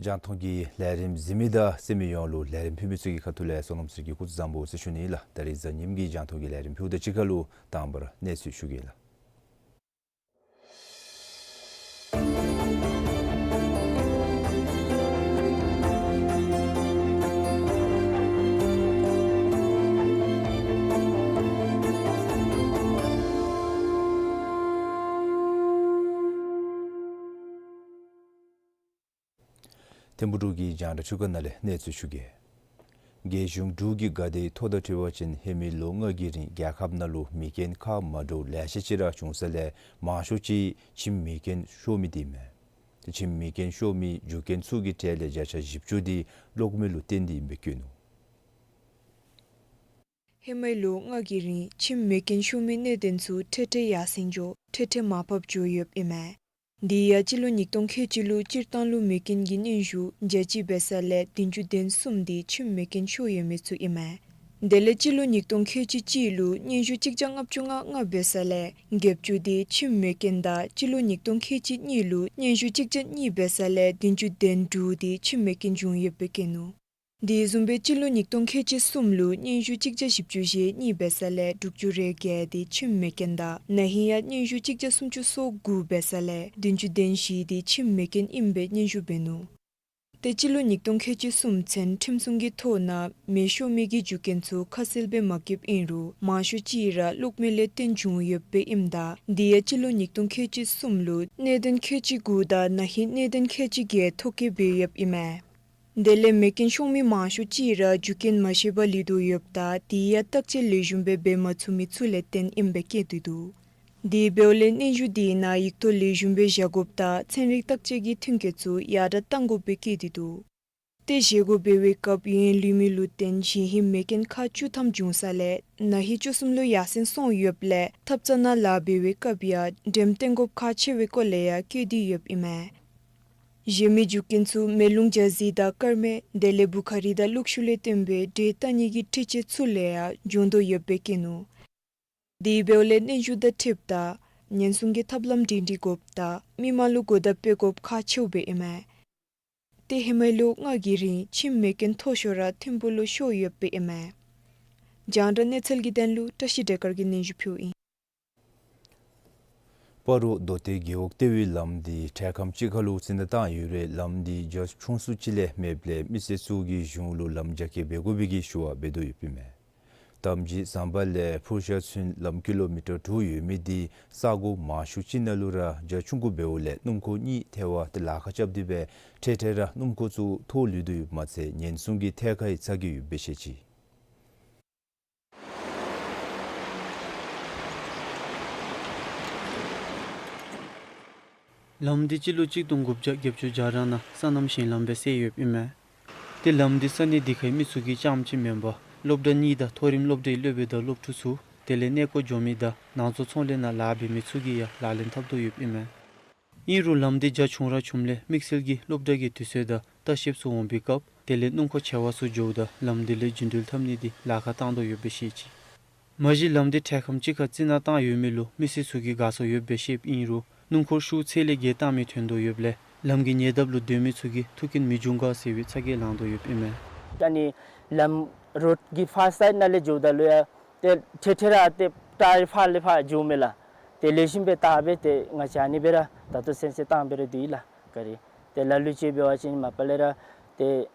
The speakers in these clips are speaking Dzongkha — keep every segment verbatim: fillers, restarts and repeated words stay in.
རྒྱང་མཐོང་གི་ལས་རིམ་གཟིགས་མི་དང་གསན་མི་ཡོངས་ལུ་ལས་རིམ་ཕུལ་མི་ཚུ་གི་ཁ་ཐུག་ལས་བསོད་ནམས་ཚེ་རིང་གིས་སྐུ་གཟུགས་བཟང་པོ་ཟེར་ཞུ་ནི་ལགས། ད་རིས་གཟའ་ཉིམ་གི་རྒྱང་མཐོང་གི་ལས་རིམ་ཕུལཝ་ད་གཅིག་ཁར་ལུ་དང་པར་གནས་ཚུལ་ཞུ་གེ་ལགས། ཐིམ་ཕུག་འབྲུག་གི་རྒྱང་བསྒྲགས་ཁྲི་ཀ་ནང་ལས་གནས་ཚུལ་ཞུ་གེ། རྒྱལ་གཞུང་འབྲུག་གི་འགག་སྡེ་ཐོ་དང་འཁྲིལ་བ་ཅིན་ཧེ་མའི་ལོ་ལྔ་གི་རིང་རྒྱལ་ཁབ་ནང་ལུ་མེ་རྐྱེན་ཁག་མ་འདྲཝ་ལེ་ཤ་ཅིག་ར་བྱུང་ས་ལས་མང་ཤོས་ཅིག་ཁྱིམ་མེ་རྐྱེན་ཤོར་མི་འདི་ཨིན་མས། ཏེ་ཁྱིམ་མེ་རྐྱེན་ཤོར་མི་རྒྱུ་རྐྱེན་ཚུ་གི་གྲས་ལས་བརྒྱ་ཆ་བཞི་བཅུ་འདི་གློག་མེ་ལུ་བརྟེན་ཏེ་ཨིན་པའི་བཀོད་ནུག། ཧེ་མའི་ལོ་ལྔ་གི་རིང་ཁྱིམ་མེ་རྐྱེན་ཤོར་མི་གནད་དོན་ཚུ་ཁྲིག་ཁྲི་ཡར་སེང་འགྱོ་ཁྲིག་ཁྲི་མར་ཕབ་འགྱོ་ཡོདཔ་ཨིན་མས། འདི་ཡང་སྤྱི་ལོ་ཉིས་སྟོང་ཁལ་གཅིག་ལུ་སྤྱིར་བཏང་ལུ་མེ་རྐྱེན་གྱི་སྙན་ཞུ་བརྒྱ་གཅིག་འབད་ས་ལས་བདུན་ཅུ་དོན་གསུམ་འདི་ཁྱིམ་མེ་རྐྱེན་ཤོར་ཡོད་མི་ཚུ་ཨིན་མས། དེ་ལས་སྤྱི་ལོ་ཉིས་སྟོང་ཁལ་གཅིག་གཅིག་ལུ་སྙན་ཞུ་གཅིག་བརྒྱ་ལྔ་བཅུ་ང་ལྔ་འབད་ས་ལས་བརྒྱད་ཅུ་འདི་ཁྱིམ་མེ་རྐྱེན་དང་སྤྱི་ལོ་ཉིས་སྟོང་ཁལ་གཅིག་གཉིས་ལུ་སྙན་ཞུ་གཅིག་བརྒྱ་གཉིས་འབད་ས་ལས་བདུན་ཅུ་དོན་དྲུག་འདི་ཁྱིམ་མེ་རྐྱེན་བྱུང་ཡོདཔ་སྦེ་བཀོད་ནུག། དེ་བཟུམ་སྦེ་སྤྱི་ལོ་ཉིས་སྟོང་ཁལ་གཅིག་གསུམ་ལུ་སྙན་ཞུ་གཅིག་བརྒྱ་བཞི་བཅུ་ཞེ་གཉིས་འབད་ས་ལས་དྲུག་ཅུ་རེ་བརྒྱད་འདི་ཁྱིམ་མེ་རྐྱེན་དང་ན་ཧིང་ཡང་སྙན་ཞུ་གཅིག་བརྒྱ་སུམ་ཅུ་སོ་དགུ་འབད་ས་ལས་བདུན་ཅུ་དོན་བཞི་འདི་ཁྱིམ་མེ་རྐྱེན་ཨིནམ་སྦེ་སྙན་ཞུ་འབད་ནུག། ཏེ་སྤྱི་ལོ་ཉིས་སྟོང་ཁལ་གཅིག་གསུམ་ཚུན་ཁྲིམས་སྲུང་གི་ཐོག་ནང་མེ་ཤོར་མི་གི་རྒྱུ་རྐྱེན་ཚུ་ཁ་གསལ་སྦེ་མ་བཀོདཔ་ཨིན་རུང་མང་ཤོས་ཅིག་ར་གློག་མེ་ལས་བརྟེན་བྱུང་ཡོདཔ་སྦེ་ཨིནམ་ད་འདི་ཡང་སྤྱི་ལོ་ཉིས་སྟོང་ཁལ་གཅིག་གསུམ་ལུ་གནད་དོན་ཁལ་གཅིག་དགུ་དང་ན་ཧིང་གནད་དོན་ཁལ་གཅིག་བརྒྱད་ཐོ་བཀོད་འབད་ཡོདཔ་ཨིན་མས། དེ་ལས་མེ་རྐྱེན་ཤོར་མི་མང་ཤོས་ཅིག་ར་རྒྱུ་རྐྱེན་མ་ཤེས་པར་ལུས་དོ་ཡོདཔ་ད་དེ་ཡང་བརྟག་དཔྱད་ལེགས་ཤོམ་སྦེ་འབད་མ་ཚུགས་མི་ཚུ་ལས་བརྟེན་ཨིནམ་སྦེ་བཀོད་དེ་འདུག། དེ་འབདཝ་ལས་སྙན་ཞུ་དེ་ནང་ཡིག་ཐོག་ལེགས་ཤོམ་སྦེ་བཞག་དགོཔ་དང་ཚན་རིག་བརྟག་དཔྱད་ཀྱི་ཐོན་སྐྱེད་ཚུ་ཡར་དྲག་གཏང་དགོཔ་སྦེ་བཀོད་དེ་འདུག། ཏེ་བཞེས་སྒོ་འབད་བའི་སྐབས་ཡུན་རིང་ལུས་མི་ལུ་བརྟེན་གཞེས་ཧིང་མེ་རྐྱེན་ཁག་བཅུ་ཐམ་བྱུང་ས་ལས་ན་ཧིང་བཅུ་གསུམ་ལུ་ཡར་སེང་སོང་ཡོདཔ་ལས་ཐབ་ཚང་ནང་ལཱ་འབད་བའི་སྐབས་ཡང་འགྲེམས་བཏང་དགོཔ་ཁག་ཆེ་བའི་སྐོར་ལས་ཡང་བཀོད་དེ་ཡོདཔ་ཨིན་མས། གཞན་མི་རྒྱུ་རྐྱེན་ཚུ་མེ་རླུང་འཇའ་ཟེར་དང་སྐར་མེ་དེ་ལས་བུ་ཁ་རིགས་དང་གློག་ཤུགས་ལས་བརྟེན་པའི་འདྲེས་ལྟ་ནི་གི་འཕྲུལ་ཆས་ཚུ་ལས་ཡང་འབྱུང་དོ་ཡོདཔ་སྦེ་བཀོད་ནུག། དེ་འབདཝ་ལས་སྙན་ཞུ་དང་འཁྲིལཝ་ད་ཉེན་སྲུང་གི་ཐབས་ལམ་སྒྲིང་སྒྲི་དགོཔ་དང་མི་མང་ལུ་གོ་བརྡ་སྤེལ་དགོཔ་ཁག་ཆེཝ་སྦེ་ཨིན་མས། ཏེ་ཧེ་མའི་ལོ་ལྔ་གི་རིང་ཁྱིམ་མེ་རྐྱེན་མཐོ་ཤོས་ར་ཐིམ་ཕུག་ལུ་ཤོར་ཡོདཔ་སྦེ་ཨིན་མས། རྒྱང་བསྒྲགས་གནས་ཚུལ་གྱི་དོན་ལུ་བཀྲ་ཤིས་བདེ་དཀར་གྱིས་སྙན་ཞུ་ཕུལཝ་ཨིན། སྤ་རོ་མདོ་སྟོད་རྒེད་འོག་ལྟེ་བའི་ལམ་འདི་འཕྲལ་ཁམས་ཅིག་ཁར་ལུ་ཚོན་མདོག་བཏང་ཡོད་རུང་ལམ་འདི་རྒྱ་ཆུང་སུ་ཅིག་ལས་མེདཔ་ལས་མི་སེར་ཚུ་གིས་གཞུང་ལུ་ལམ་རྒྱ་སྐྱེད་འབད་དགོ་པའི་གི་ཞུ་བ་འབད་དོ་ཡོདཔ་ཨིན་མས། ཏམ་ཅིག་ཟམ་པ་ལས་ཕུར་ཤ་ཚུན་ལམ་ཀི་ལོ་མི་ཊར་དྲུག་ཡོད་མི་འདི་ས་གོ་མང་ཤོས་ཅིག་ནང་ལུ་ར་རྒྱ་ཆུང་ཀུ་འབདཝ་ལས་སྣུམ་འཁོར་གཉིས་ཐལ་བ་དེ་ལཱ་ཁག་རྐྱབ་སྟེ་སྦེ་འཕྲལ་འཕྲལ་ར་སྣུམ་འཁོར་ཚུ་འཐོར་ལུས་དོ་ཡོདཔ་མ་ཚད་ཉེན་སྲུང་གི་ཐད་ཁར་ཡང་ཚ་གྱང་ཡོདཔ་སྦེ་བཤད་ཅི། ལམ་འདི་སྤྱི་ལོ་གཅིག་སྟོང་དགུ་བརྒྱ་བརྒྱད་ཅུ་གྱ་གྲངས་ནང་སོ་ནམ་ཞིང་ལམ་སྦེ་བསལ་ཡོདཔ་ཨིན་མས། ཏེ་ལམ་འདི་ས་གནས་འདི་ཁའི་མི་ཚུ་གི་རྐྱངམ་ཅིག་མེན་པར་སློབ་གྲྭ་གཉིས་དང་མཐོ་རིམ་སློབ་གྲྭའི་སློབ་དཔོན་དང་སློབ་ཕྲུག་ཚུ་ དེ་ལས་གནས་སྐོར་འགྱོ་མི་དང་ནང་བཟོ་ཚོང་ལས་ནང་ལཱ་འབད་མི་ཚུ་གིས་ཡང་ལག་ལེན་འཐབ་དོ་ཡོདཔ་ཨིན་མས། ཨིན་རུང་ལམ་འདི་རྒྱ་ཆུང་ར་ཆུངམ་ལས་དམིགས་བསལ་གྱིས་སློབ་གྲྭ་གི་དུས་ཚོད་དང་ལྟ་བཤལཔ་ཚུ་འོང་པའི་སྐབས་དེ་ལས་སྣུམ་འཁོར་ཆེ་བ་ཚུ་འགྱོཝ་ད་ལམ་འདི་ལས་རྒྱུན་འགྲུལ་འཐབ་ནི་འདི་ལཱ་ཁག་བཏང་དོ་ཡོདཔ་སྦེ་བཤད་ཅི། མ་གཞི་ལམ་འདི་འཕྲལ་ཁམས་ཅིག་ཁར་རྩི་ནག་བཏང་ཡོད་མི་ལུ་མི་སེར་ཚུ་གིས་དགའ་ཚོར་ཡོདཔ་སྦེ་བཤདཔ་ཨིན་རུང་སྣུམ་འཁོར་ཤུགས་ཚད་ལས་བརྒལ་བཏང་མི་ཐོན་དོ་ཡོདཔ་ལས་ལམ་གྱི་ཉེ་འདབས་ལུ་སྡོད་མི་ཚུ་གིས་ཐུགས་འགན་མི་འབྱུང་ག་ཟེར་བའི་ཚ་གྱང་ལང་དོ་ཡོདཔ་ཨིན་མས། ཨ་ནི་ལམ་རོཌ་ཀྱི་ཕར་སའིཌ་ནང་ལས་འགྱོཝ་ད་ལུ་ཡང་ཏེ་ཐེ་ཐེ་ར་ཏེ་ཊ་ཡར་ཕར་ལས་ཕར་འགྱོཝ་མས་ལགས། ཏེ་ལེགས་ཤོམ་སྦེ་བཏགས་སྦེ་ཏེ་ང་བཅས་ཨ་ནི་སྦེ་ར་ད་ལྟོ་སེམས་སེམས་བཏང་སྦེ་ར་སྡོད་ཡི་ལགས་ག་རི། ཏེ་ལ་ལུ་ཅིག་འབད་བ་ཅིན་མ་པ་ལས་ར་ཏེ་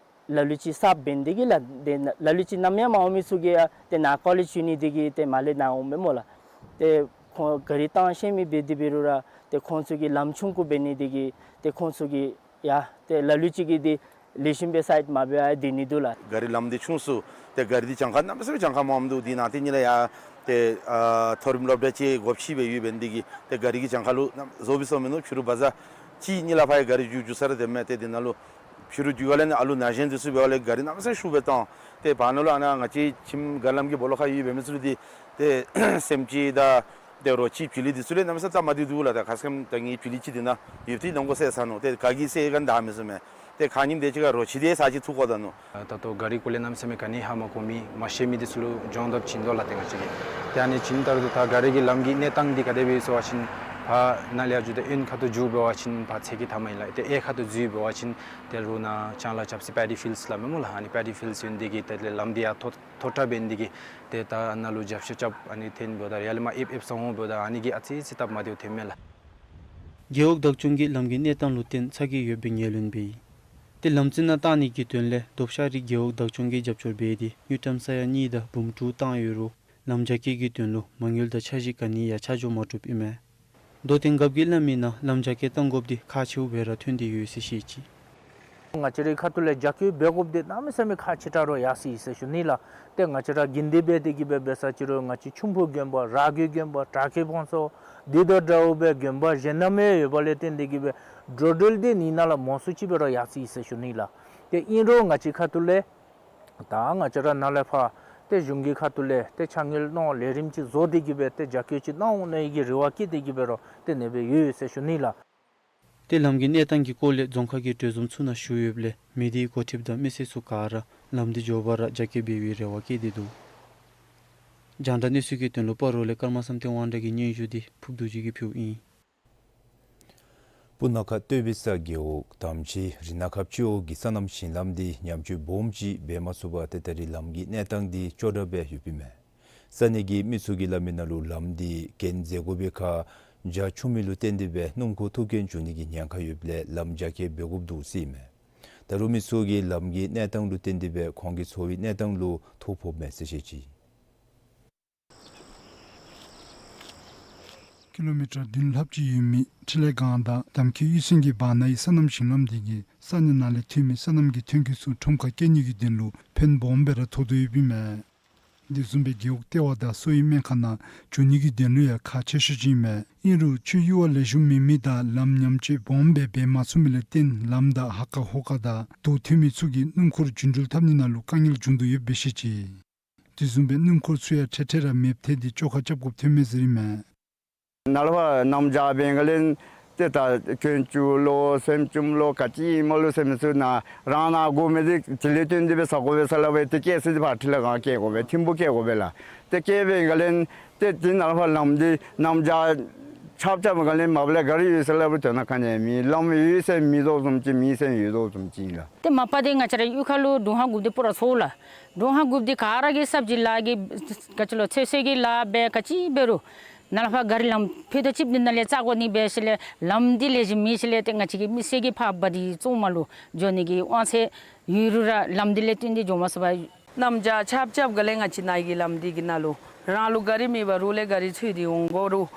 ལ་ལུ་ཅིག་གསརཔ་འབད་ནི་དེ་གིས་ལགས། ཏེ་ལ་ལུ་ཅིག་ནམ་ཡང་མ་འོང་མི་ཚུ་གིས་ཡང་ཏེ་ནཱ་ཀོ་ལེཇ་འགྱོ་ནི་དེ་གིས་ཏེ་མར་ལས་ནཱ་འོངམ་མས་སྨོ་ལགས། ཏེ་ཁོང་ག་རི་བཏང་ཤེས་མི་འབད་དེ་འབད་རུང་ར་ཏེ་ཁོང་ཚུ་གིས་ལམ་ཆུང་ཀུ་འབད་ནི་དེ་གིས་ཏེ་ཁོང་ཚུ་གིས་ཡང་ཏེ་ལ་ལུ་ཅིག་གིས་ཏེ་ལེགས་ཤོམ་སྦེ་སའིཌ་མ་འབད་བར་སྡོད་ནི་འདུག་ལགས། ག་རི་ལམ་འདི་ཆུང་སུ་ཏེ་ག་རི་འདི་གྱངས་ཁ་གནམ་མེད་ས་མེད་གྱངས་ཁ་མངམ་འདུག། འདི་ནང་ཏེ་ཉིད་ལས་ཡང་ཏེ་ཨ་མཐོ་རིམ་སློབ་གྲྭ་ཅིག་དགོཔ་ཅིག་སྦེ་ཡོདཔ་འབད་ནི་དེ་གིས་ཏེ་ག་རི་གི་གྱངས་ཁ་ལུ་བཟོ་བའི་བཟོ་མིན་འདུག། ཕྱི་རུ་བ་ཛར་ཅིག་ཉིད་ལས་ཕར་ཡང་ག་རི་རྒྱུག་རྒྱུག་ས་ར་དེ་མས། ཏེ་འདི་ནང་ལུ་ཕྱི་རུ་རྒྱུག་ག་ལས་ནི་ཨ་ལུ་ན་གཞོན་འདི་ཚུ་འབད་བ་ལས་ག་རི་གནམ་མེད་ས་མེད་ཤུགས་སྦེ་བཏང་། ཏེ་བར་ན་ལུ་ཨ་ནཱ་ང་བཅས་ཁྱིམ་ག་རི་ལམ་གྱི་སྦོ་ལོགས་ཁར་ཡོད་པའི་མི་ཚུ་འདི་ཏེ་སེམས་ཅན་དང་ཏེ་རོ་ཁྱི་བྱི་ལི་འདི་ཚུ་ལས་གནམ་མེད་ས་མེད་སྟབས་མ་བདེཝ་འདུག་ལགས། ད་ཁ་སྐམ་ད་ངེའི་བྱི་ལི་ཅིག་འདི་ནང་ཡོདཔ་འདི་ནང་འགོ་བསད་ཚར་ནུག། ཏེ་ག་གིས་བསད་ག་ནི་བདའ་མི་ཚུགས་མས། ཏེ་ཁ་ཉིནམ་དེ་ཅིག་ཁར་རོ་ཁྱི་དེ་ས་ཅིག་འཐུ་བཀོ་ད་ནུག། ད་ལྟོ་ག་རི་སྐོར་ལས་གནམ་མེད་ས་མེད་ག་ནི་ཧ་མ་གོ་མི་མ་ཤེས་མི་འདི་ཚུ་ལུ་སྦྱོང་བརྡར་བྱིན་དོ་ལགས། ཏེ་ང་བཅས་ཀྱིས་ཏེ་ཨ་ནི་བྱིན་ད་རུང་ད་ག་རི་གི་ལམ་གྱི་གནས་སྟངས་འདི་ག་དེ་སྦེ་ཡོད་ཟེར་བ་ཅིན་ཕར་ནཱ་ལས་ཡར་འགྱོ་སྟེ་གཡོན་ཁ་ཐུག་འགྱོ་འབད་བ་ཅིན་ཕར་ཚེ་གི་མཐའ་མ་ཨིན་ལགས། ཏེ་གཡས་ཁ་ཐུག་འགྱོ་འབད་བ་ཅིན་ཏེ་རོགས་ནཱ་ལྕང་ལཱ་རྐྱབ་ས་པེ་ཌི་ཕིལཌསི་སླབ་མས་སྨོ་ལགས། ཨ་ནི་པེ་ཌི་ཕིལཌསི་ཨིན་ནི་དེ་གིས་ཏེ་ལམ་འདི་ཡར་མཐོ་མཐོ་དྲགས་འབད་ནི་དེ་གིས་ཏེ་ད་ཨ་ནཱ་ལུ་རྒྱབ་བཤུད་རྐྱབ་ཨ་ནི་འཐོན་འབདཝ་ད་ཡར་ལས་མར་ཨེབ་ཨེབ་ས་འོང་འབདཝ་ད་ཨ་ནི་གིས་ཨ་ཙི་ཙི་སྟབས་མ་བདེཝ་འཐོན་མས་ལགས། རྒེད་འོག་བདག་སྐྱོང་གིས་ལམ་གྱི་གནས་སྟངས་ལུ་བརྟེན་ཚ་གྱང་ཡོདཔ་སྦེ་ངོས་ལེན་འབད་ཡི། ཏེ་ལམ་རྩི་ནག་བཏང་ནི་གི་དོན་ལས་རྡོབ་ཤ་རི་རྒེད་འོག་བདག་སྐྱོང་གིས་རྒྱབ་སྐྱོར་འབད་དེ་དངུལ་ཀྲམ་ས་ཡ་གཉིས་དང་འབུམ་དྲུག་བཏང་ཡོད་རུང་ལམ་རྒྱ་སྐྱེད་ཀྱི་དོན་ལུ་མ་དངུལ་དང་འཆར་གཞི་ག་ནི་ཡང་ཆ་འཇོག་མ་གྲུབ་ཨིན་མས། རྡོ་ཐོན་རྒཔོ་གིས་སླབ་མིའི་ནང་ལམ་རྒྱ་སྐྱེད་བཏང་དགོཔ་འདི་ཁག་ཆེཝ་སྦེ་ར་ཐོན་ཏེ་ཡོད་ཟེར་བཤད་ཅི། ང་བཅས་རའི་ཁ་ཐུག་ལས་རྒྱ་སྐྱེད་འབད་དགོཔ་འདི་གནམ་མེད་ས་མེད་ཁག་ཆེ་དྲགས་ར་ཡར་སོ་ཡི་ཟེར་ཞུ་ནི་ལགས། ཏེ་ང་བཅས་ར་དགོན་སྡེ་འབད་དེ་གིས་སྦེ་འབད་ས་ཅིག་རུང་ང་བཅས་ཆུམ་ཕུག་དགོན་པ་ར་གི་དགོན་པ་བྲག་སྐྱིབས་ཕུན་ཚོགས་འདི་དང་འདྲཝ་སྦེ་དགོན་པ་གཞན་ནང་མེད་ཡོད་པ་ལས་བརྟེན་ཏེ་གིས་སྦེ་འགྲོ་འགྲུལ་འདི་ནི་ནཱ་ལས་མང་སུ་ཅིག་སྦེ་ར་ཡར་སོ་ཡི་ཟེར་ཞུ་ནི་ལགས། ཏེ་ཨིན་རུང་ང་བཅས་ཁ་ཐུག་ལས་ད་ང་བཅས་ར་ནཱ་ལས་ཕར་ཏེ་གཞུང་གི་ཁ་ཐུག་ལས་ཏེ་ཕྱག་དངུལ་གནང་ལས་རིམ་ཅིག་བཟོ་སྟེ་གིས་སྦེ་ཏེ་རྒྱ་སྐྱེད་ཅིག་གནང་འོང་ནི་གི་རེ་བ་བསྐྱེད་དེ་གིས་སྦེ་ར་ཏེ་ཨ་ནི་སྦེ་ཡོད་ཡོད་ཟེར་ཞུ་ནི་ལགས། ཏེ་ལམ་གྱི་གནས་སྟངས་ཀྱི་སྐོར་ལས་རྫོང་ཁག་གི་གྲོས་འཛོམས་ཚུ་ནང་ཞུ་ཡོདཔ་ལས་མི་སྡེའི་འགོ་ཁྲིདཔ་དང་མི་སེར་ཚུ་ག་ར་ལམ་འདི་མགྱོགས་པ་ར་རྒྱ་སྐྱེད་འབད་བའི་རེ་བ་བསྐྱེད་དེ་འདུག། རྒྱང་བསྒྲགས་གནས་ཚུལ་གྱི་དོན་ལུ་སྤ་རོ་ལས་ཀརྨ་བསམ་གཏན་དབང་གྲགས་ཀྱི་སྙན་ཞུ་འདི་ཕུརབ་རྡོ་རྗེ་གིས་ཕུལཝ་ཨིན། སྤུ་ན་ཁ་སྟོད་པའི་ས་རྒེད་འོག་དམ་ཆོས་རི་ནག་ཁབ་སྤྱི་འོག་གི་སོ་ནམ་ཞིང་ལམ་འདི་ཉམས་བཅོས་སྦོམ་ཅིག་འབད་མ་ཚུགས་པར་ཏེ་ད་རེས་ལམ་གྱི་གནས་སྟངས་འདི་སྐྱོ་དྲགས་སྦེ་ཡོདཔ་ཨིན་མས། ས་གནས་ཀྱི་མི་ཚུ་གིས་སླབ་མི་ནང་ལུ་ལམ་འདི་གྱེན་འཛེག་དགོ་པའི་ཁར་རྒྱ་ཆུང་མི་ལུ་བརྟེན་ཏེ་སྦེ་སྣུམ་འཁོར་ཐུག་གྱེན་འགྱོ་ནི་གི་ཉེན་ཁ་ཡོདཔ་ལས་ལམ་རྒྱ་སྐྱེད་འབད་དགོཔ་འདུག་ཟེར་ཨིན་མས། ད་རུང་མི་ཚུ་གིས་ལམ་གྱི་གནས་སྟངས་ལུ་བརྟེན་ཏེ་སྦེ་ཁོང་གི་འཚོ་བའི་གནས་སྟངས་ལུ་ཐོ་ཕོགཔ་མས་ཟེར་བཤད་ཅི། ཀི་ལོ་མི་ཊར་བདུན་ལྷགཔ་ཅིག་ཡོད་མི་འཕྲིན་ལས་སྒང་དང་དམ་ཁའི་གཡུས་ཚན་གྱི་བར་ན་ཡི་སོ་ནམ་ཞིང་ལམ་འདི་གིས་ས་གནས་ནང་ལས་ཐོན་མི་སོ་ནམ་གྱི་ཐོན་སྐྱེད་ཚུ་ཁྲོམ་ཁར་སྐྱེལ་ནི་གི་དོན་ལུ་ཕན་སྦོམ་སྦེ་ར་ཐོགས་དོ་ཡོདཔ་ཨིན་མས། དེ་བཟུམ་སྦེ་རྒེད་འོག་ལྟེ་བ་དང་གསོ་བའི་སྨན་ཁང་ནང་འགྱོ་ནི་གི་དོན་ལུ་ཡང་ཁག་ཆེ་ཤོས་ཅིག་ཨིན་མས། ཨིན་རུང་ཆུ་གཡུར་བ་ལེགས་ཤོམ་མེད་མི་དང་ལམ་ཉམས་བཅོས་སྦོམ་སྦེ་འབད་མ་ཚུགས་མི་ལས་བརྟེན་ལམ་བདའ་ཧ་ཀ་ཧོ་ཀ་དང་རྡོ་ཐོན་མི་ཚུ་གིས་སྣུམ་འཁོར་རྒྱུན་འགྲུལ་འཐབ་ནི་ནང་ལུ་དཀའ་ངལ་འབྱུང་དོ་ཡོདཔ་སྦེ་བཤད་ཅི། དེ་བཟུམ་སྦེ་སྣུམ་འཁོར་ཚུ་ཡང་འཕྲལ་འཕྲལ་ར་མེདཔ་ཐལ་ཏེ་བཅོ་ཁ་རྐྱབ་དགོཔ་ཐོན་མས་ཟེར་ཨིན་མས། ནཱ་ལས་ཕར་གནམ་བྱཱར་འབད་བའི་སྒང་ལས་ཏེ་ད་གྱོན་ཅུང་ལོ་སེམས་ཅུང་ལོ་ག་ཅི་ཨིནམ་ལོ་ཟེར་མི་ཚུ་ནཱ་རང་ནཱ་དགོ་མི་འདི་དེ་ལས་བརྟེན་ཏེ་སྦེ་ཟ་དགོ་པས་ཟེར་སླབ་སྦེ་ཏེ་སྐྱེལ་ས་འདི་ཕར་འཕྲིན་ལས་སྒང་སྐྱེལ་དགོ་པས་ཐིམ་ཕུག་སྐྱེལ་དགོ་པས་ལགས། ཏེ་སྐྱེལ་བའི་སྒང་ལས་ཏེ་དེ་ནཱ་ལས་ཕར་ལམ་འདི་གནམ་བྱཱར་ཆརཔ་རྐྱབ་པའི་སྒང་ལས་མ་པ་ལས་ག་ར་ཡོད་ཟེར་སླབ་རུང་དོན་དག་ག་ནི་ཡང་མེད། ལམ་ཡོད་ཟེར་མེད་དོ་བཟུམ་ཅིག་མེད་ཟེར་ཡོད་དོ་བཟུམ་ཅིག་ལགས། ཏེ་མ་པ་འདི་ང་བཅས་ར་གཡུས་ཁ་ལུ་དྲུང་ཧ་གུ་འདི་པུ་ར་ཚོགས་ལགས། དྲུང་ཧ་གུ་འདི་ག་ར་གིས་སབ་ཇི་ལཱ་གི་ག་ཅི་ལོ་ཚོད་བསྲེ་གི་ལཱ་འབད་ག་ཅི་འབད་རུང་ནཱ་ལས་ཕར་ག་རི་ལམ་ཕུད་རྡོག་གཅིག་འདི་ནང་ལས་རྩ་དགོ་ནི་འབད་ཞིནམ་ལས་ལམ་འདི་ལེགས་ཤོམ་མེད་ཞིནམ་ལས་ཏེ་ང་བཅས་ཀྱི་མི་སེར་གྱིས་ཕར་བ་དི་བཙོང་མ་ལུ་འགྱོ་ནི་གི་དབང་ཚད་ཡོད་རུང་ར་ལམ་འདི་ལས་བརྟེན་ཏེ་འགྱོ་མ་ཚུགས་པར། གནམ་བྱཱར་ཆརཔ་རྐྱབ་སྒང་ལས་ང་བཅས་ནཱ་གི་ལམ་འདི་གི་ནང་ལུ་རང་ལུ་ག་རི་མེད་པར་རོགས་ལས་ག་རི་འཚོལ་ཏེ་འོང་དགོ་རུང་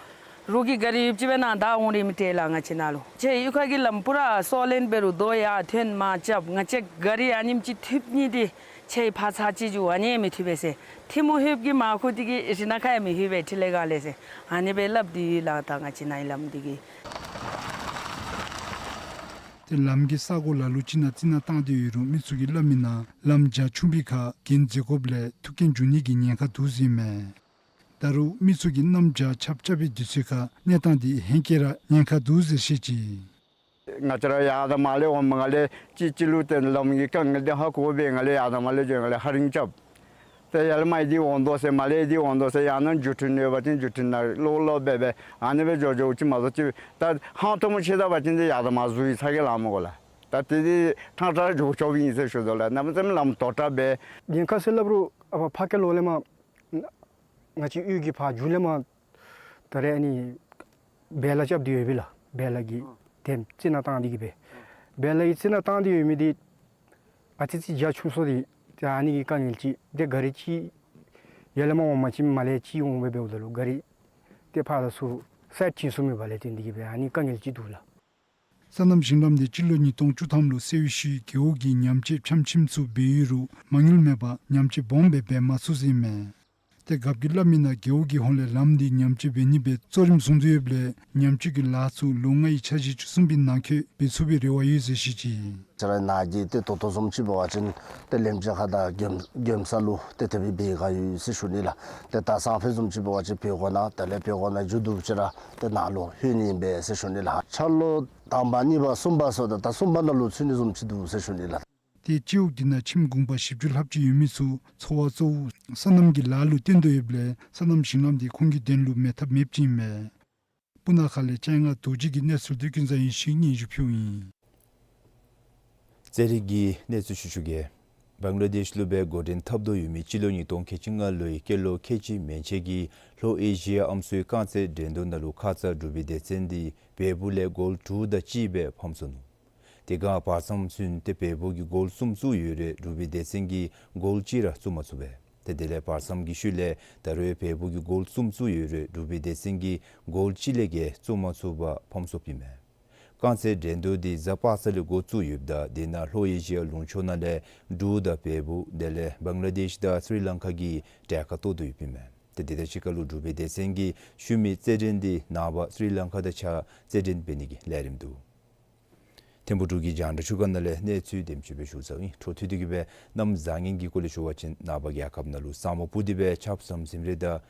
རོགས་ཀྱིས་ག་རི་ཡོདཔ་ཅིག་སྦེ་ནཱ་བདའ་འོང་རན་མི་འདུག་ལགས། ང་བཅས་ནཱ་ལུ་ཁྱེད་གཡུས་ཁ་གི་ལམ་པུ་ར་སོ་ལེན་འབད་རུང་རྡོ་ཡར་ཐོན་མར་རྐྱབ། ང་བཅས་ག་རི་ཨ་ནེམ་ཅིག་ཐུབ་ནི་འདི་ཁྱེད་ཕར་ཚར་གཅིག་འགྱོ་ཨ་ནི་ཡང་མི་ཐུབ་པས་ཟེར། ཐིམ་ཕུག་ལྷོདཔ་གི་མར་ཁུག་འདི་གིས་རི་ནང་ཁར་ཡང་མི་ལྷོད་པས་འཕྲིན་ལས་སྒང་ལས་ཟེར་ཨ་ནི་སྦེ་སླབ་སྟེ་ཡོད་ལགས། ད་ང་བཅས་ནཱ་གི་ལམ་འདི་གི་ཏེ་ལམ་གྱི་ས་གོ་ལ་ལུ་ཅིག་ནང་རྩི་ནག་བཏང་སྟེ་ཡོད་རུང་མི་ཚུ་གིས་སླབ་མིའི་ནང་ལམ་རྒྱ་ཆུང་པའི་ཁར་གྱེན་འཛེག་དགོཔ་ལས་ཐུག་གྱེན་འགྱོ་ནི་གི་ཉེན་ཁ་འདུག་ཟེར་ཨིན་མས། ད་རུང་མི་ཚུ་གིས་གནམ་བྱཱར་ཆརཔ་རྐྱབ་པའི་དུས་ཚོད་ཁར་གནས་སྟངས་འདི་ཧེང་སྐལ་ར་ཉེན་ཁ་འདུག་ཟེར་བཤད་ཅི། ང་བཅས་ར་ཡར་དང་མར་ལས་འོངམ་ལས་ཅིག་ཅིག་ལུ་ཏེ་ལམ་གྱི་དཀའ་ངལ་འདི་ཧ་གོ་སྦེ་ང་ལས་ཡར་དང་མར་ལས་འགྱོ་ང་ལས་ཧ་རིང་རྐྱབ། ཏེ་ཡར་ལས་མར་ཨེ་འདི་འོང་དོ་ཟེར་མར་ལས་ཨེ་འདི་འོང་དོ་ཟེར་ཡང་ན་འགྱོ་འཕྲོ་ནུས་པ་ཅིན་འགྱོ་འཕྲོ་ནང་ལོག་ལོག་སྦེ་སྦེ་ཨ་ནི་སྦེ་འགྱོ་འགྱོཝ་ཅིག་མ་གཏོགས་ཅིག་ད་ཧང་སྟོང་མོ་ཆེ་ད་པ་ཅིན་ཏེ་ཡར་དང་མར་འཛུལ་ཡི་ཚ་གྱང་ལང་མི་དགོ་ལགས། ད་ཏེ་འདི་ཐང་ཐང་འགྱོ་ཆོགཔ་ཨིན་ཟེར་ཞུ་དོ་ལགས། གནམ་མེད་ས་མེད་ལམ་དོག་དྲགས་སྦེ། ཉེན་ཁ་ཟེར་སླབ་རུང་ཨ་ཕར་ཕར་སྐད་ལོག་ལས་མར་ང་བཅས་གཡུས་ཀྱི་ཕར་མཇུག་ལས་མར་ད་རེས་ཨ་ནི་བེ་ལ་རྐྱབ་སྟེ་ཡོད་པས་ལགས། བེ་ལ་གི་ཨ་ཐེམ་རྩི་ནག་བཏང་སྟེ་གི་སྦེ། ཨ་བེ་ལ་གི་རྩི་ནག་བཏང་སྟེ་ཡོད་མི་འདི་ཨ་ཙི་ཙི་རྒྱ་ཆུང་སུ་འདི་ཏེ་ཨ་ནི་གི་དཀའ་ངལ་ཅིག་ཏེ་ག་རི་ཅིག་ཡར་ལས་མར་འོང་པ་ཅིན་མར་ལས་ཅིག་འོང་སྦེ་འབདཝ་ད་ལུ་ག་རི་ཏེ་ཕར་ལས་ཚུར་སའིཌ་བྱིན་ཚུགས་མེད་པ་ལས་བརྟེན་ཏེ་གི་སྦེ་ཨ་ནི་དཀའ་ངལ་ཅིག་འདུག་ལགས། སོ་ནམ་ཞིང་ལམ་འདི་སྤྱི་ལོ་ཉིས་སྟོང་བཅུ་ཐམ་ལུ་སེལ་བའི་ཤུལ་རྒེད་འོག་གི་ཉམས་བཅོས་ཕྱམ་ཁྱིམ་ཚུ་འབད་ཡོད་རུང་མ་དངུལ་མེད་པར་ཉམས་བཅོས་སྦོམ་སྦེ་འབད་མ་ཚུགས་ཟེར་ཨིན་མས། ཏེ་རྒཔོ་གིས་སླབ་མིའི་ནང་རྒེད་འོག་གི་ཧོངས་ལས་ལམ་འདི་ཉམས་བཅོས་འབད་ནི་སྦེ་གཙོ་རིམ་བཟུང་སྟེ་ཡོདཔ་ལས་ཉམས་བཅོས་ཀྱི་ལཱ་ཚུ་ལོ་ལྔའི་འཆར་གཞི་བཅུ་གསུམ་པའི་ནང་འཁོད་འབད་ཚུགས་པའི་རེ་བ་ཡོད་ཟེར་བཤད་ཅི། ང་བཅས་རའི་ནཱ་གི་ཏེ་ད་ལྟོ་བཟུམ་ཅིག་འབད་བ་ཅིན་ཏེ་ལེམ་ཅིག་ཁར་དང་གྱོན་གྱོན་ས་ལུ་ཏེ་དེ་སྦེ་འབད་ག་ཡོད་ཟེར་ཞུ་ནི་ལགས། ཏེ་ད་སང་ཕོད་བཟུམ་ཅིག་འབད་བ་ཅིན་བོད་གོ་ནང་དེ་ལས་བོད་གོ་ནང་མཇུག་བསྡུ་ཅིག་ར་ཏེ་ནཱ་ལུ་ལྷོད་ནི་ཨིན་པས་ཟེར་ཞུ་ནི་ལགས། འཆར་ལོ་དང་པ་གཉིས་པ་གསུམ་པ་སོགས་ད་ད་གསུམ་པ་ནང་ལུ་ཚུད་ནི་བཟུམ་ཅིག་འདུག་ཟེར་ཞུ་ནི་ལགས། ཏེ་སྤྱི་འོག་འདི་ནང་ཁྱིམ་གུང་པ་བཞི་བཅུ་ལྷགཔ་ཅིག་ཡོད་མི་ཚུ་འཚོ་བ་གཙོ་བོ་སོ་ནམ་གྱི་ལཱ་ལུ་བརྟེན་དོ་ཡོདཔ་ལས་སོ་ནམ་ཞིང་ལམ་འདི་ཁོང་གི་དོན་ལུ་མེད་ཐབས་མེདཔ་ཅིག་ཨིན་མས། སྤུ་ན་ཁ་ལས་ལྕང་ང་རྡོ་རྗེ་གི་གནས་ཚུལ་འདི་ཀུན་བཟང་ཡེ་ཤེས་སྙན་ཞུ་ཕུལཝ་ཨིན། རྩེད་རིགས་ཀྱི་གནས་ཚུལ་ཞུ་ཞུ་གེ། བང་ལ་དེཤ་ལུ་སྦེ་འགོ་འདྲེན་འཐབ་དོ་ཡོད་མི་སྤྱི་ལོ་ཉིས་སྟོང་ཁལ་གཅིག་ལྔ་ལོའི་སྐྱེས་ལོ་ཁལ་གཅིག་མན་ཆད་ཀྱི་ལྷོ་ཨེ་ཤི་ཡ་ཨམ་སྲུའི་རྐང་རྩེད་འགྲན་བསྡུར་ནང་ལུ་ཁ་ཙ་འབྲུག་པའི་སྡེ་ཚན་འདི་བལ་པོ་ལས་གོལ་དྲུག་དང་གཅིག་སྦེ་ཕམ་སོ་ནུག། དེ་སྒང་བར་མཚམས་ཚུན་ཏེ་བལ་པོ་གིས་གོལ་གསུམ་བཙུགས་ཡོད་རུང་འབྲུག་པའི་སྡེ་ཚན་གྱིས་གོལ་གཅིག་ར་བཙུགས་མ་ཚུགས་པས། ཏེ་དེ་ལས་བར་མཚམས་ཀྱི་ཤུལ་ལས་ད་རུང་བལ་པོ་གིས་གོལ་གསུམ་བཙུགས་ཡོད་རུང་འབྲུག་པའི་སྡེ་ཚན་གྱིས་གོལ་གཅིག་ལས་བརྒལ་བཙུགས་མ་ཚུགས་པར་ཕམ་སོཔ་ཨིན་མས། རྐང་རྩེད་འགྲན་བསྡུར་འདི་གཟའ་པ་སངས་ལས་འགོ་བཙུགས་ཡོདཔ་ད་དེ་ནང་ལྷོ་ཨེ་ཤི་ཡ་ལུང་ཕྱོགས་ནང་ལས་འབྲུག་དང་བལ་པོ་དེ་ལས་བང་ལ་དེཤ་དང་སི་རི་ལང་ཀ་གིས་གྲལ་ཁར་གཏོགས་དོ་ཡོདཔ་ཨིན་མས། ཏེ་དེ་དང་གཅིག་ཁར་ལུ་འབྲུག་པའི་སྡེ་ཚན་གྱིས་ཞུ་མི་རྩེད་འགྲན་འདི་ནངས་པ་སི་རི་ལང་ཀ་དང་གཅིག་ཁར་རྩེད་འགྲན་འབད་ནི་གི་ལས་རིམ་འདུག། ཐིམ་ཕུག་འབྲུག་གི་རྒྱང་བསྒྲགས་ཁྲུས་ཁང་ནང་ལས་གནས་ཚུལ་དེམ་ཅིག་སྦེ་ཞུ་ཚརཝ་ཨིན། འཕྲོ་མཐུད་དེ་གི་སྦེ་གནམ་བཟང་ངན་གྱི་སྐོར་ལས་ཞུ་བ་ཅིན་ནངས་པ་རྒྱལ་ཁབ་ནང་ལུ་ས་སྨུག་སྤུབས་ཏེ་སྦེ་ཆརཔ་ཟམ་ཟིམ་རེ་དང་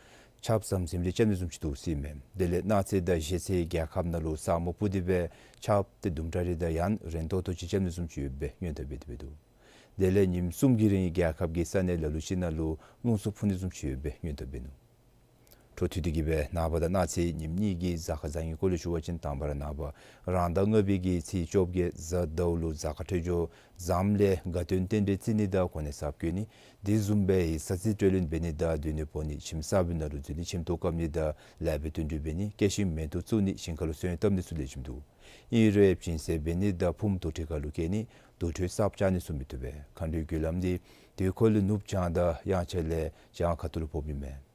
ཆརཔ་ཟམ་ཟིམ་རེ་རྐྱབ་ནི་བཟུམ་ཅིག་འདུག་ཟེར་ཨིན་མས། དེ་ལས་གནངས་ཚེ་དང་གཞེས་ཚེ་རྒྱལ་ཁབ་ནང་ལུ་ས་སྨུག་སྤུབས་ཏེ་སྦེ་ཆརཔ་ཏེ་དུམ་གྲ་རེ་དང་ཡང་རན་ཏོག་ཏོ་ཅིག་རྐྱབ་ནི་བཟུམ་ཅིག་ཡོད་པའི་སྔོན་བརྡ་འབད་དེ་འབད་འདུག། དེ་ལས་ཉིནམ་གསུམ་གྱི་རིང་རྒྱལ་ཁབ་ཀྱི་ས་གནས་ལ་ལུ་ཅིག་ནང་ལུ་རླུང་འཚུབ་འཕུ་ནི་བཟུམ་ཅིག་ཡོད་པའི་སྔོན་བརྡ་འབད་ནུག། འཕྲོ་མཐུད་དེ་གི་སྦེ་ནངས་པ་དང་གནངས་ཚེ་ཉིནམ་གཉིས་ཀྱི་གཟའ་སྐར་བཟང་ངན་སྐོར་ལས་ཞུ་བ་ཅིན་དང་པ་ར་ནངས་པ་རང་ཟླ་ལྔ་པའི་གི་ཚེས་བཅོ་བརྒྱད་གཟའ་ཟླཝ་ལུ་གཟའ་སྐར་འཕྲོད་སྦྱོར་ཟམ་ལས་དགའ་སྟོན་རྟེན་འབྲེལ་བརྩི་ནི་དང་གོ་གནས་གསརཔ་བཀོད་ནི་དེ་བཟུམ་སྦེ་ཡིག་ཚང་རྩིས་སྤྲོད་ལེན་འབད་ནི་དང་སྡོད་གནས་སྤོ་ནི་ཁྱིམ་གསར་པའི་ནང་ལུ་འཛུལ་ནི་ཁྱིམ་ཐོག་བཀབ་ནི་དང་ལེགས་པའི་བསྟུན་གྲོས་འབད་ནི་སྐྱེད་ཤིང་མེ་ཏོག་བཙུགས་ནི་ཞིང་ཁ་ལུ་སོན་བཏབ་ནི་ཚུ་ལེགས་ཤོམ་འདུག། ཨིན་རུང་སྦྱིན་སྲེག་འབད་ནི་དང་ཕུངམ་དུར་ཁྲོད་ཁ་ལུ་བསྐྱལ་ནི་དུར་ཁྲོད་གསརཔ་བཅག་ནི་ཚུ་མི་བཏུབ་པས། མཁའ་འགྲོའི་རྒྱུ་ལམ་འདི་དུས་འཁོར་ལས་ནུབ་བྱང་དང་དབྱངས་འཆར་ལས་བྱང་ཁ་ཐུག་ལུ་ཕོགཔ་ཨིན་མས།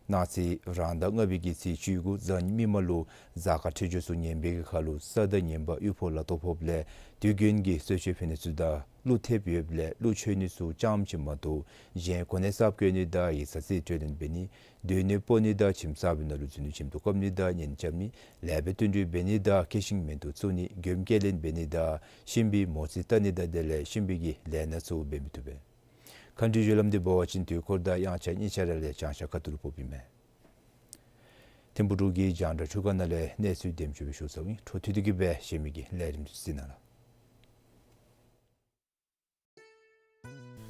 གནངས་ཚེ་རང་ཟླ་ལྔ་པའི་གི་ཚེས་བཅུ་དགུ་གཟའ་མིག་དམར་ལུ་གཟའ་སྐར་འཕྲོད་སྦྱོར་ཚུ་ངན་པའི་གི་ཁར་ལུ་ས་དང་ངན་པ་གཡུག་ཕོག་ལ་ཐོག་ཕོགཔ་ལས་དུས་རྒྱུན་གྱི་གསོལ་མཆོད་ཕུལ་ནི་ཚུ་དང་གླུ་འཐེབ་ཡོདཔ་ལས་གླུ་མཆོད་ནི་ཚུ་ཙམ་ཅིག་མ་གཏོགས་གཞན་གོ་གནས་གསརཔ་བཀོད་ནི་དང་ཡིག་ཚང་རྩིས་སྤྲོད་ལེན་འབད་ནི་སྡོད་གནས་སྤོ་ནི་དང་ཁྱིམ་གསར་པའི་ནང་ལུ་འཛུལ་ནི་ཁྱིམ་ཐོག་བཀབ་ནི་དང་གཉེན་རྐྱབ་ནི་ལེགས་པའི་བསྟུན་གྲོས་འབད་ནི་དང་སྐྱེད་ཤིང་མེ་ཏོག་བཙུགས་ནི་མགྱོནམ་སྐྱེད་ལེན་འབད་ནི་དང་གཤིན་པོའི་མོ་རྩིས་བལྟ་ནི་དང་དེ་ལས་གཤིན་པོའི་གི་ལས་སྣ་ཚུ་འབད་མི་བཏུབ་པས། མཁའ་འགྲོའི་རྒྱུ་ལམ་འདི་འབད་བ་ཅིན་དུས་འཁོར་དང་དབྱངས་འཆར་གཉིས་ཆ་ར་ལས་བྱང་ཤར་ཁ་ཐུག་ལུ་ཕོགཔ་ཨིན་མས། ཐིམ་ཕུག་འབྲུག་གི་རྒྱང་བསྒྲགས་ཁྲུས་ཁང་ནང་ལས་གནས་ཚུལ་དེམ་ཅིག་སྦེ་ཞུ་ཚརཝ་ཨིན། འཕྲོ་མཐུད་དེ་གི་སྦེ་གཞན་མི་གི་ལས་རིམ་ཚུ་གཟིགས་གནང་ལགས།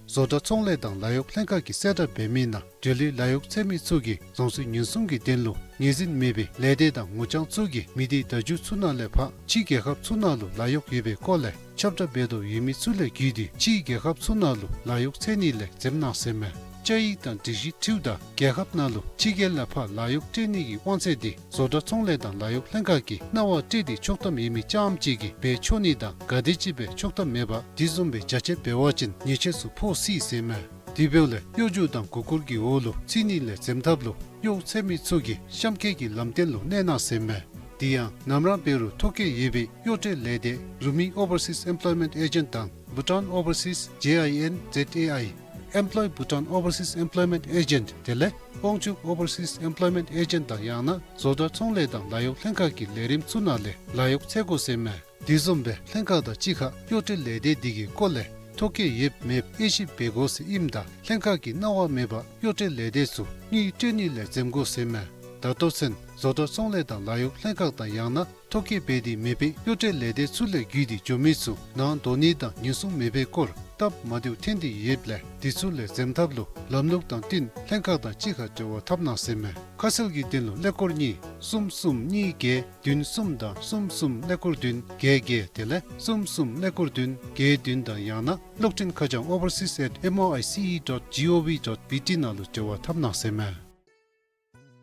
བཟོ་གྲྭ་ཚོང་ལས་དང་ལཱ་གཡོག་ལྷན་ཁག་གིས་གསལ་བསྒྲགས་འབད་མི་ནང་འབྲེལ་ཡོད་ལཱ་གཡོག་འཚོལ་མི་ཚུ་གིས་རྫོང་སྲིད་ཉེན་སྲུང་གི་དོན་ལུ་ངོས་འཛིན་མེད་པའི་ལས་སྡེ་དང་ངོ་རྐྱང་ཚུ་གིས་མི་སྡེ་བརྡ་བརྒྱུད་ཚུ་ནང་ལས་ཕར་ཕྱི་རྒྱལ་ཁབ་ཚུ་ནང་ལུ་ལཱ་གཡོག་ཡོད་པའི་སྐོར་ལས་ཁྱབ་བསྒྲགས་འབད་དོ་ཡོད་མི་ཚུ་ལས་བརྒྱུད་དེ་ཕྱི་རྒྱལ་ཁབ་ཚུ་ནང་ལུ་ལཱ་གཡོག་འཚོལ་ནི་ལས་འཛེམ་གནང་ཟེར་མས། བཅའ་ཡིག་དང་སྒྲིག་གཞི་འཁྲིལཝ་ད་རྒྱལ་ཁབ་ནང་ལུ་ཕྱི་རྒྱལ་ལས་ཕར་ལཱ་གཡོག་སྤྲོད་ནི་གི་དབང་ཚད་འདི་བཟོ་གྲྭ་ཚོང་ལས་དང་ལཱ་གཡོག་ལྷན་ཁག་གིས་གནང་བ་སྤྲོད་དེ་ཆོག་ཐམ་ཡོད་མི་རྐྱངམ་ཅིག་གིས་འབད་ཆོག་ནི་དང་ག་དེམ་ཅིག་སྦེ་ཆོག་ཐམ་མེད་པར་དེ་བཟུམ་སྦེ་རྒྱ་ཆེ་འབད་བ་ཅིན་ཉེས་ཆད་ཚུ་ཕོག་སྲིད་ཟེར་མས། དེ་འབདཝ་ལས་གཡོ་སྒྱུ་དང་མགུ་སྐོར་གྱི་འོག་ལུ་ཚུད་ནི་ལས་འཛེམ་ཐབས་ལུ་གཡོག་འཚོལ་མི་ཚུ་གིས་གཤམ་འཁོད་ཀྱི་ལམ་སྟོན་ལུ་གནས་གནང་ཟེར་མས། དེ་ཡང་ནམ་ར་འབད་རུང་ཐོ་བཀོད་ཡོད་པའི་གཡོག་སྤྲོད་ལས་སྡེ་Rumi Overseas Employment Agent དང་Bhutan Overseas J I N Z A I, Employ Bhutan Overseas Employment Agent དེ་ལས་དབང་ཕྱུག་Overseas Employment Agent དང་ཡང་ན་བཟོ་གྲྭ་ཚོང་ལས་དང་ལཱ་གཡོག་ལྷན་ཁག་གི་ལས་རིམ་ཚུ་ནང་ལས་ལཱ་གཡོག་འཚོལ་དགོ་ཟེར་མས། དེ་བཟུམ་སྦེ་ལྷན་ཁག་དང་གཅིག་ཁར་གཡོག་སྤྲོད་ལས་སྡེ་འདི་གི་སྐོར་ལས་ ཐོ་བཀོད་ཡོདཔ་མེདཔ་དབྱེ་ཞིབ་འབད་དགོ་ཟེར་ཨིནམ་ད་ལྷན་ཁག་གིས་གནང་བ་མེད་པར་གཡོག་བཀྲལ་ལས་སྡེ་ཚུ་དངུལ་སྤྲོད་ནི་ལས་འཛེམ་དགོ་ཟེར་མས། ད་ལྟོ་ཚུན་བཟོ་གྲྭ་ཚོང་ལས་དང་ལཱ་གཡོག་ལྷན་ཁག་དང་ཡང་ན་ཐོ་བཀོད་འབད་དེ་མེད་པའི་གཡོག་བཀྲལ་ལས་སྡེ་ཚུ་ལས་བརྒྱུད་དེ་འགྱོ་མི་ཚུ་ནང་འགྲོ་ནི་དང་ཉེན་སྲུང་མེད་པའི་སྐོར་སྟབས་མ་བདེཝ་ཐོན་ཏེ་ཡོདཔ་ལས་དེ་ཚུ་ལས་འཛེམ་ཐབས་ལུ་ལམ་ལུགས་དང་བསྟུན་ལྷན་ཁག་དང་གཅིག་ཁར་འབྲེལ་བ་འཐབ་གནང་ཟེར་མས། ཁ་གསལ་གྱི་དོན་ལུ་ཀླད་ཀོར་གཉིས་གསུམ་གསུམ་གཉིས་བརྒྱད་བདུན་གསུམ་དང་གསུམ་གསུམ་ཀླད་ཀོར་བདུན་བརྒྱད་བརྒྱད་དེ་ལས་གསུམ་གསུམ་ཀླད་ཀོར་བདུན་བརྒྱད་བདུན་དང་ཡང་ན་གློག་འཕྲིན་ཁ་བྱང་overseas at M O I C E dot G O V dot B T ནང་ལུ་འབྲེལ་བ་འཐབ་གནང་ཟེར་མས།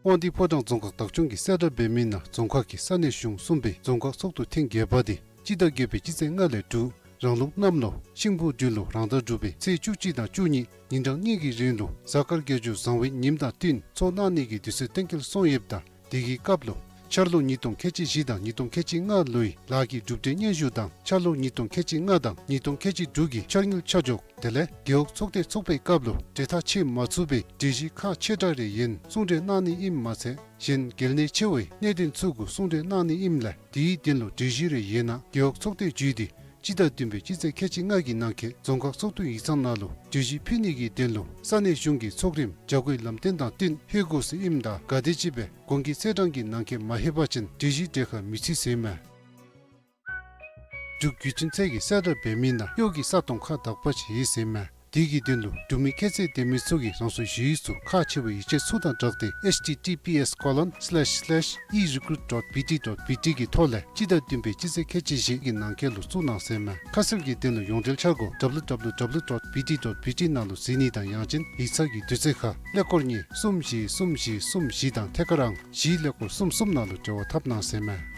དབང་འདུས་ཕོ་བྲང་རྫོང་ཁག་བདག་སྐྱོང་གིས་གསལ་བསྒྲགས་འབད་མི་ནང་རྫོང་ཁག་གི་ས་གནས་གཞུང་གསུམ་པའི་རྫོང་ཁག་ཚོགས་འདུ་ཐེངས་བརྒྱད་པ་དེ་སྤྱི་ཟླ་བརྒྱད་པའི་སྤྱི་ཚེས་ལྔ་ལས་དྲུག་རང་ལུགས་གནམ་ལོ་ཤིང་ཕོ་སྦྲུལ་ལོ་རང་ཟླ་དྲུག་པའི་ཚེས་བཅུ་གཅིག་དང་བཅུ་གཉིས་ཉིན་གྲངས་གཉིས་ཀྱི་རིང་ལུ་གཟའ་སྐར་དགེ་སྦྱོར་བཟང་བའི་ཉིནམ་དང་བསྟུན་ཚོགས་གནང་ནི་གི་དུས་ཚོད་གཏན་འཁེལ་སོང་ཡོདཔ་ད་དེ་གི་སྐབས་ལུ་འཆར་ལོ་ཉིས་སྟོང་ཁལ་གཅིག་བཞི་དང་ཉིས་སྟོང་ཁལ་གཅིག་ལྔ་ལོའི་ལཱ་གི་གྲུབ་འབྲས་སྙན་ཞུ་དང་འཆར་ལོ་ཉིས་སྟོང་ཁལ་གཅིག་ལྔ་དང་ཉིས་སྟོང་ཁལ་གཅིག་དྲུག་གི་འཆར་དངུལ་ཆ་འཇོག་དེ་ལས་རྒེད་འོག་ཚོགས་སྡེ་ཚོགས་པའི་སྐབས་ལུ་གྲོས་ཐག་བཅད་མ་ཚུགས་པའི་གྲོས་གཞི་ཁག་ཆེ་དྲགས་རེ་ཡོདན་གསུང་གྲོས་གནང་ནི་ཨིནམ་མ་ཚད་གཞན་གལ་གནད་ཆེ་བའི་གནད་དོན་ཚུ་གུ་གསུང་གྲོས་གནང་ནི་ཨིནམ་ལས་དེའི་དོན་ལུ་གྲོས་གཞི་རེ་ཡོད་ན་རྒེད་འོག་ཚོགས་སྡེ་བརྒྱུད་དེ་སྤྱི་ཟླ་བདུན་པའི་སྤྱི་ཚེས་ཁལ་གཅིག་ལྔ་གི་ནང་འཁོད་རྫོང་ཁག་ཚོགས་འདུའི་ཡིག་ཚང་ནང་ལུ་གྲོས་གཞི་ཕུལ་ནི་གི་དོན་ལུ་ས་གནས་གཞུང་གི་ཚོགས་རིམ་བྱ་སྒོའི་ལམ་སྟོན་དང་བསྟུན་ལྷོད་དགོ་ཟེར་ཨིནམ་ད་ག་དེམ་ཅིག་སྦེ་གོང་གི་ཚེས་གྲངས་ཀྱི་ནང་འཁོད་མ་ལྷོད་པ་ཅིན་གྲོས་གཞི་གྲོས་ཁ་མི་བརྩི་ཟེར་མས། འབྲུག་བརྒྱུད་འཕྲིན་ཚད་ཀྱིས་གསལ་བསྒྲགས་འབད་མི་ནང་གཡོག་གི་ས་སྟོང་ཁག་དག་པ་ཅིག་ཡོད་ཟེར་མས། དེ་གི་དོན་ལུ་འབྲུག་མི་ཁྱད་ཚད་ལྡན་མི་ཚུ་གིས་རང་སོའི་ཞུ་ཡིག་ཚུ་ཁག་ཆེ་བའི་ཡིག་ཆ་ཚུ་དང་སྦྲགས་ཏེ་H T T P S colon slash slash e recruit dot B T dot B T གི་ཐོག་ལས་སྤྱི་ཟླ་བདུན་པའི་སྤྱི་ཚེས་ཁལ་གཅིག་བཞི་གི་ནང་འཁོད་ལུ་བཙུགས་གནང་ཟེར་མས། ཁ་གསལ་གྱི་དོན་ལུ་ཡོངས་འབྲེལ་འཆར་སྒོ་W W W dot B T dot B T ནང་ལུ་གཟིགས་ནི་དང་ཡང་ཅིན་ཡིག་ཚང་གི་དུས་ཚོད་ཁར་ཀླད་ཀོར་གཉིས་གསུམ་བཞི་གསུམ་བཞི་གསུམ་བཞི་དང་ཐད་ཀར་ཨང་བཞི་ཀླད་ཀོར་གསུམ་གསུམ་ནང་ལུ་འབྲེལ་བ་འཐབ་གནང་ཟེར་མས།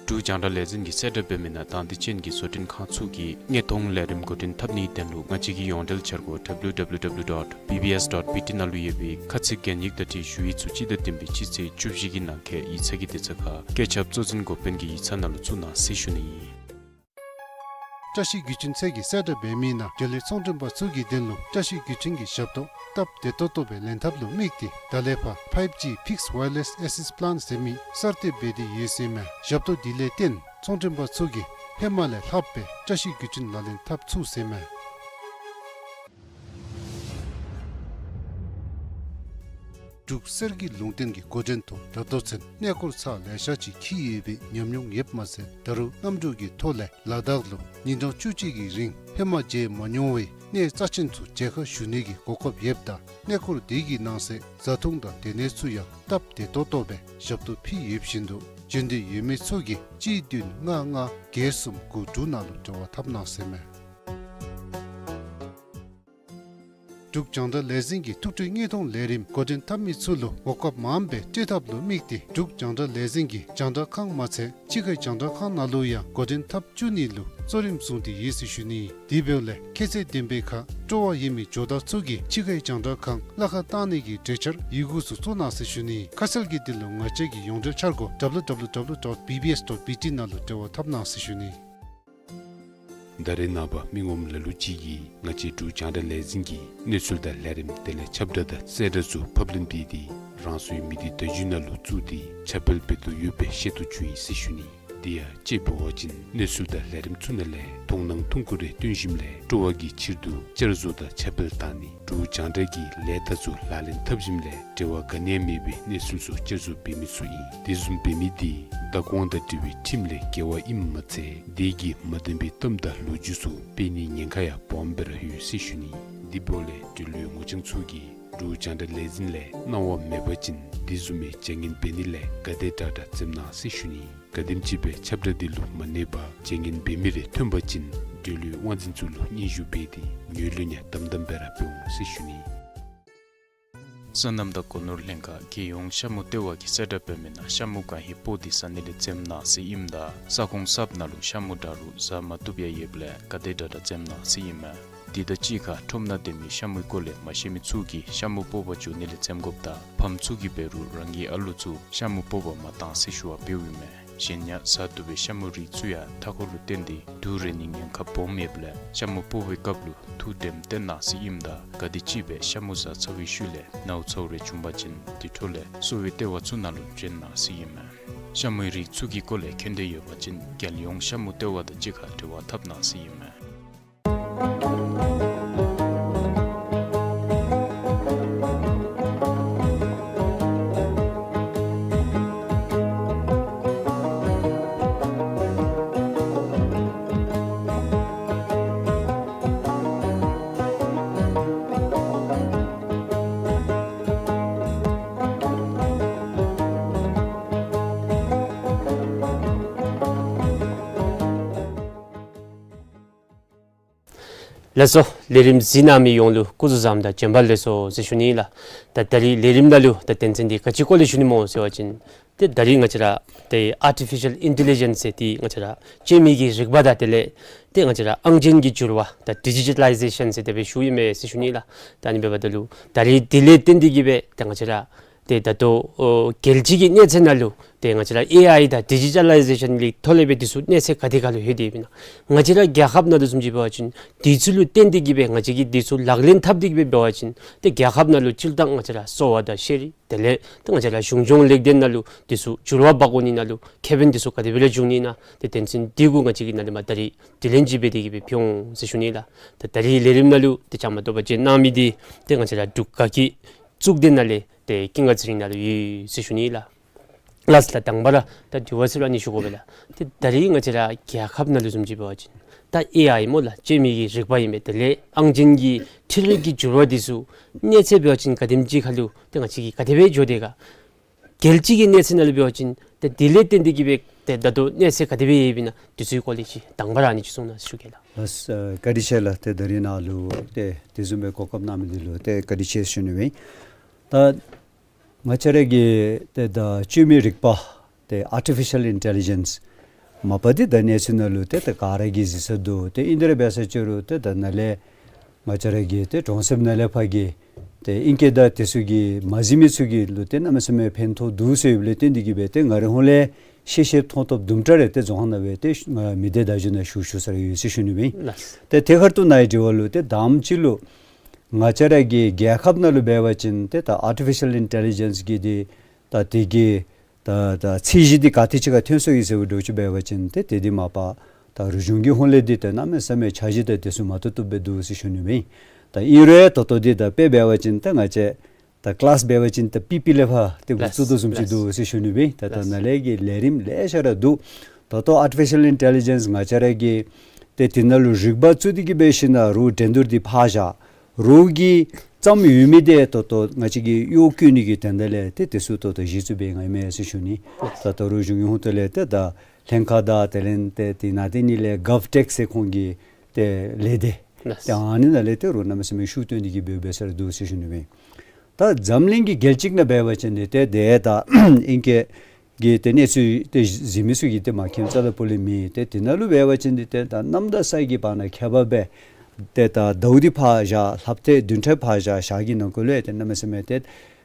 འབྲུག་རྒྱང་བསྒྲགས་ལས་འཛིན་གྱིས་གསལ་བསྒྲགས་འབད་མི་ནང་དང་འདོད་ཅན་གྱི་བཟོ་སྐྲུན་ཁང་ཚུ་གིས་དངོས་མཐོང་ལས་རིམ་འགོ་འདྲེན་འཐབ་ནིའི་དོན་ལུ་ང་བཅས་ཀྱི་ཡོངས་འབྲེལ་འཆར་སྒོ་W W W dot B B S dot B T ནང་ལུ་ཡོད་པའི་ཁ་ཚིག་གན་ཡིག་དང་འཁྲིལ་ཞུ་ཡིག་ཚུ་སྤྱི་ཟླ་བདུན་པའི་སྤྱི་ཚེས་བཅུ་བཞི་གི་ནང་འཁོད་ཡིག་ཚང་གི་དུས་ཚོད་ཁར་བཀོད་ཁྱབ་གཙོ་འཛིན་འགོ་དཔོན་གྱི་ཡིག་ཚང་ནང་ལུ་བཙུགས་གནང་ཟེར་ཞུ་ནི་ཨིན། བཀྲ་ཤིས་བརྒྱུད་འཕྲིན་ཚད་ཀྱིས་གསལ་བསྒྲགས་འབད་མི་ནང་འབྲེལ་ཡོད་ཚོང་མགྲོན་པ་ཚུ་གི་དོན་ལུ་བཀྲ་ཤིས་བརྒྱུད་འཕྲིན་གྱི་ཞབས་ཏོག་སྟབས་བདེ་ཏོག་ཏོ་སྦེ་ལེན་ཐབས་ལུ་དམིགས་ཏེ་ད་ལས་ཕར་five G fixed wireless access plan ཟེར་མི་གསར་གཏོད་འབད་དེ་ཡོད་ཟེར་མས། ཞབས་ཏོག་འདི་ལས་བརྟེན་ཚོང་མགྲོན་པ་ཚུ་གིས་ཧེ་མ་ལས་ལྷགཔ་སྦེ་བཀྲ་ཤིས་བརྒྱུད་འཕྲིན་ལག་ལེན་འཐབ་ཚུགས་ཟེར་མས། འབྲུག་གསེར་གྱི་ལུང་བསྟན་གྱི་འགོ་འདྲེན་ཐོག་ད་ལྟོ་ཚུན་གནས་སྐོར་ཚར་ལེ་ཤ་ཅིག་འཁྱིད་ཡོད་པའི་ཉམས་མྱོང་ཡོདཔ་མ་ཚད་ད་རུང་གནམ་གྲུ་གི་ཐོག་ལས་ལ་དྭགས་ལུ་ཉིན་གྲངས་བཅུ་གཅིག་གི་རིང་ཧེ་མ་མཇལ་མ་མྱོང་བའི་གནས་རྩ་ཆེན་ཚུ་མཇལ་ཁ་ཞུ་ནི་གི་གོ་སྐབས་ཡོདཔ་ད་གནས་སྐོར་དེ་གི་ནང་གསེས་བཟའ་འཐུང་དང་སྡོད་གནས་ཚུ་ཡང་སྟབས་བདེ་ཏོག་ཏོ་སྦེ་ཞབས་ཏོག་ཕུལ་ཡོད་བཞིན་དུ་འབྱོན་འདོད་ཡོད་མི་ཚུ་གིས་གཅིག་བདུན་ལྔ་ལྔ་བརྒྱད་གསུམ་དགུ་དྲུག་ནང་ལུ་འབྲེལ་བ་འཐབ་གནང་ཟེར་མས། འབྲུག་རྒྱང་བསྒྲགས་ལས་འཛིན་གྱིས་ཐུགས་སྤྲོའི་དངོས་མཐོང་ལས་རིམ་འགོ་འདྲེན་འཐབ་མི་ཚུ་ལུ་གོ་སྐབས་མངམ་སྦེ་སྤྲོད་ཐབས་ལུ་དམིགས་ཏེ་འབྲུག་རྒྱང་བསྒྲགས་ལས་འཛིན་གྱི་རྒྱང་བསྒྲགས་ཁང་མ་ཚད་ཕྱི་ཁའི་རྒྱང་བསྒྲགས་ཁང་ནང་ལུ་ཡང་འགོ་འདྲེན་འཐབ་བཅུག་ནི་ལུ་གཙོ་རིམ་བཟུང་སྟེ་ཡོད་ཟེར་ཞུ་ནི། དེ་འབདཝ་ལས་ཁྱད་ཚད་ལྡན་པའི་ཁར་སྤྲོ་བ་ཡོད་མི་ཇོ་བདག་ཚུ་གིས་ཕྱི་ཁའི་རྒྱང་བསྒྲགས་ཁང་གླ་ཁར་བཏང་ནི་གི་གྲོས་འཆར་ཡི་གུ་ཚུ་བཙུགས་གནང་ཟེར་ཞུ་ནི། ཁ་གསལ་གྱི་དོན་ལུ་ང་བཅས་ཀྱི་ཡོངས་འབྲེལ་འཆར་སྒོ་W W W dot B B S dot B T ནང་ལུ་འབྲེལ་བ་འཐབ་གནང་ཟེར་ཞུ་ནི། ད་རེས་ནངས་པ་མི་ངོམ་ལ་ལུ་ཅིག་གིས་ང་བཅས་འབྲུག་རྒྱང་བསྒྲགས་ལས་འཛིན་གྱི་གནས་ཚུལ་དང་ལས་རིམ་དེ་ལས་ཁྱབ་བསྒྲགས་དང་གསལ་བསྒྲགས་ཚུ་ཕབ་ལེན་འབད་དེ་རང་སོའི་མི་སྡེ་བརྡ་བརྒྱུད་ནང་ལུ་བཙུགས་ཏེ་ཁྱབ་སྤེལ་འབད་དོ་ཡོདཔ་སྦེ་ཤེས་རྟོགས་བྱུང་ཡི་ཟེར་ཞུ་ནི། དེ་ཡང་དཔྱེ་འབད་བ་ཅིན་གནས་ཚུལ་དང་ལས་རིམ་ཚུ་ནང་ལས་མཐོང་སྣང་ཐུང་ཀུ་རེ་སྟོན་ཞིནམ་ལས་སྤྲོ་བ་གི་ཕྱིར་དུ་བསྐྱར་བཟོ་དང་ཁྱབ་སྤེལ་བཏང་ནི་འབྲུག་རྒྱང་བསྒྲགས་ཀྱི་ལས་ད་ཚུ་ལག་ལེན་འཐབ་ཞིནམ་ལས་འབྲེལ་བ་ག་ནི་ཡང་མེད་པའི་གནས་ཚུལ་ཚུ་བསྐྱར་བཟོ་འབད་མི་ཚུ་ཨིན། དེ་བཟུམ་འབད་མི་དེ་བདག་དབང་དང་འབྲེལ་བའི་ཁྲིམས་ལས་འགལ་བ་ཨིནམ་མ་ཚད་དེ་གིས་མ་བདེན་པའི་གཏམ་དང་ལོ་རྒྱུས་ཚུ་སྤེལ་ནིའི་ཉེན་ཁ་ཡང་སྦོམ་སྦེ་ར་ཡོད་ཟེར་ཞུ་ནི། དེ་འབདཝ་ལས་འབྲེལ་ཡོད་ངོ་རྐྱང་ཚུ་གིས་འབྲུག་རྒྱང་བསྒྲགས་ལས་འཛིན་ལས་གནང་བ་མེད་པ་ཅིན་དེ་བཟུམ་མའི་བྱ་ངན་འབད་ནི་ལས་ག་དེ་དྲག་དྲག་འཛེམ་གནང་ཟེར་ཞུ་ནི། ག་དེམ་ཅིག་སྦེ་ཁྱབ་བསྒྲགས་དེ་ལུ་མ་གནས་པར་བྱ་ངན་འབད་མི་རེ་ཐོན་པ་ཅིན་འབྲེལ་ཡོད་དབང་འཛིན་ཚུ་ལུ་སྙན་ཞུ་འབད་དེ་ངོས་ལེན་ཡང་དམ་དམ་སྦེ་ར་འབད་འོང་ཟེར་ཞུ་ནི། སོ་ནམ་དང་སྒོ་ནོར་ལྷན་ཁག་རྒྱལ་ཡོངས་ཤ་མུ་ལྟེ་བ་གིས་གསལ་བསྒྲགས་འབད་མི་ནང་ཤ་མུ་གང་ཧེ་སྤོག་སྟེ་ཟ་ནི་ལས་འཛེམ་གནང་ཟེར་ཨིནམ་ད་ས་ཁོངས་གསརཔ་ནང་ལུ་ཤ་མུ་འདྲ་རུང་ཟ་མ་བཏུབ་ཡང་ཡོདཔ་ལས་ག་དེ་དྲག་དྲག་འཛེམ་གནང་ཟེར་ཨིན་མས། དེ་དང་གཅིག་ཁར་ཁྲོམ་ནང་སྡོད་མི་ཤ་མུའི་སྐོར་ལས་མ་ཤེས་མི་ཚུ་གིས་ཤ་མུ་སྤོག་པར་འགྱོ་ནི་ལས་འཛེམ་དགོཔ་དང་ཕམ་ཚུ་གིས་འབད་རུང་རང་གི་ཨ་ལུ་ཚུ་ཤ་མུ་སྤོག་པར་མ་གཏང་ཟེར་ཞུ་བ་འབདཝ་ཨིན་མས། གཞན་ཡང་ཟ་བཏུབ་པའི་ཤ་མུའི་རིགས་ཚུ་ཡང་མཐའ་འཁོར་ལུ་བརྟེན་ཏེ་དུག་རེག་ནིའི་ཉེན་ཁ་སྦོམ་ཡོདཔ་ལས་ཤ་མུ་སྤོག་པའི་སྐབས་ལུ་ཐུགས་དྲནམ་བཏོན་གནང་ཟེར་ཨིནམ་ད་ག་དེམ་ཅིག་སྦེ་ཤ་མུ་ཟ་ཚར་བའི་ཤུལ་ལས་ནཝ་ཚཝ་རེ་བྱུང་པ་ཅིན་དེ་འཕྲོ་ལས་གསོ་བའི་ལྟེ་བ་ཚུ་ནང་ལུ་བྱོན་གནང་ཟེར་ཨིན་མས། ཤ་མུའི་རིགས་ཚུ་གི་སྐོར་ལས་མཁྱེན་འདོད་ཡོད་པ་ཅིན་རྒྱལ་ཡོངས་ཤ་མུ་ལྟེ་བ་དང་གཅིག་ཁར་འབྲེལ་བ་འཐབ་གནང་ཟེར་ཨིན་མས། ལགས་སོ། ལས་རིམ་གཟིགས་གནང་མི་ཡོངས་ལུ་སྐུ་གཟུགས་བཟང་དང་བྱོན་པ་ལེགས་སོ་ཟེར་ཞུ་ནི་ལགས། ད་ད་རིས་ལས་རིམ་ནང་ལུ་ད་དོན་ཚན་འདི་ག་ཅི་སྐོར་ལས་ཞུ་ནི་སྨོ་ཟེར་བ་ཅིན་ཏེ་ད་རིས་ང་བཅས་ར་ཏེ་ཨར་ཊི་ཕི་ཤཱལ་ཨིན་ཊེ་ལི་ཇེནསི་ཟེར་ཏེ་ང་བཅས་ར་སྤྱོད་མི་གི་རིག་པ་དང་དེ་ལས་ཏེ་ང་བཅས་ར་ཨང་ཅན་གྱི་འགྱུར་བ་ད་ཌི་ཇི་ཊ་ལའི་ཟེ་ཤཱན་ཟེར་དེ་སྦེ་ཞུ་ཡི་མས་ཟེར་ཞུ་ནི་ལགས། ད་ཨ་ནི་འབདཝ་ད་ལུ་ད་རིས་དེ་ལས་བརྟེན་ཏེ་གི་སྦེ་ཏེ་ང་བཅས་ར་ཏེ་ད་ལྟོ་ཨོ་རྒྱལ་སྤྱི་གི་གནས་ཚད་ནང་ལུ་ཏེ་ང་བཅས་ར་ཨེ་ཨའི་དང་ཌི་ཇི་ཊ་ལའི་ཟེ་ཤཱན་གྱི་ཐོག་ལས་སྦེ་འདི་ཚུ་གནས་ཚད་ག་དེ་ཁར་ལུ་ལྷོད་དེ་ཡོདཔ་ཨིན་ན། ང་བཅས་ར་རྒྱལ་ཁབ་ནང་ལུ་བཟུམ་ཅིག་འབད་བ་ཅིན་འདི་ཚུ་ལུ་བརྟེན་ཏེ་གི་སྦེ་ང་བཅས་ཀྱིས་འདི་ཚུ་ལག་ལེན་འཐབ་སྟེ་གི་སྦེ་འབད་བ་ཅིན་ཏེ་རྒྱལ་ཁབ་ནང་ལུ་སྤྱིར་བཏང་ང་བཅས་ར་གསོ་བ་དང་ཤེས་རིག་དེ་ལས་ཏེ་ང་བཅས་ར་གཞུང་སྐྱོང་ལེགས་ལྡན་ནང་ལུ་འདི་ཚུ་འགྱུར་བ་འབག་འོང་ནི་ནང་ལུ་ཁེ་ཕན་འདི་ཚུ་ག་དེ་སྦེ་ར་འབྱུང་ནི་ཨིན་ན་ཏེ་དོན་ཚན་འདི་གུ་ང་བཅས་ཀྱིས་ནཱ་ལས་མར་ད་རིས་དྲི་ལན་ཅིག་འབད་དེ་གི་སྦེ་ཕུལ་འོང་ཟེར་ཞུ་ནི་ལགས། ད་ད་རིས་ལས་རིམ་ནང་ལུ་ཏེ་བཅའ་མར་གཏོགས་པ་བྱོན་གནང་མི་འདི་ཏེ་ང་བཅས་ར་འབྲུག་དགའ་སྐྱིད་གཙུག་སྡེ་ནང་ལས་ཏེ་ཀུན་དགའ་ཚེ་རིང་ནཱ་ལུ་ཡོད་ཟེར་ཞུ་ནི་ལགས། ལགས་སོ་ལགས། དང་པ་ར་ད་དྲི་བ་ཟེར་རུང་ཨ་ནི་ཞུ་དགོ་པས་ལགས། ཏེ་ད་རིས་ང་བཅས་ར་རྒྱལ་ཁབ་ནང་ལུ་བཟུམ་ཅིག་འབད་བ་ཅིན་ད་ཨེ་ཨའི་སྨོ་ལགས་སྤྱོད་མི་གི་རིག་པ་ཨིན་པས། དེ་ལས་ཨང་ཅན་གྱི་འཕྲུལ་རིག་གི་འགྱུར་བ་འདི་ཚུ་གནས་ཚད་འབད་བ་ཅིན་ག་དེམ་ཅིག་ཁར་ལུ་ཏེ་ང་བཅས་ཀྱིས་ག་དེ་སྦེ་འགྱོ་དེས་ག། རྒྱལ་སྤྱི་གི་གནས་ཚད་ནང་ལུ་འབད་བ་ཅིན་ཏེ་དེ་ལས་བརྟེན་ཏེ་གི་སྦེ་ཏེ་ད་ལྟོ་གནས་ཚད་ག་དེ་སྦེ་ཡོདཔ་ཨིན་ན་འདི་ཚུ་གི་སྐོར་ལས་ཅིག་དང་པ་ར་ཨ་ནི་ཅིག་གསུང་གནང་ཞུ་གེ་ལགས། ལགས་སོ། བཀའ་དྲིན་ཆེ་ལགས། ཏེ་ད་རིས་ནཱ་ལུ་ཏེ་དེ་བཟུམ་སྦེ་གོ་སྐབས་གནང་མི་འདི་ལུ་ཏེ་བཀའ་དྲིན་ཆེ་ཞུ་ནི་ཨིན། ད་ང་བཅས་ར་གི་ཏེ་ད་སྤྱོད་མི་རིག་པ་ཏེ་ཨར་ཊི་ཕི་ཤཱལ་ཨིན་ཊེ་ལི་ཇེནསི་མ་པ་འདི་ད་གནས་ཚུལ་ནང་ལུ་ཏེ་ད་ག་ར་གིས་གཟིགས་ས་འདུག། ཏེ་ཨིན་དེ་ར་འབད་ས་ཅིག་རུང་ཏེ་ད་ནཱ་ལས་ང་བཅས་ར་གི་ཏེ་གྲོང་གསེབ་ནང་ལས་ཕར་གྱི་ཏེ་ཨིང་སྐད་དང་དེ་ཚུ་གིས་མ་གཟིགས་མི་ཚུ་གི་ལུ་ཏེ་གནམ་མེད་ས་མེད་ཕན་ཐོགས་འདུག་ཟེར་ཡོདཔ་ལས་བརྟེན་ཏེ་གི་སྦེ་ཏེ་ང་རའི་ཧོངས་ལས་ཤེས་ཤེསཔ་མཐོང་ཐོབ་དུམ་གྲ་རེ་ཏེ་རྫོང་ཁ་ནང་སྦེ་ཏེ་ང་མི་སྡེ་བརྡ་བརྒྱུད་ནང་ཞུ་ཞུ་ས་ར་ཡོད་ཟེར་ཞུ་ནི་ཨིན། ལགས། ཏེ་དེ་ཁར་ལྟོས་ནཱ་གི་དྲི་བ་ལུ་ཏེ་དང་པ་ཅིག་ལུ་ང་བཅས་ར་གི་རྒྱལ་ཁབ་ནང་ལུ་འབད་བ་ཅིན་ཏེ་ད་ཨར་ཊི་ཕི་ཤཱལ་ཨིན་ཊེ་ལི་ཇེནསི་གི་འདི་ད་དེ་གི་ད་ད་ཚད་གཞི་འདི་ག་ཏེ་ཅིག་ཁར་ཐོན་སོ་ཡི་ཟེར་བ་འདྲཝ་ཅིག་འབད་བ་ཅིན་ཏེ་དེ་འདི་མ་པ་ད་རིག་གཞུང་གི་ཧོངས་ལས་འདི་ཏེ་གནམ་མེད་ས་མེད་འཆར་གཞི་དང་དེ་ཚུ་མ་བཏུབ་བཏུབ་སྦེ་འདུག་ཟེར་ཞུ་ནི་ཨིན། ད་ཨིན་རུང་ད་ལྟོ་འདི་ད་དཔེ་འབད་བ་ཅིན་ད་ང་བཅས་ད་ཀི་ལཱསི་འབད་བ་ཅིན་ད་པི་པི་ལས་ཕར་ཏེ་འགོ་བཙུགས་དོ་བཟུམ་ཅིག་འདུག་ཟེར་ཞུ་ནི་ཨིན། ད་ད་ནཱ་ལས་ཀྱི་ལས་རིམ་ལེ་ཤ་ར་འདུག། ད་ལྟོ་ཨར་ཊི་ཕི་ཤཱལ་ཨིན་ཊེ་ལི་ཇེནསི་ང་བཅས་ར་གི་ཏེ་དེ་ནང་ལུ་རིག་པ་བཙུགས་ཏེ་གི་སྦེ་ཞིནམ་ལས་རོགས་འགྲན་བསྡུར་འདི་ཕར་བཞག། རོགས་ཀྱིས་བརྩམས་ཡོད་མི་འདི་ད་ལྟོ་ང་བཅས་ཀྱིས་གཡོག་བཀོལ་ནི་གི་དོན་དག་ལས་ཏེ་དེ་ཚུ་ད་ལྟོ་གཞི་བཙུགས་འབད་ཡི་མས་ཟེར་ཞུ་ནི། ད་ལྟོ་རིག་གཞུང་གི་ཧོངས་ལས་ཏེ་ད་ལྷན་ཁག་དང་དེ་ལས་ཏེ་དེ་ནང་ཏེ་ཨ་ནི་ལས་གཱབ་ཊེག་ཟེར་ཁོང་གི་ཏེ་ལས་སྡེ་ཏེ་ཨ་ནི་ནང་ལས་ཏེ་རོགས་གནམ་མེད་ས་མེད་ཤུགས་བཏོན་ཏེ་གི་སྦེ་འབད་ས་ར་འདུག་ཟེར་ཞུ་ནི་ཨིན། ད་འཛམ་གླིང་གི་རྒྱལ་སྤྱི་ནང་འབད་བ་ཅིན་འདི་ཏེ་དེ་ད་ཨིང་སྐད་ཀྱི་ཏེ་གནས་ཚུལ་ཏེ་གཟིགས་མི་ཚུ་གིས་ཏེ་མ་མཁྱེནམ་རྩ་དང་སྤུ་ལས་མེད། ཏེ་དེ་ནང་ལུ་འབད་བ་ཅིན་འདི་ཏེ་ད་གནམ་དང་ས་གི་བར་ན་ཁྱད་པར་སྦེ་ཏེ་ད་ཟླཝ་འདི་ཕར་བཞག་ལྷགཔ་ཏེ་བདུན་ཕྲག་ཕར་བཞག་ཞག་གི་ནང་འཁོད་ལུ་ཏེ་གནམ་མེད་ས་མེད་ཏེ་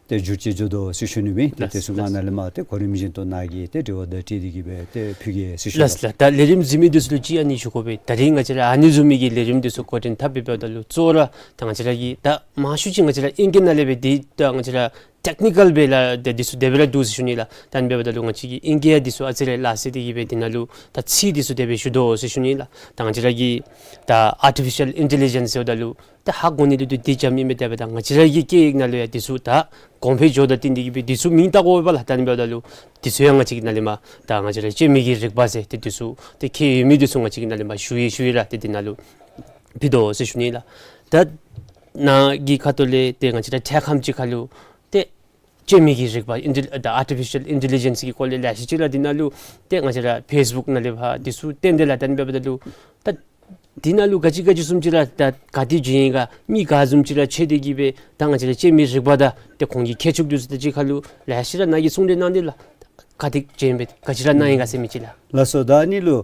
ཏེ་འགྱུར་བཅོས་འགྱོ་དོ་ཟེར་ཞུ་ནི་ཨིན། ཏེ་དེ་ཚུ་ང་ནཱ་ལས་མར་ཏེ་གོ་རིམ་བཞིན་དུ་ནཱ་གི་ཏེ་དྲི་བ་དང་འཁྲིལ་ཏེ་གི་སྦེ་ཏེ་ཕུལ་གེ་ཟེར་ཞུ་ནི། ལགས་ལགས། ད་ལས་རིམ་གཟིགས་མི་འདི་ཚུ་ལུ་ཅིག་ཨ་ནི་ཞུ་དགོ་པས། ད་རིས་ང་བཅས་ར་ཨ་ནི་བཟུམ་མའི་གི་ལས་རིམ་འདི་ཚུ་འགོ་འདྲེན་འཐབ་སྦེ་འབདཝ་ད་ལུ་གཙོ་བོ་ར་ད་ང་བཅས་ར་གི་ད་མང་ཤོས་ཅིག་ང་བཅས་ར་ཨིང་སྐད་ནང་ལས་སྦེ་འདི་ད་ང་བཅས་ར་ཊེག་ནི་ཀཱལ་སྦེ་ལགས་ཏེ་འདི་ཚུ་དེ་སྦེ་ར་འདུག་ཟེར་ཞུ་ནི་ལགས། ད་ཨ་ནི་འབདཝ་ད་ལུ་ང་བཅས་ཀྱིས་ཨིང་སྐད་འདི་ཚུ་ཨ་ཙི་རེ་ལཱ་སེལ་ཏེ་གི་སྦེ་འདི་ནང་ལུ་ད་ཚིག་འདི་ཚུ་དེ་སྦེ་ཞུ་དོ་ཟེར་ཞུ་ནི་ལགས། ད་ང་བཅས་ར་གི་ད་ཨར་ཊི་ཕི་ཤཱལ་ཨིན་ཊེ་ལི་ཇེནསི་ཟེརཝ་ད་ལུ་ད་ཧ་གོ་ནི་ལུ་འདི་འདི་འཇམ་ཨིན་མས། དེ་འབདཝ་ད་ང་བཅས་ར་གི་སྐད་ཡིག་ནང་ལུ་ཡང་འདི་ཚུ་ད་གོང་འཕེལ་འགྱོཝ་དང་བསྟུན་ཏེ་གི་སྦེ་འདི་ཚུ་མིང་བཏགས་དགོ་པས་ལགས། ད་ཨ་ནི་འབདཝ་ད་ལུ་འདི་ཚུ་ཡང་ང་བཅས་ཀྱིས་ནཱ་ལས་མར་ད་ང་བཅས་ར་སྤྱོད་མི་གི་རིག་པ་ཟེར་ཏེ་འདི་ཚུ་ཏེ་ཁྱད་ཡོད་མི་འདི་ཚུ་ང་བཅས་ཀྱིས་ནཱ་ལས་མར་ཞུ་ཡི་ཞུ་ཡི་ར་ཏེ་འདི་ནང་ལུ་ཕུལ་དོ་ཟེར་ཞུ་ནི་ལགས། ད་ནཱ་གི་ཁ་ཐུག་ལས་ཏེ་ང་བཅས་ར་འཕྲལ་ཁམས་ཅིག་ཁར་ལུ་ཏེ་སྤྱོད་མི་གི་རིག་པ་ཨིན་ཊེ་ད་ཨར་ཊི་ཕི་ཤཱལ་ཨིན་ཊེ་ལི་ཇེནསི་གི་སྐོར་ལས་ལེ་ཤ་ཅིག་ར་འདི་ནང་ལུ་ཏེ་ང་བཅས་ར་ཕེསི་བུཀ་ནང་ལས་ཕར་འདི་ཚུ་སྟོན་ཏེ་ལགས། ད་ཨ་ནི་འབདཝ་ད་ལུ་ད་འདི་ནང་ལུ་ག་ཅི་ག་ཅི་བཟུམ་ཅིག་ར་ད་ག་ཏེ་བྱོན་ཡི་ག་མི་ག་བཟུམ་ཅིག་ར་འཚོལ་ཏེ་གི་སྦེ་ད་ང་བཅས་ར་སྤྱོད་མི་རིག་པ་དང་ཏེ་ཁོང་གི་ཁྱད་ཆོས་འདི་ཚུ་དང་གཅིག་ཁར་ལུ་ལེ་ཤ་ར་ནཱ་གིས་གསུང་གྲོས་གནང་སྟེ་ལགས། ག་ཏེ་བྱོན་སྦེ་ག་ཅི་ར་གནང་ཡི་ག་ཟེར་མི་ཅིག་ལགས། ལགས་སོ། ད་ཨ་ནི་ལུ་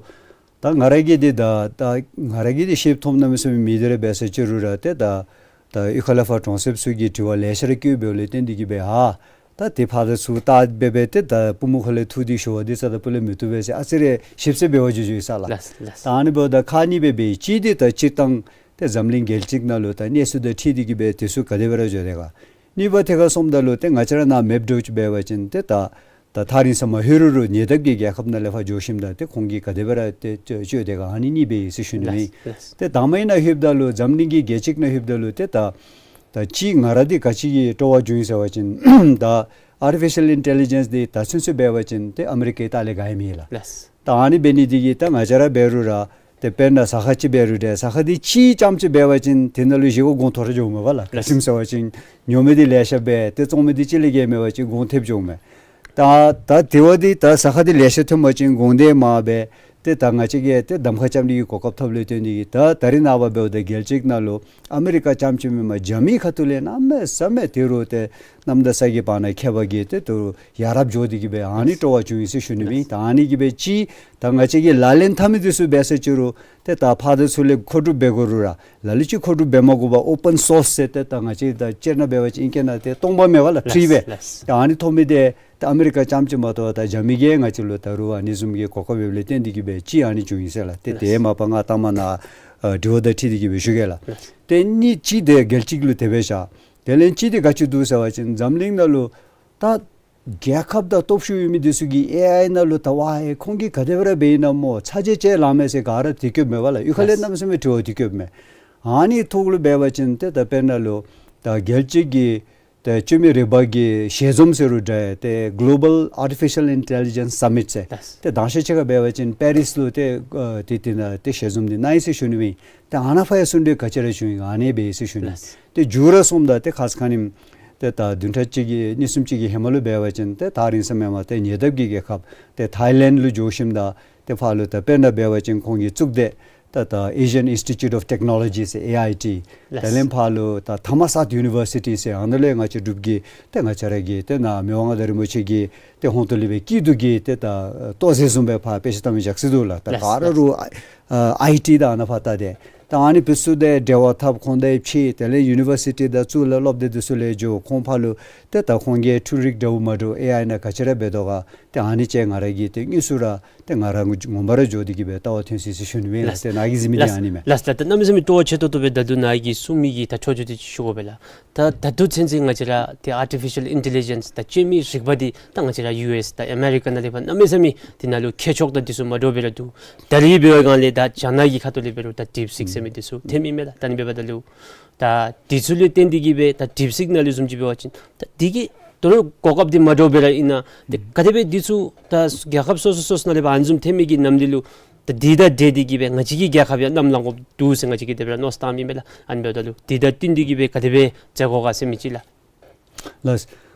ད་ང་ར་གིས་འདི་ད་ད་ང་ར་གིས་འདི་ཤེསཔ་མཐོངམ་གནམ་མེད་ས་མེད་མེད། དེ་ར་འབད་ས་ཅིག་རུང་ར་ཏེ་ད་ད་གཡུས་ཁ་ལས་ཕར་གྲོང་གསེབ་ཚུ་གིས་དྲི་བ་ལེ་ཤ་ར་བཀོད་འབདཝ་ལས་བརྟེན་ཏེ་གི་སྦེ་ཨ་ད་དེ་ཕར་དང་ཚུར་བལྟ་སྦེ་སྦེ་ཏེ་ད་པུས་མོ་ཁ་ལས་འཐུ་སྟེ་ཞུ་བ་འདི་རྩ་དང་སྤུ་ལས་མི་བཏུབ་པས་ཟེར་ཨ་ཙི་རེ་ཞིབ་འཚོལ་འབད་བར་འགྱོ་འགྱོཝ་ཨིན་ས་ལགས། ལགས་ལགས། ད་ཨ་ནི་འབདཝ་ད་ཁག་གཉིས་སྦེ་འབད་ཡི། གཅིག་འདི་ད་སྤྱིར་བཏང་ཏེ་འཛམ་གླིང་རྒྱལ་སྤྱི་ནང་ལུ་ད་གནས་ཚུལ་དང་འཁྲིལ་ཏེ་གི་སྦེ་དེ་ཚུ་ག་དེ་སྦེ་ར་འགྱོ་དེས་ག། གཉིས་པ་ཐད་ཁར་སོངམ་ད་ལུ་ཏེ་ང་བཅས་ར་ནཱ་མེདཔ་འདྲཝ་ཅིག་འབད་བ་ཅིན་ཏེ་ད་ད་ཐག་རིང་ས་མ་ལྷོད་རུང་རུང་ཉེ་འདབས་ཀྱི་རྒྱལ་ཁབ་ནང་ལས་ཕར་འགྱོ་ཞིནམ་ད་ཏེ་ཁོང་གིས་ག་དེ་སྦེ་ར་ཏེ་སྤྱོད་སྤྱོད་དེས་ག། ཨ་ནི་གཉིས་སྦེ་ཨིན་ཟེར་ཞུ་ནི་ཨིན། ལགས་ལགས། ཏེ་དང་པ་ཨིན་ན་ལྷོདཔ་ད་ལུ་འཛམ་གླིང་གི་རྒྱལ་སྤྱི་ནང་ལྷོདཔ་ད་ལུ་ཏེ་ད་ད་ཅི་ང་ར་འདི་ག་ཅི་གི་སྤྲོ་བ་བྱུང་ཡི་ཟེར་བ་ཅིན་ད་ཨར་ཊི་ཕི་ཤཱལ་ཨིན་ཊེ་ལི་ཇེནསི་འདི་ད་ཚུན་ཚོད་འབད་བ་ཅིན་ཏེ་ཨ་མི་རི་ཀའི་ལྟག་ལས་ག་ཡང་མེད་ལགས། ལགས། ད་ཨ་ནི་འབད་ནི་འདི་གིས་ད་ང་བཅས་ར་འབད་རུང་ར་ཏེ་དཔེར་ན་ཟ་ཁང་ཅིག་འབད་རུང་ཏེ་ཟ་ཁང་འདི་གཅིག་རྐྱངམ་ཅིག་འབད་བ་ཅིན་དེ་ནང་ལུ་བཞེས་སྒོ་གོང་མཐོར་ར་འགྱོཝ་མས་པ་ལགས། ལགས། ག་ཅི་སྨོ་ཟེར་བ་ཅིན་ཉོ་མི་འདི་ལེ་ཤ་འབད་ཏེ་བཙོང་མི་འདི་གཅིག་ལས་བརྒལ་མེད་པ་ཅིན་གོང་ཐེབས་འགྱོཝ་མས། ད་ད་དེ་བ་འདི་ད་ཟ་ཁང་འདི་ལེ་ཤ་ཐོན་པ་ཅིན་གོང་འདི་མར་སྦེ་ ཏེ་ད་ང་བཅས་ཀྱིས་ཏེ་གདམ་ཁ་རྐྱབ་ནི་གི་གོ་སྐབས་ཐོབ་ལས་བརྟེན་ཏེ་གིས་ད་ད་རེས་ནངས་པ་འབདཝ་ད་རྒྱལ་སྤྱི་ནང་ལུ་ཨ་མི་རི་ཀ་རྐྱངམ་ཅིག་མེན་པར་རྒྱ་མི་ཁ་ཐུག་ལས་གནམ་མེད་ས་མེད་ཏེ་རུང་ཏེ་གནམ་དང་ས་གི་བར་ན་ཁྱད་པར་གྱིས་ཏེ་ད་རུང་ཡ་རབས་འགྱོ་སྟེ་གིས་སྦེ་ཨ་ནི་སྤྲོ་བ་བྱུང་ཡི་ཟེར་ཞུ་ནི་ཨིན། ད་ཨ་ནི་གིས་སྦེ་ཅིག་ད་ང་བཅས་ཀྱི་ལག་ལེན་འཐབ་མི་འདི་ཚུ་འབད་ས་ཅིག་རུང་ཏེ་ད་ཕར་དང་ཚུར་ལས་མཁོ་སྒྲུབ་འབད་དགོ་རུང་ར་ལ་ལུ་ཅིག་མཁོ་སྒྲུབ་འབད་མ་དགོ་པར་ཨོ་པཱན་སོརསི་ཟེར་ཏེ་ད་ང་བཅས་ད་སྤྱིར་ན་འབད་བ་ཅིན་ཨིང་སྐད་ནང་ཏེ་སྟོང་པ་མེད་པ་ལགས། ཕི་རི་སྦེ། ལགས་ལགས། ད་ཨ་ནི་ཐོབ་མི་འདི་ད་ཨ་མི་རི་ཀ་རྐྱངམ་ཅིག་མ་གཏོགས་ད་རྒྱ་མི་གིས་ང་བཅས་ལུ་ད་རུང་ཨ་ནི་བཟུམ་གྱི་གོ་སྐབས་ཡོདཔ་ལས་བརྟེན་ཏེ་གིས་སྦེ་ཅིག་ཨ་ནི་བྱུང་ཡི་ཟེར་ལགས། ཏེ་ཏེ་མ་པ་ང་ལྟ་མ་ན་ཨ་དྲི་བ་དང་འཁྲིལ་ཏེ་གིས་སྦེ་ཞུ་གེ་ལགས། ལགས། ཏེ་ཨ་ནི་ཅིག་འདི་རྒྱལ་སྤྱི་ལུ་དེ་སྦེ་བཞག། དེ་ལས་ཅིག་འདི་ག་ཅི་འདུག་ཟེར་བ་ཅིན་འཛམ་གླིང་ནང་ལུ་ད་རྒྱལ་ཁབ་དང་སྟོབས་ཤུགས་ཡོད་མི་འདི་ཚུ་གིས་ཨེ་ཨའི་ནང་ལུ་ད་ཝའི་ཁོང་གིས་ག་དེ་སྦེ་ར་འབད་ནི་ཨིན་ན་སྨོ་ཚ་གྱང་ཅིག་ལང་མས་ཟེར་ག་ར་དེ་སྐྱོདཔ་མས་པ་ལགས། གཡུས་ཁ་ལས་གནམ་མེད་ས་མེད་དྲི་བ་དེ་སྐྱོདཔ་མས། ཨ་ནི་ཐོག་ལུ་འབད་བ་ཅིན་ཏེ་ད་དཔེར་ན་ལུ་ད་རྒྱལ་སྤྱི་གི་ཏེ་བཅོས་མིན་རིག་པ་གི་ཞལ་འཛོམས་ཟེར་རུང་འདྲ་ཏེ་Global Artificial Intelligence Summit ཟེར། ལགས། ཏེ་དང་ཤེས་ཅིག་ཁར་འབད་བ་ཅིན་པེ་རིས་ལུ་ཏེ་ཨ་ཏེ་དེ་ནང་ཏེ་ཞལ་འཛོམས་འདི་གནང་ཡི་ཟེར་ཞུ་ནི་ཨིན། ཏེ་ཨ་ནཱ་ཕར་ཡང་གསུང་གྲོས་ག་ཅི་ར་བྱུང་ཡི་ཨ་ནི་སྦེ་ཡི་ཟེར་ཞུ་ནི། ལགས། ཏེ་མཇུག་ར་སོངམ་ད་ཏེ་ཁ་ཙ་ཁ་ཉིནམ་ཏེ་ད་བདུན་ཕྲག་གཅིག་གི་གཉིས་གསུམ་ཅིག་གི་ཧེ་མ་ལུ་འབད་བ་ཅིན་ཏེ་ད་རིང་སང་མེན་པར་ཏེ་ཉེ་འདབས་ཀྱི་རྒྱལ་ཁབ་ཏེ་ཐའི་ལེནཌ་ལུ་འགྱོ་ཞིནམ་ད་ཏེ་ཕར་ལུ་ད་དཔེར་ན་འབད་བ་ཅིན་ཁོང་གི་གཙུག་སྡེ་ད་ད་Asian Institute of Technology ཟེར་ཨེ་ཨའི་ཊི། ལགས། དེ་ལས་ཕར་ལུ་ད་ཐ་མ་སཱཐ་ཡུ་ནི་བར་སི་ཊི་ཟེར་ཨ་ནཱ་ལས་ང་བཅས་འབྲུག་གི་ཏེ་ང་བཅས་ར་གི་ཏེ་ནཱ་མི་དབང་མངའ་བདག་རིན་པོ་ཆེ་གི་ཏེ་ཧོངས་ཏོ་ལས་སྦེ་སྐྱིད་སྡུག་གི་ཏེ་ད་ལྟོ་གཟན་བཟུམ་སྦེ་ཕར་དཔེ་ཆ་ལྟ་མི་ཇག་སི་འདུག་ལགས། ད་ལགས་ག་ར་ལགས། རུང་ཨ་ཨའི་ཊི་དང་ཨ་ནཱ་ཕར་ལྟ་སྟེ་ད་ཨ་ནི་འབད་ཚུ་ཏེ་འབྲེལ་བ་འཐབ་ཁོང་དང་ཕྱད། དེ་ལས་ཡུ་ནི་བར་སི་ཊི་དང་གཙུག་ལག་སློབ་སྡེ་འདི་ཚུ་ལས་འགྱོ་ཁོང་ཕར་ལུ་ཏེ་ད་ཁོང་གིས་འཕྲུལ་རིག་འདྲཝ་མ་འདྲཝ་ཨེ་ཨའི་ནང་ག་ཅི་ར་འབད་དོ་ག་ཏེ་ཨ་ནི་ཅིག་ང་ར་གིས་ཏེ་དངོས་སུ་ར་ཏེ་ང་ར་ངོ་མ་ར་འགྱོ་སྟེ་གིས་སྦེ་ལྟ་བ་ཐོན་ཅི་ཟེར་ཞུ་ནི་ཨིན་ལགས། ལགས། ཏེ་ནཱ་གི་གཟིགས་མི་འདི་ལགས། ཨ་ནི་མས། ལགས་ལགས། ད་གནམ་མེད་ས་མེད་སྤྲོ་བ་ཆེ་ཏོག་ཏོ་སྦེ་ད་ལྟོ་ནཱ་གིས་གསུང་མི་གི་ད་འཕྲོ་མཐུད་དེ་ཅིག་ཞུ་དགོ་པས་ལགས། ད་ད་ལྟོ་ཚུན་ཚོད་ང་བཅས་ར་ཏེ་ཨར་ཊི་ཕི་ཤཱལ་ཨིན་ཊེ་ལི་ཇེནསི་ད་བཅོས་མིན་རིག་པ་འདི་ད་ང་བཅས་ར་ཡུ་ཨེསི་དང་ཨ་མེ་རི་ཀ་ནང་ལས་ཕར་གནམ་མེད་ས་མེད་དེ་ནང་ལུ་ཁྱད་ཆོས་དང་འདི་ཚུ་མ་འདྲཝ་སྦེ་ར་འདུག། ད་རིས་འབད་བའི་སྒང་ལས་ད་རྒྱ་ནག་གི་ཁ་ཐུག་ལས་འབད་རུང་ད་ཌིབ་སིག་ཟེར་མི་འདི་ཚུ་ཐོན་མི་མས་ལགས། ད་ཨ་ནི་འབདཝ་ད་ལུ་ད་འདི་ཚུ་ལུ་བརྟེན་ཏེ་གིས་སྦེ་ད་ཌིབ་སིག་ནང་ལུ་བཟུམ་ཅིག་འབད་བ་ཅིན་ད་འདི་གིས་ད་རུང་གོ་སྐབས་འདི་མ་འདྲཝ་སྦེ་ར་ཨིན་ན་ཏེ་ག་དེ་སྦེ་འདི་ཚུ་ད་རྒྱལ་ཁབ་སོ་སོ་སོ་སོ་ནང་ལས་ཕར་ཨ་ནི་བཟུམ་ཐོན་མི་གི་ནམ་འདི་ལུ་ད་འདི་དང་འབྲེལ་ཏེ་གིས་སྦེ་ང་བཅས་ཀྱི་རྒྱལ་ཁབ་ཡང་གནམ་ལངས་དགོཔ་འདུག་ཟེར་ང་བཅས་ཀྱིས་དེ་སྦེ་ར་མནོ་བསམ་བཏངམ་ཨིན་མས་ལགས། ཨ་ནི་འབདཝ་ད་ལུ་འདི་དང་བསྟུན་ཏེ་གིས་སྦེ་ག་དེ་སྦེ་མཛད་དགོ་ག་ཟེར་མི་ཅིག་ལགས། ལགས།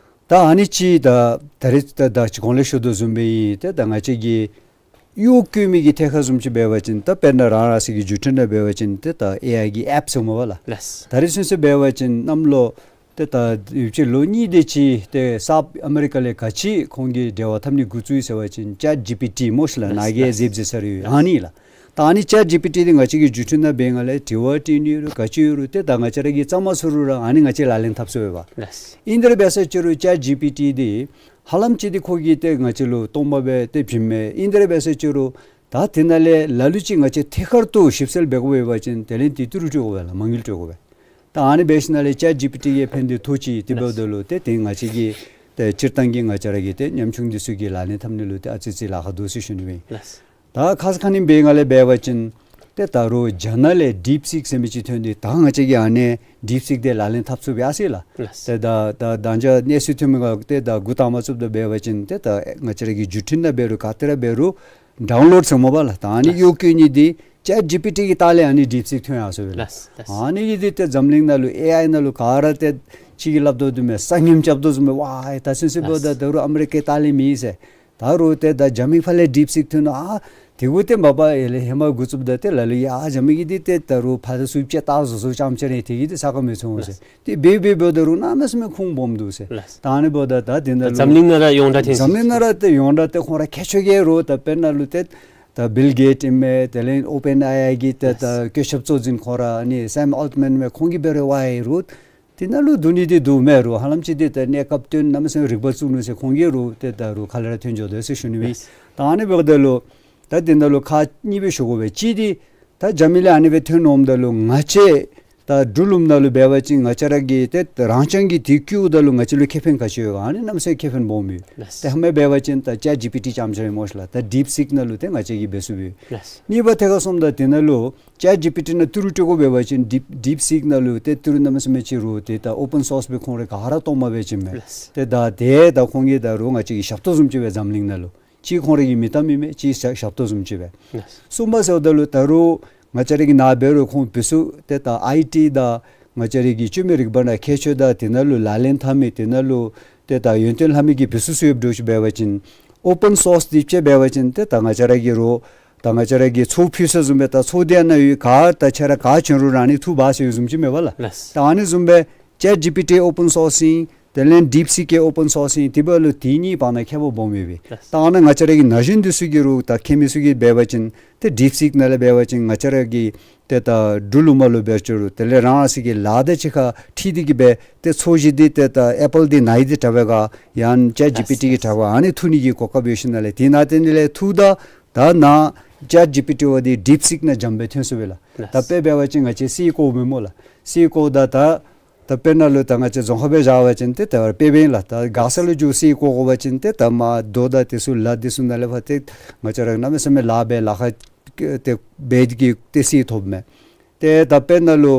ད་ཨ་ནི་ཅིག་ད་ད་རེས་ད་ད་ཅི་གོང་ལས་ཞུ་དོ་བཟུམ་སྦེ་ཨིན། ཏེ་ད་ང་བཅས་ཀྱི་གཡོག་བཀོལ་མི་གི་ཐད་ཁར་བཟུམ་ཅིག་འབད་བ་ཅིན་ད་དཔེར་ན་རང་རང་སོའི་གི་བརྒྱུད་འཕྲིན་ནང་འབད་བ་ཅིན་ཏེ་ད་ཨེ་ཨའི་གི་ཨེཔ་ཟེར་སྨོ་པ་ལགས། ལགས། ད་རེས་ཚུན་ཚོད་འབད་བ་ཅིན་གནམ་ལོ་ཏེ་ད་ཡུདཔ་ཅིག་ལོ་གཉིས་དེ་ཅིག་ཏེ་སཱཐ་ཨ་མེ་རི་ཀ་ལས་ག་ཅི་ཁོང་གིས་འབྲེལ་བ་འཐབ་ནི་འགོ་བཙུགས་ཡི་ཟེར་བ་ཅིན་ཅེཊ་ཇི་པི་ཊི་སྨོ་ཤིག་ལགས། ནཱ་གིས་ཟེར་ཟེར་ས་རེ་ཨ་ནི་ལགས། ད་ཨ་ནི་ཅེཊ་ཇི་པི་ཊི་འདི་ང་བཅས་ཀྱིས་བརྒྱུད་འཕྲིན་ནང་འབད་སྒང་ལས་དྲི་བ་དྲི་ནི་ཡོད་རུང་ག་ཅི་ཡོད་རུང་ཏེ་ད་ང་བཅས་ར་གིས་རྩ་མ་ཚུགས་རུང་ར་ཨ་ནི་ང་བཅས་ལག་ལེན་འཐབ་ཚུགས་པས། ལགས། ཨིན་དེ་ར་འབད་ས་ཅིག་རུང་ཅེཊ་ཇི་པི་ཊི་འདི་ཧ་ལམ་ཅིག་འདི་ཁོ་གིས་ཏེ་ང་བཅས་ལུ་སྟོང་པ་སྦེ་ཏེ་བྱིནམ་མས། ཨིན་དེ་ར་འབད་ས་ཅིག་རུང་ད་དེ་ནང་ལས་ལ་ལུ་ཅིག་ང་བཅས་ཐད་ཀར་དུ་ཞིབ་འཚོལ་འབད་དགོ་པ་ཅིན་དེ་ལས་ཏེ་ཏི་རུ་སྤྲོད་དགོ་པས་ལགས། མ་དངུལ་སྤྲོད་དགོ་པས། ད་ཨ་ནི་འབད་ཞིནམ་ལས་ཅེཊ་ཇི་པི་ཊི་གིས་ཕན་ཐོགས་ཅི། དེ་འབདཝ་ད་ལུ་ཏེ་དེ་ང་བཅས་ཀྱི་ཏེ་སྤྱིར་བཏང་གི་ང་བཅས་ར་གི་ཏེ་ཉམ་ཆུང་འདི་ཚུ་གིས་ལག་ལེན་འཐབ་ནི་ལུ་ཏེ་ཨ་ཙི་ཅིག་ལཱ་ཁག་འདུག་ཟེར་ཞུ་ནི་ཨིན། ལགས། ད་ཁ་ཙ་ཁ་ཉིནམ་འབད་སྒང་ལས་འབད་བ་ཅིན་ཏེ་ད་རུང་རྒྱ་ནག་ལས་ཌིབ་སིག་ཟེར་མི་ཅིག་ཐོན་ཏེ་ད་ང་བཅས་ཀྱིས་ཨ་ནི་ཌིབ་སིག་འདི་ལག་ལེན་འཐབ་ཚུགས་པས་ཟེར་ལགས། ལགས། ཏེ་ད་ད་ད་ཅི་གནས་ཚུལ་ཐོན་མི་ག་ཏེ་ད་འགོ་དང་པ་བཙུགསཔ་ད་འབད་བ་ཅིན་ཏེ་ད་ང་བཅས་ར་གི་བརྒྱུད་འཕྲིན་ནང་འབད་རུང་ག་ཏེ་ར་འབད་རུང་ཌའུན་ལོཌ་ཟེར་སྨོ་པ་ལགས། ད་ཨ་ནི་ལགས། གཡོག་བཀོལ་ནི་འདི་ཅེཊ་ཇི་པི་ཊི་གི་ལྟག་ལས་ཨ་ནི་ཌིབ་སིག་ཐོན་ཡར་སོང་པས་ལགས། ལགས། ལགས། ཨ་ནི་གིས་འདི་ཏེ་འཛམ་གླིང་ནང་ལུ་ཨེ་ཨའི་ནང་ལུ་ག་ར་ཏེ་ཅིག་གིས་སླབ་དོ་བཟུམ་སྦེ་ས་ངནམ་རྐྱབ་དོ་བཟུམ་སྦེ་ཝའི་ད་ཚུན་ཚོད་འབདཝ་ད་ད་རུང་ཨ་མི་རི་ཀའི་ལྟག་ལས་མེད་ཟེར། ད་རུང་ཏེ་ད་རྒྱ་མི་ཕར་ལས་ཌིབ་སིག་ཐོན་ནུག། ཨ་དེ་གུ་ཏེ་མ་པ་ཡར་ལས་ཧེ་མ་འགོ་བཙུགསཔ་ད་ཏེ་ལ་ལུ་ཡ་རྒྱ་མི་གིས་འདི་ཏེ་ད་རུང་ཕར་དང་ཚུར་ཅིག་བལྟ་བཟོ་བཟོཝ་ཙམ་ཅིག་ར་ཨིན། དེ་གིས་འདི་ས་ཁར་མི་ཚུད་འོང་ཟེར། ཏེ་འབད་འབད་འབདཝ་ད་རུང་གནམ་མེད་ས་མེད་ཁུངས་སྦོམ་འདུག་ཟེར། ལགས། ད་ཨ་ནི་འབདཝ་ད་ད་དེ་ནང་ལུ་འཛམ་གླིང་ནང་ར་ཡོངས་གྲགས་ཐོན་འཛམ་གླིང་ནང་ར་ཏེ་ཡོངས་གྲགས་ཏེ་ཁོང་ར་མཁས་མཆོག་གིས་རུང་ད་དཔེར་ན་ལུ་ཏེ་ད་བིལ་གེཊ་ཨིན་མས། དེ་ལས་ཨོ་པེན་ཨེ་ཨའི་གི་ཏེ་ད་ལགས། བཀོད་ཁྱབ་གཙོ་འཛིན་ཁོང་ར་ཨ་ནི་སེམ་ཨལ་ཊི་མཱན་མས། ཁོང་གིས་འབད་རུང་ཝའི་རུང་དེ་ནང་ལུ་འདུག་ནི་འདི་འདུག་མས་རུང་ཧ་ལམ་ཅིག་འདི་ད་གནས་སྐབས་བཏོན་གནམ་མེད་ས་མེད་རིག་པ་བཙུགས་ནུག་ཟེར་ཁོང་གིས་རུང་ཏེ་ད་རུང་ཁ་ལས་ར་ཐོན་འགྱོ་དོ་ཟེར་ཞུ་ནི་ཨིན། ལགས། ད་ཨ་ནི་འབདཝ་ད་ལུ་ད་དེ་ནང་ལུ་ཁག་གཉིས་སྦེ་ཞུ་དགོ་པས། གཅིག་འདི་ད་རྒྱ་མི་ལས་ཨ་ནི་སྦེ་ཐོན་འོངམ་ད་ལུ་ང་བཅས་ད་འབྲུག་ལུངམ་ནང་ལུ་འབད་བ་ཅིན་ང་བཅས་ར་གིས་ཏེ་རང་རྐྱང་གིས་དེ་བཀོལཝ་ད་ལུ་ང་བཅས་ལུ་ཁེ་ཕན་ག་ཅི་ཡོད་ག། ཨ་ནི་གནམ་མེད་ས་མེད་ཁེ་ཕན་སྦོམ་ཡོད། ལགས། ཏེ་ཧེ་མ་འབད་བ་ཅིན་ད་ཅེཊ་ཇི་པི་ཊི་རྐྱངམ་ཅིག་ར་སྨོ་ཤིག་ལགས། ད་ཌིབ་སིག་ནང་ལུ་ཏེ་ང་བཅས་ཀྱིས་འབད་ཚུགས་པས། ལགས། གཉིས་པ་ཐད་ཁར་སོངམ་ད་དེ་ནང་ལུ་ཅེཊ་ཇི་པི་ཊི་ནང་ཏི་རུ་སྤྲོད་དགོ་འབད་བ་ཅིན་ཌིབ་ཌིབ་སིག་ནང་ལུ་ཏེ་ཏི་རུ་གནམ་མེད་ས་མེད་ཅིག་རུང་ཏེ་ད་ཨོ་པཱན་སོརསི་སྦེ་ཁོང་ར་ག་ར་གཏོགས་མ་འབད་བ་ཅིན་མས། ལགས། ཏེ་ད་ཏེ་ད་ཁོང་གིས་ད་རུང་ང་བཅས་ཀྱི་ཞབས་ཏོག་བཟུམ་ཅིག་སྦེ་འཛམ་གླིང་ནང་ལུ་གཅིག་ཁོང་ར་གི་མིང་གཏམ་ཨིན་མས། གཅིག་ཞབས་ཞབས་ཏོག་བཟུམ་ཅིག་སྦེ། ལགས། གསུམ་པ་ཟེརཝ་ད་ལུ་ད་རུང་ང་བཅས་ར་གི་ནཱ་འབད་རུང་ཁོང་འབད་ཚུགས། ཏེ་ད་ཨའི་ཊི་དང་ང་བཅས་ར་གི་བཅོས་མིན་རིག་པ་ནང་མཁས་མཆོག་དང་དེ་ནང་ལུ་ལག་ལེན་འཐབ་མི་དེ་ནང་ལུ་ཏེ་ད་ཡོན་ཏན་ལྷབ་མི་གི་འབད་ཚུགས་ཚུགས་ཡོདཔ་འདྲཝ་ཅིག་འབད་བ་ཅིན་ཨོ་པཱན་སོརསི་འདི་ཅིག་འབད་བ་ཅིན་ཏེ་ད་ང་བཅས་ར་གིས་རུང་ ད་ང་བཅས་ར་གིས་མཚོ་ཕུད་ས་བཟུམ་སྦེ་ད་མཚོ་འདི་ནང་ཡོད་ག་ད་ཁྱོད་ར་ག་བྱོན་རུང་རང་ནི་འཐུ་འབག་ཟེར་བཟུམ་ཅིག་མེན་པ་ལགས། ལགས། ད་ཨ་ནི་བཟུམ་སྦེ་ཅེཊ་ཇི་པི་ཊི་ཨོ་པཱན་སོརསིང་དེ་ལས་ཌིཔ་སིག་གི་ཨོ་པཱན་སོརསིང་དེ་འབདཝ་ལུ་དེ་གཉིས་བར་ན་ཁྱད་པར་སྦོམ་ཡོད་པས། ལགས། ད་ཨ་ནཱ་ང་བཅས་ར་གི་ན་གཞོན་འདི་ཚུ་གིས་རུང་ད་མཁས་མི་ཚུ་གིས་འབད་བ་ཅིན་ཏེ་ཌིཔ་སིག་ནང་ལས་འབད་བ་ཅིན་ང་བཅས་ར་གི་ཏེ་ད་འབྲུག་ལུ་མ་ལུ་འབད་ཅི་རུང་དེ་ལས་རང་སོ་གི་ལཱ་དང་གཅིག་ཁར་འཁྲིལ་ཏེ་གིས་སྦེ་ཏེ་མཚོ་གཞི་འདི་ཏེ་ད་ཨེ་པཱལ་འདི་ནཱ་ཡི་འདི་དྲག་པས་ག་ཡང་ཅེཊ་ཇི་པི་ཊི་གིས་དྲག་པས་ག་ཨ་ནི་འཐུ་ནི་གི་གོ་སྐབས་ཡོད་ཞིནམ་ལས་དེ་ནང་དེ་ནི་ལས་འཐུ་ད་ད་ནཱ་ཅེཊ་ཇི་པི་ཊི་འབདཝ་འདི་ཌིཔ་སིག་ནང་འཇམ་སྦེ་ཐོན་སོང་པས་ལགས། ལགས། ད་དཔེ་འབད་བ་ཅིན་ང་བཅས་སི་ཀོ་མེན་མོ་ལགས། སི་ཀོ་ད་ད་ད་དཔེར་ན་ལུ་ད་ང་བཅས་རྫོང་ཁ་སྦེ་བཞག་པ་ཅིན་ཏེ་ད་དཔེ་འབདཝ་ཨིན་ལགས། ད་དགའ་ས་ལུ་འགྱོ་སི་ཀོ་དགོ་པ་ཅིན་ཏེ་ད་མར་རྡོ་དང་དེ་ཚུ་ལ་དེ་ཚུ་ནང་ལས་ཕར་ཏེ་ང་བཅས་ར་གནམ་མེད་ས་མེད་ལཱ་འབད་ལཱ་ཁག་ཏེ་འབད་དེ་གིས་ཏེ་སི་ཐོབ་མས། ཏེ་ད་དཔེར་ན་ལུ་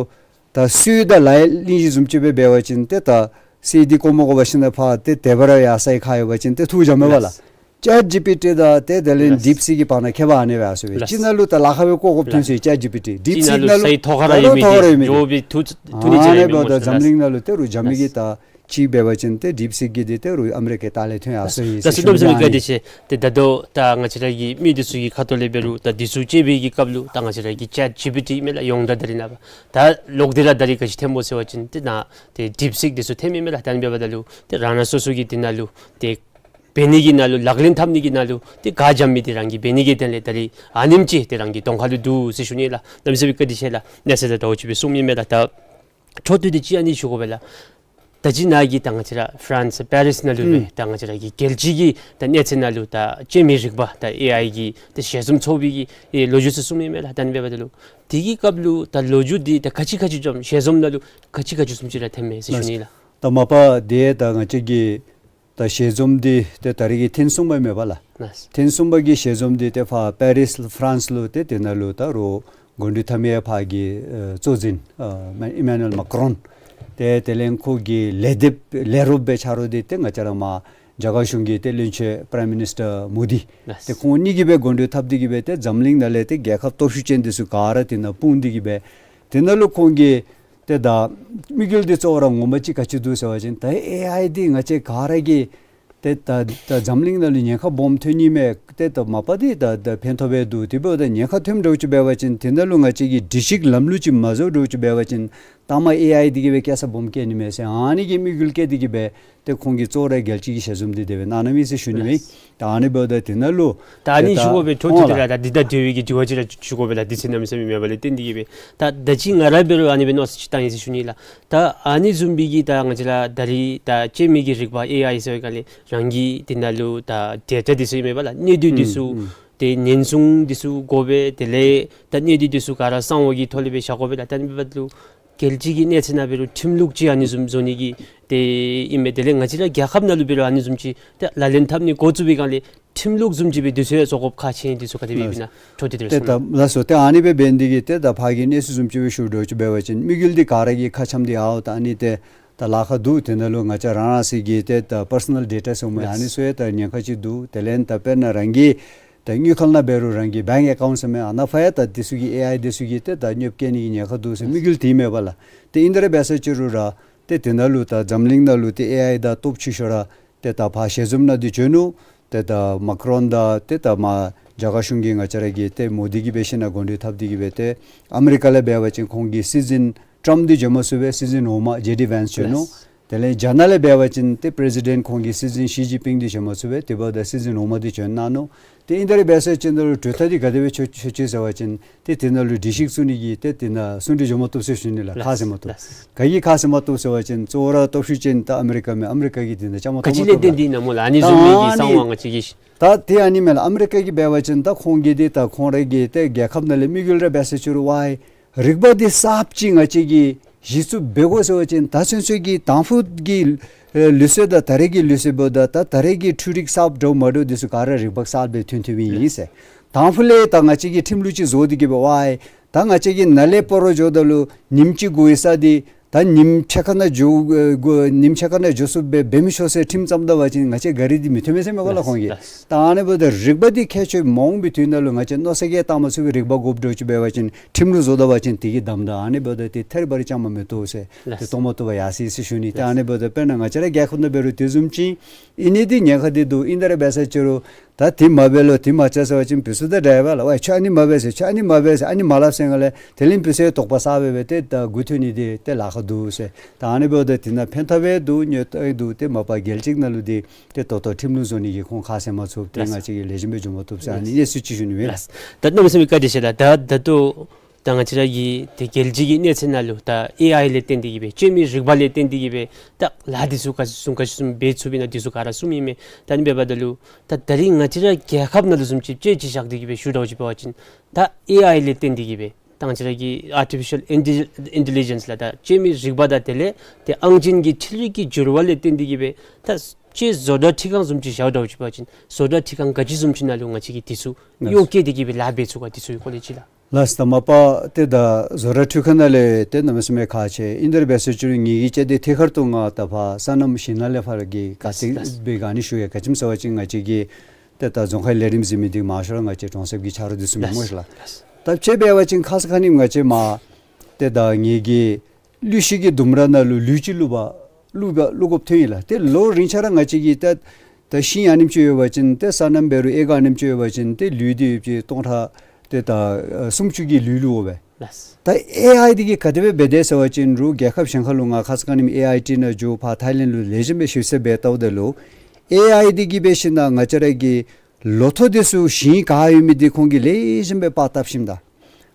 ད་སུའི་ད་ལཱ་གླིང་བཞི་བཟུམ་ཅིག་སྦེ་འབད་བ་ཅིན་ཏེ་ད་སི་འདི་ཀོ་མ་དགོ་པར་ཞིནམ་ལས་ཕར་ཏེ་དེ་སྦེ་ར་ཡར་སའི་ཁར་ཡོད་པ་ཅིན་ཏེ་འཐུ་འཇམ་མས་པ་ལགས། ལགས། ཅེཊ་ཇི་པི་ཊི་དང་ཏེ་དེ་ལས་ལགས། ཌིཔ་སིག་གི་བར་ན་ཁྱད་པར་ཨ་ནི་སྦེ་ཨ་སོ་སྦེ། ལགས། ཅིག་ནང་ལུ་ད་ལཱ་ཁག་སྦེ་བཀོ་བཀོཝ་ཐོན་ལགས། སོ་ཡི་ཅེཊ་ཇི་པི་ཊི། ཌིཔ་ཅིག་ནང་ལུ་ནང་ལུ་སའི་ཐོག་ཁར་ར་ད་ཡོད་མི་ཐོག་ཁར་ར་ཡོད་མི་འགྱོ་བའི་འཐུ་འཐུ་ནི་ཨ་ཅིག་ནི་ཨ་ནི་མེན་འབདཝ་ད་འཛམ་གླིང་ནང་ལུ་ཏེ་རུང་འཇམ་མི་གི་ད་ཅིག་འབད་བ་ཅིན་ཏེ་ཌིཔ་སིག་གི་འདི་ཏེ་རུང་ཨ་མི་རི་ཀའི་ལྟག་ལས་ཐོན་ཡར་སོ་ཡི་ཟེར་ཞུ་ནི་ཨ་ནི། ལགས་སོ། ད་ལྟོ་མི་སེམས་བཀའ་དྲིན་ཆེ། ཏེ་ད་ལྟོ་ད་ང་བཅས་ར་གི་མི་འདི་ཚུ་གི་ཁ་ཐུག་ལས་འབད་རུང་ད་འདི་ཚུ་དཔྱད་པའི་གི་སྐབས་ལུ་ད་ང་བཅས་ར་གི་ཅེཊ་ཇི་པི་ཊི་མེན་ལགས་ཡོངས་གྲགས་ད་རིས་ནངས་པ་ད་ལོག་སྟེ་ར་ད་རིས་ག་ཅི་ཐོནམ་སྨོ་ཟེར་བ་ཅིན་ཏེ་ནཱ་ཏེ་ཌིཔ་སིག་འདི་ཚུ་ཐོནམ་ཨིན་མས་ལགས། ད་ཨ་ནི་འབདཝ་ད་ལུ་ཏེ་རང་རང་སོ་སོ་གི་འདི་ནང་ལུ་ཏེ་འབད་ནི་གི་ནང་ལུ་ལག་ལེན་འཐབ་ནི་གི་ནང་ལུ་ཏེ་ག་འཇམ་མི་འདི་རང་གིས་འབད་ནི་གི་དོན་ལས་ད་རིས་ཨ་ནེམ་ཅིག་ཏེ་རང་གི་གདོང་ཁ་ལུ་འདུག་ཟེར་ཞུ་ནི་ལགས། གནམ་མེད་ས་མེད་བཀའ་དྲིན་ཆེ་ལགས། གནས་ཚུལ་དང་འདྲཝ་ཅིག་སྦེ་གསུངམ་ཨིན་མས་ལགས། ད་འཕྲོ་མཐུད་དེ་ཅིག་ཨ་ནི་ཞུ་དགོ་པས་ལགས། ད་ཅི་ནཱ་གི་ད་ང་བཅས་ར་ཕ་རན་སི་པེ་རིས་ནང་ལུ་སྦེ་ཨུམ་ད་ང་བཅས་ར་གི་རྒྱལ་སྤྱི་གི་ད་གནས་ཚད་ནང་ལུ་ད་སྤྱོད་མི་རིག་པ་ད་ཨེ་ཨའི་གི་ད་ཞལ་འཛོམས་ཚོགས་པའི་གི་ཨེ་ལོ་རྒྱུས་ཚུ་གསུངམ་ཨིན་མས་ལགས། ད་ཨ་ནི་འབདཝ་ད་ལུ་དེ་གི་སྐབས་ལུ་ད་ལོ་རྒྱུས་འདི་ད་ག་ཅི་ག་ཅི་འཛོམས་ཞལ་འཛོམས་ནང་ལུ་ག་ཅི་ག་ཅི་བཟུམ་ཅིག་ར་ཐོནམ་མས་ཟེར་ཞུ་ནི་ལགས། ད་མ་པ་འདི་ད་ང་བཅས་ཀྱི་ད་ཞལ་འཛོམས་འདི་ཏེ་ད་རིས་ཀྱི་ཐེངས་གསུམ་པ་མས་པ་ལགས། ལགས། ཐེངས་གསུམ་པ་གི་ཞལ་འཛོམས་འདི་ཏེ་ཕར་པེ་རིས་ཕ་རན་སི་ལུ་ཏེ་དེ་ནང་ལུ་ད་རུང་གོ་སྒྲིག་འཐབ་མི་ཕར་གྱི་ཨེ་གཙོ་འཛིན་ཨེ་ཨི་མེ་ནུ་ཨེལ་མཱ་ཀི་རོན་ཏེ་དེ་ལས་ཁོ་གི་ལས་སྡེ་ལས་རོགསཔ་སྦེ་ཆ་རོགས་འདི་ཏེ་ང་བཅས་ར་མར་རྒྱ་གར་གཞུང་གི་ཏེ་བློན་ཆེན་པ་རའིམ་མི་ནིས་ཊར་མོ་དི། ལགས། ཏེ་ཁོང་གཉིས་ཀྱིས་སྦེ་གོ་སྒྲིག་འཐབ་སྟེ་གིས་སྦེ་ཏེ་འཛམ་གླིང་ནང་ལས་ཏེ་རྒྱལ་ཁབ་སྟོབས་ཤུགས་ཅན་འདི་ཚུ་ག་ར་དེ་ནང་སྤུངས་ཏེ་གིས་སྦེ་དེ་ནང་ལུ་ཁོང་གིས་ཏེ་ད་དམིགས་ཡུལ་འདི་གཙོ་བོ་ར་ངོ་མ་ཅིག་ག་ཅི་འདུག་ཟེར་བ་ཅིན་ད་ཨེ་ཨའི་འདི་ང་བཅས་ག་ར་གིས་ཏེ་ད་ད་འཛམ་གླིང་ནང་ལུ་ཉེན་ཁ་སྦོམ་ཐོན་ནི་མས། ཏེ་ད་མ་པ་འདི་ད་ད་ཕན་ཐོགས་སྦེ་འདུག། དེ་འབདཝ་ད་ཉེན་ཁ་ཐོནམ་འདྲཝ་ཅིག་འབད་བ་ཅིན་དེ་ནང་ལུ་ང་བཅས་ཀྱིས་སྒྲིག་གཞི་ལམ་ལུགས་ཅིག་མ་བཟོ་འདྲཝ་ཅིག་འབད་བ་ཅིན་ད་མར་ཨེ་ཨའི་འདི་གིས་སྦེ་སྐྱེལ་ས་སྦོམ་སྐྱེལ་ནི་མས་ཟེར་ཨ་ནི་གི་དམིགས་ཡུལ་བསྐྱེད་དེ་གིས་སྦེ་ཏེ་ཁོང་གིས་གཙོ་བོ་ར་རྒྱལ་སྤྱི་གི་ཞལ་འཛོམས་འདི་དེ་སྦེ་གནང་གནངམ་ཨིན་ཟེར་ཞུ་ནི་མས། ལགས། ད་ཨ་ནི་འབདཝ་ད་དེ་ནང་ལུ་ད་ཨ་ནི་ཏེ་ད་ཞུ་དགོ་པའི་འཕྲོ་མཐུད་དེ་ལགས། ད་འདི་དང་འབྲེལ་བའི་གི་དྲི་བ་ཅིག་ར་ཞུ་དགོ་པས་ལགས། དུས་ཚོད་གནམ་མེད་ས་མེད་མེད་པ་ལས་བརྟེན་ཏེ་གིས་སྦེ་ད་ད་ཅི་ང་ར་འབད་རུང་ཨ་ནི་སྦེ་མནོ་བསམ་ཅིག་བཏང་ཡི་ཟེར་ཞུ་ནི་ལགས། ད་ཨ་ནི་བཟུམ་མའི་གི་ད་ང་བཅས་ར་ད་རིས་ད་སྤྱོད་མི་གི་རིག་པ་ཨེ་ཨའི་ཟེར་བའི་སྒང་ལས་རང་གི་དེ་ནང་ལུ་ད་ཌེ་ཊ་འདི་ཚུ་ཨིན་མས་པ་ལགས། གནས་སྡུད་འདི་ཚུ་ཨུམ་ཨུམ་ཏེ་ཉེན་སྲུང་འདི་ཚུ་དགོ་པས། དེ་ལས་ད་གནས་སྡུད་འདི་ཚུ་ག་ར་གསང་བ་གི་ཐོག་ལས་སྦེ་བཞག་དགོ་པས་ལགས། ད་ཨ་ནི་འབདཝ་ད་ལུ་རྒྱལ་སྤྱི་གི་གནས་ཚད་ནང་འབད་རུང་ཁྲིམས་ལུགས་ཅིག་ཨ་ནི་བཟུམ་བཟོ་ནི་གི་ཏེ་ཨིན་མས། དེ་ལས་ང་བཅས་ར་རྒྱལ་ཁབ་ནང་ལུ་འབད་རུང་ཨ་ནི་བཟུམ་ཅིག་ཏེ་ལག་ལེན་འཐབ་ནི་འགོ་བཙུགས་པའི་སྒང་ལས་ཁྲིམས་ལུགས་བཟུམ་ཅིག་སྦེ་དུས་ཚོད་བཟོ་དགོཔ་ཁག་ཆེ་ཨིན། དུས་ཚོད་ག་དེ་སྦེ་ཨིན་ན་འཕྲོ་མཐུད་དེ་ལགས་སོ། ཏེ་ཨ་ནི་སྦེ་འབད་ནི་འདི་གིས་ཏེ་ད་ཕར་གྱི་གནས་ཚུལ་བཟུམ་ཅིག་སྦེ་ཞུ་འདྲཝ་ཅིག་འབད་བ་ཅིན་དམིགས་ཡུལ་འདི་ག་ར་གི་ཁ་འཆམ་འདི་ཨའོ་ད་ཨ་ནི་ཏེ་ད་ལཱ་ཁག་འདུག། དེ་ནང་ལུ་ང་བཅས་རང་རང་སོའི་གི་ཏེ་ད་པར་སོ་ནཱལ་ཌེ་ཊ་ཟེར་མི་ཨ་ནི་ཚུ་ཡང་ད་ཉེན་ཁ་ཅིག་འདུག། དེ་ལས་ད་དཔེར་ན་རང་གི་ད་དངུལ་ཁང་ནང་འབད་རུང་རང་གི་བེངཀ་ཨེ་ཀའུནཊ་ཟེར་མི་ཨ་ནཱ་ཕར་ཡང་ད་འདི་ཚུ་གིས་ཨེ་ཨའི་འདི་ཚུ་གིས་ཏེ་ད་གནོདཔ་བཀལ་ནི་གི་ཉེན་ཁ་འདུག་ཟེར་དམིགས་ཡུལ་དེ་མས་པ་ལགས། ཏེ་ཨིན་ཏེ་ར་འབད་ས་ཅིག་རུང་ར་ཏེ་དེ་ནང་ལུ་ད་འཛམ་གླིང་ནང་ལུ་ཏེ་ཨེ་ཨའི་དང་སྟོབས་ཆེ་ཤོས་ར་ཏེ་ད་ཕར་ཞལ་འཛོམས་ནང་འདི་བྱོན་ནུག། ཏེ་ད་མཱ་ཀི་རོན་དང་ཏེ་ད་མར་རྒྱ་གར་གཞུང་གི་ང་བཅས་ར་གི་ཏེ་མོ་དི་གིས་འབད་ཞིན་ན་གོ་སྒྲིག་འཐབ་སྟེ་གིས་སྦེ་ཏེ་ཨ་མི་རི་ཀ་ལས་འབད་བ་ཅིན་ཁོང་གི་སྲིད་འཛིན་ཊམཔ་འདི་བྱོན་མ་ཚུགས་པས། སྲིད་འཛིན་འོག་མ་ཇེ་ཌི་ཝེནས་བྱོན་ནུག། ལགས། དེ་ལས་རྒྱ་ནག་ལས་འབད་བ་ཅིན་ཏེ་པི་རེ་སི་ཌེནཊ་ཁོང་གི་སྲིད་འཛིན་ཞི་ཅིན་ཕིང་འདི་བྱོན་མ་ཚུགས་པས། དེ་འབདཝ་ད་སྲིད་འཛིན་འོག་མ་འདི་བྱོན་གནང་ནུག། ཏེ་ཨིན་ཏེ་ར་འབད་ས་ཅིག་ནང་ལུ་གྲོས་ཐག་འདི་ག་དེ་སྦེ་ཆོད་ཆོད་ཅི་ཟེར་བ་ཅིན་ཏེ་དེ་ནང་ལུ་སྒྲིག་གཞི་བཙུགས་ནི་གི་ཏེ་དེ་ནང་ཟུང་འབྲེལ་འགྱོ་མ་བཏུབ་ཟེར་ཞུ་ནི་ལགས། ཁ་བཟེད་མ་བཏུབ། ལགས། ག་གིས་ཁ་བཟེད་མ་བཏུབ་ཟེར་བ་ཅིན་གཙོ་བོ་ར་སྟོབས་ཤུགས་ཅན་ད་ཨ་མི་རི་ཀ་མས། ཨ་མི་རི་ཀ་གིས་དེ་ནང་བཅའ་མར་གཏོགས་མ་བཏུབ་ལགས། ད་ཨ་ནི་བཟུམ་མའི་གི་གསང་བ་ང་བཅས་ཀྱིས་ད་ཏེ་ཨ་ནི་མས་ལགས། ཨ་མི་རི་ཀ་གིས་འབད་བ་ཅིན་ད་ཁོང་གིས་འདི་ད་ཁོང་ར་གི་ཏེ་རྒྱལ་ཁབ་ནང་ལས་དམིགས་ཡུལ་ར་འབད་ས་ཅིག་རུང་ཝའི་རིག་པ་འདི་གསརཔ་ཅིག་ང་བཅས་ཀྱིས་གཞི་བཙུགས་འབད་དགོ་ཟེར་བ་ཅིན་ད་ཚུན་ཚོད་ཀྱི་དང་ཕུ་གི་ཨེ་ལུགས་སྲོལ་དང་ད་རེས་ཀྱི་ལུགས་སྲོལ་འབདཝ་ད་ད་ད་རེས་ཀྱི་འཕྲུལ་རིག་གསརཔ་འདྲཝ་མ་འདྲཝ་འདི་ཚུ་ག་ར་རིག་པ་གསརཔ་སྦེ་ཐོན་ཐོནམ་ཨིན་ཟེར། དང་ཕུ་ལས་ད་ང་བཅས་ཀྱིས་ཁྲིམས་ལུགས་ཅིག་བཟོ་སྟེ་གིས་འབད་ཝའི་ད་ང་བཅས་ཀྱིས་ནཱ་ལས་སྤ་རོ་འགྱོཝ་ད་ལུ་ཉིནམ་གཅིག་འགོར་ས་འདི་ད་ཉིནམ་ཕྱེད་ཀ་ནང་འགྱོ་ཨེ་འགོར་ཉིནམ་ཕྱེད་ཀ་ནང་འགྱོ་ཚུགསཔ་སྦེ་འབད་མི་ཆོག་ཟེར་ཁྲིམས་བརྩམས་ད་པ་ཅིན་ང་བཅས་ག་ར་འདི་མི་ཐོན་མས་ཟེར་མས་པ་ལགས་ཁོང་གིས། ལགས། ད་ཨ་ནི་འབདཝ་ད་རིག་པ་འདི་ཁྱད་ཆོས་མ་འོངས་པའི་དུས་ནང་ལུ་ང་བཅས་མནོ་བསམ་གྱིས་བཏང་མ་ཚུགས་པའི་རིག་པ་དགོཔ་འདྲཝ་ཅིག་འབད་བ་ཅིན་ཁྲིམས་ལུགས་བཟོ་ད་པ་ཅིན་དེ་གིས་བསྡམ་ད་ཨ་ནི་འབདཝ་ད་ཏེ་ཐད་རི་བ་རི་བཅའ་མར་མི་གཏོགས་ཟེར། ལགས། ཏེ་གཏོགས་མ་བཏུབ་པར་ཡར་སོ་ཡི་ཟེར་ཞུ་ནི། ཏེ་ཨ་ནི་འབདཝ་ད་དཔེར་ན་ང་བཅས་ར་རྒྱལ་ཁབ་ནང་འབད་རུང་དེ་བཟུམ་ཅིག་ཨིན་ནི་འདི་ཉེན་ཁ་འདི་འདུག། ཨིན་ཏེ་ར་འབད་ས་ཅིག་རུང་ ད་དེ་མ་འབད་ལོ་དེ་མ་བྱ་ཟེར་བ་ཅིན་བུ་ཚུ་ད་འདྲ་བས་ལགས། ཝའི་ཁྱོད་ཨ་ནི་མ་འབད་ཟེར་ཁྱོད་ཨ་ནི་མ་འབད་ཟེར་ཨ་ནི་མ་སླབ་ཟེར་ང་ལས་དེ་ལས་བུ་ཚུ་དོགས་པ་ཟ་སྦེ་སྦེ་ཏེ་ད་མགུ་འཐོམ་ནི་འདི་ཏེ་ལཱ་ཁག་འདུག་ཟེར། ད་ཨ་ནི་འབདཝ་ད་དེ་ནང་ཕན་ཐབས་འདུག་གནོད་འདུག་ཏེ་མ་པ་རྒྱལ་སྤྱི་ནང་ལུ་འདི་ཏེ་ད་ལྟོ་ཁྲིམས་ལུགས་བཟོ་ནི་གི་ཁོང་ཁ་བཟེད་མ་ཚུགས་ཏེ་ལགས། ང་བཅས་ཀྱིས་ལེགས་ཤོམ་སྦེ་འགྱོ་མ་བཏུབ་ཟེར་ཨ་ནི་གནས་ཚུལ་ཅིག་ཞུ་ནི་མས། ལགས། ད་གནམ་མེད་ས་མེད་བཀའ་དྲིན་ཆེ་ལགས། ད་ད་ལྟོ་ད་ང་བཅས་ར་གི་ཏེ་རྒྱལ་སྤྱི་གི་གནས་ཚད་ནང་ལུ་ད་ཨེ་ཨའི་ལས་བརྟེན་ཏེ་གིས་སྦེ་སྐྱེད་མོས་རིག་པ་ལས་བརྟེན་ཏེ་གིས་སྦེ་ད་ལཱ་འདི་ཚུ་ག་ཅི་བཟུམ་ག་ཅི་བཟུམ་འབད་ཚུགས་པས་ན་འདི་ཚུ་ག་ར་གསུངམ་ཨིན་མས། ད་ཨ་ནི་འབདཝ་ད་ལུ་ད་ད་རིས་ང་བཅས་ར་རྒྱལ་ཁབ་ནང་ལུ་བཟུམ་ཅིག་དཔྱེ་ཅིག་བཞག་སྟེ་གིས་སྦེ་ཞུ་འདྲཝ་ཅིག་འབད་བ་ཅིན་ད་ཨེ་ཨའི་ལས་བརྟེན་ཏེ་གིས་སྦེ་ད་ང་བཅས་ར་གི་ཨར་ཊི་ཕི་ཤཱལ་ཨིན་ཊེ་ལི་ཇེནསི་ལགས། ད་སྐྱེད་མོས་རིག་པ་དང་དེ་ལས་ཏེ་ཨང་ཅན་གྱི་འཕྲུལ་རིག་གི་འགྱུར་བ་ལས་བརྟེན་ཏེ་གིས་སྦེ་ད་སྤྱིར་བཟོ་གྲྭ་ཁྲིད་ཁང་བཟུམ་ཅིག་བཞག་འདྲཝ་ཅིག་འབད་བ་ཅིན་བཟོ་གྲྭ་ཁྲིད་ཁང་ག་ཅི་བཟུམ་ཅིག་ནང་ལུ་ང་བཅས་ཀྱིས་འདི་ཚུ་གཡོག་བཀོལ་ཏེ་གིས་སྦེ་ལཱ་འབད་ཚུགས་ག་འདི་ཚུ་གི་སྐོར་ལས་ཅིག་ལགས། ལགས་སོ། ད་མ་པ་ཏེ་ད་བཟོ་གྲྭ་འཕྲུལ་ཁང་ནང་ལས་ཏེ་གནམ་མེད་ས་མེད་ཁག་ཆེ། ཨིན་དེ་ར་འབད་ཟེར་ཅི་རུང་ངེ་གི་དཔྱེ་འདི་ཐད་ཀར་དུ་ང་ད་ཕར་སོ་ནམ་ཞིང་ནང་ལས་ཕར་གྱི་ག་ཏེ་ལགས། སྦེ་ག་ནི་ཞུ་ཡི། ག་ཅི་སྨོ་ཟེར་བ་ཅིན་ང་བཅས་ཀྱི་ཏེ་ད་རྫོང་ཁའི་ལས་རིམ་གཟིགས་མི་འདི་མང་ཤོས་ར་ང་བཅས་གྲོང་གསེབ་ཀྱི་ཆ་རོགས་འདི་ཚུ་ཨིན་སྨོ་ལགས། ལགས། ད་དཔྱེ་འབད་བ་ཅིན་ཁ་ཙ་ཁ་ཉིནམ་ང་བཅས་མར་ཏེ་ད་ངེ་གི་གླུད་ཤིང་གི་ལྡུམ་ར་ནང་ལུ་ལུད་ཅིག་བླུག་པར་བླུག་པར་བླུག་དགོཔ་ཐོན་ཡི་ལགས། ཏེ་ལོ་རིམ་ཆ་ར་ང་བཅས་ཀྱིས་ད་ད་ཤིང་ཨ་ནེམ་ཅིག་ཡོད་པ་ཅིན་ཏེ་སོ་ནམ་འབད་རུང་ཨེ་ཀར་ཨ་ནེམ་ཅིག་ཡོད་པ་ཅིན་ཏེ་ལུད་འདི་ཡོད་པ་ཅིན་སྟོང་ཕྲག་ཏེ་ད་ཨ་སུམ་ཅུ་གི་ལུད་བླུག་དགོ་པས། ལགས། ད་ཨེ་ཨའི་འདི་གིས་ག་དེ་སྦེ་འབད་དེ་ཟེར་བ་ཅིན་རུང་རྒྱལ་ཁབ་གཞན་ཁ་ལུ་ང་ཁ་ཙ་ཁ་ཉིནམ་ཨེ་ཨའི་ཊི་ནང་འགྱོ་ཕར་ཐའི་ལེནཌ་ལུ་ལེགས་ཤོམ་སྦེ་ཞིབ་འཚོལ་འབད་བལྟཝ་ད་ལུ་ཨེ་ཨའི་འདི་གིས་འབད་ཞིན་ན་ང་བཅས་ར་གི་ལོ་ཐོག་འདི་ཚུ་ཞིང་ག་ཡོད་མི་འདི་ཁོང་གིས་ལེགས་ཤོམ་སྦེ་པར་བཏབ་ཞིནམ་ད་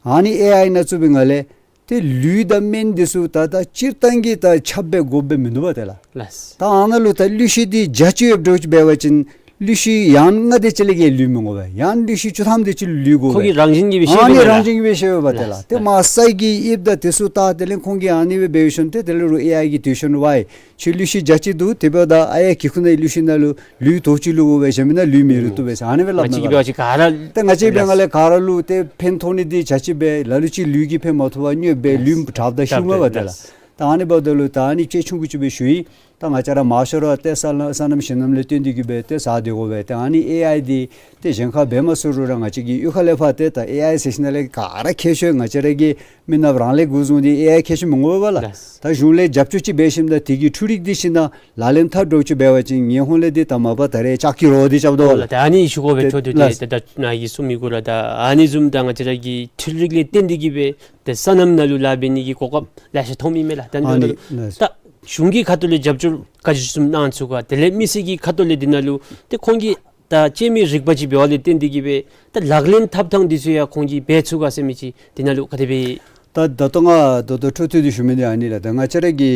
ཨ་ནི་ཨེ་ཨའི་ནང་བཙུགས་པའི་ངང་ལས་ཏེ་ལུད་དང་སྨན་འདི་ཚུ་ད་ད་སྤྱིར་བཏང་གི་ད་ཁྱབ་སྦེ་དགོཔ་སྦེ་མིན་འདུག་པ་ཏེ་ལགས། ལགས། ད་ཨ་ནཱ་ལུ་ད་གླུད་ཤིང་འདི་བརྒྱ་ཅིག་ཡོདཔ་འདྲཝ་ཅིག་འབད་བ་ཅིན་གླུད་ཤིང་ཡང་ལྔ་དེ་ཅིག་ལས་བརྒལ་ལུད་མི་འོང་པས། ཡང་གླུད་ཤིང་བཅུ་ཐམ་དེ་ཅིག་ལུད་དགོ་པས། ཁོང་གི་རང་བཞིན་གྱིས་སྦེ་ཤེས་ཨ་པས་ནི་ལགས། རང་བཞིན་གྱིས་སྦེ་ཤེས་པས་ཏེ་ལགས། ལགས། ཏེ་མར་ས་གི་དབྱིབས་དང་དེ་ཚུ་བལྟ་དེ་ལས་ཁོང་གིས་ཨ་ནི་སྦེ་འབད་ཞིནམ་ཏེ་དེ་ལས་རུང་ཨེ་ཨའི་གིས་འདི་ཞུ་ནི་ཝའི་ཁྱོད་གླུད་ཤིང་བརྒྱ་ཅིག་འདུག། དེ་འབདཝ་ད་ཨ་ཡ་གི་ཁུག་ནང་གླུད་ཤིང་ནང་ལུ་ལུད་དོ་ཅིག་བླུག་དགོ་པས། གཞན་མིན་ན་ལུད་མི་རུལ་བཏུབ་པས་ཟེར་ཨ་ནི་སྦེ་སླབ་ནི་ལགས། ང་བཅས་ཀྱིས་འབད་བ་ཅིན་ག་ར་ད་ང་བཅས་འབད་ལགས། ང་ལས་ག་ར་ལུ་ཏེ་ཕན་ཐོགས་ནི་འདི་བརྒྱ་ཅིག་སྦེ་ལ་ལུ་ཅིག་ལུད་ཀྱིས་ཕན་མ་ཐོགས་པར་གནོདཔ་སྦེ་ལགས། ལུད་དྲགཔ་ད་ལགས། ཤུལ་མ་པ་ཏེ་ལགས། ལགས། ད་ཨ་ནི་འབདཝ་ད་ལུ་ད་ཨ་ནི་དཔྱེ་ཆུང་ཀུ་ཅིག་སྦེ་ཞུ་ཡི། ད་ང་བཅས་ར་མང་ཤོས་ར་ཏེ་སོ་ནམ་སོ་ནམ་ཞིང་གནམ་ལས་བརྟེན་ཏེ་གིས་སྦེ་ཏེ་ཟ་སྡོད་དགོ་པས། ཏེ་ཨ་ནི་ཨེ་ཨའི་འདི་ཏེ་གཞན་ཁར་འབད་མ་ཚུགས་རུང་ར་ང་བཅས་ཀྱི་གཡུས་ཁ་ལས་ཕར་ཏེ་ད་ཨེ་ཨའི་ཟེར་ཞིནམ་ལས་ག་ར་མཁས་ཤོས་ང་བཅས་ར་གི་མི་ནགཔ་རང་ལས་འགོ་བཟུང་སྟེ་ཨེ་ཨའི་མཁས་ཤོས་མི་འོང་པས་ལགས། ལགས། ད་གཞུང་ལས་རྒྱབ་སྐྱོར་ཅིག་འབད་ཞིནམ་ད་དེ་གི་འཕྲུལ་རིག་འདི་ཞིནམ་ད་ལག་ལེན་འཐབ་འདྲཝ་ཅིག་འབད་བ་ཅིན་ངན་ཧོན་ལས་འདི་ད་མ་པ་ད་རེས་ལྕགས་ཀྱི་རོ་འདི་རྐྱབ་དོ་ལགས། ད་ཨ་ནི་ཞུ་དགོ་པས། ཏེ་ད་ད་ལགས། ད་ད་ནཱ་གིས་གསུང་མི་གུ་ར་ད་ཨ་ནི་བཟུམ་ད་ང་བཅས་ར་གི་འཕྲུལ་རིག་ལས་བརྟེན་ཏེ་གིས་སྦེ་ཏེ་སོ་ནམ་ནང་ལུ་ལཱ་འབད་ནི་གི་གོ་སྐབས་ལེ་ཤ་ཐོབ་མི་མས་ལགས། ད་ཨ་ནི་ལགས། ད་གཞུང་གི་ཁ་ཐུག་ལས་རྒྱབ་སྐྱོར་ག་ཅི་བཟུམ་གནང་ཚུགས་ག། དེ་ལས་མི་སེར་གྱི་ཁ་ཐུག་ལས་འདི་ནང་ལུ་ཏེ་ཁོང་གིས་ད་སྐྱེད་མོས་རིག་པ་ཅིག་འབད་བ་ལས་བརྟེན་ཏེ་གིས་སྦེ་ད་ལག་ལེན་འཐབ་ཐངས་འདི་ཚུ་ཡང་ཁོང་གིས་འབད་ཚུགས་ག་ཟེར་མི་ཅིག་འདི་ནང་ལུ་ག་དེ་སྦེ། ད་ད་ལྟོ་ང་ད་ལྟོ་འཕྲོ་མཐུད་དེ་ཞུ་མི་འདི་ཨ་ནི་ལགས། ད་ང་བཅས་ར་གི་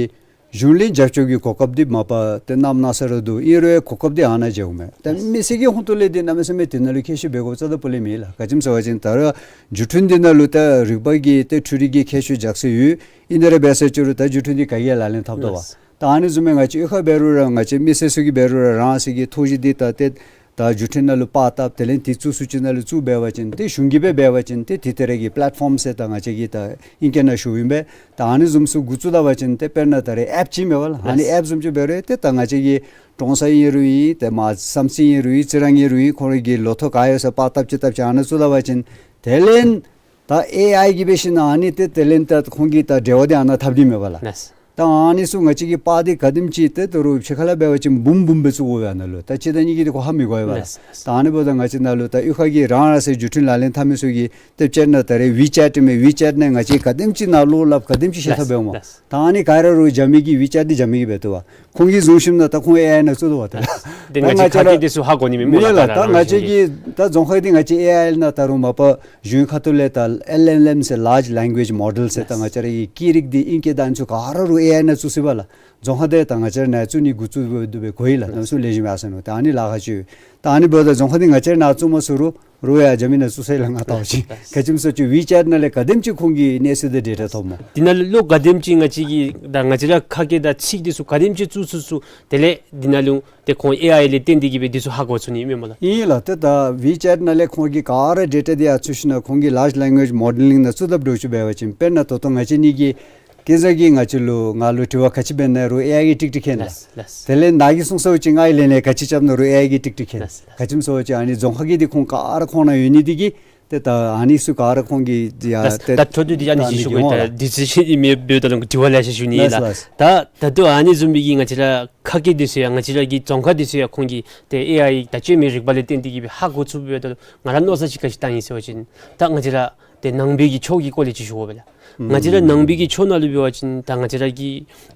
གཞུང་ལས་རྒྱབ་སྐྱོར་གྱི་གོ་སྐབས་འདི་མ་པ་ཏེ་གནམ་མེད་ས་མེད་ར་འདུག། ཨིན་རུང་གོ་སྐབས་འདི་ཨ་ནཱ་མཇལཝ་མས། ད་མི་སེར་གྱི་ཧོང་ཏོ་ལས་འདི་གནམ་མེད་ས་མེད་འདི་ནང་ལུ་མཁས་ཤོས་འབད་དགོཔ་རྩ་དང་པོ་ལས་མེད་ལགས། ག་ཅི་སྨོ་ཟེར་བ་ཅིན་ད་རུང་བརྒྱུད་འཕྲིན་འདི་ནང་ལུ་ད་རིག་པ་གི་ཏེ་འཕྲུལ་རིག་གི་མཁས་མཆོག་རྒྱགས་སྲོལ་ཡོད། ཨིན་དེ་ར་འབད་ཟེར་ཅི་རུང་ད་བརྒྱུད་འཕྲིན་འདི་ག་གིས་ཡང་ལག་ལེན་འཐབ་དོ་བ། ལགས། ད་ཨ་ནི་བཟུམ་སྦེ་ང་བཅས་གཡུས་ཁར་འབད་རུང་ར་ང་བཅས་མི་སེར་ཚུ་གིས་འབད་རུང་ར་རང་སོ་གི་ཐོག་གཞི་འདི་ད་ཏེ་ད་བརྒྱུད་འཕྲིན་ནང་ལུ་པར་བཏབ་དེ་ལས་འདི་བཙུགས་ས་ཅིག་ནང་ལུ་བཙུགས་འབད་བ་ཅིན་ཏེ་གཞུང་གིས་སྦེ་འབད་བ་ཅིན་ཏེ་འདི་ཏེ་ར་གི་པེ་ལེཊ་ཕོམ་ཟེར་ད་ང་བཅས་ཀྱིས་ད་ཨིང་སྐད་ནང་ཞུཝ་ཨིན་པས། ད་ཨ་ནི་བཟུམ་ཚུ་འགོ་བཙུགས་ད་པ་ཅིན་ཏེ་དཔེར་ན་ད་རེས་ཨེཔ་ཅིག་མེན་པ་ལགས། ཨ་ནི་ལགས། ཨེཔ་བཟུམ་ཅིག་འབད་རུང་ཏེ་ད་ང་བཅས་ཀྱི་ཀྲོང་གསར་ཨིན་རུང་ཨིན། ཏེ་མར་བསམ་རྩེ་ཨིན་རུང་ཨིན། རྩི་རང་ཨིན་རུང་ཨིན། ཁོང་རའི་གི་ལོ་ཐོག་ག་ཡོད་ས་པར་བཏབ་ཅི་བཏབ་ཅི་ཨ་ནཱ་བཙུགས་ད་པ་ཅིན་དེ་ལས་ད་ཨེ་ཨའི་གིས་འབད་ཞིན་ན་ཨ་ནི་ཏེ་དེ་ལས་ད་ཁོང་གིས་ད་འབྲེལ་བ་འདི་ཨ་ནཱ་འཐབ་ནི་མས་པ་ལགས། ལགས། ད་ཨ་ནི་ཚུ་ང་བཅས་ཀྱི་པར་འདི་ག་དེམ་ཅིག་ཏེ་ད་རུང་ཕྱི་ཁ་ལས་འབད་བ་ཅིན་འབུམ་འབུམ་སྦེ་བཙུགས་དགོ་པས་ཨ་ནཱ་ལུ། ད་གཅིག་དང་གཉིས་ཀྱིས་འདི་གོ་ཧ་མི་གོ་བས་པ་ལགས། ལགས། ད་ཨ་ནི་འབདཝ་ད་ང་བཅས་ནཱ་ལུ་ད་གཡུས་ཁ་གི་རང་རང་སོའི་བརྒྱུད་འཕྲིན་ལག་ལེན་འཐབ་མི་ཚུ་གིས་ཏེ་སྤྱིར་ན་ད་རེས་ཝི་ཅེཊ་མས། ཝི་ཅེཊ་ནང་ང་བཅས་ག་དེམ་ཅིག་ནང་ལོགས་ལགས་ག་དེམ་ཅིག་ཤེས་ཐབས་འབད་འོང་། ལགས། ད་ཨ་ནི་ག་ར་རུང་རྒྱ་མི་གི་ཝི་ཅེཊ་འདི་རྒྱ་མི་གིས་འབད་བཏུབ་པས། ཁོང་གིས་བཟུང་ཞིནམ་ད་ད་ཁོང་ཨེ་ཨའི་ནང་བཙུགས་དོ་བ་ཏེ་ལགས། ད་ང་བཅས་ར་ཁ་གིས་འདི་ཚུ་ཧ་གོ་ནི་མེད་མེད་ལགས། ད་ང་བཅས་ཀྱི་ད་རྫོང་ཁག་འདི་ང་བཅས་ཨེ་ཨའི་ནང་ད་རུང་མ་པ་གཞུང་ཁ་ཐུག་ལས་ད་ཨེལ་ཨེལ་ཨེམ་ཟེར་ལཱརཇ་ལེང་གུ་ཨེཇ་མོ་ཌེལ་ཟེར་ད་ང་བཅས་ར་གི་སྐད་རིགས་འདི་ཨིང་སྐད་ད་ཨ་ནི་ཚུ་ག་ར་རུང་ཨེ་ཨའི་ནང་བཙུགས་ཅི་པ་ལགས། རྫོང་ཁག་འདི་ད་ང་བཅས་ར་ནཱ་བཙུགས་ནི་འགོ་བཙུགས་འབད་འབད་གོ་ཡི་ལགས། གནམ་མེད་ས་མེད་ལེགས་ཤོམ་ཡར་སོང་ནུག། ད་ཨ་ནི་ལཱ་ཁག་ཅིག་ཡོད། ད་ཨ་ནི་འབདཝ་ད་རྫོང་ཁག་འདི་ང་བཅས་ར་ནཱ་བཙུགས་མ་ཚུགས་རུང་རུང་ཡར་རྒྱ་མི་ནང་བཙུགས་ས་ལགས། ང་བལྟ་བ་ཅིན་ག་ཅི་སྨོ་ཟེར་བ་ཅིན་ཝི་ཅེཊ་ནང་ལས་ག་དེམ་ཅིག་ཁོང་གི་གནས་ཚུལ་དང་ཌེ་ཊ་ཐོབ་སྨོ། འདི་ནང་ལུ་ག་དེམ་ཅིག་ང་བཅས་ཀྱི་ད་ང་བཅས་ར་ཁ་སྐད་དང་ཚིག་འདི་ཚུ་ག་དེམ་ཅིག་བཙུགས་ཚུགས་ཚུགས་དེ་ལས་འདི་ནང་ལུ་ཏེ་ཁོང་ཨེ་ཨའི་ལས་བརྟེན་ཏེ་གིས་སྦེ་འདི་ཚུ་ཧ་གོ་ཚུགས་ནི་མས་སྨོ་ལགས། ཨིན་ལགས། ཏེ་ད་ཝི་ཅེཊ་ནང་ལས་ཁོང་གིས་ག་ར་ཌེ་ཊ་འདི་ཡར་བཙུགས་ཞིན་ན་ཁོང་གིས་ལཱརཇ་ལེང་གུ་ཨེཇ་མོ་ཌེལ་ནང་བཙུགས་ད་འདྲཝ་ཅིག་འབད་བ་ཅིན་དཔེར་ན་ད་ལྟོ་ང་བཅས་གཉིས་ཀྱིས་ཁ་ཙ་གི་ང་བཅས་ལུ་ང་ལུ་དྲི་བ་ག་ཅི་འབད་ན་རུང་ཨེ་ཨའི་གིས་ཀྲིག་ཀྲི་མཁྱེན་ལགས། ལགས། ལགས། དེ་ལས་ནཱ་གིས་གསུངས་ས་ཅིག་ང་གིས་ལན་ལན་ག་ཅི་རྐྱབ་ན་རུང་ཨེ་ཨའི་གིས་ཀྲིག་ཀྲི་མཁྱེན། ལགས། ལགས། ག་ཅི་སྨོ་ཟེར་བ་ཅིན་ཨ་ནི་རྫོང་ཁག་གི་འདི་ཁོང་ག་ར་ཁོང་ནང་ཡོད་ནི་འདི་གིས་ ཏེ་ད་ཨ་ནི་ཚུ་ག་ར་ཁོང་གིས་ཡ་ལགས། ཏེ་ད་འཕྲོ་མཐུད་དེ་ཨ་ནི་ད་ཨ་ནི་ཞུ་དགོ་ཡི། ད་ད་ཨ་ནི་ཌི་སི་ཤཱན་ཨིན་མས་འབདཝ་ད་ལུ་དྲི་བ་ལེ་ཤ་ཞུ་ནི་ཨིན་ལགས་ལགས། ལགས། ད་ད་ལྟོ་ཨ་ནི་བཟུམ་མའི་གི་ང་བཅས་ར་ཁ་སྐད་འདི་ཚུ་ཡང་ང་བཅས་ར་གི་རྫོང་ཁ་འདི་ཚུ་ཡང་ཁོང་གིས་ཏེ་ཨེ་ཨའི་དང་བཅོས་མའི་རིག་པ་ལས་བརྟེན་ཏེ་གིས་སྦེ་ཧ་གོ་ཚུགསཔ་འབདཝ་ད་ལུ་ང་ར་མནོ་བསམ་ཅིག་ག་ཅི་བཏང་ཡི་ཟེར་བ་ཅིན་ད་ང་བཅས་ར་ཏེ་ནང་པའི་གི་ཕྱོགས་ཀྱི་སྐོར་ལས་ཅིག་ཞུ་དགོ་པས་ལགས། ང་བཅས་ར་ནང་པའི་གི་ཕྱོགས་ནང་ལུ་འབད་བ་ཅིན་ད་ང་བཅས་ར་གི་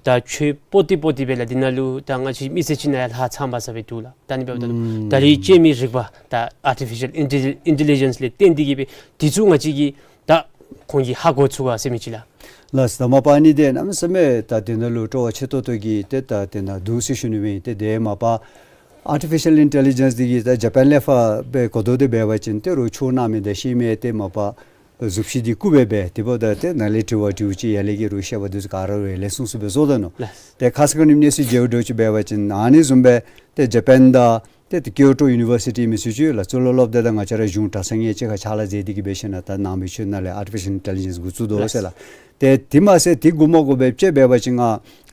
ད་ཆོས་པོ་ཏི་པོ་ཏི་སྦེ་ལགས། འདི་ནང་ལུ་ད་ང་བཅས་མི་སེར་ཅིག་ནང་ཡང་ལྷག་ཚངམ་ས་སྦེ་འདུག་ལགས། ད་ཨ་ནི་འབདཝ་ད་ལུ་ད་རེས་བཅོས་མའི་རིག་པ་ད་ཨར་ཊི་ཕི་ཤཱལ་ཨིན་ཊེ་ལི་ཇེནསི་ལས་བརྟེན་ཏེ་གིས་སྦེ་འདི་ཚུ་ང་བཅས་ཀྱིས་ད་ཁོང་གིས་ཧ་གོ་ཚུགས་ག་ཟེར་མི་ཅིག་ལགས། ལགས། ད་མ་པ་ཨ་ནི་འདི་གནམ་མེད་ས་མེད་ད་འདི་ནང་ལུ་སྤྲོ་བ་ཆེ་ཏོག་ཏོ་གི་ཏེ་ད་འདི་ནང་འདུག་ཟེར་ཞུ་ནི་ཨིན། ཏེ་འདི་མ་པ་ཨར་ཊི་ཕི་ཤཱལ་ཨིན་ཊེ་ལི་ཇེནསི་འདི་གིས་ད་ཇ་པཱན་ལས་ཕར་སྦེ་གོ་དོ་འདི་འབད་བ་ཅིན་ཏེ་རོགས་ཆོས་གནང་མི་དང་ཤེས་མི་ཏེ་མ་པ་གཟུགས་གཞི་འདི་བཀུག་སྦེ་སྦེ་དེ་འབདཝ་ད་ཏེ་ནཱ་ལས་དྲི་བ་དྲིཝ་ཅིག་ཡར་ལས་ཀྱི་རོགས་བཤད་པ་འདི་ཚུ་ག་ར་རོགས་ལེགས་ཤོམ་སྦེ་བཟོ་དོ་ནུག། ལགས། ཏེ་ཁ་ཙ་ཁ་ཉིནམ་གནས་ཚུལ་མཇལཝ་འདྲཝ་ཅིག་འབད་བ་ཅིན་ཨ་ནི་བཟུམ་སྦེ་ཏེ་ཇ་པཱན་དང་ཏེ་ཏེ་ཀིའོ་ཊོ་ཡུ་ནི་བར་སི་ཊི་མི་ཚུ་ཅིག་ལགས། གཙུག་ལག་སློབ་སྡེ་དང་ང་བཅས་ར་གཞུང་གྲྭ་ཚང་ངེ་གཅིག་ཁར་ཕྱག་ལཱ་མཛད་དེ་གིས་འབད་ཞིནམ་ད་ནང་པའི་ཆོས་ནང་ལས་ཨར་ཊི་ཕི་ཤཱལ་ཨིན་ཊེ་ལི་ཇེནསི་འགོ་བཙུགས་དོ་ཟེར་ལགས། ཏེ་དེ་མ་ཚད་དེ་འགོ་མ་འགོ་སྦེ་དཔྱེ་འབད་བ་ཅིན་ང་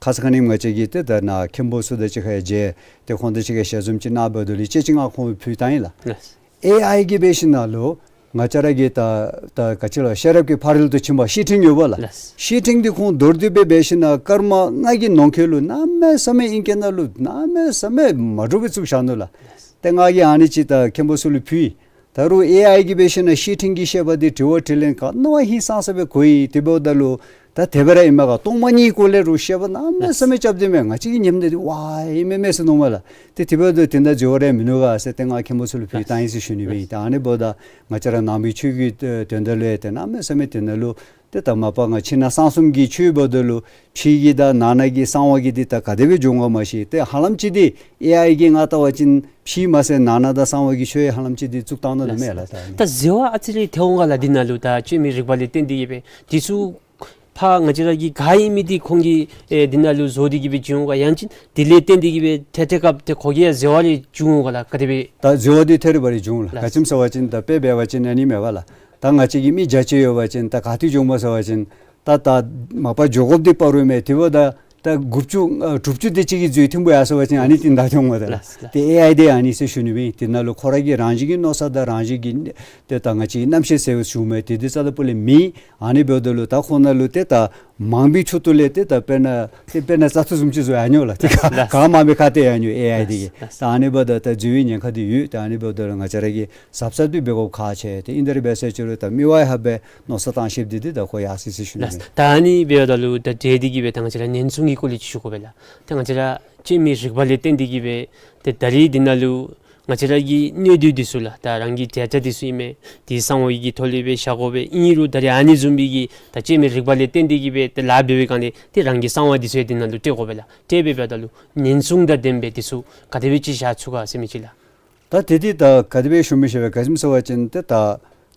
ཁ་ཙ་ཁ་ཉིནམ་ང་བཅས་ཀྱིས་ཏེ་ད་ནཱ་མཁན་པོ་ཚུ་དང་གཅིག་ཁར་མཇལ། ཏེ་ཁོང་དང་གཅིག་ཁར་ཞལ་འཛོམས་ཅིག་གནང་འབདཝ་ད་ལུ་དཔྱེ་ཅིག་ང་ཁོང་ཕུལ་བཏང་ཡི་ལགས། ལགས། ཨེ་ཨའི་གིས་འབད་ཞིནམ་ལུ་ང་བཅས་ར་གི་ད་ད་ག་ཅི་ལོ་ཤེས་རབ་ཀྱི་ཕ་རོལ་ཏུ་ཕྱིན་པ་བཤེས་སྤྲིང་ཡོད་པ་ལགས། ལགས། བཤེས་སྤྲིང་འདི་ཁོང་མདོར་བསྡུས་སྦེ་འབད་ཞིནམ་སྐར་མ་ལྔ་གི་ནང་འཁོད་ལུ་གནམ་མེད་ས་མེད་ཨིང་སྐད་ནང་ལུ་གནམ་མེད་ས་མེད་མ་འདྲཝ་སྦེ་བཙུགས་བཞག་ནུག་ལགས། ལགས། ཏེ་ང་གིས་ཨ་ནི་ཅིག་ད་མཁན་པོ་ཚུ་ལུ་ཕུལ་ཡི། ད་རུང་ཨེ་ཨའི་གིས་འབད་ཞིནམ་བཤེས་སྤྲིང་གིས་བཤད་པ་འདི་དྲི་བ་དྲིས་ལན་ག་ནི་བ་ཧིང་སངས་ས་སྦེ་གོ་ཡི། དེ་འབདཝ་ད་ལུ་ད་དེ་སྦེ་ར་ཨིན་མས་ག། སྟོང་མ་ཉིད་སྐོར་ལས་རོགས་བཤད་པ་གནམ་མེད་ས་མེད་རྐྱབ་སྟེ་མས། ང་བཅས་ཀྱིས་ཉནམ་ད་འདི་ཝའི་ཨིན་མས་མས་ཟེར་མནོཝ་མས་ལགས། ཏེ་དེ་འབདཝ་ད་དེ་འདྲ་འགྱོ་བ་ར་མིན་ནུག་ག་ཟེར་ཏེ་ང་མཁན་པོ་ཚུ་ལུ་ཕུལ་བཏང་ཡི་ཟེར་ཞུ་ནི་སྦེ་ཨིན། ད་ཨ་ནི་འབདཝ་ད་ང་བཅས་ར་ནང་པའི་ཆོས་ཀྱི་དོན་དག་ལུ་ཡང་ཏེ་གནམ་མེད་ས་མེད་དེ་ནང་ལུ་ཏེ་ད་མ་པ་ང་ཕྱི་ནང་གསང་གསུམ་གྱི་ཆོས་འབདཝ་ད་ལུ་ཕྱི་གི་དང་ནང་ན་གི་གསང་བ་གི་འདི་ད་ག་དེ་སྦེ་འགྱོ་འོང་ག་མ་ཤེས། ཏེ་ཧ་ལམ་ཅིག་འདི་ཨེ་ཨའི་གིས་ང་བལྟ་བ་ཅིན་ཕྱི་མ་ཚད་ནང་ན་དང་གསང་བ་གི་ཆོས་ཧ་ལམ་ཅིག་འདི་བཙུགས་བཏང་ནུག་ལགས་མས་ལགས། ད་ད་འཛོལ་བ་ཨ་ཙི་རེ་ཐལ་འོང་ག་ལགས། འདི་ནང་ལུ་ད་བཅོས་མའི་རིག་པ་ལས་བརྟེན་ཏེ་གིས་སྦེ་འདི་ཚུ་ཕར་ང་བཅས་ར་གི་ག་ཨིན་མི་འདི་ཁོང་གིས་ཨེ་འདི་ནང་ལུ་བཟོ་སྟེ་གིས་སྦེ་བྱིན་འོང་ག། ཡང་ཅིན་དེ་ལས་བརྟེན་ཏེ་གིས་སྦེ་ཐད་ཐད་སྐབས་ཏེ་ཁོ་གིས་ཡང་འཛོལ་བ་རེ་བྱུང་འོང་ག་ལགས། ག་དེ་སྦེ། ད་འཛོལ་བ་འདི་ཐད་རི་བ་རི་བྱུང་ལགས། ལགས། ག་ཅི་སྨོ་ཟེར་བ་ཅིན་ད་དཔེ་འབད་བ་ཅིན་ཨ་ནི་མས་པ་ལགས། ད་ང་བཅས་ཀྱི་མི་བརྒྱ་ཅིག་ཡོད་པ་ཅིན་ད་ག་ཏེ་འགྱོཝ་སྨོ་ཟེར་བ་ཅིན་ད་ད་མ་པ་འགྱོ་དགོཔ་འདི་བར་རུ་མས། དེ་འབདཝ་ད་ད་དགུ་བཅུ་ཨ་དྲུག་ཅུ་དེ་ཅིག་གིས་འཛོལ་ཐོན་པོ་ཡར་སོང་པ་ཅིན་ཨ་ནི་འདི་ད་ཐོན་འོང་ད་ལགས། ལགས། ཏེ་ཨེ་ཨའི་འདི་ཨ་ནི་ཟེར་ཞུ་ནི་སྦེ་ཨིན། དེ་ནང་ལུ་ཁོ་ར་གི་རང་བཞིན་གྱི་མནོ་ས་དང་རང་བཞིན་གྱི་ཏེ་ད་ང་བཅས་ཀྱི་རྣམ་ཤེས་ཟེར་བ་ཞུཝ་མས། ཏེ་འདི་རྩ་དང་སྤུ་ལས་མེད། ཨ་ནི་འབདཝ་ད་ལུ་ད་ཁོང་ནང་ལུ་ཏེ་ད་མང་པོའི་ཆུ་ཐུར་ལས་ཏེ་ད་དཔེར་ན་ཏེ་དཔེར་ན་བཙག་འཐུ་བཟུམ་ཅིག་བཟོ་ཡར་འགྱོ་ལགས། ཏེ་ག་ག་མང་པོའི་ཁ་ཏེ་ཡར་འགྱོ་ཨེ་ཨའི་འདི་གིས། ད་ཨ་ནི་འབདཝ་ད་ད་འཛོལ་བའི་ཉེན་ཁ་འདི་ཡོད། ད་ཨ་ནི་འབདཝ་ད་ལུ་ང་བཅས་ར་གིས་གཟབ་གཟབ་འདི་འབད་དགོཔ་ཁག་ཆེ། ཏེ་ཨིན་ད་རེ་འབད་ས་ཅིག་རུང་ད་མི་དབང་ཧ་སྦེ་མནོ་བསམ་བཏང་ཤེསཔ་འདི་འདི་ད་ཁོ་ཡར་སོ་ཡི་ཟེར་ཞུ་ནི་ལགས། ད་ཨ་ནི་འབདཝ་ད་ལུ་ད་དེ་འདི་གིས་སྦེ་ད་ང་བཅས་ར་ཉེན་སྲུང་གི་སྐོར་ལས་ཅིག་ཞུ་དགོ་པས་ལགས། ད་ང་བཅས་ར་བཅོས་མའི་རིག་པ་ལས་བརྟེན་ཏེ་གིས་སྦེ་ཏེ་ད་རེས་འདི་ནང་ལུ་ང་བཅས་ར་གི་གནད་དོན་འདི་ཚུ་ལགས། ད་རང་གི་བྱ་བྱ་འདི་ཚུ་ཨིན་མས། དེ་གསང་བ་གི་ཐོག་ལས་སྦེ་བཞག་དགོ་པས། ཨིན་རུང་ད་རེས་ཨ་ནི་བཟུམ་སྦེ་གི་ད་བཅོས་མའི་རིག་པ་ལས་བརྟེན་ཏེ་གིས་སྦེ་ཏེ་ལཱ་འབད་བའི་སྒང་ལས་ཏེ་རང་གི་གསང་བ་འདི་ཚུ་ཡང་འདི་ནང་ལུ་སྤྲོད་དགོ་པས་ལགས། སྤྲོད་པའི་བར་ན་ལུ་ཉེན་སྲུང་དང་ལྡན་པའི་འདི་ཚུ་ག་དེ་སྦེ་ཅིག་བཞག་ཚུགས་ག་ཟེར་མི་ཅིག་ལགས། ད་དེ་འདི་ད་ག་དེ་སྦེ་ཞུ་མི་ཤེས་པས། ག་ཅི་སྨོ་ཟེར་བ་ཅིན་ཏེ་ད་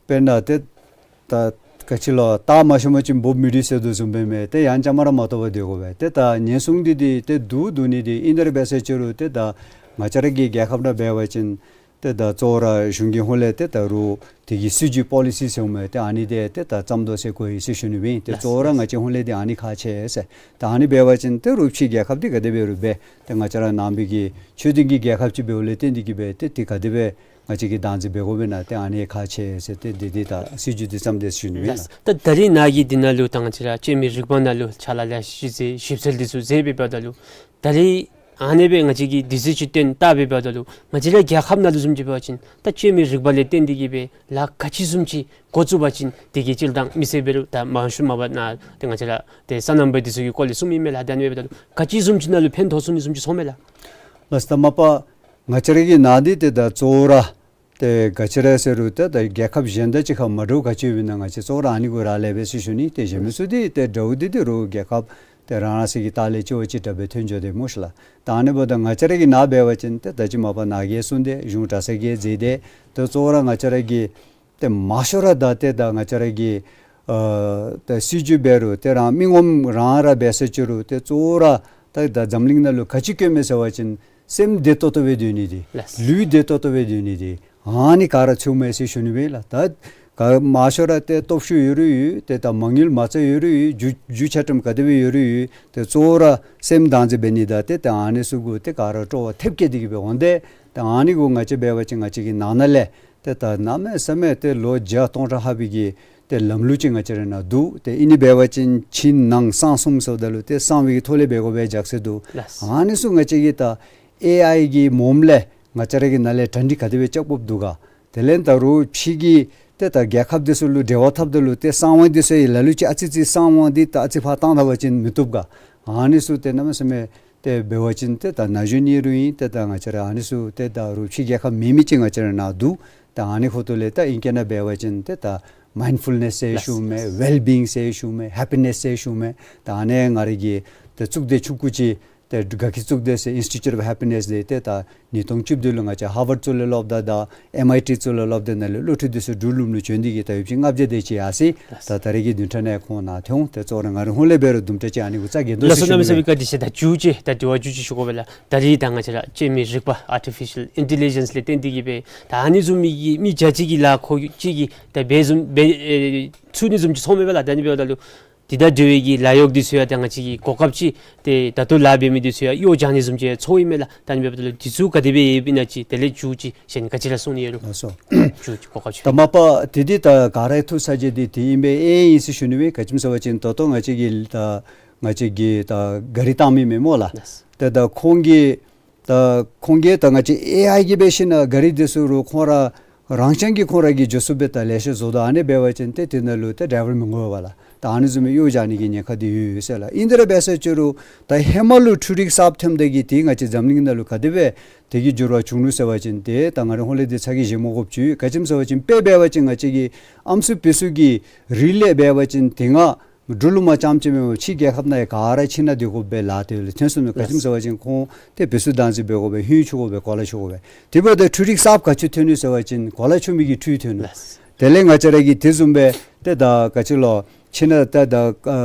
དཔེར་ན་ཏེ་ད་ག་ཅི་ལོ་སྟག་མ་ཤོར་བ་ཅིན་འབུཔ་མི་འདྲུད་ཟེར་དོ་བཟུམ་སྦེ་མས། ཏེ་ཡང་བཅའ་མར་མ་གཏོགས་པར་སྡོད་དགོ་པས། ཏེ་ད་ཉེན་སྲུང་འདི་འདི་ཏེ་འདུག་འདུག་ནི་འདི་ཨིན་ད་རེ་འབད་ས་ཅིག་རུང་ཏེ་ད་ང་བཅས་ར་གི་རྒྱལ་ཁབ་ནང་འབད་བ་ཅིན་ཏེ་ད་གཙོ་བོ་ར་གཞུང་གི་ཧོངས་ལས་ཏེ་ད་རུང་དེ་གི་སྲིད་བྱུས་པོ་ལི་སི་ཟེར་འོང་མས། ཏེ་ཨ་ནི་འདི་ཏེ་ད་བརྩམ་དོ་ཟེར་གོ་ཡི་ཟེར་ཞུ་ནི་སྦེ་ཨིན། ཏེ་གཙོ་བོ་ར་ང་བཅས་ཧོངས་ལས་འདི་ཨ་ནི་ཁག་ཆེ་ཟེར། ད་ཨ་ནི་འབད་བ་ཅིན་ཏེ་རོགས་ཕྱི་རྒྱལ་ཁབ་འདི་ག་དེ་འབད་རུང་འབད་ཏེ་ང་བཅས་ར་ནང་པའི་གི་ཆོས་ལྡན་གྱི་རྒྱལ་ཁབ་ཅིག་འབདཝ་ལས་བརྟེན་ཏེ་གིས་སྦེ་ཏེ་དེ་ག་དེ་སྦེ་ང་བཅས་ཀྱིས་བདག་འཛིན་འབད་དགོ་པས་ན་ཏེ་ཨ་ནི་ཁག་ཆེ་ཟེར་ཏེ་འདི་འདི་ད་སྲིད་བྱུས་འདི་བརྩམས་ཏེ་ཞུ་ནི་སྦེ་ཨིན་ལགས། ད་ད་རེས་ནཱ་གི་འདི་ནང་ལུ་ད་ང་བཅས་ར་བཅོས་མའི་རིག་པ་ནང་ལུ་ཕྱག་ལཱ་ལེ་ཤ་ཅིག་མཛད་ཞིབ་འཚོལ་འདི་ཚུ་མཛད་པའི་བར་ན་ལུ་ད་རེས་ཨ་ནི་སྦེ་ང་བཅས་ཀྱིས་དུས་ཚོད་ཅིག་བཏོན་བལྟ་བའི་བར་ན་ལུ་ང་བཅས་ར་རྒྱལ་ཁབ་ནང་ལུ་བཟུམ་ཅིག་འབད་བ་ཅིན་ད་བཅོས་མའི་རིག་པ་ལས་བརྟེན་ཏེ་གིས་སྦེ་ལཱ་ག་ཅི་བཟུམ་ཅིག་འགོ་བཙུགས་པ་ཅིན་དེ་གིས་སྤྱིར་བཏང་མི་སེར་འབད་རུང་ད་མང་ཤོས་མ་པ་ནཱ་ཏེ་ང་བཅས་ར་ཏེ་སོ་ནམ་པ་འདི་ཚུ་གི་སྐོར་ལས་གསུངམ་ཨིན་མས་ལགས། ད་ཨ་ནི་འབདཝ་ད་ལུ་ག་ཅི་བཟུམ་ཅིག་ནང་ལུ་ཕན་ཐོགས་ཚུགས་ནི་བཟུམ་ཅིག་མཐོངམ་མས་ལགས། ལགས་སོ། ད་མ་པ་ང་བཅས་ར་གི་ནང་འདི་ཏེ་ད་གཙོ་བོ་ར་ཏེ་ག་ཅི་ར་ཟེར་རུང་ཏེ་ད་རྒྱལ་ཁབ་གཞན་དང་གཅིག་ཁར་མ་འདྲཝ་ག་ཅི་ཡོདཔ་ཨིན་ན་ང་བཅས་གཙོ་བོ་ར་ཨ་ནི་གུ་རག་ལས་པས་ཟེར་ཞུ་ནི། ཏེ་གཞན་མི་ཚུ་འདི་ཏེ་འདྲཝ་འདི་ཏེ་རོགས་རྒྱལ་ཁབ་ཏེ་རང་རང་སོའི་གི་ལྟག་ལས་ཅིག་བ་ཅིག་དྲག་སྦེ་ཐོན་འགྱོ་དེས་སྨོ་ཤིག་ལགས། ད་ཨ་ནི་འབདཝ་ད་ང་བཅས་ར་གི་ནང་འབད་བ་ཅིན་ཏེ་ད་ཅི་མ་པ་ནཱ་གིས་གསུངས་ཏེ་གཞུང་གྲྭ་ཚང་གིས་མཛད་དེ་ཏེ་གཙོ་བོ་ར་ང་བཅས་ར་གི་ཏེ་མང་ཤོས་ར་ད་ཏེ་ད་ང་བཅས་ར་གི་ཨ་ད་སྲིད་བྱུས་འབད་རུང་ཏེ་རང་མི་ངོམ་རང་ར་འབད་ས་ཅིག་རུང་ཏེ་གཙོ་བོ་ར་ད་ད་འཛམ་གླིང་ནང་ལུ་ག་ཅི་དཀོན་མས་ཟེར་བ་ཅིན་སེམས་བདེ་ཏོག་ཏོ་སྦེ་སྡོད་ནི་འདི་ལགས། ལུས་བདེ་ཏོག་ཏོ་སྦེ་སྡོད་ནི་འདི་ཨ་ནི་ག་ར་ཚུདཔ་མས་ཟེར་ཞུ་ནི་སྦེ་ལགས། ད་ག་མང་ཤོས་ར་ཏེ་སྟོབས་ཤུགས་ཡོད་རུང་ཡོད། ཏེ་ད་མ་དངུལ་མ་རྩ་ཡོད་རུང་ཡོད། རྒྱུ་རྒྱུ་ཆ་ཁྲིམས་ག་དེ་སྦེ་ཡོད་རུང་ཡོད། ཏེ་གཙོ་བོ་ར་སེམས་བདག་འཛིན་འབད་ནི་དང་ཏེ་ད་ཨ་ནི་ཚུ་གུ་ཏེ་ག་ར་སྤྲོ་བ་ཐེབས་བསྐྱེད་དེ་གིས་སྦེ་འོང་སྟེ་ད་ཨ་ནི་གུ་ང་བཅས་འབད་བ་ཅིན་ང་བཅས་ཀྱི་ནང་ན་ལས་ ཏེ་ད་གནམ་མེད་ས་མེད་ཏེ་ལོ་བརྒྱ་སྟོང་ཕྲག་ལྷག་པའི་གི་ཏེ་ལམ་ལུགས་ཅིག་ང་བཅས་ར་ནང་འདུག། ཏེ་ཨིན་ནི་འབད་བ་ཅིན་ཕྱི་ནང་གསང་གསུམ་ཟེརཝ་ད་ལུ་ཏེ་གསང་བའི་གི་ཐོག་ལས་འབད་དགོ་པའི་རྒྱུ་མཚན་འདུག། ལགས། ཨ་ནི་ཚུ་ང་བཅས་ཀྱིས་ད་ཨེ་ཨའི་གི་མོམ་ལས་ང་བཅས་ར་གི་ནང་ལས་གྲ་སྒྲིག་ག་དེ་སྦེ་རྐྱབ་དགོཔ་འདུག་ག། དེ་ལས་ད་རུང་ཕྱི་གི་ཏེ་ད་རྒྱལ་ཁབ་དེ་ཚུ་ལུ་འབྲེལ་བ་འཐབ་ད་ལུ་ཏེ་གསང་བ་དེ་ཚུ་ཡང་ལ་ལུ་ཅིག་ཨ་ཙི་ཙི་གསང་བ་འདི་ད་ཨ་ཙི་ཕར་བཏང་ད་པ་ཅིན་མི་བཏུབ་ག། ཨ་ནི་ཚུ་ཏེ་གནམ་མེད་ས་མེད་ཏེ་འབད་བ་ཅིན་ཏེ་ད་ན་གཞོན་ཨིན་རུང་ཨིན། ཏེ་ད་ང་བཅས་ར་ཨ་ནི་ཚུ་ཏེ་ད་རུང་ཕྱི་རྒྱལ་ཁབ་མེན་མི་ཅིག་ང་བཅས་ར་ནང་འདུག། ད་ཨ་ནི་ཁོ་ཐོག་ལས་ད་ཨིང་སྐད་ནང་འབད་བ་ཅིན་ཏེ་ད་མའིནཌ་ཕུལ་ནེས་ཟེར་ཞུཝ་མས། ལགས། ཝེལ་བིང་ཟེར་ཞུཝ་མས། ཧེ་པི་ནེས་ཟེར་ཞུཝ་མས། ད་ཨ་ནི་ང་ར་གི་ཏེ་གཙུག་སྡེ་ཆུང་ཀུ་ཅིག་ཏེ་དགའ་སྐྱིད་གཙུག་སྡེ་ཟེར་ཨིནསི་ཊི་ཊུཊ་ཨོཕ་ཧེ་པི་ནེས་འདི་ཏེ་ད་ཉིས་སྟོང་བཅུ་བདུན་ལུ་ང་བཅས་ཧར་ཝརཌ་ཚུ་ལས་སློབ་ད་དང་ཨེམ་ཨའི་ཊི་ཚུ་ལས་སློབ་ད་ནང་ལས་སློབ་ཕྲུག་དེ་ཚུ་འབྲུག་ལུ་བྱོན་ཏེ་གིས་ད་ཡོདཔ་ཅིག་ལྔ་བརྒྱ་དེ་ཅིག་ཡར་སོ་ཡི། ད་ད་རེས་ཀྱི་བདུན་ཕྲག་ནང་ཁོང་ནཱ་ཐོན་འོང་། ཏེ་གཙོ་བོ་ར་ང་རའི་ཧོངས་ལས་འབད་རུང་དུམ་གྲ་ཅིག་ཨ་ནི་གུ་རྩ་འགེངས་དོ་ཟེར་ཞུ་ནི། ལགས་སོ། གནམ་མེད་ས་མེད་བཀའ་དྲིན་ཆེ། ད་མཇུག་ཅིག་ད་དྲི་བ་མཇུག་ཅིག་ཞུ་དགོ་པས་ལགས། ད་རེས་ད་ང་བཅས་ར་སྤྱན་མི་རིག་པ་ཨར་ཊི་ཕི་ཤལ་ཨིན་ཊེ་ལི་ཇེནསི་ལས་བརྟེན་ཏེ་གིས་སྦེ་ད་ཨ་ནི་བཟུམ་མའི་གི་མི་བརྒྱ་ཅིག་གི་ལཱ་ཁོ་ཅིག་གིས་ད་འབད་བཟུམ་འབད་ཨེ་ཚུགས་ནི་བཟུམ་ཅིག་ཚོརཝ་མས་པ་ལགས། ད་ཨ་ནི་འབདཝ་ད་ལུ་དེ་དང་འབྲེལ་བའི་གི་ལཱ་གཡོག་འདི་ཚུ་ཡང་ད་ང་བཅས་ཀྱི་གོ་སྐབས་ཅིག་ཏེ་ད་ལྟོ་ལཱ་འབད་མི་འདི་ཚུ་ཡང་གཡོག་རྐྱབ་ནི་བཟུམ་ཅིག་ཚོརཝ་ཨིན་མས་ལགས། ད་ཨ་ནི་འབདཝ་ད་ལུ་འདི་ཚུ་ག་དེ་སྦེ་ཡོདཔ་ཨིན་ན་ཅིག་དེ་ལས་མཇུག་ཅིག་གཞན་ག་ཅི་ར་གསུང་ནི་ཡོད་རུང་། ལགས་སོ། མཇུག་ཅིག་གོ་སྐབས་ཅིག། ད་མ་པ་དེ་འདི་ད་ག་ར་ཐུགས་ས་བཅད་འདི་དེ་ཨིན་པས། ཨེ་ཨིན་ཟེར་ཞུ་ནི་མས། ག་ཅི་སྨོ་ཟེར་བ་ཅིན་ད་ལྟོ་ང་བཅས་ཀྱི་ད་ང་བཅས་ཀྱི་ད་གཱ་རི་བཏང་མི་མེན་སྨོ་ལགས། ལགས། ཏེ་ད་ཁོང་གིས་ད་ཁོང་གིས་ད་ང་བཅས་ཨེ་ཨའི་གིས་འབད་ཞིན་ན་གཱ་རི་འདི་ཚུ་རུང་ཁོང་ར་རང་རྐྱང་གིས་ཁོང་ར་གིས་འགྱོ་ཚུགསཔ་སྦེ་ད་ལེ་ཤ་བཟོ་དོ། ཨ་ནི་འབད་བ་ཅིན་ཏེ་དེ་ནང་ལུ་ཏེ་ཌའི་ཝར་མི་དགོ་པས་ལགས། ད་ཨ་ནི་བཟུམ་མའི་གཡོག་རྐྱབ་ནི་གི་ཉེན་ཁ་འདི་ཡོད་ཡོད་ཟེར་ལགས། ཨིན་དེ་ར་འབད་ས་ཅིག་རུང་ད་ཧེ་མ་ལུ་འཕྲུལ་རིག་གསརཔ་ཐོནམ་ད་གིས་ཏེ་ང་བཅས་འཛམ་གླིང་ནང་ལུ་ག་དེ་སྦེ་དེ་གི་འགྱུར་བ་བྱུང་ནུག་ཟེར་བ་ཅིན་ཏེ་ད་ང་རའི་ཧོངས་ལས་འདི་ཚ་གྱང་བཞེས་མ་དགོཔ་ཅིག་ཡོད། ག་ཅི་སྨོ་ཟེར་བ་ཅིན་དཔེ་འབད་བ་ཅིན་ང་བཅས་ཀྱི་ཨམ་སྲུ་བེ་སྲུ་གི་རིགས་ལས་འབད་བ་ཅིན་དེ་སྔ་འབྲུག་ལུ་མ་རྐྱངམ་ཅིག་མེན་པར་ཕྱི་རྒྱལ་ཁབ་ནང་ཡང་ག་ར་ཕྱི་ནང་སྡོད་དགོ་པའི་ལཱ་དེ་ལུ་ཐོན་སོང་ནུག། ག་ཅི་སྨོ་ཟེར་བ་ཅིན་ཁོང་ཏེ་བེ་སྲུ་བདག་འཛིན་འབད་དགོ་པས། ཧུན་ཆུ་དགོ་པས། གོ་ལ་ཆུ་དགོ་པས། དེ་འབདཝ་ད་འཕྲུལ་རིག་གསརཔ་ག་ཅི་ཐོན་ནུག་ཟེར་བ་ཅིན་གོ་ལ་ཆུ་མི་གི་འཕྲུལ་ཐོན་ནུག། ལགས། དེ་ལས་ང་བཅས་ར་གི་དེ་བཟུམ་སྦེ་ཏེ་ད་ག་ཅི་ལོ་ཕྱི་ནང་ད་ད་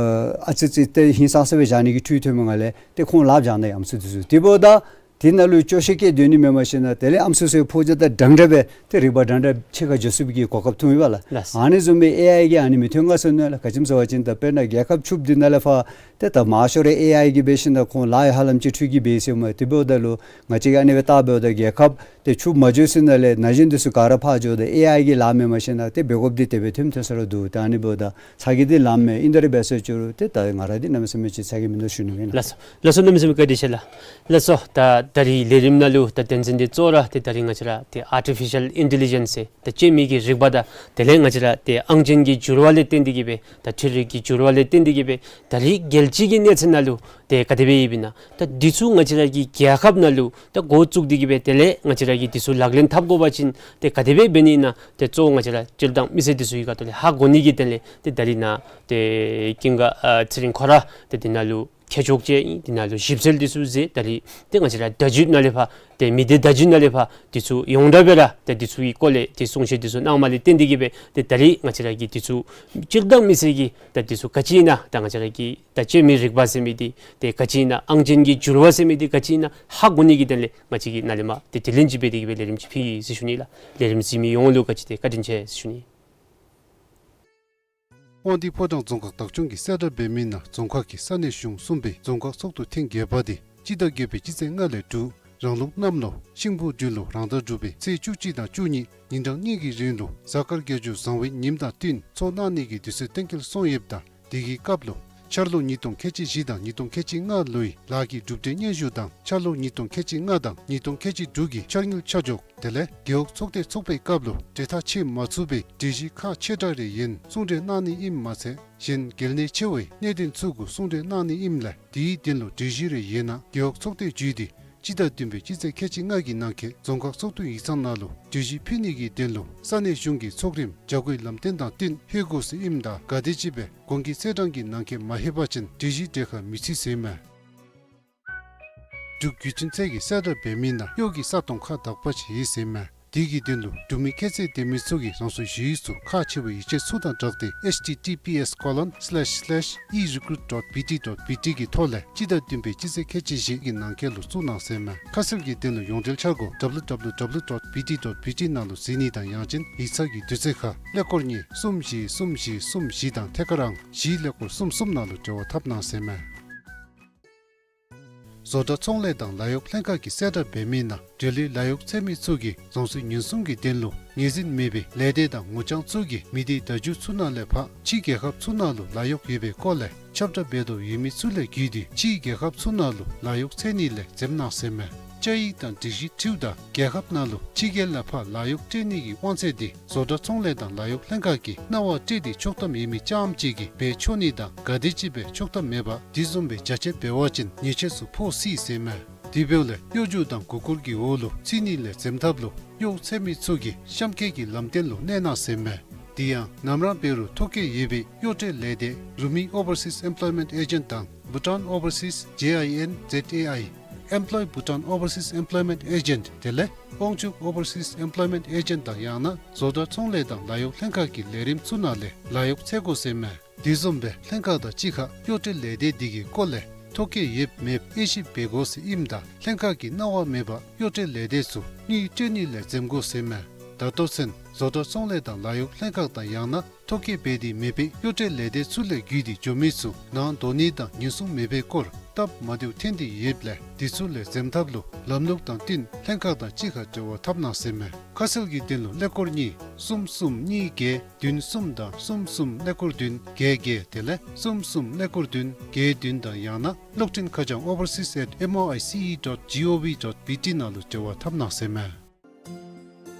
ཨ་ཙི་ཙི་ཏེ་ཧིང་སངས་ས་སྦེ་བཞག་ནི་གི་འཕྲུལ་ཐོན་མི་ནང་ལས་ཏེ་ཁོང་ལགཔ་བཞག་ནི་ཨམ་སྲུ་དེ་ཚུ། དེ་འབདཝ་ད་དེ་ནང་ལུ་སྐྱོ་ཤས་བསྐྱེད་སྡོད་ནི་མེན་པར་ཞིན་ན་དེ་ལས་ཨམ་སྲུ་ཚུ་ཕོ་རྒྱས་དང་འདྲན་འདྲ་སྦེ་ཏེ་རིག་པ་འདྲན་འདྲ་ཕྱེད་ཀ་འགྱོ་ཚུགས་པའི་གི་གོ་སྐབས་ཐོན་ཡི་པ་ལགས། ལགས། ཨ་ནི་བཟུམ་སྦེ་ཨེ་ཨའི་གིས་ཨ་ནི་མི་ཐོན་ག་ཟེར་ནི་ལགས། ག་ཅི་སྨོ་ཟེར་བ་ཅིན་ད་དཔེར་ན་རྒྱལ་ཁབ་ཕྱུགཔོ་འདི་ནང་ལས་ཕར་ཏེ་ད་མང་ཤོས་ར་ཨེ་ཨའི་གིས་འབད་ཞིན་ན་ཁོང་ལཱ་ཡང་ཧ་ལམ་ཅིག་འཕྲུལ་གྱིས་འབད་ཡི་ཟེར་མས། དེ་འབདཝ་ད་ལུ་ང་བཅས་ཀྱིས་ཨ་ནི་སྦེ་བལྟ་འབདཝ་ད་རྒྱལ་ཁབ་ཏེ་ཕྱུགཔོ་མ་འགྱོ་ས་ནང་ལས་ན་གཞོན་འདི་ཚུ་ག་ར་ཕར་འགྱོཝ་ད་ཨེ་ཨའི་གི་ལཱ་མེན་པར་ཞིན་ན་ཏེ་འབད་དགོཔ་འདི་དེ་སྦེ་ཐོནམ་ཐོན་ས་ར་འདུག། ད་ཨ་ནི་འབདཝ་ད་ཚ་གྱང་འདི་ལངམ་མས། ཨིན་དེ་ར་འབད་ས་ཅིག་རུང་ཏེ་ད་ང་ར་འདི་གནམ་མེད་ས་མེད་ཅིག་ཚ་གྱང་མིན་འདུག་ཞུ་ནི་ཨིན་ལགས། ལགས་སོ། ལགས་སོ། གནམ་མེད་ས་མེད་བཀའ་དྲིན་ཆེ་ལགས། ལགས་སོ། ད་ད་རིས་ལས་རིམ་ནང་ལུ་ད་དོན་ཚན་འདི་གཙོ་བོ་ར་ཏེ་ད་རིས་ང་བཅས་ར་ཏེ་ཨར་ཊི་ཕི་ཤལ་ཨིན་ཊེ་ལི་ཇེནསི་ཟེར་ད་སྤྱན་མི་གི་རིག་པ་དང་དེ་ལས་ང་བཅས་ར་ཏེ་ཨང་ཅན་གྱི་འགྱུར་བ་ལས་བརྟེན་ཏེ་གིས་སྦེ་ད་འཕྲུལ་རིག་གི་འགྱུར་བ་ལས་བརྟེན་ཏེ་གིས་སྦེ་ད་རིས་རྒྱལ་སྤྱི་གི་གནས་ཚད་ནང་ལུ་ཏེ་ག་དེ་སྦེ་ཡོདཔ་ཨིན་ན། ད་འདི་ཚུ་ང་བཅས་ར་གི་རྒྱལ་ཁབ་ནང་ལུ་ད་འགོ་བཙུགས་ཏེ་གིས་སྦེ་དེ་ལས་ང་བཅས་ར་གིས་འདི་ཚུ་ལག་ལེན་འཐབ་དགོ་པ་ཅིན་ཏེ་ག་དེ་སྦེ་འབད་ནི་ཨིན་ན། ཏེ་གཙོ་བོ་ང་བཅས་ར་སྤྱིར་བཏང་མི་སེར་འདི་ཚུ་གི་ཁ་ཐུག་ལས་ཧ་གོ་ནི་གི་དོན་ལས་ཏེ་ད་རིས་ནཱ་ཏེ་ཀུན་དགའ་ཨ་ཚེ་རིང་ཁོ་ར་ཏེ་འདི་ནང་ལུ་མཁས་མཆོག་ཅིག་ཨིན། འདི་ནང་ལུ་ཞིབ་འཚོལ་འདི་ཚུ་མཛད། ད་རིས་ཏེ་ང་བཅས་ར་བརྡ་བརྒྱུད་ནང་ལས་ཕར་ཏེ་མི་སྡེ་བརྡ་བརྒྱུད་ནང་ལས་ཕར་འདི་ཚུ་ཡོངས་གྲགས་སྦེ་ར་ཏེ་འདི་ཚུ་གི་སྐོར་ལས་ཏེ་གསུང་བཤད་འདི་ཚུ་གནངམ་ལས་བརྟེན་ཏེ་གིས་སྦེ་ཏེ་ད་རིས་ང་བཅས་ར་གིས་འདི་ཚུ་སྤྱིར་བཏང་མི་སེར་གྱིས་ད་འདི་ཚུ་ག་ཅི་ཨིན་ན་ད་ང་བཅས་ར་གི་ད་སྤྱན་མི་རིག་པ་ཟེར་མི་འདི་ཏེ་ག་ཅི་ཨིན་ན་ཨང་ཅན་གྱི་འགྱུར་བ་ཟེར་མི་འདི་ག་ཅི་ཨིན་ན་ཧ་གོ་ནི་གི་དོན་ལས་ང་བཅས་ཀྱིས་ནཱ་ལས་མར་ཏེ་དྲི་ལན་ཅིག་འབད་དེ་གིས་སྦེ་ལས་རིམ་ཅིག་ཕུལ་ཡི་ཟེར་ཞུ་ནི་ལགས། ལས་རིམ་གཟིགས་མི་ཡོངས་ལུ་ག་ཅི་ཏེ་བཀའ་དྲིན་ཆེ་ཟེར་ཞུ་ནི། དབང་འདུས་ཕོ་བྲང་རྫོང་ཁག་བདག་སྐྱོང་གིས་གསལ་བསྒྲགས་འབད་མི་ནང་རྫོང་ཁག་གི་ས་གནས་གཞུང་གསུམ་པའི་རྫོང་ཁག་ཚོགས་འདུ་ཐེངས་བརྒྱད་པ་དེ་སྤྱི་ཟླ་བརྒྱད་པའི་སྤྱི་ཚེས་ལྔ་ལས་དྲུག་རང་ལུགས་གནམ་ལོ་ཤིང་ཕོ་སྦྲུལ་ལོ་རང་ཟླ་དྲུག་པའི་ཚེས་བཅུ་གཅིག་དང་བཅུ་གཉིས་ཉིན་གྲངས་གཉིས་ཀྱི་རིང་ལུ་གཟའ་སྐར་རྒྱ་མཚོ་བཟང་བའི་ཉིནམ་དང་བསྟུན་ཚོགས་གནང་ནི་གི་དུས་ཚོད་གཏན་འཁེལ་སོང་ཡོདཔ་ད་དེ་གི་སྐབས་ལུ་འཆར་ལོ་ཉིས་སྟོང་ཁལ་གཅིག་བཞི་དང་ཉིས་སྟོང་ཁལ་གཅིག་ལྔ་ལོའི་ལཱ་གི་གྲུབ་འབྲས་སྙན་ཞུ་དང་འཆར་ལོ་ཉིས་སྟོང་ཁལ་གཅིག་ལྔ་དང་ཉིས་སྟོང་ཁལ་གཅིག་དྲུག་གི་འཆར་དངུལ་ཆ་འཇོག་དེ་ལས་རྒེད་འོག་ཚོགས་སྡེ་ཚོགས་པའི་སྐབས་ལུ་འབྲེལ་ཐག་ཆོད་མ་ཚུགས་པའི་སྒྲིག་གཞི་ཁག་ཆེ་དྲགས་རེ་ཡོད་ན་གསུང་གྲོས་གནང་ནི་ཨིནམ་མ་ཚད་གཞན་གལ་གནད་ཆེ་བའི་གནད་དོན་ཚུ་གུ་གསུང་གྲོས་གནང་ནི་ཨིནམ་ལས་དེའི་དོན་ལུ་སྒྲིག་གཞི་རེ་ཡོད་ན་རྒེད་འོག་ཚོགས་སྡེ་བརྒྱུད་དེ་སྤྱི་ཟླ་བདུན་པའི་སྤྱི་ཚེས་ཁལ་གཅིག་ལྔ་གི་ནང་འཁོད་རྫོང་ཁག་ཚོགས་འདུ་ཡིག་ཚང་ནང་ལུ་གྲོས་གཞི་ཕུལ་ནི་གི་དོན་ལུ་ས་གནས་གཞུང་གི་ཚོགས་རིམ་བྱ་སྒོའི་ལམ་སྟོན་དང་བསྟུན་ཕུལ་དགོ་ཟེར་ཨིནམ་ད་ག་དེམ་ཅིག་སྦེ་གོང་གི་ཚེས་གྲངས་ཀྱི་ནང་འཁོད་མ་ལྷོད་པ་ཅིན་སྒྲིག་གཞི་གྲལ་ཁར་མི་ཚུད་ཟེར་མས། འབྲུག་བརྒྱུད་འཕྲིན་ཚད་ཀྱིས་གསལ་བསྒྲགས་འབད་མི་ནང་གཡོག་གི་ས་སྟོང་ཁག་དག་པ་ཅིག་ཡོད་ཟེར་མས། དེ་གི་དོན་ལུ་འབྲུག་མི་ཁྱད་ཚད་ལྡན་མི་ཚུ་གིས་རང་སོའི་ཞུ་ཡིག་ཚུ་ཁག་ཆེ་བའི་ཡིག་ཆ་ཚུ་དང་སྦྲགས་ཏེ་H T T P S colon slash slash e recruit dot B T dot B T གི་ཐོག་ལས་སྤྱི་ཟླ་བདུན་པའི་སྤྱི་ཚེས་ཁལ་གཅིག་བཞི་གི་ནང་འཁོད་ལུ་བཙུགས་གནང་ཟེར་མས། ཁ་གསལ་གྱི་དོན་ལུ་ཡོངས་འབྲེལ་འཆར་སྒོ་W W W dot B T dot B T ནང་ལུ་གཟིགས་ནི་དང་ཡང་ཅིན་ཡིག་ཚང་གི་དུས་ཚོད་ཁར་ཀླད་ཀོར་གཉིས་གསུམ་བཞི་གསུམ་བཞི་གསུམ་བཞི་དང་ཐད་ཀར་ཨང་བཞི་ཀླད་ཀོར་གསུམ་གསུམ་ནང་ལུ་འབྲེལ་བ་འཐབ་གནང་ཟེར་མས། བཟོ་གྲྭ་ཚོང་ལས་དང་ལཱ་གཡོག་ལྷན་ཁག་གིས་གསལ་བསྒྲགས་འབད་མི་ནང་འབྲེལ་ཡོད་ལཱ་གཡོག་འཚོལ་མི་ཚུ་གིས་རྫོང་སྲིད་ཉེན་སྲུང་གི་དོན་ལུ་ངོས་འཛིན་མེད་པའི་ལས་སྡེ་དང་ངོ་རྐྱང་ཚུ་གིས་མི་སྡེ་བརྡ་བརྒྱུད་ཚུ་ནང་ལས་ཕར་ཕྱི་རྒྱལ་ཁབ་ཚུ་ནང་ལུ་ལཱ་གཡོག་ཡོད་པའི་སྐོར་ལས་ཁྱབ་བསྒྲགས་འབད་དོ་ཡོད་མི་ཚུ་ལས་བརྒྱུད་དེ་ཕྱི་རྒྱལ་ཁབ་ཚུ་ནང་ལུ་ལཱ་གཡོག་འཚོལ་ནི་ལས་འཛེམ་གནང་ཟེར་མས། བཅའ་ཡིག་དང་སྒྲིག་གཞི་འཁྲིལཝ་ད་རྒྱལ་ཁབ་ནང་ལུ་ཕྱི་རྒྱལ་ལས་ཕར་ལཱ་གཡོག་སྤྲོད་ནི་གི་དབང་ཚད་དེ་བཟོ་གྲྭ་ཚོང་ལས་དང་ལཱ་གཡོག་ལྷན་ཁག་གིས་གནང་བ་སྤྲོད་དེ་ཆོག་ཐམ་ཡོད་མི་རྐྱངམ་ཅིག་གིས་འབད་ཆོག་ནི་དང་ག་དེམ་ཅིག་སྦེ་ཆོག་ཐམ་མེད་པར་དེ་བཟུམ་སྦེ་རྒྱ་ཆེ་འབད་བ་ཅིན་ཉེས་ཆད་ཚུ་ཕོག་སྲིད་ཟེར་མས། དེ་འབདཝ་ལས་གཡོ་སྒྱུ་དང་མགུ་སྐོར་གྱི་འོག་ལུ་ཚུད་ནི་ལས་འཛེམ་ཐབས་ལུ་གཡོག་འཚོལ་མི་ཚུ་གིས་གཤམ་འཁོད་ཀྱི་ལམ་སྟོན་ལུ་གནས་གནང་ཟེར་མས། དེ་ཡང་ནམ་ར་འབད་རུང་ཐོ་བཀོད་ཡོད་པའི་གཡོག་སྤྲོད་ལས་སྡེ་རུ་མི་Overseas Employment Agent དང་Bhutan Overseas J I N Z A I Employ Bhutan Overseas Employment Agent དེ་ལས་དབང་ཕྱུག་Overseas Employment Agent དང་ཡང་ན་བཟོ་གྲྭ་ཚོང་ལས་དང་ལཱ་གཡོག་ལྷན་ཁག་གི་ལས་རིམ་ཚུ་ནང་ལས་ལཱ་གཡོག་འཚོལ་དགོ་ཟེར་མས། དེ་བཟུམ་སྦེ་ལྷན་ཁག་དང་གཅིག་ཁར་གཡོག་སྤྲོད་ལས་སྡེ་དེ་གི་སྐོར་ལས་ཐོ་བཀོད་ཡོདཔ་མེདཔ་དབྱེ་ཞིབ་འབད་དགོ་ཟེར་ཨིནམ་ད་ལྷན་ཁག་གིས་གནང་བ་མེད་པར་གཡོག་སྤྲོད་ལས་སྡེ་ཚུ་དངུལ་སྤྲོད་ནི་ལས་འཛེམ་དགོ་ཟེར་མས། ད་ལྟོ་ཚུན་བཟོ་གྲྭ་ཚོང་ལས་དང་ལཱ་གཡོག་ལྷན་ཁག་དང་ཡང་ན་ཐོ་བཀོད་འབད་དེ་མེད་པའི་གཡོག་སྤྲོད་ལས་སྡེ་ཚུ་ལས་བརྒྱུད་དེ་འགྱོ་མི་ཚུ་ནང་འདོགས་ནི་དང་ཉེན་སྲུང་མེད་པའི་སྐོར་སྟབས་མ་བདེཝ་ཐོན་ཏེ་ཡོདཔ་ལས་དེ་ཚུ་ལས་འཛེམ་ཐབས་ལུ་ལམ་ལུགས་དང་བསྟུན་ལྷན་ཁག་དང་གཅིག་ཁར་འབྲེལ་བ་འཐབ་གནང་ཟེར་མས། ཁ་གསལ་གྱི་དོན་ལུ་ཀླད་ཀོར་གཉིས་གསུམ་གསུམ་གཉིས་བརྒྱད་བདུན་གསུམ་དང་གསུམ་གསུམ་ཀླད་ཀོར་བདུན་བརྒྱད་བརྒྱད་དེ་ལས་གསུམ་གསུམ་ཀླད་ཀོར་བདུན་བརྒྱད་བདུན་དང་ཡང་ན་གློག་འཕྲིན་ཁ་བྱང་overseas at M O I C E dot G O V dot B T ནང་ལུ་འབྲེལ་བ་འཐབ་གནང་ཟེར་མས།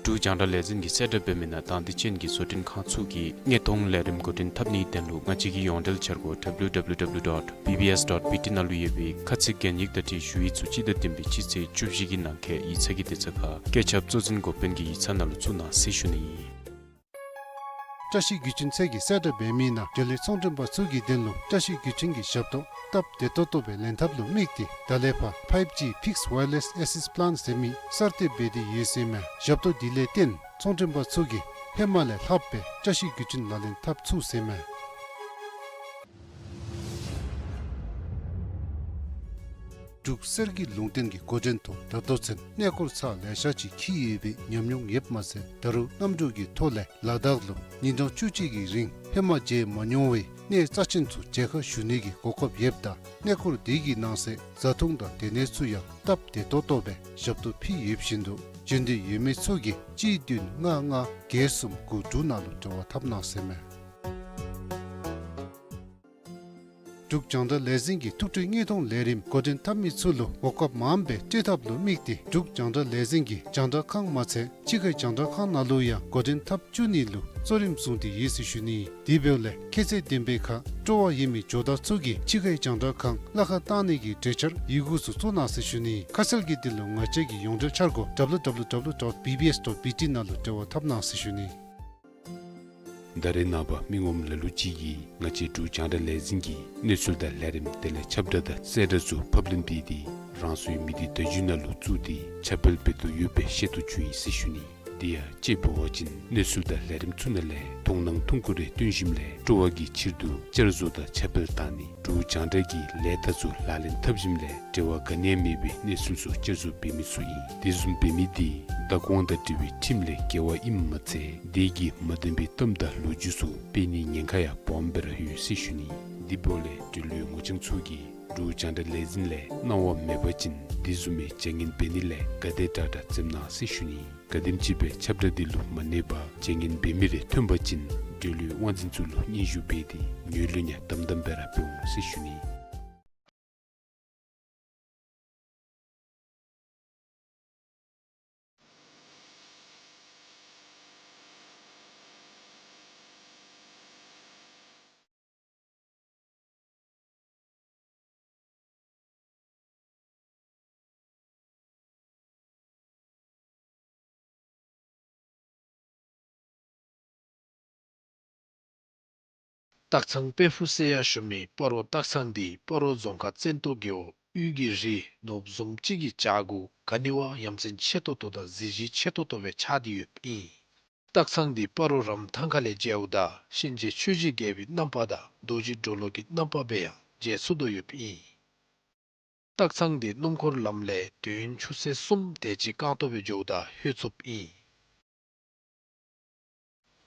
འབྲུག་རྒྱང་བསྒྲགས་ལས་འཛིན་གྱིས་གསལ་བསྒྲགས་འབད་མི་ནང་དང་འདོད་ཅན་གྱི་བཟོ་སྐྲུན་ཁང་ཚུ་གིས་དངོས་མཐོང་ལས་རིམ་འགོ་འདྲེན་འཐབ་ནིའི་དོན་ལུ་ང་བཅས་ཀྱི་ཡོངས་འབྲེལ་འཆར་སྒོ་W W W dot B B S dot B T ནང་ལུ་ཡོད་པའི་ཁ་ཚིག་གན་ཡིག་དང་འཁྲིལ་ཞུ་ཡིག་ཚུ་སྤྱི་ཟླ་བདུན་པའི་སྤྱི་ཚེས་བཅུ་བཞི་གི་ནང་འཁོད་ཡིག་ཚང་གི་སྡེ་ཚན་ཁག་བཀོད་ཁྱབ་གཙོ་འཛིན་འགོ་དཔོན་གྱི་ཡིག་ཚང་ནང་ལུ་བཙུགས་གནང་ཟེར་ཞུ་ནི་ཨིན། བཀྲ་ཤིས་བརྒྱུད་འཕྲིན་ཚད་ཀྱིས་གསལ་བསྒྲགས་འབད་མི་ནང་འབྲེལ་ཡོད་ཚོང་མགྲོན་པ་ཚུ་གི་དོན་ལུ་བཀྲ་ཤིས་བརྒྱུད་འཕྲིན་གྱི་ཞབས་ཏོག་སྟབས་བདེ་ཏོག་ཏོ་སྦེ་ལེན་ཐབས་ལུ་དམིགས་ཏེ་ད་ལས་ཕར་five G fixed wireless access plan ཟེར་མི་གསར་གཏོད་འབད་དེ་ཡོད་ཟེར་མས། ཞབས་ཏོག་འདི་ལས་བརྟེན་ཚོང་མགྲོན་པ་ཚུ་གིས་ཧེ་མ་ལས་ལྷགཔ་སྦེ་བཀྲ་ཤིས་བརྒྱུད་འཕྲིན་ལག་ལེན་འཐབ་ཚུགས་ཟེར་མས། འབྲུག་གསེར་གྱི་ལུང་བསྟན་གྱི་འགོ་འདྲེན་ཐོག་ད་ལྟོ་ཚུན་གནས་སྐོར་ཚར་ལེ་ཤ་ཅིག་འཁྱིད་ཡོད་པའི་ཉམས་མྱོང་ཡོདཔ་མ་ཚད་ད་རུང་གནམ་གྲུ་གི་ཐོག་ལས་ལ་དྭགས་ལུ་ཉིན་གྲངས་བཅུ་གཅིག་གི་རིང་ཧེ་མ་མཇལ་མ་མྱོང་བའི་གནས་རྩ་ཆེན་ཚུ་མཇལ་ཁ་ཞུ་ནི་གི་གོ་སྐབས་ཡོདཔ་ད་གནས་སྐོར་དེ་གི་ནང་གསེས་བཟའ་འཐུང་དང་སྡོད་གནས་ཚུ་ཡང་སྟབས་བདེ་ཏོག་ཏོ་སྦེ་ཞབས་ཏོག་ཕུལ་ཡོད་བཞིན་དུ་འབྱོན་འདོད་ཡོད་མི་ཚུ་གིས་གཅིག་བདུན་ལྔ་ལྔ་བརྒྱད་གསུམ་དགུ་དྲུག་ནང་ལུ་འབྲེལ་བ་འཐབ་གནང་ཟེར་མས། འབྲུག་རྒྱང་བསྒྲགས་ལས་འཛིན་གྱིས་ཐུགས་སྤྲོའི་དངོས་མཐོང་ལས་རིམ་འགོ་འདྲེན་འཐབ་མི་ཚུ་ལུ་གོ་སྐབས་མངམ་སྦེ་སྤྲོད་ཐབས་ལུ་དམིགས་ཏེ་འབྲུག་རྒྱང་བསྒྲགས་ལས་འཛིན་གྱིས་རྒྱང་བསྒྲགས་ཁང་མ་ཚད་ཕྱི་ཁའི་རྒྱང་བསྒྲགས་ཁང་ནང་ལུ་ཡང་འགོ་འདྲེན་འཐབ་བཅུག་ནི་ལུ་གཙོ་རིམ་བཟུང་སྟེ་ཡོད་ཟེར་ཞུ་ནི། དེ་འབདཝ་ལས་ཁྱད་ཚད་ལྡན་པའི་ཁར་སྤྲོ་བ་ཡོད་མི་ཇོ་བདག་ཚུ་གིས་ཕྱི་ཁའི་རྒྱང་བསྒྲགས་ཁང་གླ་ཁར་བཏང་ནི་གི་གྲོས་འཆར་ཡི་གུ་ཚུ་བཙུགས་གནང་ཟེར་ཞུ་ནི། ཁ་གསལ་གྱི་དོན་ལུ་ང་བཅས་ཀྱི་ཡོངས་འབྲེལ་འཆར་སྒོ་W W W dot B B S dot B T ནང་ལུ་འབྲེལ་བ་འཐབ་གནང་ཟེར་ཞུ་ནི། ད་རེས་ནངས་པ་མི་ངོམ་ལ་ལུ་ཅིག་གིས་ང་བཅས་འབྲུག་རྒྱང་བསྒྲགས་ལས་འཛིན་གྱི་གནས་ཚུལ་དང་ལས་རིམ་དེ་ལས་ཁྱབ་བསྒྲགས་དང་གསལ་བསྒྲགས་ཚུ་ཕབ་ལེན་འབད་དེ་རང་སོའི་མི་སྡེ་བརྡ་བརྒྱུད་ནང་ལུ་བཙུགས་ཏེ་ཁྱབ་སྤེལ་འབད་དོ་ཡོདཔ་སྦེ་ཤེས་རྟོགས་བྱུང་ཡི་ཟེར་ཞུ་ནི། དེ་ཡང་དཔྱེ་འབད་བ་ཅིན་གནས་ཚུལ་དང་ལས་རིམ་ཚུ་ནང་ལས་མཐོང་སྣང་ཐུང་ཀུ་རེ་སྟོན་ཞིནམ་ལས་སྤྲོ་བ་གི་ཕྱིར་དུ་བསྐྱར་བཟོ་དང་ཁྱབ་སྤེལ་བཏང་ནི། འབྲུག་རྒྱང་བསྒྲགས་ཀྱི་ལས་རྟགས་ཚུ་ལག་ལེན་འཐབ་ཞིནམ་ལས་འབྲེལ་བ་ག་ནི་ཡང་མེད་པའི་གནས་ཚུལ་ཚུ་བསྐྱར་བཟོ་འབད་མི་ཚུ་ཨིན། དེ་བཟུམ་འབད་མི་དེ་བདག་དབང་དང་འབྲེལ་བའི་ཁྲིམས་ལས་འགལ་བ་ཨིནམ་མ་ཚད་དེ་གིས་མ་བདེན་པའི་གཏམ་དང་ལོ་རྒྱུས་ཚུ་སྤེལ་ནིའི་ཉེན་ཁ་ཡང་སྦོམ་སྦེ་ར་ཡོད་ཟེར་ཞུ་ནི། དེ་འབདཝ་ལས་འབྲེལ་ཡོད་ངོ་རྐྱང་ཚུ་གིས་འབྲུག་རྒྱང་བསྒྲགས་ལས་འཛིན་ལས་གནང་བ་མེད་པ་ཅིན་དེ་བཟུམ་མའི་བྱ་ངན་འབད་ནི་ལས་ག་དེ་དྲག་དྲག་འཛེམ་གནང་ཟེར་ཞུ་ནི། ག་དེམ་ཅིག་སྦེ་ཁྱབ་བསྒྲགས་དེ་ལུ་མ་གནས་པར་བྱ་ངན་འབད་མི་རེ་ཐོན་པ་ཅིན་འབྲེལ་ཡོད་དབང་འཛིན་ཚུ་ལུ་སྙན་ཞུ་འབད་དེ་ངོས་ལེན་ཡང་དམ་དམ་སྦེ་ར་འབད་འོང་ཟེར་ཞུ་ནི། སྟག་ཚང་དཔལ་ཕུག་ཟེར་ཡང་ཞུ་མི་སྤ་རོ་སྟག་ཚང་འདི་སྤ་རོ་རྫོང་ཁག་བཙན་ཏོ་རྒེད་འོག་དབུས་ཀྱི་རི་ནོར་བུ་བཟུམ་ཅིག་གི་བྱག་གུ་ག་ནི་བ་ཡ་མཚན་ཆེ་ཏོག་ཏོ་དང་གཟི་བརྗིད་ཆེ་ཏོག་ཏོ་སྦེ་ཆགས་ཏེ་ཡོདཔ་ཨིན། སྟག་ཚང་འདི་སྤ་རོ་རམ་ཐང་ཁ་ལས་མཇལཝ་ད་གཤིན་རྗེ་ཆོས་ཀྱི་རྒྱལ་པོའི་རྣམ་པ་དང་རྡོ་རྗེ་གྲོ་ལོད་ཀྱི་རྣམ་པ་སྦེ་ཡང་མཇལ་ཚུགས་དོ་ཡོདཔ་ཨིན། སྟག་ཚང་འདི་སྣུམ་འཁོར་ལམ་ལས་དུས་ཡུན་ཆུ་ཚོད་གསུམ་དེ་ཅིག་རྐང་སྟོང་སྦེ་འགྱོཝ་ད་ལྷོད་ཚུགསཔ་ཨིན།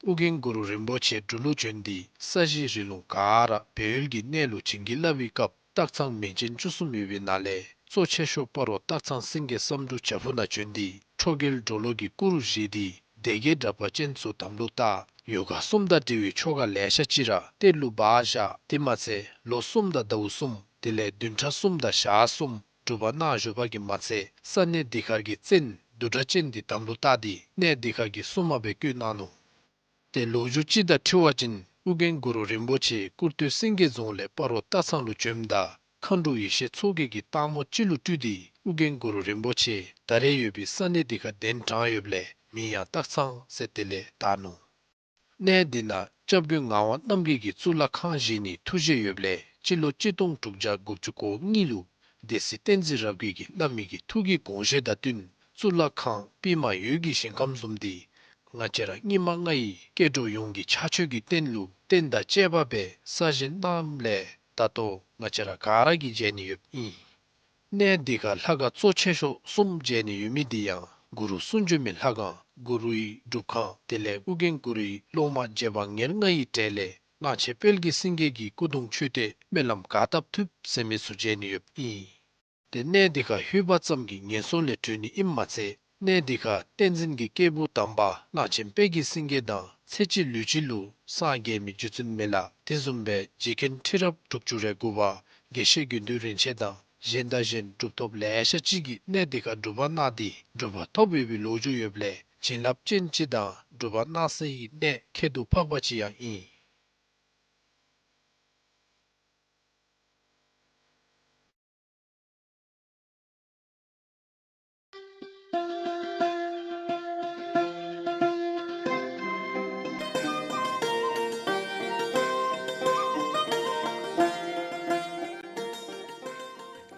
ཨོ་རྒྱན་གུ་རུ་རིན་པོ་ཆེ་འབྲུག་ལུ་བྱོན་ཏེ་ས་གཞི་རི་ལུང་ག་ར་སྦས་ཡུལ་གྱི་གནས་ལུ་བྱིན་གྱིས་བརླབས་པའི་སྐབས་སྟག་ཚང་མིང་ཅན་བཅུ་གསུམ་ཡོད་པའི་ནང་ལས་ གཙོ་ཆེ་ཤོས་སྤ་རོ་སྟག་ཚང་སེང་གེ་བསམ་འགྲུབ་བྱག་ཕུག་ནང་བྱོན་ཏེ་ཁྲོ་རྒྱལ་གྲོ་ལོད་ཀྱི་སྐུ་རུ་བཞེངས་ཏེ་སྡེ་བརྒྱད་དྲེགས་པ་ཅན་ཚུ་དམ་ལུ་བཏགས། ཡོ་ག་གསུམ་དང་འབྲེལ་བའི་ཆོ་ག་ལེ་ཤ་ཅིག་ར་གཏེར་ལུ་སྦ་བཞག། དེ་མ་ཚད་ལོ་གསུམ་དང་ཟླཝ་གསུམ་དེ་ལས་བདུན་ཕྲག་གསུམ་དང་ཞག་གསུམ་སྒྲུབ་པ་གནང་བཞུགས་པ་གིས་མ་ཚད་ས་གནས་འདི་ཁར་གྱི་བཙན་བདུད་དྲེགས་ཅན་འདི་དམ་ལུ་བཏགས་ཏེ་གནས་འདི་ཁར་གྱི་སྲུང་མ་སྦེ་བསྐོས་གནང་ནུག། ཏེ་ལོ་རྒྱུས་ཅིག་དང་འཁྲིལ་བ་ཅིན་ཨོ་རྒྱན་གུ་རུ་རིན་པོ་ཆེ་ཀུར་སྟོད་སེང་གེ་རྫོང་ལས་སྤ་རོ་སྟག་ཚང་ལུ་བྱོནམ་ད་མཁའ་འགྲོ་ཡེ་ཤེས་མཚོ་རྒྱལ་གྱིས་སྟག་མོ་ཅིག་ལུ་སྤྲུལ་ཏེ་ཨོ་རྒྱན་གུ་རུ་རིན་པོ་ཆེ་ད་རེས་ཡོད་པའི་ས་གནས་འདི་ཁར་གདན་དྲངས་ཡོདཔ་ལས་མིང་ཡང་སྟག་ཚང་ཟེར་དེ་ལས་བཏགས་ནུག། གནས་འདི་ནང་སྐྱབས་མགོན་ངག་དབང་རྣམ་རྒྱལ་གྱིས་གཙུག་ལག་ཁང་བཞེངས་ནིའི་ཐུགས་བཞེད་ཡོདཔ་ལས་སྤྱི་ལོ་གཅིག་སྟོང་དྲུག་བརྒྱ་དགུ་བཅུ་གོ་གཉིས་ལུ་སྡེ་སྲིད་བསྟན་འཛིན་རབ་རྒྱས་ཀྱིས་བླ་མའི་གི་ཐུགས་ཀྱི་དགོངས་བཞེད་དང་བསྟུན་གཙུག་ལག་ཁང་པདྨ་འོད་ཀྱི་ཞིང་ཁམས་བཟུམ་འདི་ང་བཅས་ར་སྙིགས་མ་ལྔ་ཡི་སྐྱེ་འགྲོ་ཡོངས་ཀྱི་ཕྱག་མཆོད་ཀྱི་རྟེན་ལུ་རྟེན་དང་བཅས་པ་སྦེ་གསར་བཞེངས་གནངམ་ལས་ད་ལྟོ་ང་བཅས་ར་ག་ར་གིས་མཇལ་ནི་ཡོདཔ་ཨིན། གནས་འདི་ཁར་ལྷ་ཁང་གཙོ་ཆེ་ཤོས་གསུམ་མཇལ་ནི་ཡོད་མི་འདི་ཡང་གུ་རུ་གསུང་བྱོན་མའི་ལྷ་ཁང་གུ་རུའི་སྒྲུབ་ཁང་དེ་ལས་ཨོ་རྒྱན་གུ་རུའི་སློབ་མ་རྗེ་འབངས་ཉེར་ལྔ་ཡི་གྲས་ལས་སྔགས་ཆེན་དཔལ་གྱི་སེང་གེ་གི་སྐུ་གདུང་མཆོད་རྟེན་སྨོན་ལམ་ག་བཏབ་ཐུབ་ཟེར་མི་ཚུ་མཇལ་ནི་ཡོདཔ་ཨིན། ཏེ་གནས་འདི་ཁར་ལྷོད་པ་ཙམ་གྱིས་ངན་སོང་ལས་གྲོལ་ནི་ཨིནམ་མ་ཚད་གནས་འདི་ཁར་བསྟན་འཛིན་གྱི་སྐྱེས་བུ་དམ་པ་སྔགས་ཆེན་དཔལ་གྱི་སེང་གེ་དང་ཚེ་གཅིག་ལུས་གཅིག་ལུ་སངས་རྒྱས་མི་རྗེ་བཙུན་མི་ལ་དེ་བཟུམ་སྦེ་རྗེ་མཁན་ཁྲི་རབས་དྲུག་ཅུ་རེ་དགུ་པ་དགེ་བཤེས་དགེ་འདུན་རིན་ཆེན་དང་གཞན་དང་གཞན་གྲུབ་ཐོབ་ལེ་ཤ་ཅིག་གིས་གནས་འདི་ཁར་སྒྲུབ་པ་གནང་སྟེ་གྲུབ་པ་ཐོབ་ཡོད་པའི་ལོ་རྒྱུས་ཡོདཔ་ལས་བྱིན་རླབས་ཅན་ཅིག་དང་སྒྲུབ་པ་གནང་སའི་གནས་ཁྱད་དུ་འཕགས་པ་ཅིག་ཡང་ཨིན།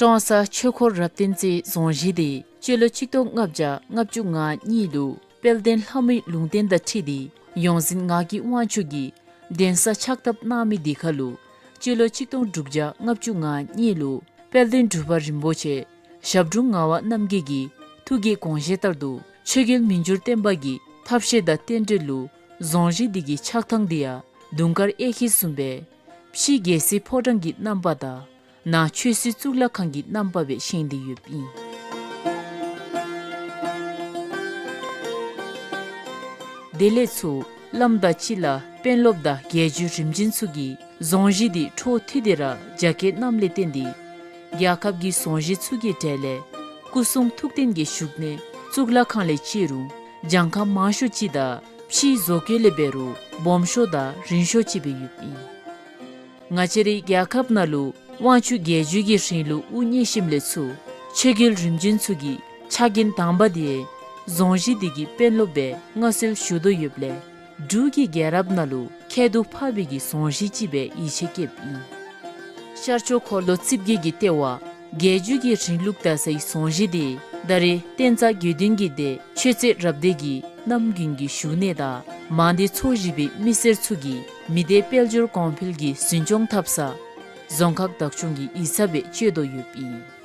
ཀྲོང་གསར་ཆོས་འཁོར་རབ་བརྟན་རྩེའི་རྫོང་གཞིས་འདི་སྤྱི་ལོ་ཆིག་སྟོང་ལྔ་བརྒྱ་ལྔ་བཅུ་ང་གཉིས་ལུ་དཔལ་ལྡན་ལྷ་མོའི་ལུང་བསྟན་དང་འཁྲིལ་ཏེ་ཡོངས་འཛིན་ངག་གི་དབང་ཕྱུག་གིས་གདན་ས་ཕྱག་བཏབ་གནང་མི་འདི་ཁར་ལུ་སྤྱི་ལོ་ཆིག་སྟོང་དྲུག་བརྒྱ་ལྔ་བཅུ་ང་གཉིས་ལུ་དཔལ་ལྡན་འབྲུག་པ་རིན་པོ་ཆེ་ཞབས་དྲུང་ངག་དབང་རྣམ་རྒྱལ་གྱི་ཐུགས་ཀྱི་དགོངས་བཞེད་ལྟར་དུ་ཆོས་རྒྱལ་མི་འགྱུར་བརྟན་པ་གི་ཐབས་ཤེས་དང་རྟེན་འབྲེལ་ལུ་རྫོང་གཞིས་འདི་གི་ཕྱག་ཐང་འདི་ཡང་དུང་དཀར་གཡས་འཁྱིལ་བཟུམ་སྦེ་ཕྱི་རྒྱལ་སྲིད་ཕོ་བྲང་གི་རྣམ་པ་དང་ནང་ཆོས་སྲིད་གཙུག་ལག་ཁང་གི་རྣམ་པ་སྦེ་བཞེངས་ཏེ་ཡོདཔ་ཨིན། དེ་ལས་ཚུར་བླམ་དང་སྤྱི་བླ་དཔོན་སློབ་དང་རྒྱལ་བརྒྱུད་རིམ་བྱོན་ཚུ་གིས་རྫོང་གཞིས་འདི་འཕྲོ་མཐུད་དེ་ར་རྒྱ་བསྐྱེད་གནངམ་ལས་བརྟེན་ཏེ་རྒྱལ་ཁབ་ཀྱི་རྫོང་གཞིས་ཚུ་གི་གྲས་ལས་སྐུ་གསུང་ཐུགས་རྟེན་གྱི་བཞུགས་གནས་གཙུག་ལག་ཁང་ལས་བཅད་རུང་གྱངས་ཁ་མང་ཤོས་ཅིག་དང་ཕྱིའི་བཟོ་བཀོད་ལས་འབད་རུང་སྦོམ་ཤོས་དང་རིང་ཤོས་ཅིག་སྦེ་ཡོདཔ་ཨིན། ང་བཅས་རའི་རྒྱལ་ཁབ་ནང་ལུ་དབང་ཕྱུག་རྒྱལ་བརྒྱུད་ཀྱི་རིང་ལུགས་དབུ་བརྙེས་ཞིནམ་ལས་ཚུར་ཆོས་རྒྱལ་རིམ་བྱོན་ཚུ་གི་ཕྱག་འགན་དང་པ་འདི་རྫོང་གཞིས་འདི་གི་དཔོན་སློབ་སྦེ་མངའ་གསོལ་ཞུ་དོ་ཡོདཔ་ལས་འབྲུག་གི་རྒྱལ་རབས་ནང་ལུ་ཁྱད་དུ་འཕགས་པའི་གི་རྫོང་གཞིས་ཅིག་སྦེ་ཡིད་ཆེས་བསྐྱེདཔ་ཨིན། ཤར་ཕྱོགས་འཁོར་ལོ་རྩིབས་བརྒྱད་ཀྱི་ལྟེ་བ་རྒྱལ་བརྒྱུད་ཀྱི་རིང་ལུགས་དར་སའི་རྫོང་གཞིས་འདི་ད་རེས་བསྟན་རྩ་དགེ་འདུན་གྱི་སྡེ་ཆོས་རྩེ་རབ་སྡེ་གི་གནམ་དགུན་གྱི་བཞུགས་གནས་དང་མང་སྡེ་ཚོ་བཞི་པའི་མི་སེར་ཚུ་གིས་མི་སྡེ་དཔལ་འབྱོར་གོང་འཕེལ་གྱི་འཛིན་སྐྱོང་འཐབ་ས་རྫོང་ཁག་བདག་སྐྱོང་གི་ཡིག་ཚང་སྦེ་སྤྱོད་དོ་ཡོདཔ་ཨིན།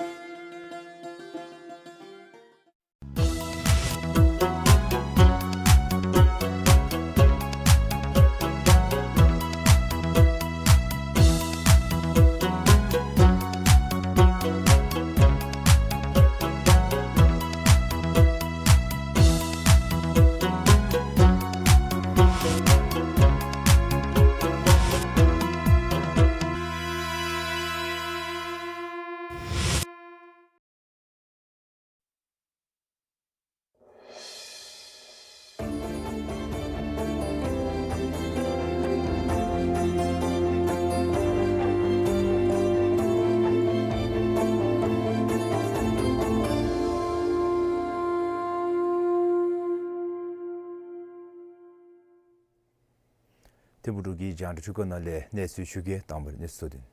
ཐིམ་ཕུག་འབྲུག་གི་རྒྱང་བསྒྲགས་འཕྲུལ་ཁང་ནང་ལས་གནས་ཚུལ་ཞུ་གེ། དང་པ་ར་གནས་ཚུལ་གཙོ་དོན།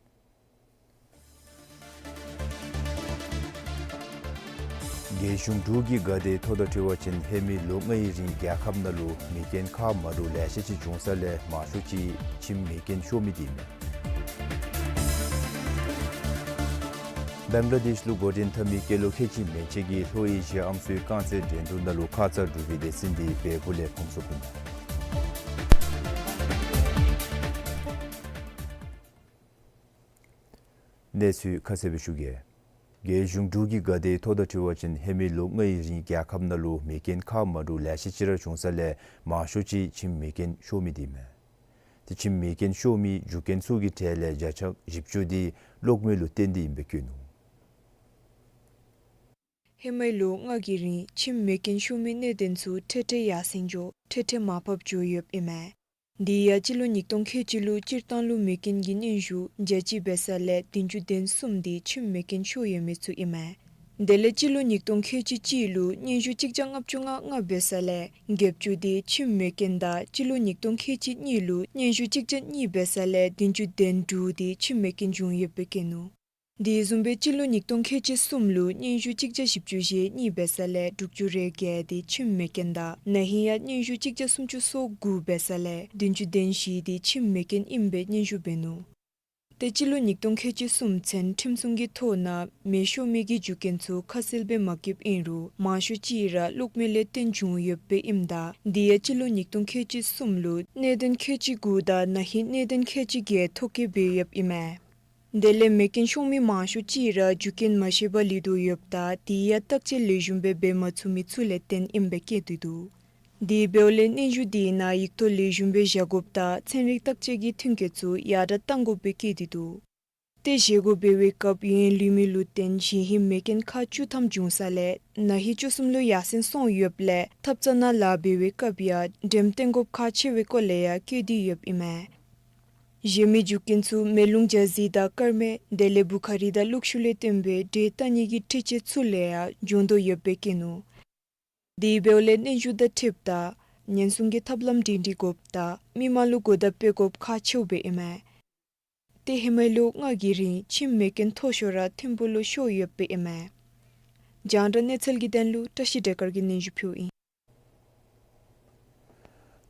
རྒྱལ་གཞུང་འབྲུག་གིས་ག་དེ་ཐོ་དང་འཁྲིལ་བ་ཅིན་ཧེ་མའི་ལོ་ལྔའི་རིང་རྒྱལ་ཁབ་ནང་ལུ་མེ་རྐྱེན་ཁག་མ་འདྲཝ་ལེ་ཤ་ཅིག་བྱུང་ས་ལས་མང་ཤོས་ཅིག་ཁྱིམ་མེ་རྐྱེན་ཤོར་མི་འདི་ཨིན་མས། བེང་ལ་དེཤ་ལུ་འགོ་འདྲེན་འཐབ་མི་སྐྱེས་ལོ་ཁལ་གཅིག་མན་ཆད་ཀྱི་ལྷོ་ཨེ་ཤི་ཡ་ཨམ་སྲུའི་རྐང་རྩེད་འགྲན་བསྡུར་ནང་ལུ་ཁ་ཙ་གྲུབ་པའི་སྡེ་ཚན་འདི་བལ་པོ་ལས་ཕམ་སོངམ་ཨིན་མས། གནས་ཚུལ་ཁ་གསལ་སྦེ་ཞུ་གེ། རྒྱལ་གཞུང་འབྲུག་གི་འགག་སྡེ་ཐོག་དང་འཁྲིལ་བ་ཅིན་ཧེ་མའི་ལོ་ལྔའི་རིང་རྒྱལ་ཁབ་ནང་ལུ་མེ་རྐྱེན་ཁག་མ་འདྲཝ་ལེ་ཤ་ཅིག་ར་བྱུང་ས་ལས་མང་ཤོས་ཅིག་ཁྱིམ་མེ་རྐྱེན་ཤོར་མི་འདི་ཨིན་མས། ཏེ་ཁྱིམ་མེ་རྐྱེན་ཤོར་མི་རྒྱུ་རྐྱེན་ཚུ་གི་གྲས་ལས་བརྒྱ་ཆ་བཞི་བཅུ་འདི་གློག་མེ་ལུ་བརྟེན་ཏེ་ཨིན་པའི་བཀོད་ནུག། ཧེ་མའི་ལོ་ལྔ་གི་རིང་ཁྱིམ་མེ་རྐྱེན་ཤོར་མི་གནད་དོན་ཚུ་འཕྲལ་འཕྲལ་ཡར་སེང་འགྱོ་འཕྲལ་འཕྲལ་མར་ཕབ་འགྱོ་ཡོདཔ་ཨིན་མས། དེ་ཡང་སྤྱི་ལོ་ཉིས་སྟོང་ཁལ་གཅིག་ལུ་སྤྱིར་བཏང་ལུ་མེ་རྐྱེན་གྱི་སྙན་ཞུ་བརྒྱ་གཅིག་འབད་ས་ལས་བདུན་ཅུ་དོན་གསུམ་འདི་ཁྱིམ་མེ་རྐྱེན་ཤོར་ཡོད་མི་ཚུ་ཨིན་མས། དེ་ལས་སྤྱི་ལོ་ཉིས་སྟོང་ཁལ་གཅིག་གཅིག་ལུ་སྙན་ཞུ་གཅིག་བརྒྱ་ལྔ་བཅུ་ང་ལྔ་འབད་ས་ལས་བརྒྱད་ཅུ་འདི་ཁྱིམ་མེ་རྐྱེན་དང་སྤྱི་ལོ་ཉིས་སྟོང་ཁལ་གཅིག་གཉིས་ལུ་སྙན་ཞུ་གཅིག་བརྒྱ་གཉིས་འབད་ས་ལས་བདུན་ཅུ་དོན་དྲུག་འདི་ཁྱིམ་མེ་རྐྱེན་བྱུང་ཡོདཔ་སྦེ་བཀོད་ནུག། དེ་བཟུམ་སྦེ་སྤྱི་ལོ་ཉིས་སྟོང་ཁལ་གཅིག་གསུམ་ལུ་སྙན་ཞུ་གཅིག་བརྒྱ་བཞི་བཅུ་ཞེ་གཉིས་འབད་ས་ལས་དྲུག་ཅུ་རེ་བརྒྱད་འདི་ཁྱིམ་མེ་རྐྱེན་དང་ན་ཧིང་ཡང་སྙན་ཞུ་གཅིག་བརྒྱ་སུམ་ཅུ་སོ་དགུ་འབད་ས་ལས་བདུན་ཅུ་དོན་བཞི་འདི་ཁྱིམ་མེ་རྐྱེན་ཨིནམ་སྦེ་སྙན་ཞུ་འབད་ནུག། ཏེ་སྤྱི་ལོ་ཉིས་སྟོང་ཁལ་གཅིག་གསུམ་ཚུན་ཁྲིམས་སྲུང་གི་ཐོག་ནང་མེ་ཤོར་མི་གི་རྒྱུ་རྐྱེན་ཚུ་ཁ་གསལ་སྦེ་མ་བཀོདཔ་ཨིན་རུང་མང་ཤོས་ཅིག་ར་གློག་མེ་ལས་བརྟེན་བྱུང་ཡོདཔ་སྦེ་ཨིནམ་ད་དེ་ཡང་སྤྱི་ལོ་ཉིས་སྟོང་ཁལ་གཅིག་གསུམ་ལུ་གནད་དོན་ཁལ་གཅིག་དགུ་དང་ན་ཧིང་གནད་དོན་ཁལ་གཅིག་བརྒྱད་ཐོ་བཀོད་འབད་ཡོདཔ་ཨིན་མས། དེ་ལས་མེ་རྐྱེན་ཤོར་མི་མང་ཤོས་ཅིག་ར་རྒྱུ་རྐྱེན་མ་ཤེས་པར་ལུས་དོ་ཡོདཔ་ད་དེ་ཡང་བརྟག་དཔྱད་ལེགས་ཤོམ་སྦེ་འབད་མ་ཚུགས་མི་ཚུ་ལས་བརྟེན་ཨིནམ་སྦེ་བཀོད་དེ་འདུག། དེ་འབདཝ་ལས་སྙན་ཞུ་དེ་ནང་ཡིག་ཐོག་ལེགས་ཤོམ་སྦེ་བཞག་དགོཔ་དང་ཚན་རིག་བརྟག་དཔྱད་ཀྱི་ཐོན་སྐྱེད་ཚུ་ཡར་དྲགས་གཏང་དགོཔ་སྦེ་བཀོད་དེ་འདུག། ཏེ་བཞེས་སྒོ་འབད་བའི་སྐབས་ཡུན་ལུས་མི་ལུ་བརྟེན་གཞེས་ཧིང་མེ་རྐྱེན་ཁག་བཅུ་ཐམ་བྱུང་ས་ལས་ན་ཧིང་བཅུ་གསུམ་ལུ་ཡར་སེང་སོང་ཡོདཔ་ལས་ཐབ་ཚང་ནང་ལཱ་འབད་བའི་སྐབས་ཡང་འགྲེམས་སྟོན་དགོཔ་ཁག་ཆེ་བའི་སྐོར་ལས་ཡང་བཀོད་དེ་ཡོདཔ་ཨིན་མས། གཞན་མི་རྒྱུ་རྐྱེན་ཚུ་མེ་རླུང་འཇའ་ཟེར་དང་སྐར་མེ་དེ་ལས་བུ་ཁ་རིགས་དང་གློག་ཤུགས་ལས་བརྟེན་པའི་འདྲེས་བཏང་ནི་གི་འཕྲུལ་ཆས་ཚུ་ལས་ཡང་འབྱུང་དོ་ཡོདཔ་སྦེ་བཀོད་ནུག། དེ་འབདཝ་ལས་སྙན་ཞུ་དང་འཁྲིལཝ་ད་ཉེན་སྲུང་གི་ཐབས་ལམ་སྒྲིང་སྒྲི་དགོཔ་དང་མི་མང་ལུ་གོ་བརྡ་སྤེལ་དགོཔ་ཁག་ཆེཝ་སྦེ་ཨིན་མས། ཏེ་ཧེ་མའི་ལོ་ལྔ་གི་རིང་ཁྱིམ་མེ་རྐྱེན་མཐོ་ཤོས་ར་ཐིམ་ཕུག་ལུ་ཤོར་ཡོདཔ་སྦེ་ཨིན་མས། རྒྱང་བསྒྲགས་གནས་ཚུལ་གྱི་དོན་ལུ་བཀྲ་ཤིས་སྒྲོལ་དཀར་གྱིས་སྙན་ཞུ་ཕུལཝ་ཨིན།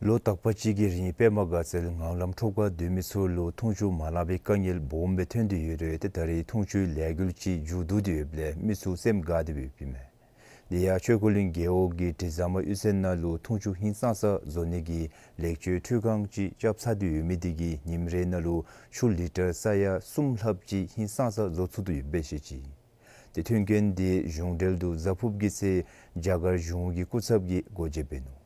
ལོ་དག་པ་ཅིག་གི་རིང་པདྨ་དགའ་ཚལ་ངང་ལམ་ཁྲོམ་ཁར་སྡོད་མི་ཚུ་ལུ་འཐུང་ཆུ་མ་ལང་པའི་དཀའ་ངལ་སྦོམ་སྦེ་ཐོན་ཏེ་ཡོད་རུང་ཏེ་ད་རེས་འཐུང་ཆུའི་ལས་འགུལ་ཅིག་མཇུག་བསྡུ་སྟེ་ཡོདཔ་ལས་མི་ཚུ་སེམས་དགའ་སྟེ་ཡོདཔ་ཨིན་མས། དེ་ཡང་ཆོས་འཁོར་གླིང་རྒེད་འོག་གི་དྲི་ཟ་མ་གཡུས་ཚན་ནང་ལུ་འཐུང་ཆུ་ཧིང་སངས་ས་བཟོ་ནི་གི་ལེགས་བཅོས་འཕྲུལ་ཁང་ཅིག་རྐྱབ་ཚར་ཏེ་ཡོད་མི་དེ་གིས་ཉིནམ་རེ་ནང་ལུ་ཆུ་ལི་ཊར་ས་ཡ་གསུམ་ལྷགཔ་ཅིག་ཧིང་སངས་ས་བཟོ་ཚུགས་ཏེ་ཡོདཔ་སྦེ་བཤད་ཅི། ཏེ་མཐུན་རྐྱེན་དེ་གཞུང་འབྲེལ་དུ་གཟའ་ཕུརཔ་གི་ཚེ་རྒྱ་གར་གཞུང་གི་སྐུ་ཚབ་ཀྱིས་སྒོ་འབྱེད་འབད་ནུག།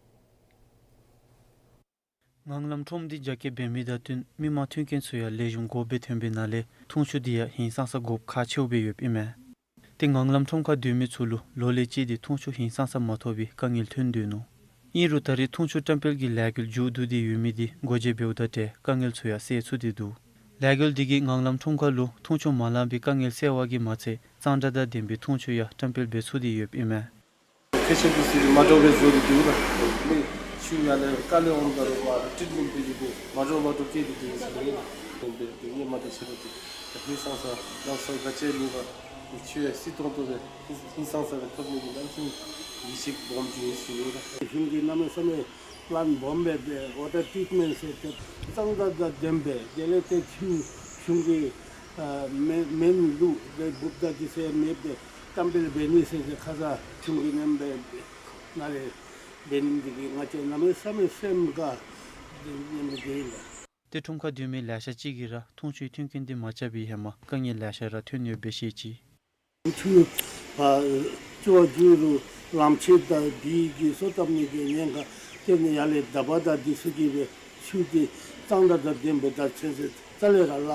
ངང་ལམ་ཁྲོམ་དེ་རྒྱ་སྐྱེད་འབད་མི་དང་བསྟུན་མི་མང་མཐུན་རྐྱེན་ཚུ་ཡང་ལེགས་ཤོམ་དགོཔ་སྦེ་ཐོན་པའི་ནང་ལས་འཐུང་ཆུ་དེ་ཡང་ཧིང་སངས་ས་དགོཔ་ཁག་ཆེཝ་སྦེ་ཡོདཔ་ཨིན་མས། ཏེ་ངང་ལམ་ཁྲོམ་ཁར་སྡོད་མི་ཚུ་ལུ་ལོ་ལས་གཅིག་དེ་འཐུང་ཆུ་ཧིང་སངས་ས་མ་ཐོབ་པའི་དཀའ་ངལ་ཐོན་དོ་ནུག། ཨིན་རུང་ད་རེས་འཐུང་ཆུ་བཀྲམ་སྤེལ་གྱི་ལས་འགུལ་མཇུག་བསྡུ་སྟེ་ཡོད་མི་དེ་སྒོ་འབྱེད་འབདཝ་ད་ཏེ་དཀའ་ངལ་ཚུ་ཡང་སེལ་ཚུགས་ཏེ་འདུག། ལས་འགུལ་དེ་གིས་ངང་ལམ་ཁྲོམ་ཁར་ལུ་འཐུང་ཆུ་མ་ལང་པའི་དཀའ་ངལ་སེལ་བ་གིས་མ་ཚད་གཙང་སྦྲ་དང་ལྡན་པའི་འཐུང་ཆུ་ཡང་བཀྲམ་སྤེལ་འབད་ཚུགས་ཏེ་ཡོདཔ་ཨིན་མས། ཕལ་ཆེར་དུས་ཚོད་མ་འདྲཝ་སྦེ་འགྱོ་སྟེ་འདུག་ལགས། ཆུ་ཡར་ལས་དཀའ་ལས་འོངམ་ད་རུང་མར་ཊིཊ་མེནཊ་འབད་ནི་དེ་མ་འདྲཝ་མ་འདྲཝ་བཀལ་ཏེ་འདུག་ཟེར་ཨིན་ལགས། དེ་འབད་དེ་ཧེ་མ་དང་ཕྱད་པ་ཅིན་ཧིང་སངས་ས་ལང་ས་ག་ཅི་མེད་པར་ཆུ་ཡང་བསིལ་ཏོང་ཏོ་སྦེ་ཧིང་སངས་ས་སྦེ་ཐོབ་ནི་གི་གནམ་མེད་ས་མེད་ཡིད་ཆེས་སྦོམ་ཅིག་ཨིན་ཟེར་ཨིན་ལགས། གཞུང་གིས་གནམ་མེད་ས་མེད་པ་ལཱནཊ་སྦོམ་སྦེ་ཝ་ཊར་ཊིཊ་མེནཊ་ཟེར་ཏེ་གཙང་སྦྲ་དང་ལྡན་པའི་དེ་ལས་ཏེ་ཁྱིམ་གཞུང་གི་ཨ་མེ་མེ་ལུ་ཏེ་འབུཔ་དང་དེ་ཚུ་མེདཔ་སྦེ་བཀྲམ་སྤེལ་འབད་ནི་ཟེར་ཏེ་ཁ་ཙ་གཞུང་གིས་མནོཝ་སྦེ་ནཱ་ལས་འབད་ནི་འདི་གིས་ང་བཅས་གནམ་མེད་ས་མེད་སེམས་དགའ་སྟེ་མནོཝ་སྦེ་ཨིན་ལགས། ཏེ་ཁྲོམ་ཁར་སྡོད་མི་ལེ་ཤ་ཅིག་གིས་ར་འཐུང་ཆུའི་མཐུན་རྐྱེན་དེ་མ་རྐྱབ་པའི་ཧེ་མ་དཀའ་ངལ་ལེ་ཤ་ར་ཐོན་ཡོདཔ་སྦེ་བཤད་ཅི། ཆུ་ཕར་བཙུགས་འགྱོ་རུང་ལམ་ཕྱེད་དང་བི་གི་སོ་བཏབ་ནི་གི་ཉེན་ཁ་དེ་ལས་ཡར་ལས་ཟླཝ་དང་དེ་ཚུ་གིས་སྦེ་ཆུ་དེ་གཙང་སྦྲ་དང་ལྡན་པའི་དང་ཚན་ཚོད་རྩ་ལས་ར་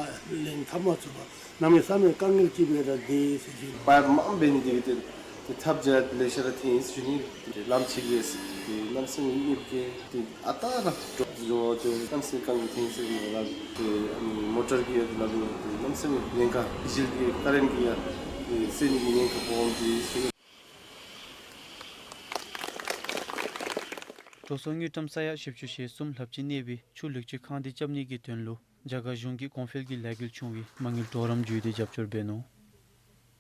ལེན་ཐབས་མ་ཚུགས་པར་གནམ་མེད་ས་མེད་དཀའ་ངལ་ཅིག་སྦེ་ར་སྡོད་ཡི་ཟེར་ཞུ། པའིཔ་མངམ་འབད་ནི་དེ་གིས་ཏེ་ཐབས་བྱ་ལེ་ཤ་ར་ཐོན་ཡི་ཟེར་ཞུ་ནི། ལམ་ཕྱེད་ཀྱི་ཏེ་གནམ་མེད་ས་མེད་གནོདཔ་བཀལ་ཏེ་ཨ་རྟག་ར་འགྱོ་སྟེ་གནམ་མེད་ས་མེད་དཀའ་ངལ་ཐོན་ཟེར་མི་ལགས། ཏེ་མོ་ཊར་གྱི་ཡང་ལ་ལུ་ཏེ་གནམ་མེད་ས་མེད་ཉེན་ཁ་བི་ཇི་ལི་གི་ཀ་རེནཊ་གི་ཡང་ཏེ་སེལ་ནི་གི་ཉེན་ཁ་སྦོམ་ཅིག་ཨིན་ཟེར་ཞུ། འགྲོ་སོང་དངུལ་ཀྲམ་ས་ཡ་བཞི་བཅུ་ཞེ་གསུམ་ལྷགཔ་ཅིག་གནས་པའི་ཆུ་ལེགས་བཅོས་ཁང་དེ་རྐྱབ་ནི་གི་དོན་ལུ་རྒྱ་གར་གཞུང་གི་གོང་འཕེལ་གྱི་ལས་འགུལ་ཆུང་བའི་མ་དངུལ་གྲོགས་རམ་བརྒྱུད་དེ་རྒྱབ་སྐྱོར་འབད་ནུག།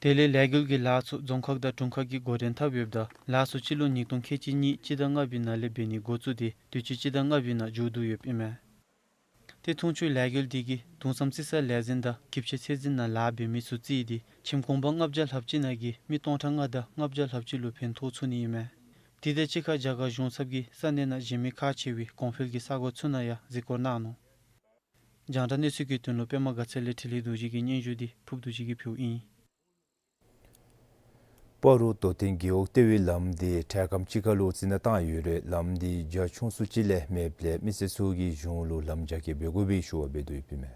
དེ་ལས་ལས་འགུལ་གྱི་ལཱ་ཚུ་རྫོང་ཁག་དང་དྲུང་ཁག་གིས་འགོ་འདྲེན་འཐབ་ཡོདཔ་ད་ལཱ་ཚུ་སྤྱི་ལོ་ཉིས་སྟོང་ཁལ་གཅིག་གཉིས་སྤྱི་ཟླ་ལྔ་པའི་ནང་ལས་འབད་ནི་འགོ་བཙུགས་ཏེ་དུས་ཅི་སྤྱི་ཟླ་ལྔ་པའི་ནང་མཇུག་བསྡུ་ཡོདཔ་ཨིན་མས། ཏེ་འཐུང་ཆུའི་ལས་འགུལ་འདི་གིས་གདུང་བསམ་རྩི་ས་ལས་འཛིན་དང་ཁེབས་ཆེ་ཚད་འཛིན་ནང་ལཱ་འབད་མི་ཚུ་རྩིས་ཏེ་ཁྱིམ་གུང་པ་ལྔ་བརྒྱ་ལྷགཔ་ཅིག་ནང་གི་མི་སྟོང་ཕྲག་ལྔ་དང་ལྔ་བརྒྱ་ལྷགཔ་ཅིག་ལུ་ཕན་ཐོགས་ཚུགས་ནི་ཨིན་མས། དེ་དང་གཅིག་ཁར་རྒྱ་གར་གཞུང་ཚབ་ཀྱིས་ས་གནས་ནང་གཞན་མི་ཁག་ཆེ་བའི་གོང་འཕེལ་གྱི་ས་གོ་ཚུ་ནང་ཡང་གཟིགས་སྐོར་གནང་ནུག། རྒྱང་བསྒྲགས་གནས་ཚུལ་གྱི་དོན་ལུ་པདྨ་དགའ་ཚལ་ལས་འཕྲིན་ལས་རྡོ་རྗེ་གི་སྙན་ཞུ་འདི་ཕུརབ་རྡོ་རྗེ་གིས་ཕུལཝ་ཨིན། སྤ་རོ་རྡོ་སྟེང་རྒེད་འོག་ལྟེ་བའི་ལམ་འདི་འཕྲལ་ཁམས་ཅིག་ཁར་ལུ་རྩི་ནག་བཏང་ཡོད་རུང་ལམ་འདི་རྒྱ་ཆུང་སུ་ཅིག་ལས་མེདཔ་ལས་མི་སེར་ཚུ་གིས་གཞུང་ལུ་ལམ་རྒྱ་སྐྱེད་འབད་དགོ་པའི་ཞུ་བ་འབད་དོ་ཡོདཔ་ཨིན་མས།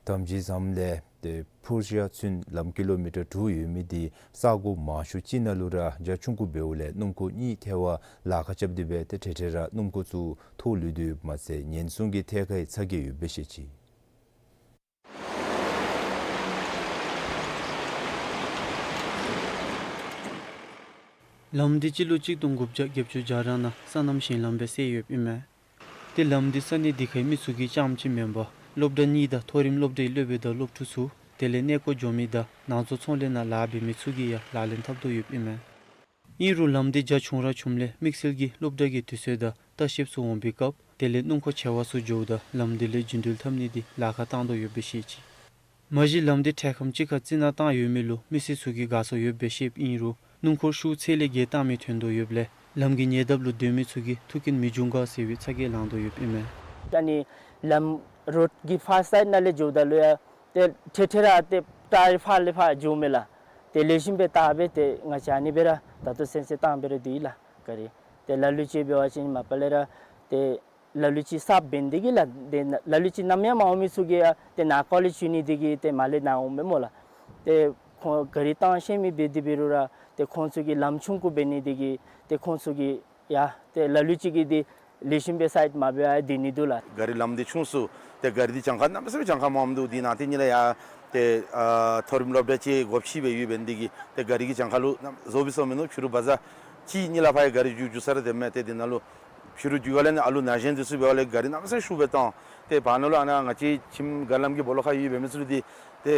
དམ་ཅན་ཟམ་ལས་ཏེ་ཕུར་ཤ་ཚུན་ལམ་ཀི་ལོ་མི་ཊར་དྲུག་ཡོད་མི་འདི་ས་གོ་མང་ཤོས་ཅིག་ནང་ལུ་ར་རྒྱ་ཆུང་ཀུ་འབདཝ་ལས་སྣུམ་འཁོར་གཉིས་ཐལ་བར་ལཱ་ཁག་རྐྱབ་སྟེ་འབད་ཏེ་འཕྲལ་འཕྲལ་ར་སྣུམ་འཁོར་ཚུ་ཐོག་ལུས་དོ་ཡོདཔ་མ་ཚད་ཉེན་སྲུང་གི་ཐད་ཁར་ཡང་ཚ་གྱང་ཡོདཔ་སྦེ་བཤད་ཅི། ལམ་འདི་སྤྱི་ལོ་གཅིག་སྟོང་དགུ་བརྒྱ་བརྒྱད་ཅུ་གྱ་ར་ནང་སོ་ནམ་ཞིང་ལམ་སྦེ་བསལ་ཡོདཔ་ཨིན་མས། ཏེ་ལམ་འདི་ས་གནས་འདི་ཁའི་མི་ཚུ་གི་རྐྱངམ་ཅིག་མེན་པར་སློབ་གྲྭ་གཉིས་དང་མཐོ་རིམ་སློབ་གྲྭའི་སློབ་དཔོན་དང་སློབ་ཕྲུག་ཚུ་དེ་ལས་གནས་སྐོར་འགྱོ་མི་དང་ནང་བཟོ་ཚོང་ལས་ནང་ལཱ་འབད་མི་ཚུ་གིས་ཡང་ལག་ལེན་འཐབ་དོ་ཡོདཔ་ཨིན་མས། ཨིན་རུང་ལམ་འདི་རྒྱ་ཆུང་ར་ཆུངམ་ལས་དམིགས་བསལ་གྱི་སློབ་གྲྭ་གི་དུས་ཚོད་དང་ལྟ་བཤལཔ་ཚུ་འོང་པའི་སྐབས་དེ་ལས་སྣུམ་འཁོར་ཆེ་བ་ཚུ་འགྱོཝ་ད་ལམ་འདི་ལས་རྒྱུན་འགྲུལ་འཐབ་ནི་འདི་ལཱ་ཁག་བཏང་དོ་ཡོདཔ་སྦེ་བཤད་ཅི། མ་གཞི་ལམ་འདི་འཕྲལ་ཁམས་ཅིག་ཁར་རྩི་ནག་བཏང་ཡོད་མི་ལུ་མི་སེར་ཚུ་གིས་དགའ་ཚོར་ཡོདཔ་སྦེ་བཤདཔ་ཨིན་རུང་སྣུམ་འཁོར་ཤུགས་ཚད་ལས་བརྒལ་བཏང་མི་ཐོན་དོ་ཡོདཔ་ལས་ལམ་གྱི་ཉེ་འདབས་ལུ་སྡོད་མི་ཚུ་གིས་ཐུགས་འགན་མི་འབྱུང་ག་ཟེར་བའི་ཚ་གྱང་ལང་དོ་ཡོདཔ་ཨིན་མས། ཨ་ནི་ལམ་རོཌ་ཀྱི་ཕར་སའིཌ་ནང་ལས་འགྱོཝ་ད་ལུ་ཡང་ཏེ་འཕྲལ་འཕྲལ་ར་ཏེ་ཏཱ་རི་ཕར་ལས་ཕར་འགྱོ་མི་ལགས། ཏེ་ལེགས་ཤོམ་སྦེ་བལྟ་སྦེ་ཏེ་ང་བཅས་ཨ་ནི་སྦེ་ར་ད་ལྟོ་སེམས་སེམས་བཏང་སྦེ་ར་སྡོད་ཡི་ལགས་ག་རི། ཏེ་ལ་ལུ་ཅིག་འབད་བ་ཅིན་མ་པ་ལས་ར་ཏེ་ལ་ལུ་ཅིག་གསརཔ་འབད་ནི་འདི་གིས་ལགས། ཏེ་ལ་ལུ་ཅིག་ནམ་ཡང་མ་འོང་མི་ཚུ་གིས་ཡང་ཏེ་ནཱ་ཀོ་ལེཇ་འགྱོ་ནི་འདི་གིས་ཏེ་མར་ལས་ནཱ་འོངམ་མས་སྨོ་ལགས། ཏེ་ཁོང་ག་རི་བཏང་ཤེས་མི་འབད་དེ་འབད་རུང་ར་ཏེ་ཁོང་ཚུ་གི་ལམ་ཆུང་ཀུ་འབད་ནི་འདི་གིས་ཏེ་ཁོང་ཚུ་གིས་ཡང་ཏེ་ལ་ལུ་ཅིག་གིས་འདི་ལེགས་ཤོམ་སྦེ་སའིཌ་མ་འབད་བར་སྡོད་ནི་འདུག་ལགས། ག་རི་ལམ་འདི་ཆུང་སུ་ཏེ་ག་རི་འདི་གྱངས་ཁ་གནམ་མེད་ས་མེད་གྱངས་ཁ་མངམ་འདུག། འདི་ནང་ཏེ་གཉིས་ལ་ཡང་ཏེ་ཨ་མཐོ་རིམ་སློབ་གྲྭ་ཅིག་སྒོ་ཕྱེ་སྦེ་ཡོདཔ་འབད་ནི་འདི་གིས་ཏེ་ག་རི་གི་གྱངས་ཁ་ལུ་བཟོ་བའི་བཟོ་མིན་ནུག། ཕྱི་རུ་བ་ཛར་ཅིག་གཉིས་ལ་ཕར་ཡང་ག་རི་རྒྱུག་རྒྱུག་ས་ར་དེ་མས། ཏེ་འདི་ནང་ལུ་ཕྱི་རུ་རྒྱུག་ག་ལས་ནི་ཨ་ལུ་ན་གཞོན་འདི་ཚུ་འབད་བ་ལས་ག་རི་གནམ་མེད་ས་མེད་ཤུགས་སྦེ་བཏང་། ཏེ་བར་ན་ལུ་ཨ་ནཱ་ང་བཅས་ཁྱིམ་ག་ལམ་གྱི་སྦོ་ལོགས་ཁར་ཡོད་པའི་མི་ཚུ་ལུ་འདི་ཏེ་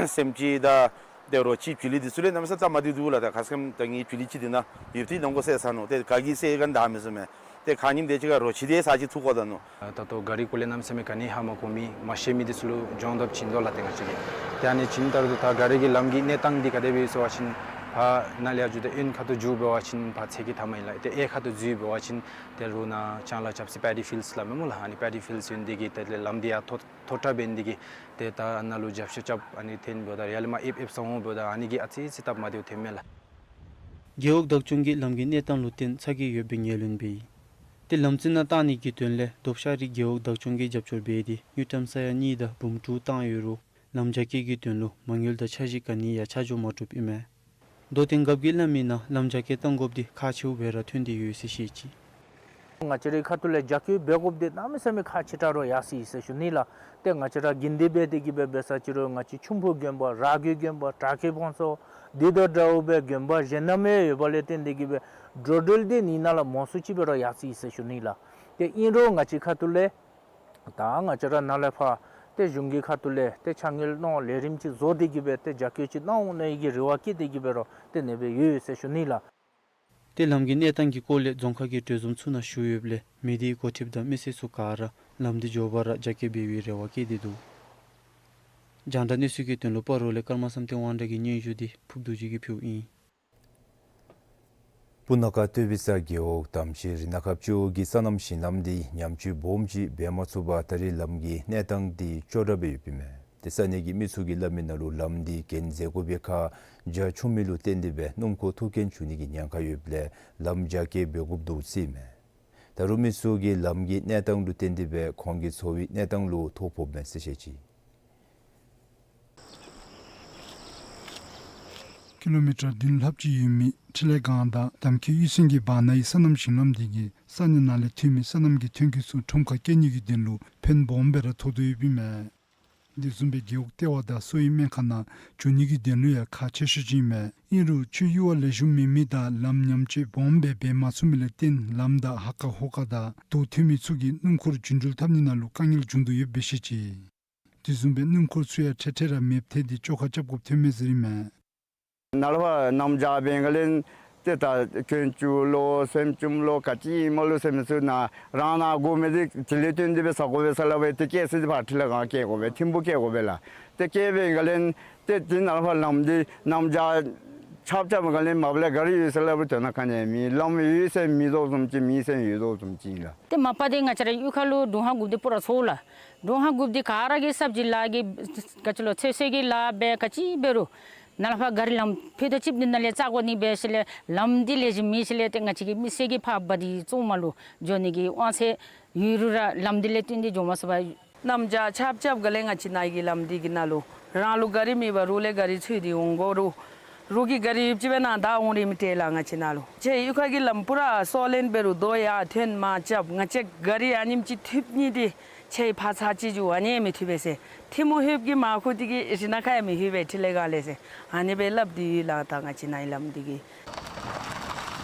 སེམས་ཅན་དང་ཏེ་རོ་ཁྱི་བྱི་ལི་འདི་ཚུ་ལས་གནམ་མེད་ས་མེད་སྟབས་མ་བདེཝ་འདུག་ལགས། ད་ཁ་སྐོམ་ད་ངེའི་བྱི་ལི་ཅིག་འདི་ནང་ཡོདཔ་ཏེ་ནང་འཁོད་བསད་ཚར་ནུག། ཏེ་ག་གིས་བསད་ག་ནི་བདའ་མི་ཚུགས་མས། ཏེ་ཁ་ཉིནམ་དེ་ཅིག་ཁར་རོ་ཁྱི་དེ་ས་ཅིག་འཐུ་བཀོ་ད་ནུག། ད་ལྟོ་ག་རི་སྐོར་ལས་གནམ་མེད་ས་མེད་ག་ནི་ཧ་མ་གོ་མི་མ་ཤེས་མི་འདི་ཚུ་ལུ་སྦྱོང་བརྡར་བྱིན་དོ་ལགས་ཏེ་ང་བཅས་ཀྱིས། ཏེ་ཨ་ནི་བྱིནམ་ད་ལུ་ད་ག་རི་གི་ལམ་གྱི་གནས་སྟངས་འདི་ག་དེ་སྦེ་ཡོད་ཟེར་བ་ཅིན་ཕར་ནཱ་ལས་ཡར་འགྱོ་སྟེ་གཡོན་ཁ་ཐུག་འགྱོ་འབད་བ་ཅིན་ཕར་ཚེ་གི་མཐའ་མ་ཨིན་ལགས། ཏེ་གཡས་ཁ་ཐུག་འགྱོ་འབད་བ་ཅིན་ཏེ་རོགས་ནཱ་ལྕང་ལཱ་རྐྱབ་ས་པེ་ཌི་ཕིལཌསི་སླབ་མས་སྨོ་ལགས། ཨ་ནི་པེ་ཌི་ཕིལཌསི་ཡོད་ནི་འདི་གིས་ཏེ་ལམ་འདི་ཡར་མཐོ་མཐོ་དྲགས་འབད་ནི་འདི་གིས་ཏེ་ད་ནཱ་ལུ་རྒྱབ་ཤོག་རྐྱབ་ཨ་ནི་འཐོན་འབདཝ་ད་ཡར་ལས་མར་ཨེབ་ཨེབ་ས་འོང་འབདཝ་ད་ཨ་ནི་གིས་ཨ་ཙི་ཙི་སྟབས་མ་བདེཝ་ཐོན་མས་ལགས། རྒེད་འོག་བདག་སྐྱོང་གིས་ལམ་གྱི་གནས་སྟངས་ལུ་བརྟེན་ཚ་གྱང་ཡོད་པའི་ངོས་ལེན་འབད་ཡི། ཏེ་ལམ་རྩི་ནག་བཏང་ནི་གི་དོན་ལས་རྡོབ་ཤ་རི་རྒེད་འོག་བདག་སྐྱོང་གིས་རྒྱབ་སྐྱོར་འབད་དེ་དངུལ་ཀྲམ་ས་ཡ་གཉིས་དང་འབུམ་དྲུག་བཏང་ཡོད་རུང་ལམ་རྒྱ་སྐྱེད་ཀྱི་དོན་ལུ་མ་དངུལ་དང་འཆར་གཞི་ག་ནི་ཡང་ཆ་འཇོག་མ་གྲུབ་ཨིན་མས། རྡོ་སྟེང་རྒཔོ་གིས་སླབ་མིའི་ནང་ལམ་རྒྱ་སྐྱེད་བཏང་དགོཔ་འདི་ཁག་ཆེཝ་སྦེ་ར་ཐོན་ཏེ་ཡོད་ཟེར་བཤད་ཅི། ང་བཅས་རའི་ཁ་ཐུག་ལས་རྒྱ་སྐྱེད་འབད་དགོཔ་འདི་གནམ་མེད་ས་མེད་ཁག་ཆེ་དྲགས་ར་ཡར་སོ་ཡི་ཟེར་ཞུ་ནི་ལགས། ཏེ་ང་བཅས་ར་དགོན་སྡེ་འབད་དེ་གི་སྦེ་འབད་ས་ཅིག་རུང་ང་བཅས་ཆུམ་ཕུག་དགོན་པ་ར་གི་དགོན་པ་བྲག་ཁའི་བང་སོ་འདི་དང་འདྲཝ་སྦེ་དགོན་པ་གཞན་ནང་མེད་ཡོདཔ་ལས་བརྟེན་ཏེ་གི་སྦེ་འགྲོ་འགྲུལ་འདི་ནི་ནཱ་ལས་མང་སུ་ཅིག་སྦེ་ར་ཡར་སོ་ཡི་ཟེར་ཞུ་ནི་ལགས། ཏེ་ཨིན་རུང་ང་བཅས་ཁ་ཐུག་ལས་ད་ང་བཅས་ར་ནཱ་ལས་ཕར་ཏེ་གཞུང་གི་ཁ་ཐུག་ལས་ཏེ་ཕྱག་སྙིགས་ནང་ལས་རིམ་ཅིག་བཟོ་སྟེ་གི་སྦེ་ཏེ་རྒྱ་སྐྱེད་ཅིག་གནང་འོང་ནི་གི་རེ་བ་བསྐྱེད་དེ་གི་སྦེ་ར་ཏེ་ཨ་ནེ་སྦེ་ཡོད་ཡོད་ཟེར་ཞུ་ནི་ལགས། ཏེ་ལམ་གྱི་གནས་སྟངས་ཀྱི་སྐོར་ལས་རྫོང་ཁག་གི་གྲོས་འཛོམས་ཚུ་ནང་ཞུ་ཡོདཔ་ལས་མི་སྡེའི་འགོ་ཁྲིདཔ་དང་མི་སེར་ཚུ་ག་ར་ལམ་འདི་མགྱོགས་པ་ར་རྒྱ་སྐྱེད་འབད་བའི་རེ་བ་བསྐྱེད་དེ་འདུག། རྒྱང་བསྒྲགས་གནས་ཚུལ་གྱི་དོན་ལུ་སྤ་རོ་ལས་ཀརྨ་བསམ་གཏན་དབང་གྲགས་ཀྱི་སྙན་ཞུ་འདི་ཕུརབ་རྡོ་རྗེ་གིས་ཕུལཝ་ཨིན། སྤུ་ན་ཁ་སྟོད་པའི་ས་རྒེད་འོག་དམ་ཅན་རི་ནག་ཁབ་ཅིག་གི་སོ་ནམ་ཞིང་ལམ་འདི་ཉམས་བཅོས་སྦོམ་ཅིག་འབད་མ་ཚུགས་པར་ད་རེས་ལམ་གྱི་གནས་སྟངས་འདི་སྐྱོ་དྲགས་སྦེ་ཡོདཔ་ཨིན་མས། ཏེ་ས་གནས་ཀྱི་མི་ཚུ་གིས་སླབ་མིའི་ནང་ལུ་ལམ་འདི་གྱེན་འཛེག་དགོ་པའི་ཁར་རྒྱ་ཆུང་མི་ལུ་བརྟེན་ཏེ་སྦེ་སྣུམ་འཁོར་ཐུག་གྱེན་འགྱོ་ནི་གི་ཉེན་ཁ་ཡོདཔ་ལས་ལམ་རྒྱ་སྐྱེད་འབད་དགོཔ་འདུག་ཟེར་ཨིན་མས། ད་རུང་མི་ཚུ་གིས་ལམ་གྱི་གནས་སྟངས་ལུ་བརྟེན་ཏེ་སྦེ་ཁོང་གི་འཚོ་བའི་གནས་སྟངས་ལུ་ཐོ་ཕོགཔ་མས་ཟེར་བཤད་ཅི། ཀི་ལོ་མི་ཊར་བདུན་ལྷགཔ་ཅིག་ཡོད་མི་ཁྲི་ལས་སྒང་དང་དམ་ཁའི་གཡུས་ཚན་གྱི་བར་ན་ཡི་སོ་ནམ་ཞིང་ལམ་འདི་གིས་ས་གནས་ནང་ལས་ཐོན་མི་སོ་ནམ་གྱི་ཐོན་སྐྱེད་ཚུ་ཁྲོམ་ཁར་སྐྱེལ་ནི་གི་དོན་ལུ་ཕན་སྦོམ་སྦེ་ར་ཐོགས་དོ་ཡོདཔ་ཨིན་མས། དེ་བཟུམ་སྦེ་རྒེད་འོག་ལྟེ་བ་དང་སོ་ཡི་སྨན་ཁང་ནང་འགྱོ་ནི་གི་དོན་ལུ་ཡང་ཁག་ཆེ་ཤོས་ཅིག་ཨིན་མས། ཨིན་རུང་ཆུ་གཡུར་བ་ལེགས་ཤོམ་མེད་མི་དང་ལམ་ཉམས་བཅོས་སྦོམ་སྦེ་འབད་མ་ཚུགས་མི་ལས་བརྟེན་ལམ་བདའ་ཧ་ཀ་ཧོ་ཀ་དང་རྡོ་ཐོན་མི་ཚུ་གིས་སྣུམ་འཁོར་རྒྱུན་འགྲུལ་འཐབ་ནི་ནང་ལུ་དཀའ་ངལ་བྱུང་དོ་ཡོདཔ་སྦེ་བཤད་ཅི། དེ་བཟུམ་སྦེ་སྣུམ་འཁོར་ཚུ་ཡང་འཕྲལ་འཕྲལ་ར་མེདཔ་ཐལ་ཏེ་བཅོ་ཁ་རྐྱབ་དགོཔ་ཐོན་མས་ཟེར་ཨིན་མས། ནཱ་ལས་ཕར་གནམ་བྱཱར་འབད་བ་ཅིན་ཏེ་ད་དཀོན་ཅུང་ལོ་སེམས་ཅུང་ལོ་ག་ཅི་ཨིནམ་ལོ་ཟེར་མི་ཚུ་ནཱ་རང་ནཱ་དགོ་མི་འདི་དེ་ལས་བརྟེན་ཏེ་སྦེ་ཟ་དགོ་པས་ཟེར་སླབ་པས། ཏེ་སྐྱེལ་ས་འདི་ཕར་ཁྲི་ལས་སྒང་སྐྱེལ་དགོ་པས། ཐིམ་ཕུག་སྐྱེལ་དགོ་པས་ལགས། ཏེ་སྐྱེལ་བའི་སྒང་ལས་ཏེ་དེ་ནཱ་ལས་ཕར་ལམ་འདི་གནམ་བྱཱར་ཆརཔ་རྐྱབ་པའི་སྒང་ལས་མ་པ་ལས་ག་ར་ཡོད་ཟེར་སླབ་རུང་དོན་དག་ག་ནི་ཡང་མེད། ལམ་ཡོད་ཟེར་མེད་དོ་བཟུམ་ཅིག་མེད་ཟེར་ཡོད་དོ་བཟུམ་ཅིག་ཨིན་ལགས། ཏེ་མ་པ་འདི་ང་བཅས་རའི་གཡུས་ཁ་ལུ་དྲུང་ཧ་གུགཔ་འདི་སྤུ་ར་ཚུ་ལགས། དྲུང་ཧ་གུགཔ་འདི་ག་ར་གིས་སབ་ཇི་ལཱ་གི་ག་ཅི་ལོ་ཚོད་བསྲེ་གི་ལཱ་འབད་ག་ཅི་འབད་རུང་ ནཱ་ལས་ཕར་ག་རི་ལམ་ཕུད་རྡོག་གཅིག་འདི་ནང་ལས་རྩ་འགོ་ནི་འབད་ཞིནམ་ལས་ལམ་འདི་ལེགས་ཤོམ་མེད་ཞིནམ་ལས་ཏེ་ང་བཅས་ཀྱི་མི་སེར་གྱིས་ཕར་འབད་དེ་བཙོང་མ་ལུ་འགྱོ་ནི་གི་དབང་ཚད་ཡོད་རུང་ར་ལམ་འདི་ལས་བརྟེན་ཏེ་འགྱོ་མ་ཚུགས་པས། གནམ་བྱཱར་ཆརཔ་རྐྱབ་ག་ལས་ང་བཅས་ནཱ་གི་ལམ་འདི་གི་ནང་ལུ་རང་ལུ་ག་རི་མེད་པར་རོགས་ལས་ག་རི་འཚོལ་ཏེ་འོང་དགོ་རུང་རོགས་ཀྱི་ག་རི་ཡོདཔ་ཅིག་འབད་ནཱ་བདའ་འོང་རིན་མི་སྟེར་ལགས། ང་བཅས་ནཱ་ལུ་ཁྱེད་གཡུས་ཁ་གི་ལམ་པུ་ར་སོ་ལེན་འབད་རུང་དོ་ཡར་ཐོན་མར་རྐྱབ། ང་བཅས་ག་རི་ཨ་ནེམ་ཅིག་ཐུབ་ནི་འདི་ཁྱེད་ཕར་ཚར་གཅིག་འགྱོ་ཨ་ནི་མི་ཐུབ་པས་ཟེར། ཐལ་མོ་ཧུབ་ཀྱིས་མར་ཁུ་སྟེ་གི་རི་ནང་ཁར་ཡང་མི་ཧུབ་པས་ཐིལ་ལེ་གང་ལས་ཟེར་ཨ་ནི་སྦེ་སླབ་སྟེ་ཡོད་ལགས། ད་ང་བཅས་ནཱ་གི་ལམ་འདི་གི།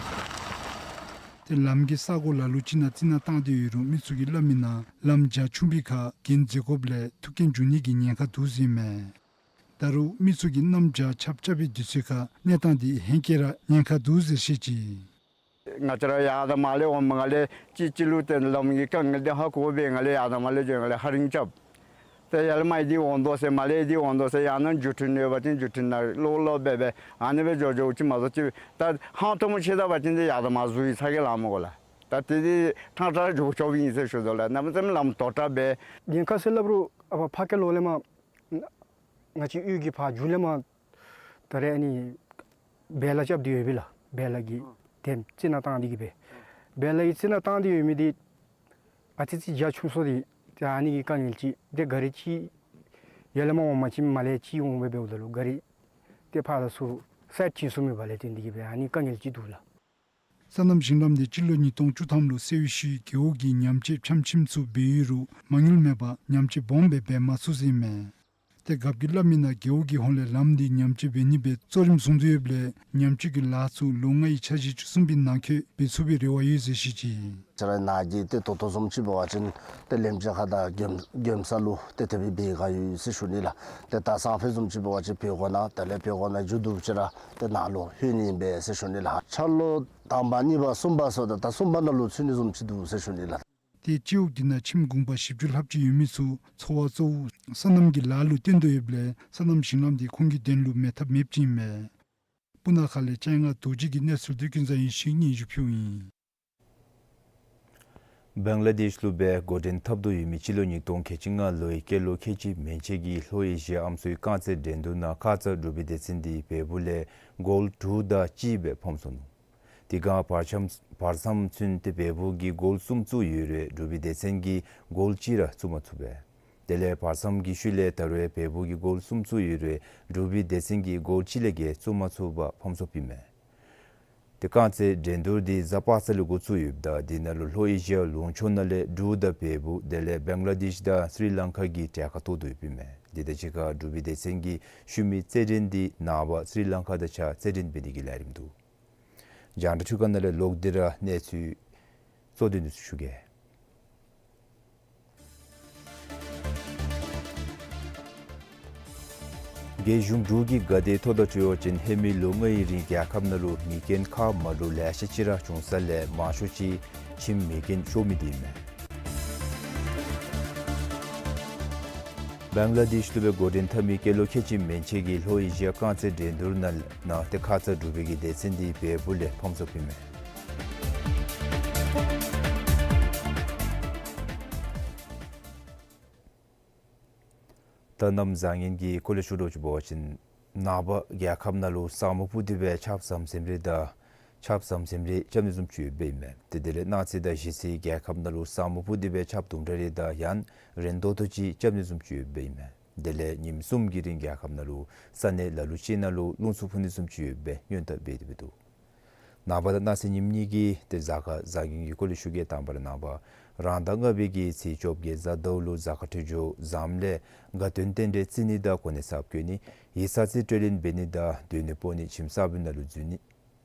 ཏེ་ལམ་གྱི་ས་གོ་ལ་ལུ་ཅིག་ནང་རྩི་ནག་བཏང་སྟེ་ཡོད་རུང་མི་ཚུ་གིས་སླབ་མི་ནང་ལམ་རྒྱ་ཆུང་པའི་ཁར་འགན་འཛེམ་དགོཔ་ལས་ཐུག་རྐྱེན་འབྱུང་ནི་གི་ཉེན་ཁ་འདུག་ཟེར་མས། ད་རུང་མི་ཚུ་གིས་གནམ་བྱཱར་ཆརཔ་རྐྱབ་པའི་དུས་ཚོད་ཁར་གནས་སྟངས་འདི་ཧེང་སྐལ་ར་ཉེན་ཁ་འདུག་ཟེར་བཤད་ཅི། ང་བཅས་ར་ཡར་དང་མར་ལས་འོངམ་ང་ལས་ཅིག་ཅིག་ལུ་ཏེ་ལམ་གྱི་དཀའ་ངལ་འདི་ཧ་གོ་སྦེ་ང་ལས་ཡར་དང་མར་ལས་འགྱོ་ང་ལས་ཧ་རིང་རྐྱབ། ཏེ་ཡར་ལས་མར་ཨེ་འདི་འོང་དོ་ཟེར་མར་ལས་ཨེ་འདི་འོང་དོ་ཟེར་ཡང་ན་འགྱོ་འཕྲིན་ཡོད་པ་ཅིན་འགྱོ་འཕྲིན་ནང་ལོག་ལོག་སྦེ་སྦེ་ཨ་ནི་སྦེ་འགྱོ་འགྱོཝ་ཅིག་མ་གཏོགས་ཅིག་ད་ཧང་སྟོང་མོ་ཆེ་ད་པ་ཅིན་ཏེ་ཡར་དང་མར་འཛུལ་ཡི་ཚ་གྱང་ལང་མི་དགོ་ལགས། ད་ཏེ་འདི་ཐང་ཐང་འགྱོ་འགྱོཝ་ཨིན་ཟེར་ཞུ་དོ་ལགས། གནམ་མེད་ས་མེད་ལམ་དོག་དྲགས་སྦེ། ཉེན་ཁ་ཟེར་སླབ་རུང་ཨ་ཕ་ཕ་ཁ་ལོག་ལས་མར་ང་བཅས་གཡུས་ཀྱི་ཕར་མཇུག་ལས་མར་ད་རེས་ཨ་ནི་བེ་ལ་རྐྱབ་སྟེ་ཡོད་པས་ལགས། བེ་ལ་གིས་ཏེ་རྩི་ནག་བཏང་སྟེ་གི་སྦེ། བེ་ལ་གིས་རྩི་ནག་བཏང་སྟེ་ཡོད་མི་འདི་ཨ་ཙི་ཙི་རྒྱ་ཆུང་སོང་སྟེ་ཏེ་ཨ་ནི་གི་དཀའ་ངལ་ཅིག་ཏེ་ག་རི་ཅིག་ཡར་ལས་མར་འོངམ་ཅིག་མར་ལས་ཅིག་འོང་སྦེ་འབདཝ་ད་ལུ་ག་རི་ཏེ་ཕར་ལས་ཚུར་སའིཌ་བྱིན་ཚུགས་མེད་པ་ལས་བརྟེན་ཏེ་གི་སྦེ་ཨ་ནི་དཀའ་ངལ་ཅིག་འདུག་ལགས། སོ་ནམ་ཞིང་ལམ་འདི་སྤྱི་ལོ་ཉིས་སྟོང་བཅུ་ཐམ་ལུ་སེར་ཤུལ་རྒེད་འོག་གི་ཉམས་བཅོས་ཕྱམ་ཕྱིམ་ཚུ་འབད་ཡོད་རུང་མ་དངུལ་མེད་པར་ཉམས་བཅོས་སྦོམ་སྦེ་འབད་མ་ཚུགས་ཟེར་མས། ཏེ་རྒཔོ་གིས་སླབ་མི་ནང་རྒེད་འོག་གི་ཧོངས་ལས་ལམ་འདི་ཉམས་བཅོས་འབད་ནི་སྦེ་གཙོ་རིམ་བཟུང་དོ་ཡོདཔ་ལས་ཉམས་བཅོས་ཀྱི་ལཱ་ཚུ་ལོ་ལྔའི་འཆར་གཞི་བཅུ་གསུམ་པའི་ནང་འཁོད་འབད་ཚུགས་པའི་རེ་བ་ཡོད་ཟེར་བཤད་ཅི། ཁྱེད་ར་ནཱ་གི་ཏེ་ད་ལྟོ་བཟུམ་ཅིག་འབད་བ་ཅིན་ཏེ་ལེམ་ཅ་ཁ་དང་གྱོན་གྱོན་ས་ལུ་ཏེ་དེ་སྦེ་འབད་ག་ཡོད་ཟེར་ཞུ་ནི་ལགས། ཏེ་ད་སང་ཕོད་བཟུམ་ཅིག་འབད་བ་ཅིན་བོད་གོ་ནང་དེ་ལས་བོད་གོ་ནང་མཇུག་བསྡུ་ཅི་ར་ཏེ་ནཱ་ལུ་ལྷོད་ནི་ཨིན་པས་ཟེར་ཞུ་ནི་ལགས། འཆར་ལོ་དང་པ་གཉིས་པ་གསུམ་པ་སོགས་ད་ད་གསུམ་པ་ནང་ལུ་ཚུད་ནི་བཟུམ་ཅིག་འདུག་ཟེར་ཞུ་ནི་ལགས། ཏེ་སྤྱི་འོག་འདི་ནང་ཁྱིམ་གུང་པ་བཞི་བཅུ་ལྷགཔ་ཅིག་ཡོད་མི་ཚུ་འཚོ་བ་གཙོ་བོ་སོ་ནམ་གྱི་ལཱ་ལུ་བརྟེན་དོ་ཡོདཔ་ལས་སོ་ནམ་ཞིང་ལམ་འདི་ཁོང་གི་དོན་ལུ་མེད་ཐབས་མེདཔ་ཅིག་ཨིན་མས། སྤུ་ན་ཁ་ལས་སྤྱན་སྔ་རྡོ་རྗེ་གི་གནས་ཚུལ་འདི་ཀུན་བཟང་ཡེ་ཤེས་སྙན་ཞུ་ཕུལཝ་ཨིན། བང་ལ་དེཤ་ལུ་སྦེ་འགོ་འདྲེན་འཐབ་དོ་ཡོད་མི་སྤྱི་ལོ་ཉིས་སྟོང་ཁལ་གཅིག་ལྔ་ལོའི་སྐྱེས་ལོ་ཁལ་གཅིག་མན་ཆད་ཀྱི་ལྷོ་ཨེ་ཤི་ཡ་ཨམ་སྲུའི་རྐང་རྩེད་འགྲན་བསྡུར་ནང་ཁ་ཙ་འབྲུག་པའི་སྡེ་ཚན་འདི་བལ་པོ་ལས་གོལ་དྲུག་དང་གཅིག་སྦེ་ཕམ་སོ་ནུག། དེ་སྒང་བར་མཚམས་བར་མཚམས་ཚུན་ཏེ་བལ་པོ་གིས་གོལ་གསུམ་བཙུགས་ཡོད་རུང་འབྲུག་པའི་སྡེ་ཚན་གྱིས་གོལ་གཅིག་ར་བཙུགས་མ་ཚུགས་པས། དེ་ལས་བར་མཚམས་ཀྱི་ཤུལ་ལས་ད་རུང་བལ་པོ་གིས་གོལ་གསུམ་བཙུགས་ཡོད་རུང་འབྲུག་པའི་སྡེ་ཚན་གྱིས་གོལ་གཅིག་ལས་བརྒལ་བཙུགས་མ་ཚུགས་པར་ཕམ་སོཔ་ཨིན་མས། ཏེ་རྐང་རྩེད་འགྲན་བསྡུར་འདི་གཟའ་པ་སངས་ལས་འགོ་བཙུགས་ཡོདཔ་ད་དེ་ནང་ལུ་ལྷོ་ཨེ་ཤི་ཡ་ལུང་ཕྱོགས་ནང་ལས་འབྲུག་དང་བལ་པོ་དེ་ལས་བང་ལ་དེཤ་དང་སི་རི་ལང་ཀ་གི་གྲལ་ཁར་གཏོགས་དོ་ཡོདཔ་ཨིན་མས། དེ་དང་གཅིག་ཁར་འབྲུག་པའི་སྡེ་ཚན་གྱིས་ཤུལ་མའི་རྩེད་འགྲན་འདི་ནངས་པ་སི་རི་ལང་ཀ་དང་གཅིག་ཁར་རྩེད་འགྲན་འབད་ནི་གི་ལས་རིམ་འདུག། རྒྱང་བསྒྲགས་འཕྲུལ་ཁང་ནང་ལས་ལོག་སྟེ་ར་གནས་ཚུལ་གཙོ་དོན་འདི་ཚུ་ཞུ་གེ། རྒྱལ་གཞུང་འབྲུག་གིས་ག་དེ་ཐོ་དང་འཁྲིལ་བ་ཅིན་ཧེ་མའི་ལོ་ལྔའི་རིང་རྒྱལ་ཁབ་ནང་ལུ་མེ་རྐྱེན་ཁག་མ་འདྲཝ་ལེ་ཤ་ཅིག་ར་བྱུང་ས་ལས་མང་ཤོས་ཅིག་ཁྱིམ་མེ་རྐྱེན་ཤོར་མི་འདི་ཨིན་མས། བང་ལ་དེཤ་ལུ་སྦེ་འགོ་འདྲེན་འཐབ་མི་སྐྱེས་ལོ་ཁལ་གཅིག་མན་ཆད་ཀྱི་ལྷོ་ཨེ་ཤི་ཡ་རྐང་རྩེད་འགྲན་བསྡུར་ནང་ནང་ཏེ་ཁ་ཙ་འབྲུག་པའི་གི་སྡེ་ཚན་འདི་བལ་པོ་ལས་ཕམ་སོཔ་ཨིན་མས། ད་གནམ་བཟང་ངན་གྱི་སྐོར་ལས་ཞུ་དོ་ཅིག་འབད་བ་ཅིན་ནངས་པ་རྒྱལ་ཁབ་ནང་ལུ་ས་སྨུག་སྤུབས་ཏེ་སྦེ་ཆརཔ་ཟམ་ཟིམ་རེ་དང་ཆརཔ་ཟམ་ཟིམ་རེ་རྐྱབ་ནི་བཟུམ་ཅིག་ཡོདཔ་ཨིན་མས། ཏེ་དེ་ལས་གནངས་ཚེ་དང་གཞེས་ཚེ་རྒྱལ་ཁབ་ནང་ལུ་ས་སྨུག་སྤུབས་ཏེ་སྦེ་ཆརཔ་དུམ་གྲ་རེ་དང་ཡང་རན་ཏོག་ཏོ་ཅིག་རྐྱབ་ནི་བཟུམ་ཅིག་ཡོདཔ་ཨིན་མས། དེ་ལས་ཉིནམ་གསུམ་གྱི་རིང་རྒྱལ་ཁབ་ནང་ལུ་ས་གནས་ལ་ལུ་ཅིག་ནང་ལུ་རླུང་འཚུབ་འཕུ་ནི་བཟུམ་ཅིག་ཡོད་པའི་སྔོན་བརྡ་འབད་དེ་འབད་འདུག། ནངས་པ་དང་གནངས་ཚེ་ཉིནམ་གཉིས་ཀྱི་ཏེ་གཟའ་སྐར་གཟའ་ཉིམ་གྱི་སྐོར་ལས་ཞུ་གེ། དང་པ་ར་ནངས་པ་རང་ཟླ་ལྔ་པའི་གི་ཚེས་བཅོ་བརྒྱད་གཟའ་ཟླཝ་ལུ་གཟའ་སྐར་འཕྲོད་སྦྱོར་བཟངམ་ལས་དགའ་སྟོན་རྟེན་འབྲེལ་བརྩི་ནི་དང་གོ་གནས་གསརཔ་བཀོད་ནི་ཡིག་ཚང་རྩིས་སྤྲོད་ལེན་འབད་ནི་དང་སྡོད་གནས་སྤོ་ནི་ཁྱིམ་གསརཔ་ནང་ལུ་འཛུལ་ནི་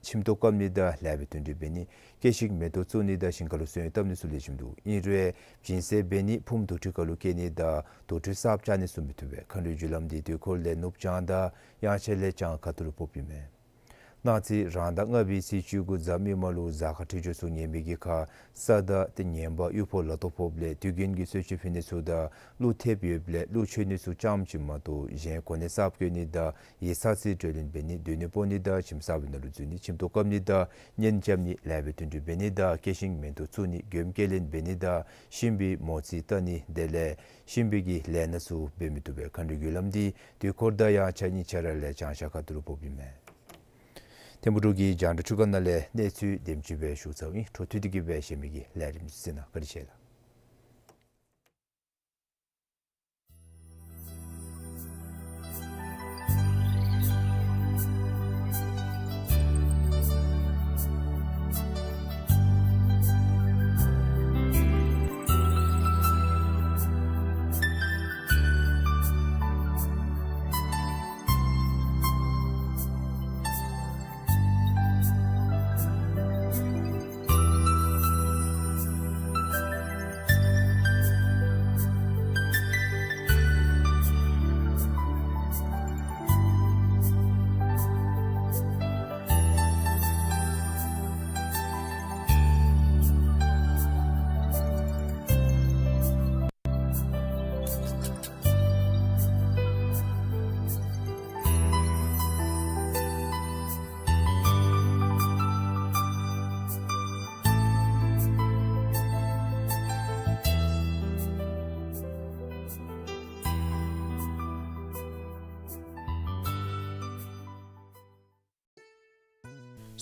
ཁྱིམ་ཐོག་བཀབ་ནི་དང་ལེགས་པའི་དོན་འགྲུབ་འབད་ནི་སྐྱེ་ཤིག་མེ་ཏོག་བཙུགས་ནི་དང་ཞིང་ཁ་ལུ་སོན་བཏབ་ནི་ཚུ་ལེགས་ཤོམ་འདུག། ཨིན་རུང་སྦྱིན་སྲེག་འབད་ནི་ཕུངམ་དུར་ཁྲོད་ཁ་ལུ་བསྐྱལ་ནི་དང་དུར་ཁྲོད་གསརཔ་བཅག་ནི་ཚུ་མི་བཏུབ་པས། མཁའ་འགྲོའི་རྒྱུ་ལམ་འདི་དུས་འཁོར་ལས་ནུབ་བྱང་དང་དབྱངས་འཆར་ལས་བྱང་ཁ་ཐུག་ལུ་ཕོགཔ་ཨིན་མས། གནངས་ཚེ་རང་ཟླ་ལྔ་པའི་ཚེས་བཅུ་དགུ་གཟའ་མིག་དམར་ལུ་གཟའ་སྐར་འཕྲོད་སྦྱོར་ཚུ་ངན་པའི་གི་ཁར་ས་བདག་ཏེ་ངན་པ་དབུལ་ཕོངས་ལ་དོ་ཕོགཔ་ལས་དུས་རྒྱུན་གྱི་གསོལ་མཆོད་ཕུལ་ནི་ཚུ་དང་གླུ་ཐེབས་ཡོདཔ་ལས་གླུ་མཆོད་ནི་ཚུ་རྐྱངམ་ཅིག་མ་གཏོགས་གཞན་གོ་གནས་གསརཔ་བསྐོ་ནི་དང་ཡིག་ཚང་ཚུ་བགྲོ་གླེང་འབད་ནི་སྡོད་གནས་སྤོ་ནི་དང་ཁྱིམ་གསརཔ་ནང་ལུ་འཛུལ་ནི་ཁྱིམ་ཐོག་བཀབ་ནི་དང་གཉེན་རྐྱབ་ནི་ལེགས་པའི་དོན་སྒྲུབ་འབད་ནི་དང་སྐྱེ་ཤིང་མེ་ཏོག་བཙུགས་ནི་མགྱོནམ་སྐྱེལ་ལེན་འབད་ནི་དང་གཤིན་པོའི་མོ་རྩིས་བལྟ་ནི་དེ་ལས་གཤིན་པོའི་གི་ལས་སྣ་ཚུ་འབད་མི་བཏུབ་པའི་མཁའ་འགྲོའི་རྒྱུ་ལམ་འདི་དུས་འཁོར་དང་ཡང་ཆ་གཉིས་ཆ་ར་ལས་བྱང་ཤར་ཁ་ཐུག་ལུ་ཕོགཔ་ཨིན་མས། ཐིམ་ཕུག་འབྲུག་གི་རྒྱང་བསྒྲགས་ཁྲི་ཁང་ནང་ལས་གནས་ཚུལ་དེམ་ཅིག་སྦེ་ཞུ་ཚརཝ་ཨིན། འཕྲོ་མཐུད་དེ་གི་སྦེ་གཞན་མི་གི་ལས་རིམ་ཚུ་གཟིགས་གནང་། བཀའ་དྲིན་ཆེ་ལགས།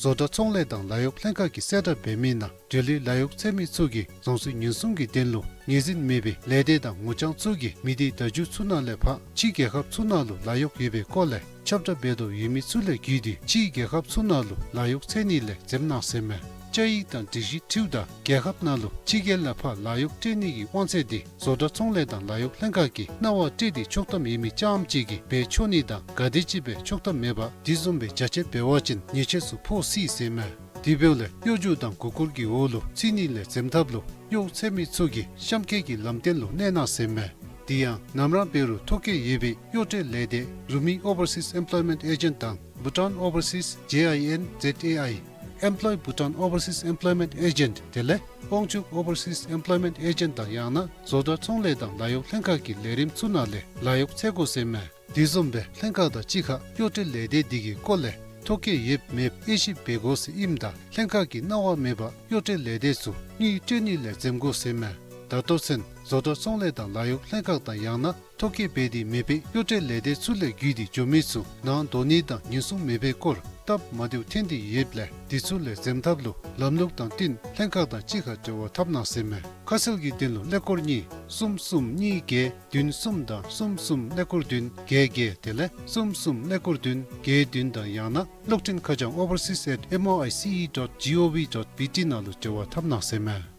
བཟོ་གྲྭ་ཚོང་ལས་དང་ལཱ་གཡོག་ལྷན་ཁག་གིས་གསལ་བསྒྲགས་འབད་མི་ནང་འབྲེལ་ཡོད་ལཱ་གཡོག་འཚོལ་མི་ཚུ་གིས་རང་སོའི་ཉེན་སྲུང་གི་དོན་ལུ་ངོས་འཛིན་མེད་པའི་ལས་སྡེ་དང་ངོ་རྐྱང་ཚུ་གིས་མི་སྡེའི་བརྡ་བརྒྱུད་ཚུ་ནང་ལས་ཕར་ཕྱིའི་རྒྱལ་ཁབ་ཚུ་ནང་ལུ་ལཱ་གཡོག་ཡོད་པའི་སྐོར་ལས་ཁྱབ་བསྒྲགས་འབད་དོ་ཡོད་མི་ཚུ་ལས་བརྒྱུད་དེ་ཕྱིའི་རྒྱལ་ཁབ་ཚུ་ནང་ལུ་ལཱ་གཡོག་འཚོལ་ནི་ལས་འཛེམ་གནང་ཟེར་མས། བཅའ་ཡིག་དང་སྒྲིག་གཞི་འཁྲིལཝ་ད་རྒྱལ་ཁབ་ནང་ལུ་ཕྱི་རྒྱལ་ལས་ཕར་ལཱ་གཡོག་སྤྲོད་ནི་གི་དབང་ཚད་འདི་བཟོ་གྲྭ་ཚོང་ལས་དང་ལཱ་གཡོག་ལྷན་ཁག་གིས་གནང་བ་སྤྲོད་དེ་ཆོག་ཐམ་ཡོད་མི་རྐྱངམ་ཅིག་གིས་འབད་ཆོག་ནི་དང་ག་དེམ་ཅིག་སྦེ་ཆོག་ཐམ་མེད་པར་དེ་བཟུམ་སྦེ་རྒྱ་ཆེ་འབད་བ་ཅིན་ཉེས་ཆད་ཚུ་ཕོག་སྲིད་ཟེར་མས། དེ་འབདཝ་ལས་གཡོ་སྒྱུ་དང་མགུ་སྐོར་གྱི་འོག་ལུ་ཚུད་ནི་ལས་འཛེམ་ཐབས་ལུ་གཡོག་འཚོལ་མི་ཚུ་གིས་གཤམ་འཁོད་ཀྱི་ལམ་སྟོན་ལུ་གནས་གནང་ཟེར་མས། དེ་ཡང་ནམ་ར་འབད་རུང་ཐོ་བཀོད་ཡོད་པའི་གཡོག་སྤྲོད་ལས་སྡེ་རུ་མི་Overseas Employment Agent དང་Bhutan Overseas J I N Z A I Employ Bhutan Overseas Employment Agent དེ་ལས་དབང་ཕྱུག་Overseas Employment Agent དང་ཡང་ན་བཟོ་གྲྭ་ཚོང་ལས་དང་ལཱ་གཡོག་ལྷན་ཁག་གི་ལས་རིམ་ཚུ་ནང་ལས་ལཱ་གཡོག་འཚོལ་དགོ་ཟེར་མས། དེ་བཟུམ་སྦེ་ལྷན་ཁག་དང་གཅིག་ཁར་གཡོག་སྤྲོད་ལས་སྡེ་འདི་གི་སྐོར་ལས་ཐོ་བཀོད་ཡོདཔ་མེདཔ་དབྱེ་ཞིབ་འབད་དགོ་ཟེར་ཨིནམ་ད་ལྷན་ཁག་གིས་གནང་བ་མེད་པར་གཡོག་སྤྲོད་ལས་སྡེ་ཚུ་དངུལ་སྤྲོད་ནི་ལས་འཛེམ་དགོ་ཟེར་མས། ད་ལྟོ་ཚུན་བཟོ་གྲྭ་ཚོང་ལས་དང་ལཱ་གཡོག་ལྷན་ཁག་དང་ཡང་ན་ཐོ་བཀོད་འབད་དེ་མེད་པའི་གཡོག་སྤྲོད་ལས་སྡེ་ཚུ་ལས་བརྒྱུད་དེ་འགྱོ་མི་ཚུ་ནང་འགྲོ་ནི་དང་ཉེན་སྲུང་མེད་པའི་སྐོར་སྟབས་མ་བདེཝ་ཐོན་ཏེ་ཡོདཔ་ལས་དེ་ཚུ་ལས་འཛེམ་ཐབས་ལུ་ལམ་ལུགས་དང་བསྟུན་ལྷན་ཁག་དང་གཅིག་ཁར་འབྲེལ་བ་འཐབ་གནང་ཟེར་མས། ཁ་གསལ་གྱི་དོན་ལུ་ཀླད་ཀོར་གཉིས་གསུམ་གསུམ་གཉིས་བརྒྱད་བདུན་གསུམ་དང་གསུམ་གསུམ་ཀླད་ཀོར་བདུན་བརྒྱད་བརྒྱད་དེ་ལས་གསུམ་གསུམ་ཀླད་ཀོར་བདུན་བརྒྱད་བདུན་དང་ཡང་ན་གློག་འཕྲིན་ཁ་བྱང་overseas at M O I C E dot G O V dot B T ནང་ལུ་འབྲེལ་བ་འཐབ་གནང་ཟེར་མས།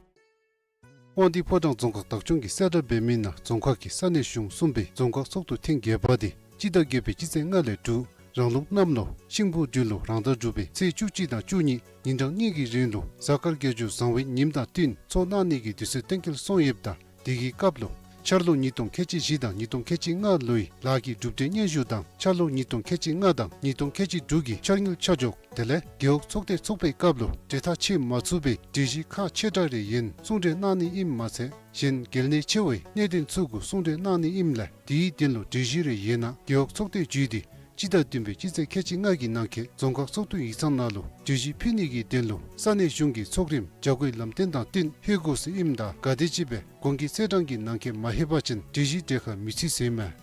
དབང་འདུས་ཕོ་བྲང་རྫོང་ཁག་བདག་སྐྱོང་གིས་གསལ་བསྒྲགས་འབད་མི་ནང་རྫོང་ཁག་གི་ས་གནས་གཞུང་གསུམ་པའི་རྫོང་ཁག་ཚོགས་འདུ་ཐེངས་བརྒྱད་པ་འདི་སྤྱི་ཟླ་བརྒྱད་པའི་སྤྱི་ཚེས་ལྔ་ལས་དྲུག་རང་ལུགས་གནམ་ལོ་ཤིང་བུ་སྦྲུལ་ལོ་རང་ཟླ་དྲུག་པའི་ཚེས་བཅུ་གཅིག་དང་བཅུ་གཉིས་ཉིན་གྲངས་གཉིས་ཀྱི་རིང་ལུ་གཟའ་སྐར་དགེ་བཅུ་བཟང་བའི་ཉིནམ་དང་བསྟུན་ཚོགས་གནང་ནི་གི་དུས་ཚོད་གཏན་འཁེལ་སོང་ཡོདཔ་ད་དེ་གི་སྐབས་ལུ་འཆར་ལོ་ཉིས་སྟོང་ཁལ་གཅིག་བཞི་དང་ཉིས་སྟོང་ཁལ་གཅིག་ལྔ་ལོའི་ལཱ་གི་གྲུབ་འབྲས་སྙན་ཞུ་དང་འཆར་ལོ་ཉིས་སྟོང་ཁལ་གཅིག་ལྔ་དང་ཉིས་སྟོང་ཁལ་གཅིག་དྲུག་གི་འཆར་དངུལ་ཆ་འཇོག་དེ་ལས་རྒེད་འོག་ཚོགས་སྡེ་ཚོགས་པའི་སྐབས་ལུ་གྲོས་ཐག་བཅད་མ་ཚུགས་པའི་གྲོས་གཞི་ཁག་ཆེ་དྲགས་རེ་ཡོད་གསུང་གྲོས་གནང་ནི་ཨིནམ་མ་ཚད་གཞན་གལ་གནད་ཆེ་བའི་གནད་དོན་ཚུ་གུ་གསུང་གྲོས་གནང་ནི་ཨིནམ་ལས་དེའི་དོན་ལུ་གྲོས་གཞི་རེ་ཡོད་ན་རྒེད་འོག་ཚོགས་སྡེ་བརྒྱུད་དེ་སྤྱི་ཟླ་བདུན་པའི་སྤྱི་ཚེས་ཁལ་གཅིག་ལྔ་གི་ནང་འཁོད་རྫོང་ཁག་ཚོགས་འདུ་ཡིག་ཚང་ནང་ལུ་གྲོས་གཞི་ཕུལ་ནི་གི་དོན་ལུ་ས་གནས་གཞུང་གི་ཚོགས་རིམ་བྱ་སྒོའི་ལམ་སྟོན་དང་བསྟུན་ཕུལ་དགོ་ཟེར་ཨིནམ་ད་ག་དེམ་ཅིག་སྦེ་གོང་གི་ཚེས་གྲངས་ཀྱི་ནང་འཁོད་མ་ལྷོད་པ་ཅིན་གྲོས་གཞི་གྲོས་ཁ་མི་བརྩི་ཟེར་མས།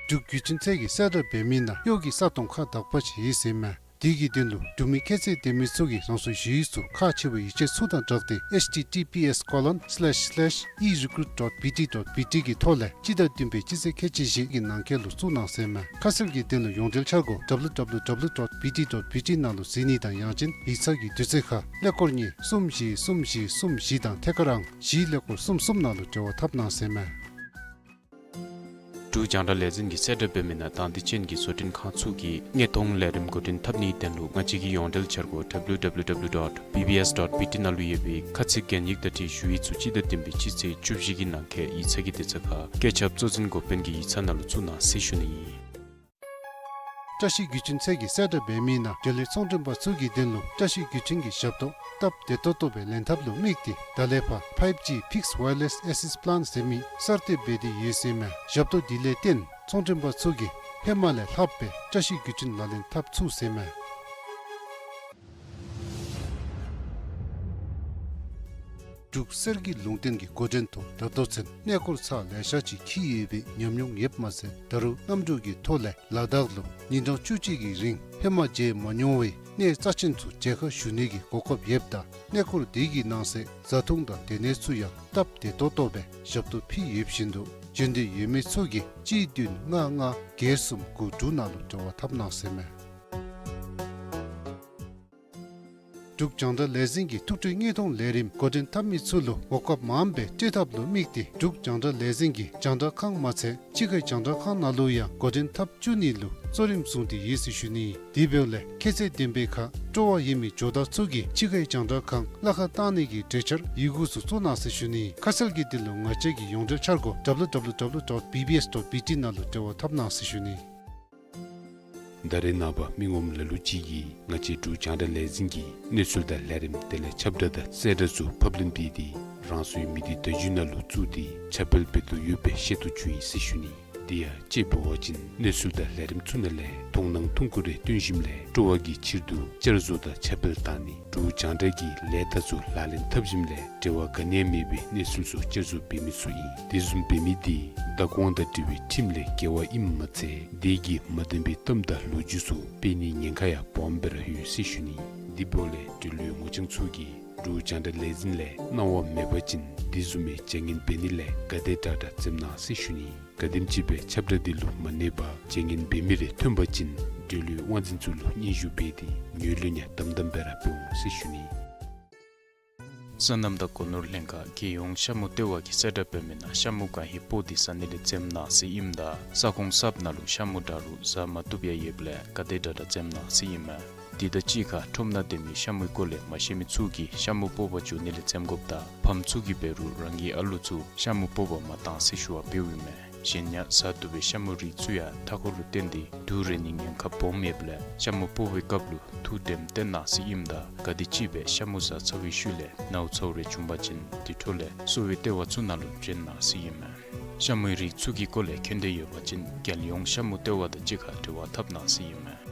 འབྲུག་བརྒྱུད་འཕྲིན་ཚད་ཀྱིས་གསལ་བསྒྲགས་འབད་མི་ནང་གཡོག་གི་ས་སྟོང་ཁག་དག་པ་ཅིག་ཡོད་ཟེར་མས། དེ་གི་དོན་ལུ་འབྲུག་མི་ཁྱད་ཚད་ལྡན་མི་ཚུ་གིས་རང་སོའི་ཞུ་ཡིག་ཚུ་ཁག་ཆེ་བའི་ཡིག་ཆ་ཚུ་དང་སྦྲགས་ཏེ་H T T P S colon slash slash e recruit dot B T dot B T གི་ཐོག་ལས་སྤྱི་ཟླ་བདུན་པའི་སྤྱི་ཚེས་ཁལ་གཅིག་བཞི་གི་ནང་འཁོད་ལུ་བཙུགས་གནང་ཟེར་མས། ཁ་གསལ་གྱི་དོན་ལུ་ཡོངས་འབྲེལ་འཆར་སྒོ་W W W dot B T dot B T ནང་ལུ་གཟིགས་ནི་དང་ཡང་ཅིན་ཡིག་ཚང་གི་དུས་ཚོད་ཁར་ཀླད་ཀོར་གཉིས་གསུམ་བཞི་གསུམ་བཞི་གསུམ་བཞི་དང་ཐད་ཀར་ཨང་བཞི་ཀླད་ཀོར་གསུམ་གསུམ་ནང་ལུ་འབྲེལ་བ་འཐབ་གནང་ཟེར་མས། འབྲུག་རྒྱང་བསྒྲགས་ལས་འཛིན་གྱིས་གསལ་བསྒྲགས་འབད་མི་ནང་དང་འདོད་ཅན་གྱི་བཟོ་སྐྲུན་ཁང་ཚུ་གིས་དངོས་མཐོང་ལས་རིམ་འགོ་འདྲེན་འཐབ་ནིའི་དོན་ལུ་ང་བཅས་ཀྱི་ཡོངས་འབྲེལ་འཆར་སྒོ་W W W dot B B S dot B T ནང་ལུ་ཡོད་པའི་ཁ་ཚིག་གན་ཡིག་དང་འཁྲིལ་ཞུ་ཡིག་ཚུ་སྤྱི་ཟླ་བདུན་པའི་སྤྱི་ཚེས་བཅུ་བཞི་གི་ནང་འཁོད་ཡིག་ཚང་གི་དུས་ཚོད་ཁར་བཀོད་ཁྱབ་གཙོ་འཛིན་འགོ་དཔོན་གྱི་ཡིག་ཚང་ནང་ལུ་བཙུགས་གནང་ཟེར་ཞུ་ནི་ཨིན། བཀྲ་ཤིས་རྒྱུ་ཆེན་ཚད་ཀྱིས་གསལ་བསྒྲགས་འབད་མི་ནང་འབྲེལ་ཡོད་ཚོང་མགྲོན་པ་ཚུ་གི་དོན་ལུ་བཀྲ་ཤིས་རྒྱུ་ཆེན་གྱི་ཞབས་ཏོག་སྟབས་བདེ་ཏོག་ཏོ་སྦེ་ལེན་ཐབས་ལུ་དམིགས་ཏེ་ད་ལས་ཕར་ཕའིབ་ཇི་Fixed Wireless Access Plan ཟེར་མི་གསར་གཏོད་འབད་དེ་ཡོད་ཟེར་མས། ཞབས་ཏོག་འདི་ལས་བརྟེན་ཚོང་མགྲོན་པ་ཚུ་གིས་ཧེ་མ་ལས་ལྷག་སྦེ་བཀྲ་ཤིས་རྒྱུ་ཆེན་ལག་ལེན་འཐབ་ཚུགས་ཟེར་མས། འབྲུག་གསེར་གྱི་ལུང་བསྟན་གྱི་འགོ་འདྲེན་ཐོག་ད་ལྟོ་ཚུན་གནས་སྐོར་ཚར་ལེ་ཤ་ཅིག་འཁྱིད་ཡོད་པའི་ཉམས་མྱོང་ཡོདཔ་མ་ཚད་ད་རུང་གནམ་གྲུ་གི་ཐོག་ལས་ལ་དྭགས་ལུ་ཉིན་གྲངས་བཅུ་གཅིག་གི་རིང་ཧེ་མ་མཇལ་མ་མྱོང་བའི་གནས་རྩ་ཆེན་ཚུ་མཇལ་ཁ་ཞུ་ནི་གི་གོ་སྐབས་ཡོདཔ་ད་གནས་སྐོར་དེ་གི་ནང་གསེས་བཟའ་འཐུང་དང་སྡོད་གནས་ཚུ་ཡང་སྟབས་བདེ་ཏོག་ཏོ་སྦེ་ཞབས་ཏོག་ཕུལ་ཡོདཔ་བཞིན་དུ་འབྱོན་འདོད་ཡོད་མི་ཚུ་གིས་གཅིག་བདུན་ལྔ་ལྔ་བརྒྱད་གསུམ་དགུ་དྲུག་ནང་ལུ་འབྲེལ་བ་འཐབ་གནང་ཟེར་མས། འབྲུག་རྒྱང་བསྒྲགས་ལས་འཛིན་གྱི་ཐུགས་སྤྲོའི་དངོས་མཐོང་ལས་རིམ་འགོ་འདྲེན་འཐབ་མི་ཚུ་ལུ་གོ་སྐབས་མངམ་སྦེ་སྤྲོད་ཐབས་ལུ་དམིགས་ཏེ་འབྲུག་རྒྱང་བསྒྲགས་ལས་འཛིན་གྱི་རྒྱང་བསྒྲགས་ཁང་མ་ཚད་ཕྱི་ཁའི་རྒྱང་བསྒྲགས་ཁང་ནང་ལུ་ཡང་འགོ་འདྲེན་འཐབ་བཅུག་ནི་ལུ་གཙོ་རིམ་བཟུང་སྟེ་ཡོད་ཟེར་ཞུ་ནི། དེ་འབདཝ་ལས་ཁྱད་ཚད་ལྡན་པའི་ཁར་སྤྲོ་བ་ཡོད་མི་ཇོ་བདག་ཚུ་གིས་ཕྱི་ཁའི་རྒྱང་བསྒྲགས་ཁང་གླ་ཁར་བཏང་ནི་གི་གྲོས་འཆར་ཡི་གུ་ཚུ་བཙུགས་གནང་ཟེར་ཞུ་ནི། ཁ་གསལ་གྱི་དོན་ལུ་ང་བཅས་ཀྱི་ཡོངས་འབྲེལ་འཆར་སྒོ་W W W dot B B S dot B T ནང་ལུ་འབྲེལ་བ་འཐབ་གནང་ཟེར་ཞུ་ནི། ད་རེས་ནངས་པ་མི་ངོམ་ལ་ལུ་ཅིག་གིས་ང་བཅས་འབྲུག་རྒྱང་བསྒྲགས་ལས་འཛིན་གྱི་གནས་ཚུལ་དང་ལས་རིམ་དེ་ལས་ཁྱབ་བསྒྲགས་དང་གསལ་བསྒྲགས་ཚུ་ཕབ་ལེན་འབད་དེ་རང་སོའི་མི་སྡེ་བརྡ་བརྒྱུད་ནང་ལུ་བཙུགས་ཏེ་ཁྱབ་སྤེལ་འབད་དོ་ཡོདཔ་སྦེ་ཤེས་རྟོགས་བྱུང་ཡི་ཟེར་ཞུ་ནི། དེ་ཡང་དཔྱེ་འབད་བ་ཅིན་གནས་ཚུལ་དང་ལས་རིམ་ཚུ་ནང་ལས་མཐོང་སྣང་ཐུང་ཀུ་རེ་སྟོན་ཞིནམ་ལས་སྤྲོ་བ་གི་ཕྱིར་དུ་བསྐྱར་བཟོ་དང་ཁྱབ་སྤེལ་བཏང་ནི། འབྲུག་རྒྱང་བསྒྲགས་ཀྱི་ལས་རྟགས་ཚུ་ལག་ལེན་འཐབ་ཞིནམ་ལས་འབྲེལ་བ་ག་ནི་ཡང་མེད་པའི་གནས་ཚུལ་ཚུ་བསྐྱར་བཟོ་འབད་མི་ཚུ་ཨིན། དེ་བཟུམ་འབད་མི་དེ་བདག་དབང་དང་འབྲེལ་བའི་ཁྲིམས་ལས་འགལ་བ་ཨིནམ་མ་ཚད་དེ་གིས་མ་བདེན་པའི་གཏམ་དང་ལོ་རྒྱུས་ཚུ་སྤེལ་ནིའི་ཉེན་ཁ་ཡང་སྦོམ་སྦེ་ར་ཡོད་ཟེར་ཞུ་ནི། དེ་འབདཝ་ལས་འབྲེལ་ཡོད་ངོ་རྐྱང་ཚུ་གིས་འབྲུག་རྒྱང་བསྒྲགས་ལས་འཛིན་ལས་གནང་བ་མེད་པ་ཅིན་དེ་བཟུམ་མའི་བྱ་ངན་འབད་ནི་ལས་ག་དེ་དྲག་དྲག་འཛེམ་གནང་ཟེར་ཞུ་ནི། ག་དེམ་ཅིག་སྦེ་ཁྱབ་བསྒྲགས་འདི་ལུ་མ་གནས་པར་བྱ་ངན་འབད་མི་རེ་ཐོན་པ་ཅིན་འབྲེལ་ཡོད་དབང་འཛིན་ཚུ་ལུ་སྙན་ཞུ་འབད་དེ་ངོས་ལེན་ཡང་དམ་དམ་སྦེ་ར་འབད་འོང་ཟེར་ཞུ་ནི། སོ་ནམ་དང་སྒོ་ནོར་ལྷན་ཁག་རྒྱལ་ཡོངས་ཤ་མུ་ལྟེ་བ་གིས་གསལ་བསྒྲགས་འབད་མི་ནང་ཤ་མུ་གང་ཧེ་སྤོ་སྟེ་ཟ་ནི་ལས་འཛེམ་གནང་ཟེར་ཨིནམ་ད་ས་ཁོངས་གསརཔ་ནང་ལུ་ཤ་མུ་འདྲ་རུང་ཟ་མ་བཏུབ་ཡང་ཡོདཔ་ལས་ག་དེ་དྲག་དྲག་འཛེམ་གནང་ཟེར་ཨིན་མས། དེ་དང་གཅིག་ཁར་ཁྲོམ་ནང་སྡོད་མི་ཤ་མུའི་སྐོར་ལས་མ་ཤེས་མི་ཚུ་གིས་ཤ་མུ་སྤོ་བར་འགྱོ་ནི་ལས་འཛེམ་དགོཔ་དང་ཕམ་ཚུ་གིས་འབད་རུང་རང་གི་ཨ་ལོ་ཚུ་ཤ་མུ་སྤོ་བར་མ་གཏང་ཟེར་ཞུ་བ་འབདཝ་ཨིན་མས། གཞན་ཡང་ཟ་བཏུབ་པའི་ཤ་མུའི་རིགས་ཚུ་ཡང་མཐའ་འཁོར་ལུ་བརྟེན་ཏེ་དུག་རེག་ནིའི་ཉེན་ཁ་སྦོམ་ཡོདཔ་ལས་ཤ་མུ་སྤོ་བའི་སྐབས་ལུ་ཐུགས་དྲནམ་བཏོན་གནང་ཟེར་ཨིནམ་ད་ག་དེམ་ཅིག་སྦེ་ཤ་མུ་ཟ་ཚར་བའི་ཤུལ་ལས་ནཝ་ཚཝ་རེ་བྱུང་པ་ཅིན་དེ་འཕྲོ་ལས་གསོ་བའི་ལྟེ་བ་ཚུ་ནང་ལུ་འདྲེན་གནང་ཟེར་ཨིན་མས། ཤ་མུའི་རིགས་ཚུ་གི་སྐོར་ལས་མཁྱེན་འདོད་ཡོད་པ་ཅིན་རྒྱལ་ཡོངས་ཤ་མུ་ལྟེ་བ་དང་གཅིག་ཁར་འབྲེལ་བ་འཐབ་གནང་ཟེར་ཨིན་མས།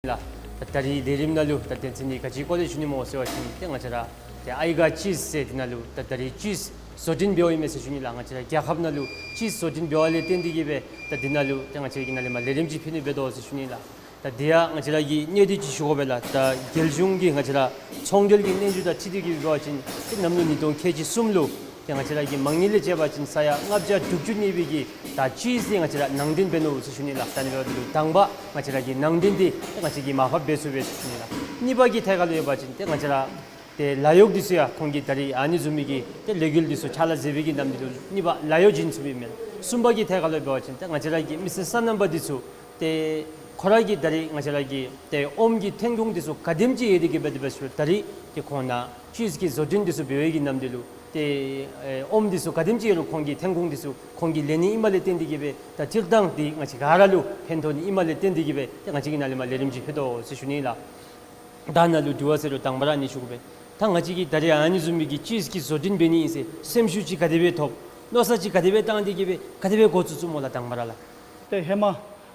ལགས། ད་ད་རིས་ལས་རིམ་ནང་ལུ་ད་དོན་ཚན་འདི་ག་ཅིའི་སྐོར་ལས་ཞུ་ནི་སྨོ་ཟེར་བ་ཅིན་ཏེ་ང་བཅས་ར་ཏེ་ཨའི་ག་ཅིས་ཟེར་འདི་ནང་ལུ་ད་ད་རིས་ཅིས་བཟོ་སྐྲུན་འབདཝ་ཨིན་མས་ཟེར་ཞུ་ནི་ལགས། ང་བཅས་ར་རྒྱལ་ཁབ་ནང་ལུ་ཅིས་བཟོ་སྐྲུན་འབདཝ་ལས་བརྟེན་ཏེ་གིས་སྦེ་ད་འདི་ནང་ལུ་ཏེ་ང་བཅས་ཀྱིས་ནཱ་ལས་མར་ལས་རིམ་ཅིག་ཕུལ་ནི་འབད་དོ་ཟེར་ཞུ་ནི་ལགས། ད་དེ་ཡང་ང་བཅས་ར་གིས་གནད་དོན་ཅིག་ཞུ་དགོ་པས་ལགས། ད་རྒྱལ་གཞུང་གིས་ང་བཅས་ར་ཚོང་འབྲེལ་གྱི་སྙན་ཞུ་དང་འཁྲིལ་ཏེ་གིས་འབད་བ་ཅིན་ཏེ་གནམ་ལོ་ཉིས་སྟོང་ཁལ་གཅིག་གསུམ་ལུ་ཏེ་ང་བཅས་ར་གི་མང་ཉིད་ལས་བཅད་པ་ཅིན་ས་ཡ་ལྔ་བརྒྱ་དྲུག་ཅུ་གནས་པའི་གི་ད་ཅིས་འདི་ང་བཅས་ར་ནང་འདྲེན་འབད་ནུག་ཟེར་ཞུ་ནི་ལགས། ད་ཨ་ནི་འབདཝ་ད་ལུ་དང་པ་ང་བཅས་ར་གི་ནང་འདྲེན་འདི་ཏེ་ང་བཅས་ཀྱིས་མར་ཕབ་འབད་ཚུགས་པས་ཟེར་ཞུ་ནི་ལགས། གཉིས་པ་གི་ཐད་ཁར་ལུ་འབད་བ་ཅིན་ཏེ་ང་བཅས་ར་ཏེ་ལཱ་གཡོག་འདི་ཚུ་ཡང་ཁོང་གིས་ད་རིས་ཨ་ནི་བཟུམ་མའི་གི་ཏེ་ལས་འགུལ་འདི་ཚུ་ཕྱག་ལཱ་མཛད་པའི་གི་ནམ་དུས་ལུ་གཉིས་པ་ལཱ་གཡོག་བྱིན་ཚུགས་པས་མེན། གསུམ་པ་གི་ཐད་ཁར་ལུ་འབད་བ་ཅིན་ཏེ་ང་བཅས་ར་གི་མི་སེར་སོ་ནམ་པ་འདི་ཚུ་ཏེ་ཁོ་ར་གི་ད་རིས་ང་བཅས་ར་གི་ཏེ་ཨོམ་གྱི་ཐོན་ཁུངས་འདི་ཚུ་ག་དེམ་ཅིག་ཡོད་དེ་གིས་སྦེ་དེ་སྦེ་ཞུ་ད་རིས་ཏེ་ཁོང་ནཱ་ཅིས་ཀྱི་བཟོ་སྐྲུན་འདི་ཚུ་འབད་བའི་གི་ནམ་དུས་ལུ་ཏེ་ཨེ་ཨོམ་འདི་ཚུ་ག་དེམ་ཅིག་ཡོད་རུང་ཁོང་གི་ཐོན་ཁུངས་འདི་ཚུ་ཁོང་གིས་ལེན་ནི་ཨིནམ་ལས་བརྟེན་ཏེ་གིས་སྦེ་ད་སྤྱིར་བཏང་འདི་ང་བཅས་ག་ར་ལུ་ཕན་ཐོགས་ནི་ཨིནམ་ལས་བརྟེན་ཏེ་གིས་སྦེ་ཏེ་ང་བཅས་ཀྱིས་ནཱ་ལས་མར་ལས་རིམ་ཅིག་ཕུལ་དོ་ཟེར་ཞུ་ནི་ལགས། ད་ནཱ་ལུ་དྲི་བ་ཟེར་རུང་དང་པ་ར་ཨ་ནི་ཞུ་དགོ་པས། ད་ང་བཅས་ཀྱིས་ད་རེས་ཨ་ནི་བཟུམ་མའི་གི་ཅིསི་གི་བཟོ་སྐྲུན་འབད་ནི་ཨིན་ཟེར་སེམས་ཤུགས་ཅིག་ག་དེ་སྦེ་ཐོབ། མནོ་བསམ་ཅིག་ག་དེ་སྦེ་བཏང་སྟེ་གི་སྦེ་ག་དེ་སྦེ་འགོ་བཙུགས་བཙུགསཔ་སྨོ་ལགས་དང་པ་ར་ལགས། ཏེ་ཧེ་མ་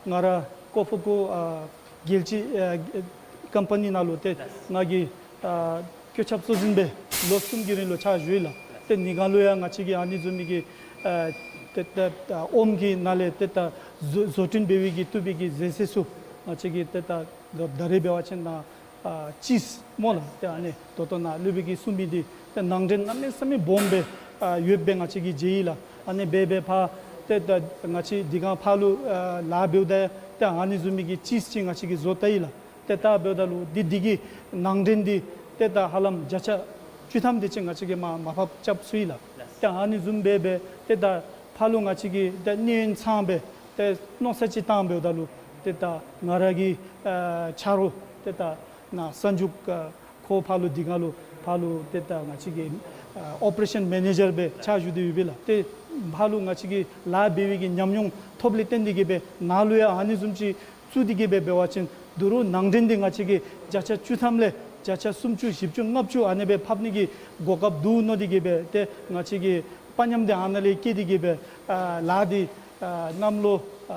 ང་ར་ཀོ་ཕུ་ཀུ་ཨ་རྒྱལ་སྤྱི་ཨ་ཀམ་པ་ནི་ནང་ལུ་ཏེ་ང་གིས་ཨ་བཀོད་ཁྱབ་གཙོ་འཛིན་སྦེ་ལོ་གསུམ་གྱི་རིང་ལུ་ཕྱག་ཞུ་ཡི་ལགས། ཏེ་ནི་གང་ལུ་ཡང་ང་བཅས་ཀྱིས་ཨ་ནི་བཟུམ་མའི་གི་ཨ་ཏེ་ད་ཨོམ་གྱི་ནང་ལས་ཏེ་ད་བཟོ་བཟོ་སྐྲུན་འབད་བའི་གི་བཏུབ་པའི་གི་ཟས་ཟས་ཚུ་ང་བཅས་ཀྱིས་ཏེ་ད་ད་རེས་འབད་བ་ཅིན་ནཱ་ཨ་ཅིསི་སྨོ་ལགས། ཏེ་ཨ་ནི་ད་ལྟོ་ནཱ་སློབ་དཔོན་གྱིས་གསུངས་མི་འདི་ཏེ་ནང་འདྲེན་གནམ་མེད་ས་མེད་སྦོམ་སྦེ་ཨ་ཡོདཔ་སྦེ་ང་བཅས་ཀྱིས་མཇལ་ཡི་ལགས། ཨ་ནི་སྦེ་སྦེ་ཕར་ཏེ་ད་ང་བཅས་འདི་གང་ཕར་ལུ་ཨ་ལཱ་འབདཝ་ད་ཏེ་ཨ་ནི་བཟུམ་མའི་གི་ཅིསི་ཅིག་ང་བཅས་ཀྱིས་བཟོ་བལྟ་ཡི་ལགས། ཏེ་བལྟ་འབདཝ་ད་ལུ་འདི་འདི་གི་ནང་འདྲེན་འདི་ཏེ་ད་ཧ་ལམ་བརྒྱ་ཆ་བཅུ་ཐམ་དེ་ཅིག་ང་བཅས་ཀྱིས་མར་མར་ཕབ་རྐྱབ་ཚུགས་ཡི་ལགས། ཏེ་ཨ་ནི་བཟུམ་སྦེ་སྦེ་ཏེ་ད་ཕར་ལུ་ང་བཅས་ཀྱིས་ཏེ་གནས་ཡུན་ཚངམ་སྦེ་ཏེ་མནོ་བསམ་ཅིག་བཏང་འབདཝ་ད་ལུ་ཏེ་ད་ང་ར་གི་ཨ་ཆ་རོགས་ཏེ་ད་ནཱ་གསར་འཇུག་ཨ་ཁོ་ཕར་ལུ་འདི་གང་ལུ་ཕར་ལུ་ཏེ་ད་ང་བཅས་ཀྱི་ཨ་ཨོ་པ་རེ་ཤཱན་མེ་ནེ་ཇར་སྦེ་ཕྱག་ཞུ་སྟེ་ཡོད་པས་ལགས། ཏེ་ཕར་ལུ་ང་བཅས་ཀྱིས་ལཱ་འབད་བའི་གི་ཉམས་མྱོང་ཐོབ་ལས་བརྟེན་ཏེ་གི་སྦེ་ནཱ་ལུ་ཡང་ཨ་ནི་བཟུམ་ཅིག་བཙུགས་ཏེ་གི་སྦེ་འབད་བ་ཅིན་ད་རུང་ནང་འདྲེན་འདི་ང་བཅས་ཀྱིས་བརྒྱ་ཆ་བཅུ་ཐམ་ལས་བརྒྱ་ཆ་སུམ་ཅུ་བཞི་བཅུ་ལྔ་བཅུ་ཨ་ནི་སྦེ་ཕབ་ནི་གི་གོ་སྐབས་འདུག་མནོ་སྟེ་གི་སྦེ་ཏེ་ང་བཅས་ཀྱིས་དཔའ་ཉམས་འདི་ཨ་ནཱ་ལས་བསྐྱེད་དེ་གི་སྦེ་ཨ་ལཱ་འདི་ཨ་གནམ་ལོ་ཨ་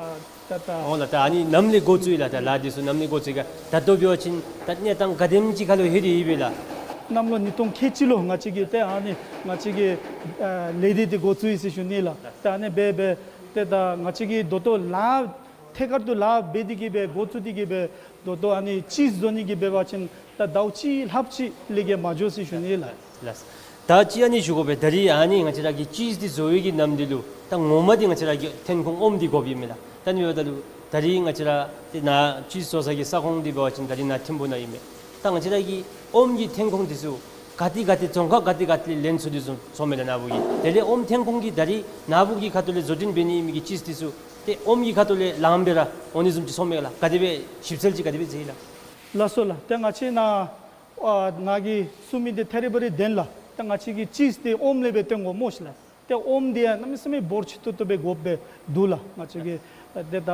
ད་ད་འོང་ལགས། ད་ཨ་ནི་ནམ་ལས་འགོ་བཙུགས་ཡི་ལགས། ད་ལཱ་འདི་ཚུ་ནམ་ལས་འགོ་བཙུགས་ཡི་ག། ད་ལྟོ་འབད་བ་ཅིན་ད་གནས་སྟངས་ག་དེམ་ཅིག་ཁར་ལུ་ལྷོད་དེ་ཡོད་པས་ལགས། གནམ་ལོ་ཉིས་སྟོང་ཁལ་གཅིག་ལུ་ང་བཅས་ཀྱིས་ཏེ་ཨ་ནི་ང་བཅས་ཀྱིས་ཨ་ལས་སྡེ་འདི་འགོ་བཙུགས་ཡི་ཟེར་ཞུ་ནི་ལགས། ཏེ་ཨ་ནི་སྦེ་སྦེ་ཏེ་ད་ང་བཅས་ཀྱིས་ད་ལྟོ་ལཱ་ཐད་ཀར་དུ་ལཱ་འབད་དེ་གི་སྦེ་འགོ་བཙུགས་ཏེ་གི་སྦེ་ད་ལྟོ་ཨ་ནི་ཅིསི་བཟོ་ནི་གི་འབད་བ་ཅིན་ད་ཟླཝ་གཅིག་ལྷགཔ་ཅིག་ལས་བརྒལ་མ་འགྱོ་ཟེར་ཞུ་ནི་ལགས། ལགས། ད་ཅི་ཨ་ནི་ཞུ་དགོ་པས། ད་རིས་ཨ་ནི་ང་བཅས་ར་གི་ཅིསི་འདི་བཟོ་བའི་གི་ནམ་དུས་ལུ་ད་ངོ་མ་འདི་ང་བཅས་ར་གི་ཐོན་ཁུངས་ཨོམ་འདི་དགོཔ་ཨིན་མས་ལགས། ད་ཨ་ནི་འབདཝ་ད་ལུ་ད་རིས་ང་བཅས་ར་ཏེ་ནཱ་ཅིསི་བཟོ་ས་གི་ས་ཁོངས་འདི་འབད་བ་ཅིན་ད་རིས་ནཱ་ཐིམ་ཕུ་ནང་ཨིན་མས། ད་ང་བཅས་ར་གི་ཨོམ་གྱི་ཐོན་ཁུངས་འདི་ཚུ་ག་ཏེ་ག་ཏེ་རྫོང་ཁག་ག་ཏེ་ག་ཏེ་ལས་ལེན་ཚུགས་ཏེ་སོང་སོངམ་མས་ལགས་ནཱ་བུ་གི། དེ་ལས་ཨོམ་ཐོན་ཁུངས་ཀྱི་ད་རིས་ནཱ་བུ་གི་ཁ་ཐུག་ལས་བཟོ་སྐྲུན་འབད་ནི་ཨིན་མི་གི་ཅིསི་འདི་ཚུ་ཏེ་ཨོམ་གྱི་ཁ་ཐུག་ལས་ལངམ་སྦེ་ར་འོང་ནི་བཟུམ་ཅིག་སོངམ་མས་ལགས། ག་དེ་སྦེ་ཞིབ་འཚོལ་ཅིག་ག་དེ་སྦེ་མཛད་ཡི་ལགས། ལགས་སོ་ལགས། ཏེ་ང་བཅས་ནཱ་ཨ་ནཱ་གིས་གསུངས་མི་འདི་ཐད་རི་བ་རི་བདེན་ལགས། ཏེ་ང་བཅས་ཀྱིས་ཅིསི་འདི་ཨོམ་ལས་སྦེ་བཏོན་དགོ་སྨོ་ཤིག་ལགས། ཏེ་ཨོམ་འདི་ཡང་གནམ་མེད་ས་མེད་འབོར་ཆེ་ཏོག་ཏོ་སྦེ་དགོཔ་སྦེ་འདུག་ལགས། ང་བཅས་ཀྱིས་ཨ་ཏེ་ད་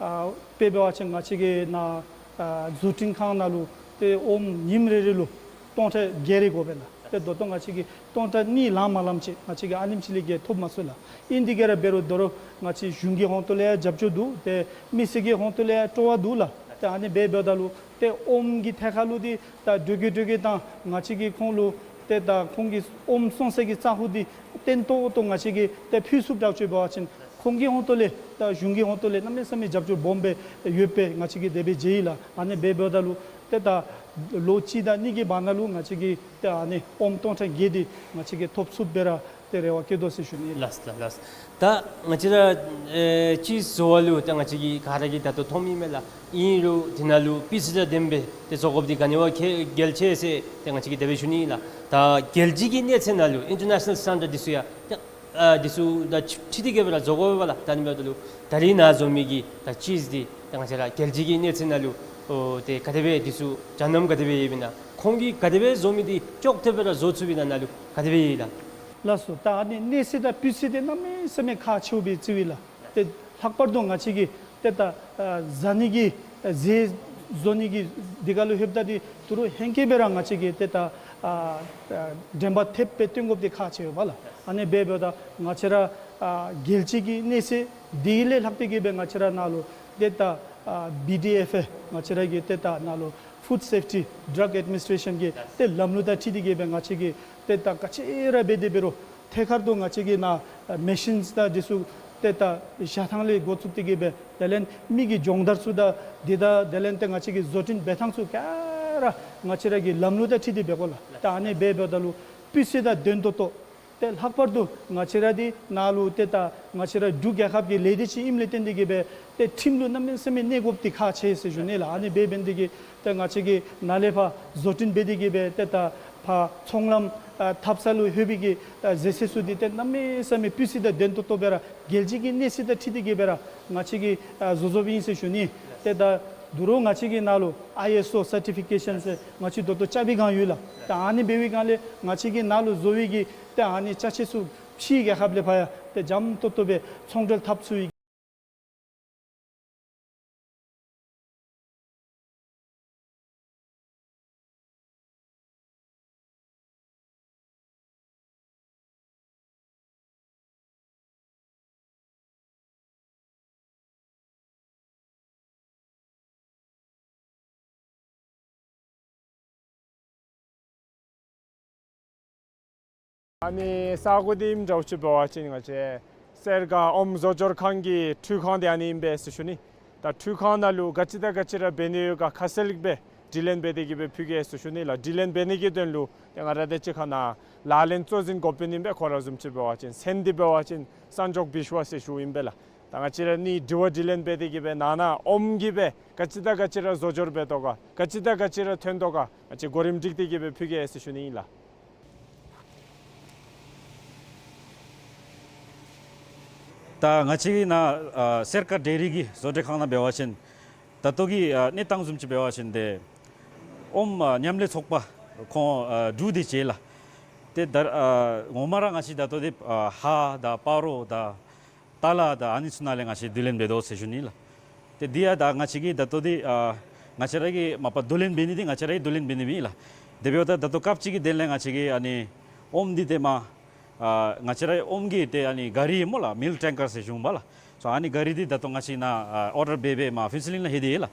ཨ་དཔེ་འབད་བ་ཅིན་ང་བཅས་ཀྱི་ནཱ་ཨ་བཟོ་སྐྲུན་ཁང་ནང་ལུ་ཏེ་ཨོམ་ཉིནམ་རེ་རེ་ལུ་སྟོང་ཕྲག་བརྒྱད་རེ་དགོ་པས་ལགས། ཏེ་ད་ལྟོ་ང་བཅས་ཀྱིས་སྟོང་ཕྲག་གཉིས་ལང་མ་ལངམ་ཅིག་ང་བཅས་ཀྱིས་ཨ་ནེམ་ཅིག་ལས་བརྒལ་ཐོབ་མ་ཚུགས་ལགས། ཨིན་དེ་གིས་ར་འབད་རུང་ད་རུང་ང་བཅས་གཞུང་གི་ཧོང་ཏོ་ལས་ཡང་རྒྱབ་སྐྱོར་འདུག། ཏེ་མི་སེར་གྱི་ཧོང་ཏོ་ལས་ཡང་སྤྲོ་བ་འདུག་ལགས། ཏེ་ཨ་ནི་སྦེ་འབདཝ་ད་ལུ་ཏེ་ཨོམ་གྱི་ཐད་ཁར་ལུ་འདི་ད་འགྲོས་ཀྱིས་འགྲོས་ཀྱིས་ད་ང་བཅས་ཀྱིས་ཁོང་ལུ་ཏེ་ད་ཁོང་གི་ཨོམ་བཙོང་ས་གི་ས་ཁོངས་འདི་བརྟན་ཏོག་ཏོ་ང་བཅས་ཀྱིས་ཏེ་ཕུལ་ཚུགསཔ་དྲག་ཅིག་འབད་བ་ཅིན་ཁོང་གི་ཧོང་ཏོ་ལས་ད་གཞུང་གི་ཧོང་ཏོ་ལས་གནམ་མེད་ས་མེད་རྒྱབ་སྐྱོར་སྦོམ་སྦེ་ཡོདཔ་སྦེ་ང་བཅས་ཀྱིས་དེ་སྦེ་མཇལ་ཡི་ལགས། ཨ་ནི་སྦེ་འབདཝ་ད་ལུ་ཏེ་ད་ལོ་གཅིག་དང་གཉིས་ཀྱི་བར་ན་ལུ་ང་བཅས་ཀྱིས་ཏེ་ཨ་ནི་ཨོམ་སྟོང་ཕྲག་བརྒྱད་འདི་ང་བཅས་ཀྱིས་ཐོབ་ཚུགསཔ་སྦེ་ར་ཏེ་རེ་བ་བསྐྱེད་དོ་ཟེར་ཞུ་ནི་ལགས། ལགས་ལགས་ལགས། ད་ང་བཅས་ར་ཨེ་ཅིསི་བཟོ་བ་ལུ་ད་ང་བཅས་ཀྱིས་ག་ར་གིས་ད་ལྟོ་མཐོངམ་ཨིན་མས་ལགས། ཨིན་རུང་དེ་ནང་ལུ་སྤུས་ཚད་དང་ལྡནམ་སྦེ་ཏེ་བཟོ་དགོཔ་འདི་ག་ནི་བ་གལ་གལ་ཆེ་ཟེར་ཏེ་ང་བཅས་ཀྱིས་དེ་སྦེ་ཞུ་ནི་ལགས། ད་རྒྱལ་སྤྱི་གི་གནས་ཚད་ནང་ལུ་ཨིན་ཊར་ནེ་ཤ་ནཱལ་སི་ཊེན་ཌརཌ་འདི་ཚུ་ཡང་ཏེ་ཨ་འདི་ཚུ་དང་འཁྲིལ་ཏེ་གི་སྦེ་ར་བཟོ་དགོ་པས་ལགས། ད་ཨ་ནི་འབདཝ་ད་ལུ་ད་རིས་ནཱ་བཟོ་མི་གི་ད་ཅིསི་འདི་ད་ང་བཅས་ར་རྒྱལ་སྤྱི་གི་གནས་ཚད་ནང་ལུ་ཨོ་ཏེ་ག་དེ་སྦེ་འདི་ཚུ་འཇའ་སྣུམ་ག་དེ་སྦེ་ཡོདཔ་ཨིན་ན། ཁོང་གིས་ག་དེ་སྦེ་བཟོ་མི་འདི་ཅོག་འཐདཔ་སྦེ་ར་བཟོ་ཚུགས་པས་ན་ནཱ་ལུ་ག་དེ་སྦེ་ཡོད་ལགས། ལགས་སོ། ད་ཨ་ནི་གནས་ཚད་དང་སྤུས་ཚད་འདི་གནམ་མེད་ས་མེད་ཁག་ཆེཝ་སྦེ་བརྩི་བས་ལགས། ཏེ་ལྷག་པར་དུ་ང་བཅས་ཀྱིས་ཏེ་ད་ཨ་བཟའ་ནི་གི་ཨ་ཟས་བཟོ་ནི་གི་འདི་ཁར་ལུ་ལྷོདཔ་ད་འདི་ད་རུང་ཧེང་སྐལ་སྦེ་ར་ང་བཅས་ཀྱིས་ཏེ་ད་ཨ་ཨ་འགྲེམས་པ་ཐེབས་སྦེ་སྟོན་དགོཔ་འདི་ཁག་ཆེ་བས་ལགས། ཨ་ནི་སྦེ་འབདཝ་ད་ང་བཅས་ར་ཨ་རྒྱལ་སྤྱི་གི་གནས་ཚད་འདི་ལས་ལྷག་སྟེ་གི་སྦེ་ང་བཅས་ར་ནཱ་ལུ་ཏེ་ད་ཨ་བི་ཌི་ཨེཕ་ཨེ་ང་བཅས་ར་གི་ཏེ་ད་ནཱ་ལུ་ཕུཌ་སེཕ་ཊི་ཌྲག་ཨེཌ་མི་ནིསི་ཊེ་ཤཱན་གྱི་ཏེ་ལམ་ལུགས་དང་འཁྲིལ་ཏེ་གི་སྦེ་ང་བཅས་ཀྱིས་ཏེ་ད་ག་ཅི་ར་འབད་དེ་འབད་རུང་ཐད་ཀར་དུ་ང་བཅས་ཀྱིས་ནཱ་མེ་ཤིནསི་དང་འདི་ཚུ་ཏེ་ད་བཞག་ཐངས་ལས་འགོ་བཙུགས་ཏེ་གི་སྦེ་དེ་ལས་མི་གི་སྦྱོང་བརྡར་ཚུ་དང་འདི་དང་དེ་ལས་ཏེ་ང་བཅས་ཀྱི་བཟོ་སྐྲུན་འབད་ཐངས་ཚུ་ག་ར་ང་བཅས་ར་གི་ལམ་ལུགས་དང་འཁྲིལ་ཏེ་འབད་དགོ་ལགས། ད་ཨ་ནི་སྦེ་འབདཝ་ད་ལུ་སྤུས་ཚད་དང་ལྡན་ཏོག་ཏོ་ཏེ་ལྷག་པར་དུ་ང་བཅས་ར་འདི་ནཱ་ལུ་ཏེ་ད་ང་བཅས་ར་འབྲུག་རྒྱལ་ཁབ་ཀྱི་ལས་སྡེ་ཅིག་ཨིནམ་ལས་བརྟེན་ཏེ་གི་སྦེ་ཏེ་ཁྲིམས་ལུ་གནམ་མེད་ས་མེད་གནས་དགོཔ་འདི་ཁག་ཆེ་ཟེར་ཞུ་ནི་ལགས། ཨ་ནི་སྦེ་འབད་ནི་དེ་གིས་ཏེ་ང་བཅས་ཀྱིས་ནཱ་ལས་ཕར་བཟོ་སྐྲུན་འབད་དེ་གི་སྦེ་ཏེ་ད་ཕར་ཚོང་ལམ་ཨ་འཐབ་ས་ལུ་ལྷོད་པའི་གི་ཨ་ཟས་ཟས་ཚུ་འདི་ཏེ་གནམ་མེད་ས་མེད་སྤུས་ཚད་དང་ལྡན་ཏོག་ཏོ་སྦེ་ར་རྒྱལ་སྤྱི་གི་གནས་ཚད་དང་འཁྲིལ་ཏེ་གི་སྦེ་ར་ང་བཅས་ཀྱིས་ཨ་བཟོ་བཟོཝ་ཨིན་ཟེར་ཞུ་ནི། ཏེ་ད་ད་རུང་ང་བཅས་ཀྱི་ནཱ་ལུ་ཨའི་ཨེསི་ཨོ་སར་ཊི་ཕི་ཀེ་ཤཱན་ཟེར་ང་བཅས་ད་ལྟོ་རྐྱབ་པའི་སྒང་ཡོད་ལགས། ད་ཨ་ནི་འབད་བའི་སྒང་ལས་ང་བཅས་ཀྱི་ནཱ་ལུ་བཟོ་བའི་གི་ཏེ་ཨ་ནི་ཅ་ཆས་ཚུ་ཕྱིའི་རྒྱལ་ཁབ་ལས་ཕར་ཡང་ཏེ་འཇམ་ཏོག་ཏོ་སྦེ་ཚོང་འབྲེལ་འཐབ་ཚུགས་པའི་ ཨ་ནི་ས་གོ་འདི་ཨིནམ་འདྲཝ་ཅིག་འབད་བ་ཅིན་ང་བཅས་སེར་ཀ་ཨོམ་བཟོ་སྦྱོར་ཁང་གི་འཕྲུལ་ཁང་འདི་ཨ་ནི་ཨིན་པས་ཟེར་ཞུ་ནི། ད་འཕྲུལ་ཁང་ནང་ལུ་ག་ཅི་དང་ག་ཅི་ར་འབད་ནི་ཡོད་ག་ཁ་གསལ་སྦེ་དྲི་ལན་འབད་དེ་གི་སྦེ་ཕུལ་གེ་ཟེར་ཞུ་ནི་ལགས། དྲི་ལན་འབད་ནི་གི་དོན་ལུ་ཏེ་ང་ར་དང་གཅིག་ཁར་ནཱ་ལག་ལེན་གཙོ་འཛིན་འགོ་དཔོན་ཨིན་པས། ཁོ་ར་བཟུམ་ཅིག་འབད་བ་ཅིན་མཚན་འདི་འབད་བ་ཅིན་སན་ཇོག་བིཤ་ཝ་ཟེར་ཞུཝ་ཨིན་པས་ལགས། ད་ང་བཅས་ར་ཨ་ནི་དྲི་བ་དྲི་ལན་འབད་དེ་གི་སྦེ་ནང་ན་ཨོམ་གྱིས་སྦེ་ག་ཅི་དང་ག་ཅི་ར་བཟོ་སྦྱོར་འབད་དོ་ག་ག་ཅི་དང་ག་ཅི་ར་ཐོན་དོ་ག་ང་བཅས་གོ་རིམ་སྒྲིག་སྟེ་གི་སྦེ་ཕུལ་གེ་ཟེར་ཞུ་ནི་ཨིན་ལགས། ད་ང་བཅས་ཀྱི་ནཱ་ཨ་སེར་ཀ་ཌེ་རི་གི་བཟོ་གྲྭའི་ཁང་ནང་འབད་བ་ཅིན་ད་ལྟོ་གི་ཨ་གནས་སྟངས་བཟུམ་ཅིག་འབད་བ་ཅིན་ཏེ་ཨོམ་ཨ་མཉམ་ལས་ཚོགས་པ་ཁོང་ཨ་དྲུག་དེ་ཅིག་ལགས། ཏེ་ད་ཨ་ངོ་མ་ར་ང་བཅས་ད་ལྟོ་འདི་ཨ་ཧཱ་དང་སྤ་རོ་དང་ཏ་ལ་དང་ཨ་ནི་ཚུ་ནང་ལས་ང་བཅས་བསྡུ་ལེན་འབད་དོ་ཟེར་ཞུ་ནི་ལགས། ཏེ་འདི་ཡང་ད་ང་བཅས་ཀྱིས་ད་ལྟོ་འདི་ཨ་ང་བཅས་ར་གིས་མ་པ་བསྡུ་ལེན་འབད་ནི་འདི་ང་བཅས་ར་གིས་བསྡུ་ལེན་འབད་ནི་ཨིན་ལགས། དེ་འབདཝ་ད་ད་ལྟོ་སྐབས་ཅིག་གི་དོན་ལས་ང་བཅས་ཀྱིས་ཨ་ནི་ཨོམ་འདི་ཏེ་མ་ཨ་ང་བཅས་ར་ཨོམ་གྱི་ཏེ་ཨ་ནི་ག་རི་སྨོ་ལགས། མིལཀ་ཊེང་ཀར་ཟེར་ཞུཝ་ཨིན་པས་ལགས། སོ་ཨ་ནི་ག་རི་འདི་ད་ལྟོ་ང་བཅས་ནཱ་ཨ་ཨོར་ཌར་འབད་འབད་མར་ཕུན་ཚོགས་གླིང་ལུ་ལྷོད་དེ་ཡོད་ལགས།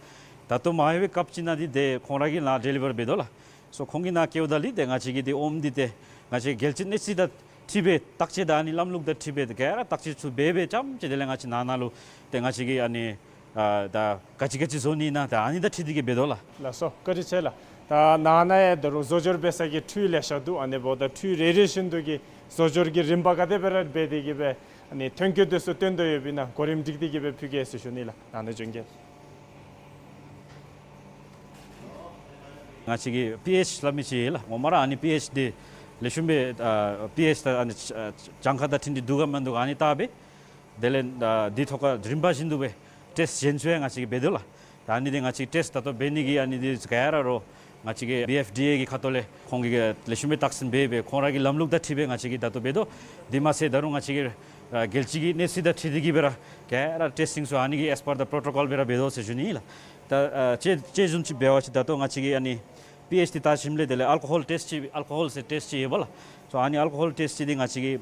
ད་ལྟོ་མ་ལྷོད་པའི་སྐབས་ཅིག་ནང་འདི་ཏེ་ཁོང་ར་གིས་ནཱ་ཌེ་ལི་བར་འབད་དོ་ལགས། སོ་ཁོང་གིས་ནཱ་བསྐྱལཝ་ད་ལུ་ཏེ་ང་བཅས་ཀྱིས་འདི་ཨོམ་འདི་ཏེ་ང་བཅས་རྒྱལ་སྤྱིའི་གནས་ཚད་དང་འཁྲིལ་སྦེ་བརྟག་དཔྱད་དང་ཨ་ནི་ལམ་ལུགས་དང་འཁྲིལ་སྦེ་ག་ར་བརྟག་དཔྱད་ཚུ་འབད་འབད་རྐྱངམ་ཅིག་དེ་ལས་ང་བཅས་ནང་ན་ལུ་ཏེ་ང་བཅས་ཀྱིས་ཨ་ནི་ཨ་ད་ག་ཅི་ག་ཅི་བཟོ་ནི་ཨིན་ན་ད་ཨ་ནི་དང་འཁྲིལ་ཏེ་གི་འབད་དོ་ལགས། ལགས་སོ། བཀའ་དྲིན་ཆེ་ལགས། ད་ནང་ན་ཡང་ད་རུང་བཟོ་སྦྱོར་འབད་ས་གི་འཕྲུལ་ལེ་ཤ་འདུག། ཨ་ནི་འབདཝ་ད་འཕྲུལ་རེ་རེ་བཞིན་དུ་གི་བཟོ་སྦྱོར་གྱི་རིམ་པ་ག་དེ་སྦེ་ར་འབད་དེ་གི་སྦེ་ཨ་ནི་ཐོན་སྐྱེད་དེ་ཚུ་བཏོན་དོ་ཡོདཔ་ཨིན་ན་གོ་རིམ་སྒྲིག་སྟེ་གི་སྦེ་ཕུལ་གེ་ཟེར་ཞུ་ནི་ལགས། ནང་ན་བྱོན་གེ། ང་བཅས་ཀྱི་པི་ཨེཆ་སླབ་མི་ཅིག་ཡོད་ལགས། ངོ་མ་ར་ཨ་ནི་པི་ཨེཆ་འདི་ལེགས་ཤོམ་སྦེ་ཨ་པི་ཨེཆ་ད་ཨ་ནི་ཨ་གྱངས་ཁ་དང་འཁྲིལ་ཏེ་འདུག་ག་མིན་འདུག་ག་ཨ་ནི་བལྟ་སྦེ་དེ་ལས་ཨ་འདི་ཐོག་ཁར་རིམ་པ་བཞིན་དུ་སྦེ་ཊེསཊ་གཞན་ཚུ་ཡང་ང་བཅས་ཀྱིས་འབད་དོ་ལགས། ད་ཨ་ནི་འདི་ང་བཅས་ཊེསཊ་ད་ལྟོ་འབད་ནི་གི་ཨ་ནི་འདི་ག་ར་རོགས་ང་བཅས་ཀྱི་བི་ཨེཕ་ཌི་ཨེ་གི་ཁ་ཐུག་ལས་ཁོང་གིས་ལེགས་ཤོམ་སྦེ་བརྟག་ཞིབ་འབད་འབད་ཁོང་ར་གི་ལམ་ལུགས་དང་འཁྲིལ་སྦེ་ང་བཅས་ཀྱིས་ད་ལྟོ་འབད་དོ། དེ་མ་ཚད་ད་རུང་ང་བཅས་ཀྱི་ཨ་རྒྱལ་སྤྱི་གི་གནས་ཚད་དང་འཁྲིལ་ཏེ་གི་སྦེ་ར་ག་ར་ཊེསི་ཊིང་ཚུ་ཨ་ནི་གི་ཨེས་པར་ད་པྲོ་ཊོ་ཀོལ་སྦེ་ར་འབད་དོ་ཟེར་ཞུ་ནི་ཨིན་ལགས། ད་ཨ་དཔྱེ་དཔྱེ་བཟུམ་ཅིག་འབད་བ་ཅིན་ད་ལྟོ་ང་བཅས་ཀྱིས་ཨ་ནི་པི་ཨེཆ་འདི་བལྟ་ཞིནམ་ལས་དེ་ལས་ཨལ་ཀོ་ཧོལ་ཊེསཊ་ཅིག་ཨལ་ཀོ་ཧོལ་ཟེར་ཊེསཊ་ཅིག་ཡོད་པ་ལགས། སོ་ཨ་ནི་ཨལ་ཀོ་ཧོལ་ཊེསཊ་ཅིག་འདི་ང་བཅས་ཀྱིས་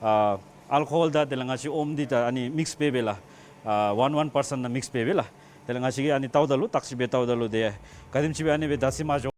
ཨ་ཨལ་ཀོ་ཧོལ་དང་དེ་ལས་ང་བཅས་ཨོམ་འདི་ད་ཨ་ནི་མིགསི་འབད་འབད་ལགས། ཨ་ཝན་ཝན་པར་སེནཊ་ནང་མིགསི་འབད་འབད་ལགས། དེ་ལས་ང་བཅས་ཀྱིས་ཨ་ནི་བལྟཝ་ད་ལུ་བརྟག་ཞིབ་འབད་བལྟཝ་ད་ལུ་ཏེ་ག་དེམ་ཅིག་སྦེ་ཨ་ནི་སྦེ་ད་ཟེར་མ་འགྱོ།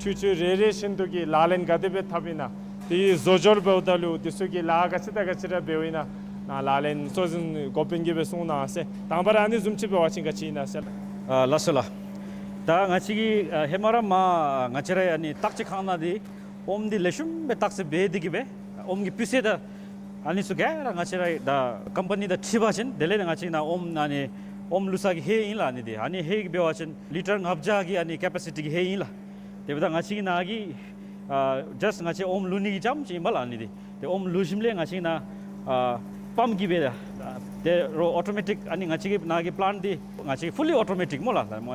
འཕྲུལ་ཆས་རེ་རེ་བཞིན་དུ་གི་ལག་ལེན་ག་དེ་སྦེ་འཐབ་ཨིན་ན། དེ་བཟོ་སྦྱོར་འབདཝ་ད་ལུ་དེ་ཚུ་གི་ལཱ་ག་ཅི་དང་ག་ཅི་ར་འབདཝ་ཨིན་ན། ནཱ་ལག་ལེན་གཙོ་འཛིན་འགོ་དཔོན་གྱིས་སྦེ་གསུང་གནང་ཟེར། དང་པ་ར་ཨ་ནི་བཟུམ་ཅིག་འབད་བ་ཅིན་ག་ཅི་ཨིན་ན་ཟེར། ཨ་ལགས་སོ་ལགས། ད་ང་བཅས་ཀྱིས་ཨ་ཧེ་མ་ར་མར་ང་བཅས་ར་ཨ་ནི་བརྟག་དཔྱད་ཁང་ནང་འདི་ཨོམ་འདི་ལེགས་ཤོམ་སྦེ་བརྟག་དཔྱད་འབད་དེ་གི་སྦེ་ཨོམ་གྱི་སྤུས་ཚད་དང་ཨ་ནི་ཚུ་ག་ར་ང་བཅས་ར་ད་ཀམ་པ་ནི་དང་འཁྲིལ་བ་ཅིན་དེ་ལས་ང་བཅས་ནཱ་ཨོམ་ཨ་ནི་ཨོམ་བླུག་ས་གི་ཧེ་ཨིན་ལགས། ཨ་ནི་འདི་ཨ་ནི་ཧེ་གི་འབད་བ་ཅིན་ལི་ཊར་ལྔ་བརྒྱ་གི་ཨ་ནི་ཀེ་པེ་སི་ཊི་གི་ཧེ་ཨིན་ལགས། དེ་འབདཝ་ད་ང་བཅས་ཀྱི་ནཱ་གི་ཨ་ཇཱསཊ་ང་བཅས་ཨོམ་བླུག་ནི་གི་རྐྱངམ་ཅིག་ཨིན་པས་ལགས། ཨ་ནི་འདི་ཏེ་ཨོམ་བླུག་ཞིནམ་ལས་ང་བཅས་ནཱ་ཨ་པམཔ་གིས་སྦེ་ད་ཏེ་རོགས་ཨོ་ཊོ་མེ་ཊིཀ་ཨ་ནི་ང་བཅས་ཀྱི་ནཱ་གི་པི་ལེནཊ་འདི་ང་བཅས་ཀྱི་ཕུ་ལི་ཨོ་ཊོ་མེ་ཊིཀ་སྨོ་ལགས། ང་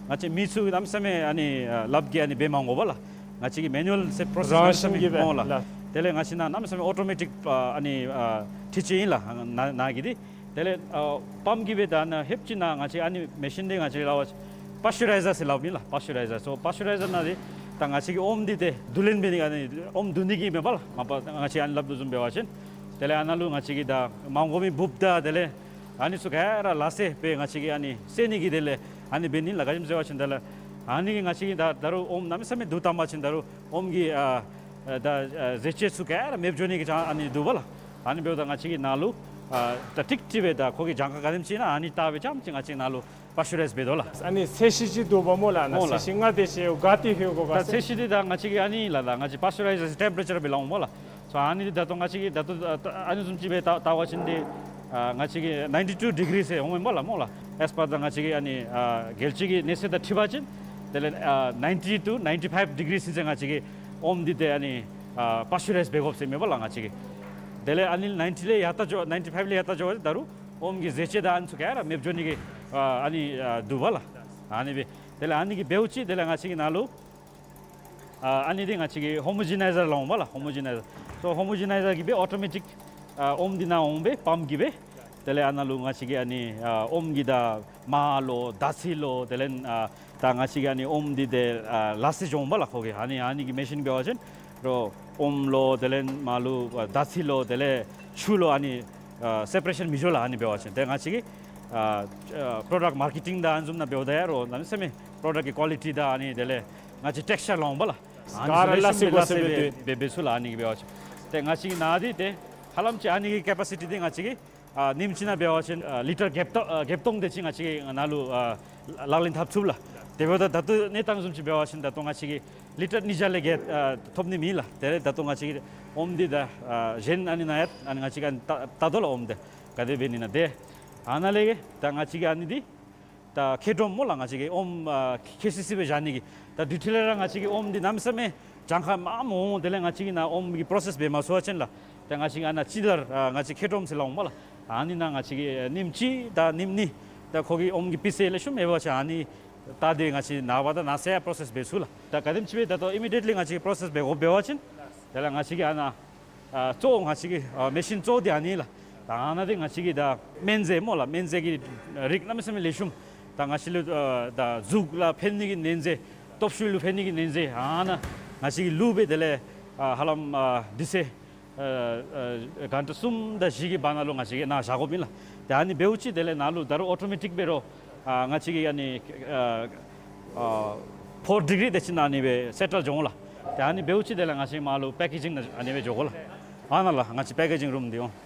བཅས་མི་ཚུ་གནམ་མེད་ས་མེད་ཨ་ནི་ཨ་ལགཔ་གིས་ཨ་ནི་འབད་མ་དགོ་པས་ལགས། ང་བཅས་ཀྱི་མེ་ནུ་ཨལ་ཟེར་པྲོ་སེསི་རང་གནམ་མེད་ས་བཞིན་མེད་གྱིས་སྦེ་སྨོ་ལགས། ལགས། དེ་ལས་ང་བཅས་ནཱ་གནམ་མེད་ས་མེད་ཨོ་ཊོ་མེ་ཊིཀ་ཨ་ཨ་ནི་ཨ་འཕྲུལ་ཆས་ཨིན་ལགས། ནཱ་ནཱ་གི་འདི་དེ་ལས་ཨ་པམཔ་གིས་སྦེ་ད་ནཱ་ཧེབ་ཅིག་ནཱ་ང་བཅས་ཨ་ནི་མེ་ཤིན་འདི་ང་བཅས་ལགས་པཱས་ཅུ་རའི་ཛར་ཟེར་སླབ་ཨིན་ལགས། པཱས་ཅུ་རའི་ཛར། སོ་པཱས་ཅུ་རའི་ཛར་ནང་འདི་ད་ང་བཅས་ཀྱི་ཨོམ་འདི་ཏེ་བསྡུ་ལེན་འབད་ནི་ཨ་ནི་ཨོམ་བསྡུ་ནི་གི་མེན་པས་ལགས། མ་པ་ང་བཅས་ཨ་ནི་སླབ་དོ་བཟུམ་འབད་བ་ཅིན་དེ་ལས་ཨ་ནཱ་ལུ་ང་བཅས་ཀྱིས་ད་མ་དགོ་མི་འབུཔ་དང་དེ་ལས་ཨ་ནི་ཚུ་ག་ར་ལག་ཟེར་སྦེ་ང་བཅས་ཀྱིས་ཨ་ནི་བསལ་ནི་གི་དེ་ལས་ཨ་ནི་འབད་ནི་ལགས། ག་ཅི་སྨོ་ཟེར་བ་ཅིན་དེ་ལས་ཨ་ནི་གིས་ང་བཅས་ཀྱིས་ད་ད་རུང་ཨོམ་གནམ་མེད་ས་མེད་བསྡུ་བཏང་པ་ཅིན་ད་རུང་ཨོམ་གྱི་ཨ་ཨ་ད་ཨ་ཟས་བཅུད་ཚུ་ག་ར་མེདཔ་འགྱོ་ནི་གི་ཅང་ཨ་ནི་འདུག་པས་ལགས། ཨ་ནི་འབདཝ་ད་ང་བཅས་ཀྱིས་ནཱ་ལུ་ཨ་ད་ཀྲིག་ཀྲི་སྦེ་ད་ཁོ་གི་གྱངས་ཁ་ག་དེམ་ཅིག་ཨིན་ན་ཨ་ནི་བལྟ་སྦེ་རྐྱངམ་ཅིག་ང་བཅས་ནཱ་ལུ་པཱས་ཅུ་རའིཛ་འབད་དོ་ལགས། ཨ་ནི་ཚད་གཞི་ཅིག་འདུག་པ་སྨོ་ལགས། ནཱ་སྨོ་ལགས། ཚད་གཞི་ལྔ་དེ་ཅིག་ག་ཏེ་ལྷོད་དགོ་ག་ད་ཟེར། ཚད་གཞི་འདི་ད་ང་བཅས་ཀྱིས་ཨ་ནི་ལགས་ད་ང་བཅས་པཱས་ཅུ་རའིཛ་ཊེམ་པ་རེ་ཅར་སྦེ་སླབ་འོང་སྨོ་ལགས། སོ་ཨ་ནི་འདི་ད་ལྟོ་ང་བཅས་ཀྱིས་ད་ལྟོ་ཨ་ཨ་ནི་བཟུམ་ཅིག་སྦེ་བལྟ་བལྟ་བ་ཅིན་འདི་ཨ་ང་བཅས་ཀྱིས་ནའིན་ཊི་ཊུ་ཌི་གི་རི་ཟེར་འོང་མས་སྨོ་ལགས། སྨོ་ལགས། ཨེས་པར་ད་ང་བཅས་ཀྱི་ཨ་ནི་ཨ་རྒྱལ་སྤྱི་གི་གནས་ཚད་དང་འཁྲིལ་བ་ཅིན་དེ་ལས་ཨ་ནའིན་ཊི་ཊུ་ནའིན་ཊི་ཕའིབ་ཌི་གི་རི་ཟེར་ང་བཅས་ཀྱི་ཨོམ་འདི་ཏེ་ཨ་ནི་ཨ་པཱས་ཅུ་རའིཛ་འབད་དགོཔ་ཟེར་མས་སྨོ་ལགས་ང་བཅས་ཀྱིས། དེ་ལས་ཨ་ནི་ནའིན་ཊི་ལས་ཡར་ལྟ་འགྱོ་ནའིན་ཊི་ཕའིབ་ལས་ཡར་ལྟ་འགྱོ་བ་ཅིན་ད་རུང་ཨོམ་གྱི་ཟས་བཅུད་དང་ཨ་ནི་ཚུ་ག་ར་མེདཔ་འགྱོ་ནི་གི་ཨ་ཨ་ནི་ཨ་འདུག་པས་ལགས། ཨ་ནི་སྦེ་དེ་ལས་ཨ་ནི་གིས་འབདཝ་ཅིག་དེ་ལས་ང་བཅས་ཀྱི་ནཱ་ལུ་ཨ་ཨ་ནི་འདི་ང་བཅས་ཀྱིས་ཧོ་མོ་ཇི་ནའི་ཛར་སླབ་འོང་སྨོ་ལགས། ཧོ་མོ་ཇི་ནའི་ཛར། སོ་ཧོ་མོ་ཇི་ནའི་ཛར་གྱིས་སྦེ་ཨོ་ཊོ་མེ་ཊིཀ་ཨ་ཨོམ་འདི་ནཱ་འོང་སྦེ་པམཔ་གིས་སྦེ་ དེ་ལས་ཨ་ནཱ་ལུ་ང་བཅས་ཀྱིས་ཨ་ནི་ཨ་ཨོམ་གྱི་ད་མར་ལོ་ད་ཚི་ལོ་དེ་ལས་ཨ་ད་ང་བཅས་ཀྱིས་ཨ་ནི་ཨོམ་འདི་དེ་ཨ་ལ་སི་འགྱོཝ་མས་ལགས། ཁོ་གི་ཨ་ནི་ཨ་ནི་གི་མེ་ཤིན་འབད་བ་ཅིན་རོགས་ཨོམ་ལོ་དེ་ལས་མར་ལུ་ཨ་ད་ཚི་ལོ་དེ་ལས་ཆུ་ལོ་ཨ་ནི་ཨ་སེ་པ་རེ་ཤཱན་མི་འགྱོ་ལགས། ཨ་ནི་འབད་བ་ཅིན་ཏེ་ང་བཅས་ཀྱིས་ཨ་ཨ་པྲོ་ཌཀཊ་མར་ཀེ་ཊིང་དང་ཨ་ནི་བཟུམ་ནང་འབདཝ་ད་ཡང་རོགས་གནམ་མེད་ས་མེད་པྲོ་ཌཀཊ་ཀྱི་ཀོ་ལི་ཊི་དང་ཨ་ནི་དེ་ལས་ང་བཅས་ཊེག་སི་ཅར་ལོངམ་མས་ལགས། ཨ་ནི་ག་ར་ཚུ་ལས་ལ་སི་ཤུམ་གོ་ལ་སི་སི་སྦེ་སྦེ་སྦེ་སྦེ་ཚུ་ལགས། ཨ་ནི་གི་འབད་བ་ཅིན་ཏེ་ང་བཅས་ཀྱི་ནཱ་འདི་ཏེ་ཧ་ལམ་ཅིག་ཨ་ནི་གི་ཀེ་པ་སི་ཊི་འདི་ང་བཅས་ཀྱིས་ཨ་ཉིནམ་གཅིག་ནང་འབད་བ་ཅིན་ཨ་ལི་ཊར་བརྒྱད་སྟོང་ཨ་བརྒྱད་སྟོང་དེ་ཅིག་ང་བཅས་ཀྱིས་ནཱ་ལུ་ཨ་ལག་ལེན་འཐབ་ཚུགས་ལགས། དེ་འབདཝ་ད་ད་ལྟོ་གནས་སྟངས་བཟུམ་ཅིག་འབད་བ་ཅིན་ད་ལྟོ་ང་བཅས་ཀྱིས་ལི་ཊར་ཉིས་བརྒྱ་ལས་བརྒལ་ཨ་ཐོབ་ནི་མེད་ལགས། དེ་ལས་ད་ལྟོ་ང་བཅས་ཀྱིས་ཨོམ་འདི་ད་ཨ་གཞན་ཨ་ནི་ནང་ཡང་ཨ་ནི་ང་བཅས་ཀྱིས་ཨ་ནི་བལྟ་བལྟ་དོ་ལགས། ཨོམ་འདི་ག་དེ་འབད་ནི་ཨིན་ན། ཏེ་ཨ་ནཱ་ལས་ད་ང་བཅས་ཀྱིས་ཨ་ནི་འདི་ད་ཁེ་ཏྲོམ་སྨོ་ལགས། ང་བཅས་ཀྱིས་ཨོམ་ཨ་ཁེ་སི་སི་སྦེ་བཞག་ནི་གི་ད་དུས་ཐོག་ལས་ར་ང་བཅས་ཀྱིས་ཨོམ་འདི་གནམ་མེད་ས་མེད་གྱངས་ཁ་མངམ་འོང་། དེ་ལས་ང་བཅས་ཀྱིས་ནཱ་ཨོམ་གྱི་པྲོ་སེསི་འབད་མ་ཚུགས་པ་ཅིན་ལགས། ཏེ་ང་བཅས་ཀྱིས་ཨ་ནཱ་སྤྱི་ཟླ་ར་ཨ་ང་བཅས་ཁེ་ཏྲོམ་ཟེར་སླབ་འོང་མས་ལགས། ཨ་ནི་ནང་ང་བཅས་ཀྱིས་ཨ་ཉིནམ་གཅིག་དང་ཉིནམ་གཉིས་ད་ཁོ་གི་ཨོམ་གྱི་སྤུས་ཚད་ལེགས་ཤོམ་ཡོད་པ་ཅིན་ཨ་ནི་ད་དེ་ང་བཅས་ནངས་པ་དང་གནངས་ཚེ་ཡང་པྲོ་སེསི་འབད་ཚུགས་ལགས། ད་ག་དེམ་ཅིག་སྦེ་ད་ལྟོ་ཨི་མི་ཌི་ཡེཊ་ལི་ང་བཅས་ཀྱིས་པྲོ་སེསི་འབད་དགོཔ་འབད་བ་ཅིན་དེ་ལས་ང་བཅས་ཀྱིས་ཨ་ནཱ་ཨ་གཙོ་བོ་ང་བཅས་ཀྱི་ཨ་མེ་ཤིན་གཙོ་བོ་འདི་ཨ་ནི་ལགས། ད་ཨ་ནཱ་འདི་ང་བཅས་ཀྱི་ད་སྨན་རྫས་སྨོ་ལགས། སྨན་རྫས་ཀྱི་རིགས་གནམ་མེད་ས་མེད་ལེགས་ཤོམ། ད་ང་བཅས་ལུ་ཨ་ད་གཟུགས་ལུ་ཕན་ནི་གི་སྨན་རྫས་སྟོབས་ཤུགས་ལུ་ཕན་ནི་གི་སྨན་རྫས་ཨ་ནཱ་ང་བཅས་ཀྱིས་བླུགས་སྦེ་དེ་ལས་ཨ་ཧ་ལམ་ཨ་དུས་ཚོད་ཨ་ཨ་གྷན་ཊ་གསུམ་དང་བཞི་གི་བར་ན་ལུ་ང་བཅས་ཀྱིས་ནཱ་བཞག་དགོཔ་ཨིན་ལགས། ཏེ་ཨ་ནི་འབདཝ་ཅིག་དེ་ལས་ནཱ་ལུ་ད་རུང་ཨོ་ཊོ་མེ་ཊིཀ་སྦེ་རོགས་ཨ་ང་བཅས་ཀྱིས་ཨ་ནི་ཨ་ཨ་ཕོར་ཌི་གི་རི་དེ་ཅིག་ནང་ཨ་ནི་སྦེ་སེ་ཊལ་འགྱོ་འོང་ལགས། ཏེ་ཨ་ནི་འབདཝ་ཅིག་དེ་ལས་ང་བཅས་མར་ལུ་པེ་ཀེ་ཇིང་ནང་ཨ་ནི་སྦེ་འགྱོ་དགོ་ལགས། ཨ་ནཱ་ལགས་ང་བཅས་པེ་ཀེ་ཇིང་རུམ་འདི་འོང་།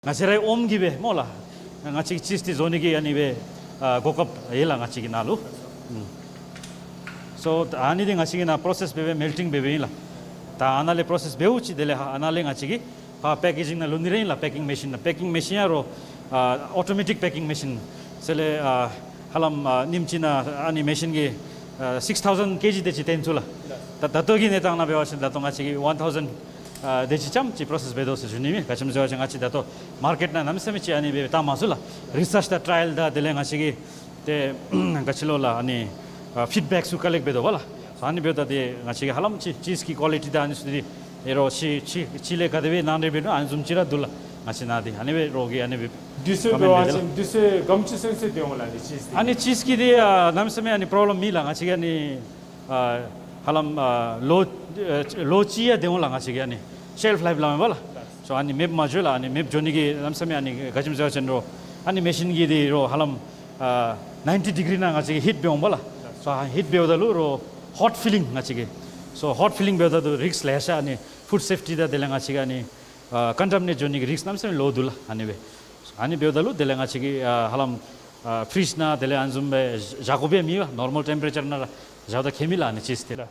ང་བཅས་རའི་ཨོམ་གྱིས་སྦེ་སྨོ་ལགས། ང་བཅས་ཀྱིས་ཅིསི་འདི་བཟོ་ནི་གི་ཨ་ནི་སྦེ་ཨ་གོ་སྐབས་ཡོད་ལགས་ང་བཅས་ཀྱི་ནཱ་ལུ། ཨུམ། སོ་ཨ་ནི་འདི་ང་བཅས་ཀྱིས་ནཱ་པྲོ་སེསི་འབད་སྦེ་མེལ་ཊིང་འབད་སྦེ་ཨིན་ལགས། ད་ཨ་ནཱ་ལས་པྲོ་སེསི་འབདཝ་ཅིག་དེ་ལས་ཧ་ཨ་ནཱ་ལས་ང་བཅས་ཀྱིས་ཕར་པེ་ཀེ་ཇིང་ནང་ལོག་ནི་ར་ཨིན་ལགས། པེ་ཀིང་མེ་ཤིན་ནང་པེ་ཀིང་མེ་ཤིན་ཡང་རོགས་ཨ་ཨོ་ཊོ་མེ་ཊིཀ་པེ་ཀིང་མེ་ཤིན་ཟེར་ལས་ཨ་ཧ་ལམ་ཨ་ཉིནམ་གཅིག་ནང་ཨ་ནི་མེ་ཤིན་གྱིས་ཨ་སིགསི་ཐའུ་ཟེན་ཀེ་ཇི་དེ་ཅིག་བཏོན་ཚུགས་ལགས། ད་ད་ལྟོ་གི་གནས་སྟངས་ནང་འབད་བ་ཅིན་ད་ལྟོ་ང་བཅས་ཀྱིས་ཝན་ཐའུ་ཟེན་ཨ་དེ་ཅིག་ཙམ་ཅིག་པྲོ་སེསི་འབད་དོ་ཟེར་ཞུ་ནི་མས། ག་ཅི་སྨོ་ཟེར་བ་ཅིན་ང་བཅས་ད་ལྟོ་མར་ཀེཊ་ནང་གནམ་མེད་ས་མེད་ཅིག་ཨ་ནི་སྦེ་བཏང་མ་ཚུགས་ལགས། རི་སརཆ་དང་ཊ་ར་ཡལ་དང་དེ་ལས་ང་བཅས་ཀྱིས་ཏེ་ག་ཅི་ལོ་ལགས་ཨ་ནི་ཨ་ཕིཌ་བེཀ་ཚུ་ཀ་ལེཀཊ་འབད་དོ་བ་ལགས། ཨ་ནི་འབདཝ་ད་ཏེ་ང་བཅས་ཀྱིས་ཧ་ལམ་ཅིག་ཅིསི་གི་ཀོ་ལི་ཊི་དང་ཨ་ནི་ཚུ་འདི་ཨེ་རོགས་ཅིག་ཅིག་ཅིག་ལས་ག་དེ་སྦེ་ནང་འདྲེན་འབད་ནུག་ཨ་ནི་བཟུམ་ཅིག་ར་འདུག་ལགས། ང་བཅས་ནཱ་འདི་ཨ་ནི་སྦེ་རོགས་ཀྱིས་ཨ་ནི་སྦེ་དུས་ཚོད་འབད་བ་ཅིན་དུས་ཚོད་ག་དེམ་ཅིག་ཚུན་ཚོད་སྡོད་འོང་ལགས་ཨ་ནི་ཅིསི་འདི། ཨ་ནི་ཅིསི་གི་འདི་ཨ་གནམ་མེད་ས་མེད་ཨ་ནི་པྲོབ་ལེམ་མེད་ལགས། ང་བཅས་ཀྱིས་ཨ་ནི་ཨ་ཧ་ལམ་ཨ་ལོ་ཨ་ལོ་གཅིག་ཡང་སྡོད་འོང་ལགས། ང་བཅས་ཀྱིས་ཨ་ནི་ཤེལཕ་ལའིཕ་སླབ་མས་པ་ལགས། སོ་ཨ་ནི་མེདཔ་མ་འགྱོ་ལགས། ཨ་ནི་མེདཔ་འགྱོ་ནི་གི་གནམ་མེད་ས་མེད་ཨ་ནི་ག་ཅི་སྨོ་ཟེར་བ་ཅིན་རོགས་ཨ་ནི་མེ་ཤིན་གྱི་འདི་རོགས་ཧ་ལམ་ཨ་ནའིན་ཊི་ཌི་གི་རི་ནང་ང་བཅས་ཀྱིས་ཧིཊ་འབད་འོང་པ་ལགས། སོ་ཧིཊ་འབདཝ་ད་ལུ་རོགས་ཧོཊ་ཕི་ལིང་ང་བཅས་ཀྱིས། སོ་ཧོཊ་ཕི་ལིང་འབདཝ་ད་ལུ་རིསཀ་ལེ་ཤ་ཨ་ནི་ཕུཌ་སེཕ་ཊི་དང་དེ་ལས་ང་བཅས་ཀྱིས་ཨ་ནི་ཨ་ཀོན་ཊ་མི་ནེཊ་འགྱོ་ནི་གི་རིསཀ་གནམ་མེད་ས་མེད་ལོག་འདུག་ལགས། ཨ་ནི་སྦེ་ཨ་ནི་འབདཝ་ད་ལུ་དེ་ལས་ང་བཅས་ཀྱིས་ཨ་ཧ་ལམ་ཨ་ཕི་རིཇ་ནང་དེ་ལས་ཨ་ནི་བཟུམ་སྦེ་བཞག་དགོཔ་ཡང་མེད་པ། ནོར་མཱལ་ཊེམ་པ་རེ་ཅར་ནང་ར་བཞགཔ་ད་ཁྱད་མེད་ལགས་ཨ་ནི་ཅིསི་འདི།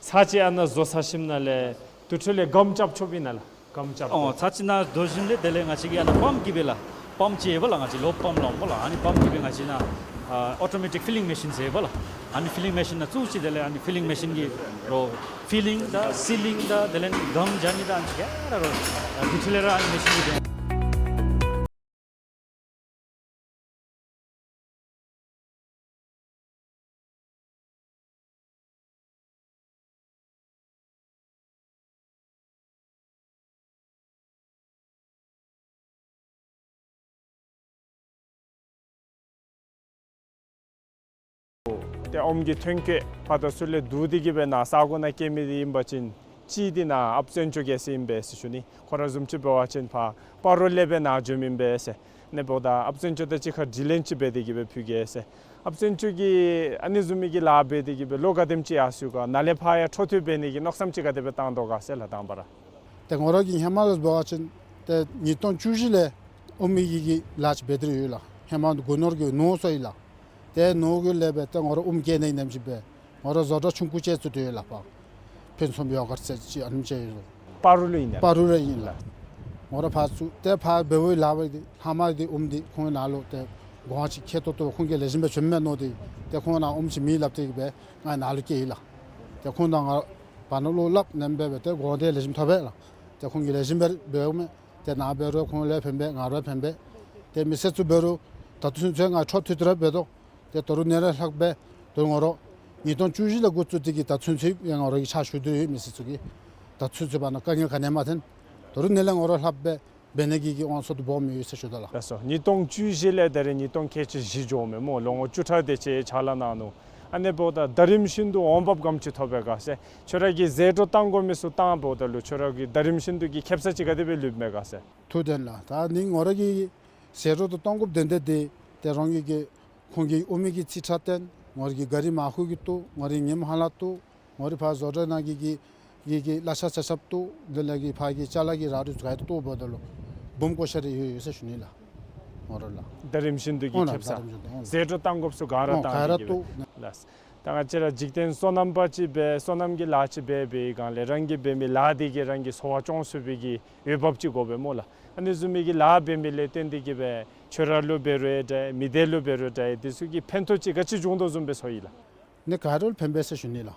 ཚར་གཅིག་ཨ་ནཱ་བཟོ་ཚར་ཞིནམ་ལས་དེ་འཕྲོ་ལས་སྒམ་རྐྱབ་ཆོགཔ་ཨིན་ན་ལགས། སྒམ་རྐྱབ། ཨོ་ཚར་གཅིག་ནཱ་བཟོ་ཞིནམ་ལས་དེ་ལས་ང་བཅས་ཀྱིས་ཨ་ནཱ་པམཔ་གིས་སྦེ་ལགས། པམཔ་ཅིག་ཡོད་པ་ལགས། ང་བཅས་ལོག་པམཔ་སླབ་འོང་པ་ལགས། ཨ་ནི་པམཔ་གིས་སྦེ་ང་བཅས་ནཱ་ཨ་ཨོ་ཊོ་མེ་ཊིཀ་ཕི་ལིང་མེ་ཤིན་ཟེར་ཡོད་པ་ལགས། ཨ་ནི་ཕི་ལིང་མེ་ཤིན་ནང་བཙུགས་ཅི། དེ་ལས་ཨ་ནི་ཕི་ལིང་མེ་ཤིན་གྱིས་རོགས་ཕི་ལིང་དང་སི་ལིང་དང་དེ་ལས་སྒམ་རྐྱབ་ནི་དང་ཨ་ནི་ག་ར་རོགས་ཨ་དེ་འཕྲོ་ལས་ར་ཨ་ནི་མེ་ཤིན་གྱིས་འབད། ཏེ་ཨོམ་གྱི་ཐོན་སྐྱེད་ཕར་དང་ཚུར་ལས་བསྡུ་སྟེ་གིས་སྦེ་ནཱ་ས་གོ་ནང་སྐྱེལ་མི་འདི་ཨིན་པ་ཅིན་གཅིག་འདི་ནཱ་ཨཔ་བཙན་སྐྱོགས་རྒྱལ་སྲས་ཨིན་པས་ཟེར་ཞུ་ནི། ཁོ་ར་བཟུམ་ཅིག་འབད་བ་ཅིན་ཕར་སྤ་རོ་ལས་སྦེ་ནཱ་འབྱོནམ་ཨིན་པས་ཟེར། ཨ་ནི་འབདཝ་ད་ཨཔ་བཙན་སྐྱོགས་དང་གཅིག་ཁར་དྲི་ལན་ཅིག་འབད་དེ་གིས་སྦེ་ཕུལ་གེ་ཟེར། ཨཔ་བཙན་སྐྱོགས་ཀྱིས་ཨ་ནི་བཟུམ་མའི་གི་ལཱ་འབད་དེ་གིས་སྦེ་ལོ་ག་དེམ་ཅིག་ཡར་སོང་ག། ནཱ་ལས་ཕར་ཡང་འཕྲོ་མཐུད་འབད་ནི་གི་མནོ་བསམ་ཅིག་ག་དེ་སྦེ་བཏང་དོ་ག་ཟེར་ལགས་དང་པ་ར། ཏེ་ངོ་ར་གི་ཧེ་མ་ལས་འབད་བ་ཅིན་ཏེ་ཉིས་སྟོང་བཅུ་བཞི་ལས་ཨོམ་གྱི་གི་ལཱ་ཅིག་འབད་དེ་ཡོད་ལགས། ཧེ་མ་སྒོ་ནོར་གྱི་ནོར་སོང་ཡི་ལགས། ཏེ་ནོར་གྱི་ལས་འབད་ཏེ་ངོ་ར་ཨོམ་སྐྱེ་ནི་ནེམ་ཅིག་འབད། ངོ་ར་བཟོ་གྲྭ་ཆུང་ཀུ་ཅིག་བཙུགས་ཏེ་ཡོད་ལགས་པ། ཕུན་སུམ་ཡོ་གརཊ་ཟེར་ཅིག་ཨ་ནེམ་ཅིག་ཡོད། སྤ་རོ་ལུ་ཨིན་ན། སྤ་རོ་ལུ་ཨིན་ལགས། ངོ་ར་ཕར་བཙུགས་ཏེ་ཕར་འབདཝ་ལས་འབད་དེ་ལྷག་མ་འདི་ཨོམ་འདི་ཁོང་ནཱ་ལུ་ཏེ་གོང་ཅིག་ཁེ་ཏོག་ཏོ་ཁོང་གིས་ལེགས་ཤོམ་སྦེ་བྱིནམ་མས་མནོ་སྟེ་ཏེ་ཁོང་ནཱ་ཨོམ་ཅིག་མེད་སླབ་སྟེ་གིས་སྦེ་ང་ནཱ་ལུ་བསྐྱལ་ཡི་ལགས། ཏེ་ཁོང་དང་ང་བར་ན་བློ་སླབ་ནེམ་སྦེ་སྦེ་ཏེ་གོང་འདི་ལེགས་ཤོམ་ཐོབ་པས་ལགས། ཏེ་ཁོང་གིས་ལེགས་ཤོམ་སྦེ་འབདཝ་མས། ཏེ་ནཱ་འབད་རུང་ཁོང་ལུ་ཕན་པས་ང་ལུ་ཕན་པས། ཏེ་མི་སེར་ཚུ་འབད་རུང་ད་ལྟོ་ཚུན་ཚོད་ང་འཕྲོ་མཐུད་དེ་ར་འབད་དོ། ཏེ་ད་རུང་ཨ་ནི་ལས་ལྷག་སྦེ་ད་རུང་ངོ་ར་ཉིས་སྟོང་བཅུ་བཞི་ལས་འགོ་བཙུགས་ཏེ་གིས་ད་ལྟོ་ཚུན་ཚོད་ཡང་ངོ་ར་གིས་ཕྱག་ཞུ་དོ་ཡོད་མི་སེར་ཚུ་གི། ད་ལྟོ་ཚུན་ཚོད་བར་ན་དཀའ་ངལ་ག་ནི་ཡང་མ་ཐོན། ད་རུང་ཨ་ནི་ལས་ངོ་ར་ལྷག་སྦེ་ འབད་ནི་གི་གི་དབང་ཚད་དུ་འབོ་མི་ཡོད་ཟེར་ཞུ་དོ་ལགས། ལགས་སོ། ཉིས་སྟོང་བཅུ་བཞི་ལས་ད་རེས་ཉིས་སྟོང་ཁལ་གཅིག་བཞི་འགྱོཝ་མས་སྨོ། ལོ་ངོ་བཅུ་ཕྲག་དེ་ཅིག་ཕྱག་ལཱ་གནང་ནུག། ཨ་ནི་འབདཝ་ད་ད་རིམ་བཞིན་དུ་འོང་འབབ་ག་དེམ་ཅིག་ཐོབ་པས་ག་ཟེར། ཁྱོད་ར་གིས་ཟད་འགྲོ་བཏང་དགོ་མི་ཚུ་བཏང་འབདཝ་ད་ལུ་ཁྱོད་ར་གི་ད་རིམ་བཞིན་དུ་གི་ཁེབ་ས་ཅིག་ག་དེ་སྦེ་ལུསཔ་མས་ག་ཟེར། ཐུགས་བདེན་ལགས། ད་ནི་ང་ར་གིས་ཟད་འགྲོ་དེ་བཏང་དགོཔ་དོན་དག་དེ་ཏེ་རང་གི་གི་ཁོང་གི་དབུ་མའི་གི་རྩིས་ཁྲ་བཏོན། ང་ར་གི་གཱ་རི་མར་ཁུ་གི་བཏོག། ང་ར་གི་ཉིམ་ཧ་ལ་བཏོག། ང་ར་ཕར་བཟོ་གྲྭ་ནང་གི་གི་གི་གི་གླ་ཆ་ཆ་ཁྱབ་བཏོག། དེ་ལས་གི་ཕར་གི་ཅ་ལ་གི་རག་རིགས་ག་ཡང་བཏོག་འབདཝ་ད་ལུ་འབུམ་བརྐོ་ཤ་རེ་ཡོད་ཡོད་ཟེར་ཞུ་ནི་ལགས། ང་ར་ལགས། ད་རིམ་བཞིན་དུ་གི་ཨོ་ལགས། ཁེབ་ས། ད་རིམ་བཞིན་དུ་ཨོ་ལགས། ཟད་འགྲོ་བཏང་དགོཔ་ཚུ་ག་ར་ཨོ་བཏང་ག་ར་སྟེ་གི་སྦེ་བཏོག། ལགས། ད་ང་བཅས་ར་འཇིག་རྟེན་སོ་ནམ་པ་ཅིག་འབད་སོ་ནམ་གྱི་ལཱ་ཅིག་འབད་བའི་སྒང་ལས་རང་གིས་འབད་མི་ལཱ་དེ་གིས་རང་གི་འཚོ་བ་སྐྱོང་ཚུགས་པའི་གི་འོས་འབབ་ཅིག་དགོ་པས་སྨོ་ལགས། ཨ་ནི་བཟུམ་མའི་གི་ལཱ་འབད་མི་ལས་བརྟེན་ཏེ་གི་སྦེ་ཁྱོད་ར་ལུ་འབད་རུང་ཡང་འདྲ་མི་སྡེ་ལུ་འབད་རུང་འདྲ་དེ་ཚུ་གིས་ཕན་ཐོགས་ཅིག་ག་ཅི་བྱུང་དོ་བཟུམ་སྦེ་ཚོར་ཡི་ལགས། ནི་ག་ར་ལུ་ཕན་པས་ཟེར་ཞུ་ནི་ལགས།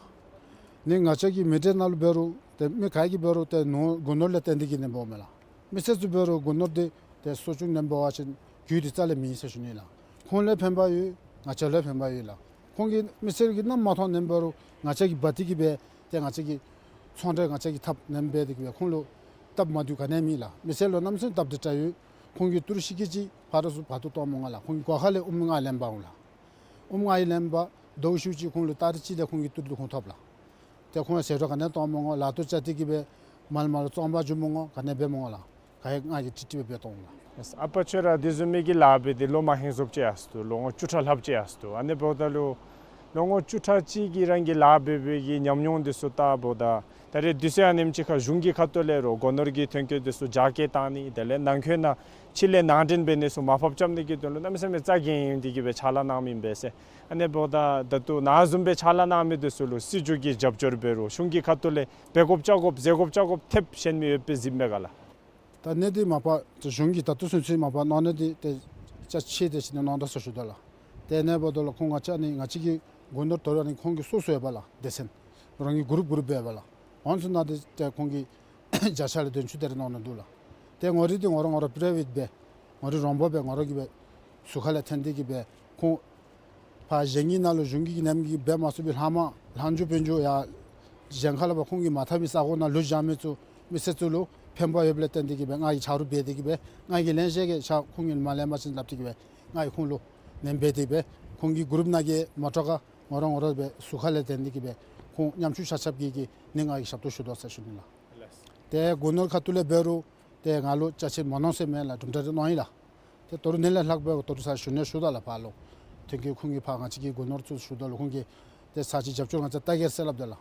ནི་ང་བཅས་ཀྱི་མི་སྡེ་ནང་ལུ་འབད་རུང་ཏེ་མི་ག་གིས་འབད་རུང་ཏེ་ནོར་སྒོ་ནོར་ལས་བརྟེན་ཏེ་གི་ནི་འབདཝ་མས་ལགས། མི་སེར་ཚུ་འབད་རུང་སྒོ་ནོར་དེ་ཏེ་གསོ་སྐྱོང་ནི་འབད་བ་ཅིན་རྒྱུ་དེ་རྩ་ལས་མེད་ཟེར་ཞུ་ནི་ལགས། ཁོང་ལུ་ཕན་པ་ཡོད། ང་བཅས་ལུ་ཕན་པ་ཡོད་ལགས། ཁོང་གིས་མི་སེར་གྱིས་ནམ་མ་མཐོང་ནི་འབད་རུང་ང་བཅས་ཀྱིས་འབག་སྟེ་གི་སྦེ་ཏེ་ང་བཅས་ཀྱི་ཚོང་འབྲེལ་ང་བཅས་ཀྱིས་འཐབ་ནི་འབད་དེ་གི་སྦེ་ཁོང་ལུ་སྟབས་མ་བདེཝ་ག་ནི་མེད་ལགས། མི་སེར་ལུ་གནམ་མེད་ས་མེད་སྟབས་བདེ་དྲགས་ཡོད། ཁོང་གིས་ཏི་རུ་ཤི་ཀི་ཅིག་ཕར་ར་ཚུར་འབག་སྟེ་གཏང་མི་འོང་ལགས། ཁོང་གི་སྒོ་ཁ་ལས་དབུ་མའི་མངའ་ལེན་འབག་འོང་ལགས། དབུ་མའི་མངའ་ལེན་འབག་ཟླཝ་ཤུལ་ཅིག་ཁོང་ལུ་ཏ་རིག་གཅིག་ལས་ཁོང་གིས་ཏི་རུ་དེ་ཁོང་ཐོབ་ལགས། ཏེ་ཁོང་ཟད་འགྲོ་ག་ནི་གཏང་མི་འོང་། ལཱ་ཐོག་བཅའ་སྟེ་གི་སྦེ་མ་ལ་མ་ལུ་བཙོང་པར་འགྱོ་མི་འོང་། ག་ནི་འབད་མི་འོང་ལགས། ག་ཡང་ང་གིས་ཏིག་ཏིག་སྦེ་འབད་གཏང་འོང་ལགས། ཨ་པ་ཁྱོད་ར་དེ་བཟུམ་མའི་གི་ལཱ་འབད་དེ་ལོ་མ་ཧེང་སོབ་ཅིག་ཡར་སོ་ནུག། ལོ་ངོ་བཅུ་ཕྲག་ལྷགཔ་ཅིག་ཡར་སོ་ནུག། ཨ་ནི་འབདཝ་ད་ལུ་ལོ་ངོ་བཅུ་ཕྲག་གཅིག་གི་རང་གི་ལཱ་འབད་བའི་གི་ཉམས་མྱོང་དེ་ཚུ་བལྟཝ་ད་ད་རེས་དུས་ཚོད་ཨ་ནེམ་ཅིག་ཁར་གཞུང་གི་ཁ་ཐུག་ལས་རུང་སྒོ་ནོར་གྱི་ཐོན་སྐྱེད་དེ་ཚུ་རྒྱ་སྐྱེད་བཏང་ནི་དེ་ལས་ནང་འཁོད་ནང་ཕྱི་ལས་ནང་འདྲེན་འབད་ནི་ཚུ་མར་ཕབ་རྐྱབ་ནི་གི་དོན་ལུ་གནམ་མེད་ས་མེད་རྩ་འགེངས་ཏེ་གི་སྦེ་ཕྱག་ལཱ་གནང་མི་ཨིན་པས་ཟེར། ཨ་ནི་འབདཝ་ད་ད་ལྟོ་ནཱ་བཟུམ་སྦེ་ཕྱག་ལཱ་གནང་མི་དེ་ཚུ་ལུ་སྲིད་བྱུས་ཀྱི་རྒྱབ་སྐྱོར་འབད་རུང་གཞུང་གི་ཁ་ཐུག་ལས་འབད་དགོཔ་རྐྱབ་དགོཔ་ཟེར་དགོཔ་རྐྱབ་དགོཔ་ཐེབས་གཞན་མི་ཡོདཔ་སྦེ་གཟིགསཔ་མས་ག་ལགས། ད་ནི་དེ་མ་པ་ཏེ་གཞུང་གིས་ད་ལྟོ་ཚུན་ཚོད་མ་པ་གནང་ནི་དེ་ཏེ་ཅ་ཆས་དེ་ཅིག་ནི་གནང་ད་ཟེར་ཞུ་དོ་ལགས། ཏེ་ཨ་ནི་འབདཝ་ད་ལུ་ཁོང་ང་བཅས་ནི་ང་བཅས་ཀྱི་སྒོ་ནོར་དོ་རུང་ཨ་ནི་ཁོང་གི་སོ་སོ་ཡོད་པས་ལགས། སྡེ་ཚན་རང་གི་གུ་རུབ་གུ་རུབ་སྦེ་ཡོད་པས་ལགས། ཨ་ནི་ཚུ་ནང་དེ་ཏེ་ཁོང་གིས་བརྒྱ་ཆ་ལས་བདུན་ཅུ་དེ་རེ་གནང་ནི་འདུག་ལགས། ཏེ་ང་ར་དེ་ང་ར་ང་ར་པ་རའི་ཝེཊ་སྦེ་ང་ར་རོང་འབབ་སྦེ་ང་ར་གིས་སྦེ་ཟུར་ཁ་ལས་འཐོན་ཏེ་གི་སྦེ་ཁོང་ཕར་གཞན་གྱི་ནང་ལུ་གཞུང་གི་ནེམ་གིས་འབད་མ་ཚུགས་པའི་ལྷག་མ་ལྷག་འགྱོ་འབག་འགྱོ་ཡར་གཞན་ཁ་ལས་ཕར་ཁོང་གིས་མ་འཐབ་མི་ས་གོ་ནང་ལུ་བཞག་མི་ཚུ་མི་སེར་ཚུ་ལུ་ཕན་པ་ཡོདཔ་ལས་བརྟེན་ཏེ་གི་སྦེ་ང་གིས་ཆ་རོགས་འབད་དེ་གི་སྦེ་ང་གིས་ལེན་ཤེས་གི་ཆ་ཁོང་གིས་མ་ལེན་པ་ཅིན་སླབ་སྟེ་གི་སྦེ་ང་གིས་ཁོང་ལུ་ལེན་འབད་དེ་སྦེ་ཁོང་གི་གུ་རུབ་ནང་གི་མོ་ཊ་ཁར་ང་ར་ང་ར་སྦེ་ཟུར་ཁ་ལས་འཐོན་ཏེ་གི་སྦེ་ཁོང་ཉམ་ཆུང་ཆ་ཁྱབ་ཀྱིས་གི་ནི་ང་གིས་ཞབས་ཏོག་ཞུ་དོ་ཟེར་ཞུ་ནི་ལགས། ཏེ་སྒོ་ནོར་ཁ་ཐུག་ལས་འབད་རུང་ཏེ་ང་ལུ་ཅ་ཆས་མ་གནང་ཟེར་མེད་ལགས། གྲུབ་འབྲས་རེ་གནང་ཡི་ལགས། ཏེ་ད་རུང་ནི་ལས་ལྷག་སྦེ་ད་རུང་ས་ཞུ་ནི་ཞུ་དོ་ལགས། ཕར་ལུ་ཐོན་སྐྱེད་ཁོང་གིས་ཕར་ང་བཅས་ཀྱི་སྒོ་ནོར་ཚུ་ཞུ་དོ་ལགས། ཁོང་གིས་ཏེ་ས་ཅིག་རྒྱབ་སྐྱོར་ང་བཅས་བལྟ་གེ་ཟེར་སླབ་དོ་ལགས།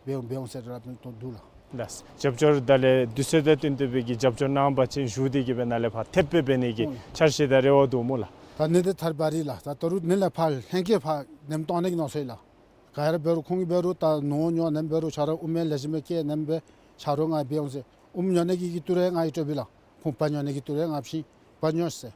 འབད་འོང་འབད་འོང་ཟེར་སླབ་དོ་འདུག་ལགས། ལགས། རྒྱབ་སྐྱོར་དང་ལས་དུས་ཚོད་དང་བསྟུན་ཏེ་སྦེ་གི་རྒྱབ་སྐྱོར་གནང་བ་ཅིན་ཞུ་སྟེ་གི་སྦེ་ནཱ་ལས་ཕར་ཐེབས་སྦེ་འབད་ནི་གི་ཨོ་འཆར་གཞི་དང་རེ་བ་འདུག་སྨོ་ལགས། ད་ནི་དེ་ཐར་བ་རི་ལགས། ད་ད་རུང་ནི་ལས་ཕར་ལྷན་རྒྱས་ཕར་ནེམ་གཏང་ནི་གི་མནོ་ས་ཡོད་ལགས། ག་ར་འབད་རུང་ཁོང་གིས་འབད་རུང་ད་ནོར་ཉོ་ནེམ་འབད་རུང་ཆ་རོགས་དབུ་མའི་ལེགས་ཤོམ་སྦེ་བཀལ་ནེམ་སྦེ་ཆ་རོགས་ང་འབད་འོང་ཟེར། དབུ་མ་ཉོ་ནི་གི་གི་ཏི་རུ་ང་གིས་སྤྲོད་པས་ལགས། ཁོང་བལ་ཉོ་ནི་གི་ཏི་རུ་ང་བྱིན་བལ་ཉོ་ཟེར།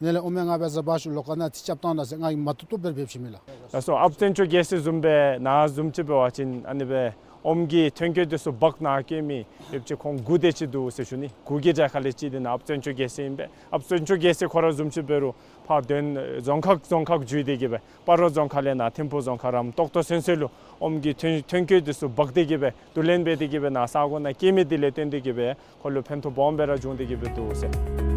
ནི་ལས་དབུ་མའི་ང་འབད་ཟེར་བ་ཞུ་ལོགས་ཁ་ནང་ཏེ་རྐྱབ་བཏང་ད་ཟེར་ང་གིས་མ་བཏུབ་བཏུབ་སྦེ་འབད་བྱིན་མས་ལགས། ལགས་སོ། ཨཔ་བཙན་སྐྱོགས་རྒྱལ་མཚན་བཟུམ་སྦེ་ནཱ་བཟུམ་ཅིག་འབད་བ་ཅིན་ཨ་ནི་སྦེ་ཨོམ་གྱི་ཐོན་སྐྱེད་དེ་ཚུ་འབག་ནཱ་བསྐྱལ་མི་ཡོདཔ་ཅིག་ཁོང་དགུ་དེ་ཅིག་འདུག་ཟེར་ཞུ་ནི། དགུ་གི་གྲལ་ཁ་ལས་གཅིག་དེ་ནཱ་ཨཔ་བཙན་སྐྱོགས་རྒྱལ་མཚན་ཨིན་པས། ཨཔ་བཙན་སྐྱོགས་རྒྱལ་མཚན་ཁོ་ར་བཟུམ་ཅིག་འབད་རུང་ཕར་དོན་རྫོང་ཁག་རྫོང་ཁག་བརྒྱུད་དེ་གི་སྦེ་སྤ་རོ་རྫོང་ཁག་ལས་ནཱ་ཐིམ་ཕུག་རྫོང་ཁག་རམ་ཏོག་ཏོ་ཚུན་ཚོད་ལུ་ཨོམ་གྱི་ཐོན་ཐོན་སྐྱེད་དེ་ཚུ་འབག་སྟེ་གི་སྦེ་བསྡུ་ལེན་འབད་དེ་གི་སྦེ་ནཱ་ས་གོ་ནང་བསྐྱལ་མི་དེ་ལས་བརྟེན་ཏེ་གི་སྦེ་ཁོ་ལུ་ཕན་ཐོགས་སྦོམ་སྦེ་ར་བྱུང་སྟེ་གི་སྦེ་འདུག་ཟེར།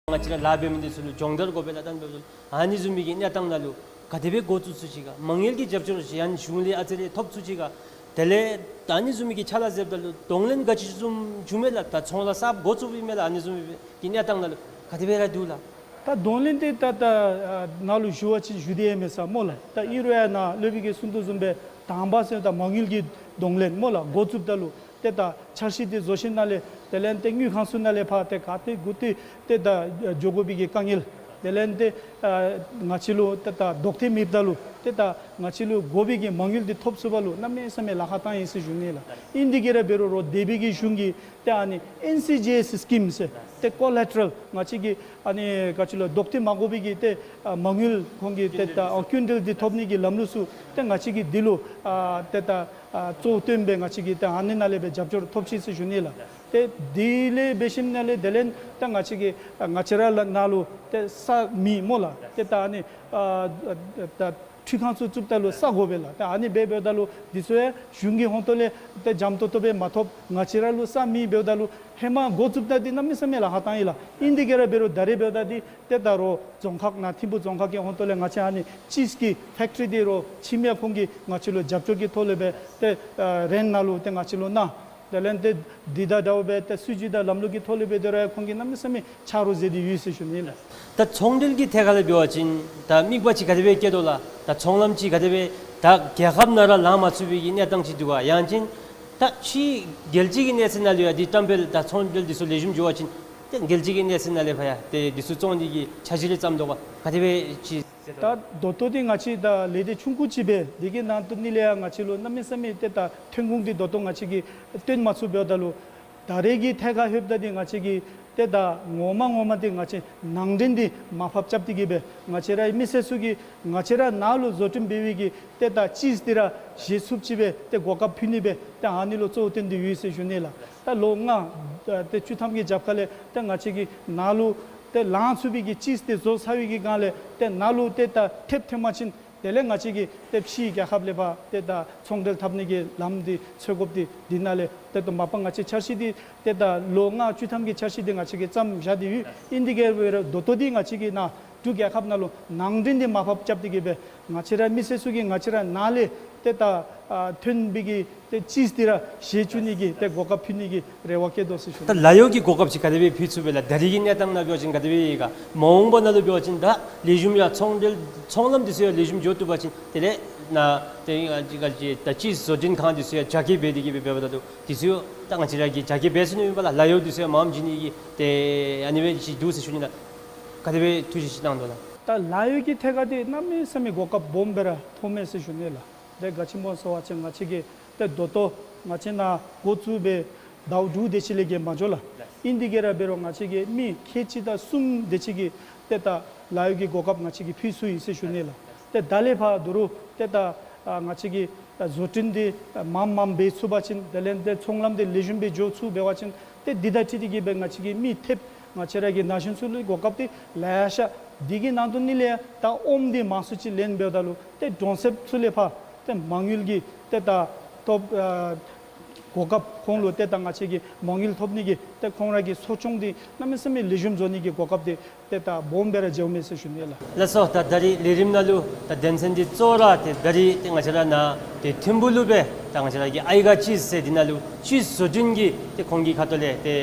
ང་བཅས་ར་ལཱ་འབད་མི་འདི་ཚུ་ལུ་སྦྱོང་བརྡར་དགོ་པས་ལགས། ད་ཨ་ནི་བཟུམ་མའི་གི་གནས་སྟངས་ནང་ལུ་ག་དེ་སྦེ་འགོ་བཙུགས་ཚུགས་ཅི་ག། མ་དངུལ་གྱི་རྒྱབ་སྐྱོར་ཅིག་ཡང་གཞུང་ལས་ཨ་ཙི་རེ་ཐོབ་ཚུགས་ཅི་ག། དེ་ལས་ད་ཨ་ནི་བཟུམ་མའི་གི་ཕྱག་ལཱ་མཛདཔ་ད་ལུ་གདོང་ལེན་ག་ཅི་བཟུམ་བྱུང་མས་ལགས། ད་ཚོང་ལཱ་གསརཔ་འགོ་བཙུགསཔ་ཨིན་མས་ལགས། ཨ་ནི་བཟུམ་མའི་གི་གནས་སྟངས་ནང་ལུ་ག་དེ་སྦེ་ར་འདུག་ལགས། ད་གདོང་ལེན་དེ་ད་ད་ནཱ་ལུ་ཞུ་བ་ཅིན་ཞུ་སྟེ་ཡང་མེད་ས་སྨོ་ལགས། ད་ཨིན་རུང་ཡང་ནཱ་སློབ་དཔོན་གྱིས་གསུང་དོ་བཟུམ་སྦེ་དང་པ་ཟེར་ད་མ་དངུལ་གྱི་གདོང་ལེན་སྨོ་ལགས། འགོ་བཙུགསཔ་ད་ལུ་ཏེ་ད་འཆར་གཞི་དེ་བཟོ་ཞིནམ་ལས་དེ་ལས་ཏེ་དངུལ་ཁང་ཚུ་ནང་ལས་ཕར་ཏེ་ག་ཏེ་གུ་ཏེ་ཏེ་ད་འགྱོ་དགོ་པའི་གི་དཀའ་ངལ་ དེ་ལས་ཏེ་ཨ་ང་བཅས་ལུ་ཏེ་ད་ལྡོག་ཐེབས་མེདཔ་ད་ལུ་ཏེ་ད་ང་བཅས་ལུ་དགོ་པའི་གི་མ་དངུལ་འདི་ཐོབ་ཚུགསཔ་ལུ་གནམ་མེད་ས་མེད་ལཱ་ཁག་བཏང་ཡི་ཟེར་ཞུ་ནི་ལགས། ཨིན་དེ་གིས་ར་འབད་རུང་རོགས་འདས་པའི་གི་གཞུང་གིས་ཏེ་ཨ་ནི་ཨེན་སི་ཇི་ཨེསི་སི་ཀིམ་ཟེར་ཏེ་ཀོ་ལེ་ཊ་རཱལ་ང་བཅས་ཀྱི་ཨ་ནི་ག་ཅི་ལོ་ལྡོག་ཐེབས་མ་དགོ་པའི་གི་ཏེ་ཨ་མ་དངུལ་ཁོང་གིས་ཏེ་ད་ཨ་སྐྱིན་འགྲུལ་འདི་ཐོབ་ནི་གི་ལམ་ལུགས་ཚུ་ཏེ་ང་བཅས་ཀྱིས་འདི་ལུ་ཨ་ཏེ་ད་ཨ་གཙོ་བོ་བཏོན་སྦེ་ང་བཅས་ཀྱིས་ཏེ་ཨ་ནི་ནང་ལས་སྦེ་རྒྱབ་སྐྱོར་ཐོབ་ཅི་ཟེར་ཞུ་ནི་ལགས། ཏེ་དེ་ལས་འབད་ཞིནམ་ལས་དེ་ལས་ད་ང་བཅས་ཀྱི་ཨ་ང་བཅས་ར་ལ་ནཱ་ལུ་ཏེ་ས་མེད་སྨོ་ལགས། ཏེ་ད་ཨ་ནི་ཨ་ད་ཁྲུས་ཁང་ཚུ་བཙུགསཔ་ད་ལུ་ས་དགོ་པས་ལགས། ཏེ་ཨ་ནི་འབད་འབདཝ་ད་ལུ་འདི་ཚུ་ཡང་གཞུང་གི་ཧོང་ཏོ་ལས་ཏེ་འཇམ་ཏོང་ཏོ་སྦེ་མ་ཐོབ། ང་བཅས་ར་ལུ་ས་མེད་འབདཝ་ད་ལུ་ཧེ་མ་འགོ་བཙུགསཔ་ད་འདི་གནམ་མེད་ས་མེད་ལཱ་ཁག་བཏང་ཡི་ལགས། ཨིན་དེ་གིས་ར་འབད་རུང་ད་རེས་འབདཝ་ད་འདི་ཏེ་ད་རོགས་རྫོང་ཁག་ནཱ་ཐིམ་ཕུ་རྫོང་ཁག་གི་ཧོང་ཏོ་ལས་ང་བཅས་ཨ་ནི་ཅིསི་གི་ཕེཀ་ཊི་རི་འདི་རོགས་ཁྱིམ་ཡང་ཁོང་གིས་ང་བཅས་ལུ་རྒྱབ་སྐྱོར་གྱི་ཐོག་ལས་སྦེ་ཏེ་ཨ་རེནཊ་ནང་ལུ་ཏེ་ང་བཅས་ལུ་གནང་། དེ་ལས་ཏེ་འདི་དང་འདྲཝ་སྦེ་ཏེ་སྲིད་བྱུས་དང་ལམ་ལུགས་ཀྱི་ཐོག་ལས་སྦེ་དེ་ར་ཡང་ཁོང་གིས་གནམ་མེད་ས་མེད་ཆ་རོགས་མཛད་དེ་ཡོད་ཟེར་ཞུ་ནི་ལགས། ད་ཚོང་འབྲེལ་གྱི་ཐད་ཁར་ལས་འབད་བ་ཅིན་ད་དམིགས་པ་ཅིག་ག་དེ་སྦེ་བསྐྱེད་དོ་ལགས། ད་ཚོང་ལམ་ཅིག་ག་དེ་སྦེ་ད་རྒྱལ་ཁབ་ནང་ར་ལང་མ་ཚུགས་པའི་གི་གནས་སྟངས་ཅིག་འདུག་ག། ཡང་ཅིན་ད་ཕྱི་རྒྱལ་སྤྱི་གི་གནས་ཚད་ནང་ལུ་ཡང་འདི་བཀྲམ་སྤེལ་དང་ཚོང་འབྲེལ་འདི་ཚུ་ལེགས་ཤོམ་འགྱོ་བ་ཅིན་ཏེ་རྒྱལ་སྤྱི་གི་གནས་ཚད་ནང་ལས་ཕར་ཡང་ཏེ་འདི་ཚུ་བཙོང་ནི་གི་འཆར་གཞི་རེ་བརྩམས་དོ་ག། ག་དེ་སྦེ་ཅིག་ད་ད་ལྟོ་འདི་ང་བཅས་ད་ལས་སྡེ་ཆུང་ཀུ་ཅིག་སྦེ་འདི་གི་ནང་དོན་ནི་ལས་ཡང་ང་བཅས་ལུ་གནམ་མེད་ས་མེད་ཏེ་ད་ཐོན་ཁུངས་འདི་ད་ལྟོ་ང་བཅས་ཀྱིས་བཏོན་མ་ཚུགས་འབདཝ་ད་ལུ་ད་རེས་ཀྱི་ཐད་ཁར་ལྷོདཔ་ད་འདི་ང་བཅས་ཀྱིས་ཏེ་ད་ངོ་མ་ངོ་མ་འདི་ང་བཅས་ནང་འདྲེན་འདི་མར་ཕབ་རྐྱབ་སྟེ་གི་སྦེ་ང་བཅས་རའི་མི་སེར་ཚུ་གིས་ང་བཅས་ར་ནཱ་ལུ་བཟོ་སྐྲུན་འབད་བའི་གི་ཏེ་ད་ཅིསི་འདི་ར་བཞེས་ཚུགསཔ་ཅིག་སྦེ་ཏེ་གོ་སྐབས་ཕུལ་ནི་སྦེ་ཏེ་ཨ་ནི་ལུ་གཙོ་བོ་བཏོན་ཏེ་ཡོད་ཟེར་ཞུ་ནི་ལགས། ད་ལོ་ལྔ་ཏེ་བཅུ་ཐམ་གྱི་རྒྱབ་ཁ་ལས་ཏེ་ང་བཅས་ཀྱིས་ནཱ་ལུ་ཏེ་ལང་ཚུགས་པའི་གི་ཅིསི་འདི་བཟོ་ཚར་བའི་གི་སྒང་ལས་ཏེ་ནཱ་ལུ་ཏེ་ད་ཐེབས་ཐོན་པ་ཅིན་དེ་ལས་ང་བཅས་ཀྱིས་ཏེ་ཕྱིའི་རྒྱལ་ཁབ་ལས་ཕར་ཏེ་ད་ཚོང་འབྲེལ་འཐབ་ནི་གི་ལམ་འདི་འཚོལ་དགོཔ་འདི་འདི་ནང་ལས་ཏེ་ད་མ་པ་ང་བཅས་འཆར་གཞི་འདི་ཏེ་ད་ལོ་ལྔ་བཅུ་ཐམ་གྱི་འཆར་གཞི་འདི་ང་བཅས་ཀྱིས་བརྩམས་བཞག་སྟེ་ཡོད། ཨིན་དེ་གིས་འབད་རུང་ད་ལྟོ་འདི་ང་བཅས་ཀྱིས་ནཱ་འབྲུག་རྒྱལ་ཁབ་ནང་ལུ་ནང་འདྲེན་འདི་མར་ཕབ་རྐྱབ་སྟེ་གི་སྦེ་ང་བཅས་ར་མི་སེར་ཚུ་གིས་ང་བཅས་ར་ནཱ་ལས་ཏེ་ད་ཨ་ཐོན་པའི་གི་ཏེ་ཅིསི་འདི་ར་བཞེས་བཅུག་ནི་གི་ཏེ་གོ་སྐབས་ཕུལ་ནི་གི་རེ་བ་བསྐྱེད་དོ་ཟེར་ཞུ་ནི། ད་ལཱ་གཡོག་གི་གོ་སྐབས་ཅིག་ག་དེ་སྦེ་ཕུལ་ཚུགས་པས་ལགས། ད་རེས་ཀྱི་གནས་སྟངས་ནང་འབད་བ་ཅིན་ག་དེ་སྦེ་ཡོད་ག། མ་འོངས་པ་ནང་ལུ་འབད་བ་ཅིན་ད་ལེགས་ཤོམ་ཡང་ཚོང་འབྲེལ་ཚོང་ལམ་འདི་ཚུ་ཡང་ལེགས་ཤོམ་འགྱོ་བཏུབ་པ་ཅིན་དེ་ལས་ནཱ་ཏེ་ཨ་ཅི་ག་ཅི་ད་ཅིསི་བཟོ་སྐྲུན་ཁང་འདི་ཚུ་ཡང་རྒྱ་སྐྱེད་འབད་དེ་གི་སྦེ་འབདཝ་ད་ལུ་འདི་ཚུ་ཡང་ད་ང་བཅས་ར་གིས་རྒྱ་སྐྱེད་འབད་ཚུགས་ནི་མས་པ་ལགས། ལཱ་གཡོག་འདི་ཚུ་ཡང་མངམ་བྱིན་ནི་གི་ཏེ་ཨ་ནི་སྦེ་ཅིག་འདུག་ཟེར་ཞུ་ནི་ལགས། ག་དེ་སྦེ་ཐུགས་བཞེད་ཅིག་གནང་དོ་ལགས། ད་ལཱ་གཡོག་གི་ཐད་ཁར་འདི་གནམ་མེད་ས་མེད་གོ་སྐབས་སྦོམ་སྦེ་ར་མཐོངམ་མས་ཟེར་ཞུ་ནི་ལགས། ཏེ་ག་ཅི་སྨོ་ཟེར་བ་ཅིན་ང་བཅས་ཀྱིས་ཏེ་ད་ལྟོ་ང་བཅས་ནཱ་འགོ་བཙུགས་སྦེ་ཟླཝ་དྲུག་དེ་ཅིག་ལས་བརྒལ་མ་འགྱོ་ལགས། ཨིན་དེ་གིས་ར་འབད་རུང་ང་བཅས་ཀྱིས་མི་ཁལ་གཅིག་དང་གསུམ་དེ་ཅིག་གི་ཏེ་ད་ལཱ་གཡོག་གི་གོ་སྐབས་ང་བཅས་ཀྱིས་ཕུལ་ཚུགས་ཡི་ཟེར་ཞུ་ནི་ལགས། ཏེ་ད་ལས་ཕར་ད་རུང་ཏེ་ད་ཨ་ང་བཅས་ཀྱིས་ད་བཟོ་སྐྲུན་འདི་མངམ་མངམ་འབད་ཚུགས་པ་ཅིན་དེ་ལས་ཏེ་ཚོང་ལམ་འདི་ལེགས་ཤོམ་སྦེ་འགྱོ་ཚུགས་འབད་བ་ཅིན་ཏེ་འདི་དང་འཁྲིལ་ཏེ་གི་སྦེ་ང་བཅས་ཀྱི་མི་ཐེབས་ང་བཅས་ར་གི་ན་གཞོན་ཚུ་ལུ་གོ་སྐབས་འདི་ལེ་ཤ། འདི་གི་ནང་དོན་ནི་ལས་ད་ཨོམ་འདི་མང་སུ་ཅིག་ལེན་འབདཝ་ད་ལུ་ཏེ་གྲོང་གསེབ་ཚུ་ལས་ཕར་ཏེ་མ་དངུལ་གྱི་ཏེ་ད་ཐོབ་ཨ་གོ་སྐབས་ཁོང་ལུ་ཏེ་ད་ང་བཅས་ཀྱིས་མ་དངུལ་ཐོབ་ནི་གི་ཏེ་ཁོང་ར་གི་གསོ་སྐྱོང་འདི་གནམ་མེད་ས་མེད་ལེགས་ཤོམ་བཟོ་ནི་གི་གོ་སྐབས་འདི་ཏེ་ད་སྦོམ་སྦེ་ར་འགྱོཝ་མས་ཟེར་ཞུ་ནི་ལགས། ལགས་སོ། ད་ད་རིས་ལས་རིམ་ནང་ལུ་ད་དོན་ཚན་འདི་གཙོ་བོ་ར་ཏེ་ད་རིས་ཏེ་ང་བཅས་ར་ནཱ་ཏེ་ཐིམ་ཕུ་ལུ་སྦེ་ད་ང་བཅས་ར་གི་ཨའི་ག་ཅིསི་ཟེར་འདི་ནང་ལུ་ཅིསི་བཟོ་སྐྲུན་གྱི་ཏེ་ཁོང་གི་ཁ་ཐུག་ལས་ཏེ་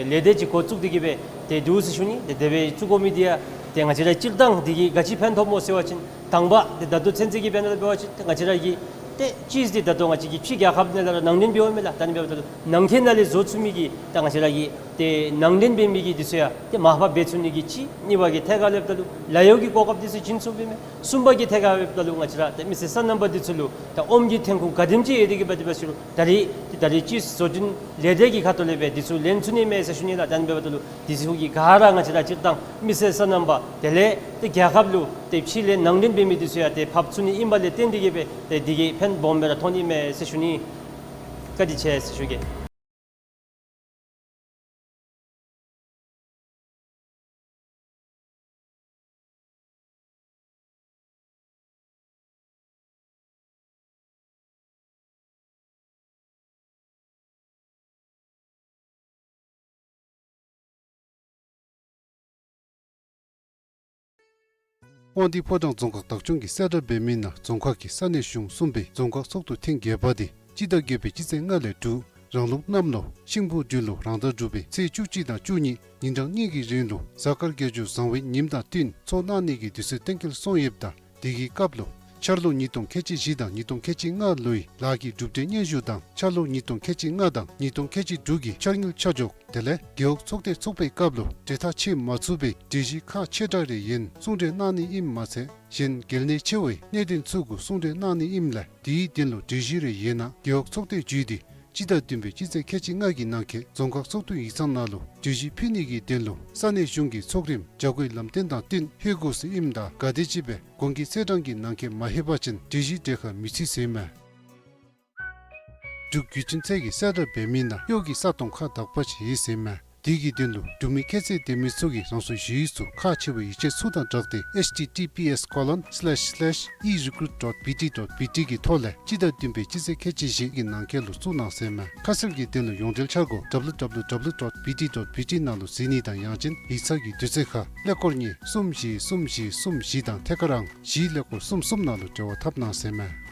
ལས་སྡེ་ཅིག་འགོ་བཙུགས་ཏེ་གི་སྦེ་ཏེ་འདུག་ཟེར་ཞུ་ནི། ཏེ་དེ་སྦེ་བཙུགས་དགོ་མི་འདི་ཡང་ཏེ་ང་བཅས་ར་སྤྱིར་བཏང་འདི་གིས་ག་ཅི་ཕན་ཐོགས་སྨོ་ཟེར་བ་ཅིན་དང་པ་ཏེ་ད་ལྟོ་ཚུན་ཚོད་ཀྱི་དཔེ་ནང་ལུ་འབད་བ་ཅིན་ཏེ་ང་བཅས་ར་གི་ཏེ་ཅིསི་འདི་ད་ལྟོ་ང་བཅས་ཀྱིས་ཕྱི་རྒྱལ་ཁབ་ནང་ལས་ར་ནང་འདྲེན་འབདཝ་མས་ལགས། ད་ནི་འབདཝ་ད་ལུ་ནང་འཁོད་ནང་ལས་བཟོ་ཚུགས་མི་གི་ད་ང་བཅས་ར་གི་ཏེ་ནང་འདྲེན་འབད་མི་གི་འདི་ཚུ་ཡང་ཏེ་མར་ཕབ་འབད་ཚུགས་ནི་གི་གཅིག། གཉིས་པ་གི་ཐད་ཁར་ལྷོདཔ་ད་ལུ་ལཱ་གཡོག་གི་གོ་སྐབས་འདི་ཚུ་བྱིན་ཚུགས་པས་མས། གསུམ་པ་གི་ཐད་ཁར་ལྷོདཔ་ད་ལུ་ང་བཅས་ར་ཏེ་མི་སེར་སོ་ནམ་པ་འདི་ཚུ་ལུ་ད་ཨོམ་གྱི་ཐོན་ཁུངས་ག་དེམ་ཅིག་ཡོད་དེ་གི་འབད་དེ་འབད་ཞུ་རུང་ད་རིས་ཏེ་ད་རིས་ཅིསི་བཟོ་སྐྲུན་ལས་སྡེ་གི་ཁ་ཐུག་ལས་སྦེ་འདི་ཚུ་ལེན་ཚུགས་ནི་མས་ཟེར་ཞུ་ནི་ལགས། ད་ནི་འབདཝ་ད་ལུ་འདི་ཚུ་གི་ག་ར་ང་བཅས་ར་སྤྱིར་བཏང་མི་སེར་སོ་ནམ་པ་དེ་ལས་ཏེ་རྒྱལ་ཁབ་ལུ་ཏེ་ཕྱི་ལས་ནང་འདྲེན་འབད་མི་འདི་ཚུ་ཡང་ཏེ་ཕབ་ཚུགས་ནི་ཨིན་པ་ལས་བརྟེན་ཏེ་གི་སྦེ་ཏེ་འདི་གིས་ཕན་སྦོམ་སྦེ་ར་ཐོགས་ནི་མས་ཟེར་ཞུ་ནི། བཀའ་དྲིན་ཆེ་ཟེར་ཞུ་གེ། དབང་འདུས་ཕོ་བྲང་རྫོང་ཁག་བདག་སྐྱོང་གིས་གསལ་བསྒྲགས་འབད་མི་ནང་རྫོང་ཁག་གི་ས་གནས་གཞུང་གསུམ་པའི་རྫོང་ཁག་ཚོགས་འདུ་ཐེངས་བརྒྱད་པ་དེ་སྤྱི་ཟླ་བརྒྱད་པའི་སྤྱི་ཚེས་ལྔ་ལས་དྲུག་རང་ལུགས་གནམ་ལོ་ཤིང་ཕོ་སྦྲུལ་ལོ་རང་ཟླ་དྲུག་པའི་ཚེས་བཅུ་གཅིག་དང་བཅུ་གཉིས་ཉིན་གྲངས་གཉིས་ཀྱི་རིང་ལུ་གཟའ་སྐར་དགེ་སྦྱོར་བཟང་བའི་ཉིནམ་དང་བསྟུན་ཚོགས་གནང་ནི་གི་དུས་ཚོད་གཏན་འཁེལ་སོང་ཡོདཔ་ད་དེ་གི་སྐབས་ལུ་ འཆར་ལོ་ཉིས་སྟོང་ཁལ་གཅིག་བཞི་དང་ཉིས་སྟོང་ཁལ་གཅིག་ལྔ་ལོའི་ལཱ་གི་གྲུབ་འབྲས་སྙན་ཞུ་དང་འཆར་ལོ་ཉིས་སྟོང་ཁལ་གཅིག་ལྔ་དང་ཉིས་སྟོང་ཁལ་གཅིག་དྲུག་གི་འཆར་དངུལ་ཆ་འཇོག་དེ་ལས་རྒེད་འོག་ཚོགས་སྡེ་ཚོགས་པའི་སྐབས་ལུ་གྲོས་ཐག་ཆོད་མ་ཚུགས་པའི་གྲོས་གཞི་ཁག་ཆེ་དྲགས་རེ་ཡོད་ན་གསུང་གྲོས་གནང་ནི་ཨིནམ་མ་ཚད་གཞན་གལ་གནད་ཆེ་བའི་གནད་དོན་ཚུ་གུ་གསུང་གྲོས་གནང་ནི་ཨིནམ་ལས་དེའི་དོན་ལུ་གྲོས་གཞི་རེ་ཡོད་ན་རྒེད་འོག་ཚོགས་སྡེ་བརྒྱུད་དེ་སྤྱི་ཟླ་བདུན་པའི་སྤྱི་ཚེས་ཁལ་གཅིག་ལྔ་གི་ནང་འཁོད་རྫོང་ཁག་ཚོགས་འདུ་ཡིག་ཚང་ནང་ལུ་གྲོས་གཞི་ཕུལ་ནི་གི་དོན་ལུ་ས་གནས་གཞུང་གི་ཚོགས་རིམ་བྱ་སྒོའི་ལམ་སྟོན་དང་བསྟུན་ལྷོད་དགོ་ཟེར་ཨིནམ་ད་ག་དེམ་ཅིག་སྦེ་གོང་གི་ཚེས་གྲངས་ཀྱི་ནང་འཁོད་མ་ལྷོད་པ་ཅིན་གྲོས་གཞི་གྲོས་ཁ་མི་ཚུད་ཟེར་མས། འབྲུག་བརྒྱུད་འཕྲིན་ཚད་ཀྱིས་གསལ་བསྒྲགས་འབད་མི་ནང་གཡོག་གི་ས་སྟོང་ཁག་དག་པ་ཅིག་ཡོད་ཟེར་མས། དེ་གི་དོན་ལུ་འབྲུག་མི་ཁྱད་ཚད་ལྡན་མི་ཚུ་གིས་རང་སོའི་ཞུ་ཡིག་ཚུ་ཁག་ཆེ་བའི་ཡིག་ཆ་ཚུ་དང་སྦྲགས་ཏེ་H T T P S colon slash slash e recruit dot B T dot B T གི་ཐོག་ལས་སྤྱི་ཟླ་བདུན་པའི་སྤྱི་ཚེས་ཁལ་གཅིག་བཞི་གི་ནང་འཁོད་ལུ་བཙུགས་གནང་ཟེར་མས། ཁ་གསལ་གྱི་དོན་ལུ་ཡོངས་འབྲེལ་འཆར་སྒོ་W W W dot B T dot B T ནང་ལུ་གཟིགས་ནི་དང་ཡང་ཅིན་ཡིག་ཚང་གི་དུས་ཚོད་ཁར་ཀླད་ཀོར་གཉིས་གསུམ་བཞི་གསུམ་བཞི་གསུམ་བཞི་དང་ཐད་ཀར་ཨང་བཞི་ཀླད་ཀོར་གསུམ་གསུམ་ནང་ལུ་འབྲེལ་བ་འཐབ་གནང་ཟེར་མས།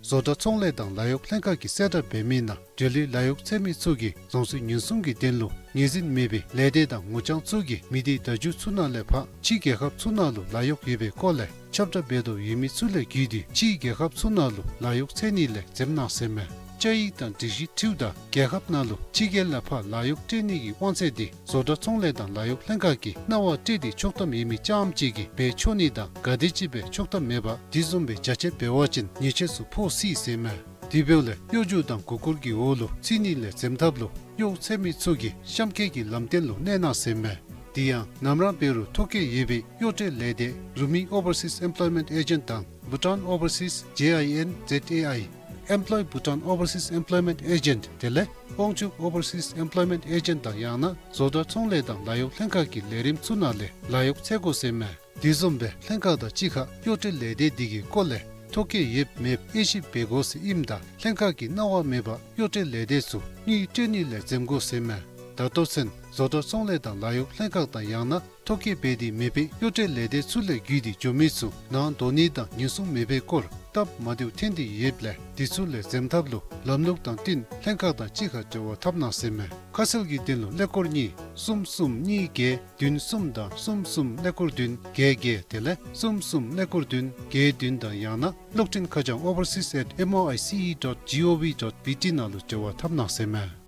བཟོ་གྲྭ་ཚོང་ལས་དང་ལཱ་གཡོག་ལྷན་ཁག་གིས་གསལ་བསྒྲགས་འབད་མི་ནང་འབྲེལ་ཡོད་ལཱ་གཡོག་འཚོལ་མི་ཚུ་གིས་རང་སོའི་ཉེན་སྲུང་གི་དོན་ལུ་ངོས་འཛིན་མེད་པའི་ལས་སྡེ་དང་ངོ་རྐྱང་ཚུ་གིས་མི་སྡེ་བརྡ་བརྒྱུད་ཚུ་ནང་ལས་ཕར་ཕྱི་རྒྱལ་ཁབ་ཚུ་ནང་ལུ་ལཱ་གཡོག་ཡོད་པའི་སྐོར་ལས་ཁྱབ་བསྒྲགས་འབད་དོ་ཡོད་མི་ཚུ་ལས་བརྒྱུད་དེ་ཕྱི་རྒྱལ་ཁབ་ཚུ་ནང་ལུ་ལཱ་གཡོག་འཚོལ་ནི་ལས་འཛེམ་གནང་ཟེར་མས། བཅའ་ཡིག་དང་སྒྲིག་གཞི་འཁྲིལཝ་ད་རྒྱལ་ཁབ་ནང་ལུ་ཕྱི་རྒྱལ་ལས་ཕར་ལཱ་གཡོག་སྤྲོད་ནི་གི་དབང་ཚད་དེ་བཟོ་གྲྭ་ཚོང་ལས་དང་ལཱ་གཡོག་ལྷན་ཁག་གིས་གནང་བ་སྤྲོད་དེ་ཆོག་ཐམ་ཡོད་མི་རྐྱངམ་ཅིག་གིས་འབད་ཆོག་ནི་དང་ག་དེམ་ཅིག་སྦེ་ཆོག་ཐམ་མེད་པ་དེ་བཟུམ་སྦེ་བྱ་སྤྱོད་འབད་བ་ཅིན་ཉེས་ཆད་ཚུ་ཕོག་སྲིད་ཟེར་མས། དེ་འབདཝ་ལས་གཡོ་སྒྱུ་དང་མགུ་སྐོར་གྱི་འོག་ལུ་ཚུད་ནི་ལས་འཛེམ་ཐབས་ལུ་གཡོག་འཚོལ་མི་ཚུ་གིས་གཤམ་འཁོད་ཀྱི་ལམ་སྟོན་ལུ་གནས་གནང་ཟེར་མས། དེ་ཡང་ནམ་ར་འབད་རུང་ཐོ་བཀོད་ཡོད་པའི་གཡོག་སྤྲོད་ལས་སྡེ་Rumi Overseas Employment Agent དང་Bhutan Overseas J I N Z A I Employ Bhutan Overseas Employment Agent དེ་ལས་དབང་ཕྱུག་Overseas Employment Agent དང་ཡང་ན་བཟོ་གྲྭ་ཚོང་ལས་དང་ལཱ་གཡོག་ལྷན་ཁག་གི་ལས་རིམ་ཚུ་ནང་ལས་ལཱ་གཡོག་འཚོལ་དགོ་ཟེར་མས། དེ་བཟུམ་སྦེ་ལྷན་ཁག་དང་གཅིག་ཁར་གཡོག་སྤྲོད་ལས་སྡེ་དེ་གི་སྐོར་ལས་ཐོ་བཀོད་ཡོདཔ་མེདཔ་དབྱེ་ཞིབ་འབད་དགོ་ཟེར་ཨིནམ་ད་ལྷན་ཁག་གིས་གནང་བ་མེད་པར་གཡོག་སྤྲོད་ལས་སྡེ་ཚུ་དངུལ་སྤྲོད་ནི་ལས་འཛེམ་དགོ་ཟེར་མས། ད་ལྟོ་ཚུན་བཟོ་གྲྭ་ཚོང་ལས་དང་ལཱ་གཡོག་ལྷན་ཁག་དང་ཡང་ན་ཐོ་བཀོད་འབད་དེ་མེད་པའི་གཡོག་སྤྲོད་ལས་སྡེ་ཚུ་ལས་བརྒྱུད་དེ་འགྱོ་མི་ཚུ་ནང་སྡོད་ནི་དང་ཉེན་སྲུང་མེད་པའི་སྐོར་སྟབས་མ་བདེཝ་ཐོན་ཏེ་ཡོདཔ་ལས་དེ་ཚུ་ལས་འཛེམ་ཐབས་ལུ་ལམ་ལུགས་དང་བསྟུན་ལྷན་ཁག་དང་གཅིག་ཁར་འབྲེལ་བ་འཐབ་གནང་ཟེར་མས། ཁ་གསལ་གྱི་དོན་ལུ་ཀླད་ཀོར་གཉིས་གསུམ་གསུམ་གཉིས་བརྒྱད་བདུན་གསུམ་དང་གསུམ་གསུམ་ཀླད་ཀོར་བདུན་བརྒྱད་བརྒྱད་དེ་ལས་གསུམ་གསུམ་ཀླད་ཀོར་བདུན་བརྒྱད་བདུན་དང་ཡང་ན་གློག་འཕྲིན་ཁ་བྱང་overseas at M O I C E dot G O V dot B T ནང་ལུ་འབྲེལ་བ་འཐབ་གནང་ཟེར་མས།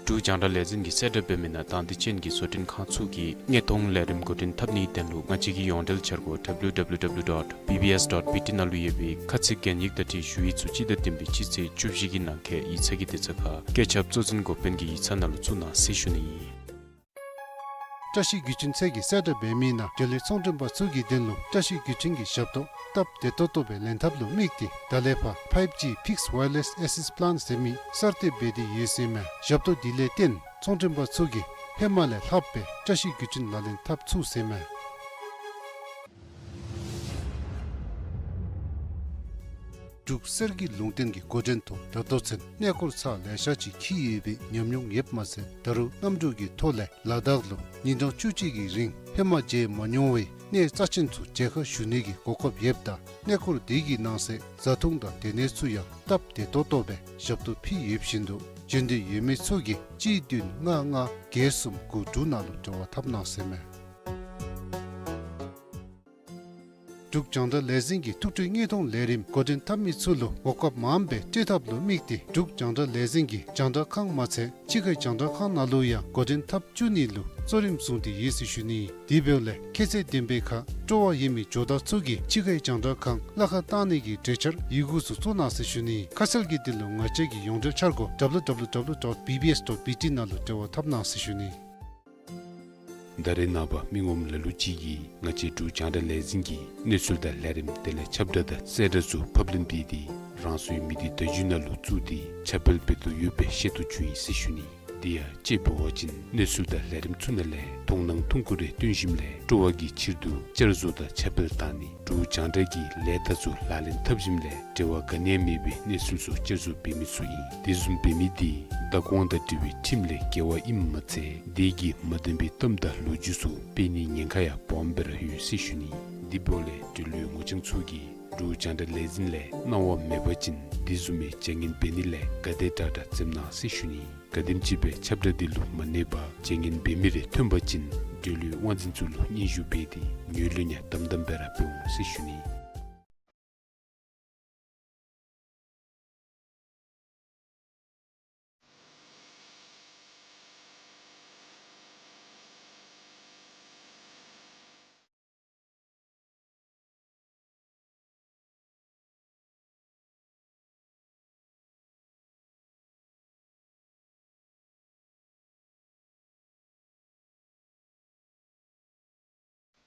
འབྲུག་རྒྱང་བསྒྲགས་ལས་འཛིན་གྱིས་གསལ་བསྒྲགས་འབད་མི་ནང་དང་འདོད་ཅན་གྱི་བཟོ་སྐྲུན་ཁང་ཚུ་གིས་དངོས་མཐོང་ལས་རིམ་འགོ་འདྲེན་འཐབ་ནིའི་དོན་ལུ་ང་བཅས་ཀྱི་ཡོངས་འབྲེལ་འཆར་སྒོ་W W W dot B B S dot B T ནང་ལུ་ཡོད་པའི་ཁ་ཚིག་གན་ཡིག་དང་འཁྲིལ་ཞུ་ཡིག་ཚུ་སྤྱི་ཟླ་བདུན་པའི་སྤྱི་ཚེས་བཅུ་བཞི་གི་ནང་འཁོད་ཡིག་ཚང་གི་དུས་ཚོད་ཁར་སྐད་ཁྱབ་གཙོ་འཛིན་འགོ་དཔོན་གྱི་ཡིག་ཚང་ནང་ལུ་བཙུགས་གནང་ཟེར་ཞུ་ནི་ཨིན། བཀྲ་ཤིས་བརྒྱུད་འཕྲིན་ཚད་ཀྱིས་གསལ་བསྒྲགས་འབད་མི་ནང་འབྲེལ་ཡོད་ཚོང་མགྲོན་པ་ཚུ་གི་དོན་ལུ་བཀྲ་ཤིས་བརྒྱུད་འཕྲིན་གྱི་ཞབས་ཏོག་སྟབས་བདེ་ཏོག་ཏོ་སྦེ་ལེན་ཐབས་ལུ་དམིགས་ཏེ་ད་ལས་ཕར་five G fixed wireless access plan ཟེར་མི་གསར་གཏོད་འབད་དེ་ཡོད་ཟེར་མས། ཞབས་ཏོག་འདི་ལས་བརྟེན་ཚོང་མགྲོན་པ་ཚུ་གིས་ཧེ་མ་ལས་ལྷག་སྦེ་བཀྲ་ཤིས་བརྒྱུད་འཕྲིན་ལག་ལེན་འཐབ་ཚུགས་ཟེར་མས། འབྲུག་གསེར་གྱི་ལུང་བསྟན་གྱི་འགོ་འདྲེན་ཐོག་ད་ལྟོ་ཚུན་གནས་སྐོར་ཚར་ལེ་ཤ་ཅིག་འཁྱིད་ཡོད་པའི་ཉམས་མྱོང་ཡོདཔ་མ་ཚད་ད་རུང་གནམ་གྲུ་གི་ཐོག་ལས་ལ་དྭགས་ལུ་ཉིན་གྲངས་བཅུ་གཅིག་གི་རིང་ཧེ་མ་མཇལ་མ་མྱོང་བའི་གནས་རྩ་ཆེན་ཚུ་མཇལ་ཁ་ཞུ་ནི་གི་གོ་སྐབས་ཡོདཔ་ད་གནས་སྐོར་དེ་གི་ནང་གསེས་བཟའ་འཐུང་དང་སྡོད་གནས་ཚུ་ཡང་སྟབས་བདེ་ཏོག་ཏོ་སྦེ་ཞབས་ཏོག་ཕུལ་ཡོདཔ་བཞིན་དུ་འབྱོན་འདོད་ཡོད་མི་ཚུ་གིས་གཅིག་བདུན་ལྔ་ལྔ་བརྒྱད་གསུམ་དགུ་དྲུག་ནང་ལུ་འབྲེལ་བ་འཐབ་གནང་ཟེར་མས། འབྲུག་རྒྱང་བསྒྲགས་ལས་འཛིན་གྱིས་ཐུགས་སྤྲོའི་དངོས་མཐོང་ལས་རིམ་འགོ་འདྲེན་འཐབ་མི་ཚུ་ལུ་གོ་སྐབས་མངམ་སྦེ་སྤྲོད་ཐབས་ལུ་དམིགས་ཏེ་འབྲུག་རྒྱང་བསྒྲགས་ལས་འཛིན་གྱི་རྒྱང་བསྒྲགས་ཁང་མ་ཚད་ཕྱི་ཁའི་རྒྱང་བསྒྲགས་ཁང་ནང་ལུ་ཡང་འགོ་འདྲེན་འཐབ་བཅུག་ནི་ལུ་གཙོ་རིམ་བཟུང་སྟེ་ཡོད་ཟེར་ཞུ་ནི། དེ་འབདཝ་ལས་ཁྱད་ཚད་ལྡན་པའི་ཁར་སྤྲོ་བ་ཡོད་མི་ཇོ་བདག་ཚུ་གིས་ཕྱི་ཁའི་རྒྱང་བསྒྲགས་ཁང་གླ་ཁར་བཏང་ནི་གི་གྲོས་འཆར་ཡི་གུ་ཚུ་བཙུགས་གནང་ཟེར་ཞུ་ནི། ཁ་གསལ་གྱི་དོན་ལུ་ང་བཅས་ཀྱི་ཡོངས་འབྲེལ་འཆར་སྒོ་W W W dot B B S dot B T ནང་ལུ་འབྲེལ་བ་འཐབ་གནང་ཟེར་ཞུ་ནི། ད་རེས་ནངས་པ་མི་ངོམ་ལ་ལུ་ཅིག་གིས་ང་བཅས་འབྲུག་རྒྱང་བསྒྲགས་ལས་འཛིན་གྱི་གནས་ཚུལ་དང་ལས་རིམ་དེ་ལས་ཁྱབ་བསྒྲགས་དང་གསལ་བསྒྲགས་ཚུ་ཕབ་ལེན་འབད་དེ་རང་སོའི་མི་སྡེ་བརྡ་བརྒྱུད་ནང་ལུ་བཙུགས་ཏེ་ཁྱབ་སྤེལ་འབད་དོ་ཡོད་པའི་ཤེས་རྟོགས་བྱུང་ཡི་ཟེར་ཞུ་ནི། དེ་ཡང་དཔྱེ་འབད་བ་ཅིན་གནས་ཚུལ་དང་ལས་རིམ་ཚུ་ནང་ལས་མཐོང་སྣང་ཐུང་ཀུ་རེ་བཏོན་ཞིནམ་ལས་སྤྲོ་བ་གི་ཕྱིར་དུ་བསྐྱར་བཟོ་དང་ཁྱབ་སྤེལ་བཏང་ནི་འབྲུག་རྒྱང་བསྒྲགས་ཀྱི་ལས་རྟགས་ཚུ་ལག་ལེན་འཐབ་ཞིནམ་ལས་འབྲེལ་བ་ག་ནི་ཡང་མེད་པའི་གནས་ཚུལ་ཚུ་བསྐྱར་བཟོ་འབད་མི་ཚུ་ཨིན། དེ་བཟུམ་འབད་མི་དེ་བདག་དབང་དང་འབྲེལ་བའི་ཁྲིམས་ལས་འགལ་བ་ཨིནམ་མ་ཚད་དེ་གིས་མ་བདེན་པའི་གཏམ་དང་ལོ་རྒྱུས་ཚུ་སྤེལ་ནིའི་ཉེན་ཁ་ཡང་སྦོམ་སྦེ་ར་ཡོད་ཟེར་ཞུ་ནི། དེ་འབདཝ་ལས་འབྲེལ་ཡོད་ངོ་རྐྱང་ཚུ་གིས་འབྲུག་རྒྱང་བསྒྲགས་ལས་འཛིན་ལས་གནང་བ་མེད་པ་ཅིན་དེ་བཟུམ་མའི་བྱ་ངན་འབད་ནི་ལས་ག་དེ་དྲག་དྲག་འཛེམ་གནང་ཟེར་ཞུ་ནི། ག་དེམ་ཅིག་སྦེ་ཁྱབ་བསྒྲགས་དེ་ལུ་མ་གནས་པར་བྱ་ངན་འབད་མི་རེ་ཐོན་པ་ཅིན་ འབྲེལ་ཡོད་དབང་འཛིན་ཚུ་ལུ་སྙན་ཞུ་འབད་དེ་ངོས་ལེན་ཡང་དམ་དམ་སྦེ་ར་འབད་འོང་ཟེར་ཞུ་ནི།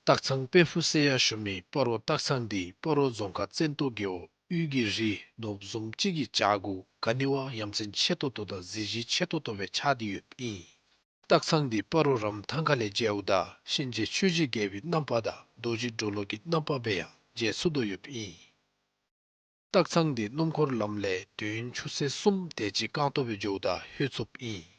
སྟག་ཚང་དཔལ་ཕུག་ཟེར་ཡང་ཞུ་མི་སྤ་རོ་སྟག་ཚང་འདི་སྤ་རོ་རྫོང་ཁག་བཙན་ཏོ་རྒེད་འོག་དབུས་ཀྱི་རི་ནོར་བུ་བཟུམ་ཅིག་གི་བྱག་གུ་ག་ནི་བ་ཡ་མཚན་ཆེ་ཏོག་ཏོ་དང་གཟི་བརྗིད་ཆེ་ཏོག་ཏོ་སྦེ་ཆགས་ཏེ་ཡོདཔ་ཨིན། སྟག་ཚང་འདི་སྤ་རོ་རམ་ཐང་ཁ་ལས་མཇལཝ་ད་གཤིན་རྗེ་ཆོས་ཀྱི་རྒྱལ་པོའི་རྣམ་པ་དང་རྡོ་རྗེ་གྲོ་ལོད་ཀྱི་རྣམ་པ་སྦེ་ཡང་མཇལ་ཚུགས་དོ་ཡོདཔ་ཨིན། སྟག་ཚང་འདི་སྣུམ་འཁོར་ལམ་ལས་དུས་ཡུན་ཆུ་ཚོད་གསུམ་དེ་ཅིག་རྐང་སྟོང་སྦེ་འགྱོཝ་ད་ལྷོད་ཚུགསཔ་ཨིན།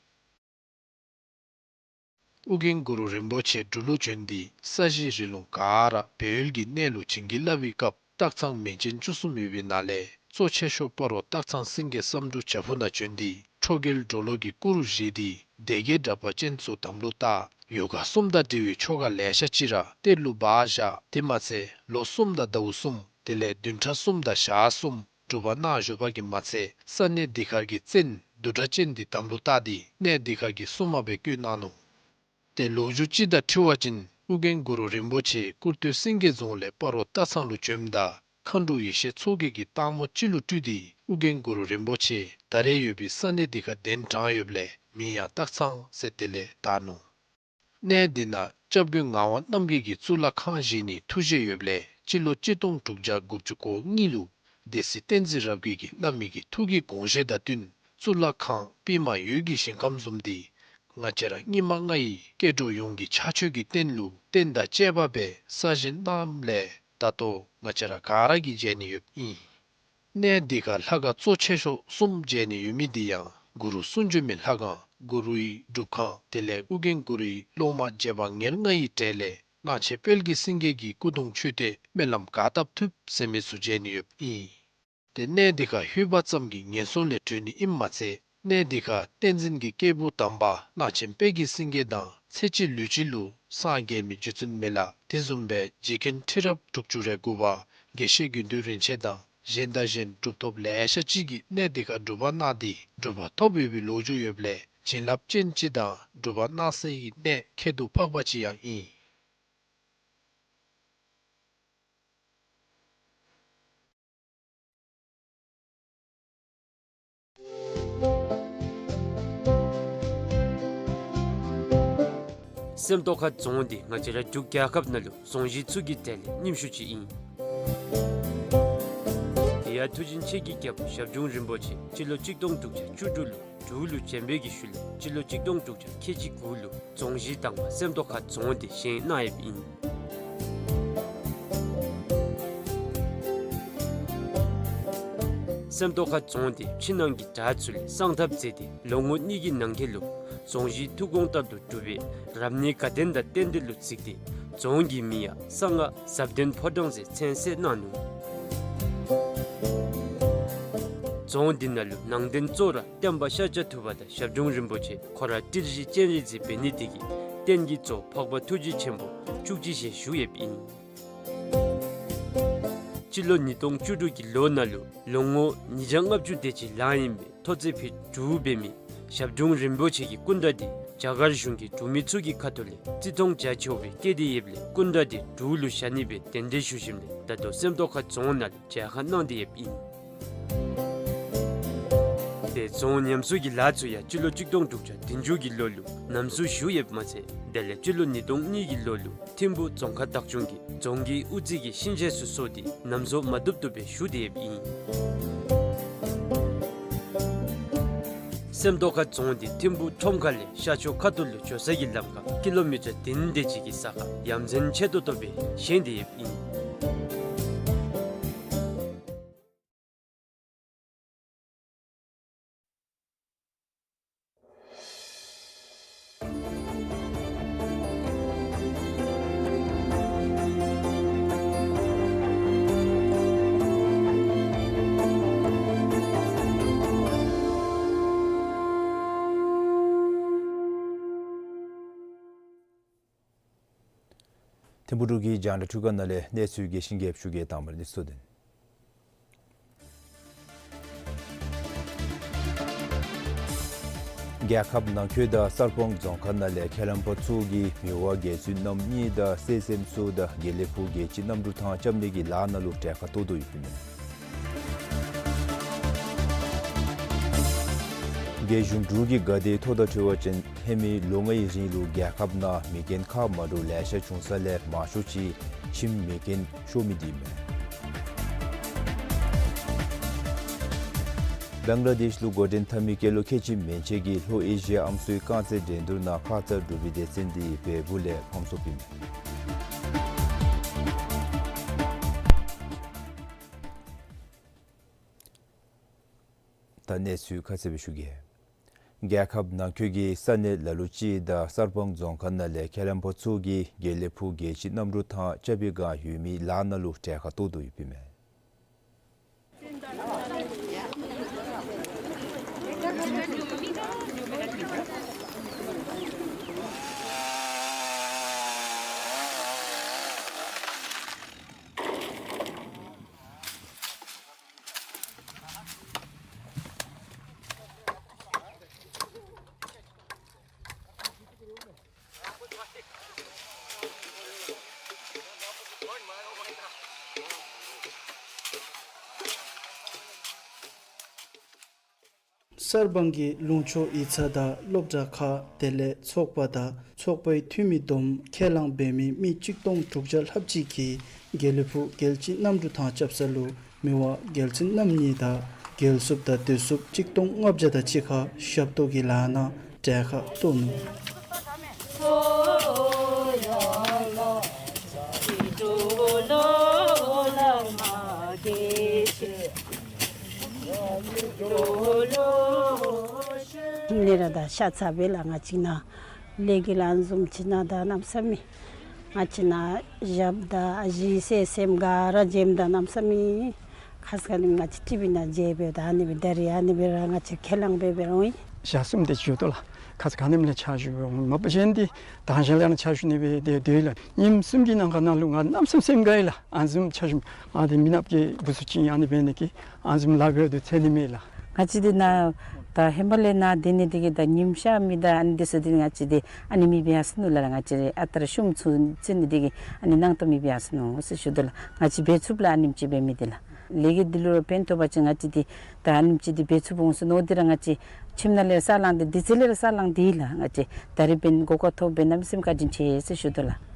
ཨོ་རྒྱན་གུ་རུ་རིན་པོ་ཆེ་འབྲུག་ལུ་བྱོན་ཏེ་ས་གཞི་རི་ལུང་ག་ར་སྦས་ཡུལ་གྱི་གནས་ལུ་བྱིན་གྱིས་བརླབས་པའི་སྐབས་སྟག་ཚང་མིང་ཅན་བཅུ་གསུམ་ཡོད་པའི་ནང་ལས་གཙོ་ཆེ་ཤོས་སྤ་རོ་སྟག་ཚང་སེང་གེ་བསམ་འགྲུབ་བྱག་ཕུག་ནང་བྱོན་ཏེ་ཁྲོ་རྒྱལ་གྲོ་ལོད་ཀྱི་སྐུ་རུ་བཞེངས་ཏེ་སྡེ་བརྒྱད་དྲེགས་པ་ཅན་ཚུ་དམ་ལུ་བཏགས། ཡོ་ག་གསུམ་དང་འབྲེལ་བའི་ཆོ་ག་ལེ་ཤ་ཅིག་ར་གཏེར་ལུ་སྦ་བཞག། དེ་མ་ཚད་ལོ་གསུམ་དང་ཟླཝ་གསུམ་དེ་ལས་བདུན་ཕྲག་གསུམ་དང་ཞག་གསུམ་སྒྲུབ་པ་གནང་བཞུགས་པ་གིས་མ་ཚད་ས་གནས་འདི་ཁར་གྱི་བཙན་བདུད་དྲེགས་ཅན་འདི་དམ་ལུ་བཏགས་ཏེ་གནས་འདི་ཁར་གྱི་སྲུང་མ་སྦེ་བསྐོས་གནང་ནུག། ཏེ་ལོ་རྒྱུས་ཅིག་དང་འཁྲིལ་བ་ཅིན་ཨོ་རྒྱན་གུ་རུ་རིན་པོ་ཆེ་ཀུར་སྟོད་སེང་གེ་རྫོང་ལས་སྤ་རོ་སྟག་ཚང་ལུ་བྱོནམ་ད་མཁའ་འགྲོ་ཡེ་ཤེས་མཚོ་རྒྱལ་གྱིས་སྟག་མོ་ཅིག་ལུ་སྤྲུལ་ཏེ་ཨོ་རྒྱན་གུ་རུ་རིན་པོ་ཆེ་ད་རེས་ཡོད་པའི་ས་གནས་འདི་ཁར་གདན་དྲངས་ཡོདཔ་ལས་མིང་ཡང་སྟག་ཚང་ཟེར་དེ་ལས་བཏགས་ནུག། གནས་འདི་ནང་སྐྱབས་མགོན་ངག་དབང་རྣམ་རྒྱལ་གྱིས་གཙུག་ལག་ཁང་བཞེངས་ནིའི་ཐུགས་བཞེད་ཡོདཔ་ལས་སྤྱི་ལོ་གཅིག་སྟོང་དྲུག་བརྒྱ་དགུ་བཅུ་གོ་གཉིས་ལུ་སྡེ་སྲིད་བསྟན་འཛིན་རབ་རྒྱས་ཀྱིས་བླ་མའི་གི་ཐུགས་ཀྱི་དགོངས་བཞེད་དང་བསྟུན་གཙུག་ལག་ཁང་པདྨ་འོད་ཀྱི་ཞིང་ཁམས་བཟུམ་འདི་ང་བཅས་ར་སྙིགས་མ་ལྔ་ཡི་སྐྱེ་འགྲོ་ཡོངས་ཀྱི་ཕྱག་མཆོད་ཀྱི་རྟེན་ལུ་རྟེན་དང་བཅས་པ་སྦེ་གསར་བཞེངས་གནངམ་ལས་ད་ལྟོ་ང་བཅས་ར་ག་ར་གིས་མཇལ་ནི་ཡོདཔ་ཨིན། གནས་འདི་ཁར་ལྷ་ཁང་གཙོ་ཆེ་ཤོས་གསུམ་མཇལ་ནི་ཡོད་མི་འདི་ཡང་གུ་རུ་གསུང་བྱོན་མའི་ལྷ་ཁང་གུ་རུའི་སྒྲུབ་ཁང་དེ་ལས་ཨོ་རྒྱན་གུ་རུའི་སློབ་མ་རྗེ་འབངས་ཉེར་ལྔ་ཡི་གྲས་ལས་གླང་ཆེན་དཔལ་གྱི་སེང་གེ་གི་སྐུ་གདུང་མཆོད་རྟེན་སྨོན་ལམ་ག་བཏབ་ཐུབ་ཟེར་མི་ཚུ་མཇལ་ནི་ཡོདཔ་ཨིན། ཏེ་གནས་འདི་ཁར་ལྷོད་པ་ཙམ་གྱིས་ངན་སོང་ལས་གྲོལ་ནི་ཨིནམ་མ་ཚད་གནས་འདི་ཁར་བསྟན་འཛིན་གྱི་སྐྱེས་བུ་དམ་པ་གླང་ཆེན་དཔལ་གྱི་སེང་གེ་དང་ཚེ་གཅིག་ལུས་གཅིག་ལུ་སངས་རྒྱས་མི་རྗེ་བཙུན་མི་ལ་དེ་བཟུམ་སྦེ་རྗེ་མཁན་ཁྲི་རབས་དྲུག་ཅུ་རེ་དགུ་པ་དགེ་བཤེས་དགེ་འདུན་རིན་ཆེན་དང་གཞན་དང་གཞན་གྲུབ་ཐོབ་ལེ་ཤ་ཅིག་གིས་གནས་འདི་ཁར་སྒྲུབ་པ་གནང་སྟེ་གྲུབ་པ་ཐོབ་ཡོད་པའི་ལོ་རྒྱུས་ཡོདཔ་ལས་བྱིན་རླབས་ཅན་ཅིག་དང་སྒྲུབ་པ་གནང་སའི་གནས་ཁྱད་དུ་འཕགས་པ་ཅིག་ཡང་ཨིན། སེམས་རྟོགས་ཁ་རྫོང་འདི་ང་བཅས་ར་འབྲུག་རྒྱལ་ཁབ་ནང་ལུ་རྫོང་གཞི་ཚུ་གི་གྲས་ལས་རྙིང་ཤོས་ཅིག་ཨིན། དེ་ཡང་མཐུ་ཆེན་ཆོས་ཀྱི་རྒྱལ་པོ་ཞབས་དྲུང་རིན་པོ་ཆེ་སྤྱི་ལོ་གཅིག་སྟོང་དྲུག་བརྒྱ་བཅུ་དྲུག་ལུ་འབྲུག་ལུ་བྱོན་པའི་གི་ཤུལ་ལས་སྤྱི་ལོ་གཅིག་སྟོང་དྲུག་བརྒྱ་ཁལ་གཅིག་དགུ་ལུ་རྫོང་གཞི་དང་པ་སེམས་རྟོགས་ཁ་རྫོང་འདི་བཞེངས་གནང་ཡོདཔ་ཨིན། སེམས་རྟོགས་ཁ་རྫོང་འདི་ཕྱི་ནང་གི་གྲྭ་ཚུ་ལས་གསང་ཐབས་མཛད་དེ་ལོ་ངོ་གཉིས་ཀྱི་ནང་འཁོད་ལུ་རྫོང་གཞི་ཐུགས་དགོངས་ལྟར་དུ་གྲུབ་པའི་རབ་གནས་དགའ་སྟོན་དང་རྟེན་འབྲེལ་ལུ་གཟིགས་ཏེ་རྫོང་གི་མིང་ཡང་གསང་སྔགས་ཟབ་དོན་ཕོ་བྲང་ཟེར་མཚན་གསོལ་གནང་ནུག། རྫོང་འདི་ནང་ལུ་ནང་རྟེན་གཙོ་བོ་ར་བསྟན་པ་ཤཱཀྱ་ཐུབ་པ་དང་ཞབས་དྲུང་རིན་པོ་ཆེ་ཁོ་ར་ཏི་རུ་ཅན་རིག་འཛིན་འབད་ནི་དེ་གིས་རྟེན་གྱི་གཙོ་བོ་འཕགས་པ་ཐུགས་རྗེ་ཆེན་པོ་བཅུ་གཅིག་ཞལ་བཞུགས་ཡོདཔ་ཨིན། སྤྱི་ལོ་ཉིས་སྟོང་བཅུ་དྲུག་གི་ལོ་ནང་ལུ་ལོ་ངོ་ཉིས་བརྒྱ་ལྔ་བཅུ་དེ་ཅིག་ལང་ཡི་མི་ཐོག་བརྩེགས་ཕུད་དྲུག་འབད་མི་ཞབས་དྲུང་རིན་པོ་ཆེ་གི་སྐུ་འདྲ་འདི་རྒྱ་གར་གཞུང་གི་འབྲུག་མི་ཚུ་གི་ཁ་ཐུག་ལས་བརྩི་མཐོང་རྒྱ་ཆེཝ་སྦེ་བསྐྱེད་དེ་ཡོདཔ་ལས་སྐུ་འདྲ་འདི་འབྲུག་ལུ་བཞག་ནི་སྦེ་གདན་འདྲེན་ཞུ་ཞིནམ་ལས་ད་ལྟོ་སེམས་རྟོགས་ཁ་རྫོང་ནང་ལུ་མཇལ་ཁ་གནང་སྟེ་ཡོདཔ་ཨིན། ཏེ་རྫོང་ཉམས་གསོ་གི་ལཱ་ཚུ་ཡང་སྤྱི་ལོ་གཅིག་སྟོང་དྲུག་བརྒྱ་བདུན་ཅུ་གི་ལོ་ལུ་ནམ་བཟོ་ཞུ་ཡོདཔ་མ་ཚད་དེ་ལས་སྤྱི་ལོ་ཉིས་སྟོང་གཉིས་ཀྱི་ལོ་ལུ་ཐིམ་ཕུ་རྫོང་ཁག་བདག་སྐྱོང་གིས་རྫོང་གི་དབུ་རྩེ་གི་ཤིང་ཆས་ཚུ་བཟོ་སྟེ་ནམ་བཟོ་མ་བཏུབ་བཏུབ་སྦེ་ཞུ་སྟེ་ཡོདཔ་ཨིན། སེམས་རྟོགས་ཁ་རྫོང་འདི་ཐིམ་ཕུ་ཁྲོམ་ཁ་ལས་ཤར་ཕྱོགས་ཁ་ཐུག་ལུ་འགྱོ་ས་གི་ལམ་ཁར་ཀི་ལོ་མི་ཊར་བདུན་དེ་ཅིག་གི་ས་ཁར་ཡ་མཚན་ཆེ་ཏོག་ཏོ་སྦེ་བཞེངས་ཏེ་ཡོདཔ་ཨིན། ཐིམ་ཕུག་འབྲུག་གི་རྒྱང་བསྒྲགས་ཁྲི་ཀ་ནང་ལས་གནས་ཚུལ་རྒྱས་ཤིང་རྒྱསཔ་ཞུ་གེ། དང་པ་ར་གནས་ཚུལ་དོན། རྒྱལ་ཁབ་ནང་འཁོད་དང་གསར་སྤང་རྫོང་ཁག་ནང་ལས་ཁས་བླངས་པ་ཚུ་གིས་མི་དབང་རྒྱལ་བཙུན་རྣམ་གཉིས་དང་སྲས་སྲསམོ་ཚུ་དང་དགེ་ལེགས་ཕུག་རྒྱལ་སྤྱི་གནམ་གྲུ་ཐང་རྐྱབ་ནི་གི་ལཱ་ནང་ལུ་གྲལ་ཁར་གཏོགས་དོ་ཡོདཔ་ཨིན་མས། རྒྱལ་གཞུང་འབྲུག་གི་དགའ་བདེའི་ཐོག་དང་འཁྲིལ་བ་ཅིན་ཧེ་མའི་ལོ་ལྔའི་རིང་ལུ་རྒྱལ་ཁབ་ནང་མེ་རྐྱེན་ཁག་མ་འདྲཝ་ལེ་ཤ་བྱུང་ས་ལས་མང་ཤོས་ཅིག་ཁྱིམ་མེ་རྐྱེན་ཤོར་མི་འདི་ཨིན་མས། བང་ལ་དེཤ་ལུ་འགོ་འདྲེན་འཐབ་མི་སྐྱེས་ལོ་ཁལ་གཅིག་མན་ཆད་ཀྱིས་ལྷོ་ཨེ་ཤི་ཡ་ཨམ་སྲུའི་རྐང་རྩེད་འགྲན་བསྡུར་ནང་ཁ་ཙ་གྲུབ་པའི་སྡེ་ཚན་འདི་བལ་པོ་ལས་ཕམ་སོཔ་ཨིན་མས། ད་གནས་ཚུལ་ཁ་གསལ་སྦེ་ཞུ་གེ། རྒྱལ་ཁབ་ནང་འཁོད་ཀྱི་ས་གནས་ལ་ལུ་ཅིག་དང་གསར་སྤང་རྫོང་ཁག་ནང་ལས་ཁས་བླངས་པ་ཚུ་གིས་དགེ་ལེགས་ཕུག་རྒྱལ་སྤྱི་གནམ་གྲུ་ཐང་རྐྱབ་པའི་བསྒང་ཡོད་མི་ལཱ་ནང་ལུ་གྲལ་ཁར་གཏོགས་དོ་ཡོདཔ་ཨིན་མས། གསར་སྤང་གི་ལུང་ཕྱོགས་ཡིག་ཚང་དང་སློབ་གྲྭ་ཁག་དེ་ལས་ཚོགས་པ་དང་ཚོགས་པའི་འཐུས་མི་བསྡོམས་ཁས་བླངས་འབད་མི་མི་གཅིག་སྟོང་དྲུག་བརྒྱ་ལྷགཔ་ཅིག་གིས་དགེ་ལེགས་ཕུག་རྒྱལ་སྤྱི་གནམ་གྲུ་ཐང་རྐྱབ་ས་ལུ་མི་དབང་རྒྱལ་བཙུན་རྣམ་གཉིས་དང་རྒྱལ་སྲུངཔ་དང་སྡེ་སྲུངཔ་གཅིག་སྟོང་ལྔ་བརྒྱ་དང་གཅིག་ཁར་ཞབས་ཏོག་གི་ལཱ་ནང་གྲལ་ཁར་གཏོགས་ནུག། ཁྱིམ་ནང་ར་ད་ཤ་ཚ་སྦེ་ལགས། ང་བཅས་ནཱ་ལས་ཀྱི་ལཱ་བཟུམ་ཅིག་ནང་ད་གནམ་མེད་ས་མེད་ང་བཅས་ནཱ་ཞབས་དང་ཨ་ཞེ་སྲས་སྲསམོ་ག་ར་འཇམ་ད་གནམ་མེད་ས་མེད། ཁ་ཙ་ཁ་ཉིནམ་ང་བཅས་ཊི་ཝི་ནང་མཇལ་སྦེ་ད་ཨ་ནི་སྦེ་ད་རིས་ཨ་ནི་སྦེ་ར་ང་བཅས་ཁས་བླངས་འབད་འབད་ར་འོང་ཡི། ཞག་གསུམ་དེ་ཅིག་ཡོད་དོ་ལགས། ཁ་ཙ་ཁ་ཉིནམ་ལས་ཕྱག་ཞུ་འབད་འོང་། མ་པ་གཞན་འདི་ད་གཞན་ལས་ར་ཕྱག་ཞུ་ནི་སྦེ་དེ་སྡོད་ཡི་ལགས། ཉིནམ་གསུམ་གྱི་ནང་ཁ་ནང་ལུ་ང་གནམ་མེད་ས་མེད་སེམས་དགའ་ཡི་ལགས། ཨ་ནི་བཟུམ་ཕྱག་ཞུ་ང་འདི་མི་ནགཔ་གི་བུཚ་ཅིག་ཨིན། ཨ་ནི་འབད་ནི་དེ་གིས་ཨ་ནི་བཟུམ་ལཱ་འབད་དོ་ཚོར་ནི་མེད་ལགས། ང་བཅས་འདི་ནཱ་ད་ཧེ་མ་ལས་ནཱ་སྡོད་ནི་དེ་གིས་ད་ཉིམ་ཤར་མི་དང་ཨ་ནི་འདི་ཚུ་འདི་ང་བཅས་འདི་ཨ་ནི་མེདཔ་འབད་ཡར་སོ་ནུག་ལགས། ང་བཅས་ཨ་རྟག་ར་ཤུམ་ཚུ་ཚུད་ནི་དེ་གིས་ཨ་ནི་སྣང་དོག་མེདཔ་འབད་ཡར་སོ་ནུག་ཟེར་ཞུ་དོ་ལགས། ང་བཅས་འབད་ཚུགསཔ་ལགས། ཨ་ནེམ་ཅིག་འབད་མི་འདི་ལགས། ལས་ཀྱི་འདི་ལུ་ར་ཕན་ཐོགས་པ་ཅིན་ང་བཅས་འདི་ད་ཨ་ནེམ་ཅིག་འདི་འབད་ཚུགསཔ་འོང་ཟེར་མནོ་སྟེ་ར་ང་བཅས་ཁྱིམ་ནང་ལས་ར་ས་ལང་སྟེ་དུས་ཚོད་ལས་ར་ས་ལང་སྟེ་ལགས། ང་བཅས་ད་རིས་འབདན་གོ་སྐབས་ཐོབ་འབདན་གནམ་མེད་ས་མེད་བཀའ་དྲིན་ཆེ་ཟེར་ཞུ་དོ་ལགས།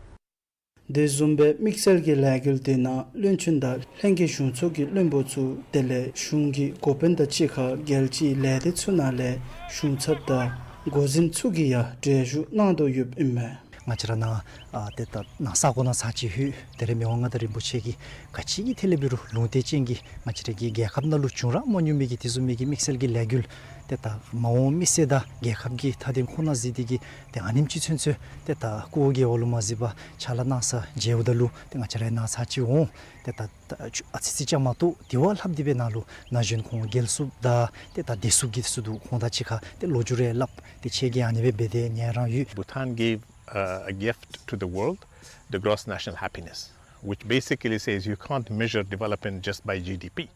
དེ་བཟུམ་སྦེ་དམིགས་བསལ་གྱི་ལས་འགུལ་དེ་ནང་བློན་ཆེན་དང་ལྷན་རྒྱས་གཞུང་ཚོགས་ཀྱི་བློན་པོ་ཚུ་དེ་ལས་གཞུང་གི་འགོ་དཔོན་དང་གཅིག་ཁར་རྒྱལ་སྤྱིའི་ལས་སྡེ་ཚུ་ནང་ལས་གཞུང་ཚབ་དང་འགོ་འཛིན་ཚུ་གིས་ཡང་གྲལ་བཞུགས་གནང་དོ་ཡོདཔ་ཨིན་མས། ང་བཅས་ར་ནཱ་ཨ་ཏེ་ད་ནཱ་ས་གོ་ནང་ཚར་ཅིག་ལྷོད་དེ་ར་མི་དབང་མངའ་བདག་རིན་པོ་ཆེ་གིས་ག་ཅི་གི་ཐད་ལས་འབད་རུང་ལུང་བསྟན་ཅན་གྱི་ང་བཅས་ར་གི་རྒྱལ་ཁབ་ནང་ལུ་བྱུང་ར་མ་མྱོང་མི་གི་དེ་བཟུམ་མའི་གི་དམིགས་བསལ་གྱི་ལས་འགུལ་ཏེ་ད་མ་འོངས་མི་སེར་དང་རྒྱལ་ཁབ་ཀྱི་མཐའ་དོན་ཁོ་ན་གཟིགས་ཏེ་གིས་ཏེ་ཨ་ནེམ་ཅིག་ཚུན་ཚོད་ཏེ་ད་སྐུ་འོ་བརྒྱལ་བ་ལུ་མ་གཟིགས་པར་ཕྱག་ལཱ་གནང་ས་མཇལཝ་ད་ལུ་ཏེ་ང་བཅས་ར་ནཱ་ཚར་ཅིག་འོང་། ཏེ་ད་ད་ཨ་ཙི་ཙི་ཅིག་མ་གཏོགས་དེ་བ་ལྷགཔ་དེ་སྦེ་ནཱ་ལུ་ན་གཞོན་ཁོང་རྒྱལ་སྲུངཔ་དང་ཏེ་ད་སྡེ་སྲུངཔ་གི་ཚུ་འདུག། ཁོང་དང་གཅིག་ཁར་ཏེ་ལོ་རྒྱུས་རེ་སླབ། ཏེ་ཁྱེད་ཀྱིས་ཨ་ནི་སྦེ་འབད་དེ་ཉན་རང་ཡོད། Bhutan gave, uh, a gift to the world, the gross national happiness, which basically says you can't measure development just by G D P.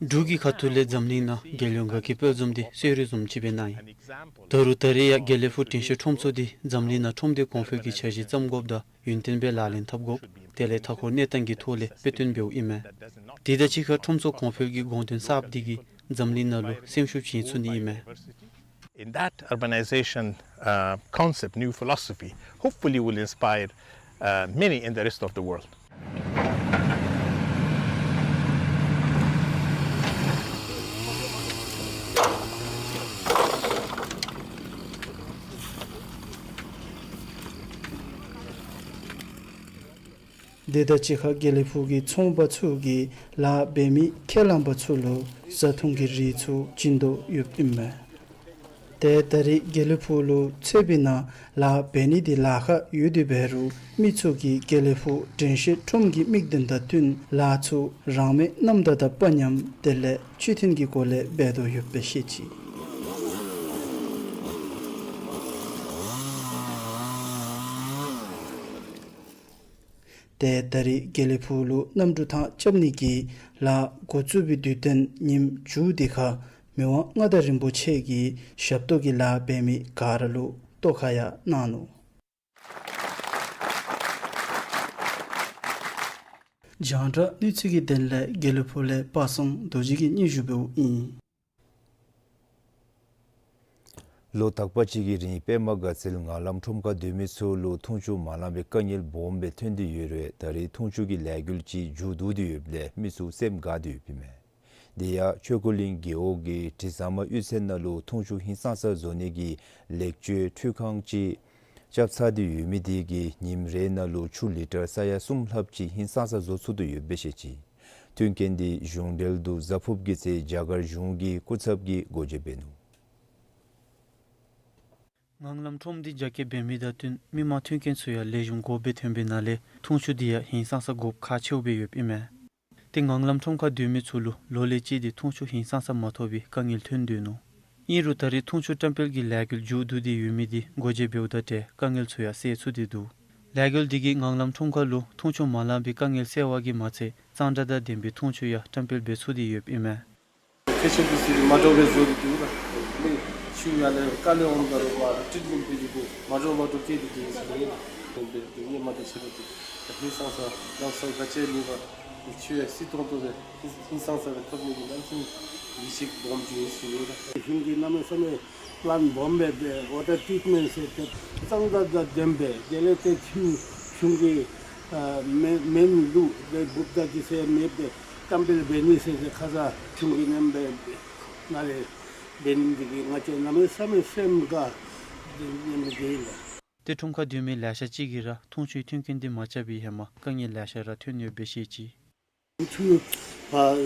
འབྲུག་གི་ཁ་ཐུག་ལས་འཛམ་གླིང་ནང་རྒྱལ་ཡོངས་དགའ་སྐྱིད་དཔལ་འཛོམས་འདི་གསོལ་རས་བཟུམ་ཅིག་སྦེ་གནང་ཡི། ད་རུང་ད་རེས་ཡང་དགེ་ལེགས་ཕུག་དྲན་ཤེས་ཁྲོམ་ཚོགས་འདི་འཛམ་གླིང་ནང་ཁྲོམ་སྡེ་གོང་འཕེལ་གྱི་འཆར་གཞི་བརྩམ་དགོཔ་དང་ཡུན་བརྟན་སྦེ་ལག་ལེན་འཐབ་དགོཔ་དེ་ལས་མཐའ་འཁོར་གནས་སྟངས་ཀྱི་ཐོག་ལས་དཔེ་སྟོན་འབདཝ་ཨིན་མས། དེ་དང་གཅིག་ཁར་ཁྲོམ་ཚོགས་གོང་འཕེལ་གྱི་དགོངས་དོན་གསརཔ་འདི་གིས་འཛམ་གླིང་ནང་ལུ་སེམས་ཤུགས་བྱིན་ཚུགས་ནི་ཨིན་མས། In that urbanization, uh, concept, new philosophy, hopefully will inspire, uh, many in the rest of the world. དེ་དང་གཅིག་ཁར་དགེ་ལེགས་ཕུག་གི་ཚོང་པ་ཚུ་གིས་ལཱ་འབད་མི་ཁས་བླངས་པ་ཚུ་ལུ་བཟའ་འཐུང་གི་རིགས་ཚུ་བྱིན་དོ་ཡོདཔ་ཨིན་མས། ཏེ་ད་རིས་དགེ་ལེགས་ཕུག་ལུ་ཚོད་པའི་ནང་ལཱ་འབད་ནི་འདི་ལཱ་ཁག་ཡོད་དེ་འབད་རུང་མི་ཚུ་གིས་དགེ་ལེགས་ཕུག་དྲན་ཤེས་ཁྲོམ་གྱི་དམིགས་དོན་དང་བསྟུན་ལཱ་ཚུ་རང་མོས་རྣམ་དག་དང་དཔའ་ཉམས་དེ་ལས་བཅུད་ལྡན་གྱི་སྒོ་ལས་འབད་དོ་ཡོདཔ་སྦེ་བཤད་ཅི། ཏེ་ད་རིས་དགེ་ལེགས་ཕུག་ལུ་གནམ་གྲུ་ཐང་རྐྱབ་ནི་གི་ལཱ་འགོ་བཙུགས་པའི་དུས་སྟོན་ཉིནམ་མཇུག་དེ་ཁར་མི་དབང་མངའ་བདག་རིན་པོ་ཆེ་གིས་ཞབས་ཏོག་གི་ལཱ་འབད་མི་ག་ར་ལུ་བསྟོད་ཁ་ཡང་གནང་ནུག། རྒྱང་བསྒྲགས་གནས་ཚུལ་གྱི་དོན་ལས་དགེ་ལེགས་ཕུག་ལས་པ་སངས་རྡོ་རྗེ་གིས་སྙན་ཞུ་འབདཝ་ཨིན། ལོ་དག་པ་ཅིག་གི་རིང་པདྨ་དགའ་ཚལ་ངང་ལམ་ཁྲོམ་ཁར་སྡོད་མི་ཚུ་ལུ་འཐུང་ཆུ་མ་ལང་པའི་དཀའ་ངལ་སྦོམ་སྦེ་ཐོན་ཏེ་ཡོད་རུང་ད་རིས་འཐུང་ཆུ་གི་ལས་འགུལ་ཅིག་མཇུག་བསྡུ་སྟེ་ཡོདཔ་ལས་མི་ཚུ་སེམས་དགའ་སྟེ་ཡོདཔ་ཨིན་མས། དེ་ཡང་ཆོས་འཁོར་གླིང་རྒེད་འོག་གི་དྲི་ཟ་མ་གཡུས་ཚན་ནང་ལུ་འཐུང་ཆུ་ཧིང་སངས་ས་བཟོ་ནི་གི་ལེགས་བཅོས་འཕྲུལ་ཁང་ཅིག་རྐྱབ་ཚར་ཏེ་ཡོད་མི་དེ་གིས་ཉིནམ་རེ་ནང་ལུ་ཆུ་ལི་ཊར་ས་ཡ་གསུམ་ལྷགཔ་ཅིག་ཧིང་སངས་ས་བཟོ་ཚུགས་ཏེ་ཡོདཔ་སྦེ་བཤད་ཅི། མཐུན་རྐྱེན་དེ་གཞུང་འབྲེལ་དུ་གཟའ་ཕུརཔ་གི་ཚེ་རྒྱ་གར་གཞུང་གི་སྐུ་ཚབ་ཀྱིས་སྒོ་འབྱེད་འབད་ནུག། ངང་ལམ་ཁྲོམ་དེ་རྒྱ་སྐྱེད་འབད་མི་དང་བསྟུན་མི་མང་མཐུན་རྐྱེན་ཚུ་ཡང་ལེགས་ཤོམ་དགོ་པའི་ཐོན་པའི་ནང་ལས་འཐུང་ཆུ་དེ་ཡང་ཧིང་སངས་ས་དགོཔ་ཁག་ཆེཝ་སྦེ་ཡོདཔ་ཨིན་མས། ཏེ་ངང་ལམ་ཁྲོམ་ཁར་སྡོད་མི་ཚུ་ལུ་ལོ་ལས་ཅི་སྟེ་འཐུང་ཆུ་ཧིང་སངས་ས་མ་ཐོབ་པའི་དཀའ་ངལ་ཐོན་སྡོད་ནུག། ཨིན་རུང་ད་རིས་འཐུང་ཆུ་བཀྲམ་སྤེལ་གྱི་ལས་འགུལ་མཇུག་བསྡུ་སྟེ་ཡོད་མི་དེ་སྒོ་འབྱེད་འབདཝ་དང་འབྲེལ་དཀའ་ངལ་ཚུ་ཡང་སེལ་ཚུགས་ཏེ་འདུག། ལས་འགུལ་དེ་གིས་ངང་ལམ་ཁྲོམ་ཁར་ལུ་འཐུང་ཆུ་མ་ལང་པའི་དཀའ་ངལ་སེལ་བ་གིས་མ་ཚད་གཙང་སྦྲ་དང་ལྡན་པའི་འཐུང་ཆུ་ཡང་བཀྲམ་སྤེལ་འབད་ཚུགས་ཏེ་ཡོདཔ་ཨིན་མས། ཁྱད་ཆོས་འདི་ཚུ་མ་འདྲཝ་སྦེ་བཟོ་སྟེ་འདུག་ལགས། ཆུ་ཡར་ལས་དཀའ་ལས་འོངམ་ད་རུང་མར་ཊིཊ་མེནཊ་འབད་ནི་འདི་མ་འདྲཝ་མ་འདྲཝ་བཀལ་ཏེ་འདུག་ཟེར་ཨིན་པས། དེ་ནི་མ་འདྲཝ་ཆེ་རུང་དེ་ཧིང་སངས་ས་ལམ་སང་ག་ཅི་མེད་པར་ཆུ་ཡང་བསིལ་ཏོང་ཏོ་སྦེ་ཧིང་སངས་ས་སྦེ་ཐོབ་ནི་གི་གནམ་མེད་ས་མེད་ཡིད་ཆེས་སྦོམ་ཅིག་ཨིན་ཟེར་ཨིན་པས། གཞུང་གིས་གནམ་མེད་ས་མེད་པ་ལཱན་སྦོམ་སྦེ་འབད་ཝ་ཊར་ཊིཊ་མེནཊ་ཟེར་ཏེ་གཙང་སྦྲ་དང་ལྡན་པའི་དེ་ལས་ཏེ་ཆུ་གཞུང་གི་ཨ་མེན་མེན་ལུ་ཏེ་འབུཔ་དང་ཅིག་ཟེར་མེད་པའི་བཀྲམ་སྤེལ་འབད་ནི་ཟེར་ཏེ་ཁ་ཙ་གཞུང་གིས་ནམ་སྦེ་ནཱ་ལས་འབད་ནི་འདི་གིས་ང་བཅས་གནམ་མེད་ས་མེད་སེམས་དགའ་སྟེ་ཨིན་པས་ལགས། ཏེ་ཁྲོམ་ཁར་སྡོད་མི་ལེ་ཤ་ཅིག་གིས་ར་འཐུང་ཆུའི་མཐུན་རྐྱེན་འདི་མ་རྐྱབ་པའི་ཧེ་མ་དཀའ་ངལ་ལེ་ཤ་ར་ཐོན་ཡོདཔ་སྦེ་བཤད་ཅི། ཆུ་ཕར་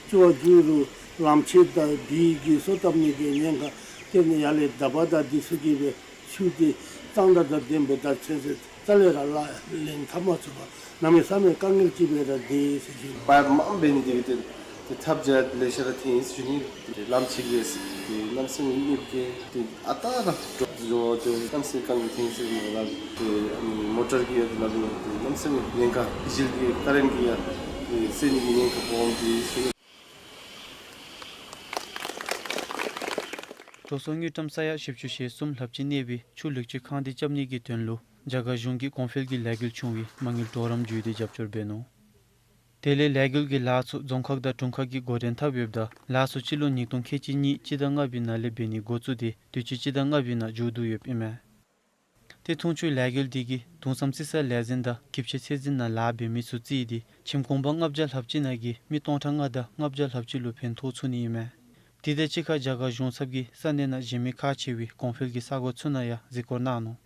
ཆུ་བར་འགྱོ་རུང་ལམ་ཆད་དང་འདི་གི་སོ་བཏབ་ནི་གི་ཉེན་ཁ་དེ་ལས་ཡར་ལས་ཟླཝ་དང་འདི་ཚུ་གིས་སྦེ་ཆུ་འདི་གཙང་སྦྲ་དང་ལྡན་པའི་དང་ཚན་ཚན་རྩ་ལས་ར་ལག་ལེན་འཐབ་མ་ཚུགས་པར་གནམ་མེད་ས་མེད་དཀའ་ངལ་ཅིག་སྦེ་ར་འདི་ཟེར་ཞུ། པའིཔ་མངམ་འབད་ནི་འདི་གིས་ཏེ་ཐབས་བྱ་ལེ་ཤ་ར་འཐེན་ཡི་ཟེར་ཞུ་ནི། ལམ་ཕྱེད་ཀྱི་ཏེ་གནམ་མེད་ས་མེད་གནོདཔ་བཀལ་ཏེ་ཨ་རྟག་ར་འགྱོ་འགྱོ་སྟེ་གནམ་མེད་ས་མེད་དཀའ་ངལ་ཐོན་ཟེར་མི་ལགས། ཏེ་ཨ་ནི་མོ་ཊར་གྱི་ཡང་ཏེ་ལ་ལུ་ཏེ་གནམ་མེད་ས་མེད་ཉེན་ཁ་ཌི་ཟེལ་གྱི་ཀ་རེནཊ་གྱི་ཡང་ཏེ་སེལ་ནི་གི་ཉེན་ཁ་སྦོམ་ཏེ་ཟེར། འགྲོ་སོང་དངུལ་ཀྲམ་ས་ཡ་བཞི་བཅུ་ཞེ་གསུམ་ལྷགཔ་ཅིག་གནས་པའི་ཆུ་ལེགས་བཅོས་ཁང་འདི་རྐྱབ་ནི་གི་དོན་ལུ་རྒྱ་གར་གཞུང་གི་གོང་འཕེལ་གྱི་ལས་འགུལ་ཆུང་བའི་མ་དངུལ་གྲོགས་རམ་བརྒྱུད་དེ་རྒྱབ་སྐྱོར་འབད་ནུག། དེ་ལས་ལས་འགུལ་གྱི་ལཱ་ཚུ་རྫོང་ཁག་དང་དྲུང་ཁག་གིས་འགོ་འདྲེན་འཐབ་ཡོདཔ་ད་ལཱ་ཚུ་སྤྱི་ལོ་ཉིས་སྟོང་ཁལ་གཅིག་གཉིས་སྤྱི་ཟླ་ལྔ་པའི་ནང་ལས་འབད་ནི་འགོ་བཙུགས་ཏེ་དུས་ཅི་སྤྱི་ཟླ་ལྔ་པའི་ནང་མཇུག་བསྡུ་ཡོདཔ་ཨིན་མས། ཏེ་འཐུང་ཆུའི་ལས་འགུལ་འདི་གིས་གདུང་བསམ་རྩི་ས་ལས་འཛིན་དང་གྱིབ་ཆེ་ཚད་འཛིན་ནང་ལཱ་འབད་མི་ཚུ་བརྩིས་ཏེ་ཁྱིམ་གུང་པ་ལྔ་བརྒྱ་ལྷགཔ་ཅིག་ནང་གི་མི་སྟོང་ཕྲག་ལྔ་དང་ལྔ་བརྒྱ་ལྷགཔ་ཅིག་ལུ་ཕན་ཐོགས་ཚུགས་ནི་ཨིན་མས། དེ་དང་གཅིག་ཁར་རྒྱ་གར་གཞུང་ཚབ་ཀྱིས་ས་གནས་ནང་གཞན་མི་ཁག་ཆེ་བའི་གོང་འཕེལ་གྱི་ས་གོ་ཚུ་ནང་ཡང་གཟིགས་སྐོར་གནང་ནུག།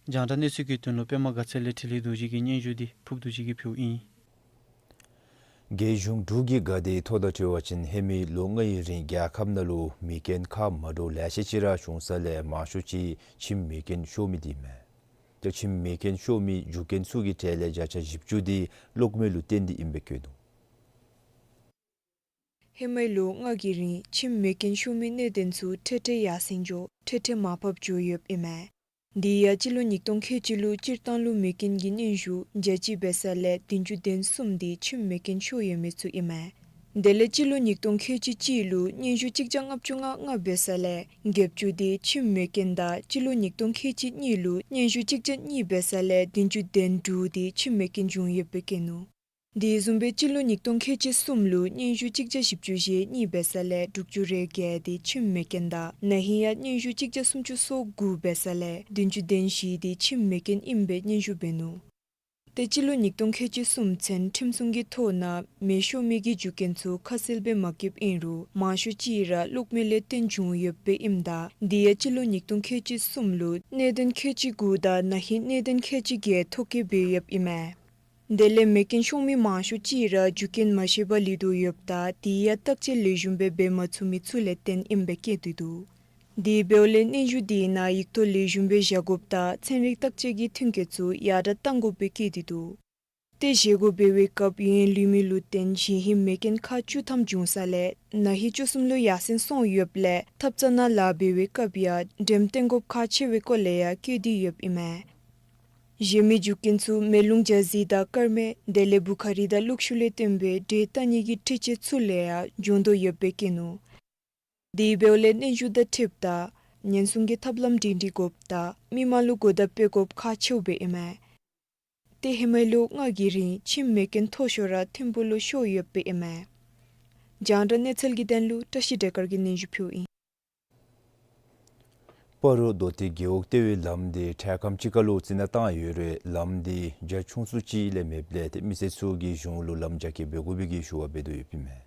རྒྱང་བསྒྲགས་གནས་ཚུལ་གྱི་དོན་ལུ་པདྨ་དགའ་ཚལ་ལས་འཕྲིན་ལས་རྡོ་རྗེ་གི་སྙན་ཞུ་འདི་ཕུརཔ་རྡོ་རྗེ་གིས་ཕུལཝ་ཨིན། རྒྱལ་གཞུང་འབྲུག་གི་དགའ་བདེའི་ཐོ་དང་འཁྲིལ་བ་ཅིན་ཧེ་མའི་ལོ་ལྔའི་རིང་རྒྱལ་ཁབ་ནང་ལུ་མེ་རྐྱེན་ཁག་མ་འདྲཝ་ལེ་ཤ་ཅིག་ར་བྱུང་ས་ལས་མང་ཤོས་ཅིག་ཁྱིམ་མེ་རྐྱེན་ཤོར་མི་འདི་མས། ཏེ་ཁྱིམ་མེ་རྐྱེན་ཤོར་མི་རྒྱུ་རྐྱེན་ཚུ་གི་གྲས་ལས་བརྒྱ་ཆ་བཞི་བཅུ་འདི་གློག་མེ་ལུ་བརྟེན་ཏེ་ཨིནམ་སྦེ་བཀོད་འདུག། ཧེ་མའི་ལོ་ལྔ་གི་རིང་ཁྱིམ་མེ་རྐྱེན་ཤོར་མི་གནད་དོན་ཚུ་འཕྲལ་འཕྲལ་ཡར་སེང་འགྱོ་འཕྲལ་འཕྲལ་མར་ཕབ་འགྱོ་ཡོདཔ་ཨིན་མས། འདི་ཡང་སྤྱི་ལོ་ཉིས་སྟོང་ཁལ་གཅིག་ལུ་སྤྱིར་བཏང་ལུ་མེ་རྐྱེན་གྱི་སྙན་ཞུ་བརྒྱ་གཅིག་འབད་ས་ལས་བདུན་ཅུ་དོན་གསུམ་འདི་ཁྱིམ་མེ་རྐྱེན་ཤོར་ཡོད་མི་ཚུ་ཨིན་མས། དེ་ལས་སྤྱི་ལོ་ཉིས་སྟོང་ཁལ་གཅིག་གཅིག་ལུ་སྙན་ཞུ་གཅིག་བརྒྱ་ལྔ་བཅུ་ང་ལྔ་འབད་ས་ལས་བརྒྱད་ཅུ་འདི་ཁྱིམ་མེ་རྐྱེན་དང་སྤྱི་ལོ་ཉིས་སྟོང་ཁལ་གཅིག་གཉིས་ལུ་སྙན་ཞུ་གཅིག་བརྒྱ་གཉིས་འབད་ས་ལས་བདུན་ཅུ་དོན་དྲུག་འདི་ཁྱིམ་མེ་རྐྱེན་བྱུང་ཡོདཔ་སྦེ་བཀོད་ནུག། དེ་བཟུམ་སྦེ་སྤྱི་ལོ་ཉིས་སྟོང་ཁལ་གཅིག་གསུམ་ལུ་སྙན་ཞུ་གཅིག་བརྒྱ་བཞི་བཅུ་ཞེ་གཉིས་འབད་ས་ལས་དྲུག་ཅུ་རེ་བརྒྱད་འདི་ཁྱིམ་མེ་རྐྱེན་དང་ན་ཧིང་ཡང་སྙན་ཞུ་གཅིག་བརྒྱ་སུམ་ཅུ་སོ་དགུ་འབད་ས་ལས་བདུན་ཅུ་དོན་བཞི་འདི་ཁྱིམ་མེ་རྐྱེན་ཨིནམ་སྦེ་སྙན་ཞུ་འབད་ནུག། ཏེ་སྤྱི་ལོ་ཉིས་སྟོང་ཁལ་གཅིག་གསུམ་ཚུན་ཁྲིམས་སྲུང་གི་ཐོག་ནང་མེ་ཤོར་མི་གི་རྒྱུ་རྐྱེན་ཚུ་ཁ་གསལ་སྦེ་མ་བཀོདཔ་ཨིན་རུང་མང་ཤོས་ཅིག་ར་གློག་མེ་ལས་བརྟེན་བྱུང་ཡོདཔ་སྦེ་ཨིནམ་ད་འདི་ཡང་སྤྱི་ལོ་ཉིས་སྟོང་ཁལ་གཅིག་གསུམ་ལུ་གནད་དོན་ཁལ་གཅིག་དགུ་དང་ན་ཧིང་གནད་དོན་ཁལ་གཅིག་བརྒྱད་ཐོ་བཀོད་འབད་ཡོདཔ་ཨིན་མས། དེ་ལས་མེ་རྐྱེན་ཤོར་མི་མང་ཤོས་ཅིག་ར་རྒྱུ་རྐྱེན་མ་ཤེས་པར་ལུས་དོ་ཡོདཔ་ད་དེ་ཡང་བརྟག་དཔྱད་ལེགས་ཤོམ་སྦེ་འབད་མ་ཚུགས་མི་ཚུ་ལས་བརྟེན་ཨིནམ་སྦེ་བཀོད་དེ་འདུག། དེ་འབདཝ་ལས་སྙན་ཞུ་དེ་ནང་ཡིག་ཐོག་ལེགས་ཤོམ་སྦེ་བཞག་དགོཔ་དང་ཚན་རིག་བརྟག་དཔྱད་ཀྱི་ཐོན་སྐྱེད་ཚུ་ཡར་དྲག་གཏང་དགོཔ་སྦེ་བཀོད་དེ་འདུག། ཏེ་བཞེས་སྒོ་འབད་བའི་སྐབས་ཡུན་ལུས་མི་ལུ་བརྟེན་གཞན་ཧིང་མེ་རྐྱེན་ཁག་བཅུ་ཐམ་བྱུང་ས་ལས་ན་ཧིང་བཅུ་གསུམ་ལུ་ཡར་སེང་སོང་ཡོདཔ་ལས་ཐབ་ཚང་ནང་ལཱ་འབད་བའི་སྐབས་ཡང་འགྲེམས་སྟོན་དགོཔ་ཁག་ཆེ་བའི་སྐོར་ལས་ཡང་བཀོད་དེ་ཡོདཔ་ཨིན་མས། གཞན་མི་རྒྱུག་མཁན་ཚུ་མེ་རླུང་འཇའ་ཟེར་དང་སྐར་མ་དེ་ལས་བུ་ཁ་རི་དང་གློག་ཤུགས་ལས་བརྟེན་པའི་འདྲེ་བཏང་ནི་གི་འཕྲུལ་ཆས་ཚུ་ལས་ཡང་སྦྱང་དོ་ཡོདཔ་སྦེ་བཀོད་ནུག། དེ་འབདཝ་ལས་གནོན་ཤུགས་དང་འཁྲིལཝ་ད་ཉེན་སྲུང་གི་ཐབས་ལམ་སྒྲིང་སྒྲི་དགོཔ་དང་མི་མང་ལུ་གོ་བརྡ་སྤེལ་དགོཔ་ཁག་ཆེཝ་སྦེ་ཨིན་མས། ཏེ་ཧེ་མའི་ལོ་ལྔ་གི་རིང་ཁྱིམ་མེད་མཁན་མཐོ་ཤོས་ར་ཐིམ་ཕུག་ལུ་ཤོར་ཡོདཔ་སྦེ་ཨིན་མས། རྒྱང་བསྒྲགས་གནས་ཚུལ་གྱི་དོན་ལུ་བཀྲ་ཤིས་བདེ་དཀར་གྱིས་སྙན་ཞུ་ཕུལཝ་ཨིན། སྤ་རོ་མདོ་སྟོད་རྒེད་འོག་ལྟེ་བའི་ལམ་འདི་འཕྲལ་ཁམས་ཅིག་ཁར་ལུ་རྩི་ནག་བཏང་ཡོད་རུང་ལམ་འདི་རྒྱ་ཆུང་སུ་ཅིག་ལས་མེདཔ་ལས་ཏེ་མི་སེར་ཚུ་གིས་གཞུང་ལུ་ལམ་རྒྱ་སྐྱེད་འབད་དགོ་པའི་གི་ཞུ་བ་འབད་དོ་ཡོདཔ་ཨིན་མས།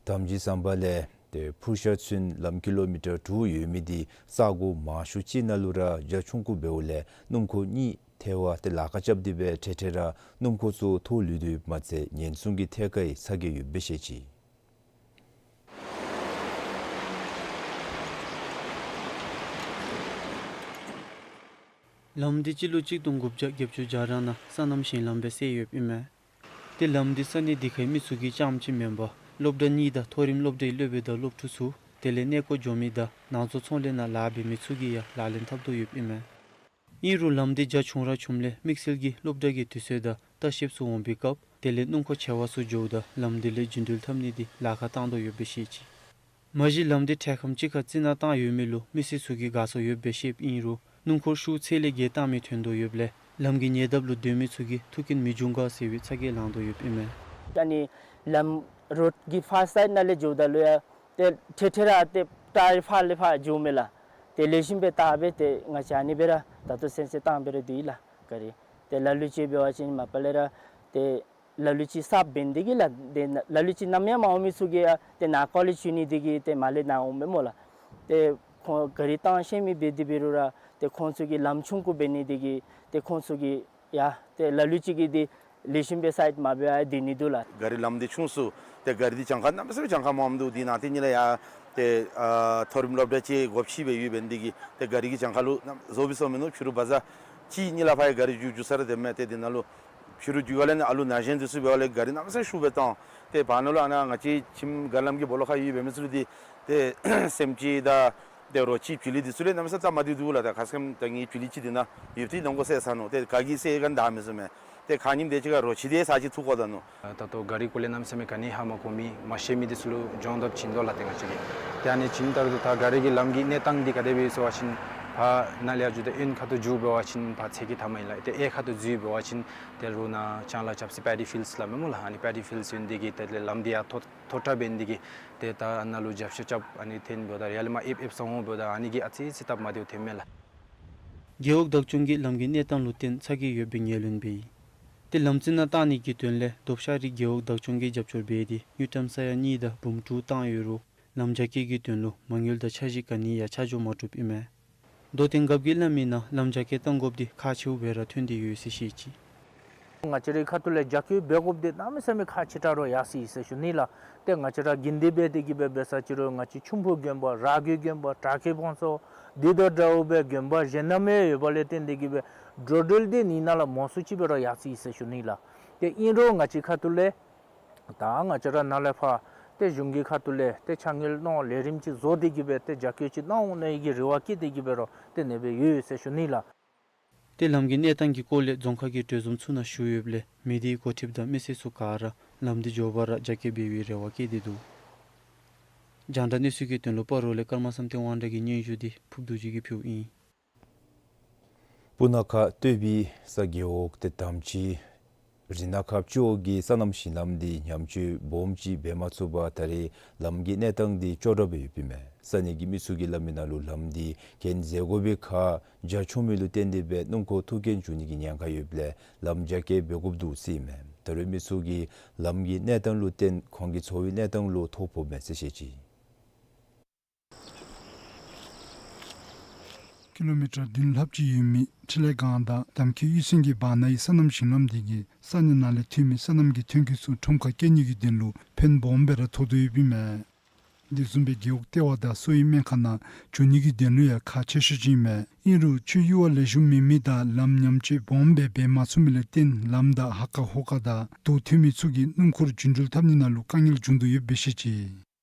དམ་ཅན་ཟམ་པ་ལས་ཏེ་ཕུར་ཤ་ཚུན་ལམ་ཀི་ལོ་མི་ཊར་དྲུག་ཡོད་མི་འདི་ས་གོ་མང་ཤོས་ཅིག་ནང་ལུ་ར་རྒྱ་ཆུང་ཀུ་འབདཝ་ལས་སྣུམ་འཁོར་གཉིས་ཐལ་བ་ཏེ་ལཱ་ཁག་རྐྱབ་སྟེ་སྦེ་འཕྲལ་འཕྲལ་ར་སྣུམ་འཁོར་ཚུ་འཐོར་ལུས་དོ་ཡོདཔ་མ་ཚད་ཉེན་སྲུང་གི་ཐད་ཁར་ཡང་ཚ་གྱང་ཡོདཔ་སྦེ་བཤད་ཅི། ལམ་འདི་སྤྱི་ལོ་གཅིག་སྟོང་དགུ་བརྒྱ་བརྒྱད་ཅུ་གྱ་གྲངས་ནང་སོ་ནམ་ཞིང་ལམ་སྦེ་བསལ་ཡོདཔ་ཨིན་མས། ཏེ་ལམ་འདི་ས་གནས་འདི་ཁའི་མི་ཚུ་གི་རྐྱངམ་ཅིག་མེན་པར་སློབ་གྲྭ་གཉིས་དང་མཐོ་རིམ་སློབ་གྲྭའི་སློབ་དཔོན་དང་སློབ་ཕྲུག་ཚུ་དེ་ལས་གནས་སྐོར་འགྱོ་མི་དང་ནང་ཚོང་ཚོང་ལས་ནང་ལཱ་འབད་མི་ཚུ་གིས་ཡང་ལག་ལེན་འཐབ་དོ་ཡོདཔ་ཨིན་མས། ཨིན་རུང་ལམ་འདི་རྒྱ་ཆུང་ར་ཆུངམ་ལས་དམིགས་བསལ་གྱིས་སློབ་གྲྭ་གི་དུས་ཚོད་དང་ལྟ་བཤལཔ་ཚུ་འོང་པའི་སྐབས་དེ་ལས་སྣུམ་འཁོར་ཆེ་བ་ཚུ་འགྱོཝ་ད་ལམ་འདི་ལས་རྒྱུན་འགྲུལ་འཐབ་ནི་འདི་ལཱ་ཁག་བཏང་དོ་ཡོདཔ་སྦེ་བཤད་ཅི། མ་གཞི་ལམ་འདི་འཕྲལ་ཁམས་ཅིག་ཁར་རྩི་ནག་བཏང་ཡོད་མི་ལུ་མི་སེར་ཚུ་གིས་དགའ་ཚོར་ཡོདཔ་སྦེ་བཤདཔ་ཨིན་རུང་སྣུམ་འཁོར་ཤུགས་ཚད་ལས་བརྒལ་བཏང་མི་ཐོན་དོ་ཡོདཔ་ལས་ལམ་གྱི་ཉེ་འདབས་ལུ་སྡོད་མི་ཚུ་གིས་ཐུགས་འགན་མི་འབྱུང་ག་ཟེར་བའི་ཚ་གྱང་ལང་དོ་ཡོདཔ་ཨིན་མས། ད་ནི་ལམ་རོཌ་ཀྱི་ཕར་སའིཌ་ནང་ལས་འགྱོཝ་ད་ལུ་ཡང་ཏེ་འཕྲལ་འཕྲལ་ར་ཏེ་ཊ་ཡར་ཕར་ལས་ཕར་འགྱོཝ་མས་ལགས། ཏེ་ལེགས་ཤོམ་སྦེ་བལྟ་སྦེ་ཏེ་ང་བཅས་ཨ་ནི་སྦེ་ར་ད་ལྟོ་སེམས་སེམས་བཏང་སྦེ་ར་སྡོད་ཡི་ལགས། ག་རི་ཏེ་ལ་ལུ་ཅིག་འབད་བ་ཅིན་མ་པ་ལས་ར་ཏེ་ལ་ལུ་ཅིག་སརཔ་འབད་ནི་དེ་གིས་ལགས། ཏེ་ལ་ལུ་ཅིག་ནམ་ཡང་མ་འོང་མི་ཚུ་གིས་ཡང་ཏེ་ནཱ་ཀོ་ལེཇ་ཞུ་ནི་དེ་གིས་ཏེ་མར་ལས་ནཱ་འོངམ་མས་སྨོ་ལགས། ཏེ་ཁོང་ག་རི་བཏང་ཤེས་མི་འབད་དེ་འབད་རུང་ར་ཏེ་ཁོང་ཚུ་གི་ལམ་ཆུང་ཀུ་འབད་ནི་དེ་གིས་ཏེ་ཁོང་ཚུ་གིས་ཡང་ཏེ་ལ་ལུ་ཅིག་གིས་ཏེ་ལེགས་ཤོམ་སྦེ་སའིཌ་མ་འབད་བར་སྡོད་ནི་འདུག་ལགས། ག་རི་ལམ་འདི་ཆུང་སུ་ཏེ་ག་རི་འདི་གྱངས་ཁ་གནམ་མེད་ས་མེད་གྱངས་ཁ་མངམ་འདུག། དེ་ནང་ཏེ་ཉིད་ལས་ཡང་ཏེ་ཨ་མཐོ་རིམ་སློབ་གྲྭ་ཅིག་དགོཔ་ཅིག་སྦེ་ཡོདཔ་འབད་ནི་དེ་གིས་ཏེ་ག་རི་གི་གྱངས་ཁ་ལུ་གནམ་བཟོ་བའི་བཟོ་མིན་འདུག། ཕྱི་རུ་བ་ཛར་ཅིག་ཉིད་ལས་ཕར་ཡང་ག་རི་རྒྱུག་རྒྱུག་ས་ར་དེ་མས། ཏེ་དེ་ནང་ལུ་ཕྱི་རུ་རྒྱུག་ག་ལས་ནི་ཨ་ལུ་ན་གཞོན་འདི་ཚུ་འབད་བ་ལས་ག་རི་གནམ་མེད་ས་མེད་ཤུགས་སྦེ་བཏང་། ཏེ་བར་ན་ལུ་ཨ་ནཱ་ང་བཅས་ཁྱིམ་ག་རི་ལམ་གྱི་སྦོ་ལོགས་ཁར་ཡོད་པའི་མི་ཚུ་ལུ་འདི་ཏེ་སེམས་ཅན་དང་ཏེ་རོ་ཁྱི་བྱི་ལི་འདི་ཚུ་ལས་གནམ་མེད་ས་མེད་སྟབས་མ་བདེཝ་འདུག་ལགས། ད་ཁ་སྐམ་ད་ངེའི་བྱི་ལི་ཅིག་འདི་ནཱ་ཡོདཔ་ད་ནང་ཁོ་བསད་ཚར་ནུག། ཏེ་ག་གིས་བསད་ག་ནི་བདའ་མི་ཚུགས་མས། ཏེ་ཁ་ཉིནམ་དེ་ཅིག་ཁར་རོ་ཁྱི་དེ་ས་ཅིག་འཐུ་བཀོ་ད་ནུག། ད་ལྟོ་ག་རི་སྐོར་ལས་གནམ་མེད་ས་མེད་ག་ནི་ཧ་མ་གོ་མི་མ་ཤེས་མི་འདི་ཚུ་ལུ་སྦྱོང་བརྡར་བྱིན་དོ་ལགས། ཏེ་ང་བཅས་ཀྱིས་ཏེ་ཨ་ནི་བྱིན་ད་རུང་ད་ག་རི་གི་ལམ་གྱི་གནས་སྟངས་འདི་ག་དེ་སྦེ་ཡོད་ཟེར་བ་ཅིན་ཕར་ནཱ་ལས་ཡར་འགྱོཝ་ད་གཡོན་ཁ་ཐུག་འགྱོ་འབད་བ་ཅིན་ཕར་ཚལ་གྱི་མཐའ་མ་ཨིན་ལགས། ཏེ་གཡས་ཁ་ཐུག་འགྱོ་འབད་བ་ཅིན་ཏེ་རོགས་ནཱ་ལྕང་ལཱ་རྐྱབ་ས་པེ་ཌི་ཕིལཌསི་སླབ་མས་སྨོ་ལགས། ཨ་ནི་པེ་ཌི་ཕིལཌསི་ཨིན་དེ་གིས་ཏེ་ལམ་འདི་ཡར་མཐོ་མཐོ་དྲགས་འབད་ནི་དེ་གིས་ཏེ་ད་ནཱ་ལུ་རྒྱབ་ཤ་རྐྱབ་ཨ་ནི་འཐོན་འབདཝ་ད་ཡར་ལས་མར་ཨེབ་ཨེབ་ས་འོང་འབདཝ་ད་ཨ་ནི་གིས་ཨ་ཙི་ཙི་སྟབས་མ་བདེཝ་འཐོན་མས་ལགས། རྒེད་འོག་བདག་སྐྱོང་གིས་ལམ་གྱི་གནས་སྟངས་ལུ་བརྟེན་ཚ་གྱང་ཡོདཔ་སྦེ་ངོས་ལེན་འབད་ཡི། ཏེ་ལམ་རྩི་ནག་བཏང་ནི་གི་དོན་ལས་རྡོབ་ཤ་རི་རྒེད་འོག་བདག་སྐྱོང་གིས་རྒྱབ་སྐྱོར་འབད་དེ་དངུལ་ཀྲམ་ས་ཡ་གཉིས་དང་འབུམ་དྲུག་བཏང་ཡོད་རུང་ལམ་རྒྱ་སྐྱེད་ཀྱི་དོན་ལུ་མ་དངུལ་དང་འཆར་གཞི་ག་ནི་ཡང་ཆ་འཇོག་མ་གྲུབ་ཨིན་མས། མདོ་སྟོད་རྒཔོ་གིས་སླབ་མིའི་ནང་ལམ་རྒྱ་སྐྱེད་གཏང་དགོཔ་འདི་ཁག་ཆེཝ་སྦེ་ར་ཐོན་ཏེ་ཡོད་ཟེར་བཤད་ཅི། ང་བཅས་རའི་ཁ་ཐུག་ལས་རྒྱ་སྐྱེད་འབད་དགོཔ་འདི་གནམ་མེད་ས་མེད་ཁག་ཆེ་དྲགས་ར་ཡར་སོ་ཡི་ཟེར་ཞུ་ནི་ལགས། ཏེ་ང་བཅས་ར་དགོན་སྡེ་འབད་དེ་གིས་སྦེ་འབད་ས་ཅིག་རུང་ང་བཅས་ཆུམ་ཕུག་དགོན་པ་ར་གི་དགོན་པ་བྲག་གི་བང་སོ་འདི་དང་འདྲཝ་སྦེ་དགོན་པ་གཞན་ནང་མེད་ཡོདཔ་ལས་བརྟེན་ཏེ་གིས་སྦེ་འགྲོ་འགྲུལ་འདི་ནི་ནཱ་ལས་མང་སུ་ཅིག་སྦེ་ར་ཡར་སོ་ཡི་ཟེར་ཞུ་ནི་ལགས། ཏེ་ཨིན་རུང་ང་བཅས་ཁ་ཐུག་ལས་ད་ང་བཅས་ར་ནཱ་ལས་ཕར་ཏེ་གཞུང་གི་ཁ་ཐུག་ལས་ཏེ་ཕྱག་དངུལ་ནང་ལས་རིམ་ཅིག་བཟོ་སྟེ་གིས་སྦེ་ཏེ་རྒྱ་སྐྱེད་ཅིག་གནང་འོང་ནི་གི་རེ་བ་བསྐྱེད་དེ་གིས་སྦེ་ར་ཏེ་ཨ་ནེ་སྦེ་ཡོད་ཡོད་ཟེར་ཞུ་ནི་ལགས། ཏེ་ལམ་གྱི་གནས་སྟངས་ཀྱི་སྐོར་ལས་རྫོང་ཁག་གི་གྲོས་འཛོམས་ཚུ་ནང་ཞུ་ཡོདཔ་ལས་མི་སྡེའི་འགོ་ཁྲིདཔ་དང་མི་སེར་ཚུ་ག་ར་ལམ་འདི་མགྱོགས་པ་ར་རྒྱ་སྐྱེད་འབད་བའི་རེ་བ་བསྐྱེད་དེ་འདུག། རྒྱང་བསྒྲགས་གནས་ཚུལ་གྱི་དོན་ལུ་སྤ་རོ་ལས་ཀརྨ་བསམ་གཏན་དབང་གྲགས་ཀྱི་སྙན་ཞུ་འདི་ཕུརབ་རྡོ་རྗེ་གིས་ཕུལཝ་ཨིན། སྤུ་ན་ཁ་སྟོད་པའི་ས་རྒེད་འོག་ཏེ་དམ་ཅན་རི་ནག་ཁབ་སྤྱི་འོག་གི་སོ་ནམ་ཞིང་ལམ་འདི་ཉམས་བཅོས་སྦོམ་ཅིག་འབད་མ་ཚུགས་པར་ད་རེས་ལམ་གྱི་གནས་སྟངས་འདི་སྐྱོ་དྲགས་སྦེ་ཡོདཔ་ཨིན་མས། ས་གནས་ཀྱི་མི་ཚུ་གིས་སླབ་མིའི་ནང་ལུ་ལམ་འདི་གྱེན་འཛེག་དགོ་པའི་ཁར་རྒྱ་ཆུང་མི་ལུ་བརྟེན་ཏེ་སྦེ་སྣུམ་འཁོར་ཐུག་གྱེན་འགྱོ་ནི་གི་ཉེན་ཁ་ཡོདཔ་ལས་ལམ་རྒྱ་སྐྱེད་འབད་དགོཔ་འདུག་ཟེར་ཨིན་མས། ད་རེས་མི་ཚུ་གིས་ལམ་གྱི་གནས་སྟངས་ལུ་བརྟེན་ཁོང་གི་འཚོ་བའི་གནས་སྟངས་ལུ་ཐོ་ཕོགཔ་མས་ཟེར་བཤད་ཅི། ཀི་ལོ་མི་ཊར་བདུན་ལྷགཔ་ཅིག་ཡོད་མི་འཕྲིན་ལས་སྒང་དང་འདམ་ཁའི་གཡུས་ཚན་གྱི་བར་ན་ཡི་སོ་ནམ་ཞིང་ལམ་འདི་གིས་ས་གནས་ནང་ལས་ཐོན་མི་སོ་ནམ་གྱི་ཐོན་སྐྱེད་ཚུ་ཁྲོམ་ཁར་སྐྱེལ་ནི་གི་དོན་ལུ་ཕན་སྦོམ་སྦེ་ར་ཐོགས་དོ་ཡོདཔ་ཨིན་མས། དེ་བཟུམ་སྦེ་རྒེད་འོག་ལྟེ་བ་དང་གསོ་བའི་སྨན་ཁང་ནང་འགྱོ་ནི་གི་དོན་ལུ་ཡང་ཁག་ཆེ་ཤོས་ཅིག་ཨིན་མས། ཨིན་རུང་ཆུའི་གཡུར་བ་ལེགས་ཤོམ་མེད་མི་དང་ལམ་ཉམས་བཅོས་སྦོམ་སྦེ་འབད་མ་ཚུགས་མི་ལས་བརྟེན་ལམ་བདའ་ཧ་ཀ་ཧོ་ཀ་དང་དོས་ཐོན་མི་ཚུ་གིས་སྣུམ་འཁོར་རྒྱུན་འགྲུལ་འཐབ་ནི་ནང་ལུ་དཀའ་ངལ་འབྱུང་དོ་ཡོདཔ་སྦེ་བཤད་ཅི།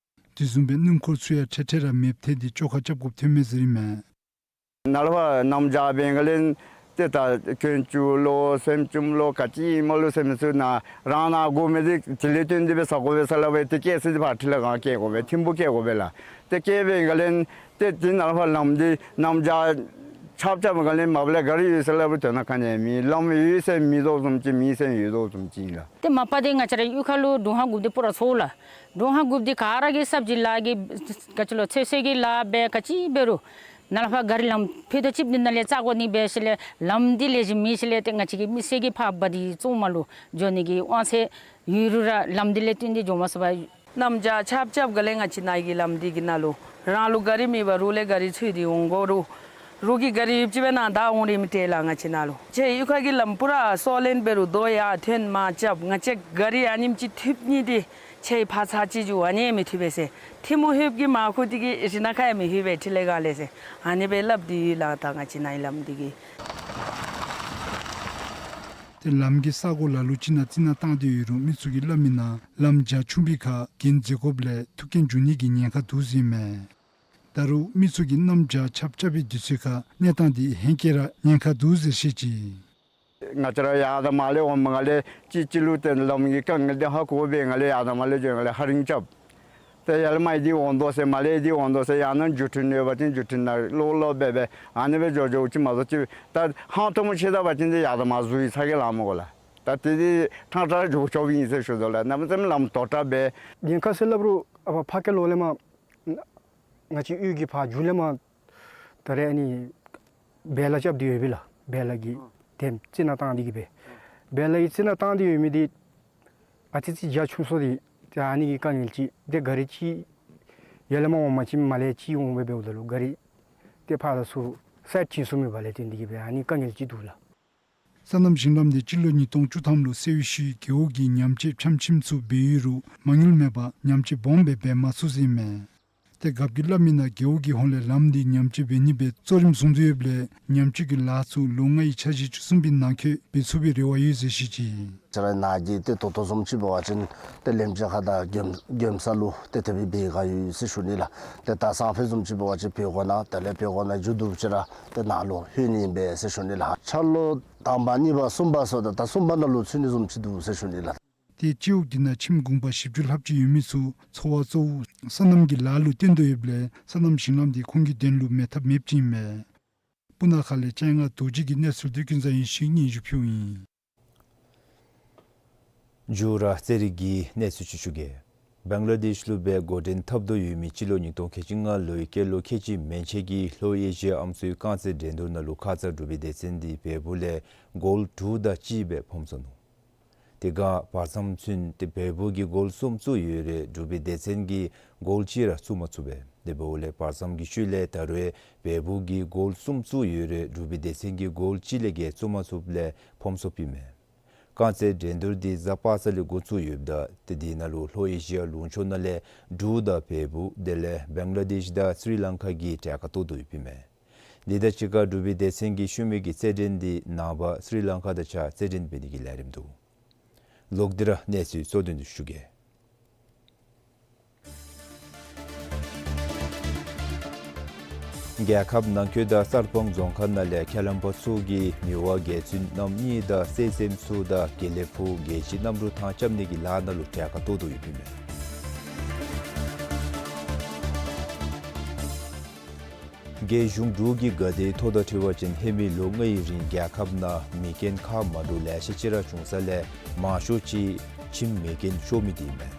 དེ་བཟུམ་སྦེ་སྣུམ་འཁོར་ཚུ་ཡང་འཕྲལ་འཕྲལ་ར་མེདཔ་ཐལ་ཏེ་བཅོ་ཁ་རྐྱབ་དགོཔ་ཐོན་མས་ཟེར་ཨིན་མས། ནཱ་ལས་ཕར་གནམ་བྱཱར་འབད་བའི་སྒང་ལས་ ཏེ་ད་གྱོན་ཅུང་ལོ་སེམས་ཅུང་ལོ་ག་ཅི་ཨིནམ་ལོ་ཟེར་མི་ཚུ་ནཱ་རང་ནཱ་དགོ་མི་འདི་དེ་ལས་བརྟེན་ཏེ་སྦེ་ཟ་དགོ་པས་ཟེར་སླབ་སྦེ་ཏེ་སྐྱེལ་ས་འདི་ཕར་འཕྲུལ་ཁང་སྐྱེལ་དགོ་པས། ཐིམ་ཕུག་སྐྱེལ་དགོ་པས་ལགས། ཏེ་སྐྱེལ་བའི་སྒང་ལས་ཏེ་དེ་ནང་ཕར་ལམ་འདི་གནམ་བྱཱར་ཆརཔ་རྐྱབ་པའི་སྒང་ལས་མ་པ་ལས་ག་རི་ཡོད་ཟེར་སླབ་རུང་དོན་དག་ག་ནི་ཡང་མེད། ལམ་ཡོད་ཟེར་མེད་དོ་བཟུམ་ཅིག་མེད་ཟེར་ཡོད་དོ་བཟུམ་ཅིག་ཨིན་ལགས། ཏེ་མ་པ་འདི་ང་བཅས་ར་གཡུས་ཁ་ལུ་དྲུང་ཧ་གུགཔ་འདི་པུ་ར་ཚོར་ལགས། དྲུང་ཧ་གུགཔ་འདི་ག་ར་གིས་སབ་ཇི་ལཱ་གི་ག་ཅི་ལོ་ཚོད་བསྲེ་གི་ལཱ་འབད་ག་ཅི་འབད་རུང་ནཱ་ལས་ཕར་ག་རི་ལམ་ཕུད་ད་ཅིག་འདི་ནང་ལས་རྩ་དགོ་ནི་འབད་ཞིནམ་ལས་ལམ་འདི་ལེགས་ཤོམ་མེད་ཞིནམ་ལས་ཏེ་ང་བཅས་ཀྱི་མི་སེར་གྱིས་ཕར་བ་དེ་བཙོང་མ་ལུ་འགྱོ་ནི་གི་དབང་ཚད་ཡོད་རུང་ར་ལམ་འདི་ལས་བརྟེན་ཏེ་འགྱོ་མ་ཚུགས་པར། གནམ་བྱཱར་ཆརཔ་རྐྱབ་སྒང་ལས་ང་བཅས་ནཱ་གི་ལམ་འདི་གི་ནང་ལུ་རང་ལུ་ག་རི་མེད་པར་རོགས་ལས་ག་རི་འཚོལ་ཏེ་འོང་དགོ་རུང་རོགས་ཀྱི་ག་རི་ཡོདཔ་ཅིག་སྦེ་ནཱ་བདའ་འོང་རན་མི་འདི་ལགས། ང་བཅས་ནཱ་ལུ་ཁྱེད་གཡུས་ཁ་གི་ལམ་པུ་ར་སོ་ལེན་འབད་རུང་རྡོ་ཡར་ཐོན་མར་རྐྱབ། ང་བཅས་ག་རི་ཨ་ནེམ་ཅིག་ཐུབ་ནི་འདི་ཁྱེད་ཕར་ཚར་གཅིག་འགྱོ་ཨ་ནི་མི་ཐུབ་པས་ཟེར། ཐིམ་ཕུག་ལྷོདཔ་གི་མར་ཁུ་འདི་གིས་རི་ནང་ཁར་ཡང་མི་ལྷོད་པས་འཕྲུལ་ཁང་ལས་ཟེར་ཨ་ནི་སྦེ་སླབ་སྟེ་ཡོད་ལགས། ད་ང་བཅས་ནཱ་གི་ལམ་འདི་གི། ཏེ་ལམ་གྱི་ས་གོ་ལ་ལུ་ཅིག་ནང་རྩི་ནག་བཏང་སྟེ་ཡོད་རུང་མི་ཚུ་གིས་སླབ་མིའི་ནང་ལམ་རྒྱ་ཆུང་པའི་ཁར་འགན་འཛེམ་དགོཔ་ལས་ཐུག་རྐྱེན་འབྱུང་ནི་གི་ཉེན་ཁ་འདུག་ཟེར་ཨིན་མས། ད་རུང་མི་ཚུ་གིས་གནམ་བྱཱར་ཆརཔ་རྐྱབ་པའི་དུས་ཚོད་ཁར་གནས་སྟངས་འདི་ཧེང་སྐལ་ར་ཉེན་ཁ་འདུག་ཟེར་བཤད་ཅི། ང་བཅས་ར་ཡར་དང་མར་ལས་འོངམ་ལས་གཅིག་གཅིག་ལུ་ཏེ་ལམ་གྱི་དཀའ་ངལ་འདི་ཧ་གོ་བའི་སྒང་ལས་ཡར་དང་མར་ལས་འགྱོ་བའི་སྒང་ལས་ཧ་རིང་རྐྱབ། ཏེ་ཡར་ལས་མར་འདི་འོང་དོ་ཟེར་མར་ལས་འདི་འོང་དོ་ཟེར་ཡང་ན་འགྱུར་འཕྲུལ་ཡོད་པ་ཅིན་འགྱུར་འཕྲུལ་ནང་ལོག་ལོག་སྦེ་སྦེ་ཨ་ནི་སྦེ་འགྱོ་འགྱོཝ་ཅིག་མ་གཏོགས་ཅིག་ད་ཧང་སྟོང་མ་ཕྱེ་ད་པ་ཅིན་འདི་ཡར་དང་མར་གཟུགས་ཡི་ཚ་གྱང་ལང་མི་དགོ་ལགས། ད་དེ་འདི་ཐང་ཐང་འགྱོ་ཆོགཔ་ཨིན་ཟེར་ཞུ་དོ་ལགས། གནམ་མེད་ས་མེད་ལམ་དོག་དྲགས་སྦེ། ཉེན་ཁ་ཟེར་སླབ་རུང་ཨ་ཕར་ཕ་གི་ལོགས་ལས་མར་ང་བཅས་གཡུས་ཀྱི་ཕར་མཇུག་ལས་མར་ད་རེས་ཨ་ནི་བེ་ལ་རྐྱབ་སྟེ་ཡོད་པས་ལགས། བེ་ལ་གིས་ཏེ་རྩི་ནག་བཏང་སྟེ་གི་སྦེ། བེ་ལ་གིས་རྩི་ནག་བཏང་སྟེ་ཡོད་མི་འདི་ཨ་ཙི་ཅིག་རྒྱ་ཆུང་སོང་སྟེ་ཏེ་ཨ་ནི་གི་དཀའ་ངལ་ཅིག། ཏེ་ག་རི་ཅིག་ཡར་ལས་མར་འོང་པ་ཅིན་མར་ལས་ཅིག་འོང་སྦེ་འབདཝ་ད་ལུ་ག་རི་ཏེ་ཕར་ལ་ཚུར་སའིཌ་བྱིན་ཚུགས་མེད་པ་ལས་བརྟེན་ཏེ་གི་སྦེ་ཨ་ནི་དཀའ་ངལ་ཅིག་འདུག་ལགས། སོ་ནམ་ཞིང་ལམ་འདི་སྤྱི་ལོ་ཉིས་སྟོང་བཅུ་ཐམ་ལུ་སེར་ཤུལ་རྒེད་འོག་གིས་ཉམས་བཅོས་ཕྱམ་ཕྱིམ་ཚུ་འབད་ཡོད་རུང་མ་དངུལ་མེད་པར་ཉམས་བཅོས་སྦོམ་སྦེ་འབད་མ་ཚུགས་ཟེར་ཨིན་མས། ཏེ་རྒཔོ་གིས་སླབ་མིའི་ནང་རྒེད་འོག་གི་ཧོངས་ལས་ལམ་འདི་ཉམས་བཅོས་འབད་ནི་སྦེ་གཙོ་རིམ་བཟུང་སྟེ་ཡོདཔ་ལས་ཉམས་བཅོས་ཀྱི་ལཱ་ཚུ་ལོ་ལྔའི་འཆར་གཞི་བཅུ་གསུམ་པའི་ནང་འཁོད་འབད་ཚུགས་པའི་རེ་བ་ཡོད་ཟེར་བཤད་ཅི། ང་བཅས་ར་ནཱ་གི་ཏེ་ད་ལྟོ་བཟུམ་ཅིག་འབད་བ་ཅིན་ཏེ་ལེམ་ཅན་ཁ་དང་གྱོན་གྱོན་ས་ལུ་ཏེ་དེ་སྦེ་འབད་ག་ཡོད་ཟེར་ཞུ་ནི་ལགས། ཏེ་ད་སང་ཕོད་བཟུམ་ཅིག་འབད་བ་ཅིན་བོད་གོ་ནང་དེ་ལས་བོད་གོ་ནང་མཇུག་བསྡུ་ཅི་ར་ཏེ་ནཱ་ལུ་ལྷོད་ནི་ཨིན་པས་ཟེར་ཞུ་ནི་ལགས། འཆར་ལོ་དང་པ་གཉིས་པ་གསུམ་པ་སོགས་ད་ད་གསུམ་པ་ནང་ལུ་ཚུད་ནི་བཟུམ་ཅིག་འདུག་ཟེར་ཞུ་ནི་ལགས། ཏེ་སྤྱི་འོག་འདི་ནང་ཁྱིམ་གུང་པ་བཞི་བཅུ་ལྷགཔ་ཅིག་ཡོད་མི་ཚུ་འཚོ་བ་གཙོ་བོ་སོ་ནམ་གྱི་ལཱ་ལུ་བརྟེན་དོ་ཡོདཔ་ལས་སོ་ནམ་ཞིང་ལམ་འདི་ཁོང་གི་དོན་ལུ་མེད་ཐབས་མེདཔ་ཅིག་ཨིན་མས། སྤུ་ན་ཁ་ལས་སྤྱན་སྔ་རྡོ་རྗེ་གི་གནས་ཚུལ་འདི་ཀུན་བཟང་ཡེ་ཤེས་སྙན་ཞུ་ཕུལཝ་ཨིན། འཇུ་ར་རྩེད་རིགས་ཀྱི་གནས་ཚུལ་ཅིག་ཞུ་གེ། བེང་ལ་དེཤ་ལུ་སྦེ་འགོ་འདྲེན་འཐབ་དོ་ཡོད་མི་སྤྱི་ལོ་ཉིས་སྟོང་ཁལ་གཅིག་ལྔ་ལོའི་སྐྱེས་ལོ་ཁལ་གཅིག་མན་ཆད་ཀྱི་ལྷོ་ཨེ་ཤི་ཡ་ཨམ་སྲུའི་རྐང་རྩེད་འགྲན་བསྡུར་ནང་ལུ་ཁ་ཙ་འབྲུག་པའི་སྡེ་ཚན་འདི་བལ་པོ་ལས་གོལ་དྲུག་དང་གཅིག་སྦེ་ཕམ་སོ་ནུག། དེ་སྒང་བར་མཚམས་ཚུན་ཏེ་བལ་པོ་གིས་གོལ་གསུམ་བཙུགས་ཡོད་རུང་འབྲུག་པའི་སྡེ་ཚན་གྱིས་གོལ་གཅིག་ར་བཙུགས་མ་ཚུགས་པས། དེ་འབདཝ་ལས་བར་མཚམས་ཀྱི་ཤུལ་ལས་ད་རུང་བལ་པོ་གིས་གོལ་གསུམ་བཙུགས་ཡོད་རུང་འབྲུག་པའི་སྡེ་ཚན་གྱིས་གོལ་གཅིག་ལས་བརྒལ་བཙུགས་མ་ཚུགསཔ་ལས་ཕམ་སོཔ་ཨིན་མས། རྐང་རྩེད་འགྲན་བསྡུར་འདི་གཟའ་པ་སངས་ལས་འགོ་བཙུགས་ཡོདཔ་ད་ཏེ་དེ་ནང་ལུ་ལྷོ་ཨེ་ཤི་ཡ་ལུང་ཕྱོགས་ནང་ལས་འབྲུག་དང་བལ་པོ་དེ་ལས་བེང་ལ་དེཤ་དང་སི་རི་ལང་ཀ་གིས་གྲལ་ཁར་གཏོགས་དོ་ཡོདཔ་ཨིན་མས། འདི་དང་གཅིག་ཁར་འབྲུག་པའི་སྡེ་ཚན་གྱི་ཤུལ་མའི་གི་རྩེད་འགྲན་འདི་ནངས་པ་སི་རི་ལང་ཀ་དང་གཅིག་ཁར་རྩེད་འགྲན་འབད་ནི་གི་ལས་རིམ་འདུག། ལོག་སྟེ་ར་གནས་ཚུལ་གཙོ་དོན་འདི་ཞུ་གེ། རྒྱལ་ཁབ་ནང་འཁོད་དང་གསར་སྤང་རྫོང་ཁག་ནང་ལས་ཁས་བླངས་པ་ཚུ་གིས་མི་དབང་རྒྱལ་བཙུན་རྣམ་གཉིས་དང་སྲས་བཙན་ཚུ་དང་དགེ་ལེགས་ཕུག་རྒྱལ་སྤྱི་གནམ་གྲུ་ཐང་རྐྱབ་ནི་གི་ལཱ་ནང་ལུ་གྲལ་ཁར་གཏོགས་དོ་ཡོདཔ་ཨིན་མས། རྒྱལ་གཞུང་འབྲུག་གི་དགའ་བདེའི་ཐོ་དང་འཁྲིལ་བ་ཅིན་ཧེ་མའི་ལོ་ལྔའི་རིང་རྒྱལ་ཁབ་ནང་མེ་རྐྱེན་ཁག་མ་འདྲཝ་ལེ་ཤ་ཅིག་ར་བྱུང་ས་ལས་མང་ཤོས་ཅིག་ཁྱིམ་མེ་རྐྱེན་ཤོར་མི་འདི་ཨིན་མས།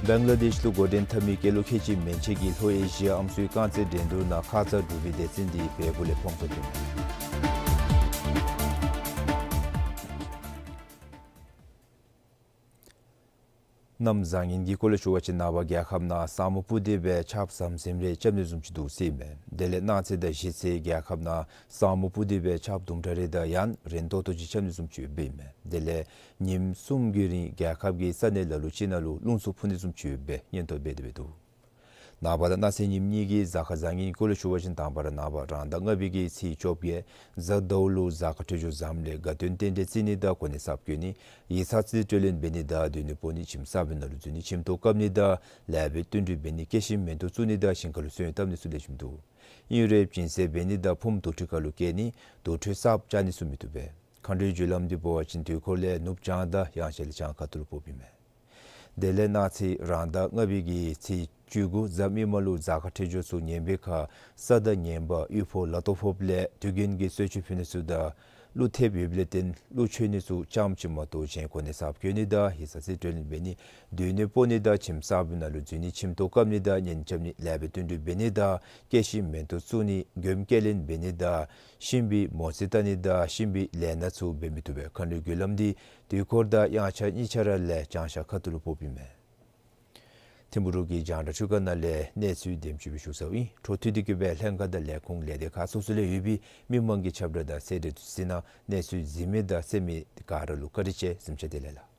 བེང་ལ་དེཤ་ལུ་འགོ་འདྲེན་འཐབ་མི་སྐྱེས་ལོ་ཁལ་གཅིག་མན་ཆད་ཀྱི་ལྷོ་ཨེ་ཤི་ཡ་ཨམ་སྲུའི་རྐང་རྩེད་འགྲན་བསྡུར་ནང་ཁ་ཙ་འབྲུག་པའི་སྡེ་ཚན་འདི་བལ་པོ་ལས་ཕམ་སོཔ་ཨིན་མས། གནམ་བཟང་ངན་གྱི་སྐོར་ལས་ཞུ་བ་ཅིན་ནངས་པ་རྒྱལ་ཁབ་ནང་ས་སྨུག་སྤུབས་ཏེ་སྦེ་ཆརཔ་ཟམ་ཟིམ་རེ་རྐྱབ་ནི་བཟུམ་ཅིག་འདུག་ཟེར་ཨིན་མས། དེ་ལས་གནངས་ཚེ་དང་གཞེས་ཚེ་རྒྱལ་ཁབ་ནང་ས་སྨུག་སྤུབས་ཏེ་སྦེ་ཆརཔ་དུམ་གྲ་རེ་དང་ཡང་རན་ཏོག་ཏོ་ཅིག་རྐྱབ་ནི་བཟུམ་ཅིག་ཡོདཔ་ཨིན་མས། དེ་ལས་ཉིནམ་གསུམ་གྱི་རིང་རྒྱལ་ཁབ་ཀྱི་ས་གནས་ལ་ལུ་ཅིག་ནང་ལུ་རླུང་འཚུབ་འཕུ་ནི་བཟུམ་ཅིག་ཡོད་པའི་སྙན་ཐོ་སྤེལ་ཏེ་འདུག། ནངས་པ་དང་གནངས་ཚེ་ཉིནམ་གཉིས་ཀྱི་གཟའ་སྐར་བཟང་ངན་སྐོར་ལས་ཞུ་བ་ཅིན་དང་པ་ར་ནངས་པ་རང་ཟླ་ལྔ་པའི་གི་ཚེས་བཅོ་བརྒྱད་གཟའ་ཟླཝ་ལུ་གཟའ་སྐར་འཕྲོད་སྦྱོར་བཟངམ་ལས་དགའ་སྟོན་རྟེན་འབྲེལ་བརྩི་ནི་དང་གོ་གནས་གསརཔ་བཀོད་ནི་ཡིག་ཚང་རྩིས་སྤྲོད་ལེན་འབད་ནི་དང་སྡོད་གནས་སྤོ་ནི་ཁྱིམ་གསརཔ་ནང་ལུ་འཛུལ་ནི་ཁྱིམ་ཐོག་བཀབ་ནི་དང་ལེགས་པའི་བསྟུན་གྲོས་འབད་ནི་སྐྱེད་ཤིང་མེ་ཏོག་བཙུགས་ནི་དང་ཞིང་ཁ་ལུ་སོན་བཏབ་ནི་ཚུ་ལེགས་ཤོམ་འདུག། ཨིན་རུང་སྦྱིན་སྲེག་འབད་ནི་དང་ཕུངམ་དོ་ཁྲི་ཁ་ལུ་བསྐྱལ་ནི་དོ་ཁྲི་གསརཔ་བཅག་ནི་ཚུ་མི་བཏུབ་པས། མཁའ་འགྲོའི་རྒྱུ་ལམ་འདི་འབད་བ་ཅིན་དུས་འཁོར་ལས་ནུབ་བྱང་དང་དབྱངས་འཆར་ལས་བྱང་ཁ་ཐུག་ལུ་ཕོགཔ་ཨིན་མས། དེ་ལས་གནངས་ཚེ་རང་ཟླ་ལྔ་པའི་གི་ཚེས་བཅུ་དགུ་གཟའ་མིག་དམར་ལུ་གཟའ་སྐར་འཕྲོད་སྦྱོར་ཚུ་ངན་པའི་ཁར་ས་དང་ངན་པ་ཡུལ་ཕོག་ལ་ཐོག་ཕོགཔ་ལས་དུས་རྒྱུན་གྱི་གསོལ་མཆོད་ཕུལ་ནི་ཚུ་དང་གླུ་ཐེབས་ཡོདཔ་ལས་བརྟེན་གླུ་མཆོད་ནི་ཚུ་ཙམ་ཅིག་མ་གཏོགས་གཞན་གོ་གནས་གསརཔ་བཀོད་ནི་དང་ཡིག་ཚང་རྩིས་སྤྲོད་ལེན་འབད་ནི་སྡོད་གནས་སྤོ་ནི་དང་ཁྱིམ་གསརཔ་ནང་ལུ་འཛུལ་ནི་ཁྱིམ་ཐོག་བཀབ་ནི་དང་གཉེན་རྐྱབ་ནི་ལེགས་པའི་བསྟུན་གྲོས་འབད་ནི་དང་སྐྱེད་ཤིང་མེ་ཏོག་བཙུགས་ནི་མགྱོནམ་སྐྱེལ་ལེན་འབད་ནི་དང་གཤིན་པོའི་མོ་རྩིས་བལྟ་ནི་དང་གཤིན་པོའི་ལས་སྣ་ཚུ་འབད་མི་བཏུབ་པས། མཁའ་འགྲོའི་རྒྱུ་ལམ་འདི་དུས་འཁོར་དང་དབྱངས་འཆར་གཉིས་ཆ་ར་ལས་བྱང་ཤར་ཁ་ཐུག་ལུ་ཕོགཔ་ཨིན་མས། ཐིམ་ཕུ་རུ་གི་རྒྱང་བསྒྲགས་ཁྲུས་ཁང་ནང་ལས་གནས་ཚུལ་དེམ་ཅིག་སྦེ་ཞུ་ཚརཝ་ཨིན། འཕྲོ་མཐུད་དེ་གི་སྦེ་ལྷན་ཁག་དང་ལས་ཁུངས་ལས་སྡེ་ཁག་སོ་སོ་ལས་ཡོད་པའི་མི་མང་གི་ཁྱབ་བསྒྲགས་དང་གསལ་བསྒྲགས་ཚུ་གཟིགས་གནང་། གནས་ཚུལ་གཟིགས་མི་དང་གསན་མི་ག་ར་ལུ་བཀའ་དྲིན་ཆེ། གཟིམ་ཅུང་བདེ་ལེགས་ལགས།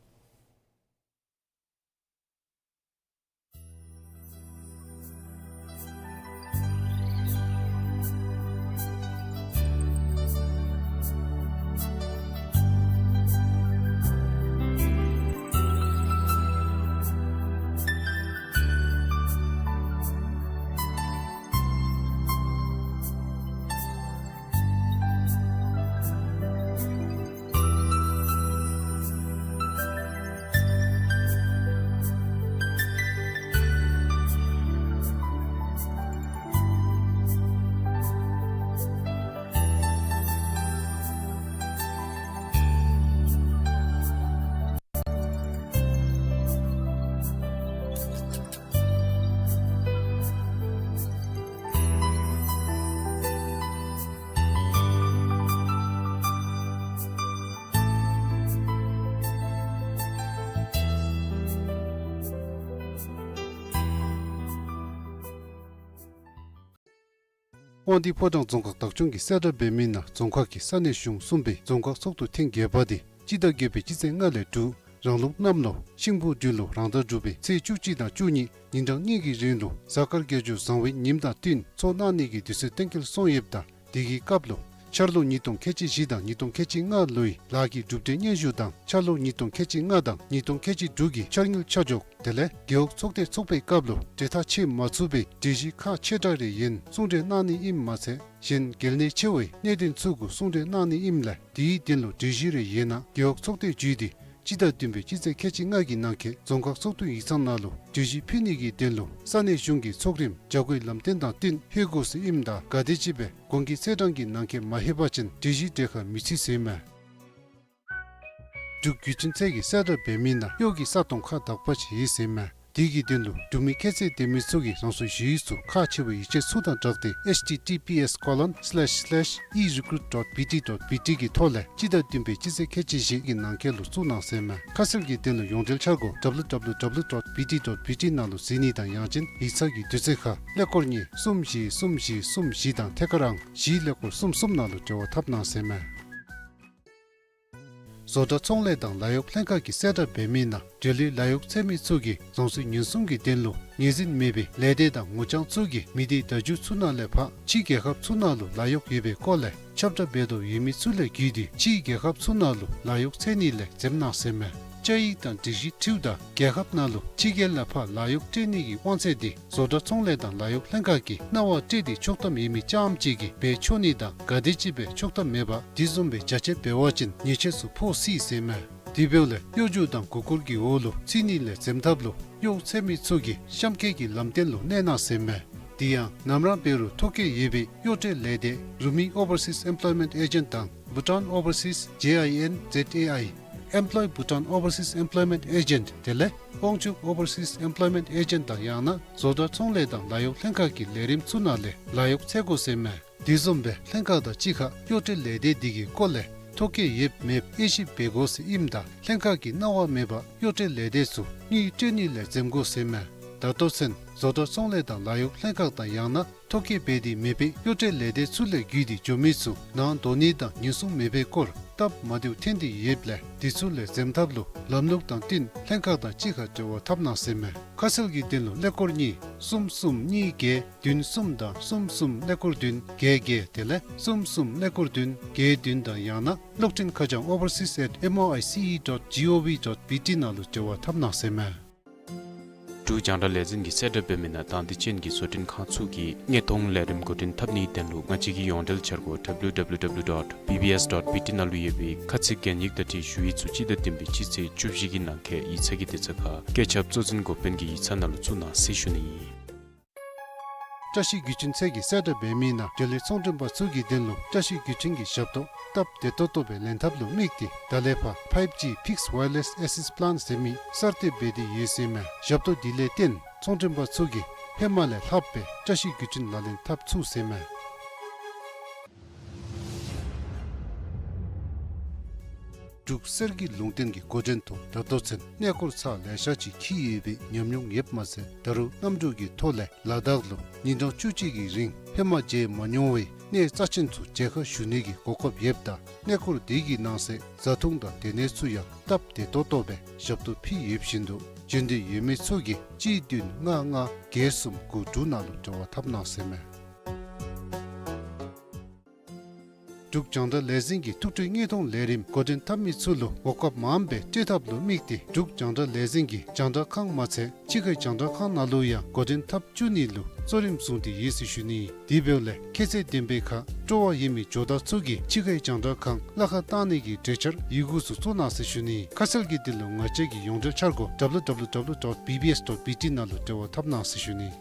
དབང་འདུས་ཕོ་བྲང་རྫོང་ཁག་བདག་སྐྱོང་གིས་གསལ་བསྒྲགས་འབད་མི་ནང་རྫོང་ཁག་གི་ས་གནས་གཞུང་གསུམ་པའི་རྫོང་ཁག་ཚོགས་འདུ་ཐེངས་བརྒྱད་པ་དེ་སྤྱི་ཟླ་བརྒྱད་པའི་སྤྱི་ཚེས་ལྔ་ལས་དྲུག་རང་ལུག་གནམ་ལོ་ཤིང་ཕོ་སྦྲུལ་ལོ་རང་ཟླ་དྲུག་པའི་ཚེས་བཅུ་གཅིག་དང་བཅུ་གཉིས་ཉིན་གྲངས་གཉིས་ཀྱི་རིང་ལུ་གཟའ་སྐར་དགེ་སྦྱོར་བཟང་བའི་ཉིནམ་དང་བསྟུན་ཚོགས་གནང་ནི་གི་དུས་ཚོད་གཏན་འཁེལ་སོང་ཡོདཔ་ད་དེ་གི་སྐབས་ལུ་འཆར་ལོ་ཉིས་སྟོང་ཁལ་གཅིག་བཞི་དང་ཉིས་སྟོང་ཁལ་གཅིག་ལྔ་ལོའི་ལཱ་གི་གྲུབ་འབྲས་སྙན་ཞུ་དང་འཆར་ལོ་ཉིས་སྟོང་ཁལ་གཅིག་ལྔ་དང་ཉིས་སྟོང་ཁལ་གཅིག་དྲུག་གི་འཆར་དངུལ་ཆ་འཇོག་དེ་ལས་རྒེད་འོག་ཚོགས་སྡེ་ཚོགས་པའི་སྐབས་ལུ་གྲོས་ཐག་བཅད་མ་ཚུགས་པའི་སྒྲིག་གཞི་ཁག་ཆེ་དྲགས་རེ་ཡོད་ན་གསུང་གྲོས་གནང་ནི་ཨིནམ་མ་ཚད་གཞན་གལ་གནད་ཆེ་བའི་གནད་དོན་ཚུ་གུ་གསུང་གྲོས་གནང་ནི་ཨིནམ་ལས་དེའི་དོན་ལུ་སྒྲིག་གཞི་རེ་ཡོད་ན་རྒེད་འོག་ཚོགས་སྡེ་བརྒྱུད་དེ་སྤྱི་ཟླ་བདུན་པའི་སྤྱི་ཚེས་ཁལ་གཅིག་ལྔ་གི་ནང་འཁོད་རྫོང་ཁག་ཚོགས་འདུ་ཡིག་ཚང་ནང་ལུ་གྲོས་གཞི་ཕུལ་ནི་གི་དོན་ལུ་ས་གནས་གཞུང་གི་ཚོགས་རིམ་བྱ་སྒོའི་ལམ་སྟོན་དང་བསྟུན་ལྷོད་དགོ་ཟེར་ཨིནམ་ད་ག་དེམ་ཅིག་སྦེ་གོང་གི་ཚེས་གྲངས་ཀྱི་ནང་འཁོད་མ་ལྷོད་པ་ཅིན་སྒྲིག་གཞི་གྲོས་ཁ་མི་བརྩི་ཟེར་མས། འབྲུག་བརྒྱུད་འཕྲིན་ཚད་ཀྱིས་གསལ་བསྒྲགས་འབད་མི་ནང་གཡོག་གི་ས་སྟོང་ཁག་དག་པ་ཅིག་ཡོད་ཟེར་མས། དེ་གི་དོན་ལུ་འབྲུག་མི་ཁྱད་ཚད་ལྡན་མི་ཚུ་གིས་རང་སོའི་ཞུ་ཡིག་ཚུ་ཁག་ཆེ་བའི་ཡིག་ཆ་ཚུ་དང་སྦྲགས་ཏེ་ཨེཆ་ཊི་ཊི་པི་ཨེསི་ཀོ་ལོན་སི་ལེཤ་སི་ལེཤ་ཨི་རི་ཀུ་རུཊ་ཌོཊ་བི་ཊི་ཌོཊ་བི་ཊི་གི་ཐོག་ལས་སྤྱི་ཟླ་བདུན་པའི་སྤྱི་ཚེས་ཁལ་གཅིག་བཞི་གི་ནང་འཁོད་ལུ་བཙུགས་གནང་ཟེར་མས། ཁ་གསལ་གྱི་དོན་ལུ་ཡོངས་འབྲེལ་འཆར་སྒོ་ཌབ་ལུ་ཌབ་ལུ་ཌབ་ལུ་ཌོཊ་བི་ཊི་ཌོཊ་བི་ཊི་ནང་ལུ་གཟིགས་ནི་དང་ཡང་ཅིན་ཡིག་ཚང་གི་དུས་ཚོད་ཁར་ཀླད་ཀོར་གཉིས་གསུམ་བཞི་གསུམ་བཞི་གསུམ་བཞི་དང་ཐད་ཀར་ཨང་བཞི་ཀླད་ཀོར་གསུམ་གསུམ་ནང་ལུ་འབྲེལ་བ་འཐབ་གནང་ཟེར་མས། བཟོ་གྲྭ་ཚོང་ལས་དང་ལཱ་གཡོག་ལྷན་ཁག་གིས་གསལ་བསྒྲགས་འབད་མི་ནང་འབྲེལ་ཡོད་ལཱ་གཡོག་འཚོལ་མི་ཚུ་གིས་རང་སོའི་ཉེན་སྲུང་གི་དོན་ལུ་ངོས་འཛིན་མེད་པའི་ལས་སྡེ་དང་ངོ་རྐྱང་ཚུ་གིས་མི་སྡེ་བརྡ་བརྒྱུད་ཚུ་ནང་ལས་ཕར་ཕྱི་རྒྱལ་ཁབ་ཚུ་ནང་ལུ་ལཱ་གཡོག་ཡོད་པའི་སྐོར་ལས་ཁྱབ་བསྒྲགས་འབད་དོ་ཡོད་མི་ཚུ་ལས་བརྒྱུད་དེ་ཕྱི་རྒྱལ་ཁབ་ཚུ་ནང་ལུ་ལཱ་གཡོག་འཚོལ་ནི་ལས་འཛེམ་གནང་ཟེར་མས། བཅའ་ཡིག་དང་སྒྲིག་གཞི་འཁྲིལཝ་ད་རྒྱལ་ཁབ་ནང་ལུ་ཕྱི་རྒྱལ་ལས་ཕར་ལཱ་གཡོག་སྤྲོད་ནི་གི་དབང་ཚད་དེ་བཟོ་གྲྭ་ཚོང་ལས་དང་ལཱ་གཡོག་ལྷན་ཁག་གིས་གནང་བ་སྤྲོད་དེ་ཆོག་ཐམ་ཡོད་མི་རྐྱངམ་ཅིག་གིས་འབད་ཆོག་ནི་དང་ག་དེམ་ཅིག་སྦེ་ཆོག་ཐམ་མེད་པར་དེ་བཟུམ་སྦེ་རྒྱ་ཆེ་འབད་བ་ཅིན་ཉེས་ཆད་ཚུ་ཕོག་སྲིད་ཟེར་མས། དེ་འབདཝ་ལས་གཡོག་རྒྱུགས་དང་མགུ་སྐོར་གྱི་འོག་ལུ་ཚུད་ནི་ལས་འཛེམ་ཐབས་ལུ་གཡོག་འཚོལ་མི་ཚུ་གིས་གཤམ་འཁོད་ཀྱི་ལམ་སྟོན་ལུ་གནས་གནང་ཟེར་མས། དེ་ཡང་ནམ་ར་འབད་རུང་ཐོ་བཀོད་ཡོད་པའི་གཡོག་སྤྲོད་ལས་སྡེ་Rumi Overseas Employment Agent དང་Bhutan Overseas J I N Z A I Employ Bhutan Overseas Employment Agent དེ་ལས་དབང་ཕྱུག་Overseas Employment Agent དང་ཡང་ན་བཟོ་གྲྭ་ཚོང་ལས་དང་ལཱ་གཡོག་ལྷན་ཁག་གི་ལས་རིམ་ཚུ་ནང་ལས་ལཱ་གཡོག་འཚོལ་དགོ་ཟེར་མས། དེ་བཟུམ་སྦེ་ལྷན་ཁག་དང་གཅིག་ཁར་གཡོག་སྤྲོད་ལས་སྡེ་དེ་གི་སྐོར་ལས་ཐོ་བཀོད་ཡོདཔ་མེདཔ་དབྱེ་ཞིབ་འབད་དགོ་ཟེར་ཨིནམ་ད་ལྷན་ཁག་གིས་གནང་བ་མེད་པར་གཡོག་སྤྲོད་ལས་སྡེ་ཚུ་དངུལ་སྤྲོད་ནི་ལས་འཛེམ་དགོ་ཟེར་མས། ད་ལྟོ་ཚུན་ བཟོ་གྲྭ་ཚོང་ལས་དང་ལཱ་གཡོག་ལྷན་ཁག་དང་ཡང་ན་ཐོ་བཀོད་འབད་དེ་མེད་པའི་གཡོག་བྲལ་ལས་སྡེ་ཚུ་ལས་བརྒྱུད་དེ་འགྱོ་མི་ཚུ་ནང་སྡོད་ནི་དང་ཉེན་སྲུང་མེད་པའི་སྐོར་སྟབས་མ་བདེཝ་ཐོན་ཏེ་ཡོདཔ་ལས་དེ་ཚུ་ལས་འཛེམ་ཐབས་ལུ་ལམ་ལུགས་དང་བསྟུན་ལྷན་ཁག་དང་གཅིག་ཁར་འབྲེལ་བ་འཐབ་གནང་ཟེར་མས། ཁ་གསལ་གྱི་དོན་ལུ་ཀླད་ཀོར་གཉིས་གསུམ་གསུམ་གཉིས་བརྒྱད་བདུན་གསུམ་དང་གསུམ་གསུམ་ཀླད་ཀོར་བདུན་བརྒྱད་བརྒྱད་དེ་ལས་གསུམ་གསུམ་ཀླད་ཀོར་བདུན་བརྒྱད་བདུན་དང་ཡང་ན་གློག་འཕྲིན་ཁ་བྱང་overseas at M O I C E dot G O V dot B T ནང་ལུ་འབྲེལ་བ་འཐབ་གནང་ཟེར་མས། འབྲུག་རྒྱང་བསྒྲགས་ལས་འཛིན་གྱིས་གསལ་བསྒྲགས་འབད་མི་ནང་དང་འདོད་ཅན་གྱི་བཟོ་སྐྲུན་ཁང་ཚུ་གིས་དངོས་མཐོང་ལས་རིམ་འགོ་འདྲེན་འཐབ་ནིའི་དོན་ལུ་ང་བཅས་ཀྱི་ཡོངས་འབྲེལ་འཆར་སྒོ་W W W dot B B S dot B T ནང་ལུ་ཡོད་པའི་ཁ་ཚིག་གན་ཡིག་དང་འཁྲིལ་ཞུ་ཡིག་ཚུ་སྤྱི་ཟླ་བདུན་པའི་སྤྱི་ཚེས་བཅུ་བཞི་གི་ནང་འཁོད་ཡིག་ཚང་གི་དུས་ཚོད་ཁར་བཀོད་ཁྱབ་གཙོ་འཛིན་འགོ་དཔོན་གྱི་ཡིག་ཚང་ནང་ལུ་བཙུགས་གནང་ཟེར་ཞུ་ནི་ཨིན། བཀྲ་ཤིས་བརྒྱུད་འཕྲིན་ཚད་ཀྱིས་གསལ་བསྒྲགས་འབད་མི་ནང་འབྲེལ་ཡོད་ཚོང་མགྲོན་པ་ཚུ་གི་དོན་ལུ་བཀྲ་ཤིས་བརྒྱུད་འཕྲིན་གྱི་ཞབས་ཏོག་སྟབས་བདེ་ཏོག་ཏོ་སྦེ་ལེན་ཐབས་ལུ་དམིགས་ཏེ་ད་ལས་ཕར་five G fixed wireless access plan ཟེར་མི་གསར་གཏོད་འབད་དེ་ཡོད་ཟེར་མས། ཞབས་ཏོག་འདི་ལས་བརྟེན་ཚོང་མགྲོན་པ་ཚུ་གིས་ཧེ་མ་ལས་ལྷགཔ་སྦེ་བཀྲ་ཤིས་བརྒྱུད་འཕྲིན་ལག་ལེན་འཐབ་ཚུགས་ཟེར་མས། འབྲུག་གསེར་གྱི་ལུང་བསྟན་གྱི་འགོ་འདྲེན་ཐོག་ད་ལྟོ་ཚུན་གནས་སྐོར་ཚར་ལེ་ཤ་ཅིག་འཁྱིད་ཡོད་པའི་ཉམས་མྱོང་ཡོདཔ་མ་ཚད་ད་རུང་གནམ་གྲུ་གི་ཐོག་ལས་ལ་དྭགས་ལུ་ཉིན་གྲངས་བཅུ་གཅིག་གི་རིང་ཧེ་མ་མཇལ་མ་མྱོང་བའི་གནས་རྩ་ཆེན་ཚུ་མཇལ་ཁ་ཞུ་ནི་གི་གོ་སྐབས་ཡོདཔ་ད་གནས་སྐོར་དེ་གི་ནང་གསེས་བཟའ་འཐུང་དང་སྡོད་གནས་ཚུ་ཡང་སྟབས་བདེ་ཏོག་ཏོ་སྦེ་ཞབས་ཏོག་ཕུལ་ཡོདཔ་བཞིན་དུ་འབྱོན་འདོད་ཡོད་མི་ཚུ་གིས་གཅིག་བདུན་ལྔ་ལྔ་བརྒྱད་གསུམ་དགུ་དྲུག་ནང་ལུ་འབྲེལ་བ་འཐབ་གནང་ཟེར་མས། འབྲུག་རྒྱང་བསྒྲགས་ལས་འཛིན་གྱིས་ཐུགས་སྤྲོའི་དངོས་མཐོང་ལས་རིམ་འགོ་འདྲེན་འཐབ་མི་ཚུ་ལུ་གོ་སྐབས་མངམ་སྦེ་སྤྲོད་ཐབས་ལུ་དམིགས་ཏེ་འབྲུག་རྒྱང་བསྒྲགས་ལས་འཛིན་གྱི་རྒྱང་བསྒྲགས་ཁང་མ་ཚད་ཕྱི་ཁའི་རྒྱང་བསྒྲགས་ཁང་ནང་ལུ་ཡང་འགོ་འདྲེན་འཐབ་བཅུག་ནི་ལུ་གཙོ་རིམ་བཟུང་སྟེ་ཡོད་ཟེར་ཞུ་ནི། དེ་འབདཝ་ལས་ཁྱད་ཚད་ལྡན་པའི་ཁར་སྤྲོ་བ་ཡོད་མི་ཇོ་བདག་ཚུ་གིས་ཕྱི་ཁའི་རྒྱང་བསྒྲགས་ཁང་གླ་ཁར་བཏང་ནི་གི་གྲོས་འཆར་ཡི་གུ་ཚུ་བཙུགས་གནང་ཟེར་ཞུ་ནི། ཁ་གསལ་གྱི་དོན་ལུ་ང་བཅས་ཀྱི་ཡོངས་འབྲེལ་འཆར་སྒོ་W W W dot B B S dot B T ནང་ལུ་འབྲེལ་བ་འཐབ་གནང་ཟེར་ཞུ་ནི།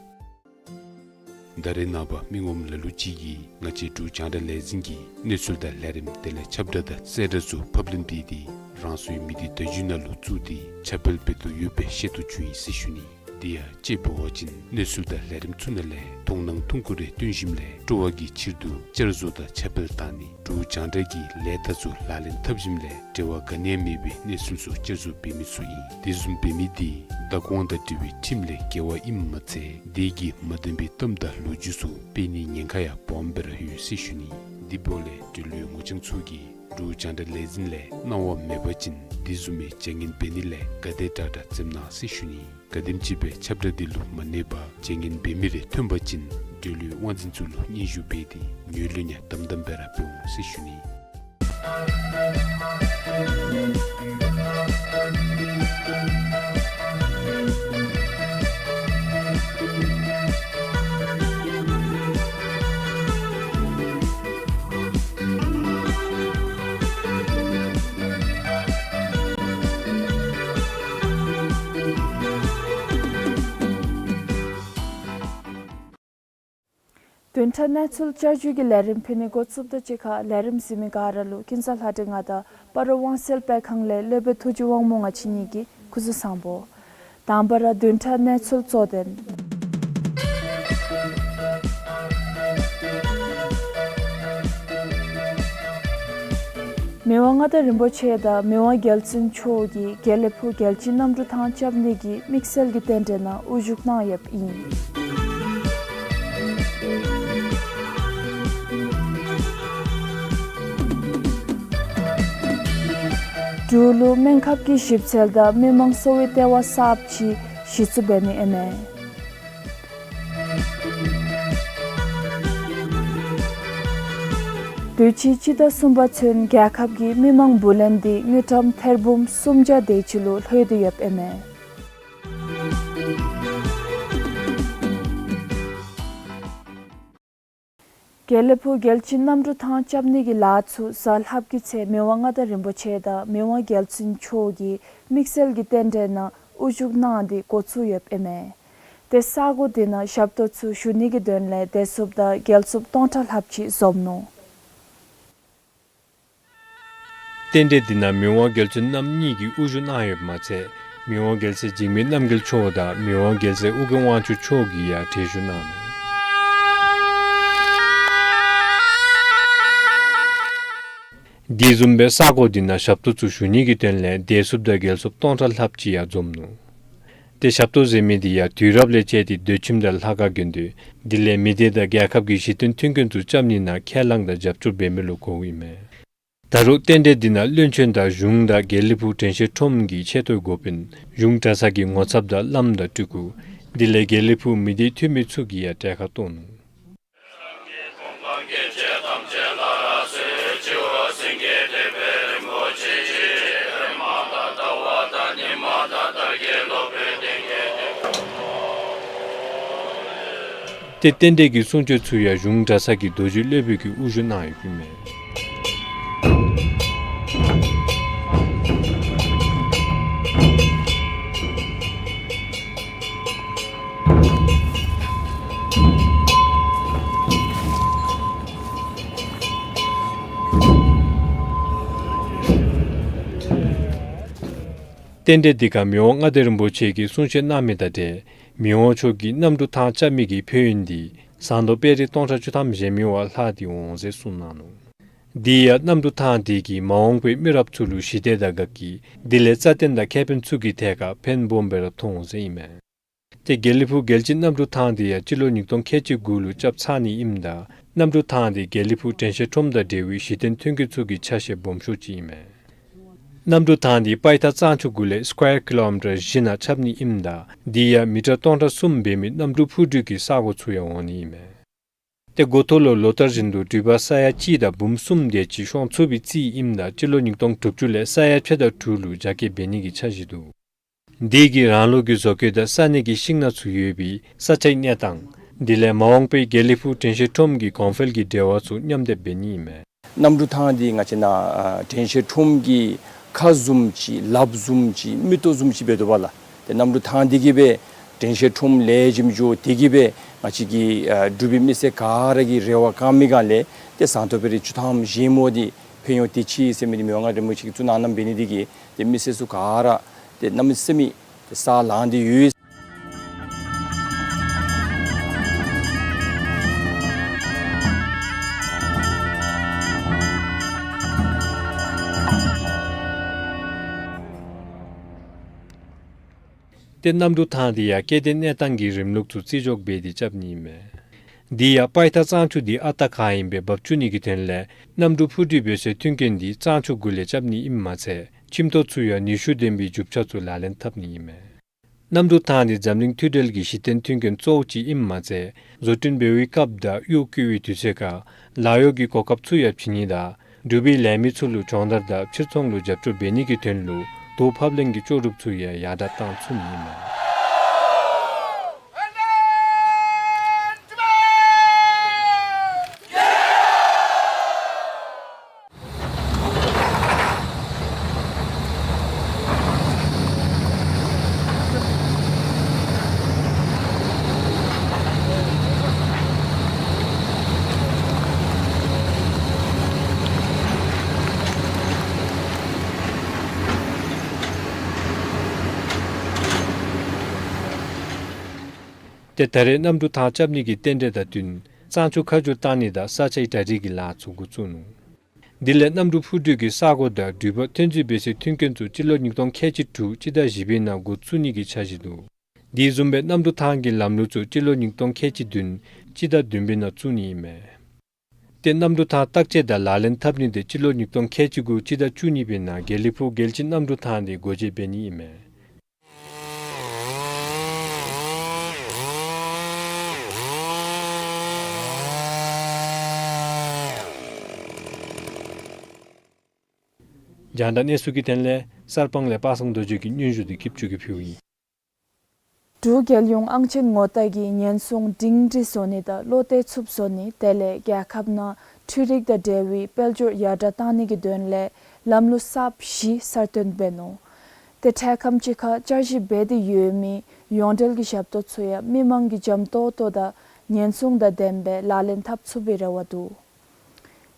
ད་རེས་ནངས་པ་མི་ངོམ་ལ་ལུ་ཅིག་གིས་ང་བཅས་འབྲུག་རྒྱང་བསྒྲགས་ལས་འཛིན་གྱི་གནས་ཚུལ་དང་ལས་རིམ་དེ་ལས་ཁྱབ་བསྒྲགས་དང་གསལ་བསྒྲགས་ཚུ་ཕབ་ལེན་འབད་དེ་རང་སོའི་མི་སྡེ་བརྡ་བརྒྱུད་ནང་ལུ་བཙུགས་ཏེ་ཁྱབ་སྤེལ་འབད་དོ་ཡོདཔ་སྦེ་ཤེས་རྟོགས་བྱུང་ཡི་ཟེར་ཞུ་ནི། དེ་ཡང་དཔྱེ་འབད་བ་ཅིན་གནས་ཚུལ་དང་ལས་རིམ་ཚུ་ནང་ལས་མཐོང་སྣང་ཐུང་ཀུ་རེ་སྟོན་ཞིནམ་ལས་སྤྲོ་བ་གི་ཕྱིར་དུ་བསྐྱར་བཟོ་དང་ཁྱབ་སྤེལ་བཏང་ནི་འབྲུག་རྒྱང་བསྒྲགས་ཀྱི་ལས་རྟགས་ཚུ་ལག་ལེན་འཐབ་ཞིནམ་ལས་འབྲེལ་བ་ག་ནི་ཡང་མེད་པའི་གནས་ཚུལ་ཚུ་བསྐྱར་བཟོ་འབད་མི་ཚུ་ཨིན། དེ་བཟུམ་འབད་མི་དེ་བདག་དབང་དང་འབྲེལ་བའི་ཁྲིམས་ལས་འགལ་བ་ཨིནམ་མ་ཚད་དེ་གིས་མ་བདེན་པའི་གཏམ་དང་ལོ་རྒྱུས་ཚུ་སྤེལ་ནིའི་ཉེན་ཁ་ཡང་སྦོམ་སྦེ་ར་ཡོད་ཟེར་ཞུ་ནི། དེ་འབདཝ་ལས་འབྲེལ་ཡོད་ངོ་རྐྱང་ཚུ་གིས་འབྲུག་རྒྱང་བསྒྲགས་ལས་འཛིན་ལས་གནང་བ་མེད་པ་ཅིན་དེ་བཟུམ་མའི་བྱ་ངན་འབད་ནི་ལས་ག་དེ་དྲག་དྲག་འཛེམ་གནང་ཟེར་ཞུ་ནི། ག་དེམ་ཅིག་སྦེ་ཁྱབ་བསྒྲགས་འདི་ལུ་མ་གནས་པར་བྱ་ངན་འབད་མི་རེ་ཐོན་པ་ཅིན་འབྲེལ་ཡོད་དབང་འཛིན་ཚུ་ལུ་སྙན་ཞུ་འབད་དེ་ངོས་ལེན་ཡང་དམ་དམ་སྦེ་ར་འབད་འོང་ཟེར་ཞུ་ནི། བདུན་ཕྲག་གནས་ཚུལ་བསྐྱར་ཞུའི་ལས་རིམ་ཕུལ་ནི་འགོ་བཙུགསཔ་དང་གཅིག་ཁར་ལས་རིམ་གཟིགས་མི་ག་ར་ལུ་ཀུན་བཟང་ལྷ་སྒྲོན་ང་དང་སྤ་རོ་དབང་གསལ་དཔེ་ཁང་ལས་སློབ་དཔོན་ཐུགས་རྗེ་དབང་མོ་ང་བཅས་གཉིས་ཀྱིས་སྐུ་གཟུགས་བཟང་པོ། དང་པ་ར་བདུན་ཕྲག་གནས་ཚུལ་གཙོ་དོན། མི་དབང་མངའ་བདག་རིན་པོ་ཆེ་དང་མི་དབང་རྒྱལ་བཙུན་མཆོག་གིས་དགེ་ལེགས་ཕུག་རྒྱལ་སྤྱིའི་གནམ་གྲུ་ཐང་རྐྱབ་ནི་གི་དམིགས་བསལ་གྱི་རྟེན་འབྲེལ་ནང་དབུ་བཞུགས་གནང་ཡོདཔ་ཨིན། འབྲུག་ལུ་སྨན་ཁབ་ཀྱི་ཞིབ་འཚོལ་དང་མི་མང་གསོ་བའི་ལྟེ་བ་གསརཔ་ཅིག་གཞི་བཙུགས་འབད་ནི་ཨིན་མས། དུས་ཅི་སྤྱི་ཟླ་གསུམ་པ་ཚུན་རྒྱལ་ཁབ་ཀྱི་མི་མང་བུ་ལོན་འདི་དངུལ་ཀྲམ་ཐེར་འབུམ་སུམ་བརྒྱ་དེ་ཅིག་ལུ་ལྷོད་དེ་ཡོདཔ་ཨིན་མས། དགེ་ལེགས་ཕུག་རྒྱལ་སྤྱིའི་གནམ་གྲུ་ཐང་རྐྱབ་ནི་གི་ལཱ་ཚུ་གཟའ་ལྷགཔ་གི་ཚེ་མི་དབང་མངའ་བདག་རིན་པོ་ཆེ་དང་མི་དབང་རྒྱལ་བཙུན་མཆོག་གིས་དམིགས་བསལ་གྱི་རྟེན་འབྲེལ་ནང་དབུ་བཞུགས་གནང་སྟེ་འགོ་བཙུགས་ཡོདཔ་ཨིན་མས། ཏེ་ས་གོ་འདི་ནང་ཞབས་ཏོག་ཚུ་ཞུ་ནི་གི་དོན་ལས་བདེ་སྲུངཔ་དང་རྒྱལ་སྲུངཔ་སྟོང་ཕྲག་ལྷགཔ་ཅིག་འཛོམས་ནུག། རྟེན་འབྲེལ་འདི་ནང་མི་དབང་རྒྱལ་བཙུན་རྣམ་གཉིས་ཀྱིས་དབུ་བཞུགས་གནང་ཡོདཔ་མ་ཚད་མི་དབང་རྒྱལ་སྲས་འཇིགས་མེད་རྣམ་རྒྱལ་མཆོག་དང་མི་དབང་རྒྱལ་སྲས་ཨོ་རྒྱན་དབང་ཕྱུག་མཆོག་གིས་ཡང་གྲལ་བཞུགས་གནང་ནུག། དེ་བཟུམ་སྦེ་ས་གོ་འདི་ནང་ཞབས་ཏོག་ཚུ་ཞུ་ནི་གི་དོན་ལས་བདེ་སྲུངཔ་དང་རྒྱལ་སྲུངཔ་སྟོང་ཕྲག་ལྷགཔ་ཅིག་ཡང་འཛོམས་ནུག། ཏེ་ཞབས་ཏོག་ཟེར་མི་འདི་ཡང་དུས་རབས་ལས་བཅད་དེ་སྡོད་ཁྱིམ་དང་ལྷ་ཁང་དགོན་སྡེ་དེ་ལས་མི་སྡེ་དང་རྒྱལ་ཁབ་ཀྱི་གཞི་རྟེན་མཐུན་རྐྱེན་ཚུ་རྐྱབ་ནི་ནང་ཁས་བླངས་དང་རྒྱབ་སྐྱོར་འབད་མི་ལུ་གོཝ་ཨིན་མས། ད་རུང་རྟེན་འབྲེལ་འདི་ནང་བློན་ཆེན་དང་གཞུང་དང་དགེ་ལེགས་ཕུག་དྲན་ཤེས་ཁྲོམ་གྱི་ཆེ་མཐོའི་འགོ་དཔོན་གཞུང་གྲྭ་ཚང་གི་ངོ་ཚབ་དང་བླམ་དང་སྤྲུལ་སྐུ་དེ་ལས་དགེ་ལེགས་ཕུག་མི་སྡེའི་འཐུས་མི་ཚུ་གིས་ཡང་གྲལ་ཁར་གཏོགས་ནུག། ཏེ་རྟེན་འབྲེལ་གྱི་གསུང་ཆོག་ཚུ་ཡང་གཞུང་གྲྭ་ཚང་གི་རྡོ་རྗེ་སློབ་དཔོན་གྱིས་དབུ་བཞུགས་གནང་ཡོདཔ་ཨིན་མས། རྟེན་འབྲེལ་འདི་ཁར་མི་དབང་མངའ་བདག་རིན་པོ་ཆེ་གིས་གསུང་བཤད་གནང་མི་དང་འབྲེལ་མི་དབང་མཆོག་གིས་གནམ་གྲུ་ཐང་རྐྱབ་མི་གི་ཕན་ཡོན་འདི་ཟངས་མདོག་དཔལ་རི་སྟོང་ཕྲག་བཅུ་ཐམ་བཞེངས་མི་བ་ལྷག་སྟེ་འོང་ཟེར་གསུངས་གནང་ནུག། དེ་ཡང་གནམ་གྲུ་ཐང་འདི་གིས་མ་འོངས་པའི་མི་རབས་ཚུ་ལུ་ཞི་བདེ་དང་དགའ་སྐྱིད་དེ་ལས་རྩ་བརྟན་དང་ཁེ་ཕན་ཚུ་གི་ཐད་ཁར་ཕན་སྦོམ་སྦེ་ར་ཐོགས་འོང་ཟེར་ཨིན་མས། ཏེ་དགེ་ལེགས་ཕུག་རྒྱལ་སྤྱིའི་གནམ་གྲུ་ཐང་འདི་ཡང་སྤྱི་ལོ་ཉིས་སྟོང་ཁལ་གཅིག་དགུ་ལུ་རྐྱབ་ཚར་ནི་ཨིནམ་ད་གནམ་གྲུ་ཐང་འདི་དགེ་ལེགས་ཕུག་དྲན་ཤེས་ཁྲོམ་དང་འབྲེལ་བའི་གཞི་རྟེན་མཐུན་རྐྱེན་ཚུ་གི་ཆ་ཤས་སྦོམ་ཤོས་ཅིག་ཨིན་མས། གནམ་གྲུ་ཐང་འདི་པའི་ཐག་གཙང་ཆུ་གུ་ལས་སི་ཀོར་ཀི་ལོ་མི་ཊར་བཞི་ནང་རྐྱབ་ནི་ཨིནམ་ད་དེ་ཡང་མི་ཊར་སྟོང་ཕྲག་གསུམ་འབད་མི་གནམ་གྲུ་འཕུར་འགྲུལ་གྱི་ས་གོ་ཚུ་ཡང་འོང་ནི་ཨིན་མས། ཏེ་འགོ་ཐོག་ལུ་ལོ་ལྟར་བཞིན་དུ་འགྲུལ་པ་ས་ཡ་གཅིག་དང་འབུམ་གསུམ་དེ་ཅིག་ཤོང་ཚུགས་པའི་རྩིས་ཨིནམ་ད་སྤྱི་ལོ་ཉིས་སྟོང་དྲུག་ཅུ་ལས་ས་ཡ་ཕྱེད་དང་དྲུག་ལུ་རྒྱ་སྐྱེད་འབད་ནི་གི་འཆར་གཞི་འདུག། དེ་གིས་རང་ལུགས་ཀྱི་བཟོ་བཀོད་དང་ས་གནས་ཀྱི་ཤིང་ནགས་ཚུ་ཡོད་པའི་ས་ཆའི་གནས་སྟངས་དེ་ལས་མ་འོངས་པའི་དགེ་ལེགས་ཕུག་དྲན་ཤེས་ཁྲོམ་གྱི་གོང་འཕེལ་གྱི་འབྲེལ་བ་ཚུ་མཉམ་སྡེབ་འབད་ནི་ཨིན་མས། གནམ་གྲུ་ཐང་འདི་ང་བཅས་ནཱ་ཨ་དྲན་ཤེས་ཁྲོམ་གྱི་ཁ་བཟུམ་ཅིག་ལགཔ་བཟུམ་ཅིག་མིག་ཏོ་བཟུམ་ཅིག་འབད་དོ་བ་ལགས། ཏེ་གནམ་གྲུ་ཐང་འདི་གིས་སྦེ་དྲན་ཤེས་ཁྲོམ་ལེགས་ཤོམ་འགྱོ། དེ་གིས་སྦེ་ང་བཅས་ཀྱི་ཨ་འབྲུག་པའི་མི་སེར་ག་ར་གི་རེ་བ་བསྐང་མི་ག་ལས་ཏེ་ཟངས་མདོག་དཔལ་རི་བཅུ་ཐམ་བཞེངས་མི་འདི་ཕན་ཡོན་དེ་ཅིག་ཟེར་མི་འདི་མི་དབང་མངའ་བདག་རིན་པོ་ཆེ་གིས་བཙུགས་གནང་གནངམ་འབད་ནི་དེ་གིས་ཏེ་མི་སེར་ཚུ་ག་ར་ཏེ་གནམ་མེད་ས་མེད་ཏེ་ས་ལང་སྟེ་ཡོད། ཏེ་གནམ་གྲུ་ཐང་འདི་ཡང་སྐྱེ་ལྡན་གནས་སྟངས་ཀྱི་རིམ་ལུགས་ཚུ་བརྩི་འཇོག་འབད་དེ་རྐྱབ་ནི་ཨིན་མས། དེ་ཡང་པའི་ཐག་གཙང་ཆུ་འདི་ཨ་རྟག་ག་ཨིནམ་སྦེ་འབབ་བཅུག་ནི་གི་དོན་ལས་གནམ་གྲུ་འཕུར་འགྲུལ་འབད་སའི་མཐུན་རྐྱེན་འདི་གཙང་ཆུ་གུ་ལས་རྐྱབ་ནི་ཨིནམ་མ་ཚད་ཁྱིམ་ཐོག་ཚུ་ཡང་ནུས་ཤུགས་ལྡན་པའི་རྒྱུ་ཆ་ཚུ་ལག་ལེན་འཐབ་ནི་ཨིན་མས། གནམ་གྲུ་ཐང་འདི་འཛམ་གླིང་མཐུད་འབྲེལ་གྱི་གཞི་རྟེན་མཐུན་རྐྱེན་གཙོ་བོ་ཅིག་ཨིནམ་མ་ཚད་བཟོ་སྐྲུན་འབད་བའི་སྐབས་དང་གཡོག་བཀོལ་བའི་དུས་ཚོད་ཁར་ལཱ་གཡོག་གི་གོ་སྐབས་ཚུ་ཡང་བྱིན་ནི་དང་འབྲུག་པའི་ལས་མི་ཚུ་ལུ་སྦྱོང་བརྡར་དང་ཕྱིར་ཚོང་ལུ་རྒྱབ་སྐྱོར་འབད་ནི་གི་དོན་ལུ་དོ་ཕབ་ལེན་གྱི་ལྕོགས་གྲུབ་ཚུ་ཡང་ཡར་དྲག་བཏང་ཚུགས་ནི་ཨིན་མས། ཏེ་ད་རེས་གནམ་གྲུ་ཐང་རྐྱབ་ནི་གི་རྟེན་འབྲེལ་དང་བསྟུན་གཙང་ཆུ་ཁ་བསྒྱུར་བཏང་ནི་དང་ས་ཆའི་གྲ་སྒྲིག་གི་ལཱ་ཚུ་འགོ་བཙུགས་ནུག། དེ་ལས་གནམ་གྲུ་འཕུར་འགྲུལ་གྱི་ས་གོ་དང་འགྲུལ་པ་ཐོན་འཛུལ་འབད་སའི་མཐུན་རྐྱེན་ཚུ་སྤྱི་ལོ་ཉིས་སྟོང་ཁལ་གཅིག་དྲུག་སྤྱི་ཟླ་བཞི་པའི་ནང་འགོ་བཙུགས་ནི་གི་འཆར་གཞི་འདུག། དེ་བཟུམ་སྦེ་གནམ་གྲུ་ཐང་གི་ལམ་ལུགས་ཚུ་སྤྱི་ལོ་ཉིས་སྟོང་ཁལ་གཅིག་བདུན་སྤྱི་ཟླ་བདུན་པའི་ནང་བཙུགས་ནི་ཨིན་མས། ཏེ་གནམ་གྲུ་ཐང་བརྟག་དཔྱད་དང་ལག་ལེན་འཐབ་ནི་དེ་སྤྱི་ལོ་ཉིས་སྟོང་ཁལ་གཅིག་དགུ་སྤྱི་ཟླ་བཅུ་གཉིས་པའི་ནང་དགེ་ལེགས་ཕུག་རྒྱལ་སྤྱིའི་གནམ་གྲུ་ཐང་འདི་སྒོ་འབྱེད་འབད་ནི་ཨིན་མས། རྒྱང་བསྒྲགས་གནས་ཚུལ་གྱི་དོན་ལས་གསར་སྤང་ལས་པ་སངས་རྡོ་རྗེ་གི་སྙན་ཞུ་འདི་སྐྱིད་ཆུ་གིས་ཕུལཝ་ཨིན། འབྲུག་རྒྱལ་ཡོངས་ཨང་ཆེན་ངོ་རྟགས་ཀྱི་ཉེན་སྲུང་སྒྲིང་སྒྲི་བཟོ་ནི་དང་བློ་གཏད་ཚུགསཔ་བཟོ་ནི་དེ་ལས་རྒྱལ་ཁབ་ནང་འཕྲུལ་རིག་དང་འབྲེལ་བའི་དཔལ་འབྱོར་ཡར་དྲག་གཏང་ནི་གི་དོན་ལས་ལམ་ལུགས་གསརཔ་བཞི་གསར་བཏོན་འབད་ནུག། ཏེ་འཕྲལ་ཁམས་ཅིག་ཁར་བསྐྱར་ཞིབ་འབད་དེ་ཡོད་མི་ཡོངས་འབྲེལ་གྱི་ཞབས་ཏོག་ཚུ་ཡང་མི་མང་གིས་འཇམ་ཏོང་ཏོ་དང་ཉེན་སྲུང་དང་ལྡནམ་སྦེ་ལག་ལེན་འཐབ་ཚུགས་པའི་རེ་བ་འདུག།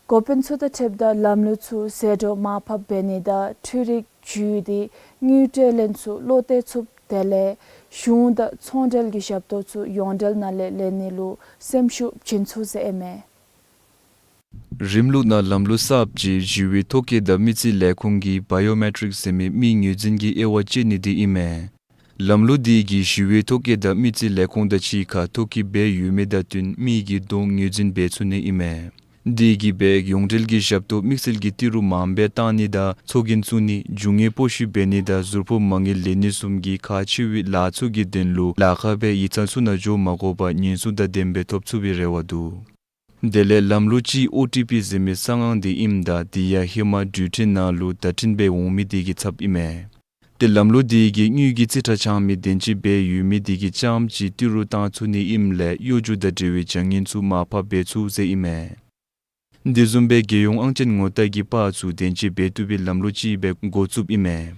འགོ་དཔོན་ཚུ་དང་འཁྲིལཝ་ད་ལམ་ལུགས་ཚུ་ཟད་འགྲོ་མར་ཕབ་འབད་ནི་དང་འཕྲུལ་རིག་བརྒྱུད་དེ་དངུལ་སྤྲོད་ལེན་ཚུ་བློ་གཏད་ཚུགསཔ་དེ་ལས་གཞུང་དང་ཚོང་འབྲེལ་གྱི་ཞབས་ཏོག་ཚུ་ཡོངས་འབྲེལ་ནང་ལས་ལེན་ནི་ལུ་སེམས་ཤུགས་བྱིན་ཚུགས་ཟེར་ཨིན་མས། རིམ་ལུགས་ནང་ལམ་ལུགས་གསརཔ་ཅིག་ཞི་བའི་ཐོ་བཀོད་དང་མི་རྩིས་ལས་ཁུངས་ཀྱི་བ་ཡོ་མེ་ཊིཀ་ཟེར་མི་མིའི་ངོས་འཛིན་གྱི་དབྱེ་བ་བཅད་ནི་འདི་ཨིན་མས། ལམ་ལུགས་འདི་གིས་ཞི་བའི་ཐོ་བཀོད་དང་མི་རྩིས་ལས་ཁུངས་དང་གཅིག་ཁར་ཐོ་བཀོད་འབད་ཡོད་མི་དང་བསྟུན་མི་གི་གདོང་ངོས་འཛིན་འབད་ཚུགས་ནི་ཨིན་མས། འདི་གིས་འབད་ཡོངས་འབྲེལ་གྱི་ཞབས་ཏོག་དམིགས་བསལ་གྱི་ཏི་རུ་མངམ་སྦེ་བཏང་ནི་དང་ཚོགས་རྒྱན་བཙུགས་ནི་རྒྱུ་དངོས་སྤོ་བཤུད་འབད་ནི་དང་ཟུར་ཕོགས་མ་དངུལ་ལེན་ནི་བཟུམ་གྱི་ཁག་ཆེ་བའི་ལཱ་ཚུ་གི་དོན་ལུ་ལཱ་ཁག་སྦེ་ཡིག་ཚང་ཚུ་ནང་འགྱོ་མ་དགོ་པར་ཉེན་སྲུང་དང་ལྡནམ་སྦེ་ཐོབ་ཚུགས་པའི་རེ་བ་འདུག། དེ་ལས་ལམ་ལུགས་གཅིག་ཨོ་ཊི་པི་ཟེར་མི་གསང་སྔགས་འདི་ཨིནམ་ད་འདི་ཡང་ཧེ་མ་འགྲུལ་འཕྲིན་ནང་ལུ་བརྡ་འཕྲིན་སྦེ་འོང་མི་འདི་གི་ཚབ་ཨིན་མས། ཏེ་ལམ་ལུགས་འདི་གིས་དངུལ་གྱི་རྩིས་ཁྲ་བཅང་མི་དོན་གཅིག་སྦེ་ཡོད་མི་འདི་གིས་རྐྱངམ་གཅིག་ཏི་རུ་བཏང་ཚུགས་ནི་ཨིནམ་ལས་གཡོ་སྒྱུ་དང་འབྲེལ་བའི་བྱ་ངན་ཚུ་མར་ཕབ་འབད་ཚུགས་ཟེར་ཨིན་མས། འདི་བཟུམ་སྦེ་རྒྱལ་ཡོངས་ཨང་ཅན་ངོ་རྟགས་ཀྱི་པར་ཚུ་དོན་གཅིག་འབད་བཏུབ་པའི་ལམ་ལུགས་ཅིག་སྦེ་འགོ་བཙུགསཔ་ཨིན་མས།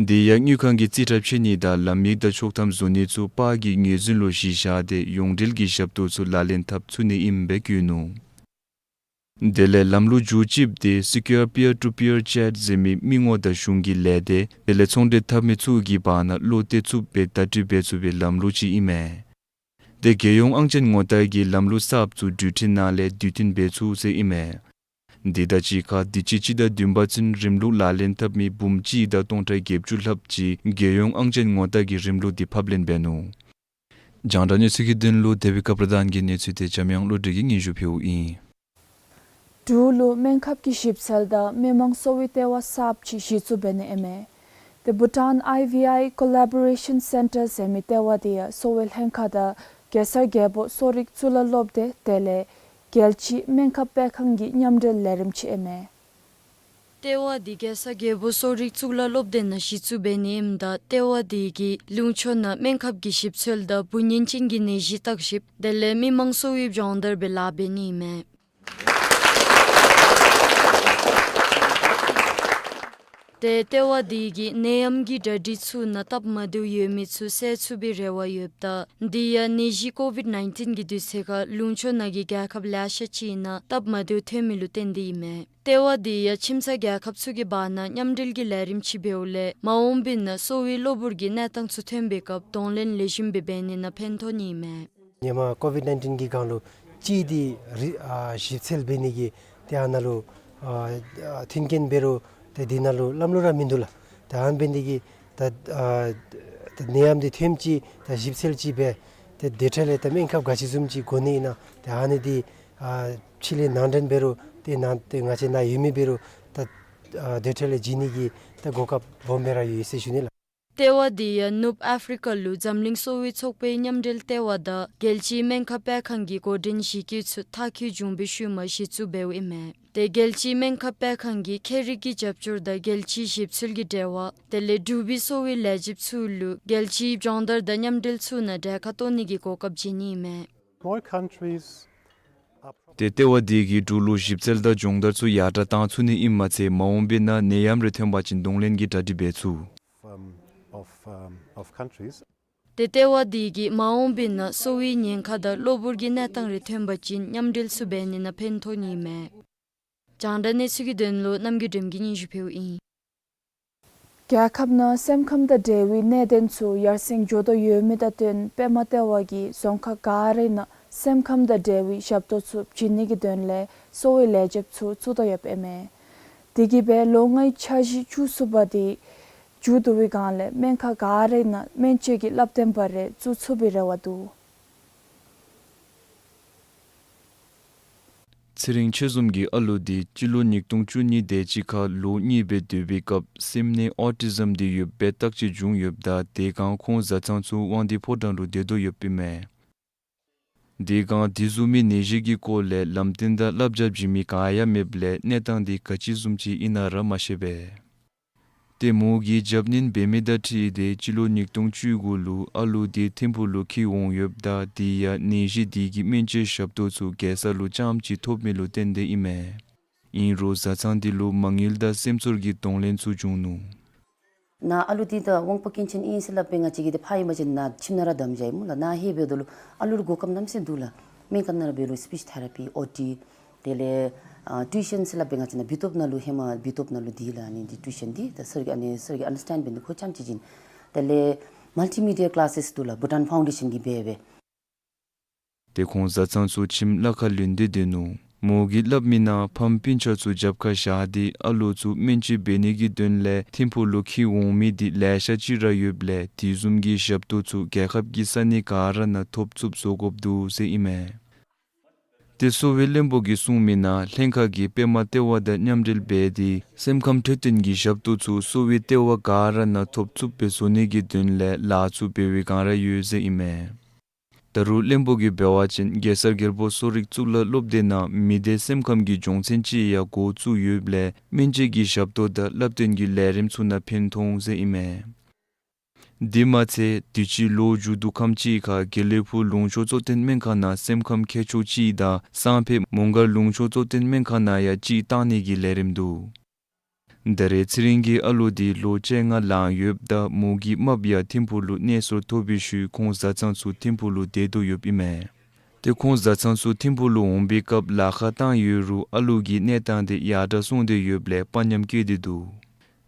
འདི་ཡང་དངུལ་ཁང་གི་རྩིས་ཁྲ་ཕྱེ་ནི་དང་ལམ་ཡིག་དང་ཆོག་ཐམ་བཟོ་ནི་ཚུ་པར་གྱི་ངོས་འཛིན་ལུ་གཞི་བཞག་སྟེ་ཡོངས་འབྲེལ་གྱི་ཞབས་ཏོག་ཚུ་ལག་ལེན་འཐབ་ཚུགས་ནི་ཨིནམ་སྦེ་བཀོད་ནུག། དེ་ལས་ལམ་ལུགས་བཅུ་གཅིག་འདི་Secure Peer to Peer Chat ཟེར་མི་མི་ངོ་དང་གཞུང་གི་ལས་སྡེ་དེ་ལས་ཚོང་འབྲེལ་འཐབ་མི་ཚུ་གི་བར་ན་བློ་གཏད་ཚུགསཔ་སྦེ་བརྡ་སྤྲོད་འབད་ཚུགས་པའི་ལམ་ལུགས་ཅིག་ཨིན་མས། དེ་རྒྱལ་ཡོངས་ཨང་ཅན་ངོ་རྟགས་ཀྱི་ལམ་ལུགས་གསརཔ་ཚུ་འགྲུལ་འཕྲིན་ནང་ལས་དུས་མཐུན་འབད་ཚུགས་ཟེར་ཨིན་མས། འདི་དང་གཅིག་ཁར་དུས་ཅི་སྤྱི་ཟླ་བདུན་པ་ཚུན་རིམ་ལུགས་ལག་ལེན་འཐབ་མི་འབུམ་གཅིག་དང་སྟོང་ཕྲག་བརྒྱད་ཅུ་ལྷགཔ་ཅིག་རྒྱལ་ཡོངས་ཨང་ཅན་ངོ་རྟགས་ཀྱི་རིམ་ལུགས་འདི་ཕབ་ལེན་འབད་ནུག། རྒྱང་བསྒྲགས་གནས་ཚུལ་གྱི་དོན་ལུ་དེ་བི་ཀ་པྲ་དྷཱན་གྱིས་གནས་ཚུལ་དེ་འཇམ་དབྱངས་བློ་གྲོས་ཀྱིས་སྙན་ཞུ་ཕུལཝ་ཨིན། འབྲུག་ལུ་སྨན་ཁབ་ཀྱི་ཞིབ་འཚོལ་དང་མི་མང་གསོ་བའི་ལྟེ་བ་གསརཔ་ཅིག་གཞི་བཙུགས་འབད་ནི་ཨིན་མས། ཏེ་Bhutan I V I Collaboration Center ཟེར་མི་ལྟེ་བ་འདི་ཡང་གསོ་བའི་ལྷན་ཁག་དང་གེ་སར་རྒྱལ་པོ་གསོ་རིག་གཙུག་ལག་སློབ་སྡེ་དེ་ལས་རྒྱལ་སྤྱིའི་སྨན་ཁབ་སྤེལ་ཁང་གི་མཉམ་འབྲེལ་ལས་རིམ་ཅིག་ཨིན་མས། ལྟེ་བ་འདི་གེ་སར་རྒྱལ་པོ་གསོ་རིག་གཙུག་ལག་སློབ་སྡེ་ནང་གཞི་བཙུགས་འབད་ནི་ཨིནམ་ད་ལྟེ་བ་འདི་གིས་ལུང་ཕྱོགས་ནང་སྨན་ཁབ་ཀྱི་ཞིབ་འཚོལ་དང་འབུ་གཉན་ཅན་གྱི་ནད་གཞི་བརྟག་ཞིབ་དེ་ལས་མི་མང་གསོ་བའི་སྦྱོང་བརྡར་སྦེ་ལཱ་འབད་ནི་ཨིན་མས། ཏེ་ལྟེ་བ་འདི་གིས་ནད་ཡམས་ཀྱི་གྲ་སྒྲིག་ཚུ་ནང་སྟབས་མ་བདེཝ་ཡོད་མི་ཚུ་སེལ་ཚུགས་པའི་རེ་བ་ཡོདཔ་ད་འདི་ཡང་ནད་གཞི་ཀོ་ཝིཌ་ནའིན་ཊིན་གྱི་དུས་ཚོད་ཁར་ལུང་ཕྱོགས་ནང་གི་རྒྱལ་ཁབ་ལེ་ཤ་ཅིག་ནང་སྟབས་མ་བདེཝ་ཐོན་མི་ལུ་བརྟེན་ཏེ་ཨིན་མས། ལྟེ་བ་འདི་ཡང་ཁྱིམ་ཚང་རྒྱལ་ཁབ་ཚུ་གི་བར་ན་མཉམ་འབྲེལ་གྱི་ལས་རིམ་ཅིག་འབདཝ་ལས་མ་འོངས་པའི་ནང་གསོ་བའི་གློ་བུར་གྱི་གནས་སྟངས་ཚུ་ཐོན་པའི་སྐབས་གདོང་ལེན་ལེགས་ཤོམ་སྦེ་འབད་ནི་ནང་ཕན་ཐོགས་ནི་ཨིན་མས། ཧེ་མ་ཀོ་ཝིཌ་ནའིན་ཊིན་གྱི་སྒང་ལུ་གཅིག་འདི་རི་ཨ་ཞིབ་འཚོལ་འབད་ནི་གི་ཏེ་ཨ་ནཱ་ལུ་ཨ་ཨ་མཐུན་རྐྱེན་འབད་རུང་ཏེ་འདི་ནང་ལུ་ལམ་ལུགས་ར་མིན་འདུག་ལགས། ཏེ་ཨ་ནི་འབད་ནི་གི་ད་ཨ་ད་ནད་ཡམས་འདི་ཐོནམ་ཅིག་ད་ཞིབ་འཚོལ་ཅིག་འབད་ཏེ་དེ་འཕྲལ་ལས་ད་སྨན་ཁབ་ག་ཅི་བཟུམ་ཅིག་དགོ་ནི་ཨིན་ན་ཏེ་ཨ་ནི་འདི་ཨ་ཕྱི་ལས་ནང་འདྲེན་འབད་རུང་ཏེ་ནང་ཏེ་ང་བཅས་ནཱ་ཡོད་མི་འབད་རུང་ད་ཨ་དེ་འཕྲལ་ལས་བྱིན་ནི་གི་ད་གོ་སྐབས་སྦོམ་སྦེ་ར་ཡོད་ཟེར་ཞུ་ནི་ལགས། ལྟེ་བ་འདི་ཡང་ནུབ་ཨ་ཧྥི་རི་ཀ་ལུ་འཛམ་གླིང་གསོ་བའི་ཚོགས་པའི་མཉམ་འབྲེལ་ལྟེ་བ་དང་རྒྱལ་སྤྱིའི་སྨན་ཁབ་སྤེལ་ཁང་གི་འགོ་འདྲེན་གཞི་བཀོད་ཚུ་མཐར་འཁྱོལ་བྱུང་བའི་ཤུལ་མ་གཞི་བཙུགས་འབདཝ་ཨིན་མས། ཏེ་རྒྱལ་སྤྱིའི་སྨན་ཁབ་སྤེལ་ཁང་གིས་ཁྱད་རིག་གི་རྒྱབ་སྐྱོར་དང་རྒྱལ་སྤྱིའི་ཞིབ་འཚོལ་གྱི་འབྲེལ་བ་དེ་ལས་འབྲུག་པའི་གསོ་བའི་ལས་བྱེདཔ་ཚུ་ལུ་རྒྱལ་སྤྱིའི་སྦྱོང་བརྡར་དང་མཉམ་འབྲེལ་ཚུ་ནང་གྲལ་ཁར་གཏོགས་ནི་གི་གོ་སྐབས་བྱིན་ནི་ཨིན་མས། More countries are ཏེ་ལྟེ་བ་འདི་གིས་འབྲུག་ལུ་ཞིབ་འཚོལ་དང་སྦྱོང་བརྡར་ཚུ་ཡར་དྲགས་བཏང་ཚུགས་ནི་ཨིནམ་མ་ཚད་མ་འོངས་པའི་ནང་ནད་ཡམས་རེ་ཐོན་པ་ཅིན་གདོང་ལེན་གྱི་གྲ་སྒྲིག་འབད་ཚུགས། Um, of, um, of countries. ཏེ་ལྟེ་བ་འདི་གིས་མ་འོངས་པའི་ནང་གསོ་བའི་ཉེན་ཁ་དང་གློ་བུར་གྱི་གནས་སྟངས་རེ་ཐོན་པ་ཅིན་མཉམ་འབྲེལ་ཚུ་འབད་ནི་ནང་ཕན་ཐོགས་ནི་ཨིན་མས། རྒྱང་བསྒྲགས་གནས་ཚུལ་གྱི་དོན་ལུ་རྣམ་རྒྱལ་སྒྲོལམ་གྱིས་སྙན་ཞུ་ཕུལཝ་ཨིན། རྒྱལ་ཁབ་ནང་སེམས་ཁམས་དང་འབྲེལ་བའི་གནད་དོན་ཚུ་ཡར་སེང་འགྱོ་དོ་ཡོད་མི་དང་བསྟུན་པདྨ་ལྟེ་བ་གིས་རྫོང་ཁག་ག་རའི་ནང་སེམས་ཁམས་དང་འབྲེལ་བའི་ཞབས་ཏོག་ཚུ་བྱིན་ནི་གི་དོན་ལས་གསོ་བའི་ལས་བྱེདཔ་ཚུ་བཙུགས་དོ་ཡོདཔ་ཨིན་མས། དེ་གིས་སྦེ་ལོ་ལྔའི་འཆར་གཞི་བཅུ་གསུམ་པ་འདི་མཇུག་བསྡུ་བའི་སྒང་ལས་སྨན་ཁང་ག་རའི་ནང་སྨན་བཅོས་ཀྱི་བསླབ་སྟོན་པ་རེ་བཙུགས་ཚུགས་པའི་རེ་བ་འདུག། ཚེ་རིང་ཆོས་འཛོམས་ཀྱི་ཨ་ལུ་འདི་སྤྱི་ལོ་ཉིས་སྟོང་བཅུ་གཉིས་དེ་ཅིག་ཁར་ལོ་གཉིས་སྦེ་སྡོད་པའི་སྐབས་སེམས་ནད་ཨོ་ཊི་ཛམ་འདི་ཡོདཔ་སྦེ་བརྟག་དཔྱད་བྱུང་ཡོདཔ་ད་དེ་སྒང་ཁོང་བཟའ་ཚང་ཚུ་དབང་འདུས་ཕོ་བྲང་ལུ་སྡོད་དོ་ཡོདཔ་ཨིན་མས། དེ་སྒང་དེ་བཟུམ་མའི་ནད་གཞི་གི་སྐོར་ལས་ལམ་སྟོན་དང་བསླབ་བྱ་བྱིན་མི་ག་ཡང་མེདཔ་ལས་གནས་སྟངས་འདི་ག་ཅི་བཟུམ་ཅིག་ཨིན་ན་ར་མ་ཤེས་པས། ཏེ་མོ་གིས་རྒྱབ་སྣོན་འབད་མི་དང་འཁྲིལ་ཏེ་སྤྱི་ལོ་ཉིས་སྟོང་བཅུ་དགུ་ལུ་ཨ་ལུ་འདི་ཐིམ་ཕུག་ལུ་འཁྱིད་འོང་ཡོདཔ་ད་དེ་ཡང་ནད་གཞི་འདི་གི་སྨན་བཅོས་ཞབས་ཏོག་ཚུ་རྒྱལ་ས་ལུ་རྐྱངམ་གཅིག་ཐོབ་མི་ལུ་བརྟེན་ཏེ་ཨིན་མས། ཨིན་རུང་བཟའ་ཚང་འདི་ལུ་མ་དངུལ་དང་སེམས་ཚོར་གྱི་གདོང་ལེན་ཚུ་བྱུང་ནུག། ནཱ་ཨ་ལུ་འདི་ད་དབང་པོ་སྐྱོན་ཅན་ཨིན་ཟེར་སླབ་སྦེ་ང་བཅས་ཀྱིས་ཏེ་ཕར་ཨིན་པ་ཅིན་ནཱ་ཁྱིམ་ནང་ར་བསྡམ་བཞག་ཡི་སྨོ་ལགས། ནཱ་ཧེ་འབདཝ་ད་ལུ་ཨ་ལུ་ལུ་གོ་སྐབས་གནམ་མེད་ས་མེད་འདུག་ལགས། སྨན་ཁང་ནང་ར་འབད་རུང་སི་པིཆ་ཐེ་ར་པི་ཨོ་ཊི་དེ་ལས་ཨ་ཊིའུ་ཤཱན་ཟེར་སླབ་སྦེ་ང་བཅས་ནཱ་བི་ཊོབ་ནང་ལུ་ཧེ་མ་བི་ཊོབ་ནང་ལུ་འདི་ལགས། ཨ་ནི་འདི་ཊིའུ་ཤཱན་འདི་ད་སར་གྱིས་ཨ་ནི་སར་གྱིས་ཨན་ཌར་སི་ཊེནཌ་འབད་ནི་འདི་ཁོ་རྐྱངམ་ཅིག་བྱིན། དེ་ལས་མལ་ཊི་མི་ཌི་ཡ་ཀི་ལཱ་སེས་འདུག་ལགས། བྷུ་ཊཱན་ཕའུན་ཌེ་ཤཱན་གྱིས་འབད་སྦེ། ཏེ་ཁོང་བཟའ་ཚང་ཚུ་ཁྱིམ་ལཱ་ཁག་ལུས་ཏེ་སྡོད་ནུག། མོ་གིས་སླབ་མི་ནང་ཕམ་སྤུན་ཆ་ཚུ་རྒྱབ་ཁར་བཞག་སྟེ་ཨ་ལོ་ཚུ་སྨན་བཅོས་འབད་ནི་གི་དོན་ལས་ཐིམ་ཕུག་ལུ་འཁྱིད་འོང་མི་འདི་ལེ་ཤ་ཅིག་ར་ཡོདཔ་ལས་དེ་བཟུམ་གྱི་ཞབས་ཏོག་ཚུ་རྒྱལ་ཁབ་ཀྱི་ས་གནས་ག་ར་ནང་ཐོབ་ཚུགསཔ་བཟོ་དགོཔ་འདུག་ཟེར་ཨིན་མས། ཏེ་གསོ་བའི་བློན་པོ་གིས་གསུངས་མི་ནང་ལྷན་ཁག་གིས་པདྨ་ལྟེ་བ་དང་མཉམ་འབྲེལ་འབད་དེ་སེམས་ཁམས་འཕྲོད་བསྟེན་གྱི་ཞབས་ཏོག་ཚུ་གསོ་བའི་ལྟེ་བ་ག་ར་ནང་ཐོབ་ཚུགསཔ་སྦེ་བཟོ་ནི་གི་དོན་ལས་ལཱ་ཚུ་འབད་བའི་བསྒང་ར་ཡོད་ཟེར་ཨིན་མས། ད་རུང་བློན་པོ་གིས་འབད་བ་ཅིན་གེ་སར་རྒྱལ་པོ་གསོ་རིག་གཙུག་ལག་སློབ་སྡེ་ནང་མི་སྡེ་སེམས་ཁམས་ཀྱི་སྦྱོང་ཚན་ཅིག་ཡང་འགོ་བཙུགས་ཡོདཔ་ལས་སྨན་བཅོས་ཀྱི་ཞབས་ཏོག་དང་བསླབ་སྟོན་གྱི་ལས་རིམ་ཚུ་ནང་ཕན་ཐོགས་འོང་ཟེར་ཨིན་མས། དེ་མ་ཚད་དུས་ཅི་ལོ་མཇུག་བསྡུ་ཁམས་ཅིག་ཁར་དགེ་ལེགས་ཕུག་ལུང་ཕྱོགས་གཙོ་བསྟེན་སྨན་ཁང་ནང་སེམས་ཁམས་མཁས་མཆོག་ཅིག་དང་སང་ཕོད་མོང་སྒར་ལུང་ཕྱོགས་གཙོ་བསྟེན་སྨན་ཁང་ནང་ཡང་ཅིག་བཏང་ནི་གི་ལས་རིམ་འདུག། ད་རེས་ཚེ་རིང་གི་ཨ་ལོ་འདི་ལོ་བཅོ་ལྔ་ལང་ཡོདཔ་ད་མོ་གི་རྨགཔ་ཡང་ཐིམ་ཕུག་ལུ་གནས་སོར་ཐོབ་པའི་ཤུལ་ཁོང་བཟའ་ཚང་ཚུ་ཐིམ་ཕུག་ལུ་སྡོད་དོ་ཡོདཔ་ཨིན་མས། ཏེ་ཁོང་བཟའ་ཚང་ཚུ་ཐིམ་ཕུག་ལུ་འོང་པའི་སྐབས་ལཱ་ཁག་བཏང་ཡོད་རུང་ཨ་ལོ་གི་གནས་སྟངས་དེ་ཡར་དྲག་སོང་སྟེ་ཡོདཔ་ལས་དཔའ་ཉམས་བསྐྱེད་དེ་འདུག།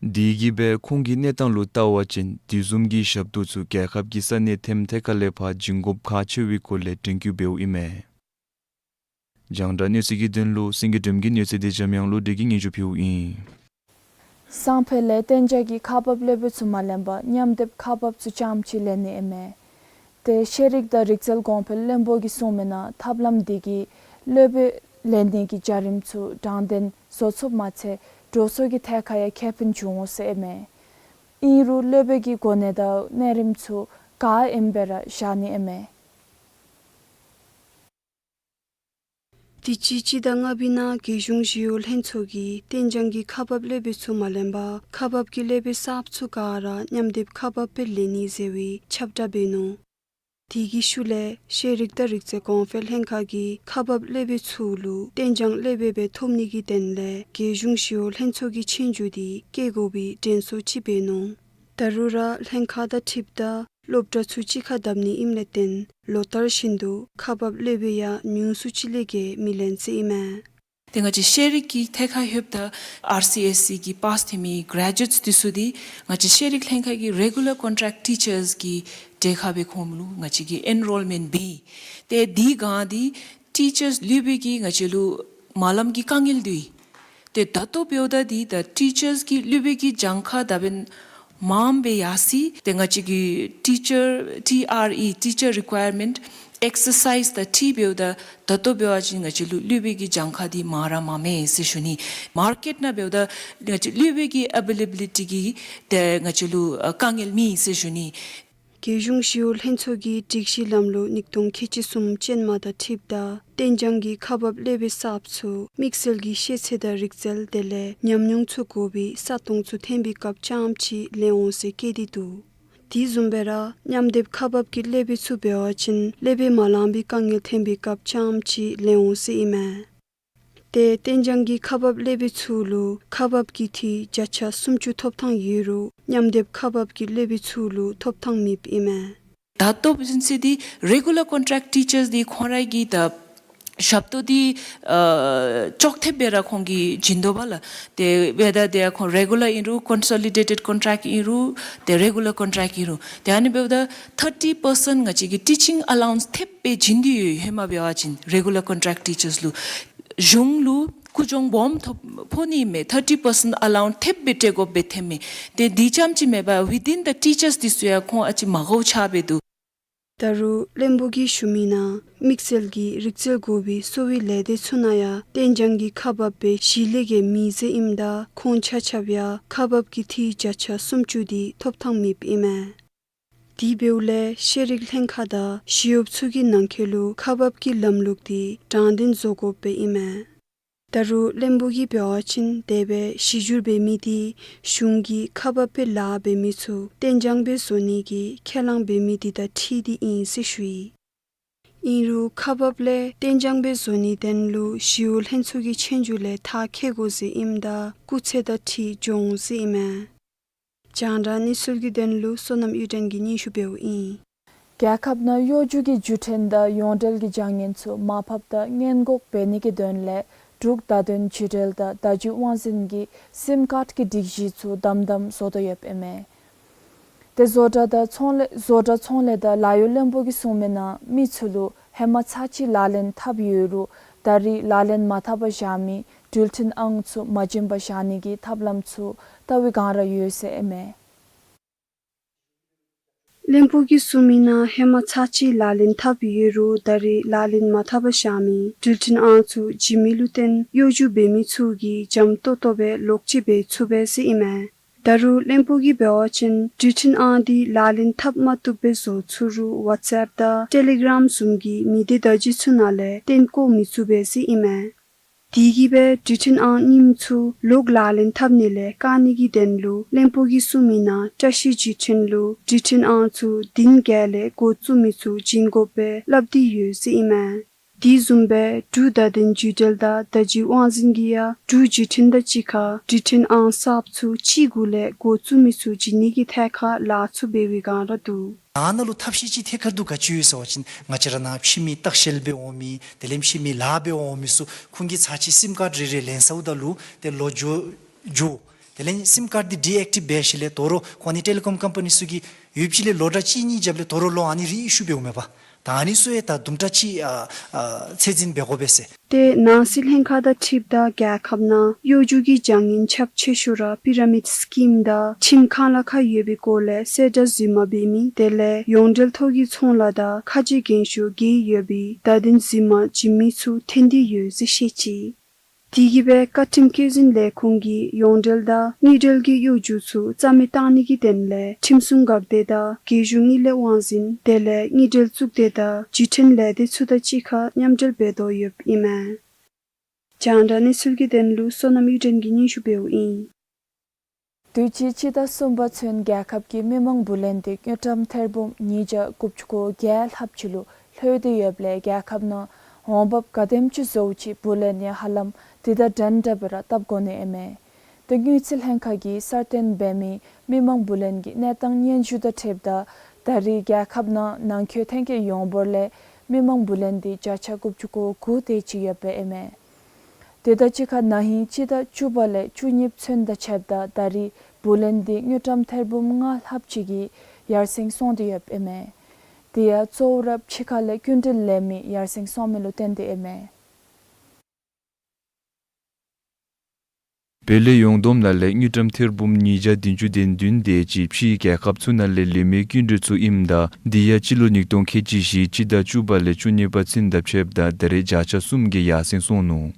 དེ་གིས་སྦེ་ཁོང་གི་གནས་སྟངས་ལུ་བལྟ་བ་ཅིན་དེ་བཟུམ་གྱི་ཞབས་ཏོག་ཚུ་རྒྱལ་ཁབ་ཀྱི་ས་གནས་ཐེམ་ཐེ་ཁ་ལས་ཕར་བྱིན་དགོཔ་ཁག་ཆེ་བའི་སྐོར་ལས་དྲན་སྐུལ་འབདཝ་ཨིན་མས། རྒྱང་བསྒྲགས་གནས་ཚུལ་གྱི་དོན་ལུ་སེང་གེ་སྒྲོལམ་གྱི་གནས་ཚུལ་དེ་འཇམ་དབྱངས་བློ་གྲོས་ཀྱིས་སྙན་ཞུ་ཕུལཝ་ཨིན། སང་ཕོད་ལས་གཏན་འཇགས་ཀྱི་ཁག་འབག་སློབ་དཔོན་ཚུ་མ་ལེན་པར་མཉམ་སྡེབ་ཁག་འབགཔ་ཚུ་རྐྱངམ་ཅིག་ལེན་ནི་ཨིན་མས། ཏེ་ཤེས་རིག་དང་རིག་རྩལ་གོང་འཕེལ་བློན་པོ་གིས་གསུངས་མི་ནང་ཐབས་ལམ་འདི་གིས་སློབ་དཔོན་ལེན་ནི་གི་བྱ་རིམ་ཚུ་དྲང་བདེན་བཟོ་ཚུགསཔ་མ་ཚད་འགྲོ་སོང་གི་ཐད་ཁར་ཡང་ཁེ་ཕན་འབྱུང་འོང་ཟེར་ཨིན་མས། ཨིན་རུང་སློབ་དཔོན་གྱི་གོ་གནས་དང་གནས་རིམ་ཚུ་ག་ཨིནམ་སྦེ་ར་བཞག་ནི་ཨིན་མས། དུས་ཅི་སྤྱི་ཟླ་ལྔ་པའི་ནང་རྒྱལ་གཞུང་ཞི་གཡོག་ལྷན་ཚོགས་ཀྱིས་གཏན་འཇགས་ཀྱི་ཁག་འབག་སློབ་དཔོན་ཚུ་མ་ལེན་པར་ཁག་འབག་གི་སློབ་དཔོན་གསརཔ་ཚུ་ག་ར་མཉམ་སྡེབ་ཁག་འབག་སྦེ་ལེན་ནི་ཟེར་བའི་ཁྱབ་བསྒྲགས་འབད་ནུག། དེ་གི་ཤུལ་ལས་ཤེས་རིག་དང་རིག་རྩལ་གོང་འཕེལ་ལྷན་ཁག་གིས་ཁག་འབག་སློབ་དཔོན་ཚུ་ལུ་གཏན་འཇགས་སློབ་དཔོན་སྦེ་ཐོབ་ནི་གི་དོན་ལས་རྒྱལ་གཞུང་ཞི་གཡོག་ལྷན་ཚོགས་ཀྱི་ཆོས་རྒྱུགས་འདི་བཀལ་དགོ་པའི་དྲན་གསོ་ཅིག་འབད་ནུག། ད་རུང་ར་ལྷན་ཁག་དང་འཁྲིལཝ་ད་སློབ་གྲྭ་ཚུ་གཅིག་ཁར་བསྡབ་ནི་ཨིནམ་ལས་བརྟེན་ལོ་ལྟར་བཞིན་དུ་ཁག་འབག་སློབ་དཔོན་ཡང་ཉུང་སུ་ཅིག་ལས་བརྒལ་མི་ལེན་ཟེར་ཨིན་མས། ཏེ་ང་བཅས་ཤེས་རིག་གི་ཐད་ཁར་ལྷོདཔ་ད་ཨར་སི་ཨེས་སི་གི་པཱསི་ཐོན་མི་གྷ་རེ་ཇུ་ཨེཊསི་འདི་ཚུ་འདི་ང་བཅས་ཤེས་རིག་ལྷན་ཁག་གི་རེ་གུ་ལར་ཀོན་ཊེཀཊ་ཊི་ཅརསི་གི་གྲལ་ཁར་སྦེ་ཁོང་ལུ་ང་བཅས་ཀྱིས་ཨེན་རོལ་མེནཊ་འབད། ཏེ་དེ་སྒང་འདི་ཊི་ཅརསི་སློབ་དཔོན་གྱིས་ང་བཅས་ལུ་མ་ལམ་གྱི་དཀའ་ངལ་འདུག། ཏེ་ད་ལྟོ་འབདཝ་ད་འདི་ད་ཊི་ཅརསི་གི་སློབ་དཔོན་གྱི་གྱངས་ཁ་ད་འབདན་མངམ་སྦེ་ཡར་སོ་ཡི། ཏེ་ང་བཅས་ཀྱི་ཊི་ཅར་ཊི་ཨར་ཨི་ཊི་ཅར་རི་ཀུ་ཡར་མེནཊ་ཨེག་སར་སའིཛ་དང་འཁྲིལ་འབདཝ་ད་ད་ལྟོ་འབད་བ་ཅིན་ང་བཅས་ལུ་སློབ་དཔོན་གྱི་གྱངས་ཁ་འདི་མང་ར་མངམ་མས་ཟེར་ཞུ་ནི། མར་ཀེཊ་ནང་འབདཝ་ད་ང་བཅས་སློབ་དཔོན་གྱི་ཨ་བེ་ལེ་བི་ལི་ཊི་གི་ཏེ་ང་བཅས་ལུ་ཨ་དཀའ་ངལ་མེད་ཟེར་ཞུ་ནི། རྒྱལ་གཞུང་ཞི་གཡོག་ལྷན་ཚོགས་ཀྱི་སྒྲིག་གཞི་ལམ་ལུགས་ཉིས་སྟོང་ཁལ་གཅིག་གསུམ་ཅན་མ་དང་འཁྲིལཝ་ད་གཏན་འཇགས་ཀྱི་ཁག་འབག་སློབ་དཔོན་གསརཔ་ཚུ་དམིགས་བསལ་གྱི་ཤེས་ཚད་དང་རིག་རྩལ་དེ་ལས་ཉམས་མྱོང་ཚུ་དགོ་པའི་ས་སྟོང་ཚུ་ཐོན་པའི་སྐབས་རྐྱངམ་ཅིག་ལེན་འོང་ཟེར་བཀོད་དེ་འདུག། དེ་བཟུམ་སྦེ་ར་མཉམ་སྡེབ་ཁག་འབག་གི་སློབ་དཔོན་ཚུ་འབད་བ་ཅིན་སློབ་དཔོན་མ་ལང་པའི་དཀའ་ངལ་ཐོན་པའི་སྐབས་རྐྱངམ་ཅིག་ལེན་འོང་ཟེར་ཨིན་མས། ཏེ་གཏན་འཇགས་ཀྱི་ཁག་འབག་སློབ་དཔོན་ཚུ་ལུ་ཁག་འབག་གི་འཐུས་བརྒྱ་ཆ་སུམ་ཅུ་ཐོབ་ཐངས་ཡོད་རུང་མཉམ་སྡེབ་ཁག་འབག་གི་སློབ་དཔོན་ཚུ་ལུ་ཐོབ་ཐངས་མེདཔ་ཨིན་མས། ད་ལྟོ་བཟུམ་ཅིག་འདི་རེ་གུ་ལར་ཀོན་ཊེཀཊ་ཊི་ཅརསི་འདི་ཁོང་ར་གི་ད་ཞབས་ཏོག་འདི་ཨ་ཅོག་འཐདཔ་སྦེ་ར་ཁོང་གིས་བྱིན་དོ་བ་ལགས། ཏེ་འབདཝ་ད་ཏེ་ཁོང་རེ་གུ་ལར་ཨིན་རུང་ཀོན་སོ་ལི་ཌེ་ཊེཌ་ཀོན་ཊེཀཊ་ཨིན་རུང་ཏེ་རེ་གུ་ལར་ཀོན་ཊེཀཊ་ཨིན་རུང་ཏེ་ཨ་ནི་འབདཝ་ད་ཐར་ཊི་པར་སེནཊ་ང་བཅས་ཀྱིས་ཊི་ཅིང་ཨ་ལའོ་ཝནསི་ཐེབས་སྦེ་བྱིན་ཏེ་ཡོད། ཧེ་མ་འབད་བ་ཅིན་རེ་གུ་ལར་ཀོན་ཊེཀཊ་ཊི་ཅརསི་ལུ་གཞུང་ལུ་ཀུ་གྱོང་སྦོམ་ཐོབ་ཕོག་ནི་མས། ཐར་ཊི་པར་སེནཊ་ཨ་ལའོ་ཝནསི་ཐེབས་སྦེ་སྤྲོད་དགོཔ་སྦེ་ཐོནམ་མས། ཏེ་དེ་རྐྱངམ་ཅིག་མེན་པར་ཝི་ཐིན་ད་ཊི་ཅརསི་འདི་ཚུ་ཡང་ཁོང་ཨ་ཙི་མ་དགའཝ་ཆགས་སྦེ་འདུག། ད་རུང་བློན་པོ་གིས་ཞུ་མི་ནང་དམིགས་བསལ་གྱི་རིག་རྩལ་དགོ་པའི་གསོ་བའི་ལས་སྡེ་ཚུ་ནང་ཡང་གཏན་འཇགས་ཀྱི་ཁག་འབགཔ་སྦེ་གཞི་ལས་བརྒལ་མེད་ཟེར་ཨིནམ་ད་ཁོང་ཆ་ཁྱབ་ཡང་ཁག་འབག་གི་འཐུས་བརྒྱ་ཆ་སུམ་ཅུ་འདི་ཐོབ་ཐངས་མེདཔ་ཨིན་མས། དེ་འབདཝ་ལས་ཤེས་རིག་ལྷན་ཁག་དང་ཞི་གཡོགཔ་ཚུ་གི་ནང་འཁོད་ལུ་ཁག་འབག་གི་ལམ་ལུགས་འདི་དྲང་བདེན་བཟོ་དགོཔ་སྦེ་ཨིན་མས། ད་རུང་བློན་པོ་གིས་འབད་བ་ཅིན་དེ་སྦེ་གཞི་བསྒྱུར་འབད་མི་འདི་གཞུང་གིས་ཁག་འབག་པའི་ལཱ་འབད་མི་ཚུ་གཏན་འཇགས་སྦེ་བཟོ་ནི་གི་ཁས་བླངས་འབད་མི་འདི་དང་འཁྲིལ་ཏེ་ཨིན་ཟེར་ཞུ་ཡི། ཨིན་རུང་ཁག་འབགཔ་ལས་གཏན་འཇགས་སྦེ་བཟོ་ནིའི་དོན་ལུ་ཞི་གཡོག་ལྷན་ཚོགས་ཀྱི་ཆོས་རྒྱུགས་ལས་ཐག་བཅད་དགོ་ཟེར་ཨིནམ་ད་སྐུགས་ཚད་དང་འཁྲིལ་འགྱོ་འོང་ཟེར་ཨིན་མས། རྒྱང་བསྒྲགས་གནས་ཚུལ་གྱི་དོན་ལུ་བསོད་ནམས་གཡུ་སྒྲོན་གྱིས་སྙན་ཞུ་འབདཝ་ཨིན། རྒྱལ་ཁབ་ནང་གཡོ་སྒྱུ་གི་བརྒྱུད་འཕྲིན་དང་ཡོངས་འབྲེལ་གྱི་བྱ་ངན་ཚུ་མར་ཕབ་དང་སྔོན་འགོག་འབད་ནི་གི་དོན་ལས་འབྲུག་བརྡ་དོན་བརྒྱུད་འབྲེལ་དང་བརྡ་བརྒྱུད་དབང་འཛིན་གྱི་སིམ་ཀཱརཌ་ཀྱི་སྒྲིག་གཞི་ཚུ་དམ་དམ་བཟོ་དོ་ཡོདཔ་ཨིན་མས། ཏེ་བཟོ་གྲྭ་དང་ཚོང་ལས་བཟོ་གྲྭ་ཚོང་ལས་དང་ལཱ་གཡོག་བློན་པོ་གིས་གསུངས་མི་ནང་མི་ཚུ་ལུ་ཧེ་མ་ཚར་གཅིག་ལག་ལེན་འཐབ་ཡོད་རུང་ ད་རེས་ལག་ལེན་མ་འཐབ་པར་བཞག་མི་འགྲུལ་འཕྲིན་ཨང་ཚུ་མ་བྱིན་པར་བཞག་ནི་གི་ཐབས་ལམ་ཚུ་བལྟ་བའི་བསྒང་ར་ཡོད་ཟེར་ཨིན་མས། བློན་པོ་གིས་གསུངས་མི་ནང་ཧེ་མ་ཚར་གཅིག་ལག་ལེན་འཐབ་ཡོད་རུང་ད་རེས་ལག་ལེན་མ་འཐབ་པར་བཞག་མི་འགྲུལ་འཕྲིན་ཨང་ཚུ་བྱིན་མི་ལུ་བརྟེན་གཡོ་སྒྱུ་འབད་མི་ཚུ་གིས་འཇམ་ཏོང་ཏོ་སྦེ་ལོག་སྤྱོད་འབད་ཚུགས་པས་ཟེར་ཨིན་མས། ད་རུང་བློན་པོ་གིས་འབད་བ་ཅིན་འགྲུལ་འཕྲིན་ཨང་འདི་ལག་ལེན་འཐབ་མ་བཏུབ་པའི་བཟོ་ཚུགས་རུང་ཝཊས་ཨེཔ་དང་ཊེ་ལི་གརམ་བཟུམ་གྱི་མི་སྡེ་བརྡ་བརྒྱུད་ཚུ་ནང་ལས་བཏོན་བཀོ་མི་ཚུགས་པས་ཟེར་ཨིན་མས། དེ་གིས་སྦེ་འགྲུལ་འཕྲིན་ཨང་རྙིངམ་ཚུ་ལོག་ལག་ལེན་འཐབ་ནི་ལས་བཀག་ནི་གི་དོན་ལུ་བློན་པོ་གིས་གསུངས་མི་ནང་བཀྲིས་བརྒྱུད་འཕྲིན་ལུ་འགྲུལ་འཕྲིན་ཨང་ཚུ་བདུན་བརྒྱད་ལས་འགོ་བཙུགས་མི་ཚུ་བྱིན་དགོ་པའི་སླབ་སྟེ་ཡོད་ཟེར་ཨིན་མས། དེ་བཟུམ་སྦེ་འབྲུག་བརྡ་དོན་བརྒྱུད་འབྲེལ་དང་བརྡ་བརྒྱུད་དབང་འཛིན་གྱིས་ཡང་འབྲུག་བརྒྱུད་འཕྲིན་དང་གཅིག་ཁར་འགྲུལ་འཕྲིན་ཨང་གསརཔ་ཚུ་གཅིག་དགུ་ལས་འགོ་བཙུགས་མི་ཚུ་བྱིན་ནི་གི་ཐད་ཁར་ལཱ་ཚུ་འབད་བའི་བསྒང་ར་འདུག། ཨ་ནཱ་ལུ་ཐབས་ཤེས་ཅིག་ཐད་ཀར་དུ་ག་ཅི་ཡོད་ཟེར་བ་ཅིན་ང་བཅས་ར་ནཱ་ཕྱི་མི་ལྟ་བཤལ་འབད་འོང་མི་དེ་ལས་ཕྱི་མི་ལཱ་འབད་འོང་མི་ཚུ་ཁོང་གིས་ཚར་གཅིག་སིམ་ཀཱརཌ་རེ་རེ་ལེན་ཚརཝ་ད་ལུ་ཏེ་ལོག་འགྱོ་འགྱོ། དེ་ལས་སིམ་ཀཱརཌ་འདི་ཌི་ཨེག་ཊིབ་འབད་ཞིནམ་ལས་དོ་རུང་ཁོང་ནི་ཊེ་ལི་ཀོམ་ཀམ་པ་ནི་ཚུ་གིས་ཡོདཔ་ཅིག་ལས་ལོ་གྲངས་གཅིག་གཉིས་རྒྱབ་ལས་དོ་རུང་ལོག་ཨ་ནི་རི་ཨི་ཤུ་འབདཝ་མས་པ། ད་ཨ་ནི་ཚུ་ཡང་ད་དུམ་གྲ་ཅིག་ཨ་ཨ་ཚད་འཛིན་འབད་དགོ་པས་ཟེར། ཏེ་ནང་སྲིད་ལྷན་ཁག་དང་འཁྲིལཝ་ད་རྒྱལ་ཁབ་ནང་གཡོ་སྒྱུ་གི་བྱ་ངན་ཁྱབ་ཆེ་ཤོས་ར་པི་ར་མིཌ་སི་ཀིམ་དང་ཁྱིམ་ཁང་ལཱ་ཁག་ཡོད་པའི་སྐོར་ལས་གསལ་བསྒྲགས་རྫུན་མ་འབད་མི་དེ་ལས་ཡོངས་འབྲེལ་ཐོག་གི་ཚོང་ལཱ་དང་ཁ་རྗེ་འགེངས་ཤོག་གི་ཡོད་པའི་བརྡ་དོན་རྫུན་མ་བྱིན་མི་ཚུ་ཐོན་ཏེ་ཡོད་ཟེར་བཤད་ཅི། དེ་གིས་སྦེ་བཀའ་ཁྲིམས་བཀོད་འཛིན་ལས་ཁུངས་ཀྱིས་ཡོངས་འབྲེལ་དང་དངུལ་འབྲེལ་གྱི་གཡོ་སྒྱུ་ཚུ་རྩ་མེད་བཏང་ནི་གི་དོན་ལས་ཁྲིམས་སྲུང་འགག་སྡེ་དང་རྒྱལ་གཞུང་དངུལ་ལས་དབང་འཛིན་དེ་ལས་དངུལ་འབྲེལ་གཙུག་སྡེ་དང་བརྒྱུད་འཕྲིན་ལས་སྡེ་ཚུ་དང་གཅིག་ཁར་མཉམ་འབྲེལ་འབད་དོ་ཡོདཔ་ཨིན་མས། རྒྱང་བསྒྲགས་གནས་ཚུལ་གྱི་དོན་ལུ་བསོད་ནམས་གཡུ་སྒྲོན་གྱིས་སྙན་ཞུ་འབདཝ་ཨིན། དུས་ཅི་སྤྱི་ཟླ་གསུམ་པ་ཚུན་རྒྱལ་ཁབ་ཀྱི་མི་མང་འབུལ་ལེན་འདི་དངུལ་ཀྲམ་ཐེར་འབུམ་ཉིས་བརྒྱ་དགུ་བཅུ་གོ་བརྒྱད་ལྷགཔ་ཅིག་ལུ་ལྷོད་དེ་ཡོདཔ་ལས་རྒྱལ་ཁབ་ནང་འོང་འབབ་ག་དེམ་ཅིག་བཟོཝ་ཅིག་འབུལ་ལེན་ཡང་ཧ་ལམ་དེ་དང་འདྲན་འདྲ་སྦེ་ར་བཏབ་དགོ་ནི་ཨིན་མས། ཏེ་དངུལ་རྩིས་ལྷན་ཁག་གིས་གསར་བཏོན་འབད་མི་མི་མང་འབུལ་ལེན་གྱི་གནས་སྟངས་སྙན་ཞུ་དང་འཁྲིལཝ་ད་ད་རེས་རྒྱལ་ཁབ་ནང་ནང་འཁོད་ཐོན་སྐྱེད་ཡོངས་འབོར་ལས་མི་མང་འབུལ་ལེན་འདི་བརྒྱ་ཆ་དགུ་བཅུ་གོ་དགུ་དེ་ཅིག་ཡོདཔ་ཨིན་མས། དེ་དང་གཅིག་ཁར་ན་ཧིང་སྤྱི་ཟླ་བཅུ་པ་ལས་བཅུ་གཉིས་པ་ཚུན་དང་ཕྱདཔ་ད་ད་རེས་འབུལ་ལེན་འདི་དངུལ་ཀྲམ་ཐེར་འབུམ་ལྔ་ལྷགཔ་ཅིག་གིས་ཡར་སེང་སོང་སྟེ་ཡོདཔ་ཨིན་མས། དེ་ཡང་གཙོ་བོ་ར་ཕྱི་ཁ་ལས་སྐྱིན་འགྲུལ་ལེན་མི་ཡར་སེང་སོང་མི་ལུ་བརྟེན་ཏེ་ཨིན་མས། བོད་ལས་ཡོངས་བསྡོམས་ནང་ལས་དངུལ་ཀྲམ་ཐེར་འབུམ་ཉིས་བརྒྱ་བདུན་ཅུ་དོན་བདུན་དེ་ཅིག་ཕྱིའི་རྒྱལ་ཁབ་ཚུ་ནང་ལས་ལུས་མི་སྐྱིན་འགྲུལ་ཚུ་ཨིནམ་ད་འདི་ཡང་སྤྱི་ལོ་ཉིས་སྟོང་ཁལ་གཅིག་བཞི་སྤྱི་ཟླ་བཅུ་པ་ལས་བཅུ་གཉིས་པ་ཚུན་དང་ཕྱདཔ་ད་ད་རེས་བརྒྱ་ཆ་གསུམ་གྱིས་ཡར་སེང་སོང་ནུག།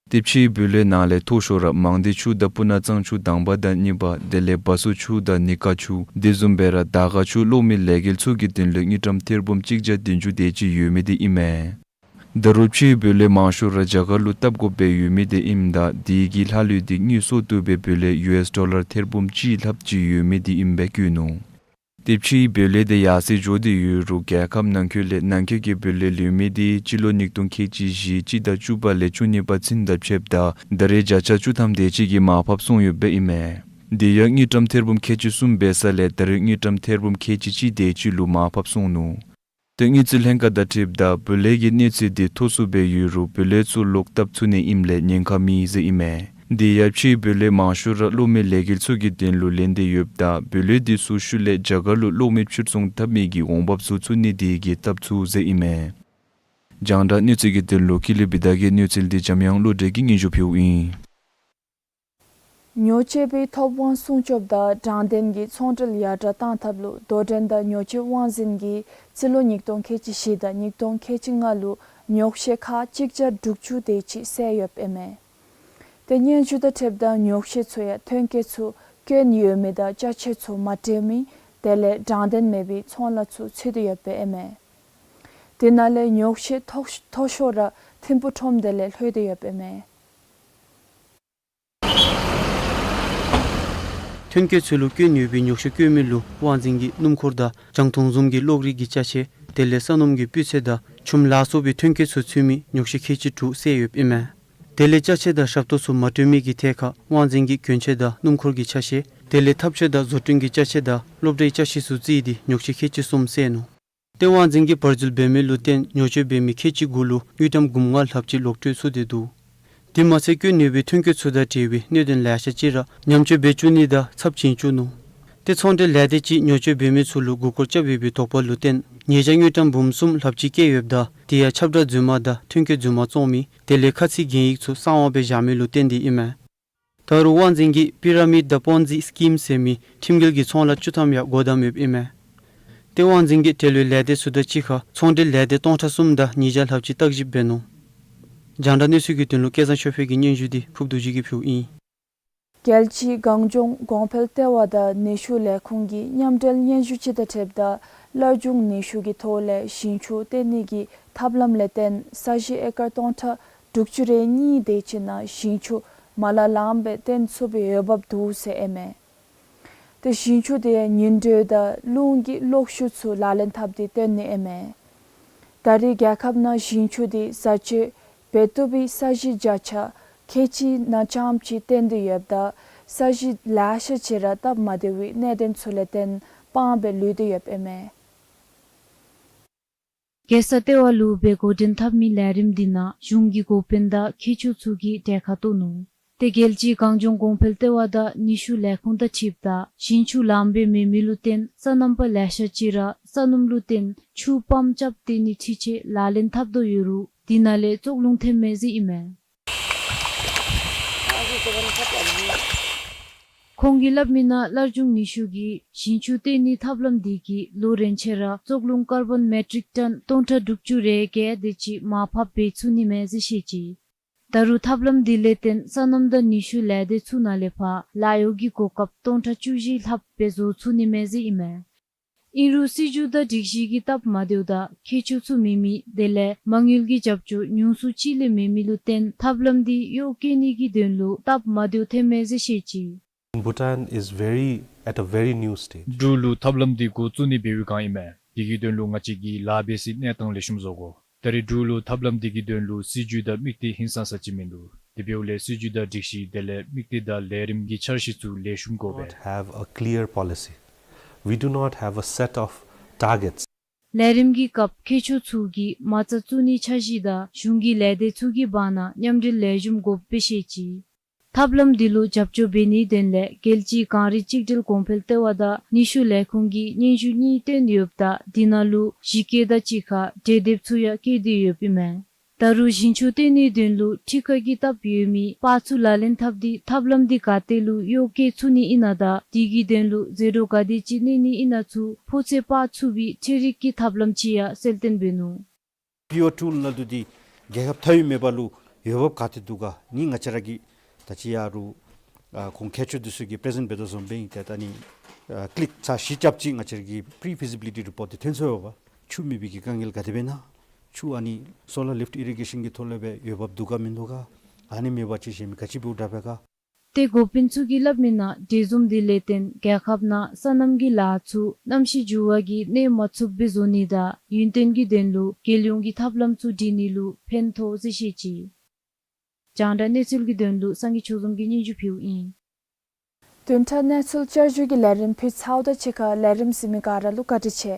ཏེ་ཕྱིའི་འབུལ་ལེན་ནང་ལས་མཐོ་ཤོས་ར་མང་སྡེ་ཆུ་དང་སྤུ་ན་གཙང་ཆུ་དང་པ་དང་གཉིས་པ་དེ་ལས་བ་སོ་ཆུ་དང་ནི་ཀ་ཆུ་དེ་བཟུམ་སྦེ་ར་དར་དཀར་ཆུ་གློག་མེ་ལས་འགུལ་ཚུ་གི་དོན་ལུ་དངུལ་ཀྲམ་ཐེར་འབུམ་གཅིག་བརྒྱ་བདུན་ཅུ་དེ་ཅིག་ཡོད་མི་དེ་ཨིན་མས། ད་རུང་ཕྱིའི་འབུལ་ལེན་མང་ཤོས་ར་རྒྱ་གར་ལུ་བཏབ་དགོཔ་སྦེ་ཡོད་མི་དེ་ཨིནམ་ད་དེ་གི་ལྷག་ལུས་འདི་དངུལ་སོ་བཏུབ་སྦེ་འབུལ་ལེན་ཡུ་ཨེས་ཌོ་ལར་ཐེར་འབུམ་གཅིག་ལྷགཔ་ཅིག་ཡོད་མི་དེ་ཨིནམ་སྦེ་བཀོད་ནུག། ཏེ་ཕྱིའི་འབུལ་ལེན་དེ་ཡར་སེང་འགྱོ་སྟེ་ཡོད་རུང་རྒྱལ་ཁབ་ནང་འཁོད་ལས་ནང་འཁོད་ཀྱི་འབུལ་ལེན་ལུས་མི་དེ་སྤྱི་ལོ་ཉིས་སྟོང་ཁལ་གཅིག་བཞི་སྤྱི་ཟླ་བཅུ་པ་ལས་བཅུ་གཉིས་པ་ཚུན་དང་ཕྱདཔ་ད་ད་རེས་བརྒྱ་ཆ་བཅུ་ཐམ་དེ་ཅིག་གིས་མར་ཕབ་སོང་ཡོདཔ་ཨིན་མས། དེ་ཡང་དངུལ་ཀྲམ་ཐེར་འབུམ་ཁལ་གཅིག་གསུམ་འབད་ས་ལས་ད་རེས་དངུལ་ཀྲམ་ཐེར་འབུམ་ཁལ་གཅིག་གཅིག་དེ་ཅིག་ལུ་མར་ཕབ་སོང་ནུག། ཏེ་དངུལ་རྩིས་ལྷན་ཁག་དང་འཁྲིལཝ་ད་འབུལ་ལེན་གྱི་གནས་ཚད་འདི་མཐོ་སུ་སྦེ་ཡོད་རུང་འབུལ་ལེན་ཚུ་ལོག་བཏབ་ཚུགས་ནི་ཨིནམ་ལས་ཉེན་ཁ་མེད་ཟེར་ཨིན་མས། དེ་ཡང་ཕྱིའི་འབུལ་ལེན་མང་ཤོས་ར་གློག་མེ་ལས་འགུལ་ཚུ་གི་དོན་ལུ་ལེན་ཏེ་ཡོདཔ་ད་འབུལ་ལེན་འདི་ཚུ་ཤུལ་ལས་རྒྱ་གར་ལུ་གློག་མེ་ཕྱིར་ཚོང་འཐབ་མི་གི་འོང་འབབ་ཚུ་ཚུད་ནི་དེ་གིས་བཏབ་ཚུགས་ཟེར་ཨིན་མས། རྒྱང་བསྒྲགས་གནས་ཚུལ་གྱི་དོན་ལུ་ཀུན་ལེགས་བི་དྷ་གི་གནས་ཚུལ་འདི་འཇམ་དབྱངས་བློ་གྲོས་ཀྱིས་སྙན་ཞུ་ཕུལཝ་ཨིན། ཉོ་སྤྱོད་པའི་ཐོབ་དབང་སྲུང་སྐྱོབ་དང་དྲང་བདེན་གྱི་ཚོང་འབྲེལ་ཡར་དྲག་གཏང་ཐབས་ལུ་དོ་འགྲན་དང་ཉོ་སྤྱོད་དབང་འཛིན་གྱིས་སྤྱི་ལོ་ཉིས་སྟོང་ཁལ་གཅིག་བཞི་དང་ཉིས་སྟོང་ཁལ་གཅིག་ལྔ་ལུ་ཉོག་བཤད་ཁག་གཅིག་བརྒྱ་དྲུག་ཅུ་དེ་ཅིག་བསལ་ཡོདཔ་ཨིན་མས། ཏེ་སྙན་ཞུ་དང་འཁྲིལཝ་ད་ཉོག་བཤད་ཚུ་ཡང་ཐོན་སྐྱེད་ཚུ་སྐྱོན་ཡོད་མི་དང་ཅ་ཆས་ཚུ་མ་སྤྲོད་མི་དེ་ལས་དྲང་བདེན་མེད་པའི་ཚོང་ལཱ་ཚུ་ཚུད་དེ་ཡོདཔ་ཨིན་མས། དེ་ནང་ལས་ཉོག་བཤད་མཐོ་མཐོ་ཤོས་ར་ཐིམ་ཕུག་ཁྲོམ་སྡེ་ལས་ལྷོད་དེ་ཡོདཔ་ཨིན་མས། ཐོན་སྐྱེད་ཚུ་ལུ་སྐྱོན་ཡོད་པའི་ཉོག་བཤད་བཀོད་མི་ལུ་དབང་འཛིན་གྱིས་སྣུམ་འཁོར་དང་རྒྱང་མཐོང་བཟུམ་གྱི་གློག་རིག་གི་ཅ་ཆས་དེ་ལས་ས་སྣུམ་གྱི་སྤུས་ཚད་དང་ཆུམ་ལ་སོགས་པའི་ཐོན་སྐྱེད་ཚུ་ཚུད་མི་ཉོག་བཤད་ཁལ་གཅིག་དྲུག་བསལ་ཡོདཔ་ཨིན་མས། དེ་ལས་ཅ་ཆས་དང་ཞབས་ཏོག་ཚུ་མ་སྤྲོད་མི་གི་ཐད་ཁར་དབང་འཛིན་གྱིས་གྱོན་ཆས་དང་སྣུམ་འཁོར་གྱི་ཅ་ཆས་དེ་ལས་ཐབ་ཆས་དང་བཟོ་སྐྲུན་གྱི་ཅ་ཆས་དང་སློབ་གྲྭའི་ཅ་ཆས་ཚུ་རྩིས་ཏེ་ཉོག་བཤད་ཁལ་གཅིག་གསུམ་བསལ་ནུག། ཏེ་དབང་འཛིན་གྱིས་བར་འཛུལ་འབད་མི་ལུ་བརྟེན་ཉོ་སྤྱོད་འབད་མི་ཁལ་གཅིག་དགུ་ལུ་དངུལ་ཀྲམ་འབུམ་ལྔ་ལྷགཔ་ཅིག་ལོག་སྤྲོད་ཚུགས་ཏེ་འདུག། དེ་མ་ཚད་སྐྱོན་ཡོད་པའི་ཐོན་སྐྱེད་ཚུ་དང་འབྲེལ་བའི་གནད་དོན་ལེ་ཤ་ཅིག་ར་ཉམས་བཅོས་འབད་བཅུག་ནི་དང་ཚབས་བྱིན་བཅུག་ནུག། ཏེ་ཚོང་འབྲེལ་ལས་སྡེ་ཅིག་ཉོ་སྤྱོད་འབད་མི་ཚུ་ལུ་མགུ་སྐོར་རྐྱབ་ཡོད་པའི་དོགས་པ་ལུ་བརྟེན་ཉེས་བྱ་དངུལ་ཀྲམ་འབུམ་གསུམ་ལྷགཔ་ཅིག་བཀལ་ཡོདཔ་ད་དེ་ཡང་ཁྱབ་བསྒྲགས་རྫུན་མ་དང་ཐོན་སྐྱེད་རྫུན་མ་བཙོང་མི་དེ་ལས་ཁ་ཚིག་གན་ཡིག་ཚུ་གསང་བ་སྦེ་བཞག་མི་ལུ་བརྟེན་ཏེ་ཨིན་མས། ད་རུང་དབང་འཛིན་གྱིས་པི་ར་མིཌ་དང་པོན་ཛི་སི་ཀིམ་ཟེར་མི་ཁྲིམས་འགལ་གྱི་ཚོང་ལཱ་བཅུ་ཐམ་ཡང་སྒོ་བསྡམས་ཡོདཔ་ཨིན་མས། ཏེ་དབང་འཛིན་གྱིས་འབྲེལ་ཡོད་ལས་སྡེ་ཚུ་དང་གཅིག་ཁར་ཚོང་འབྲེལ་ལས་སྡེ་སྟོང་ཕྲག་གསུམ་དང་ཉིས་བརྒྱ་ལྷགཔ་ཅིག་བརྟག་ཞིབ་འབད་ནུག། རྒྱང་བསྒྲགས་གནས་ཚུལ་གྱི་དོན་ལུ་སྐལ་བཟང་ཆོས་འཕེལ་གྱི་སྙན་ཞུ་འདི་ཕུརབ་རྡོ་རྗེ་གིས་ཕུལཝ་ཨིན། རྒྱལ་སྤྱི་གངས་ལྗོངས་གོང་འཕེལ་ལྟེ་བ་དང་ནུས་ཤུགས་ལས་ཁུངས་ཀྱི་མཉམ་འབྲེལ་སྙན་ཞུ་ཅིག་དང་འཁྲིལཝ་ད་སླར་འབྱུང་ནུས་ཤུགས་ཀྱི་ཐོག་ལས་ཞིང་ཆུ་བཏོན་ནི་གི་ཐབས་ལམ་ལས་བརྟེན་ས་གཞི་ཨེ་ཀར་སྟོང་ཕྲག་དྲུག་ཅུ་རེ་གཉིས་དེ་ཅིག་ནང་ཞིང་ཆུ་མ་ལ་ལངམ་སྦེ་བཏོན་ཚུགས་པའི་འོས་འབབ་འདུག་ཟེར་ཨིན་མས། ཏེ་ཞིང་ཆུ་དེ་ཡང་ཉིམ་དྲོད་དང་རླུང་གི་གློག་ཤུགས་ཚུ་ལག་ལེན་འཐབ་སྟེ་བཏོན་ནི་ཨིན་མས། ད་རེས་རྒྱལ་ཁབ་ནང་ཞིང་ཆུ་དེ་བཟའ་སྤྱོད་འབད་བཏུབ་པའི་ས་གཞི་བརྒྱ་ཆ་ཁལ་གཅིག་ནང་རྐྱངམ་ཅིག་བཏོན་ཏེ་ཡོདཔ་ད་ས་གཞི་ལེ་ཤ་ཅིག་ར་སྟབས་མ་བདེ་བའི་གནད་དོན་ཚུ་ལས་བརྟེན་སྤང་སྦེ་ལུས་ཏེ་ཡོདཔ་ཨིན་མས། རྒྱལ་ས་ལྟེ་བ་ལུ་སྦེ་འགོ་འདྲེན་འཐབ་མི་ལས་རིམ་འདི་ནང་གཞུང་གི་འགོ་དཔོན་དང་མཁས་མཆོག་ཚུ་གིས་གྲལ་ཁར་གཏོགས་ནུག། ཏེ་རྒྱལ་སྤྱིའི་གངས་ལྗོངས་གོང་འཕེལ་ལྟེ་བ་དང་ནུས་ཤུགས་ལས་ཁུངས་དང་འཁྲིལཝ་ད་ཞིང་ཆུ་ལངམ་སྦེ་མེད་མི་ལུ་བརྟེན་སོ་ནམ་པ་ལེ་ཤ་ཅིག་ར་སོ་ནམ་ལུ་བརྟེན་ཆུ་པམཔ་རྐྱབ་སྟེ་ནི་འཕྲུལ་ཆས་ལག་ལེན་འཐབ་དོ་ཡོད་རུང་དེ་ནང་ལས་བཙོག་རླུང་ཐོན་མས་ཟེར་ཨིན་མས། ཁོང་གིས་སླབ་མི་ནང་སླར་འབྱུང་ནུས་ཤུགས་ཀྱི་ཞིང་ཆུ་བཏོན་ནི་ཐབས་ལམ་འདི་གིས་ལོ་རེ་ཆད་ར་བཙོག་རླུང་ཀར་བཱོན་མེ་ཊིག་ཊོན་སྟོང་ཕྲག་དྲུག་ཅུ་རེ་བརྒྱད་དེ་ཅིག་མར་ཕབ་འབད་ཚུགས་ནི་མས་ཟེར་བཤད་ཅི། ད་རུང་ཐབས་ལམ་འདི་ལས་བརྟེན་སོ་ནམ་དང་ནུས་ཤུགས་ལས་སྡེ་ཚུ་ནང་ལས་ཕར་ལཱ་གཡོག་གི་གོ་སྐབས་སྟོང་ཕྲག་བཅུ་བཞི་ལྷགཔ་སྦེ་བཟོ་ཚུགས་ནི་མས་ཟེར་ཨིན་མས། ཨིན་རུང་སྲིད་བྱུས་དང་སྒྲིག་གཞི་གི་སྟབས་མ་བདེཝ་དང་མཁས་མཆོག་ཚུ་མེད་མི་དེ་ལས་མ་དངུལ་གྱི་རྒྱབ་སྐྱོར་ཉུང་སུ་ཅིག་ལས་མེད་མི་ལུ་བརྟེན་ཐབས་ལམ་འདི་གཡོག་བཀལ་ནི་གི་དོན་ལུ་སྟབས་མ་བདེཝ་ཐོན་མས་ཟེར་བཤད་ཅི། Bhutan is very, at a very new stage. འབྲུག་ལུ་ཐབས་ལམ་འདི་འགོ་བཙུགས་ནི་འབད་བའི་སྒང་ཨིན་མས། དེ་གི་དོན་ལུ་ང་བཅས་ཀྱིས་ལཱ་འབད་སའི་གནས་སྟངས་ལེགས་ཤོམ་བཟོ་དགོ། ད་རེས་འབྲུག་ལུ་ཐབས་ལམ་འདི་གི་དོན་ལུ་སྲིད་བྱུས་དང་དམིགས་གཏད་ཧིང་སངས་ས་ཅིག་མིན་འདུག། དེ་འབདཝ་ལས་སྲིད་བྱུས་དང་སྒྲིག་གཞི་དེ་ལས་དམིགས་གཏད་དང་ལས་རིམ་གྱི་འཆར་གཞི་ཚུ་ལེགས་ཤོམ་དགོ་པས། Not have a clear policy. We do not have a set of targets. ལས་རིམ་གྱི་སྐབས་མཁས་མཆོག་ཚུ་གིས་མ་རྩ་བཙུགས་ནིའི་འཆར་གཞི་དང་གཞུང་གི་ལས་སྡེ་ཚུ་གི་བར་ན་མཉམ་འབྲེལ་ལེགས་ཤོམ་དགོཔ་སྦེ་བཤད་ཅི། ཐབས་ལམ་འདི་ལུ་རྒྱབ་སྐྱོར་འབད་ནིའི་དོན་ལས་རྒྱལ་སྤྱིའི་གངས་རི་གཅིག་སྒྲིལ་གོང་འཕེལ་ལྟེ་བ་དང་ནུས་ཤུགས་ལས་ཁུངས་ཀྱིས་སྙན་ཞུ་གཉིས་བཏོན་ཡོདཔ་ད་དེ་ནང་ལུ་གཞི་བཀོད་དང་གཅིག་ཁར་གྲོས་འདེབས་ཚུ་ཡང་བཀོད་དེ་ཡོདཔ་ཨིན་མས། ད་རུང་ཞིང་ཆུ་བཏོན་ནིའི་དོན་ལུ་འཕྲུལ་ཁང་གི་སྟབས་ཡོད་མི་པར་ཚུ་ལག་ལེན་འཐབ་སྟེ་ཐབས་ལམ་འདི་ག་ཏེ་ལུ་གཡོག་བཀོལ་ཚུགས་ནི་ཨིན་ན་དང་དེ་གི་དོན་ལུ་ཟད་འགྲོ་ག་དེ་ཅིག་གནས་ནི་ཨིན་ན་ཚུ་ཕོག་ཚོད་དཔག་ཚུགས་པའི་འཕྲུལ་རིག་གི་ཐབས་ལམ་ཅིག་ཡང་གསལ་སྟོན་འབད་ནུག། པི་ཨོ་ཊུལ་ནང་ལུ་འདི་རྒྱལ་ཁབ་མཐའ་དབུས་མེད་པ་ལུ་འོས་འབབ་ག་ཏེ་འདུག་ག། ནི་ང་བཅས་ར་གིས་ད་ཅི་ཡར་རུ་ཨ་ཁོང་མཁས་མཆོག་འདི་ཚུ་གིས་པི་རི་ཟེནཊ་འབད་དོ་བཟུམ་སྦེ་ཨིན། ཏེ་ད་ནི་ཨ་ཀི་ལིག་ཚར་བཞི་རྐྱབ་ཅིག་ང་བཅས་ར་གི་པི་རི་ཕི་ཟི་བི་ལི་ཊི་རི་པོཊ་འདི་ཐོན་སོང་ཡོདཔ། ཆུ་མེད་པའི་གི་དཀའ་ངལ་ག་དེ་སྦེ་ཨིན་ན། ཆུ་ཨ་ནི་སོ་ལར་ལིཕཊ་ཨི་རི་གེ་ཤཱན་གྱི་ཐོག་ལས་སྦེ་འོས་འབབ་འདུག་ག་མིན་འདུག་ག། ཨ་ནི་མེད་པ་ཅིན་གཞན་མི་ག་ཅི་འབདཝ་དྲག་པས་ག། ཏེ་འགོ་དཔོན་ཚུ་གིས་སླབ་མི་ནང་འབྲེལ་འཛོམས་འདི་ལས་བརྟེན་རྒྱལ་ཁབ་ནང་སོ་ནམ་གྱི་ལཱ་ཚུ་གནམ་གཤིས་འགྱུར་བ་གིས་གནོད་མ་ཚུགསཔ་སྦེ་བཟོ་ནི་དང་ཡུན་བརྟན་གྱི་དོན་ལུ་རྒྱལ་ཡོངས་ཀྱི་ཐབས་ལམ་ཚུ་སྒྲིག་ནི་ལུ་ཕན་ཐོགས་ཟེར་བཤད་ཅི། རྒྱང་བསྒྲགས་གནས་ཚུལ་གྱི་དོན་ལུ་སངས་རྒྱས་ཆོས་འཛོམས་ཀྱིས་སྙན་ཞུ་ཕུལཝ་ཨིན། བདུན་ཕྲག་གནས་ཚུལ་བསྐྱར་ཞུ་གི་ལས་རིམ་ཕུལ་ཚརཝ་དང་གཅིག་ཁར་ལས་རིམ་གཟིགས་མི་ག་ར་ལུ་བཀའ་དྲིན་ཆེ།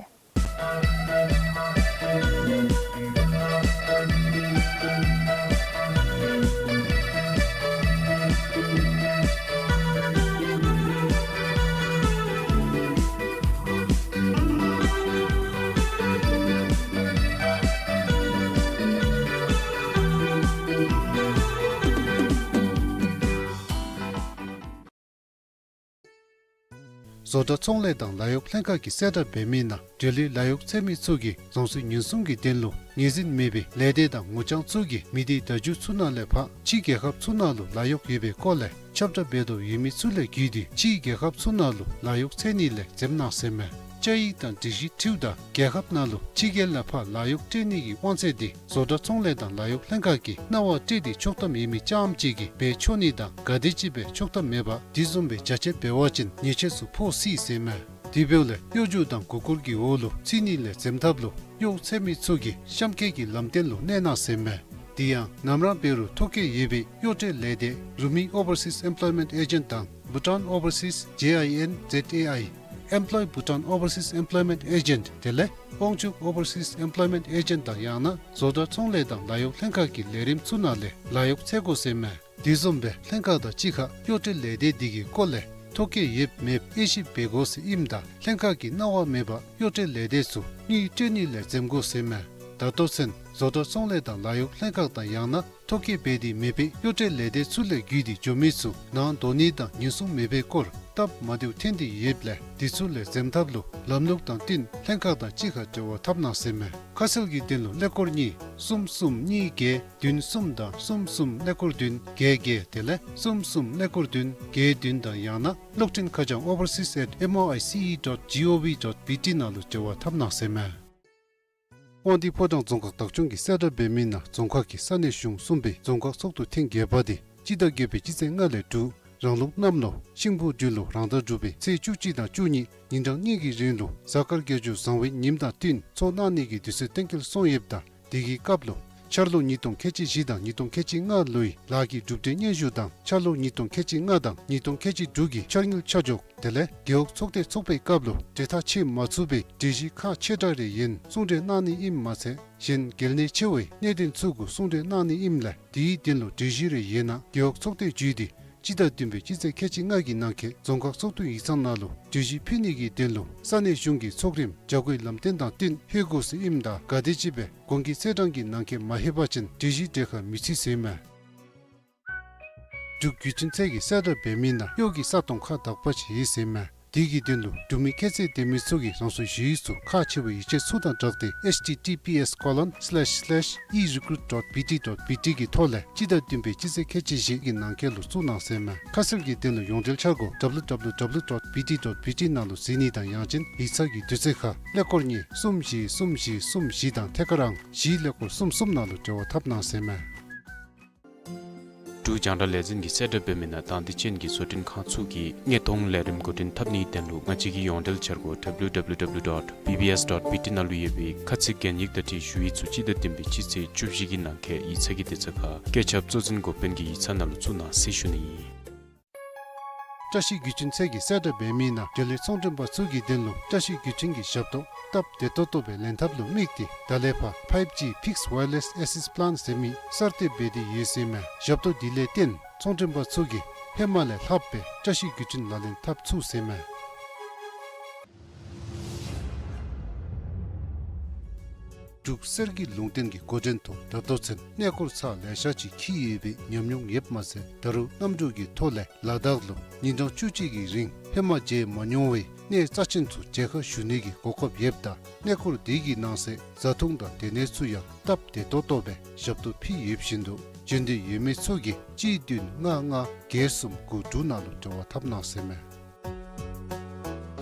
བཟོ་གྲྭ་ཚོང་ལས་དང་ལཱ་གཡོག་ལྷན་ཁག་གིས་གསལ་བསྒྲགས་འབད་མི་ནང་འབྲེལ་ཡོད་ལཱ་གཡོག་འཚོལ་མི་ཚུ་གིས་རྫོང་སྲིད་ཉེན་སྲུང་གི་དོན་ལུ་ངོས་འཛིན་མེད་པའི་ལས་སྡེ་དང་ངོ་རྐྱང་ཚུ་གིས་མི་སྡེ་བརྡ་བརྒྱུད་ཚུ་ནང་ལས་ཕར་ཕྱི་རྒྱལ་ཁབ་ཚུ་ནང་ལུ་ལཱ་གཡོག་ཡོད་པའི་སྐོར་ལས་ཁྱབ་བསྒྲགས་འབད་དོ་ཡོད་མི་ཚུ་ལས་བརྒྱུད་དེ་ཕྱི་རྒྱལ་ཁབ་ཚུ་ནང་ལུ་ལཱ་གཡོག་འཚོལ་ནི་ལས་འཛེམ་གནང་ཟེར་མས། བཅའ་ཡིག་དང་སྒྲིག་གཞི་འཁྲིལཝ་ད་རྒྱལ་ཁབ་ནང་ལུ་ཕྱི་རྒྱལ་ལས་ཕར་ལཱ་གཡོག་སྤྲོད་ནི་གི་དབང་ཚད་འདི་བཟོ་གྲྭ་ཚོང་ལས་དང་ལཱ་གཡོག་ལྷན་ཁག་གིས་གནང་བ་སྤྲོད་དེ་ཆོག་ཐམ་ཡོད་མི་རྐྱངམ་གཅིག་གིས་འབད་ཆོག་ནི་དང་ག་དེམ་ཅིག་སྦེ་ཆོག་ཐམ་མེད་པར་དེ་བཟུམ་སྦེ་བྱ་སྤྱོད་འབད་བ་ཅིན་ཉེས་ཆད་ཚུ་ཕོག་སྲིད་ཟེར་མས། དེ་འབདཝ་ལས་གཡོ་སྒྱུ་དང་མགུ་སྐོར་གྱི་འོག་ལུ་ཚུད་ནི་ལས་འཛེམ་ཐབས་ལུ་གཡོག་འཚོལ་མི་ཚུ་གིས་གཤམ་འཁོད་ཀྱི་ལམ་སྟོན་ལུ་གནས་གནང་ཟེར་མས། དེ་ཡང་ནམ་ར་འབད་རུང་ཐོ་བཀོད་ཡོད་པའི་གཡོག་སྤྲོད་ལས་སྡེ་རུ་མི་ཨོ་བར་སིས་ཨེམ་པ་ལོའི་མེནཊ་ཨེ་ཇེནཊ་དང་བྷུ་ཊཱན་ཨོ་བར་སིས་ཇེ་ཨའི་ཨེན་ཛེཌ་ཨེ་ཨའི་ཨེམ་པ་ལོའི་བྷུ་ཊཱན་ཨོ་བར་སིས་ཨེམ་པ་ལོའི་མེནཊ་ཨེ་ཇེནཊ་དེ་ལས་དབང་ཕྱུག་ཨོ་བར་སིས་ཨེམ་པ་ལོའི་མེནཊ་ཨེ་ཇེནཊ་དང་ཡང་ན་བཟོ་གྲྭ་ཚོང་ལས་དང་ལཱ་གཡོག་ལྷན་ཁག་གི་ལས་རིམ་ཚུ་ནང་ལས་ལཱ་གཡོག་འཚོལ་དགོ་ཟེར་མས། དེ་བཟུམ་སྦེ་ལྷན་ཁག་དང་གཅིག་ཁར་གཡོག་སྤྲོད་ལས་སྡེ་འདི་གི་སྐོར་ལས་ ཐོ་བཀོད་ཡོདཔ་མེདཔ་དབྱེ་ཞིབ་འབད་དགོ་ཟེར་ཨིནམ་ད་ལྷན་ཁག་གིས་གནང་བ་མེད་པར་གཡོག་བཀྲལ་ལས་སྡེ་ཚུ་དངུལ་སྤྲོད་ནི་ལས་འཛེམ་དགོ་ཟེར་མས། ད་ལྟོ་ཚུན་བཟོ་གྲྭ་ཚོང་ལས་དང་ལཱ་གཡོག་ལྷན་ཁག་དང་ཡང་ན་ཐོ་བཀོད་འབད་དེ་མེད་པའི་གཡོག་བཀྲལ་ལས་སྡེ་ཚུ་ལས་བརྒྱུད་དེ་འགྱོ་མི་ཚུ་ནང་འགྲོ་ནི་དང་ཉེན་སྲུང་མེད་པའི་སྐོར་སྟབས་མ་བདེཝ་ཐོན་ཏེ་ཡོདཔ་ལས་དེ་ཚུ་ལས་འཛེམ་ཐབས་ལུ་ལམ་ལུགས་དང་བསྟུན་ལྷན་ཁག་དང་གཅིག་ཁར་འབྲེལ་བ་འཐབ་གནང་ཟེར་མས། ཁ་གསལ་གྱི་དོན་ལུ་ཀླད་ཀོར་གཉིས་གསུམ་གསུམ་གཉིས་བརྒྱད་བདུན་གསུམ་དང་གསུམ་གསུམ་ཀླད་ཀོར་བདུན་བརྒྱད་བརྒྱད་དེ་ལས་གསུམ་གསུམ་ཀླད་ཀོར་བདུན་བརྒྱད་བདུན་དང་ཡང་ན་གློག་འཕྲིན་ཁ་བྱང་overseas at M O I C E dot G O V dot B T ནང་ལུ་འབྲེལ་བ་འཐབ་གནང་ཟེར་མས། དབང་འདུས་ཕོ་བྲང་རྫོང་ཁག་བདག་སྐྱོང་གིས་གསལ་བསྒྲགས་འབད་མི་ནང་རྫོང་ཁག་གི་ས་གནས་གཞུང་གསུམ་པའི་རྫོང་ཁག་ཚོགས་འདུ་ཐེངས་བརྒྱད་པ་དེ་སྤྱི་ཟླ་བརྒྱད་པའི་སྤྱི་ཚེས་ལྔ་ལས་དྲུག་རང་ལུགས་གནམ་ལོ་ཤིང་ཕོ་སྦྲུལ་ལོ་རང་ཟླ་དྲུག་པའི་ཚེས་བཅུ་གཅིག་དང་བཅུ་གཉིས་ཉིན་གྲངས་གཉིས་ཀྱི་རིང་ལུ་གཟའ་སྐར་རྒྱ་མཚོ་བཟང་བའི་ཉིནམ་དང་བསྟུན་ཚོགས་གནང་ནི་གི་དུས་ཚོད་གཏན་འཁེལ་སོང་ཡོདཔ་ད་དེ་གི་སྐབས་ལུ་འཆར་ལོ་ཉིས་སྟོང་ཁལ་གཅིག་བཞི་དང་ཉིས་སྟོང་ཁལ་གཅིག་ལྔ་ལོའི་ལཱ་གི་གྲུབ་འབྲས་སྙན་ཞུ་དང་འཆར་ལོ་ཉིས་སྟོང་ཁལ་གཅིག་ལྔ་དང་ཉིས་སྟོང་ཁལ་གཅིག་དྲུག་གི་འཆར་དངུལ་ཆ་འཇོག་དེ་ལས་རྒེད་འོག་ཚོགས་སྡེ་ཚོགས་པའི་སྐབས་ལུ་གྲོས་ཐག་བཅད་མ་ཚུགས་པའི་གྲོས་གཞི་ཁག་ཆེ་དྲགས་རེ་ཡོདན་གསུང་གྲོས་གནང་ནི་ཨིནམ་མ་ཚད་གཞན་གལ་གནད་ཆེ་བའི་གནད་དོན་ཚུ་གུ་གསུང་གྲོས་གནང་ནི་ཨིནམ་ལས་དེའི་དོན་ལུ་གྲོས་གཞི་རེ་ཡོད་ན་རྒེད་འོག་ཚོགས་སྡེ་བརྒྱུད་དེ་སྤྱི་ཟླ་བདུན་པའི་སྤྱི་ཚེས་ཁལ་གཅིག་ལྔ་གི་ནང་འཁོད་རྫོང་ཁག་ཚོགས་འདུ་ཡིག་ཚང་ནང་ལུ་གྲོས་གཞི་ཕུལ་ནི་གི་དོན་ལུ་ས་གནས་གཞུང་གི་ཚོགས་རིམ་བྱ་སྒོའི་ལམ་སྟོན་དང་བསྟུན་ལྷོད་དགོ་ཟེར་ཨིནམ་ད་ག་དེམ་ཅིག་སྦེ་གོང་གི་ཚེས་གྲངས་ཀྱི་ནང་འཁོད་མ་ལྷོད་པ་ཅིན་གྲོས་གཞི་གྲོས་ཁ་མི་ཚུད་ཟེར་མས། འབྲུག་བརྒྱུད་འཕྲིན་ཚད་ཀྱིས་གསལ་བསྒྲགས་འབད་མི་ནང་གཡོག་གི་ས་སྟོང་ཁག་དག་པ་ཅིག་ཡོད་ཟེར་མས། དེ་གི་དོན་ལུ་འབྲུག་མི་ཁྱད་ཚད་ལྡན་མི་ཚུ་གིས་རང་སོའི་ཞུ་ཡིག་ཚུ་ཁག་ཆེ་བའི་ཡིག་ཆ་ཚུ་དང་སྦྲགས་ཏེ་H T T P S colon slash slash e recruit dot B T dot B T གི་ཐོག་ལས་སྤྱི་ཟླ་བདུན་པའི་སྤྱི་ཚེས་ཁལ་གཅིག་བཞི་གི་ནང་འཁོད་ལུ་བཙུགས་གནང་ཟེར་མས། ཁ་གསལ་གྱི་དོན་ལུ་ཡོངས་འབྲེལ་འཆར་སྒོ་W W W dot B T dot B T ནང་ལུ་གཟིགས་ནི་དང་ཡང་ཅིན་ཡིག་ཚང་གི་དུས་ཚོད་ཁར་ཀླད་ཀོར་གཉིས་གསུམ་བཞི་གསུམ་བཞི་གསུམ་བཞི་དང་ཐད་ཀར་ཨང་བཞི་ཀླད་ཀོར་གསུམ་གསུམ་ནང་ལུ་འབྲེལ་བ་འཐབ་གནང་ཟེར་མས། འབྲུག་རྒྱང་བསྒྲགས་ལས་འཛིན་གྱིས་གསལ་བསྒྲགས་འབད་མི་ནང་དང་འདོད་ཅན་གྱི་བཟོ་སྐྲུན་ཁང་ཚུ་གིས་དངོས་མཐོང་ལས་རིམ་འགོ་འདྲེན་འཐབ་ནིའི་དོན་ལུ་ང་བཅས་ཀྱི་ཡོངས་འབྲེལ་འཆར་སྒོ་W W W dot B B S dot B T ནང་ལུ་ཡོད་པའི་ཁ་ཚིག་གན་ཡིག་དང་འཁྲིལ་ཞུ་ཡིག་ཚུ་སྤྱི་ཟླ་བདུན་པའི་སྤྱི་ཚེས་བཅུ་བཞི་གི་ནང་འཁོད་ཡིག་ཚང་གི་དུས་ཚོད་ཁར་བཀོད་ཁྱབ་གཙོ་འཛིན་འགོ་དཔོན་གྱི་ཡིག་ཚང་ནང་ལུ་བཙུགས་གནང་ཟེར་ཞུ་ནི་ཨིན། བཀྲ་ཤིས་བརྒྱུད་འཕྲིན་ཚད་ཀྱིས་གསལ་བསྒྲགས་འབད་མི་ནང་འབྲེལ་ཡོད་ཚོང་མགྲོན་པ་ཚུ་གི་དོན་ལུ་བཀྲ་ཤིས་བརྒྱུད་འཕྲིན་གྱི་ཞབས་ཏོག་སྟབས་བདེ་ཏོག་ཏོ་སྦེ་ལེན་ཐབས་ལུ་དམིགས་ཏེ་ད་ལས་ཕར་five G fixed wireless access plan ཟེར་མི་གསར་གཏོད་འབད་དེ་ཡོད་ཟེར་མས། ཞབས་ཏོག་འདི་ལས་བརྟེན་ཚོང་མགྲོན་པ་ཚུ་གིས་ཧེ་མ་ལས་ལྷགཔ་སྦེ་བཀྲ་ཤིས་བརྒྱུད་འཕྲིན་ལག་ལེན་འཐབ་ཚུགས་ཟེར་མས། འབྲུག་གསེར་གྱི་ལུང་བསྟན་གྱི་འགོ་འདྲེན་ཐོག་ད་ལྟོ་ཚུན་གནས་སྐོར་ཚར་ལེ་ཤ་ཅིག་འཁྱིད་ཡོད་པའི་ཉམས་མྱོང་ཡོདཔ་མ་ཚད་ད་རུང་གནམ་གྲུ་གི་ཐོག་ལས་ལ་དྭགས་ལུ་ཉིན་གྲངས་བཅུ་གཅིག་གི་རིང་ཧེ་མ་མཇལ་མ་མྱོང་བའི་གནས་རྩ་ཆེན་ཚུ་མཇལ་ཁ་ཞུ་ནི་གི་གོ་སྐབས་ཡོདཔ་ད་གནས་སྐོར་འདི་གི་ནང་གསེས་བཟའ་འཐུང་དང་སྡོད་གནས་ཚུ་ཡང་སྟབས་བདེ་ཏོག་ཏོ་སྦེ་ཞབས་ཏོག་ཕུལ་ཡོདཔ་བཞིན་དུ་འབྱོན་འདོད་ཡོད་མི་ཚུ་གིས་གཅིག་བདུན་ལྔ་ལྔ་བརྒྱད་གསུམ་དགུ་དྲུག་ནང་ལུ་འབྲེལ་བ་འཐབ་གནང་ཟེར་མས།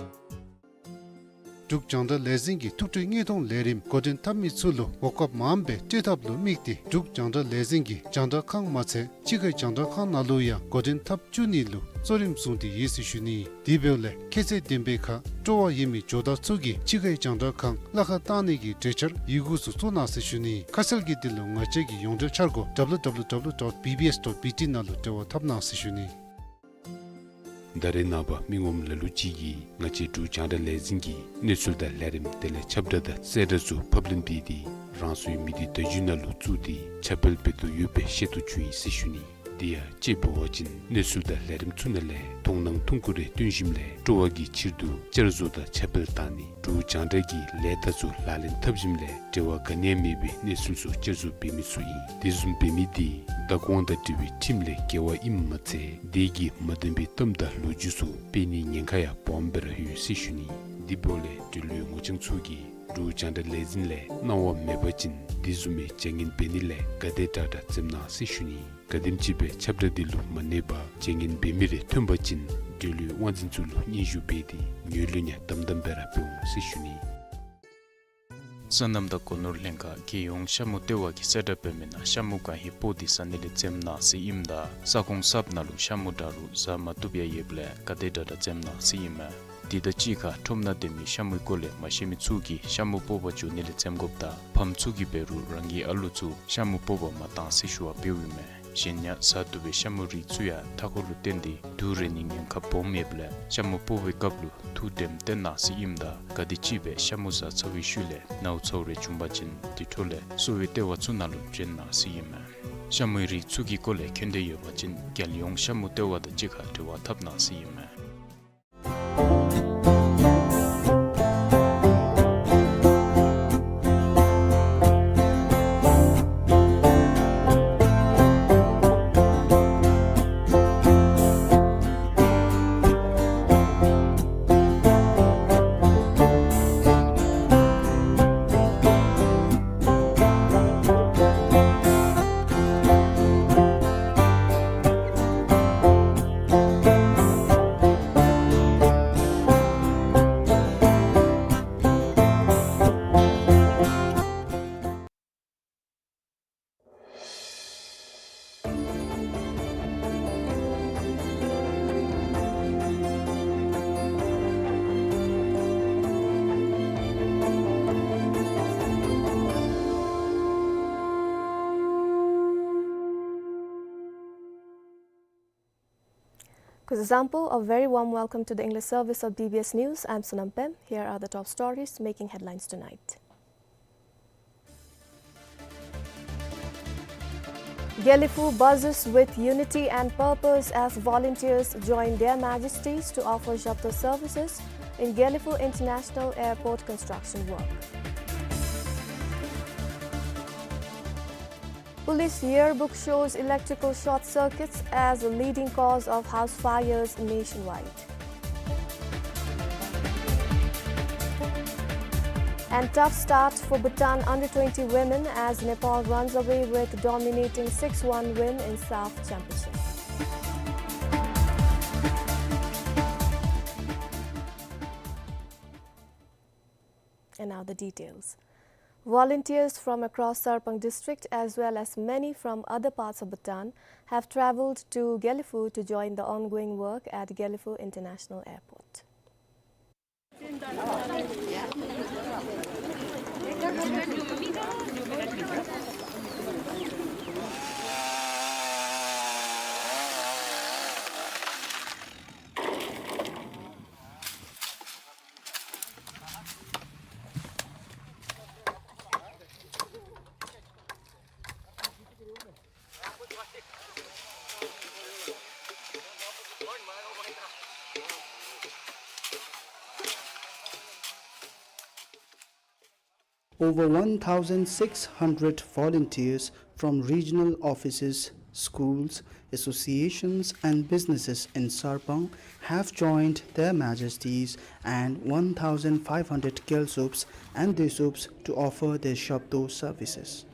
འབྲུག་རྒྱང་བསྒྲགས་ལས་འཛིན་གྱིས་ཐུགས་སྤྲོའི་དངོས་མཐོང་ལས་རིམ་འགོ་འདྲེན་འཐབ་མི་ཚུ་ལུ་གོ་སྐབས་མངམ་སྦེ་སྤྲོད་ཐབས་ལུ་དམིགས་ཏེ་འབྲུག་རྒྱང་བསྒྲགས་ལས་འཛིན་གྱི་རྒྱང་བསྒྲགས་ཁང་མ་ཚད་ཕྱི་ཁའི་རྒྱང་བསྒྲགས་ཁང་ནང་ལུ་ཡང་འགོ་འདྲེན་འཐབ་བཅུག་ནི་ལུ་གཙོ་རིམ་བཟུང་སྟེ་ཡོད་ཟེར་ཞུ་ནི། དེ་འབདཝ་ལས་ཁྱད་ཚད་ལྡན་པའི་ཁར་སྤྲོ་བ་ཡོད་མི་ཇོ་བདག་ཚུ་གིས་ཕྱི་ཁའི་རྒྱང་བསྒྲགས་ཁང་གླ་ཁར་བཏང་ནི་གི་གྲོས་འཆར་ཡི་གུ་ཚུ་བཙུགས་གནང་ཟེར་ཞུ་ནི། ཁ་གསལ་གྱི་དོན་ལུ་ང་བཅས་ཀྱི་ཡོངས་འབྲེལ་འཆར་སྒོ་W W W dot B B S dot B T ནང་ལུ་འབྲེལ་བ་འཐབ་གནང་ཟེར་ཞུ་ནི། ད་རེས་ནངས་པ་མི་ངོམ་ལ་ལུ་ཅིག་གིས་ང་བཅས་འབྲུག་རྒྱང་བསྒྲགས་ལས་འཛིན་གྱི་གནས་ཚུལ་དང་ལས་རིམ་དེ་ལས་ཁྱབ་བསྒྲགས་དང་གསལ་བསྒྲགས་ཚུ་ཕབ་ལེན་འབད་དེ་རང་སོའི་མི་སྡེ་བརྡ་བརྒྱུད་ནང་ལུ་བཙུགས་ཏེ་ཁྱབ་སྤེལ་འབད་དོ་ཡོདཔ་སྦེ་ཤེས་རྟོགས་བྱུང་ཡི་ཟེར་ཞུ་ནི། དེ་ཡང་དཔྱེ་འབད་བ་ཅིན་གནས་ཚུལ་དང་ལས་རིམ་ཚུ་ནང་ལས་མཐོང་སྣང་ཐུང་ཀུ་རེ་སྟོན་ཞིནམ་ལས་སྤྲོ་བ་གི་ཕྱིར་དུ་བསྐྱར་བཟོ་དང་ཁྱབ་སྤེལ་བཏང་ནི་འབྲུག་རྒྱང་བསྒྲགས་ཀྱི་ལས་རྟགས་ཚུ་ལག་ལེན་འཐབ་ཞིནམ་ལས་འབྲེལ་བ་ག་ནི་ཡང་མེད་པའི་གནས་ཚུལ་ཚུ་བསྐྱར་བཟོ་འབད་མི་ཚུ་ཨིན། དེ་བཟུམ་འབད་མི་དེ་བདག་དབང་དང་འབྲེལ་བའི་ཁྲིམས་ལས་འགལ་བ་ཨིནམ་མ་ཚད་དེ་གིས་མ་བདེན་པའི་གཏམ་དང་ལོ་རྒྱུས་ཚུ་སྤེལ་ནིའི་ཉེན་ཁ་ཡང་སྦོམ་སྦེ་ར་ཡོད་ཟེར་ཞུ་ནི། དེ་འབདཝ་ལས་འབྲེལ་ཡོད་ངོ་རྐྱང་ཚུ་གིས་འབྲུག་རྒྱང་བསྒྲགས་ལས་འཛིན་ལས་གནང་བ་མེད་པ་ཅིན་དེ་བཟུམ་མའི་བྱ་ངན་འབད་ནི་ལས་ག་དེ་དྲག་དྲག་འཛེམ་གནང་ཟེར་ཞུ་ནི། ག་དེམ་ཅིག་སྦེ་ཁྱབ་བསྒྲགས་འདི་ལུ་མ་གནས་པར་བྱ་ངན་འབད་མི་རེ་ཐོན་པ་ཅིན་འབྲེལ་ཡོད་དབང་འཛིན་ཚུ་ལུ་སྙན་ཞུ་འབད་དེ་ངོས་ལེན་ཡང་དམ་དམ་སྦེ་ར་འབད་འོང་ཟེར་ཞུ་ནི། སོ་ནམ་དང་སྒོ་ནོར་ལྷན་ཁག་རྒྱལ་ཡོངས་ཤ་མུ་ལྟེ་བ་གིས་གསལ་བསྒྲགས་འབད་མི་ནང་ཤ་མུ་གང་ཧེ་སྤོག་སྟེ་བཟའ་ནི་ལས་འཛེམ་གནང་ཟེར་ཨིནམ་ད་ས་ཁོངས་གསརཔ་ནང་ལུ་ཤ་མུ་འདྲ་རུང་བཟའ་མ་བཏུབ་ཡང་ཡོདཔ་ལས་ག་དེ་དྲག་དྲག་འཛེམ་གནང་ཟེར་ཨིན་མས། དེ་དང་གཅིག་ཁར་ཁྲོམ་ནང་སྡོད་མི་ཤ་མུའི་སྐོར་ལས་མ་ཤེས་མི་ཚུ་གིས་ཤ་མུ་སྤོག་པར་འགྱོ་ནི་ལས་འཛེམ་དགོཔ་དང་ཕམ་ཚུ་གིས་འབད་རུང་རང་གི་ཨ་ལུ་ཚུ་ཤ་མུ་སྤོག་པར་མ་གཏང་ཟེར་ཞུ་བ་འབདཝ་ཨིན་མས། གཞན་ཡང་བཟའ་བཏུབ་པའི་ཤ་མུ་རིགས་ཚུ་ཡང་མཐའ་འཁོར་ལུ་བརྟེན་ཏེ་དུག་རེག་ནིའི་ཉེན་ཁ་སྦོམ་ཡོདཔ་ལས་ཤ་མུ་སྤོག་པའི་སྐབས་ལུ་ཐུགས་དྲནམ་བཏོན་གནང་ཟེར་ཨིནམ་ད་ག་དེམ་ཅིག་སྦེ་ཤ་མུ་བཟའ་ཚར་བའི་ཤུལ་ལས་ནཝ་ཚཝ་རེ་བྱུང་པ་ཅིན་དེ་འཕྲོ་ལས་གསོ་བའི་ལྟེ་བ་ཚུ་ནང་ལུ་བྱོན་གནང་ཟེར་ཨིན་མས། ཤ་མུའི་རིགས་ཚུ་གི་སྐོར་ལས་མཁྱེན་འདོད་ཡོད་པ་ཅིན་རྒྱལ་ཡོངས་ཤ་མུ་ལྟེ་བ་དང་གཅིག་ཁར་འབྲེལ་བ་འཐབ་གནང་ཟེར་ཨིན་མས། Kuzuzangpo, a very warm welcome to the English service of D B S News. I'm Sonam Pem. Here are the top stories making headlines tonight. Gelephu buzzes with unity and purpose as volunteers join Their Majesties to offer Shabdo services in Gelephu International Airport construction work. Police yearbook shows electrical short circuits as a leading cause of house fires nationwide. And tough start for Bhutan under twenty women as Nepal runs away with dominating six one win in SAFF Championship. And now the details. Volunteers from across Sarpang district, as well as many from other parts of Bhutan, have travelled to Gelephu to join the ongoing work at Gelephu International Airport. Over one thousand six hundred volunteers from regional offices, schools, associations and businesses in Sarpang have joined Their Majesties and one thousand five hundred Gyalsups and Desups to offer their Shabdo services.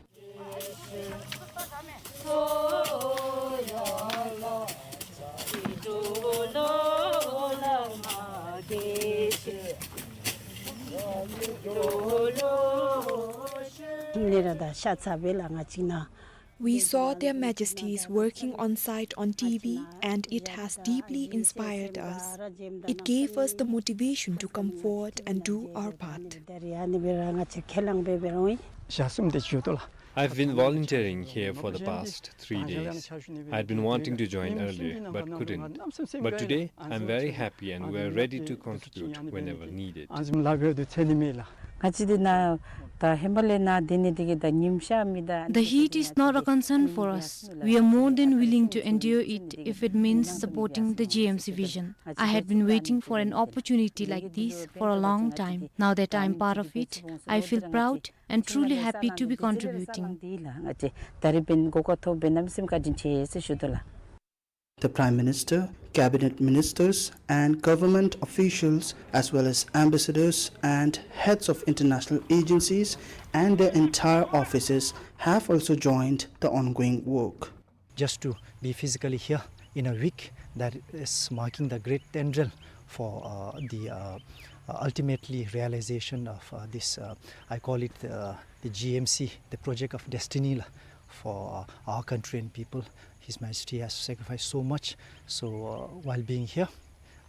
We saw Their Majesties working on site on T V, and it has deeply inspired us. It gave us the motivation to come forward and do our part. I've been volunteering here for the past three days. I had been wanting to join earlier, but couldn't. But today, I'm very happy and we're ready to contribute whenever needed. The heat is not a concern for us. We are more than willing to endure it if it means supporting the G M C vision. I had been waiting for an opportunity like this for a long time. Now that I'm part of it, I feel proud and truly happy to be contributing. The Prime Minister, Cabinet Ministers and government officials, as well as ambassadors and heads of international agencies and their entire offices have also joined the ongoing work. Just to be physically here in a week that is marking the great tendril for, uh, the, uh, uh, ultimately realization of, uh, this, uh, I call it, uh, the G M C, the project of destiny la, for, uh, our country and people. His Majesty has sacrificed so much. So, uh, while being here,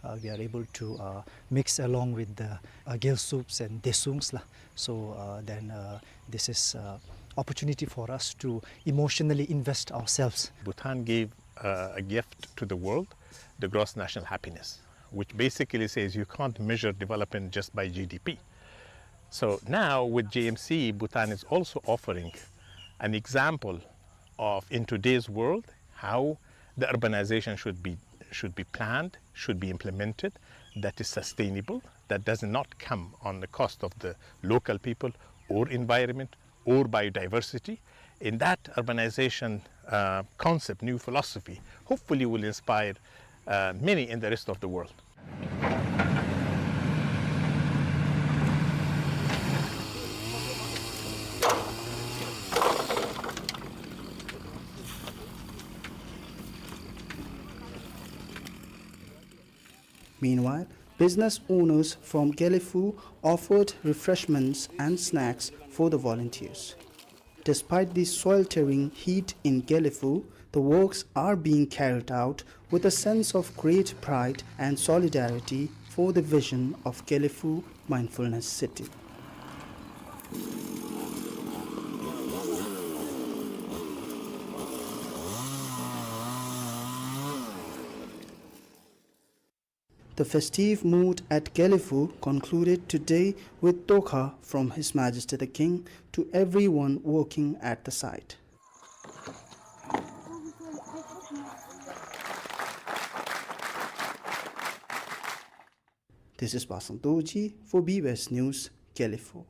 uh, we are able to, uh, mix along with the, uh, Gyalsups and Desungs la. So, uh, then, uh, this is, uh, opportunity for us to emotionally invest ourselves. Bhutan gave, uh, a gift to the world, the gross national happiness, which basically says you can't measure development just by G D P. So now with G M C, Bhutan is also offering an example of, in today's world, how the urbanization should be, should be planned, should be implemented, that is sustainable, that does not come on the cost of the local people or environment or biodiversity. In that urbanization, uh, concept, new philosophy, hopefully will inspire, uh, many in the rest of the world. Meanwhile, business owners from Gelephu offered refreshments and snacks for the volunteers. Despite the sweltering heat in Gelephu, the works are being carried out with a sense of great pride and solidarity for the vision of Gelephu Mindfulness City. The festive mood at Gelephu concluded today with tokha from His Majesty the King to everyone working at the site. This is Pasang Dorji for B B S News, Gelephu.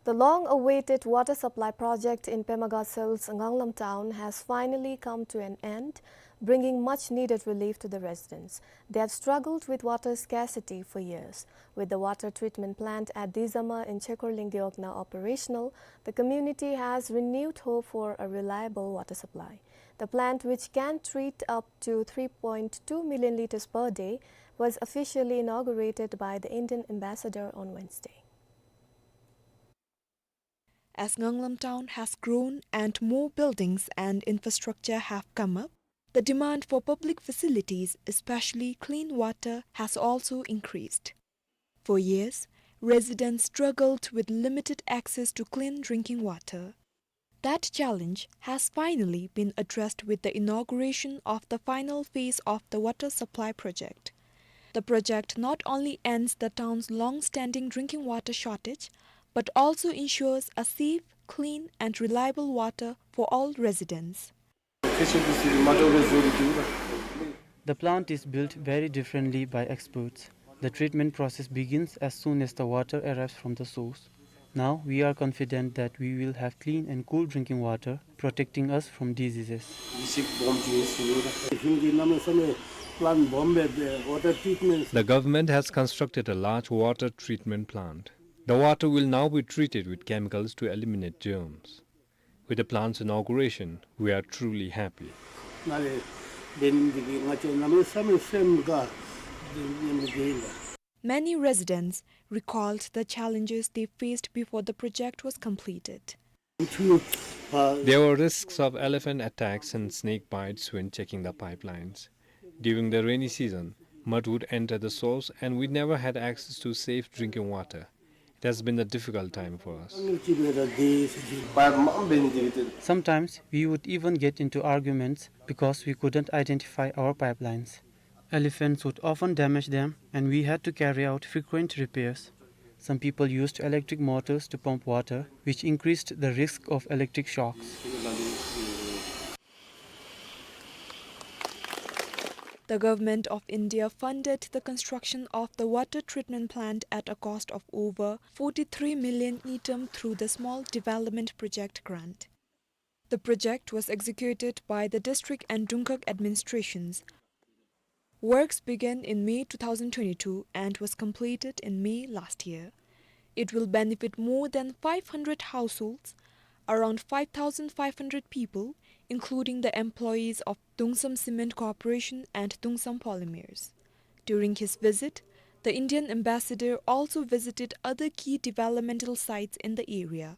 The long-awaited water supply project in Pema Gatsel's Nganglam town has finally come to an end, bringing much-needed relief to the residents. They have struggled with water scarcity for years. With the water treatment plant at Dizama in Chekhor Lingdiok now operational, the community has renewed hope for a reliable water supply. The plant, which can treat up to three point two million liters per day, was officially inaugurated by the Indian ambassador on Wednesday. As Nganglam town has grown and more buildings and infrastructure have come up, the demand for public facilities, especially clean water, has also increased. For years, residents struggled with limited access to clean drinking water. That challenge has finally been addressed with the inauguration of the final phase of the water supply project. The project not only ends the town's long-standing drinking water shortage, but also ensures a safe, clean, and reliable water for all residents. The plant is built very differently by experts. The treatment process begins as soon as the water arrives from the source. Now we are confident that we will have clean and cool drinking water, protecting us from diseases. The government has constructed a large water treatment plant. The water will now be treated with chemicals to eliminate germs. With the plant's inauguration, we are truly happy. Many residents recalled the challenges they faced before the project was completed. There were risks of elephant attacks and snake bites when checking the pipelines. During the rainy season, mud would enter the source and we never had access to safe drinking water. It has been a difficult time for us. Sometimes we would even get into arguments because we couldn't identify our pipelines. Elephants would often damage them, and we had to carry out frequent repairs. Some people used electric motors to pump water, which increased the risk of electric shocks. The Government of India funded the construction of the water treatment plant at a cost of over forty-three million ngultrum through the Small Development Project Grant. The project was executed by the district and Dongkak administrations. Works began in May two thousand twenty-two and was completed in May last year. It will benefit more than five hundred households, around five thousand five hundred people, including the employees of Dongsum Cement Corporation and Dongsum Polymers. During his visit, the Indian ambassador also visited other key developmental sites in the area.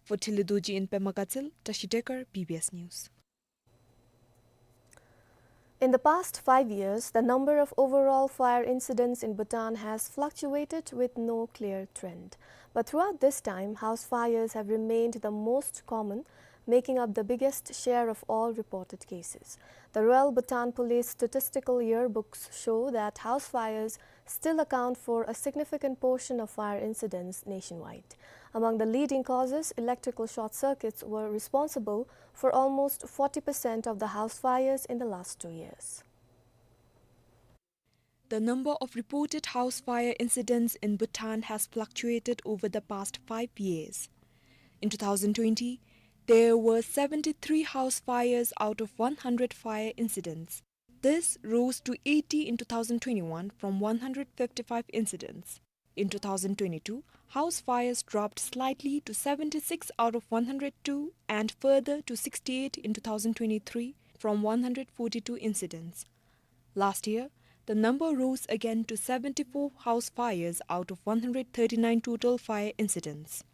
For Thili Dorji in Pema Gatshel, Tashi Dekar, B B S News. In the past five years, the number of overall fire incidents in Bhutan has fluctuated with no clear trend. But throughout this time, house fires have remained the most common, making up the biggest share of all reported cases. The Royal Bhutan Police statistical yearbooks show that house fires still account for a significant portion of fire incidents nationwide. Among the leading causes, electrical short circuits were responsible for almost forty percent of the house fires in the last two years. The number of reported house fire incidents in Bhutan has fluctuated over the past five years. In two thousand twenty, there were seventy-three house fires out of one hundred fire incidents. This rose to eighty in two thousand twenty-one from one hundred fifty-five incidents. In two thousand twenty-two, house fires dropped slightly to seventy-six out of one hundred two and further to sixty-eight in two thousand twenty-three from one hundred forty-two incidents. Last year, the number rose again to seventy-four house fires out of one hundred thirty-nine total fire incidents.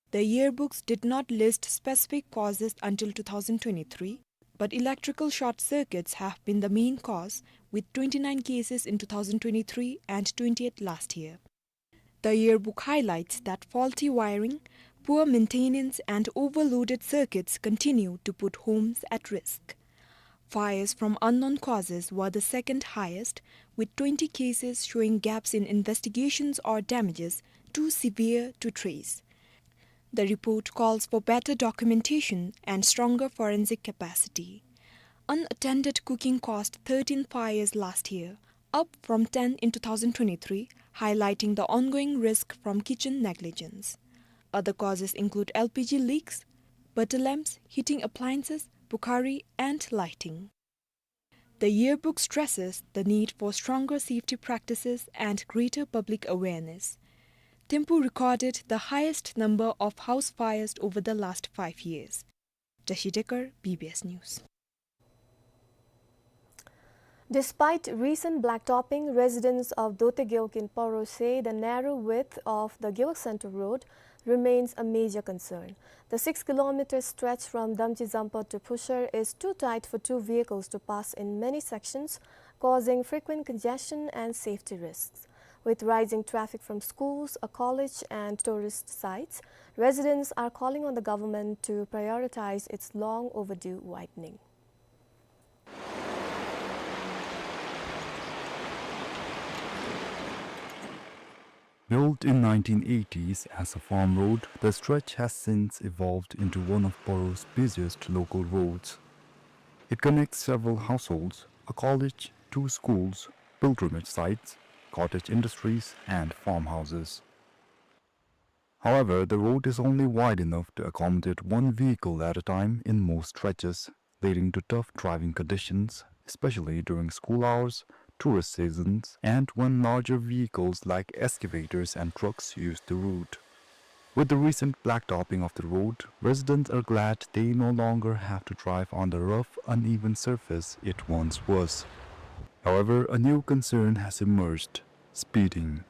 The yearbooks did not list specific causes until two thousand twenty-three, but electrical short circuits have been the main cause, with twenty-nine cases in two thousand twenty-three and twenty-eight last year. The yearbook highlights that faulty wiring, poor maintenance, and overloaded circuits continue to put homes at risk. fires from unknown causes were the second highest, with twenty cases showing gaps in investigations or damages too severe to trace. The report calls for better documentation and stronger forensic capacity. Unattended cooking caused thirteen fires last year, up from ten in two thousand twenty-three, highlighting the ongoing risk from kitchen negligence. Other causes include L P G leaks, butter lamps, heating appliances, bukhari, and lighting. The yearbook stresses the need for stronger safety practices and greater public awareness. Thimphu recorded the highest number of house fires over the last five years. Tashi Dekar, B B S News. Despite recent blacktopping, residents of Dote Gewog in Paro say the narrow width of the Gewog Central Road remains a major concern. The six kilometer stretch from Damchi Zampa to Phushar is too tight for two vehicles to pass in many sections, causing frequent congestion and safety risks. With rising traffic from schools, a college, and tourist sites, residents are calling on the government to prioritize its long overdue widening. Built in nineteen eighties as a farm road, the stretch has since evolved into one of Paro's busiest local roads. It connects several households, a college, two schools, pilgrimage sites, cottage industries, and farmhouses. However, the road is only wide enough to accommodate one vehicle at a time in most stretches, leading to tough driving conditions, especially during school hours, tourist seasons, and when larger vehicles like excavators and trucks use the route. With the recent blacktopping of the road, residents are glad they no longer have to drive on the rough, uneven surface it once was. However, a new concern has emerged: speeding.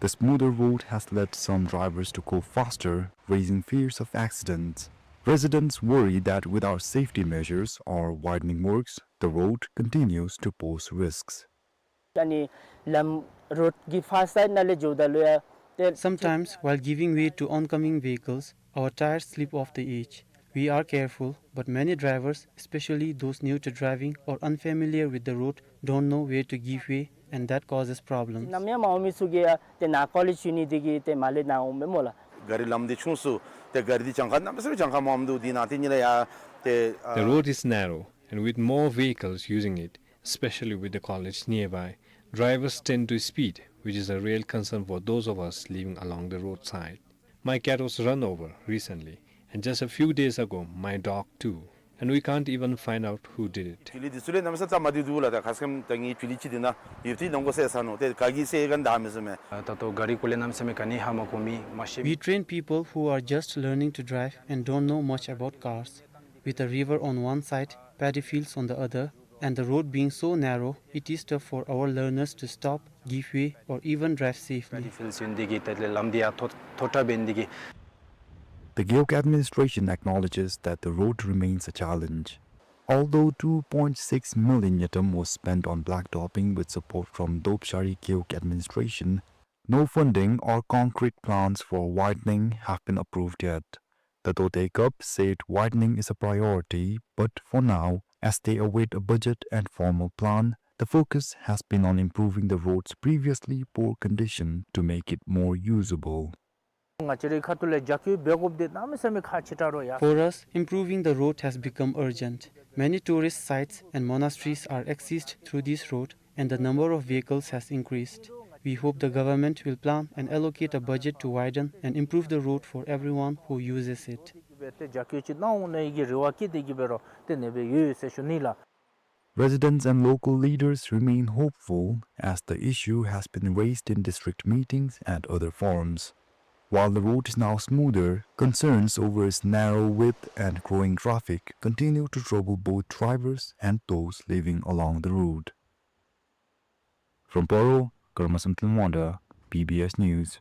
The smoother road has led some drivers to go faster, raising fears of accidents. Residents worry that without safety measures or widening works, the road continues to pose risks. ཨ་ནི་ལམ་རོཌ་གི་ཕར་སའིཌ་ནང་ལས་འགྱོཝ་ད་ལུ་ཡང་ཏེ། Sometimes, while giving way to oncoming vehicles, our tires slip off the edge. We are careful, but many drivers, especially those new to driving or unfamiliar with the road, don't know where to give way, and that causes problems. ནམ་ཡང་མ་འོང་མི་ཚུ་གིས་ཡང་ཏེ་ནཱ་ཀོ་ལེཇ་ཡོད་ནི་དེ་གིས་ཏེ་མར་ལས་ནཱ་འོངམ་མས་སྨོ་ལགས། ག་རི་ལམ་འདི་ཆུང་སུ་ཏེ་ག་རི་འདི་གྱངས་ཁ་གནམ་མེད་ས་མེད་གྱངས་ཁ་མངམ་འདུག། དེ་ནང་ཏེ་ཉིད་ལས་ཡང་ཏེ་ཨ། The road is narrow, and with more vehicles using it, especially with the college nearby, drivers tend to speed, which is a real concern for those of us living along the roadside. My cat was run over recently, and just a few days ago, my dog too, and we can't even find out who did it. བྱི་ལི་འདི་ཚུ་ལས་གནམ་མེད་ས་མེད་རྩ་མ་བདེཝ་འདུག་ལགས། ད་ཁ་སྐམ་ད་ངེའི་བྱི་ལི་ཅིག་འདི་ནཱ་ཡོདཔ་ཏེ་ནང་གོ་སེ་ས་ནུག། ཏེ་ག་གིས་སེ་ག་ནི་བདའ་མི་ཚུགས་མས། ད་ལྟོ་ག་རི་གུ་ལས་གནམ་མེད་ས་མེད་ག་ནི་ཧ་མ་གོ་མི་མ་ཤེས། We train people who are just learning to drive and don't know much about cars. With a river on one side, paddy fields on the other, and the road being so narrow, it is tough for our learners to stop, give way, or even drive safely. Paddy fields ཡོད་ནི་དེ་གིས་ཏེ་ལམ་འདི་ཡང་མཐོ་མཐོ་དྲགས་འབད་ནི་དེ་གིས། The Gewog administration acknowledges that the road remains a challenge. Although two point six million ngultrum was spent on blacktopping with support from Dopshari Gewog administration, no funding or concrete plans for widening have been approved yet. The Dote Gewog said widening is a priority, but for now, as they await a budget and formal plan, the focus has been on improving the road's previously poor condition to make it more usable. ང་བཅས་རའི་ཁ་ཐུག་ལས་རྒྱབ་སྐྱོར་འབད་དགོཔ་འདི་གནམ་མེད་ས་མེད་ཁག་ཆེ་དྲགས་རོ་ཡ། For us, improving the road has become urgent. Many tourist sites and monasteries are accessed through this road, and the number of vehicles has increased. We hope the government will plan and allocate a budget to widen and improve the road for everyone who uses it. ཏེ་རྒྱབ་སྐྱོར་ཅིག་གནང་འོང་ནི་གི་རེ་བ་བསྐྱེད་དེ་གི་འབད་རུང་ཏེ་ཨ་ནེ་སྦེ་ཡོད་ཡོད་ཟེར་ཞུ་ནི་ལགས། Residents and local leaders remain hopeful as the issue has been raised in district meetings and other forums. While the road is now smoother, concerns over its narrow width and growing traffic continue to trouble both drivers and those living along the road. From Paro, Karma Samten Wanda, B B S News.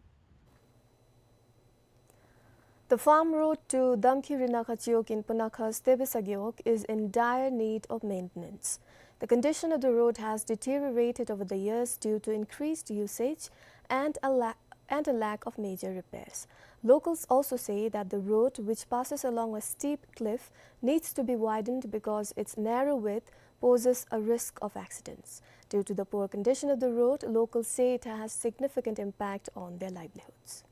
The farm road to Damki Rinakha Chiwog in Punakha Stebesa Gewog is in dire need of maintenance. The condition of the road has deteriorated over the years due to increased usage and a la-, and a lack of major repairs. Locals also say that the road, which passes along a steep cliff, needs to be widened because its narrow width poses a risk of accidents. Due to the poor condition of the road, locals say it has significant impact on their livelihoods.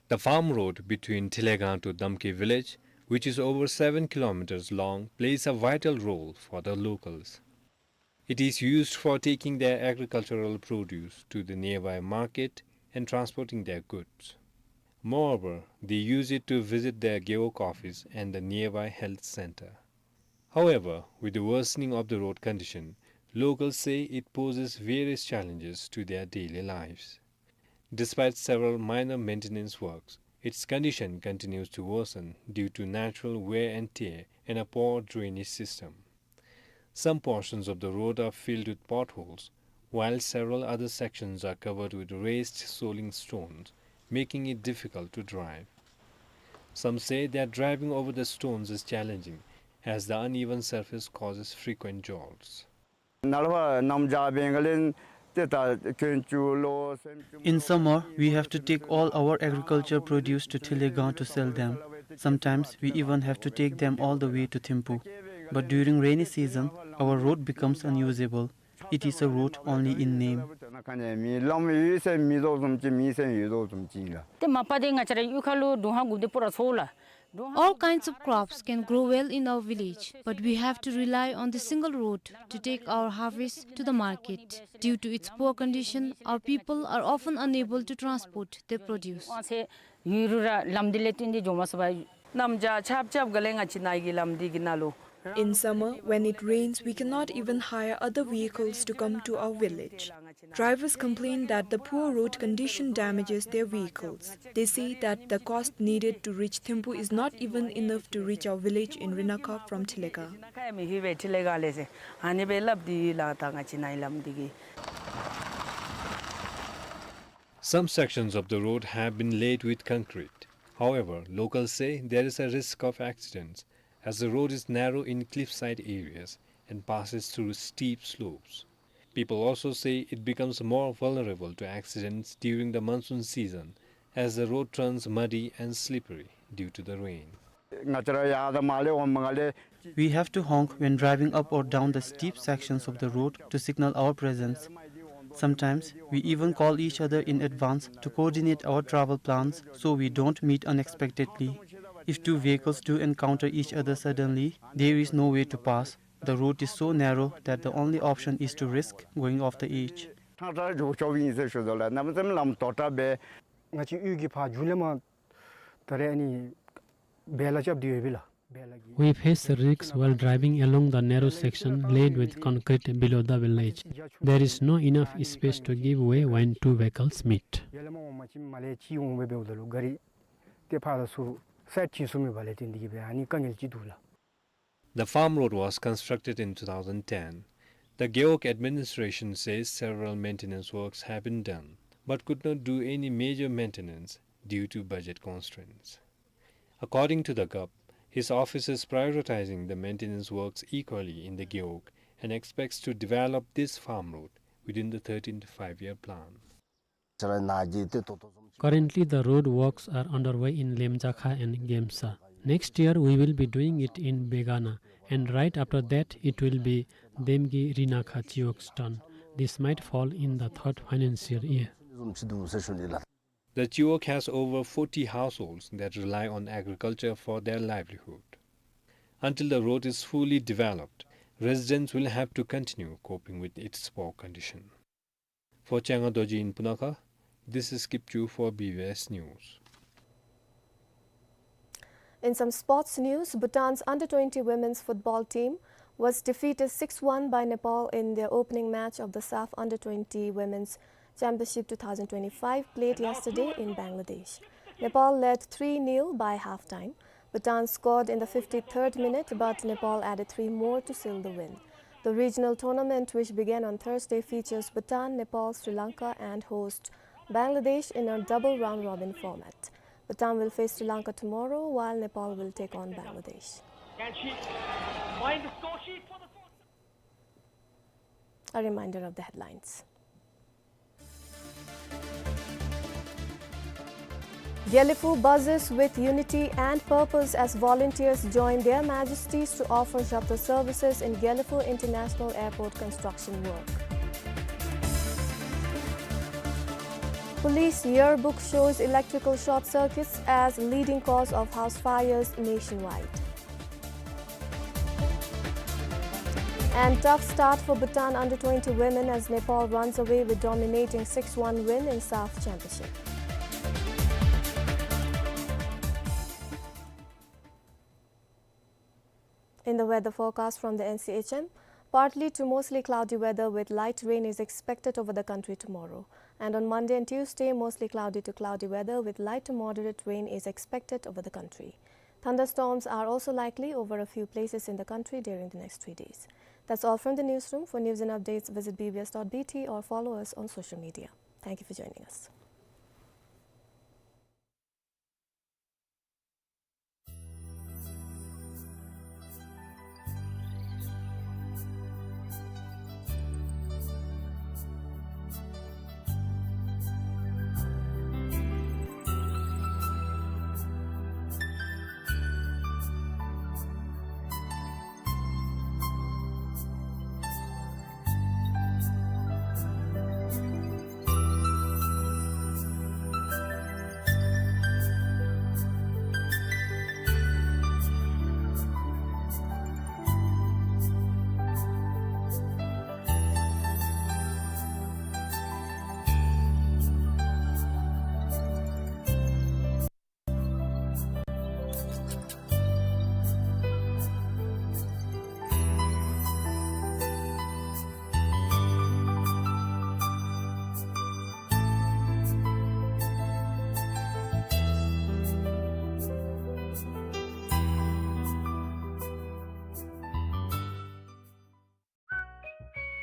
The farm road between Thilegang to Damke village, which is over seven kilometers long, plays a vital role for the locals. It is used for taking their agricultural produce to the nearby market and transporting their goods. Moreover, they use it to visit their Gewog office and the nearby health center. However, with the worsening of the road condition, locals say it poses various challenges to their daily lives. Despite several minor maintenance works, its condition continues to worsen due to natural wear and tear and a poor drainage system. Some portions of the road are filled with potholes, while several other sections are covered with raised rolling stones, making it difficult to drive. Some say that driving over the stones is challenging, as the uneven surface causes frequent jolts. In summer, we have to take all our agriculture produce to Thilegang to sell them. Sometimes we even have to take them all the way to Thimphu. But during rainy season, our road becomes unusable. It is a road only in name. ཏེ་མ་པ་དེ་ང་བཅས་ར་གཡུས་ཁ་ལུ་དུང་ཧ་གུབ་དེ་པུ་ར་ཚོ་ལ། All kinds of crops can grow well in our village, but we have to rely on the single road to take our harvest to the market. Due to its poor condition, our people are often unable to transport their produce. ཡུལ་རུ་ར་ལམ་འདི་ལས་བརྟེན་ཏེ་འགྱོ་མ་ཚུགས་པས། གནམ་བྱཱར་ཆརཔ་རྐྱབ་ག་ལས་ང་བཅས་ནཱ་གི་ལམ་འདི་གི་ནང་ལུ། In summer, when it rains, we cannot even hire other vehicles to come to our village. Drivers complain that the poor road condition damages their vehicles. They say that the cost needed to reach Thimphu is not even enough to reach our village in Rinakha from Thilegang. Some sections of the road have been laid with concrete. However, locals say there is a risk of accidents as the road is narrow in cliffside areas and passes through steep slopes. People also say it becomes more vulnerable to accidents during the monsoon season as the road turns muddy and slippery due to the rain. We have to honk when driving up or down the steep sections of the road to signal our presence. Sometimes we even call each other in advance to coordinate our travel plans so we don't meet unexpectedly. If two vehicles do encounter each other suddenly, there is no way to pass. The road is so narrow that the only option is to risk going off the edge. ང་བཅས་གཡུས་ཀྱི་ཕར་མཇུག་ལས་མར་ད་རེས་ཨ་ནི་བེ་ལ་རྐྱབ་སྟེ་ཡོད་པས་ལགས། བེ་ལ་གི། We face risks while driving along the narrow section laid with concrete below the village. There is no enough space to give way when two vehicles meet. ཡར་ལས་མར་འོང་མ་ཅིག་མར་ལས་ཅིག་འོང་བའི་འབདཝ་ད་ལུ་ག་རི་དེ་ཕར་ལ་ཚུར་སའིཌ་བྱིན་ཚུགས་མེད་པ་ལས་བརྟེན་ཏེ་གིས་སྦེ་ཨ་ནི་དཀའ་ངལ་ཅིག་འདུག་ལགས། The farm road was constructed in two thousand ten. The Gewog administration says several maintenance works have been done, but could not do any major maintenance due to budget constraints. According to the Gup, his office is prioritizing the maintenance works equally in the Gewog and expects to develop this farm road within the thirteenth five-year plan. Currently, the road works are underway in Lemjakha and Gemsa. Next year, we will be doing it in Begana, and right after that, it will be Demgi Rinakha Chiwog's turn. This might fall in the third financial year. The Chiwog has over forty households that rely on agriculture for their livelihood. Until the road is fully developed, residents will have to continue coping with its poor condition. For Changa Dorji in Punakha, this is Kipchu for B B S News. In some sports news, Bhutan's under twenty women's football team was defeated six one by Nepal in their opening match of the SAFF under twenty Women's Championship two thousand twenty-five, played yesterday in Bangladesh. Nepal led three nil by halftime. Bhutan scored in the fifty-third minute, but Nepal added three more to seal the win. The regional tournament, which began on Thursday, features Bhutan, Nepal, Sri Lanka and host Bangladesh in a double round-robin format. Bhutan will face Sri Lanka tomorrow, while Nepal will take on Bangladesh. Can she find the score sheet for the fourth? A reminder of the headlines. Gelephu buzzes with unity and purpose as volunteers join their majesties to offer shuttle services in Gelephu International Airport construction work. Police yearbook shows electrical short circuits as leading cause of house fires nationwide. And tough start for Bhutan under twenty women as Nepal runs away with dominating six one win in SAFF Championship. In the weather forecast from the N C H M, partly to mostly cloudy weather with light rain is expected over the country tomorrow. And on Monday and Tuesday, mostly cloudy to cloudy weather with light to moderate rain is expected over the country. Thunderstorms are also likely over a few places in the country during the next three days. That's all from the newsroom. For news and updates, visit B B S dot B T or follow us on social media. Thank you for joining us.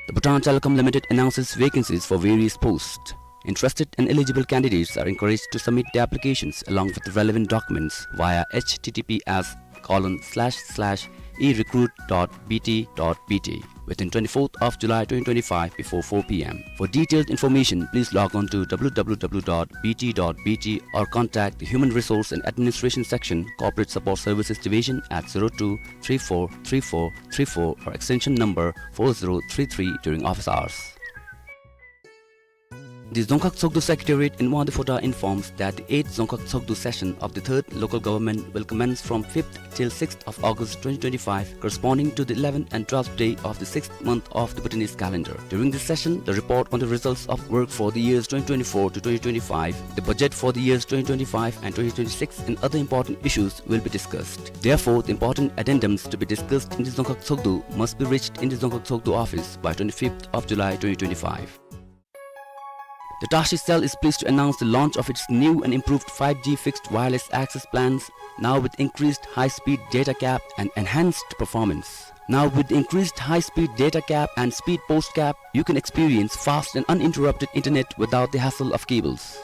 The Bhutan Telecom Limited announces vacancies for various posts. Interested and eligible candidates are encouraged to submit their applications along with the relevant documents via H T T P S colon slash slash e recruit dot B T dot B T within twenty-fourth of July twenty twenty-five before four P M. For detailed information, please log on to W W W dot B T dot B T or contact the Human Resource and Administration Section, Corporate Support Services Division at zero two three four three four three four or extension number four zero three three during office hours. The Dzongkhag Tshogdu Secretariat in Wangdue Phodrang informs that the eighth Dzongkhag Tshogdu session of the third local government will commence from fifth till sixth of August twenty twenty-five, corresponding to the eleventh and twelfth day of the sixth month of the Bhutanese calendar. During this session, the report on the results of work for the years twenty twenty-four to twenty twenty-five, the budget for the years twenty twenty-five and twenty twenty-six and other important issues will be discussed. Therefore, the important addendums to be discussed in the Dzongkhag Tshogdu must be reached in the Dzongkhag Tshogdu office by twenty-fifth of July twenty twenty-five. The Tashi Cell is pleased to announce the launch of its new and improved five G fixed wireless access plans, now with increased high-speed data cap and enhanced performance. Now with increased high-speed data cap and speed post cap, you can experience fast and uninterrupted internet without the hassle of cables.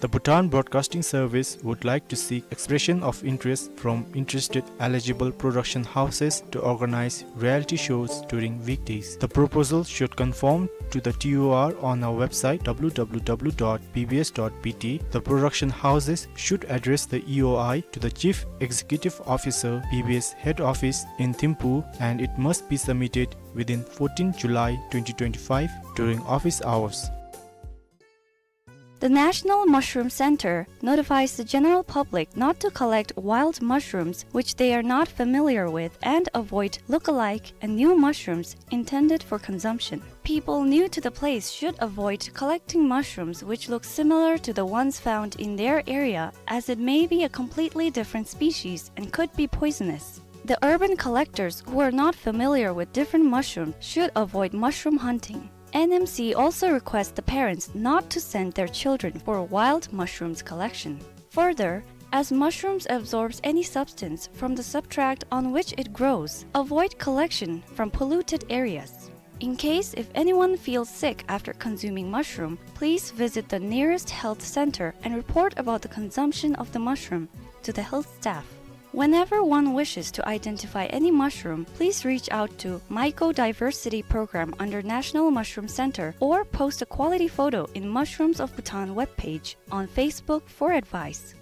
The Bhutan Broadcasting Service would like to seek expression of interest from interested eligible production houses to organize reality shows during weekdays. The proposal should conform to the T O R on our website W W W dot B B S dot B T. The production houses should address the E O I to the Chief Executive Officer, B B S Head Office in Thimphu, and it must be submitted within fourteenth July twenty twenty-five during office hours. The National Mushroom Center notifies the general public not to collect wild mushrooms which they are not familiar with and avoid look-alike and new mushrooms intended for consumption. People new to the place should avoid collecting mushrooms which look similar to the ones found in their area, as it may be a completely different species and could be poisonous. The urban collectors who are not familiar with different mushrooms should avoid mushroom hunting. N M C also requests the parents not to send their children for wild mushrooms collection. Further, as mushrooms absorbs any substance from the substrate on which it grows, avoid collection from polluted areas. In case if anyone feels sick after consuming mushroom, please visit the nearest health center and report about the consumption of the mushroom to the health staff. Whenever one wishes to identify any mushroom, please reach out to Mycodiversity Program under National Mushroom Center or post a quality photo in Mushrooms of Bhutan webpage on Facebook for advice.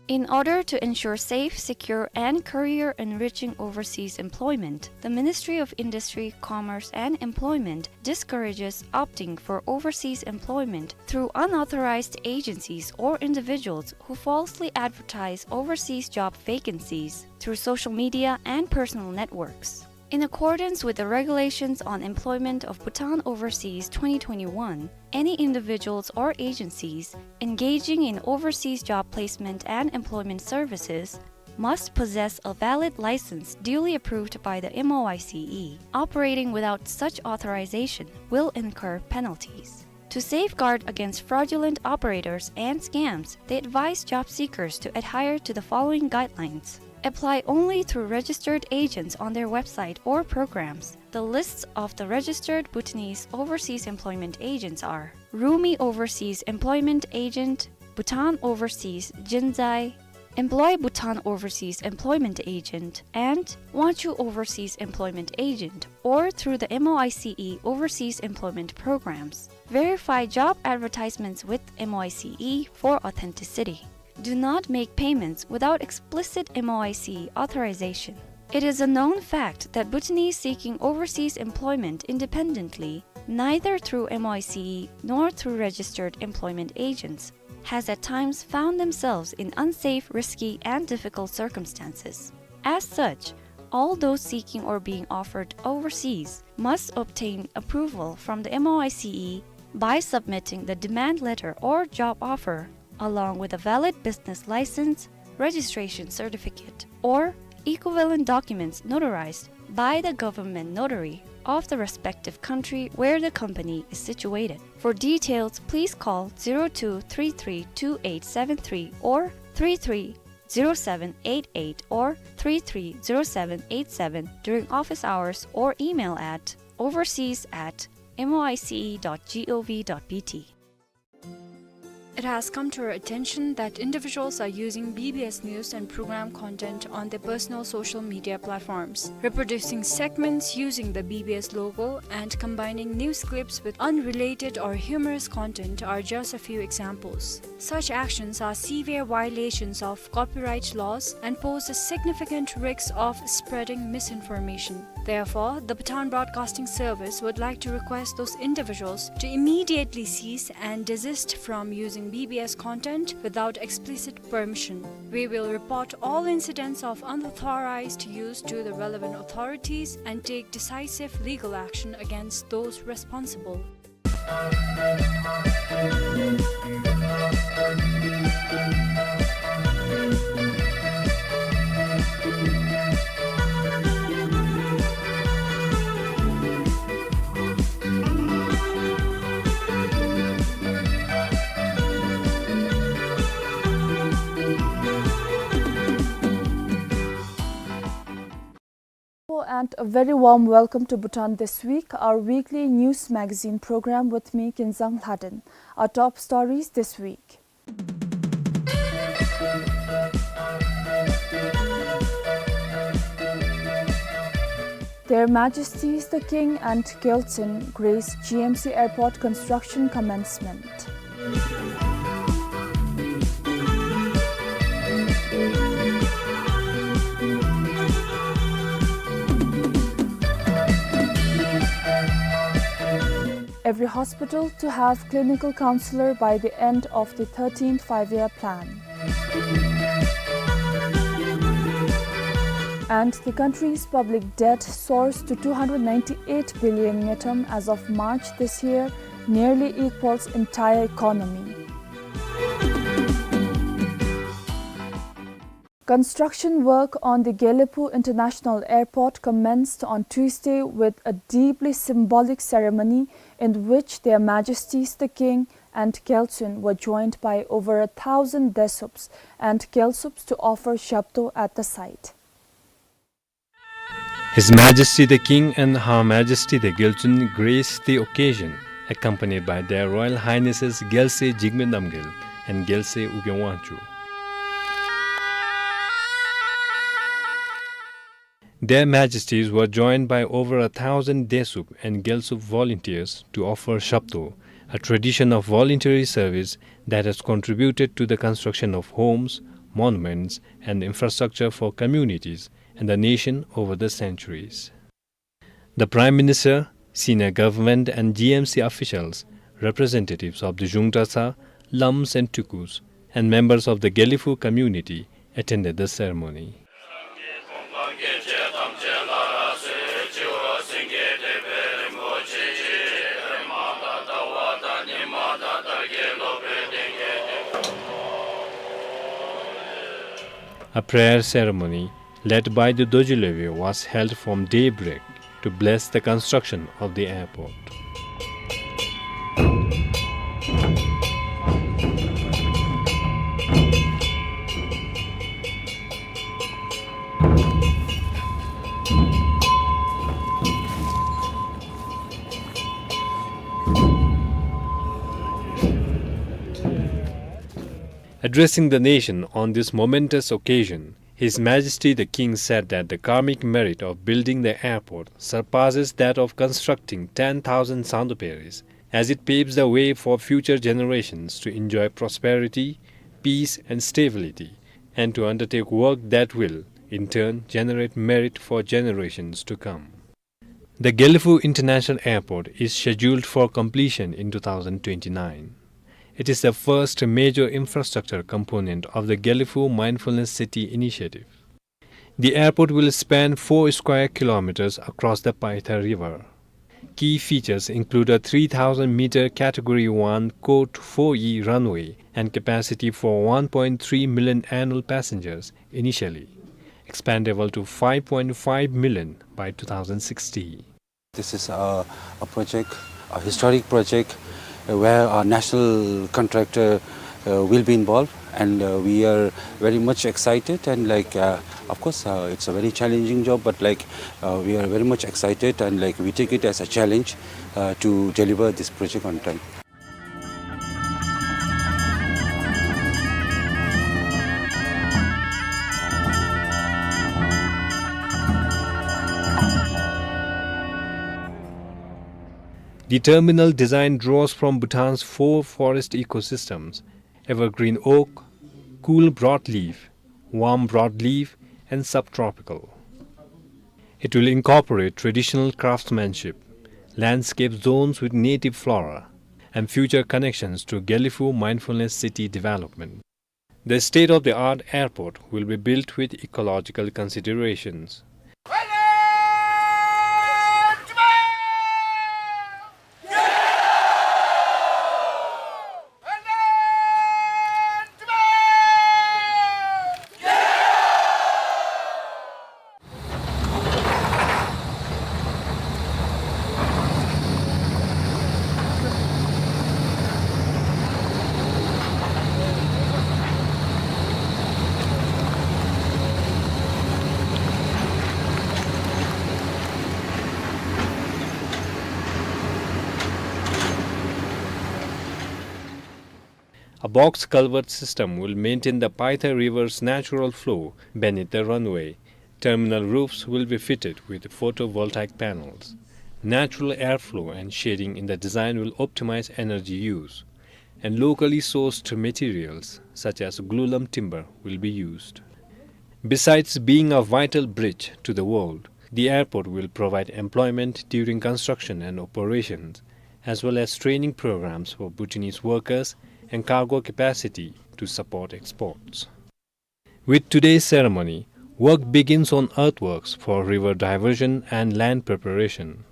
In order to ensure safe, secure, and career-enriching overseas employment, the Ministry of Industry, Commerce, and Employment discourages opting for overseas employment through unauthorized agencies or individuals who falsely advertise overseas job vacancies through social media and personal networks. In accordance with the Regulations on Employment of Bhutan Overseas twenty twenty-one, any individuals or agencies engaging in overseas job placement and employment services must possess a valid license duly approved by the M O I C E. Operating without such authorization will incur penalties. To safeguard against fraudulent operators and scams, they advise job seekers to adhere to the following guidelines. Apply only through registered agents on their website or programs. The lists of the registered Bhutanese overseas employment agents are Rumi Overseas Employment Agent, Bhutan Overseas Jinzai, Employ Bhutan Overseas Employment Agent, and Wangchu Overseas Employment Agent, or through the M O I C E overseas employment programs. Verify job advertisements with M O I C E for authenticity. Do not make payments without explicit M O I C E authorization. It is a known fact that Bhutanese seeking overseas employment independently, neither through M O I C E nor through registered employment agents, has at times found themselves in unsafe, risky, and difficult circumstances. As such, all those seeking or being offered overseas must obtain approval from the M O I C E by submitting the demand letter or job offer, along with a valid business license, registration certificate, or equivalent documents notarized by the government notary of the respective country where the company is situated. For details, please call zero two three three two eight seven three or three three zero seven eight eight or three three zero seven eight seven during office hours or email at overseas at M O I C E dot gov dot B T. It has come to our attention that individuals are using B B S news and program content on their personal social media platforms. Reproducing segments using the B B S logo and combining news clips with unrelated or humorous content are just a few examples. Such actions are severe violations of copyright laws and pose a significant risk of spreading misinformation. Therefore, the Bhutan Broadcasting Service would like to request those individuals to immediately cease and desist from using B B S content without explicit permission. We will report all incidents of unauthorized use to the relevant authorities and take decisive legal action against those responsible. And a very warm welcome to Bhutan This Week, our weekly news magazine program with me, Kinzang Lhaden. Our top stories this week. Their Majesties the King and Gyaltsuen grace G M C Airport construction commencement. Every hospital to have clinical counselor by the end of the thirteenth Five-Year Plan. And the country's public debt soars to two hundred ninety-eight billion ngultrum as of March this year, nearly equals entire economy. Construction work on the Gelephu International Airport commenced on Tuesday with a deeply symbolic ceremony in which Their Majesties the King and Gyaltsuen were joined by over a thousand Desups and Gyalsups to offer Shabdo at the site. His Majesty the King and Her Majesty the Gyaltsuen graced the occasion, accompanied by Their Royal Highnesses Gyaltsuen Jigme Namgyel and Gyaltsuen Ugyen Wangchuck. Their Majesties were joined by over a thousand Desup and Gyalsup volunteers to offer Shapto, a tradition of voluntary service that has contributed to the construction of homes, monuments, and infrastructure for communities and the nation over the centuries. The Prime Minister, senior government and G M C officials, representatives of the Zhungtasa, Lams and Tukus, and members of the Gelephu community attended the ceremony. A prayer ceremony led by the Dorji Lwebe was held from daybreak to bless the construction of the airport. Addressing the nation on this momentous occasion, His Majesty the King said that the karmic merit of building the airport surpasses that of constructing ten thousand Sandoperis, as it paves the way for future generations to enjoy prosperity, peace, and stability, and to undertake work that will, in turn, generate merit for generations to come. The Gelephu International Airport is scheduled for completion in two thousand twenty-nine. It is the first major infrastructure component of the Gelephu Mindfulness City initiative. The airport will span four square kilometers across the Paitha River. Key features include a three thousand meter Category one Code four E runway and capacity for one point three million annual passengers initially, expandable to five point five million by two thousand sixty. This is a, a project, a historic project, uh, where a national contractor, uh, will be involved, and, uh, we are very much excited, and, like, uh, of course, uh, it's a very challenging job, but, like, uh, we are very much excited, and, like, we take it as a challenge, uh, to deliver this project on time. The terminal design draws from Bhutan's four forest ecosystems: evergreen oak, cool broadleaf, warm broadleaf, and subtropical. It will incorporate traditional craftsmanship, landscape zones with native flora, and future connections to Gelephu Mindfulness City development. The state-of-the-art airport will be built with ecological considerations. A box culvert system will maintain the Paitha River's natural flow beneath the runway. Terminal roofs will be fitted with photovoltaic panels. Natural airflow and shading in the design will optimize energy use, and locally sourced materials such as glulam timber will be used. Besides being a vital bridge to the world, the airport will provide employment during construction and operations, as well as training programs for Bhutanese workers and cargo capacity to support exports. With today's ceremony, work begins on earthworks for river diversion and land preparation.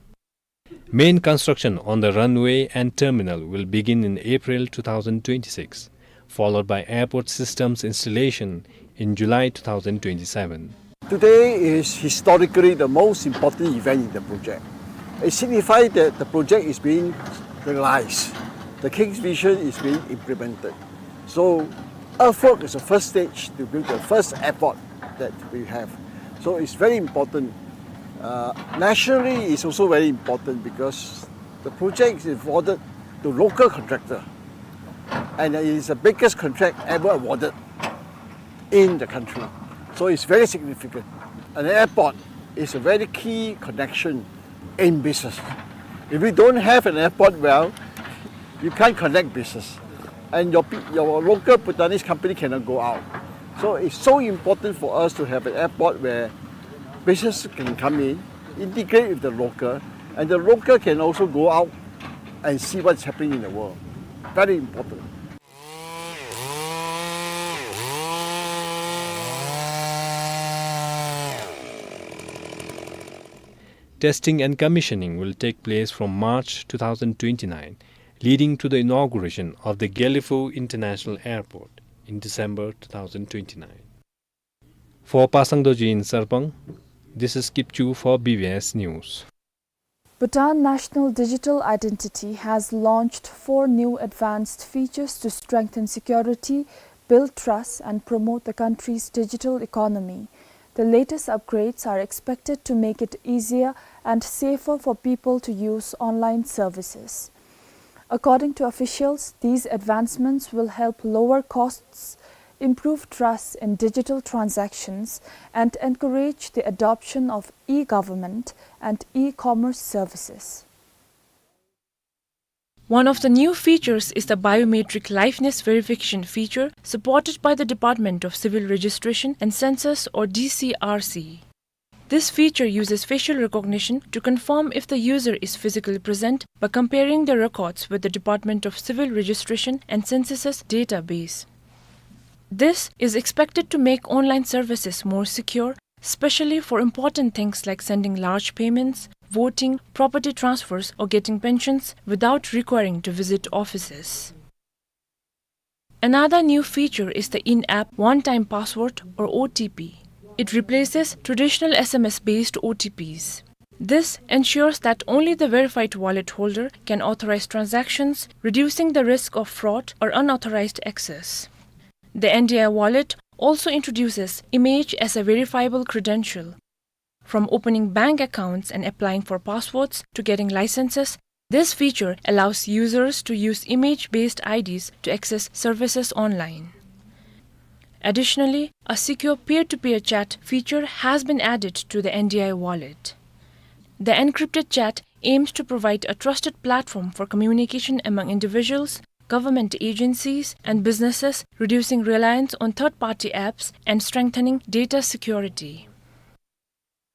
Main construction on the runway and terminal will begin in April two thousand twenty-six, followed by airport systems installation in July two thousand twenty-seven. Today is historically the most important event in the project. It signifies that the project is being realized. The King's vision is being implemented. So, earthwork is the first stage to build the first airport that we have. So, it's very important. Uh, nationally, it's also very important because the project is awarded to local contractor, and it is the biggest contract ever awarded in the country. So it's very significant. An airport It's a very key connection in business. If we don't have an airport well, you can't connect business. And your, pe- your local Bhutanese company cannot go out. So it's so important for us to have an airport where business can come in, integrate with the local, and the local can also go out and see what's happening in the world. Very important. Testing and commissioning will take place from March two thousand twenty-nine, leading to the inauguration of the Gelephu International Airport in December two thousand twenty-nine. For Pasang Dorji in Sarpang, this is Kipchu for B B S News. Bhutan National Digital Identity has launched four new advanced features to strengthen security, build trust, and promote the country's digital economy. The latest upgrades are expected to make it easier and safer for people to use online services. According to officials, these advancements will help lower costs, improve trust in digital transactions, and encourage the adoption of e-government and e-commerce services. One of the new features is the biometric liveness verification feature, supported by the Department of Civil Registration and Census, or D C R C. This feature uses facial recognition to confirm if the user is physically present by comparing their records with the Department of Civil Registration and Census's database. This is expected to make online services more secure, especially for important things like sending large payments, voting, property transfers, or getting pensions without requiring to visit offices. Another new feature is the in-app one-time password, or O T P. It replaces traditional S M S-based O T Ps. This ensures that only the verified wallet holder can authorize transactions, reducing the risk of fraud or unauthorized access. The N D I wallet also introduces image as a verifiable credential. From opening bank accounts and applying for passwords to getting licenses, this feature allows users to use image-based I Ds to access services online. Additionally, a secure peer-to-peer chat feature has been added to the N D I wallet. The encrypted chat aims to provide a trusted platform for communication among individuals, government agencies, and businesses, reducing reliance on third-party apps and strengthening data security.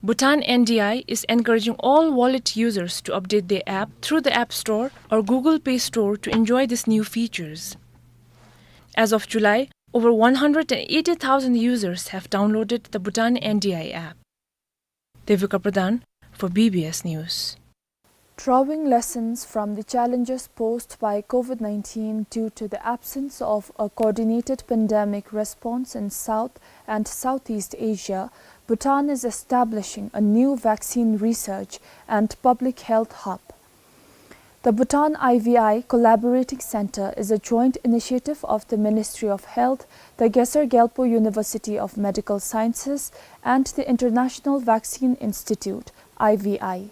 Bhutan N D I is encouraging all wallet users to update their app through the App Store or Google Play Store to enjoy these new features. As of July, over one hundred and eighty thousand users have downloaded the Bhutan N D I app. Devika Pradhan for B B S News. Drawing lessons from the challenges posed by COVID nineteen due to the absence of a coordinated pandemic response in South and Southeast Asia, Bhutan is establishing a new vaccine research and public health hub. The Bhutan I V I Collaborating Center is a joint initiative of the Ministry of Health, the Gesar Gyalpo University of Medical Sciences, and the International Vaccine Institute, I V I.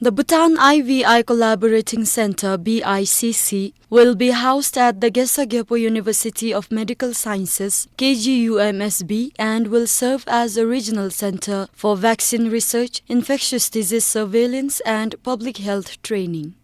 The Bhutan I V I Collaborating Center, B I C C, will be housed at the Gesar Gyalpo University of Medical Sciences, K G U M S B, and will serve as a regional center for vaccine research, infectious disease surveillance, and public health training.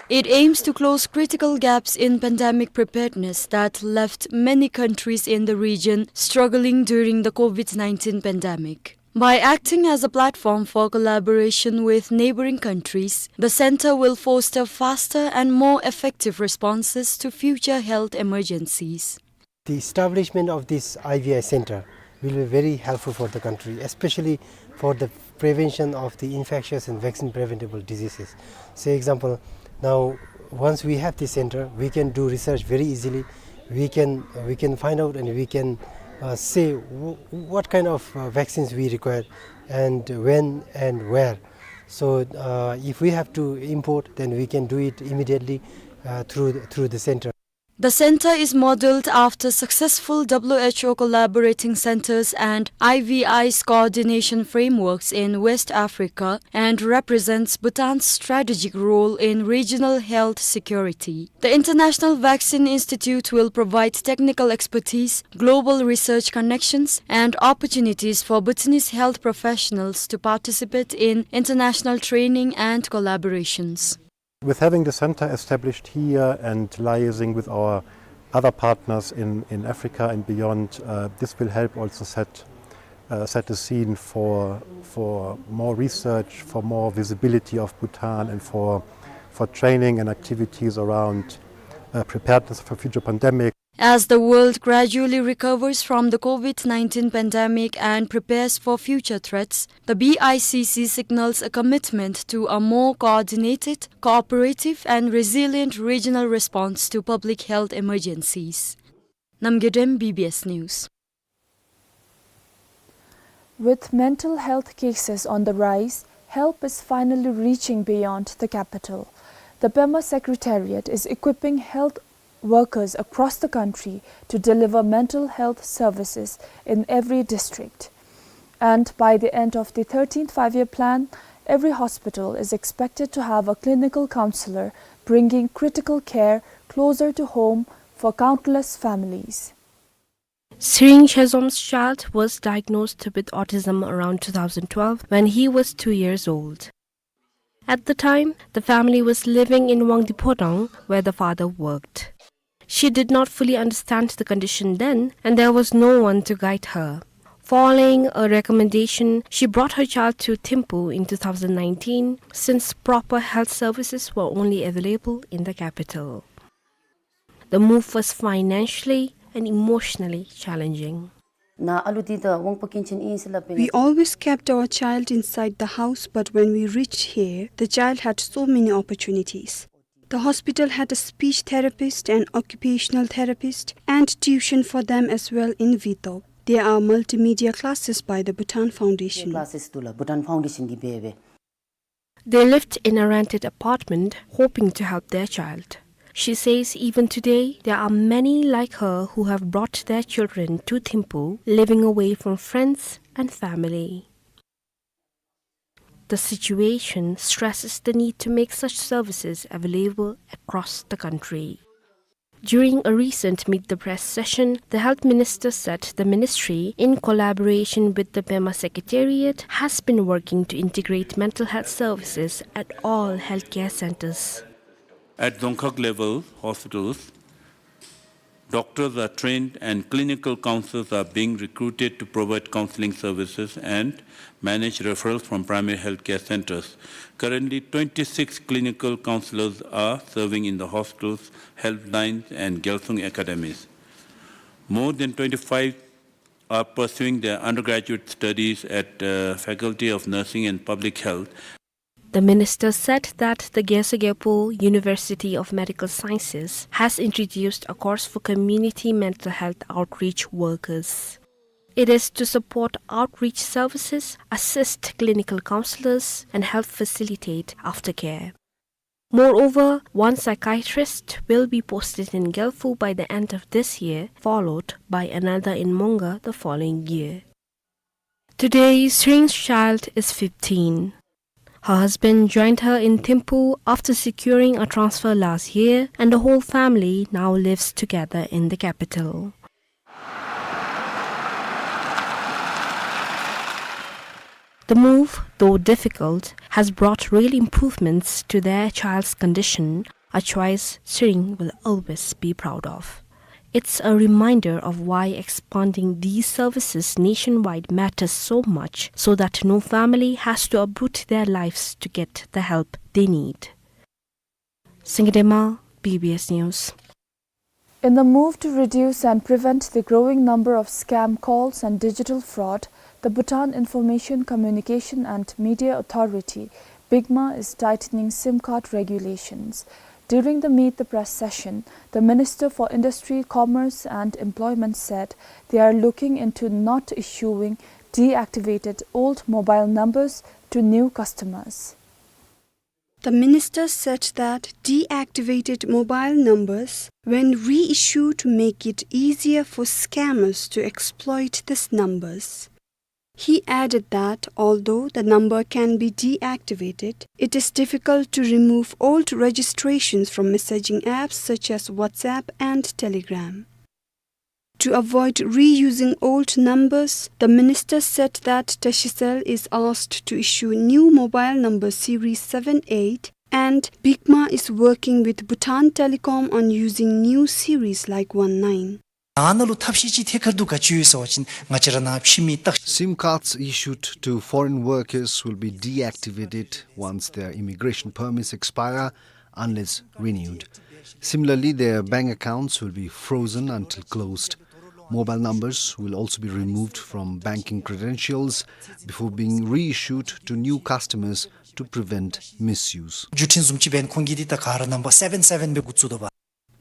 It aims to close critical gaps in pandemic preparedness that left many countries in the region struggling during the COVID nineteen pandemic. By acting as a platform for collaboration with neighboring countries, the center will foster faster and more effective responses to future health emergencies. The establishment of this I V I center will be very helpful for the country, especially for the prevention of the infectious and vaccine preventable diseases. Say example, now once we have this center, we can do research very easily. We can, we can find out and we can, uh, say w-, what kind of, uh, vaccines we require and when and where. So, uh, if we have to import, then we can do it immediately, uh, through, through the center. The center is modeled after successful W H O collaborating centers and I V I's coordination frameworks in West Africa and represents Bhutan's strategic role in regional health security. The International Vaccine Institute will provide technical expertise, global research connections, and opportunities for Bhutanese health professionals to participate in international training and collaborations. With having the center established here and liaising with our other partners in, in Africa and beyond, uh, this will help also set, uh, set the scene for, for more research, for more visibility of Bhutan, and for, for training and activities around, uh, preparedness for future pandemic. As the world gradually recovers from the COVID nineteen pandemic and prepares for future threats, the B I C C signals a commitment to a more coordinated, cooperative, and resilient regional response to public health emergencies. Namgay Dem, B B S News. With mental health cases on the rise, help is finally reaching beyond the capital. The Pema Secretariat is equipping health workers across the country to deliver mental health services in every district. And by the end of the thirteenth Five-Year Plan, every hospital is expected to have a clinical counselor, bringing critical care closer to home for countless families. Tshering Shazom's child was diagnosed with autism around two thousand twelve when he was two years old. At the time, the family was living in Wangdi Phodrang, where the father worked. She did not fully understand the condition then, and there was no one to guide her. Following a recommendation, she brought her child to Thimphu in two thousand nineteen, since proper health services were only available in the capital. The move was financially and emotionally challenging. Na alu di da wang pakin chin in sila pe. We always kept our child inside the house, but when we reached here, the child had so many opportunities. The hospital had a speech therapist, an occupational therapist, and tuition for them as well in Wintop. There are multimedia classes by the Bhutan Foundation. Classes tula Bhutan Foundation gi bebe. They lived in a rented apartment, hoping to help their child. She says even today, there are many like her who have brought their children to Thimphu, living away from friends and family. The situation stresses the need to make such services available across the country. During a recent Meet the Press session, the health minister said the ministry, in collaboration with the Pema Secretariat, has been working to integrate mental health services at all healthcare centers. At Dzongkhag level hospitals, doctors are trained and clinical counselors are being recruited to provide counseling services and manage referrals from primary healthcare centers. Currently, twenty-six clinical counselors are serving in the hospitals, helplines, and Gyalsung academies. More than twenty-five are pursuing their undergraduate studies at, uh, Faculty of Nursing and Public Health. The minister said that the Gyaltsugye Pul University of Medical Sciences has introduced a course for community mental health outreach workers. It is to support outreach services, assist clinical counselors, and help facilitate aftercare. Moreover, one psychiatrist will be posted in Gyalphu by the end of this year, followed by another in Mongar the following year. Today, Tshering's child is fifteen. Her husband joined her in Thimphu after securing a transfer last year, and the whole family now lives together in the capital. The move, though difficult, has brought real improvements to their child's condition, a choice Tshering will always be proud of. It's a reminder of why expanding these services nationwide matters so much, so that no family has to uproot their lives to get the help they need. Singye Dema, B B S News. In the move to reduce and prevent the growing number of scam calls and digital fraud, the Bhutan Information, Communication and Media Authority, BICMA, is tightening SIM card regulations. During the Meet the Press session, the Minister for Industry, Commerce and Employment said they are looking into not issuing deactivated old mobile numbers to new customers. The minister said that deactivated mobile numbers, when reissued, make it easier for scammers to exploit these numbers. He added that although the number can be deactivated, it is difficult to remove old registrations from messaging apps such as WhatsApp and Telegram. To avoid reusing old numbers, the minister said that Tashicel is asked to issue new mobile number series seven eight, and BICMA is working with Bhutan Telecom on using new series like one nine. ཨ་ནཱ་ལུ་ཐབས་ཤེས་ཅིག་ཐད་ཀར་དུ་ག་ཅི་ཡོད་ཟེར་བ་ཅིན་ང་བཅས་ར་ནཱ་ཕྱི་མི་བརྟག SIM cards issued to foreign workers will be deactivated once their immigration permits expire unless renewed. Similarly, their bank accounts will be frozen until closed. Mobile numbers will also be removed from banking credentials before being reissued to new customers to prevent misuse. བརྒྱུད་འཕྲིན་བཟུམ་ཅིག་འབད་ཁོང་གིས་འདི་ད་ག་ར་རྣམ་པ་seven seven སྦེ་འགོ་བཙུགས་དོ་བ།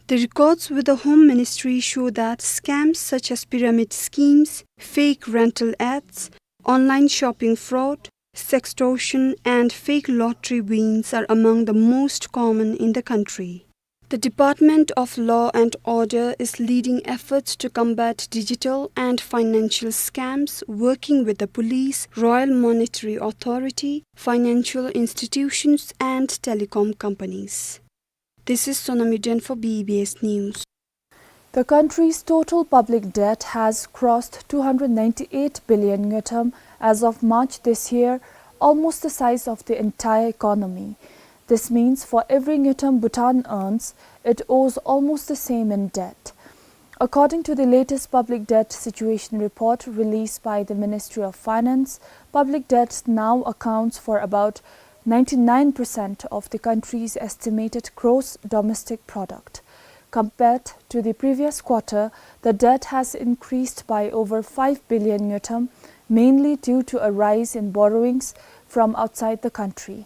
The records with the Home Ministry show that scams such as pyramid schemes, fake rental ads, online shopping fraud, sextortion, and fake lottery wins are among the most common in the country. The Department of Law and Order is leading efforts to combat digital and financial scams, working with the police, Royal Monetary Authority, financial institutions, and telecom companies. This is Sonam Yuden for B B S News. The country's total public debt has crossed two hundred ninety-eight billion ngultrum as of March this year, almost the size of the entire economy. This means for every ngultrum Bhutan earns, it owes almost the same in debt. According to the latest public debt situation report released by the Ministry of Finance, public debt now accounts for about ninety-nine percent of the country's estimated gross domestic product. Compared to the previous quarter, the debt has increased by over five billion ngultrum, mainly due to a rise in borrowings from outside the country.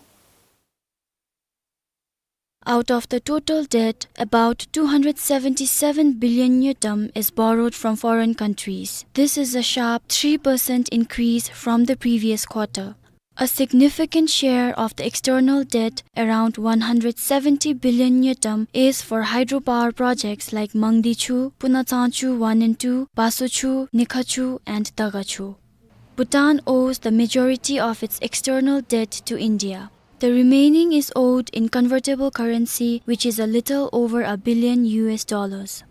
Out of the total debt, about two hundred seventy-seven billion ngultrum is borrowed from foreign countries. This is a sharp three percent increase from the previous quarter. A significant share of the external debt, around one hundred seventy billion ngultrum, is for hydropower projects like Mangdechu, Punatsachu one and two, Basochu, Nikhachu, and Dagachu. Bhutan owes the majority of its external debt to India. The remaining is owed in convertible currency, which is a little over a billion U S dollars.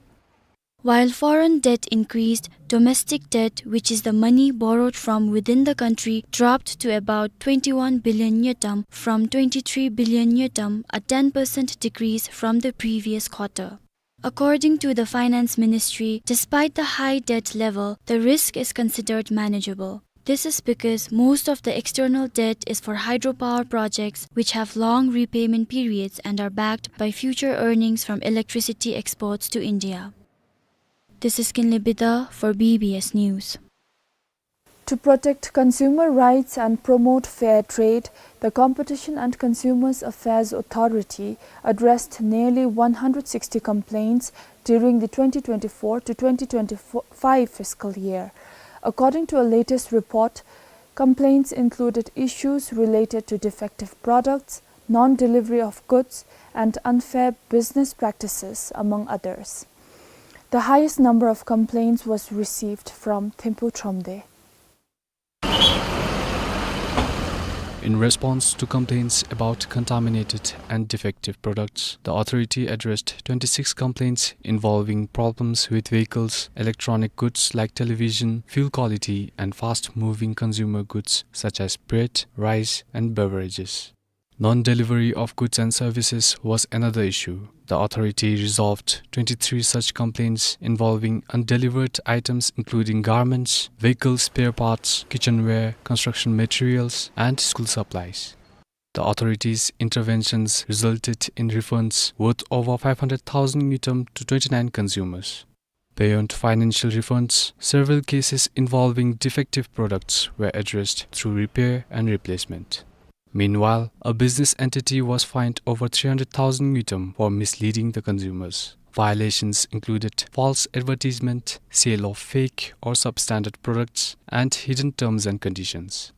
While foreign debt increased, domestic debt, which is the money borrowed from within the country, dropped to about twenty-one billion ngultrum from twenty-three billion ngultrum, a ten percent decrease from the previous quarter. According to the Finance Ministry, despite the high debt level, the risk is considered manageable. This is because most of the external debt is for hydropower projects, which have long repayment periods and are backed by future earnings from electricity exports to India. This is Kinley Bida for B B S News. To protect consumer rights and promote fair trade, the Competition and Consumers Affairs Authority addressed nearly one hundred sixty complaints during the twenty twenty-four to twenty twenty-five fiscal year. According to a latest report, complaints included issues related to defective products, non-delivery of goods, and unfair business practices, among others. The highest number of complaints was received from Thimphu Thromde. In response to complaints about contaminated and defective products, the authority addressed twenty-six complaints involving problems with vehicles, electronic goods like television, fuel quality, and fast-moving consumer goods such as bread, rice, and beverages. Non-delivery of goods and services was another issue. The authority resolved twenty-three such complaints involving undelivered items including garments, vehicle spare parts, kitchenware, construction materials, and school supplies. The authority's interventions resulted in refunds worth over five hundred thousand ngultrum to twenty-nine consumers. Beyond financial refunds, several cases involving defective products were addressed through repair and replacement. Meanwhile, a business entity was fined over three hundred thousand ngultrum for misleading the consumers. Violations included false advertisement, sale of fake or substandard products, and hidden terms and conditions.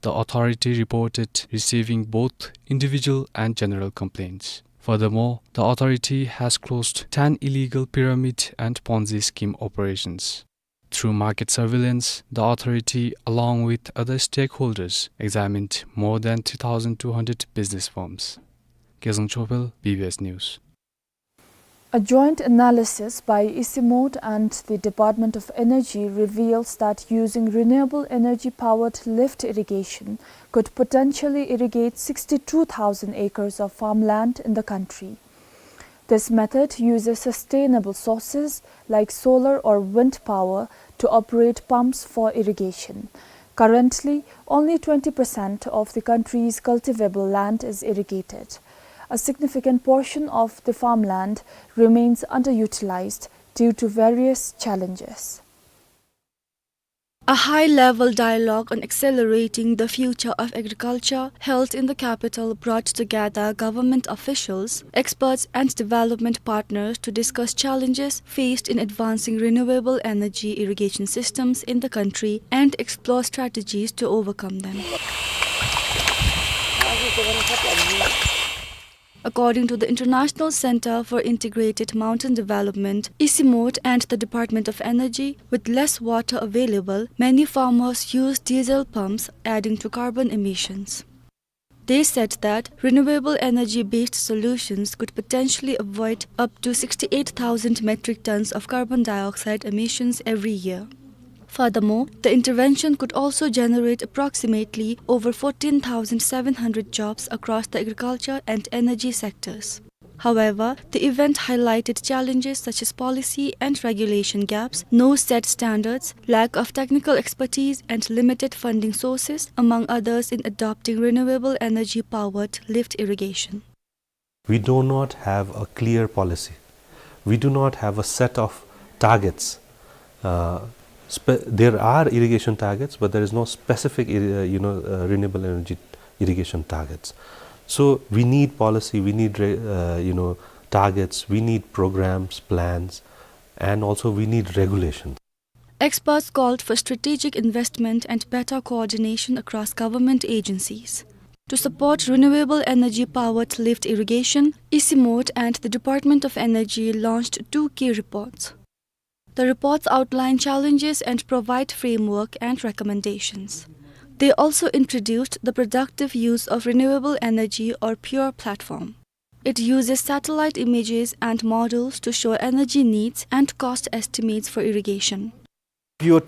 The authority reported receiving both individual and general complaints. Furthermore, the authority has closed ten illegal pyramid and Ponzi scheme operations. Through market surveillance, the authority, along with other stakeholders, examined more than three thousand two hundred business firms. Kezang Chopel, B B S News. A joint analysis by ICIMOD and the Department of Energy reveals that using renewable energy-powered lift irrigation could potentially irrigate sixty-two thousand acres of farmland in the country. This method uses sustainable sources like solar or wind power to operate pumps for irrigation. Currently, only twenty percent of the country's cultivable land is irrigated. A significant portion of the farmland remains underutilized due to various challenges. A high-level dialogue on accelerating the future of agriculture held in the capital brought together government officials, experts, and development partners to discuss challenges faced in advancing renewable energy irrigation systems in the country and explore strategies to overcome them. According to the International Center for Integrated Mountain Development, ICIMOD, and the Department of Energy, with less water available, many farmers use diesel pumps, adding to carbon emissions. They said that renewable energy-based solutions could potentially avoid up to sixty-eight thousand metric tons of carbon dioxide emissions every year. Furthermore, the intervention could also generate approximately over fourteen thousand seven hundred jobs across the agriculture and energy sectors. However, the event highlighted challenges such as policy and regulation gaps, no set standards, lack of technical expertise, and limited funding sources, among others, in adopting renewable energy-powered lift irrigation. We do not have a clear policy. We do not have a set of targets. Uh, spe-, there are irrigation targets, but there is no specific irri-, uh, you know, uh, renewable energy irrigation targets. So we need policy, we need re-, uh, you know, targets, we need programs, plans, and also we need regulations. Experts called for strategic investment and better coordination across government agencies. To support renewable energy-powered lift irrigation, ICIMOD and the Department of Energy launched two key reports. The reports outline challenges and provide framework and recommendations. They also introduced the productive use of renewable energy or pure platform. It uses satellite images and models to show energy needs and cost estimates for irrigation. In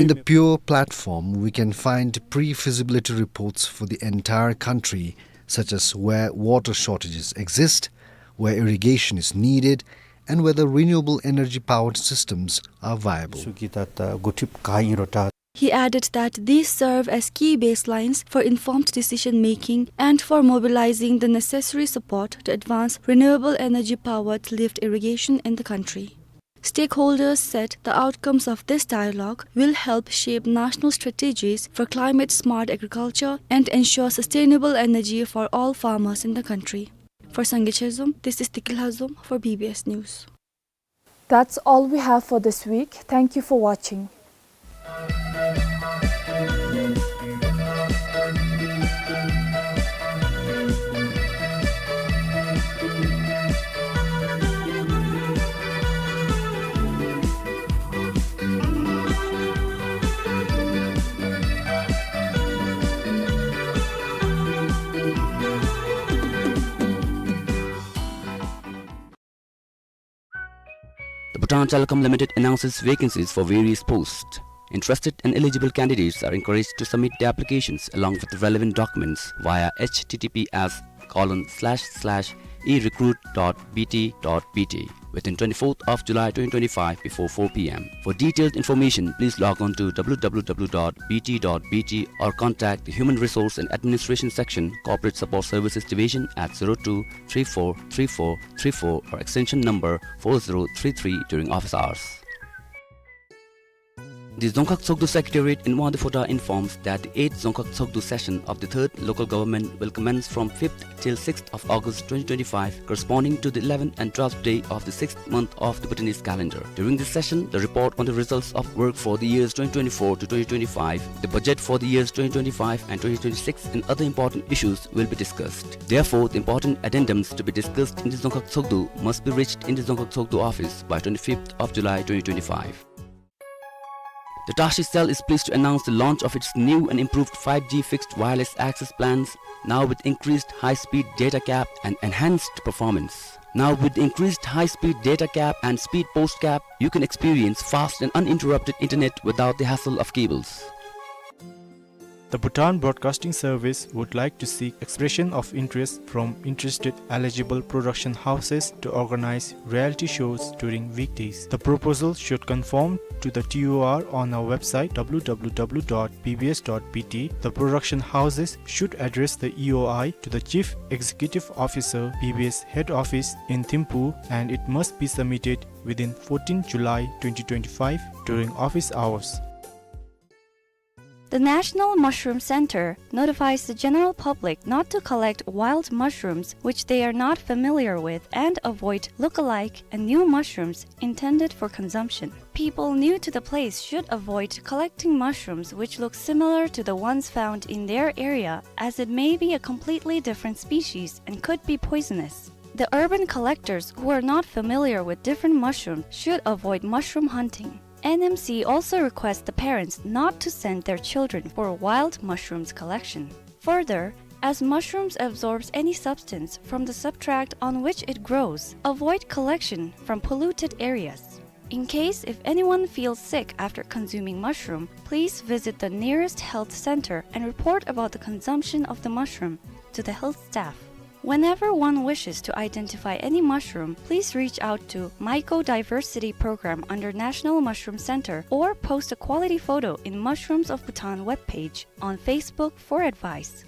the pure platform, we can find pre-feasibility reports for the entire country, such as where water shortages exist, where irrigation is needed, and whether renewable energy-powered systems are viable. He added that these serve as key baselines for informed decision-making and for mobilizing the necessary support to advance renewable energy-powered lift irrigation in the country. Stakeholders said the outcomes of this dialogue will help shape national strategies for climate-smart agriculture and ensure sustainable energy for all farmers in the country. For Sangay Chezom, this is Tikil Hazom for B B S News. That's all we have for this week. Thank you for watching. The Bhutan Telecom Limited announces vacancies for various posts. Interested and eligible candidates are encouraged to submit their applications along with relevant documents via H T T P S colon slash slash e recruit dot B T dot B T within twenty-fourth of July twenty twenty-five before four P M. For detailed information, please log on to W W W dot B T dot B T or contact the Human Resource and Administration Section, Corporate Support Services Division at zero two three four three four three four or extension number four zero three three during office hours. The Dzongkhag Tshogdu Secretariat in Wangdue Phodrang informs that the eighth Dzongkhag Tshogdu session of the third local government will commence from fifth till sixth of August twenty twenty-five, corresponding to the eleventh and twelfth day of the sixth month of the Bhutanese calendar. During this session, the report on the results of work for the years twenty twenty-four to twenty twenty-five, the budget for the years twenty twenty-five and twenty twenty-six, and other important issues will be discussed. Therefore, the important addendums to be discussed in the Dzongkhag Tshogdu must be reached in the Dzongkhag Tshogdu office by twenty-fifth of July twenty twenty-five. The Tashi Cell is pleased to announce the launch of its new and improved five G fixed wireless access plans, now with increased high-speed data cap and enhanced performance. Now with increased high-speed data cap and speed post cap, you can experience fast and uninterrupted internet without the hassle of cables. The Bhutan Broadcasting Service would like to seek expression of interest from interested eligible production houses to organize reality shows during weekdays. The proposal should conform to the T O R on our website, W W W dot B B S dot B T. The production houses should address the E O I to the Chief Executive Officer, B B S Head Office in Thimphu, and it must be submitted within fourteenth July twenty twenty-five during office hours. The National Mushroom Center notifies the general public not to collect wild mushrooms which they are not familiar with and avoid look-alike and new mushrooms intended for consumption. People new to the place should avoid collecting mushrooms which look similar to the ones found in their area, as it may be a completely different species and could be poisonous. The urban collectors who are not familiar with different mushrooms should avoid mushroom hunting. N M C also requests the parents not to send their children for wild mushrooms collection. Further, as mushrooms absorbs any substance from the substrate on which it grows, avoid collection from polluted areas. In case if anyone feels sick after consuming mushroom, please visit the nearest health center and report about the consumption of the mushroom to the health staff. Whenever one wishes to identify any mushroom, please reach out to Mycodiversity Program under National Mushroom Center or post a quality photo in Mushrooms of Bhutan webpage on Facebook for advice.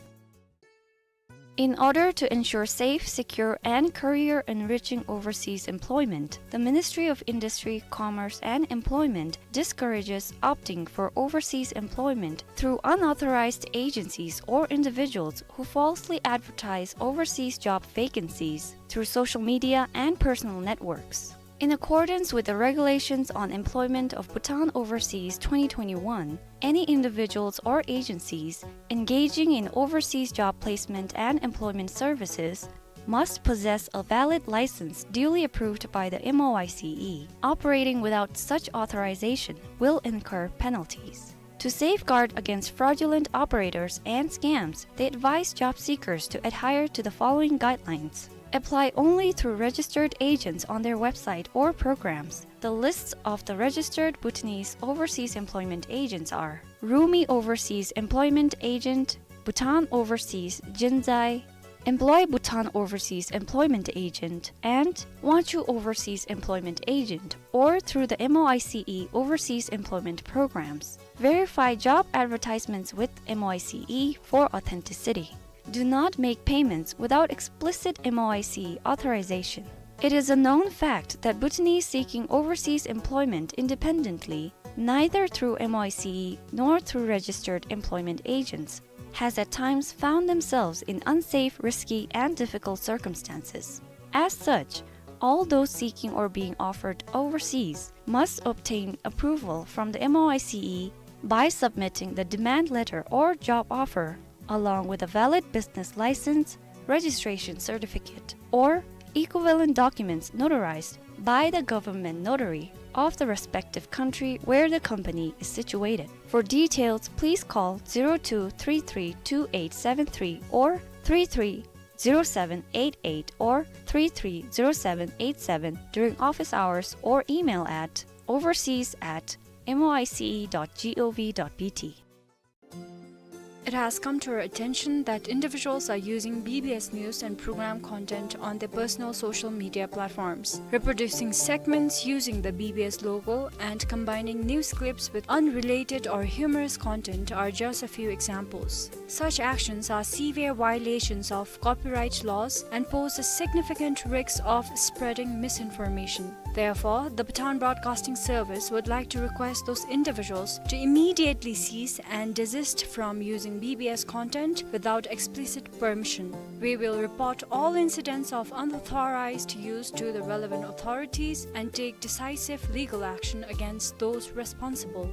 In order to ensure safe, secure, and career-enriching overseas employment, the Ministry of Industry, Commerce, and Employment discourages opting for overseas employment through unauthorized agencies or individuals who falsely advertise overseas job vacancies through social media and personal networks. In accordance with the Regulations on Employment of Bhutan Overseas twenty twenty-one, any individuals or agencies engaging in overseas job placement and employment services must possess a valid license duly approved by the M O I C E. Operating without such authorization will incur penalties. To safeguard against fraudulent operators and scams, they advise job seekers to adhere to the following guidelines. Apply only through registered agents on their website or programs. The lists of the registered Bhutanese overseas employment agents are Rumi Overseas Employment Agent, Bhutan Overseas Jinzai, Employ Bhutan Overseas Employment Agent, and Wangchuh Overseas Employment Agent, or through the M O I C E Overseas Employment Programs. Verify job advertisements with M O I C E for authenticity. Do not make payments without explicit M O I C E authorization. It is a known fact that Bhutanese seeking overseas employment independently, neither through M O I C E nor through registered employment agents, has at times found themselves in unsafe, risky, and difficult circumstances. As such, all those seeking or being offered overseas must obtain approval from the M O I C E by submitting the demand letter or job offer, along with a valid business license, registration certificate, or equivalent documents notarized by the government notary of the respective country where the company is situated. For details, please call zero two three three two eight seven three or three three zero seven eight eight or three three zero seven eight seven during office hours or email at overseas at M O I C E dot gov dot B T. It has come to our attention that individuals are using B B S news and program content on their personal social media platforms. Reproducing segments using the B B S logo and combining news clips with unrelated or humorous content are just a few examples. Such actions are severe violations of copyright laws and pose a significant risk of spreading misinformation. Therefore, the Bhutan Broadcasting Service would like to request those individuals to immediately cease and desist from using B B S content without explicit permission. We will report all incidents of unauthorized use to the relevant authorities and take decisive legal action against those responsible.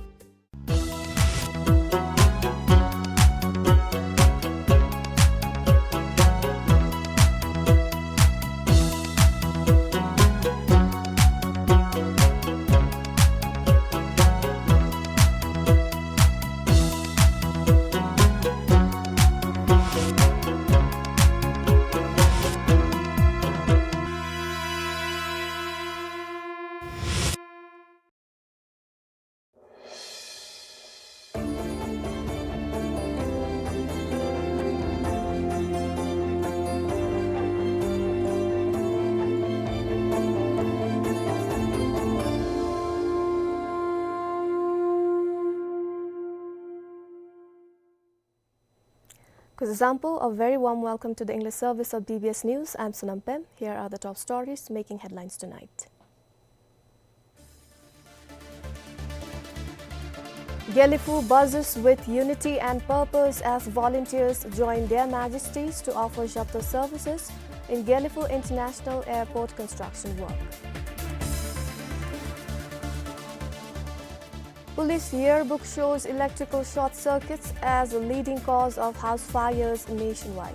Kuzuzangpo, a very warm welcome to the English service of B B S News. I'm Sonam Pem. Here are the top stories making headlines tonight. Gelephu buzzes with unity and purpose as volunteers join Their Majesties to offer Shabdo services in Gelephu International Airport construction work. Police yearbook shows electrical short circuits as a leading cause of house fires nationwide.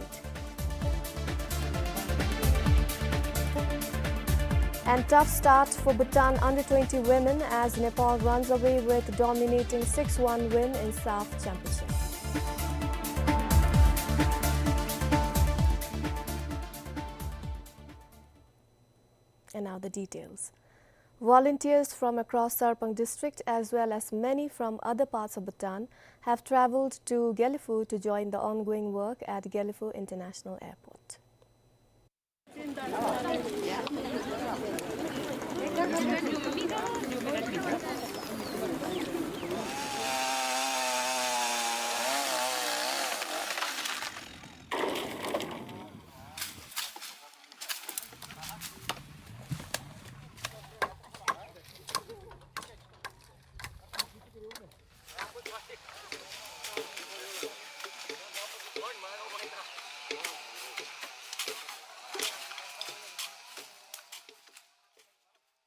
And tough start for Bhutan under twenty women as Nepal runs away with dominating six one win in SAFF Championship. And now the details. Volunteers from across Sarpang district as well as many from other parts of Bhutan have travelled to Gelephu to join the ongoing work at Gelephu International Airport.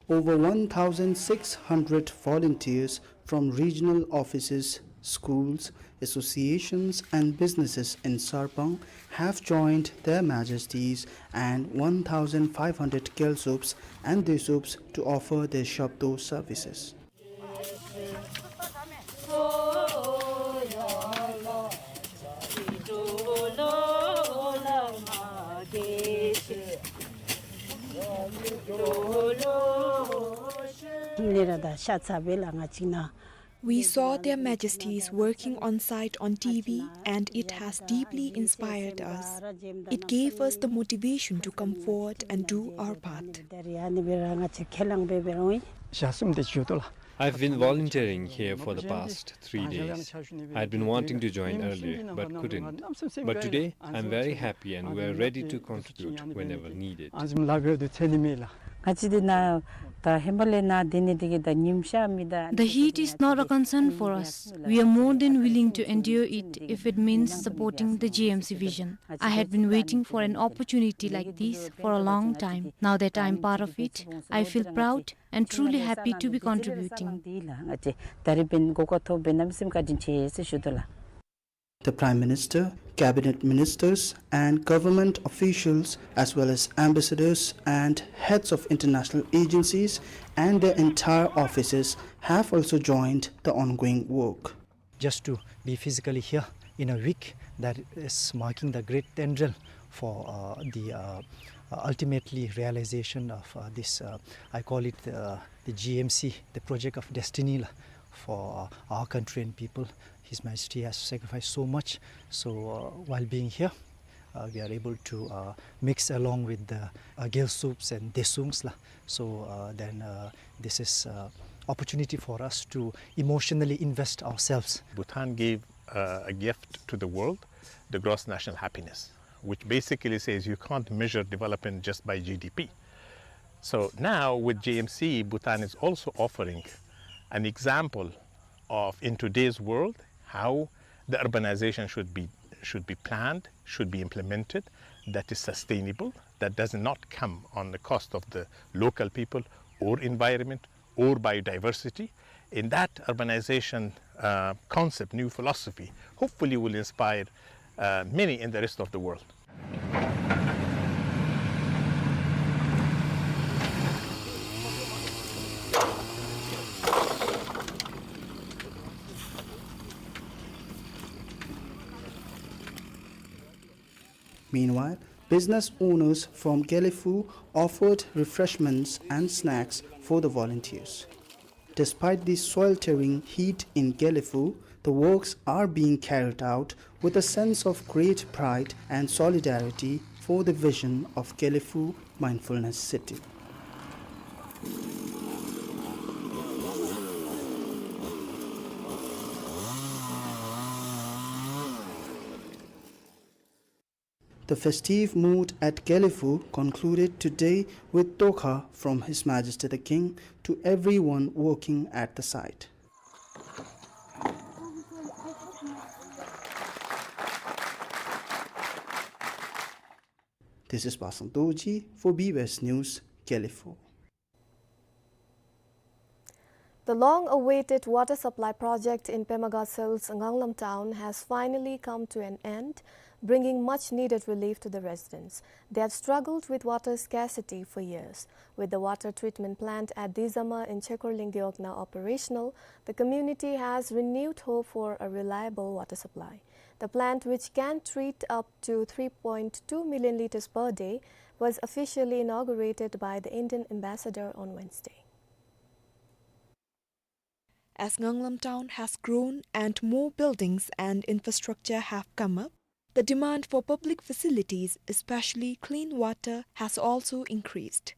Over one thousand six hundred volunteers from regional offices, schools, associations and businesses in Sarpang have joined Their Majesties and one thousand five hundred Gyalsups and Desups to offer their Shabdo services. We saw Their Majesties working on site on T V, and it has deeply inspired us. It gave us the motivation to come forward and do our part. I've been volunteering here for the past three days. I'd been wanting to join earlier, but couldn't. But today, I'm very happy and we're ready to contribute whenever needed. The heat is not a concern for us. We are more than willing to endure it if it means supporting the G M C vision. I had been waiting for an opportunity like this for a long time. Now that I'm part of it, I feel proud and truly happy to be contributing. The Prime Minister, Cabinet Ministers and government officials, as well as ambassadors and heads of international agencies and their entire offices have also joined the ongoing work. Just to be physically here in a week that is marking the great tendril for, uh, the, uh, uh, ultimately realization of, uh, this, uh, I call it, uh, the G M C, the project of destiny la, for, uh, our country and people. His Majesty has sacrificed so much. So, uh, while being here, uh, we are able to, uh, mix along with the, uh, Gyalsups and Desungs la. So, uh, then, uh, this is, uh, opportunity for us to emotionally invest ourselves. Bhutan gave, uh, a gift to the world, the gross national happiness, which basically says you can't measure development just by G D P. So now with J M C, Bhutan is also offering an example of, in today's world, how the urbanization should be, should be planned, should be implemented, that is sustainable, that does not come on the cost of the local people or environment or biodiversity. In that urbanization, uh, concept, new philosophy, hopefully will inspire, uh, many in the rest of the world. Meanwhile, business owners from Gelephu offered refreshments and snacks for the volunteers. Despite the sweltering heat in Gelephu, the works are being carried out with a sense of great pride and solidarity for the vision of Gelephu Mindfulness City. The festive mood at Gelephu concluded today with tokha from His Majesty the King to everyone working at the site. This is Pasang Dorji for B B S News, Gelephu. The long-awaited water supply project in Pema Gatsel's Nganglam town has finally come to an end, bringing much-needed relief to the residents. They have struggled with water scarcity for years. With the water treatment plant at Dizama in Chekhor Lyngdoh Okna operational, the community has renewed hope for a reliable water supply. The plant, which can treat up to three point two million liters per day, was officially inaugurated by the Indian ambassador on Wednesday. As Nganglam town has grown and more buildings and infrastructure have come up, the demand for public facilities, especially clean water, has also increased.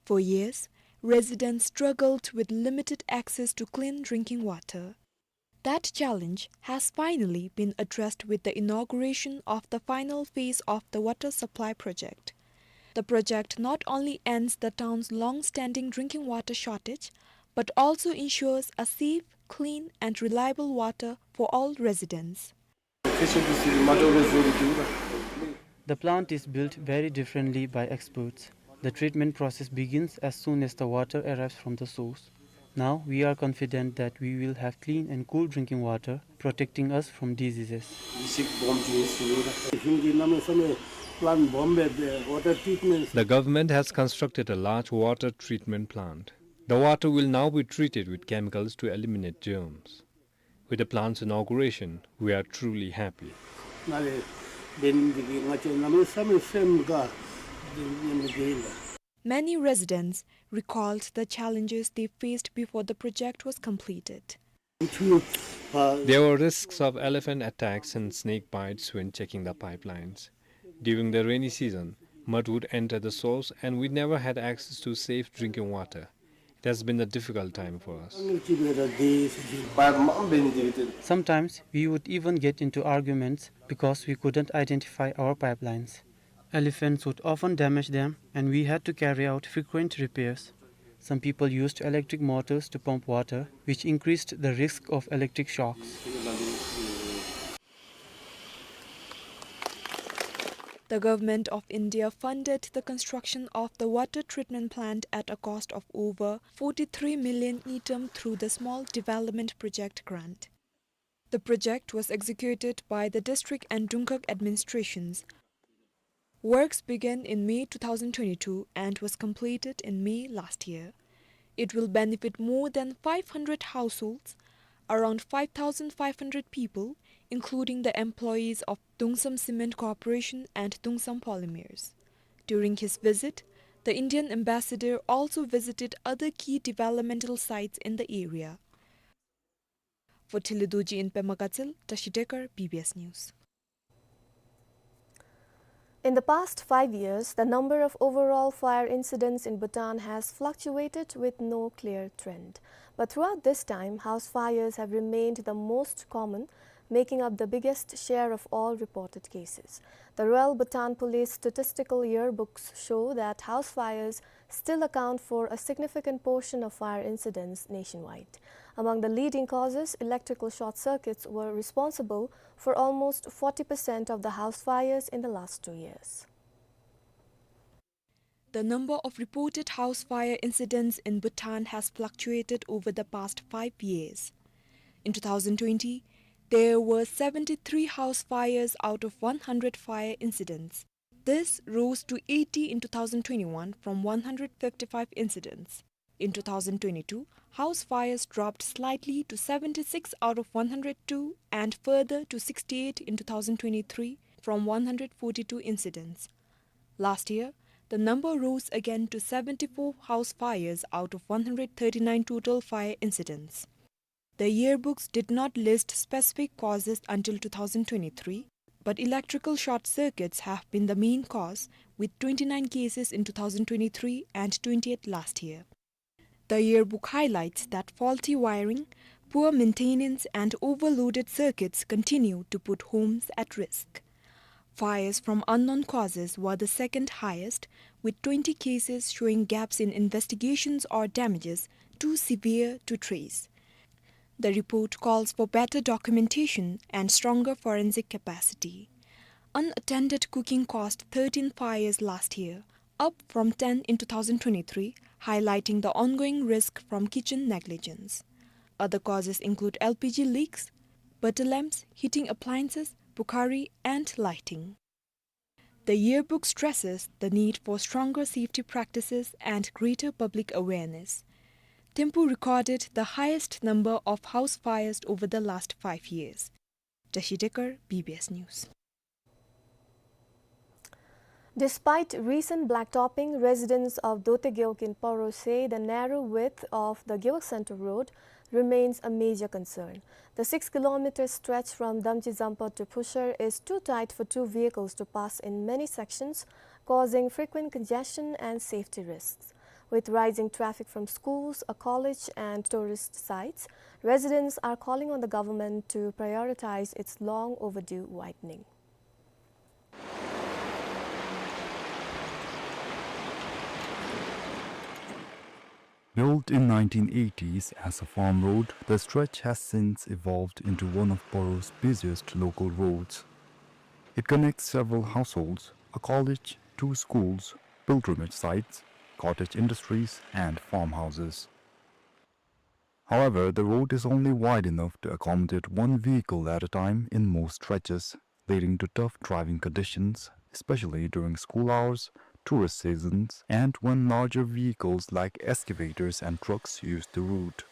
For years, residents struggled with limited access to clean drinking water. That challenge has finally been addressed with the inauguration of the final phase of the water supply project. The project not only ends the town's long-standing drinking water shortage, but also ensures a safe, clean and reliable water for all residents. The plant is built very differently by experts. The treatment process begins as soon as the water arrives from the source. Now we are confident that we will have clean and cool drinking water, protecting us from diseases. The government has constructed a large water treatment plant. The water will now be treated with chemicals to eliminate germs. With the plant's inauguration, we are truly happy. Many residents recalled the challenges they faced before the project was completed. There were risks of elephant attacks and snake bites when checking the pipelines. During the rainy season, mud would enter the source and we never had access to safe drinking water. It has been a difficult time for us. Sometimes we would even get into arguments because we couldn't identify our pipelines. Elephants would often damage them, and we had to carry out frequent repairs. Some people used electric motors to pump water, which increased the risk of electric shocks. The Government of India funded the construction of the water treatment plant at a cost of over forty-three million ngultrum through the Small Development Project Grant. The project was executed by the district and Dungkhag administrations. Works began in May two thousand twenty-two and was completed in May last year. It will benefit more than five hundred households, around five thousand five hundred people, including the employees of Dongsam Cement Corporation and Dongsam Polymers. During his visit, the Indian ambassador also visited other key developmental sites in the area. For Thili Dorji in Pema Gatshel, Tashi Dekar, B B S News. In the past five years, the number of overall fire incidents in Bhutan has fluctuated with no clear trend. But throughout this time, house fires have remained the most common, making up the biggest share of all reported cases. The Royal Bhutan Police statistical yearbooks show that house fires still account for a significant portion of fire incidents nationwide. Among the leading causes, electrical short circuits were responsible for almost forty percent of the house fires in the last two years. The number of reported house fire incidents in Bhutan has fluctuated over the past five years. In two thousand twenty, there were seventy-three house fires out of one hundred fire incidents. This rose to eighty in two thousand twenty-one from one hundred fifty-five incidents. In two thousand twenty-two, house fires dropped slightly to seventy-six out of one hundred two and further to sixty-eight in two thousand twenty-three from one hundred forty-two incidents. Last year, the number rose again to seventy-four house fires out of one hundred thirty-nine total fire incidents. The yearbooks did not list specific causes until two thousand twenty-three, but electrical short circuits have been the main cause, with twenty-nine cases in two thousand twenty-three and twenty-eight last year. The yearbook highlights that faulty wiring, poor maintenance, and overloaded circuits continue to put homes at risk. Fires from unknown causes were the second highest, with twenty cases showing gaps in investigations or damages too severe to trace. The report calls for better documentation and stronger forensic capacity. Unattended cooking caused thirteen fires last year, up from ten in two thousand twenty-three, highlighting the ongoing risk from kitchen negligence. Other causes include L P G leaks, butter lamps, heating appliances, bukhari, and lighting. The yearbook stresses the need for stronger safety practices and greater public awareness. Thimphu recorded the highest number of house fires over the last five years. Tashi Dekar, B B S News. Despite recent blacktopping, residents of Dote Gewog in Paro say the narrow width of the Gewog Center Road remains a major concern. The six kilometer stretch from Damchi Zampa to Phushar is too tight for two vehicles to pass in many sections, causing frequent congestion and safety risks. With rising traffic from schools, a college, and tourist sites, residents are calling on the government to prioritize its long overdue widening. Built in nineteen eighties as a farm road, the stretch has since evolved into one of Paro's busiest local roads. It connects several households, a college, two schools, pilgrimage sites, cottage industries, and farmhouses. However, the road is only wide enough to accommodate one vehicle at a time in most stretches, leading to tough driving conditions, especially during school hours, tourist seasons, and when larger vehicles like excavators and trucks use the route.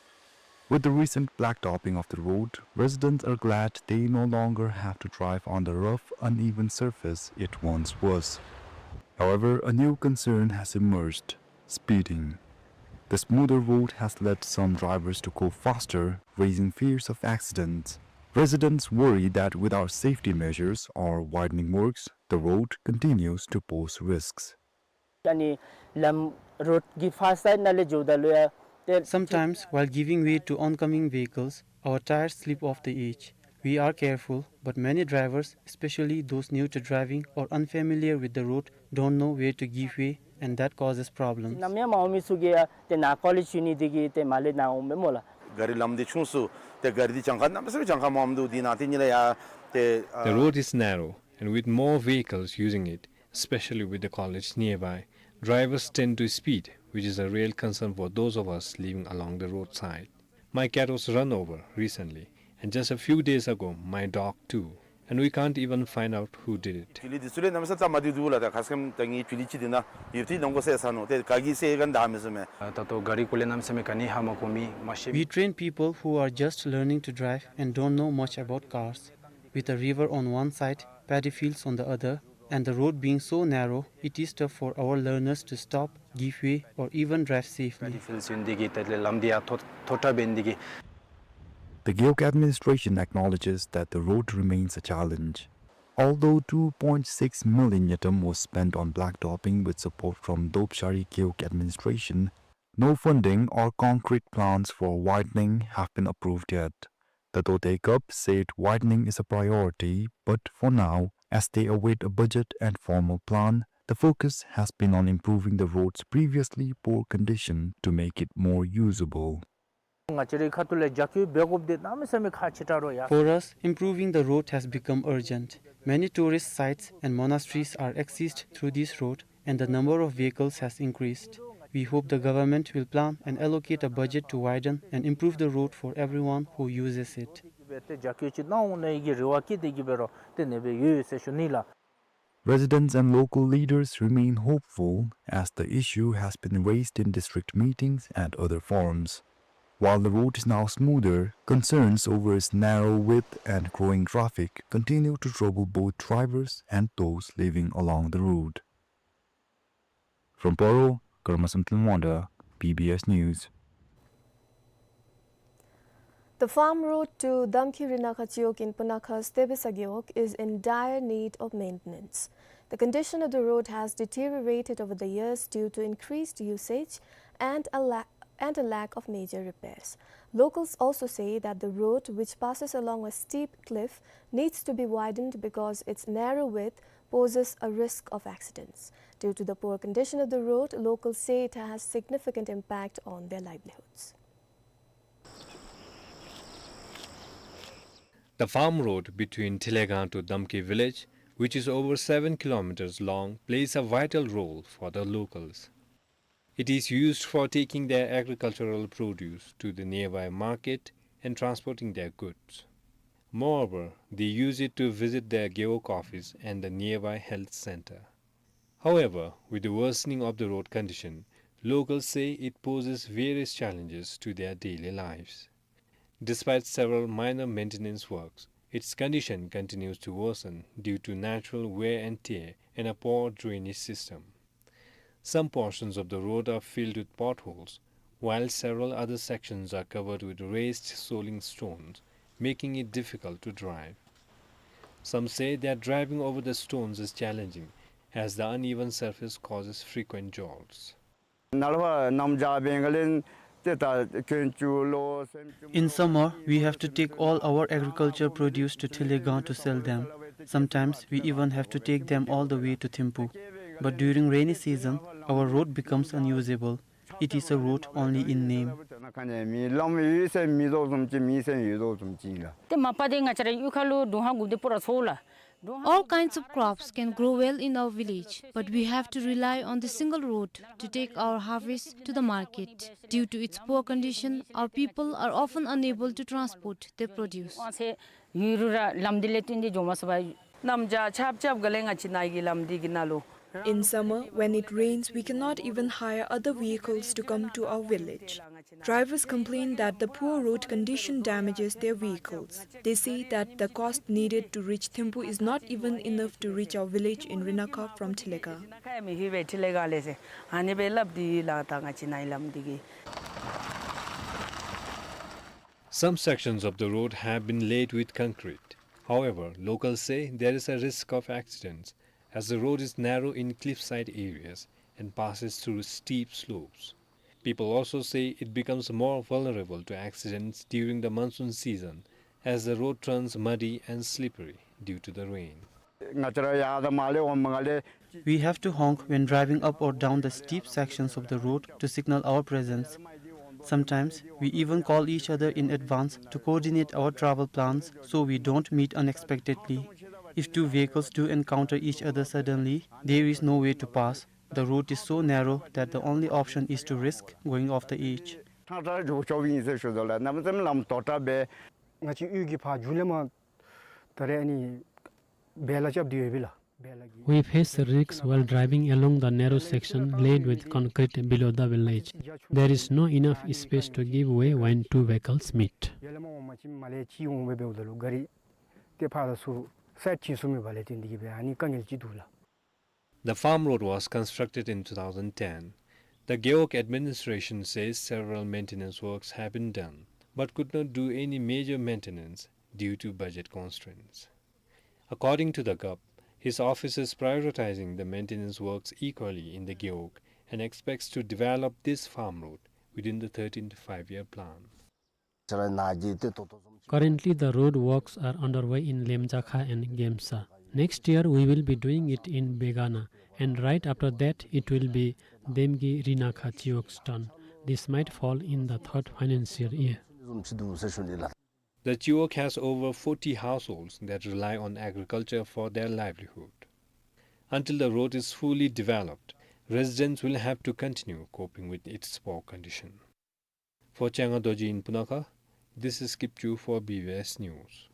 With the recent blacktopping of the road, residents are glad they no longer have to drive on the rough, uneven surface it once was. However, a new concern has emerged: speeding. The smoother road has led some drivers to go faster, raising fears of accidents. Residents worry that without safety measures or widening works, the road continues to pose risks. ཨ་ནི་ལམ་རོཌ་ཀྱི་ཕར་སའིཌ་ནང་ལས་འགྱོཝ་ད་ལུ་ཡང་ཏེ། Sometimes, while giving way to oncoming vehicles, our tires slip off the edge. We are careful, but many drivers, especially those new to driving or unfamiliar with the road, don't know where to give way, and that causes problems. ནམ་ཡང་མ་འོང་མི་ཚུ་གིས་ཡང་ཏེ་ནཱ་ཀོ་ལེཇ་ཡོད་ནི་དེ་གིས་ཏེ་མར་ལས་ནཱ་འོངམ་མས་སྨོ་ལགས། ག་རི་ལམ་འདི་ཆུང་སུ་ཏེ་ག་རི་འདི་གྱངས་ཁ་གནམ་མེད་ས་མེད་གྱངས་ཁ་མངམ་འདུག། འདི་ནང་ཏེ་ཉིད་ལས་ཡང་ཏེ། The road is narrow, and with more vehicles using it, especially with the college nearby, drivers tend to speed, which is a real concern for those of us living along the roadside. My cat was run over recently, and just a few days ago, my dog too, and we can't even find out who did it. ཕྱི་གླིང་འདི་ཚུ་ལས་གནམ་མེད་ས་མེད་སྟབས་མ་བདེཝ་འདུག་ལགས། ད་ཁ་སྐམ་ད་ངེའི་ཕྱི་གླིང་ཅིག་འདི་ནང་ཡོདཔ་ཅིག་ནང་འགོ་སེལ་ས་ནུག། ཏེ་ག་གིས་སེལ་ག་ནི་ད་མི་ཟེར་མས། ད་ལྟོ་ག་རི་སྐོར་ལས་གནམ་མེད་ས་མེད་ག་ནི་ཧ་མ་གོ་མི་མ་ཤེས། We train people who are just learning to drive and don't know much about cars. With a river on one side, paddy fields on the other, and the road being so narrow, it is tough for our learners to stop, give way, or even drive safely. Paddy fields ཡོད་ནི་དེ་གིས་དེ་ལས་ལམ་འདི་ཡང་མཐོ་མཐོ་དྲགས་འབད་ནི་དེ་གིས། The Gewog administration acknowledges that the road remains a challenge. Although two point six million ngultrum was spent on blacktopping with support from Dopshari Gewog administration, no funding or concrete plans for widening have been approved yet. The Dotei Gap said widening is a priority, but for now, as they await a budget and formal plan, the focus has been on improving the road's previously poor condition to make it more usable. ང་བཅས་རའི་ཁ་ཐུག་ལས་རྒྱབ་སྐྱོར་འབད་དགོཔ་འདི་གནམ་མེད་ས་མེད་ཁག་ཆེ་དྲགས་རོ་ཡ། For us, improving the road has become urgent. Many tourist sites and monasteries are accessed through this road, and the number of vehicles has increased. We hope the government will plan and allocate a budget to widen and improve the road for everyone who uses it. རྒྱབ་སྐྱོར་ཅིག་གནང་འོང་ན་ཡི་གི་རེ་བ་བསྐྱེད་དེ་གི་འབད་རོགས་དེ་ནེ་སྦེ་ཡོད་ཡོད་ཟེར་ཞུ་ནི་ལགས། Residents and local leaders remain hopeful as the issue has been raised in district meetings and other forums. While the road is now smoother, concerns over its narrow width and growing traffic continue to trouble both drivers and those living along the road. From Paro, Karma Samten Wanda, B B S News. The farm road to Damki Rinakha Chiwog in Punakha's Tebesa Gewog is in dire need of maintenance. The condition of the road has deteriorated over the years due to increased usage and a la-, and a lack of major repairs. Locals also say that the road, which passes along a steep cliff, needs to be widened because its narrow width poses a risk of accidents. Due to the poor condition of the road, locals say it has significant impact on their livelihoods. The farm road between Thilegang to Damki village, which is over seven kilometers long, plays a vital role for the locals. It is used for taking their agricultural produce to the nearby market and transporting their goods. Moreover, they use it to visit their Gewog office and the nearby health center. However, with the worsening of the road condition, locals say it poses various challenges to their daily lives. Despite several minor maintenance works, its condition continues to worsen due to natural wear and tear and a poor drainage system. Some portions of the road are filled with potholes, while several other sections are covered with raised rolling stones, making it difficult to drive. Some say that driving over the stones is challenging, as the uneven surface causes frequent jolts. In summer, we have to take all our agriculture produce to Thilegang to sell them. Sometimes we even have to take them all the way to Thimphu. But during rainy season, our road becomes unusable. It is a road only in name. ཏེ་མ་པ་འདི་ང་བཅས་ར་གཡུས་ཁ་ལུ་དུང་ཧ་གུབ་སྟེ་སྤོ་ར་ཚོགས་ལགས། All kinds of crops can grow well in our village, but we have to rely on the single road to take our harvest to the market. Due to its poor condition, our people are often unable to transport their produce. ཡུན་རིང་ར་ལམ་འདི་ལས་བརྟེན་ཏེ་འགྱོ་མ་ཚུགས་པས། གནམ་བྱཱར་ཆརཔ་རྐྱབ་ག་ལས་ང་བཅས་ནཱ་གི་ལམ་འདི་གི་ནང་ལུ། In summer, when it rains, we cannot even hire other vehicles to come to our village. Drivers complain that the poor road condition damages their vehicles. They say that the cost needed to reach Thimphu is not even enough to reach our village in Rinakha from Thilegang. Some sections of the road have been laid with concrete. However, locals say there is a risk of accidents as the road is narrow in cliffside areas and passes through steep slopes. People also say it becomes more vulnerable to accidents during the monsoon season as the road turns muddy and slippery due to the rain. We have to honk when driving up or down the steep sections of the road to signal our presence. Sometimes we even call each other in advance to coordinate our travel plans so we don't meet unexpectedly. If two vehicles do encounter each other suddenly, there is no way to pass. The road is so narrow that the only option is to risk going off the edge. ང་བཅས་གཡུས་ཀྱི་ཕར་མཇུག་ལས་མར་ད་རེས་ཨ་ནི་བེ་ལ་རྐྱབ་སྟེ་ཡོད་པས་ལགས། བེ་ལ་གི། We face the risks while driving along the narrow section laid with concrete below the village. There is no enough space to give way when two vehicles meet. ཡར་ལས་མར་འོང་མ་ཅིག་མར་ལས་ཅིག་འོང་སྦེ་འབདཝ་ད་ལུ་ག་རི་དེ་ཕར་ཚུར་སའིཌ་བྱིན་ཚུགས་མེད་པ་ལས་བརྟེན་ཏེ་གིས་སྦེ་ཨ་ནི་དཀའ་ངལ་ཅིག་འདུག་ལགས། The farm road was constructed in two thousand ten. The Gewog administration says several maintenance works have been done, but could not do any major maintenance due to budget constraints. According to the Gup, his office is prioritizing the maintenance works equally in the Gewog and expects to develop this farm road within the thirteenth Five-Year Plan. Currently, the road works are underway in Lemjakha and Gemsa. Next year, we will be doing it in Begana, and right after that, it will be Demgi Rinakha Chiwok's turn. This might fall in the third financial year. The Chiwok has over forty households that rely on agriculture for their livelihood. Until the road is fully developed, residents will have to continue coping with its poor condition. For Changa Dorji in Punakha, this is Kipchu for B B S News.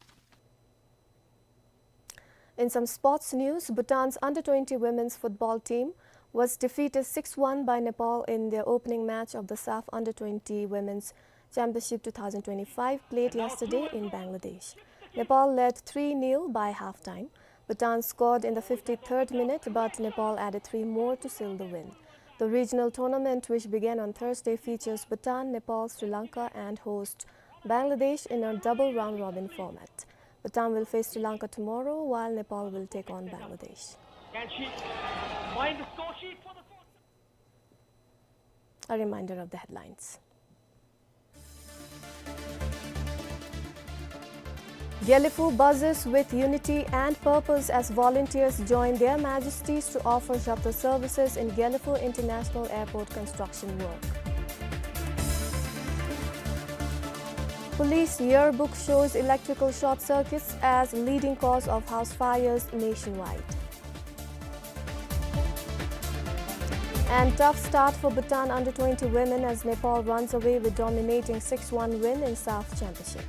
In some sports news, Bhutan's under twenty women's football team was defeated six one by Nepal in their opening match of the SAFF under twenty Women's Championship two thousand twenty-five, played yesterday in Bangladesh. Nepal led three nil by halftime. Bhutan scored in the fifty-third minute, but Nepal added three more to seal the win. The regional tournament, which began on Thursday, features Bhutan, Nepal, Sri Lanka, and host Bangladesh in a double round-robin format. Bhutan will face Sri Lanka tomorrow, while Nepal will take on Bangladesh. Can she find the score sheet for the fourth? A reminder of the headlines. Gelephu buzzes with unity and purpose as volunteers join their majesties to offer shelter services in Gelephu International Airport construction work. Police yearbook shows electrical short circuits as leading cause of house fires nationwide. And tough start for Bhutan under twenty women as Nepal runs away with dominating six one win in SAFF Championship.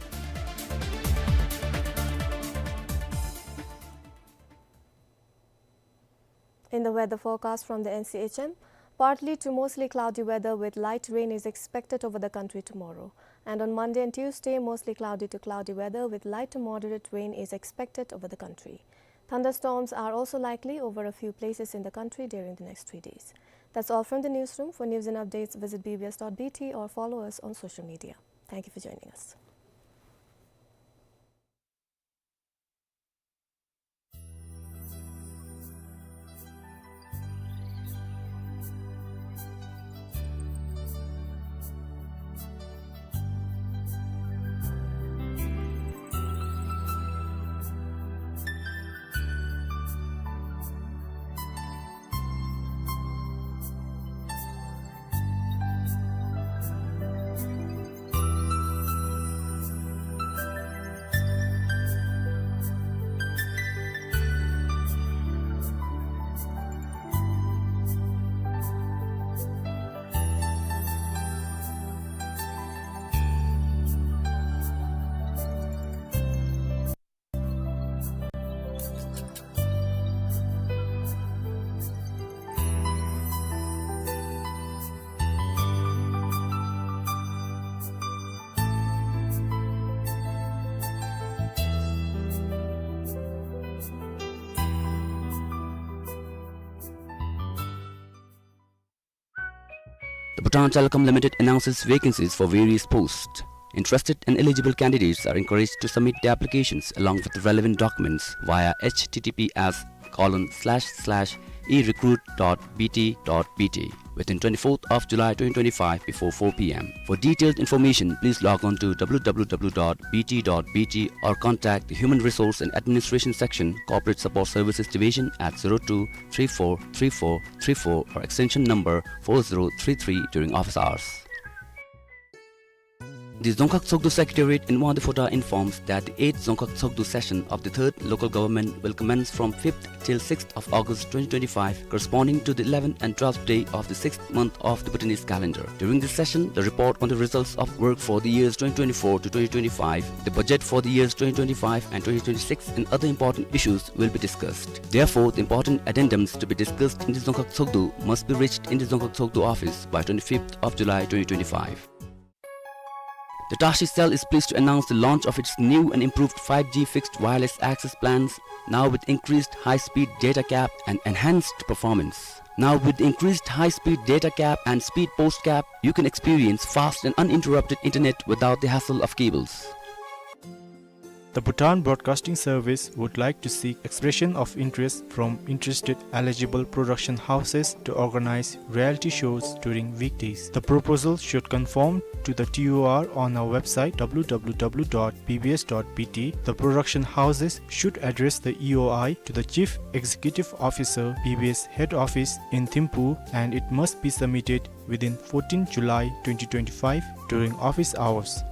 In the weather forecast from the N C H M, partly to mostly cloudy weather with light rain is expected over the country tomorrow. And on Monday and Tuesday, mostly cloudy to cloudy weather with light to moderate rain is expected over the country. Thunderstorms are also likely over a few places in the country during the next three days. That's all from the newsroom. For news and updates, visit B B S dot B T or follow us on social media. Thank you for joining us. The Bhutan Telecom Limited announces vacancies for various posts. Interested and eligible candidates are encouraged to submit their applications along with the relevant documents via H T T P S colon slash slash e recruit dot B T dot B T within twenty-fourth of July twenty twenty-five before four P M. For detailed information, please log on to W W W dot B T dot B T or contact the Human Resource and Administration Section, Corporate Support Services Division at zero two three four three four three four or extension number four zero three three during office hours. The Dzongkhag Tshogdu Secretariat in Wangdue Phodrang informs that the eighth Dzongkhag Tshogdu session of the third local government will commence from fifth till sixth of August twenty twenty-five, corresponding to the eleventh and twelfth day of the sixth month of the Bhutanese calendar. During this session, the report on the results of work for the years twenty twenty-four to twenty twenty-five, the budget for the years twenty twenty-five and twenty twenty-six, and other important issues will be discussed. Therefore, the important addendums to be discussed in the Dzongkhag Tshogdu must be reached in the Dzongkhag Tshogdu office by twenty-fifth of July twenty twenty-five. The Tashi Cell is pleased to announce the launch of its new and improved five G fixed wireless access plans, now with increased high-speed data cap and enhanced performance. Now with increased high-speed data cap and speed post cap, you can experience fast and uninterrupted internet without the hassle of cables. The Bhutan Broadcasting Service would like to seek expression of interest from interested eligible production houses to organize reality shows during weekdays. The proposal should conform to the T O R on our website, W W W dot B B S dot B T. The production houses should address the E O I to the Chief Executive Officer, B B S Head Office in Thimphu, and it must be submitted within fourteenth July twenty twenty-five during office hours.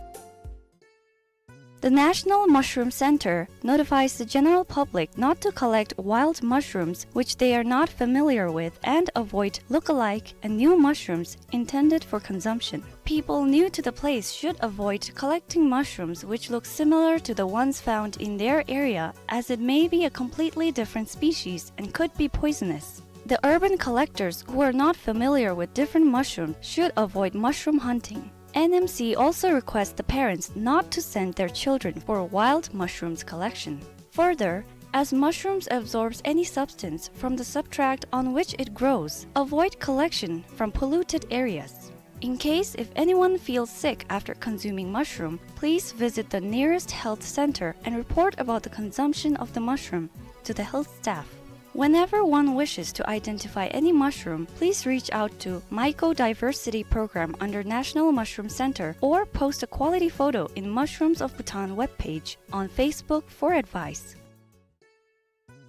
The National Mushroom Center notifies the general public not to collect wild mushrooms which they are not familiar with and avoid look-alike and new mushrooms intended for consumption. People new to the place should avoid collecting mushrooms which look similar to the ones found in their area, as it may be a completely different species and could be poisonous. The urban collectors who are not familiar with different mushrooms should avoid mushroom hunting. N M C also requests the parents not to send their children for wild mushrooms collection. Further, as mushrooms absorbs any substance from the substrate on which it grows, avoid collection from polluted areas. In case if anyone feels sick after consuming mushroom, please visit the nearest health center and report about the consumption of the mushroom to the health staff. Whenever one wishes to identify any mushroom, please reach out to Mycodiversity Program under National Mushroom Center or post a quality photo in Mushrooms of Bhutan webpage on Facebook for advice.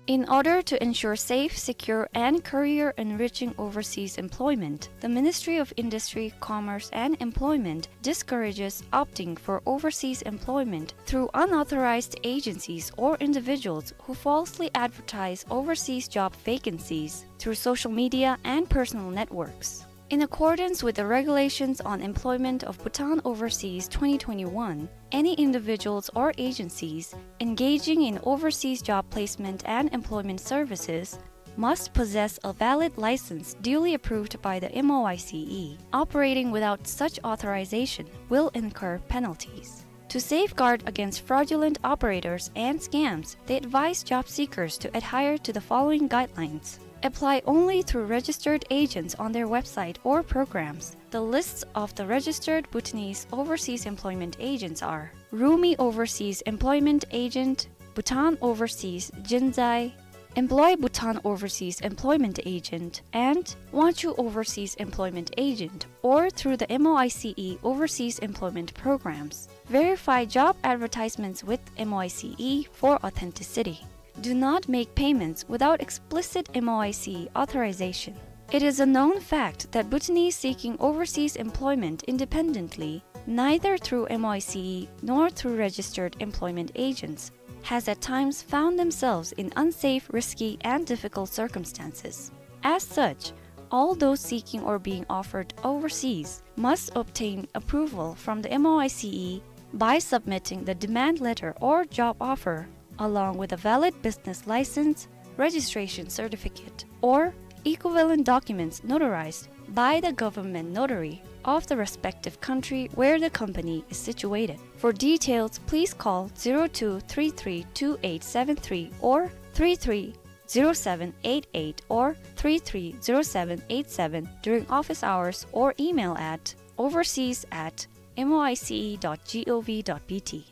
In order to ensure safe, secure, and career-enriching overseas employment, the Ministry of Industry, Commerce, and Employment discourages opting for overseas employment through unauthorized agencies or individuals who falsely advertise overseas job vacancies through social media and personal networks. In accordance with the Regulations on Employment of Bhutan Overseas twenty twenty-one, any individuals or agencies engaging in overseas job placement and employment services must possess a valid license duly approved by the M O I C E. Operating without such authorization will incur penalties. To safeguard against fraudulent operators and scams, they advise job seekers to adhere to the following guidelines. Apply only through registered agents on their website or programs. The lists of the registered Bhutanese overseas employment agents are Rumi Overseas Employment Agent, Bhutan Overseas Jinzai, Employ Bhutan Overseas Employment Agent, and Wanchu Overseas Employment Agent, or through the M O I C E Overseas Employment Programs. Verify job advertisements with M O I C E for authenticity. Do not make payments without explicit M O I C E authorization. It is a known fact that Bhutanese seeking overseas employment independently, neither through M O I C E nor through registered employment agents, has at times found themselves in unsafe, risky, and difficult circumstances. As such, all those seeking or being offered overseas must obtain approval from the M O I C E by submitting the demand letter or job offer, along with a valid business license, registration certificate, or equivalent documents notarized by the government notary of the respective country where the company is situated. For details, please call zero two three three two eight seven three or three three zero seven eight eight or three three zero seven eight seven during office hours or email at overseas at M O I C E dot G O V dot B T.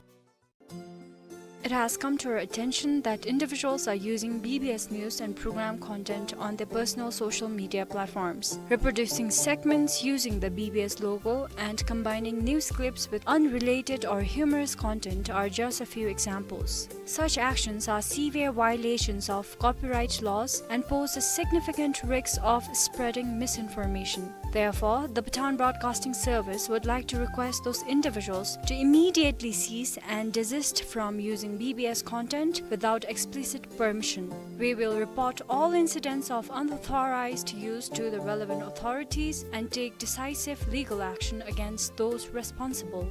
It has come to our attention that individuals are using B B S news and program content on their personal social media platforms. Reproducing segments using the B B S logo and combining news clips with unrelated or humorous content are just a few examples. Such actions are severe violations of copyright laws and pose a significant risk of spreading misinformation. Therefore, the Bhutan Broadcasting Service would like to request those individuals to immediately cease and desist from using B B S content without explicit permission. We will report all incidents of unauthorized use to the relevant authorities and take decisive legal action against those responsible.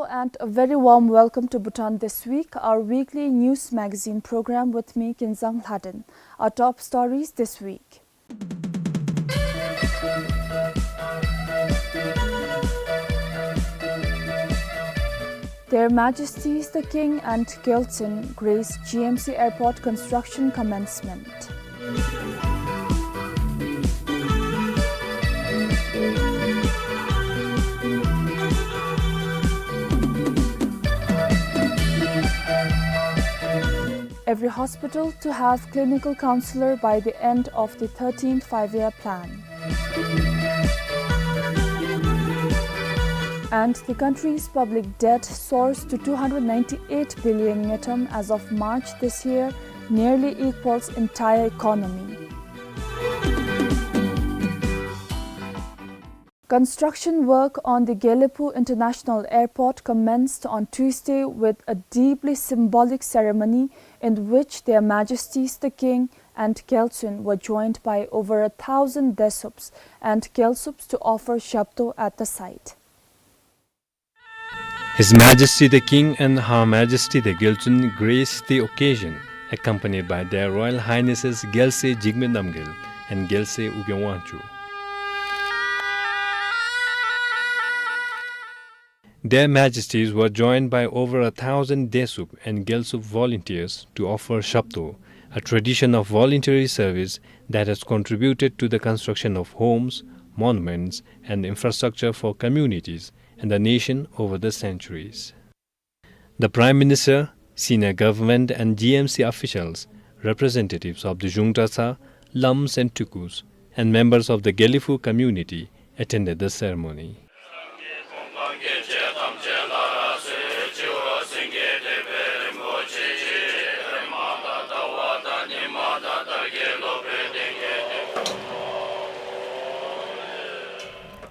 And a very warm welcome to Bhutan This Week, our weekly news magazine program with me, Kinzang Lhaden. Our top stories this week. Their Majesties the King and Gyaltsuen grace G M C Airport construction commencement. Every hospital to have clinical counselor by the end of the thirteenth Five-Year Plan. And the country's public debt soars to two hundred ninety-eight billion ngultrum as of March this year, nearly equals entire economy. Construction work on the Gelephu International Airport commenced on Tuesday with a deeply symbolic ceremony in which Their Majesties the King and Gyaltsuen were joined by over a thousand Desuups and Gyalsups to offer shabdo at the site. His Majesty the King and Her Majesty the Gyaltsuen graced the occasion, accompanied by Their Royal Highnesses Gyaltsuen Jigme Namgyel and Gyaltsuen Ugyen Wangchuck. Their Majesties were joined by over a thousand Desuup and Gyalsup volunteers to offer shabdo, a tradition of voluntary service that has contributed to the construction of homes, monuments, and infrastructure for communities and the nation over the centuries. The Prime Minister, senior government and G M C officials, representatives of the Zhungtasa, Lams and Tukus, and members of the Gelephu community attended the ceremony.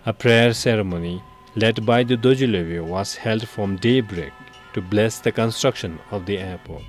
A prayer ceremony led by the Dorji Lwebe was held from daybreak to bless the construction of the airport.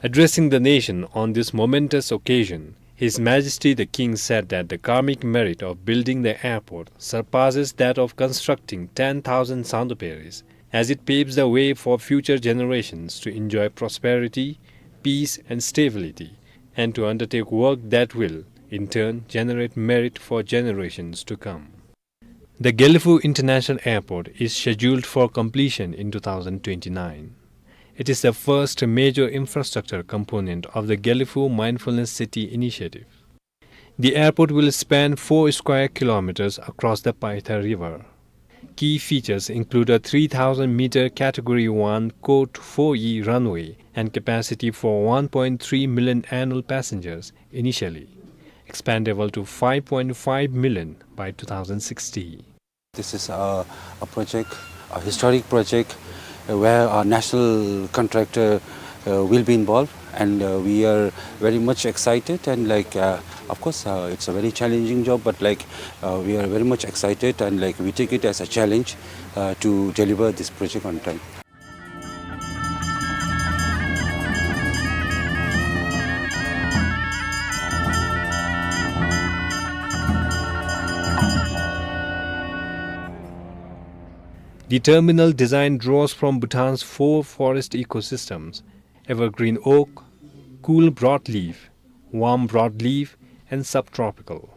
Addressing the nation on this momentous occasion, His Majesty the King said that the karmic merit of building the airport surpasses that of constructing ten thousand Sangdo Peris, as it paves the way for future generations to enjoy prosperity, peace and stability, and to undertake work that will, in turn, generate merit for generations to come. The Gelephu International Airport is scheduled for completion in two thousand twenty-nine. It is the first major infrastructure component of the Gelephu Mindfulness City initiative. The airport will span four square kilometers across the Paitha River. Key features include a three thousand meter Category one Code four E runway and capacity for one point three million annual passengers initially, expandable to five point five million by two thousand sixty. This is a, a project, a historic project, uh, where our national contractor, uh, will be involved, and, uh, we are very much excited, and, like, uh, of course, uh, it's a very challenging job, but, like, uh, we are very much excited, and, like, we take it as a challenge, uh, to deliver this project on time. The terminal design draws from Bhutan's four forest ecosystems: evergreen oak, cool broadleaf, warm broadleaf, and subtropical.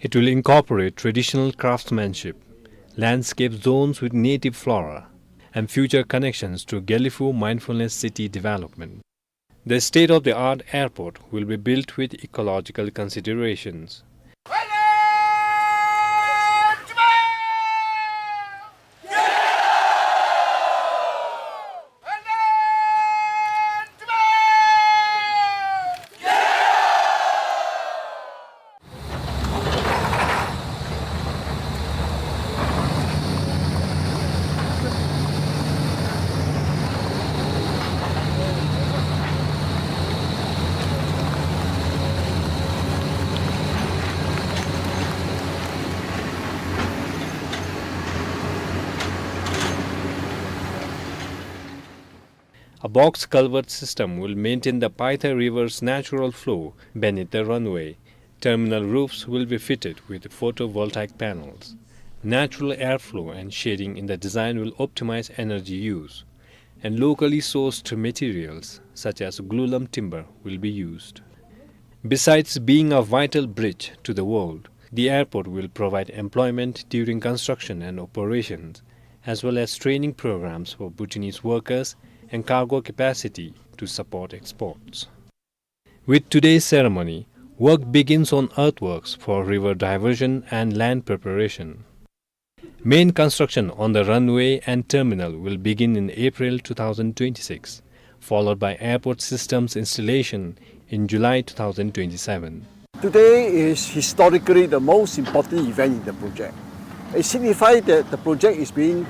It will incorporate traditional craftsmanship, landscape zones with native flora, and future connections to Gelephu Mindfulness City development. The state-of-the-art airport will be built with ecological considerations. Box culvert system will maintain the Paitha River's natural flow beneath the runway. Terminal roofs will be fitted with photovoltaic panels. Natural airflow and shading in the design will optimize energy use, and locally sourced materials such as glulam timber will be used. Besides being a vital bridge to the world, the airport will provide employment during construction and operations, as well as training programs for Bhutanese workers and cargo capacity to support exports. With today's ceremony, work begins on earthworks for river diversion and land preparation. Main construction on the runway and terminal will begin in April two thousand twenty-six, followed by airport systems installation in July two thousand twenty-seven. Today is historically the most important event in the project. It signifies that the project is being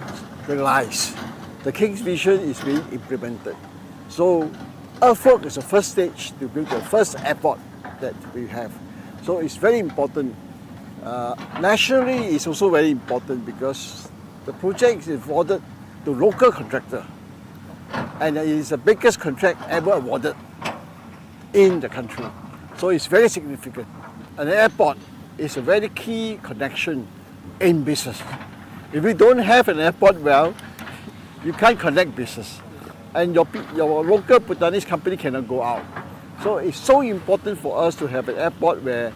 realized. The King's vision is being implemented. So, earthwork is the first stage to build the first airport that we have. So, it's very important. Uh, nationally, it's also very important because the project is awarded to local contractor, and it is the biggest contract ever awarded in the country. So it's very significant. An airport is a very key connection in business. If we don't have an airport well, you can't connect business. And your, pe- your local Bhutanese company cannot go out. So it's so important for us to have an airport where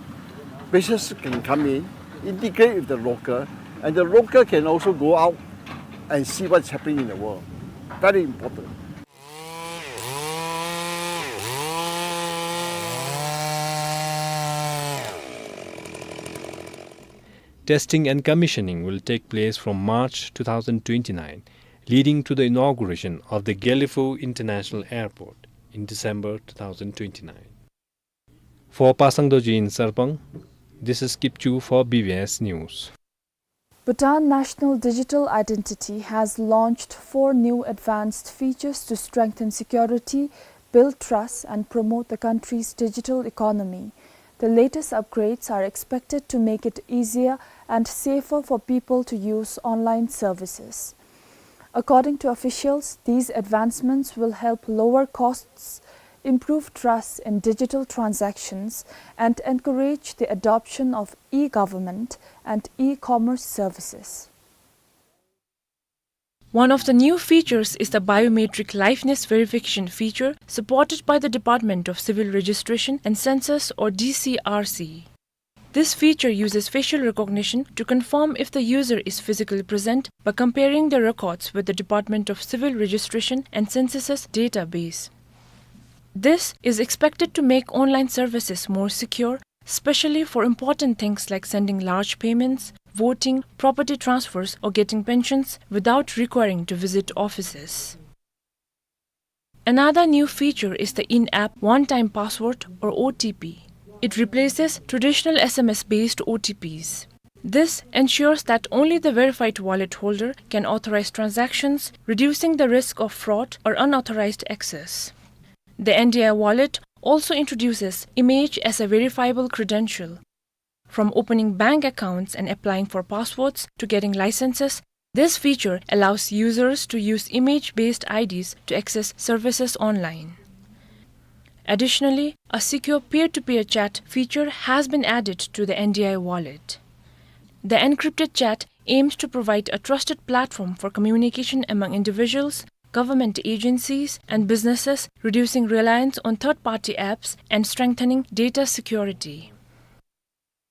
business can come in, integrate with the local, and the local can also go out and see what's happening in the world. Very important. Testing and commissioning will take place from March two thousand twenty-nine, leading to the inauguration of the Gelephu International Airport in December two thousand twenty-nine. For Pasang Dorji in Sarpang, this is Kipchu for B B S News. Bhutan National Digital Identity has launched four new advanced features to strengthen security, build trust, and promote the country's digital economy. The latest upgrades are expected to make it easier and safer for people to use online services. According to officials, these advancements will help lower costs, improve trust in digital transactions, and encourage the adoption of e-government and e-commerce services. One of the new features is the biometric liveness verification feature supported by the Department of Civil Registration and Census, or D C R C. This feature uses facial recognition to confirm if the user is physically present by comparing their records with the Department of Civil Registration and Census's database. This is expected to make online services more secure, especially for important things like sending large payments, voting, property transfers, or getting pensions without requiring to visit offices. Another new feature is the in-app one-time password, or O T P. It replaces traditional S M S-based O T Ps. This ensures that only the verified wallet holder can authorize transactions, reducing the risk of fraud or unauthorized access. The N D I wallet also introduces image as a verifiable credential. From opening bank accounts and applying for passports to getting licenses, this feature allows users to use image-based I Ds to access services online. Additionally, a secure peer-to-peer chat feature has been added to the N D I wallet. The encrypted chat aims to provide a trusted platform for communication among individuals, government agencies, and businesses, reducing reliance on third-party apps and strengthening data security.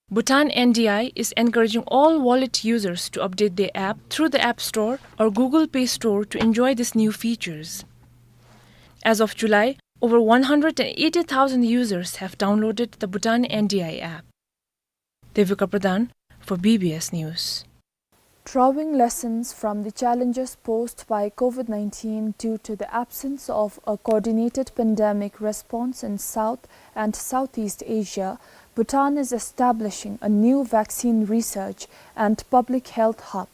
Bhutan N D I is encouraging all wallet users to update their app through the App Store or Google Play Store to enjoy these new features. As of July, over one hundred and eighty thousand users have downloaded the Bhutan N D I app. Devika Pradhan for B B S News. Drawing lessons from the challenges posed by COVID nineteen due to the absence of a coordinated pandemic response in South and Southeast Asia, Bhutan is establishing a new vaccine research and public health hub.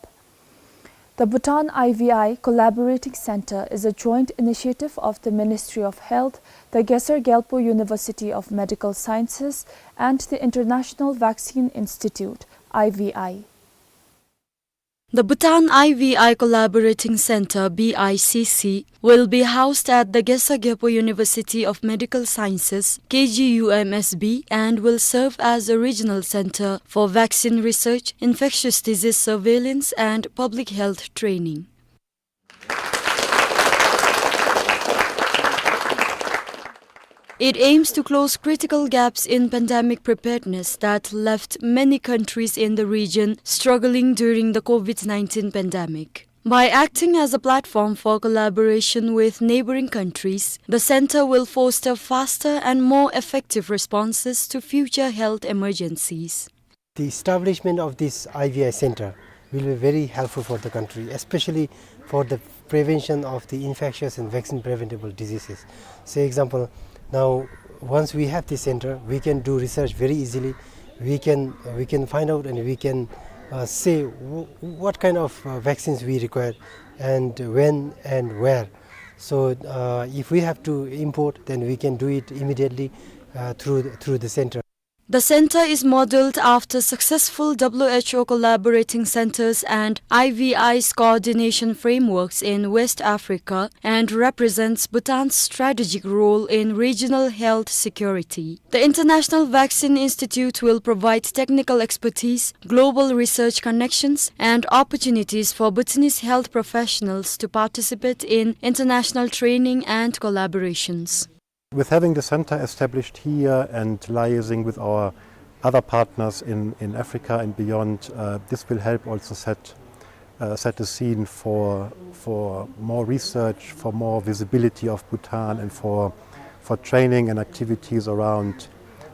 The Bhutan I V I Collaborating Center is a joint initiative of the Ministry of Health, the Gesar Gyalpo University of Medical Sciences, and the International Vaccine Institute, I V I. The Bhutan I V I Collaborating Center, B I C C, will be housed at the Gesagyepo University of Medical Sciences, K G U M S B, and will serve as a regional center for vaccine research, infectious disease surveillance, and public health training. It aims to close critical gaps in pandemic preparedness that left many countries in the region struggling during the COVID nineteen pandemic. By acting as a platform for collaboration with neighboring countries, the center will foster faster and more effective responses to future health emergencies. The establishment of this I V I center will be very helpful for the country, especially for the prevention of the infectious and vaccine preventable diseases. Say example, now once we have this center, we can do research very easily. We can, we can find out and we can, uh, say w-, what kind of, uh, vaccines we require and when and where. So, uh, if we have to import, then we can do it immediately, uh, through, through the center. The center is modeled after successful W H O collaborating centers and I V I's coordination frameworks in West Africa and represents Bhutan's strategic role in regional health security. The International Vaccine Institute will provide technical expertise, global research connections, and opportunities for Bhutanese health professionals to participate in international training and collaborations. With having the center established here and liaising with our other partners in, in Africa and beyond, uh, this will help also set, uh, set the scene for, for more research, for more visibility of Bhutan, and for, for training and activities around,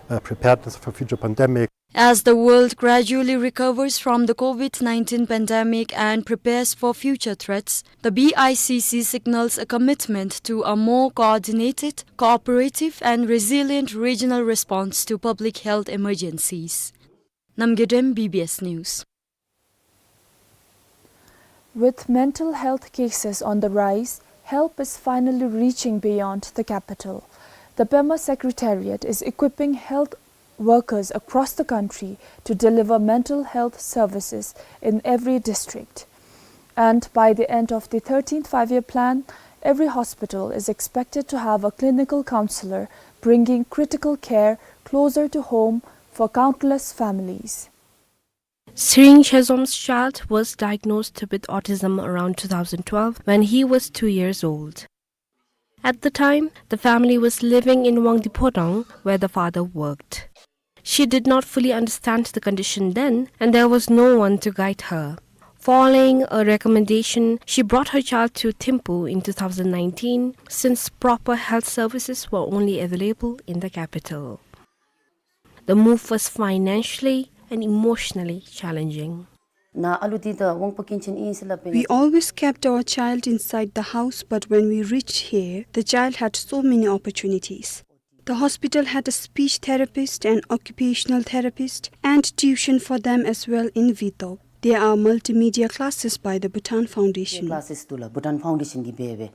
uh, preparedness for future pandemic. As the world gradually recovers from the COVID nineteen pandemic and prepares for future threats, the B I C C signals a commitment to a more coordinated, cooperative, and resilient regional response to public health emergencies. Namgay Dem, B B S News. With mental health cases on the rise, help is finally reaching beyond the capital. The Pema Secretariat is equipping health workers across the country to deliver mental health services in every district. And by the end of the thirteenth Five-Year Plan, every hospital is expected to have a clinical counselor, bringing critical care closer to home for countless families. Sring Shezom's child was diagnosed with autism around two thousand twelve when he was two years old. At the time, the family was living in Wangdi Phodang, where the father worked. She did not fully understand the condition then, and there was no one to guide her. Following a recommendation, she brought her child to Thimphu in two thousand nineteen, since proper health services were only available in the capital. The move was financially and emotionally challenging. Na alu tida wangpa kinchen in sila pe. We always kept our child inside the house, but when we reached here, the child had so many opportunities. The hospital had a speech therapist, an occupational therapist, and tuition for them as well in Wintop. There are multimedia classes by the Bhutan Foundation. Classes tula Bhutan Foundation ki bebe.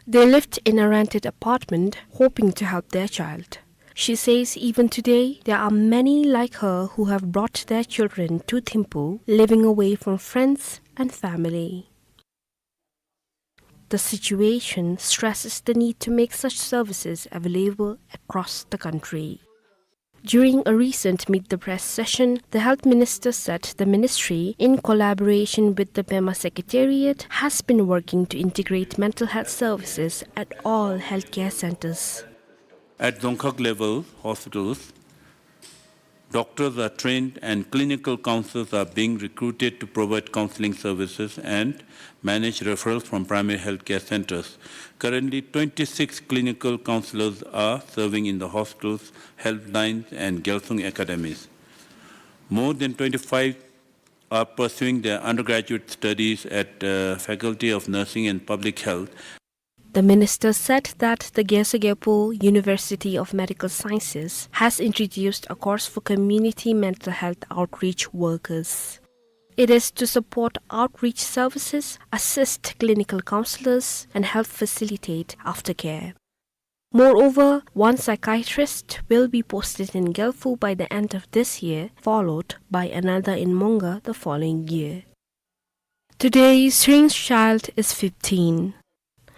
They lived in a rented apartment, hoping to help their child. She says even today, there are many like her who have brought their children to Thimphu, living away from friends and family. The situation stresses the need to make such services available across the country. During a recent Meet the Press session, the health minister said the ministry, in collaboration with the Pema Secretariat, has been working to integrate mental health services at all healthcare centers. At Dzongkhag level hospitals, doctors are trained and clinical counselors are being recruited to provide counseling services and manage referrals from primary healthcare centers. Currently, twenty-six clinical counselors are serving in the hospitals, helplines, and Gyalsung academies. More than twenty-five are pursuing their undergraduate studies at, uh, Faculty of Nursing and Public Health. The minister said that the Gesagyepo University of Medical Sciences has introduced a course for community mental health outreach workers. It is to support outreach services, assist clinical counselors, and help facilitate aftercare. Moreover, one psychiatrist will be posted in Gyalphu by the end of this year, followed by another in Mongar the following year. Today, Tshering child is fifteen.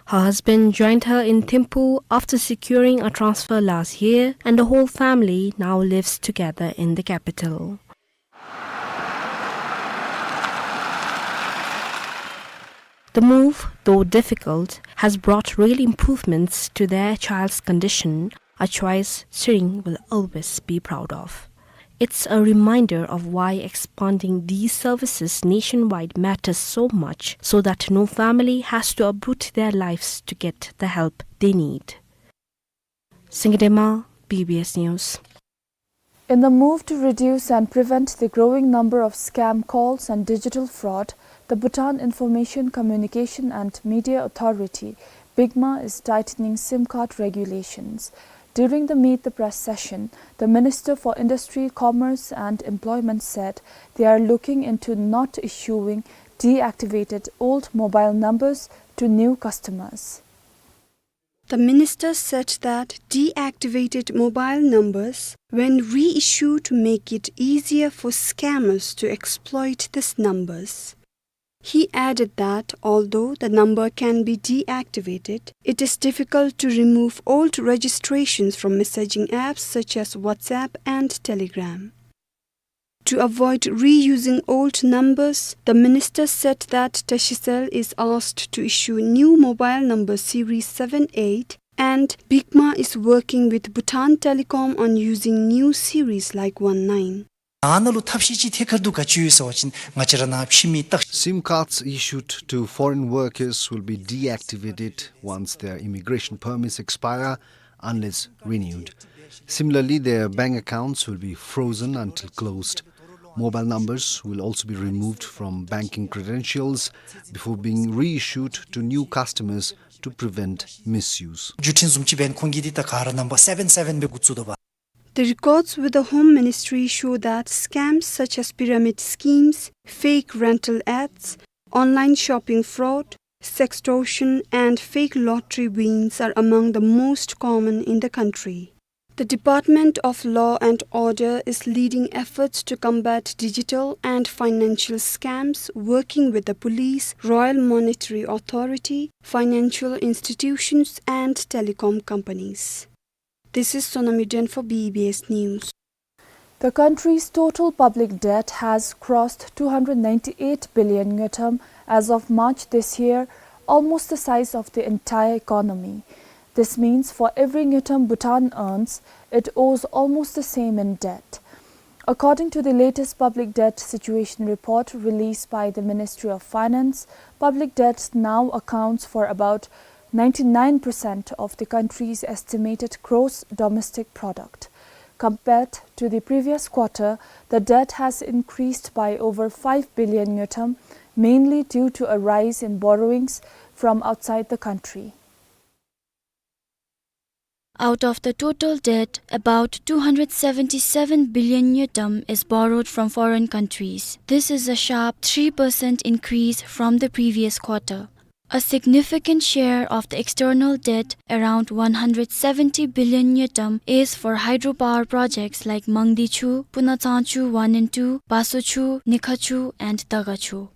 Her husband joined her in Thimphu after securing a transfer last year, and the whole family now lives together in the capital. The move, though difficult, has brought real improvements to their child's condition, a choice Tshering will always be proud of. It's a reminder of why expanding these services nationwide matters so much, so that no family has to uproot their lives to get the help they need. Singye Dema, B B S News. In the move to reduce and prevent the growing number of scam calls and digital fraud, the Bhutan Information, Communication and Media Authority, BICMA, is tightening SIM card regulations. During the Meet the Press session, the Minister for Industry, Commerce and Employment said they are looking into not issuing deactivated old mobile numbers to new customers. The minister said that deactivated mobile numbers, when reissued, make it easier for scammers to exploit these numbers. He added that although the number can be deactivated, it is difficult to remove old registrations from messaging apps such as WhatsApp and Telegram. To avoid reusing old numbers, the minister said that Tashicell is asked to issue new mobile number series seven eight, and BICMA is working with Bhutan Telecom on using new series like one nine. ཨ་ནཱ་ལུ་ཐབས་ཤེས་ཅིག་ཐད་ཀར་འདུག་ག་ཅི་ཡོད་ཟེར་བ་ཅིན་ང་བཅས་ར་ནཱ་ཕྱི་མི་ད། SIM cards issued to foreign workers will be deactivated once their immigration permits expire unless renewed. Similarly, their bank accounts will be frozen until closed. Mobile numbers will also be removed from banking credentials before being reissued to new customers to prevent misuse. བརྒྱུད་འཕྲིན་བཟུམ་ཅིག་འབདན་ཁོང་གིས་འདི་ད་ག་ར་རྣམ་པ་seven seven སྦེ་འགོ་བཙུགས་དོ་བ། The records with the Home Ministry show that scams such as pyramid schemes, fake rental ads, online shopping fraud, sextortion, and fake lottery wins are among the most common in the country. The Department of Law and Order is leading efforts to combat digital and financial scams, working with the police, Royal Monetary Authority, financial institutions, and telecom companies. This is Sonam Yuden for B B S News. The country's total public debt has crossed two hundred ninety-eight billion ngultrum as of March this year, almost the size of the entire economy. This means for every ngultrum Bhutan earns, it owes almost the same in debt. According to the latest public debt situation report released by the Ministry of Finance, public debt now accounts for about ninety-nine percent of the country's estimated gross domestic product. Compared to the previous quarter, the debt has increased by over five billion ngultrum, mainly due to a rise in borrowings from outside the country. Out of the total debt, about two hundred seventy-seven billion ngultrum is borrowed from foreign countries. This is a sharp three percent increase from the previous quarter. A significant share of the external debt, around one hundred seventy billion ngultrum, is for hydropower projects like Mangdechu, Punatsangchu one and two, Basochu, Nikhachu, and Dagachu.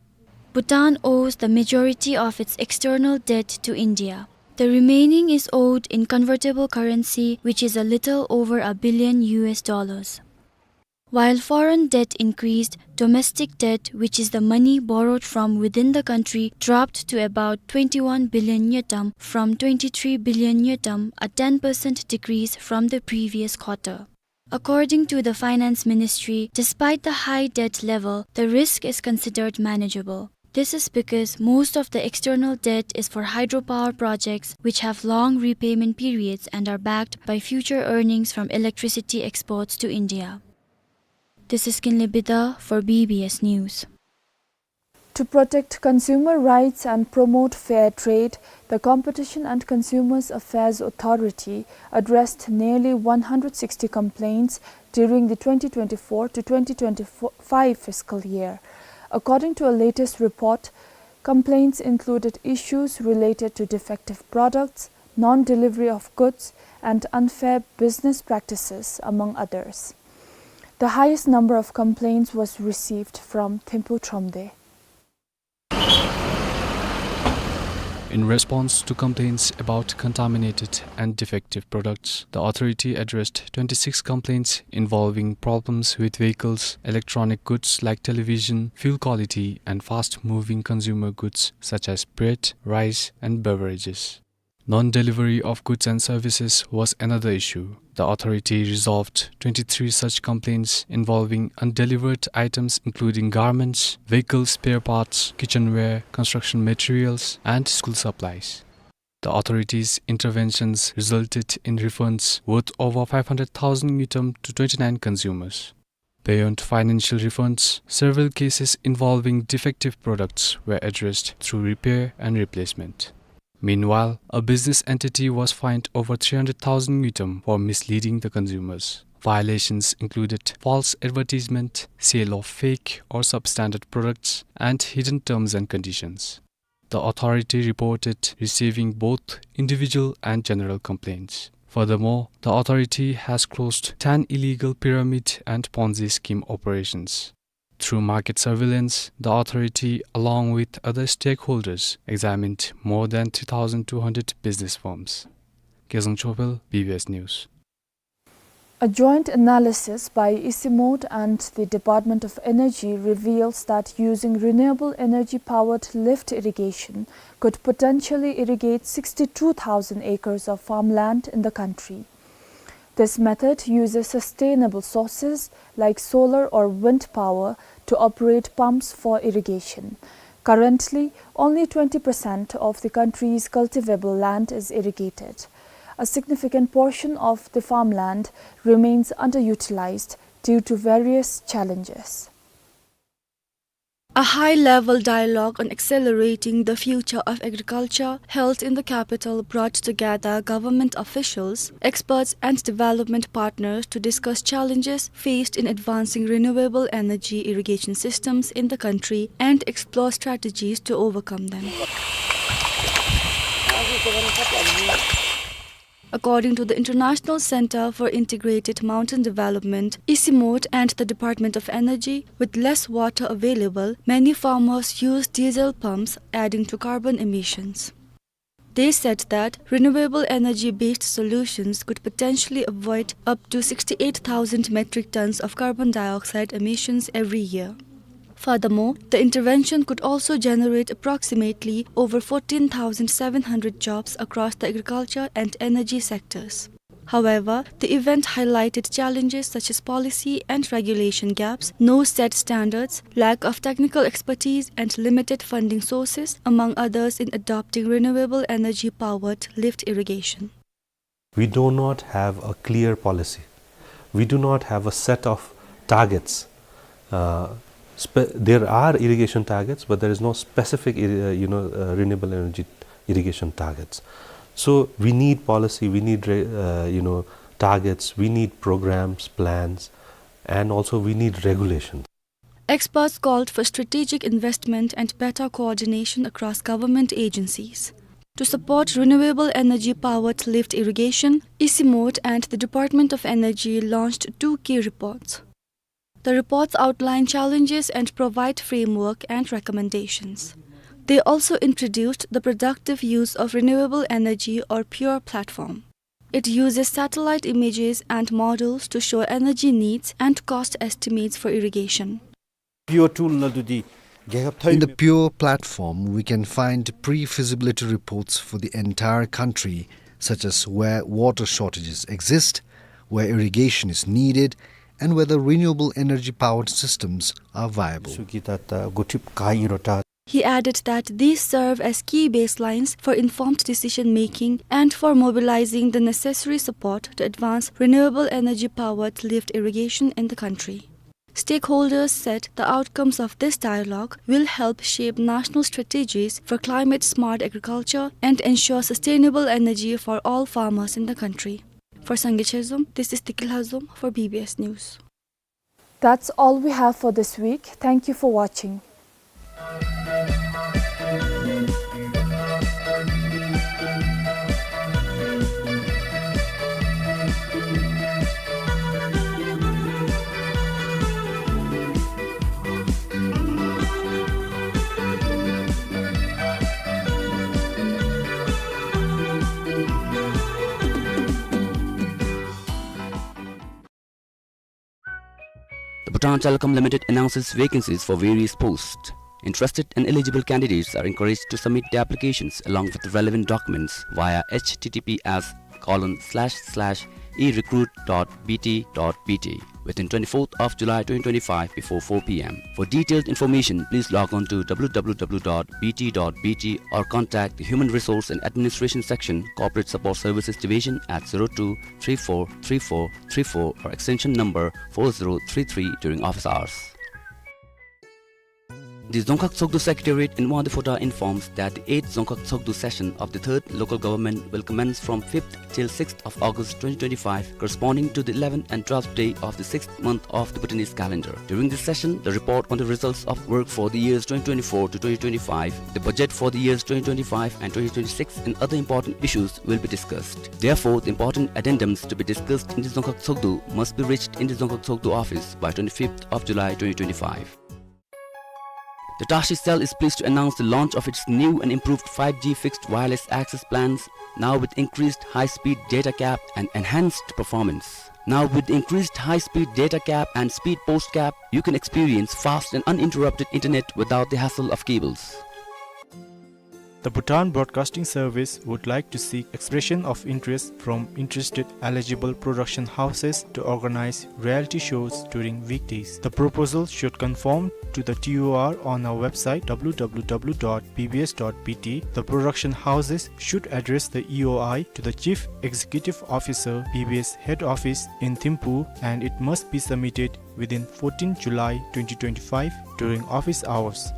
Bhutan owes the majority of its external debt to India. The remaining is owed in convertible currency, which is a little over a billion U S dollars. While foreign debt increased, domestic debt, which is the money borrowed from within the country, dropped to about twenty-one billion ngultrum from twenty-three billion ngultrum, a ten percent decrease from the previous quarter. According to the Finance Ministry, despite the high debt level, the risk is considered manageable. This is because most of the external debt is for hydropower projects, which have long repayment periods and are backed by future earnings from electricity exports to India. This is Kinley Bida for B B S News. To protect consumer rights and promote fair trade, the Competition and Consumers Affairs Authority addressed nearly one hundred sixty complaints during the twenty twenty-four to twenty twenty-five fiscal year. According to a latest report, complaints included issues related to defective products, non-delivery of goods, and unfair business practices, among others. The highest number of complaints was received from Thimphu Thromde. In response to complaints about contaminated and defective products, the authority addressed twenty-six complaints involving problems with vehicles, electronic goods like television, fuel quality, and fast-moving consumer goods such as bread, rice, and beverages. Non-delivery of goods and services was another issue. The authority resolved twenty-three such complaints involving undelivered items including garments, vehicle spare parts, kitchenware, construction materials, and school supplies. The authorities' interventions resulted in refunds worth over five hundred thousand ngultrum to twenty-nine consumers. Beyond financial refunds, several cases involving defective products were addressed through repair and replacement. Meanwhile, a business entity was fined over three hundred thousand ngultrum for misleading the consumers. Violations included false advertisement, sale of fake or substandard products, and hidden terms and conditions. The authority reported receiving both individual and general complaints. Furthermore, the authority has closed ten illegal pyramid and Ponzi scheme operations. Through market surveillance, the authority, along with other stakeholders, examined more than three thousand two hundred business firms. Kezang Chopel, B B S News. A joint analysis by ICIMOT and the Department of Energy reveals that using renewable energy-powered lift irrigation could potentially irrigate sixty-two thousand acres of farmland in the country. This method uses sustainable sources like solar or wind power to operate pumps for irrigation. Currently, only twenty percent of the country's cultivable land is irrigated. A significant portion of the farmland remains underutilized due to various challenges. A high-level dialogue on accelerating the future of agriculture held in the capital brought together government officials, experts, and development partners to discuss challenges faced in advancing renewable energy irrigation systems in the country and explore strategies to overcome them. According to the International Center for Integrated Mountain Development, ICIMOT, and the Department of Energy, with less water available, many farmers use diesel pumps, adding to carbon emissions. They said that renewable energy-based solutions could potentially avoid up to sixty-eight thousand metric tons of carbon dioxide emissions every year. Furthermore, the intervention could also generate approximately over fourteen thousand seven hundred jobs across the agriculture and energy sectors. However, the event highlighted challenges such as policy and regulation gaps, no set standards, lack of technical expertise, and limited funding sources, among others, in adopting renewable energy-powered lift irrigation. We do not have a clear policy. We do not have a set of targets. Uh, spe-, there are irrigation targets, but there is no specific irri-, uh, you know, uh, renewable energy irrigation targets. So we need policy, we need re-, uh, you know, targets, we need programs, plans, and also we need regulations. Experts called for strategic investment and better coordination across government agencies. To support renewable energy-powered lift irrigation, ICIMOT and the Department of Energy launched two key reports. The reports outline challenges and provide framework and recommendations. They also introduced the productive use of renewable energy or pure platform. It uses satellite images and models to show energy needs and cost estimates for irrigation. In the pure platform, we can find pre-feasibility reports for the entire country, such as where water shortages exist, where irrigation is needed, and whether renewable energy-powered systems are viable. He added that these serve as key baselines for informed decision-making and for mobilizing the necessary support to advance renewable energy-powered lift irrigation in the country. Stakeholders said the outcomes of this dialogue will help shape national strategies for climate-smart agriculture and ensure sustainable energy for all farmers in the country. For Sangay Chezom, this is Tikil Hazom for B B S News. That's all we have for this week. Thank you for watching. Bhutan Telecom Limited announces vacancies for various posts. Interested and eligible candidates are encouraged to submit their applications along with relevant documents via H T T P S colon slash slash e recruit dot B T dot B T within twenty-fourth of July twenty twenty-five before four P M. For detailed information, please log on to W W W dot B T dot B T or contact the Human Resource and Administration Section, Corporate Support Services Division at zero two three four three four three four or extension number four zero three three during office hours. The Dzongkhag Tshogdu Secretariat in Wangdue Phodrang informs that the eighth Dzongkhag Tshogdu session of the third local government will commence from fifth till sixth of August twenty twenty-five, corresponding to the eleventh and twelfth day of the sixth month of the Bhutanese calendar. During this session, the report on the results of work for the years twenty twenty-four to twenty twenty-five, the budget for the years twenty twenty-five and twenty twenty-six, and other important issues will be discussed. Therefore, the important addendums to be discussed in the Dzongkhag Tshogdu must be reached in the Dzongkhag Tshogdu office by twenty-fifth of July twenty twenty-five. The Tashi Cell is pleased to announce the launch of its new and improved five G fixed wireless access plans, now with increased high-speed data cap and enhanced performance. Now with increased high-speed data cap and speed post cap, you can experience fast and uninterrupted internet without the hassle of cables. The Bhutan Broadcasting Service would like to seek expression of interest from interested eligible production houses to organize reality shows during weekdays. The proposal should conform to the T O R on our website, W W W dot B B S dot B T. The production houses should address the E O I to the Chief Executive Officer, B B S Head Office in Thimphu, and it must be submitted within fourteenth July twenty twenty-five during office hours.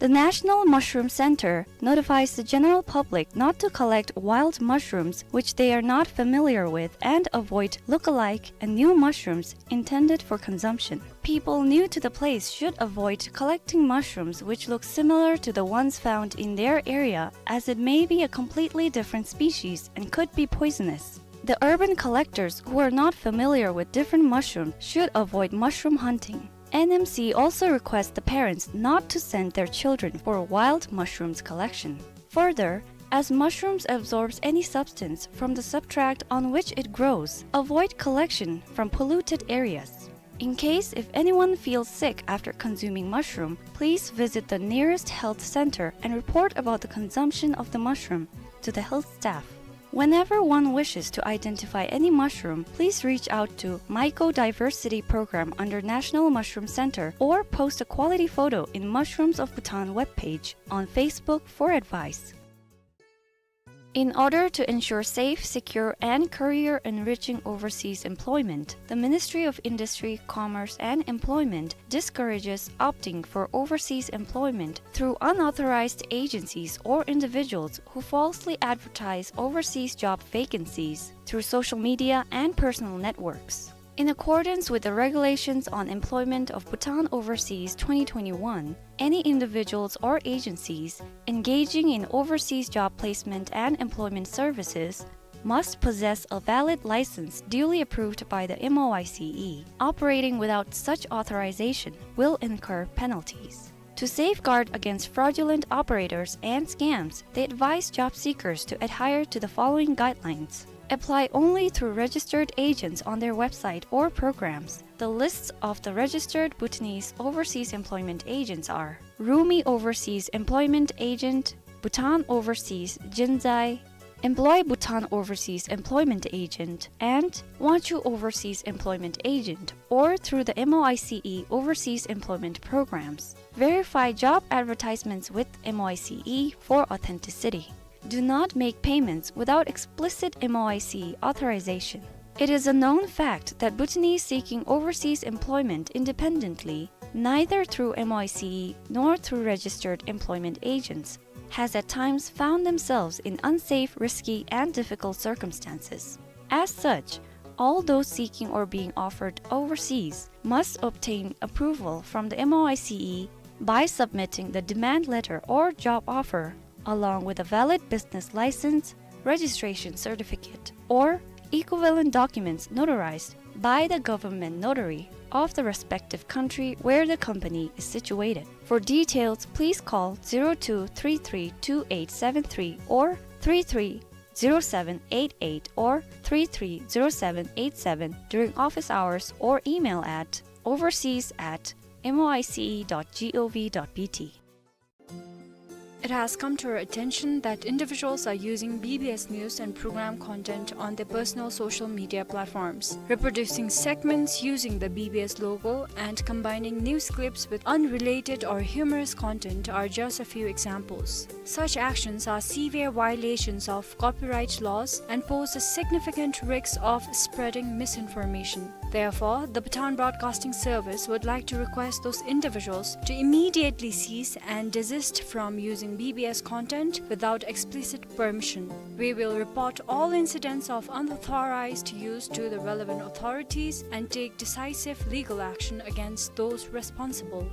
The National Mushroom Center notifies the general public not to collect wild mushrooms which they are not familiar with and avoid look-alike and new mushrooms intended for consumption. People new to the place should avoid collecting mushrooms which look similar to the ones found in their area, as it may be a completely different species and could be poisonous. The urban collectors who are not familiar with different mushrooms should avoid mushroom hunting. N M C also requests the parents not to send their children for wild mushrooms collection. Further, as mushrooms absorbs any substance from the substrate on which it grows, avoid collection from polluted areas. In case if anyone feels sick after consuming mushroom, please visit the nearest health center and report about the consumption of the mushroom to the health staff. Whenever one wishes to identify any mushroom, please reach out to Mycodiversity Program under National Mushroom Center or post a quality photo in Mushrooms of Bhutan webpage on Facebook for advice. In order to ensure safe, secure, and career-enriching overseas employment, the Ministry of Industry, Commerce, and Employment discourages opting for overseas employment through unauthorized agencies or individuals who falsely advertise overseas job vacancies through social media and personal networks. In accordance with the Regulations on Employment of Bhutan Overseas twenty twenty-one, any individuals or agencies engaging in overseas job placement and employment services must possess a valid license duly approved by the M O I C E. Operating without such authorization will incur penalties. To safeguard against fraudulent operators and scams, they advise job seekers to adhere to the following guidelines. Apply only through registered agents on their website or programs. The lists of the registered Bhutanese overseas employment agents are Rumi Overseas Employment Agent, Bhutan Overseas Jinzai, Employ Bhutan Overseas Employment Agent, and Wangchu Overseas Employment Agent, or through the M O I C E Overseas Employment Programs. Verify job advertisements with M O I C E for authenticity. Do not make payments without explicit M O I C E authorization. It is a known fact that Bhutanese seeking overseas employment independently, neither through M O I C E nor through registered employment agents, has at times found themselves in unsafe, risky, and difficult circumstances. As such, all those seeking or being offered overseas must obtain approval from the M O I C E by submitting the demand letter or job offer, along with a valid business license, registration certificate, or equivalent documents notarized by the government notary of the respective country where the company is situated. For details, please call zero two three three two eight seven three or three three zero seven eight eight or three three zero seven eight seven during office hours or email at overseas at moice dot gov dot bt. It has come to our attention that individuals are using B B S news and program content on their personal social media platforms, reproducing segments using the B B S logo and combining news clips with unrelated or humorous content are just a few examples. Such actions are severe violations of copyright laws and pose a significant risk of spreading misinformation. Therefore, the Pathan Broadcasting Service would like to request those individuals to immediately cease and desist from using B B S content without explicit permission. We will report all incidents of unauthorized use to the relevant authorities and take decisive legal action against those responsible.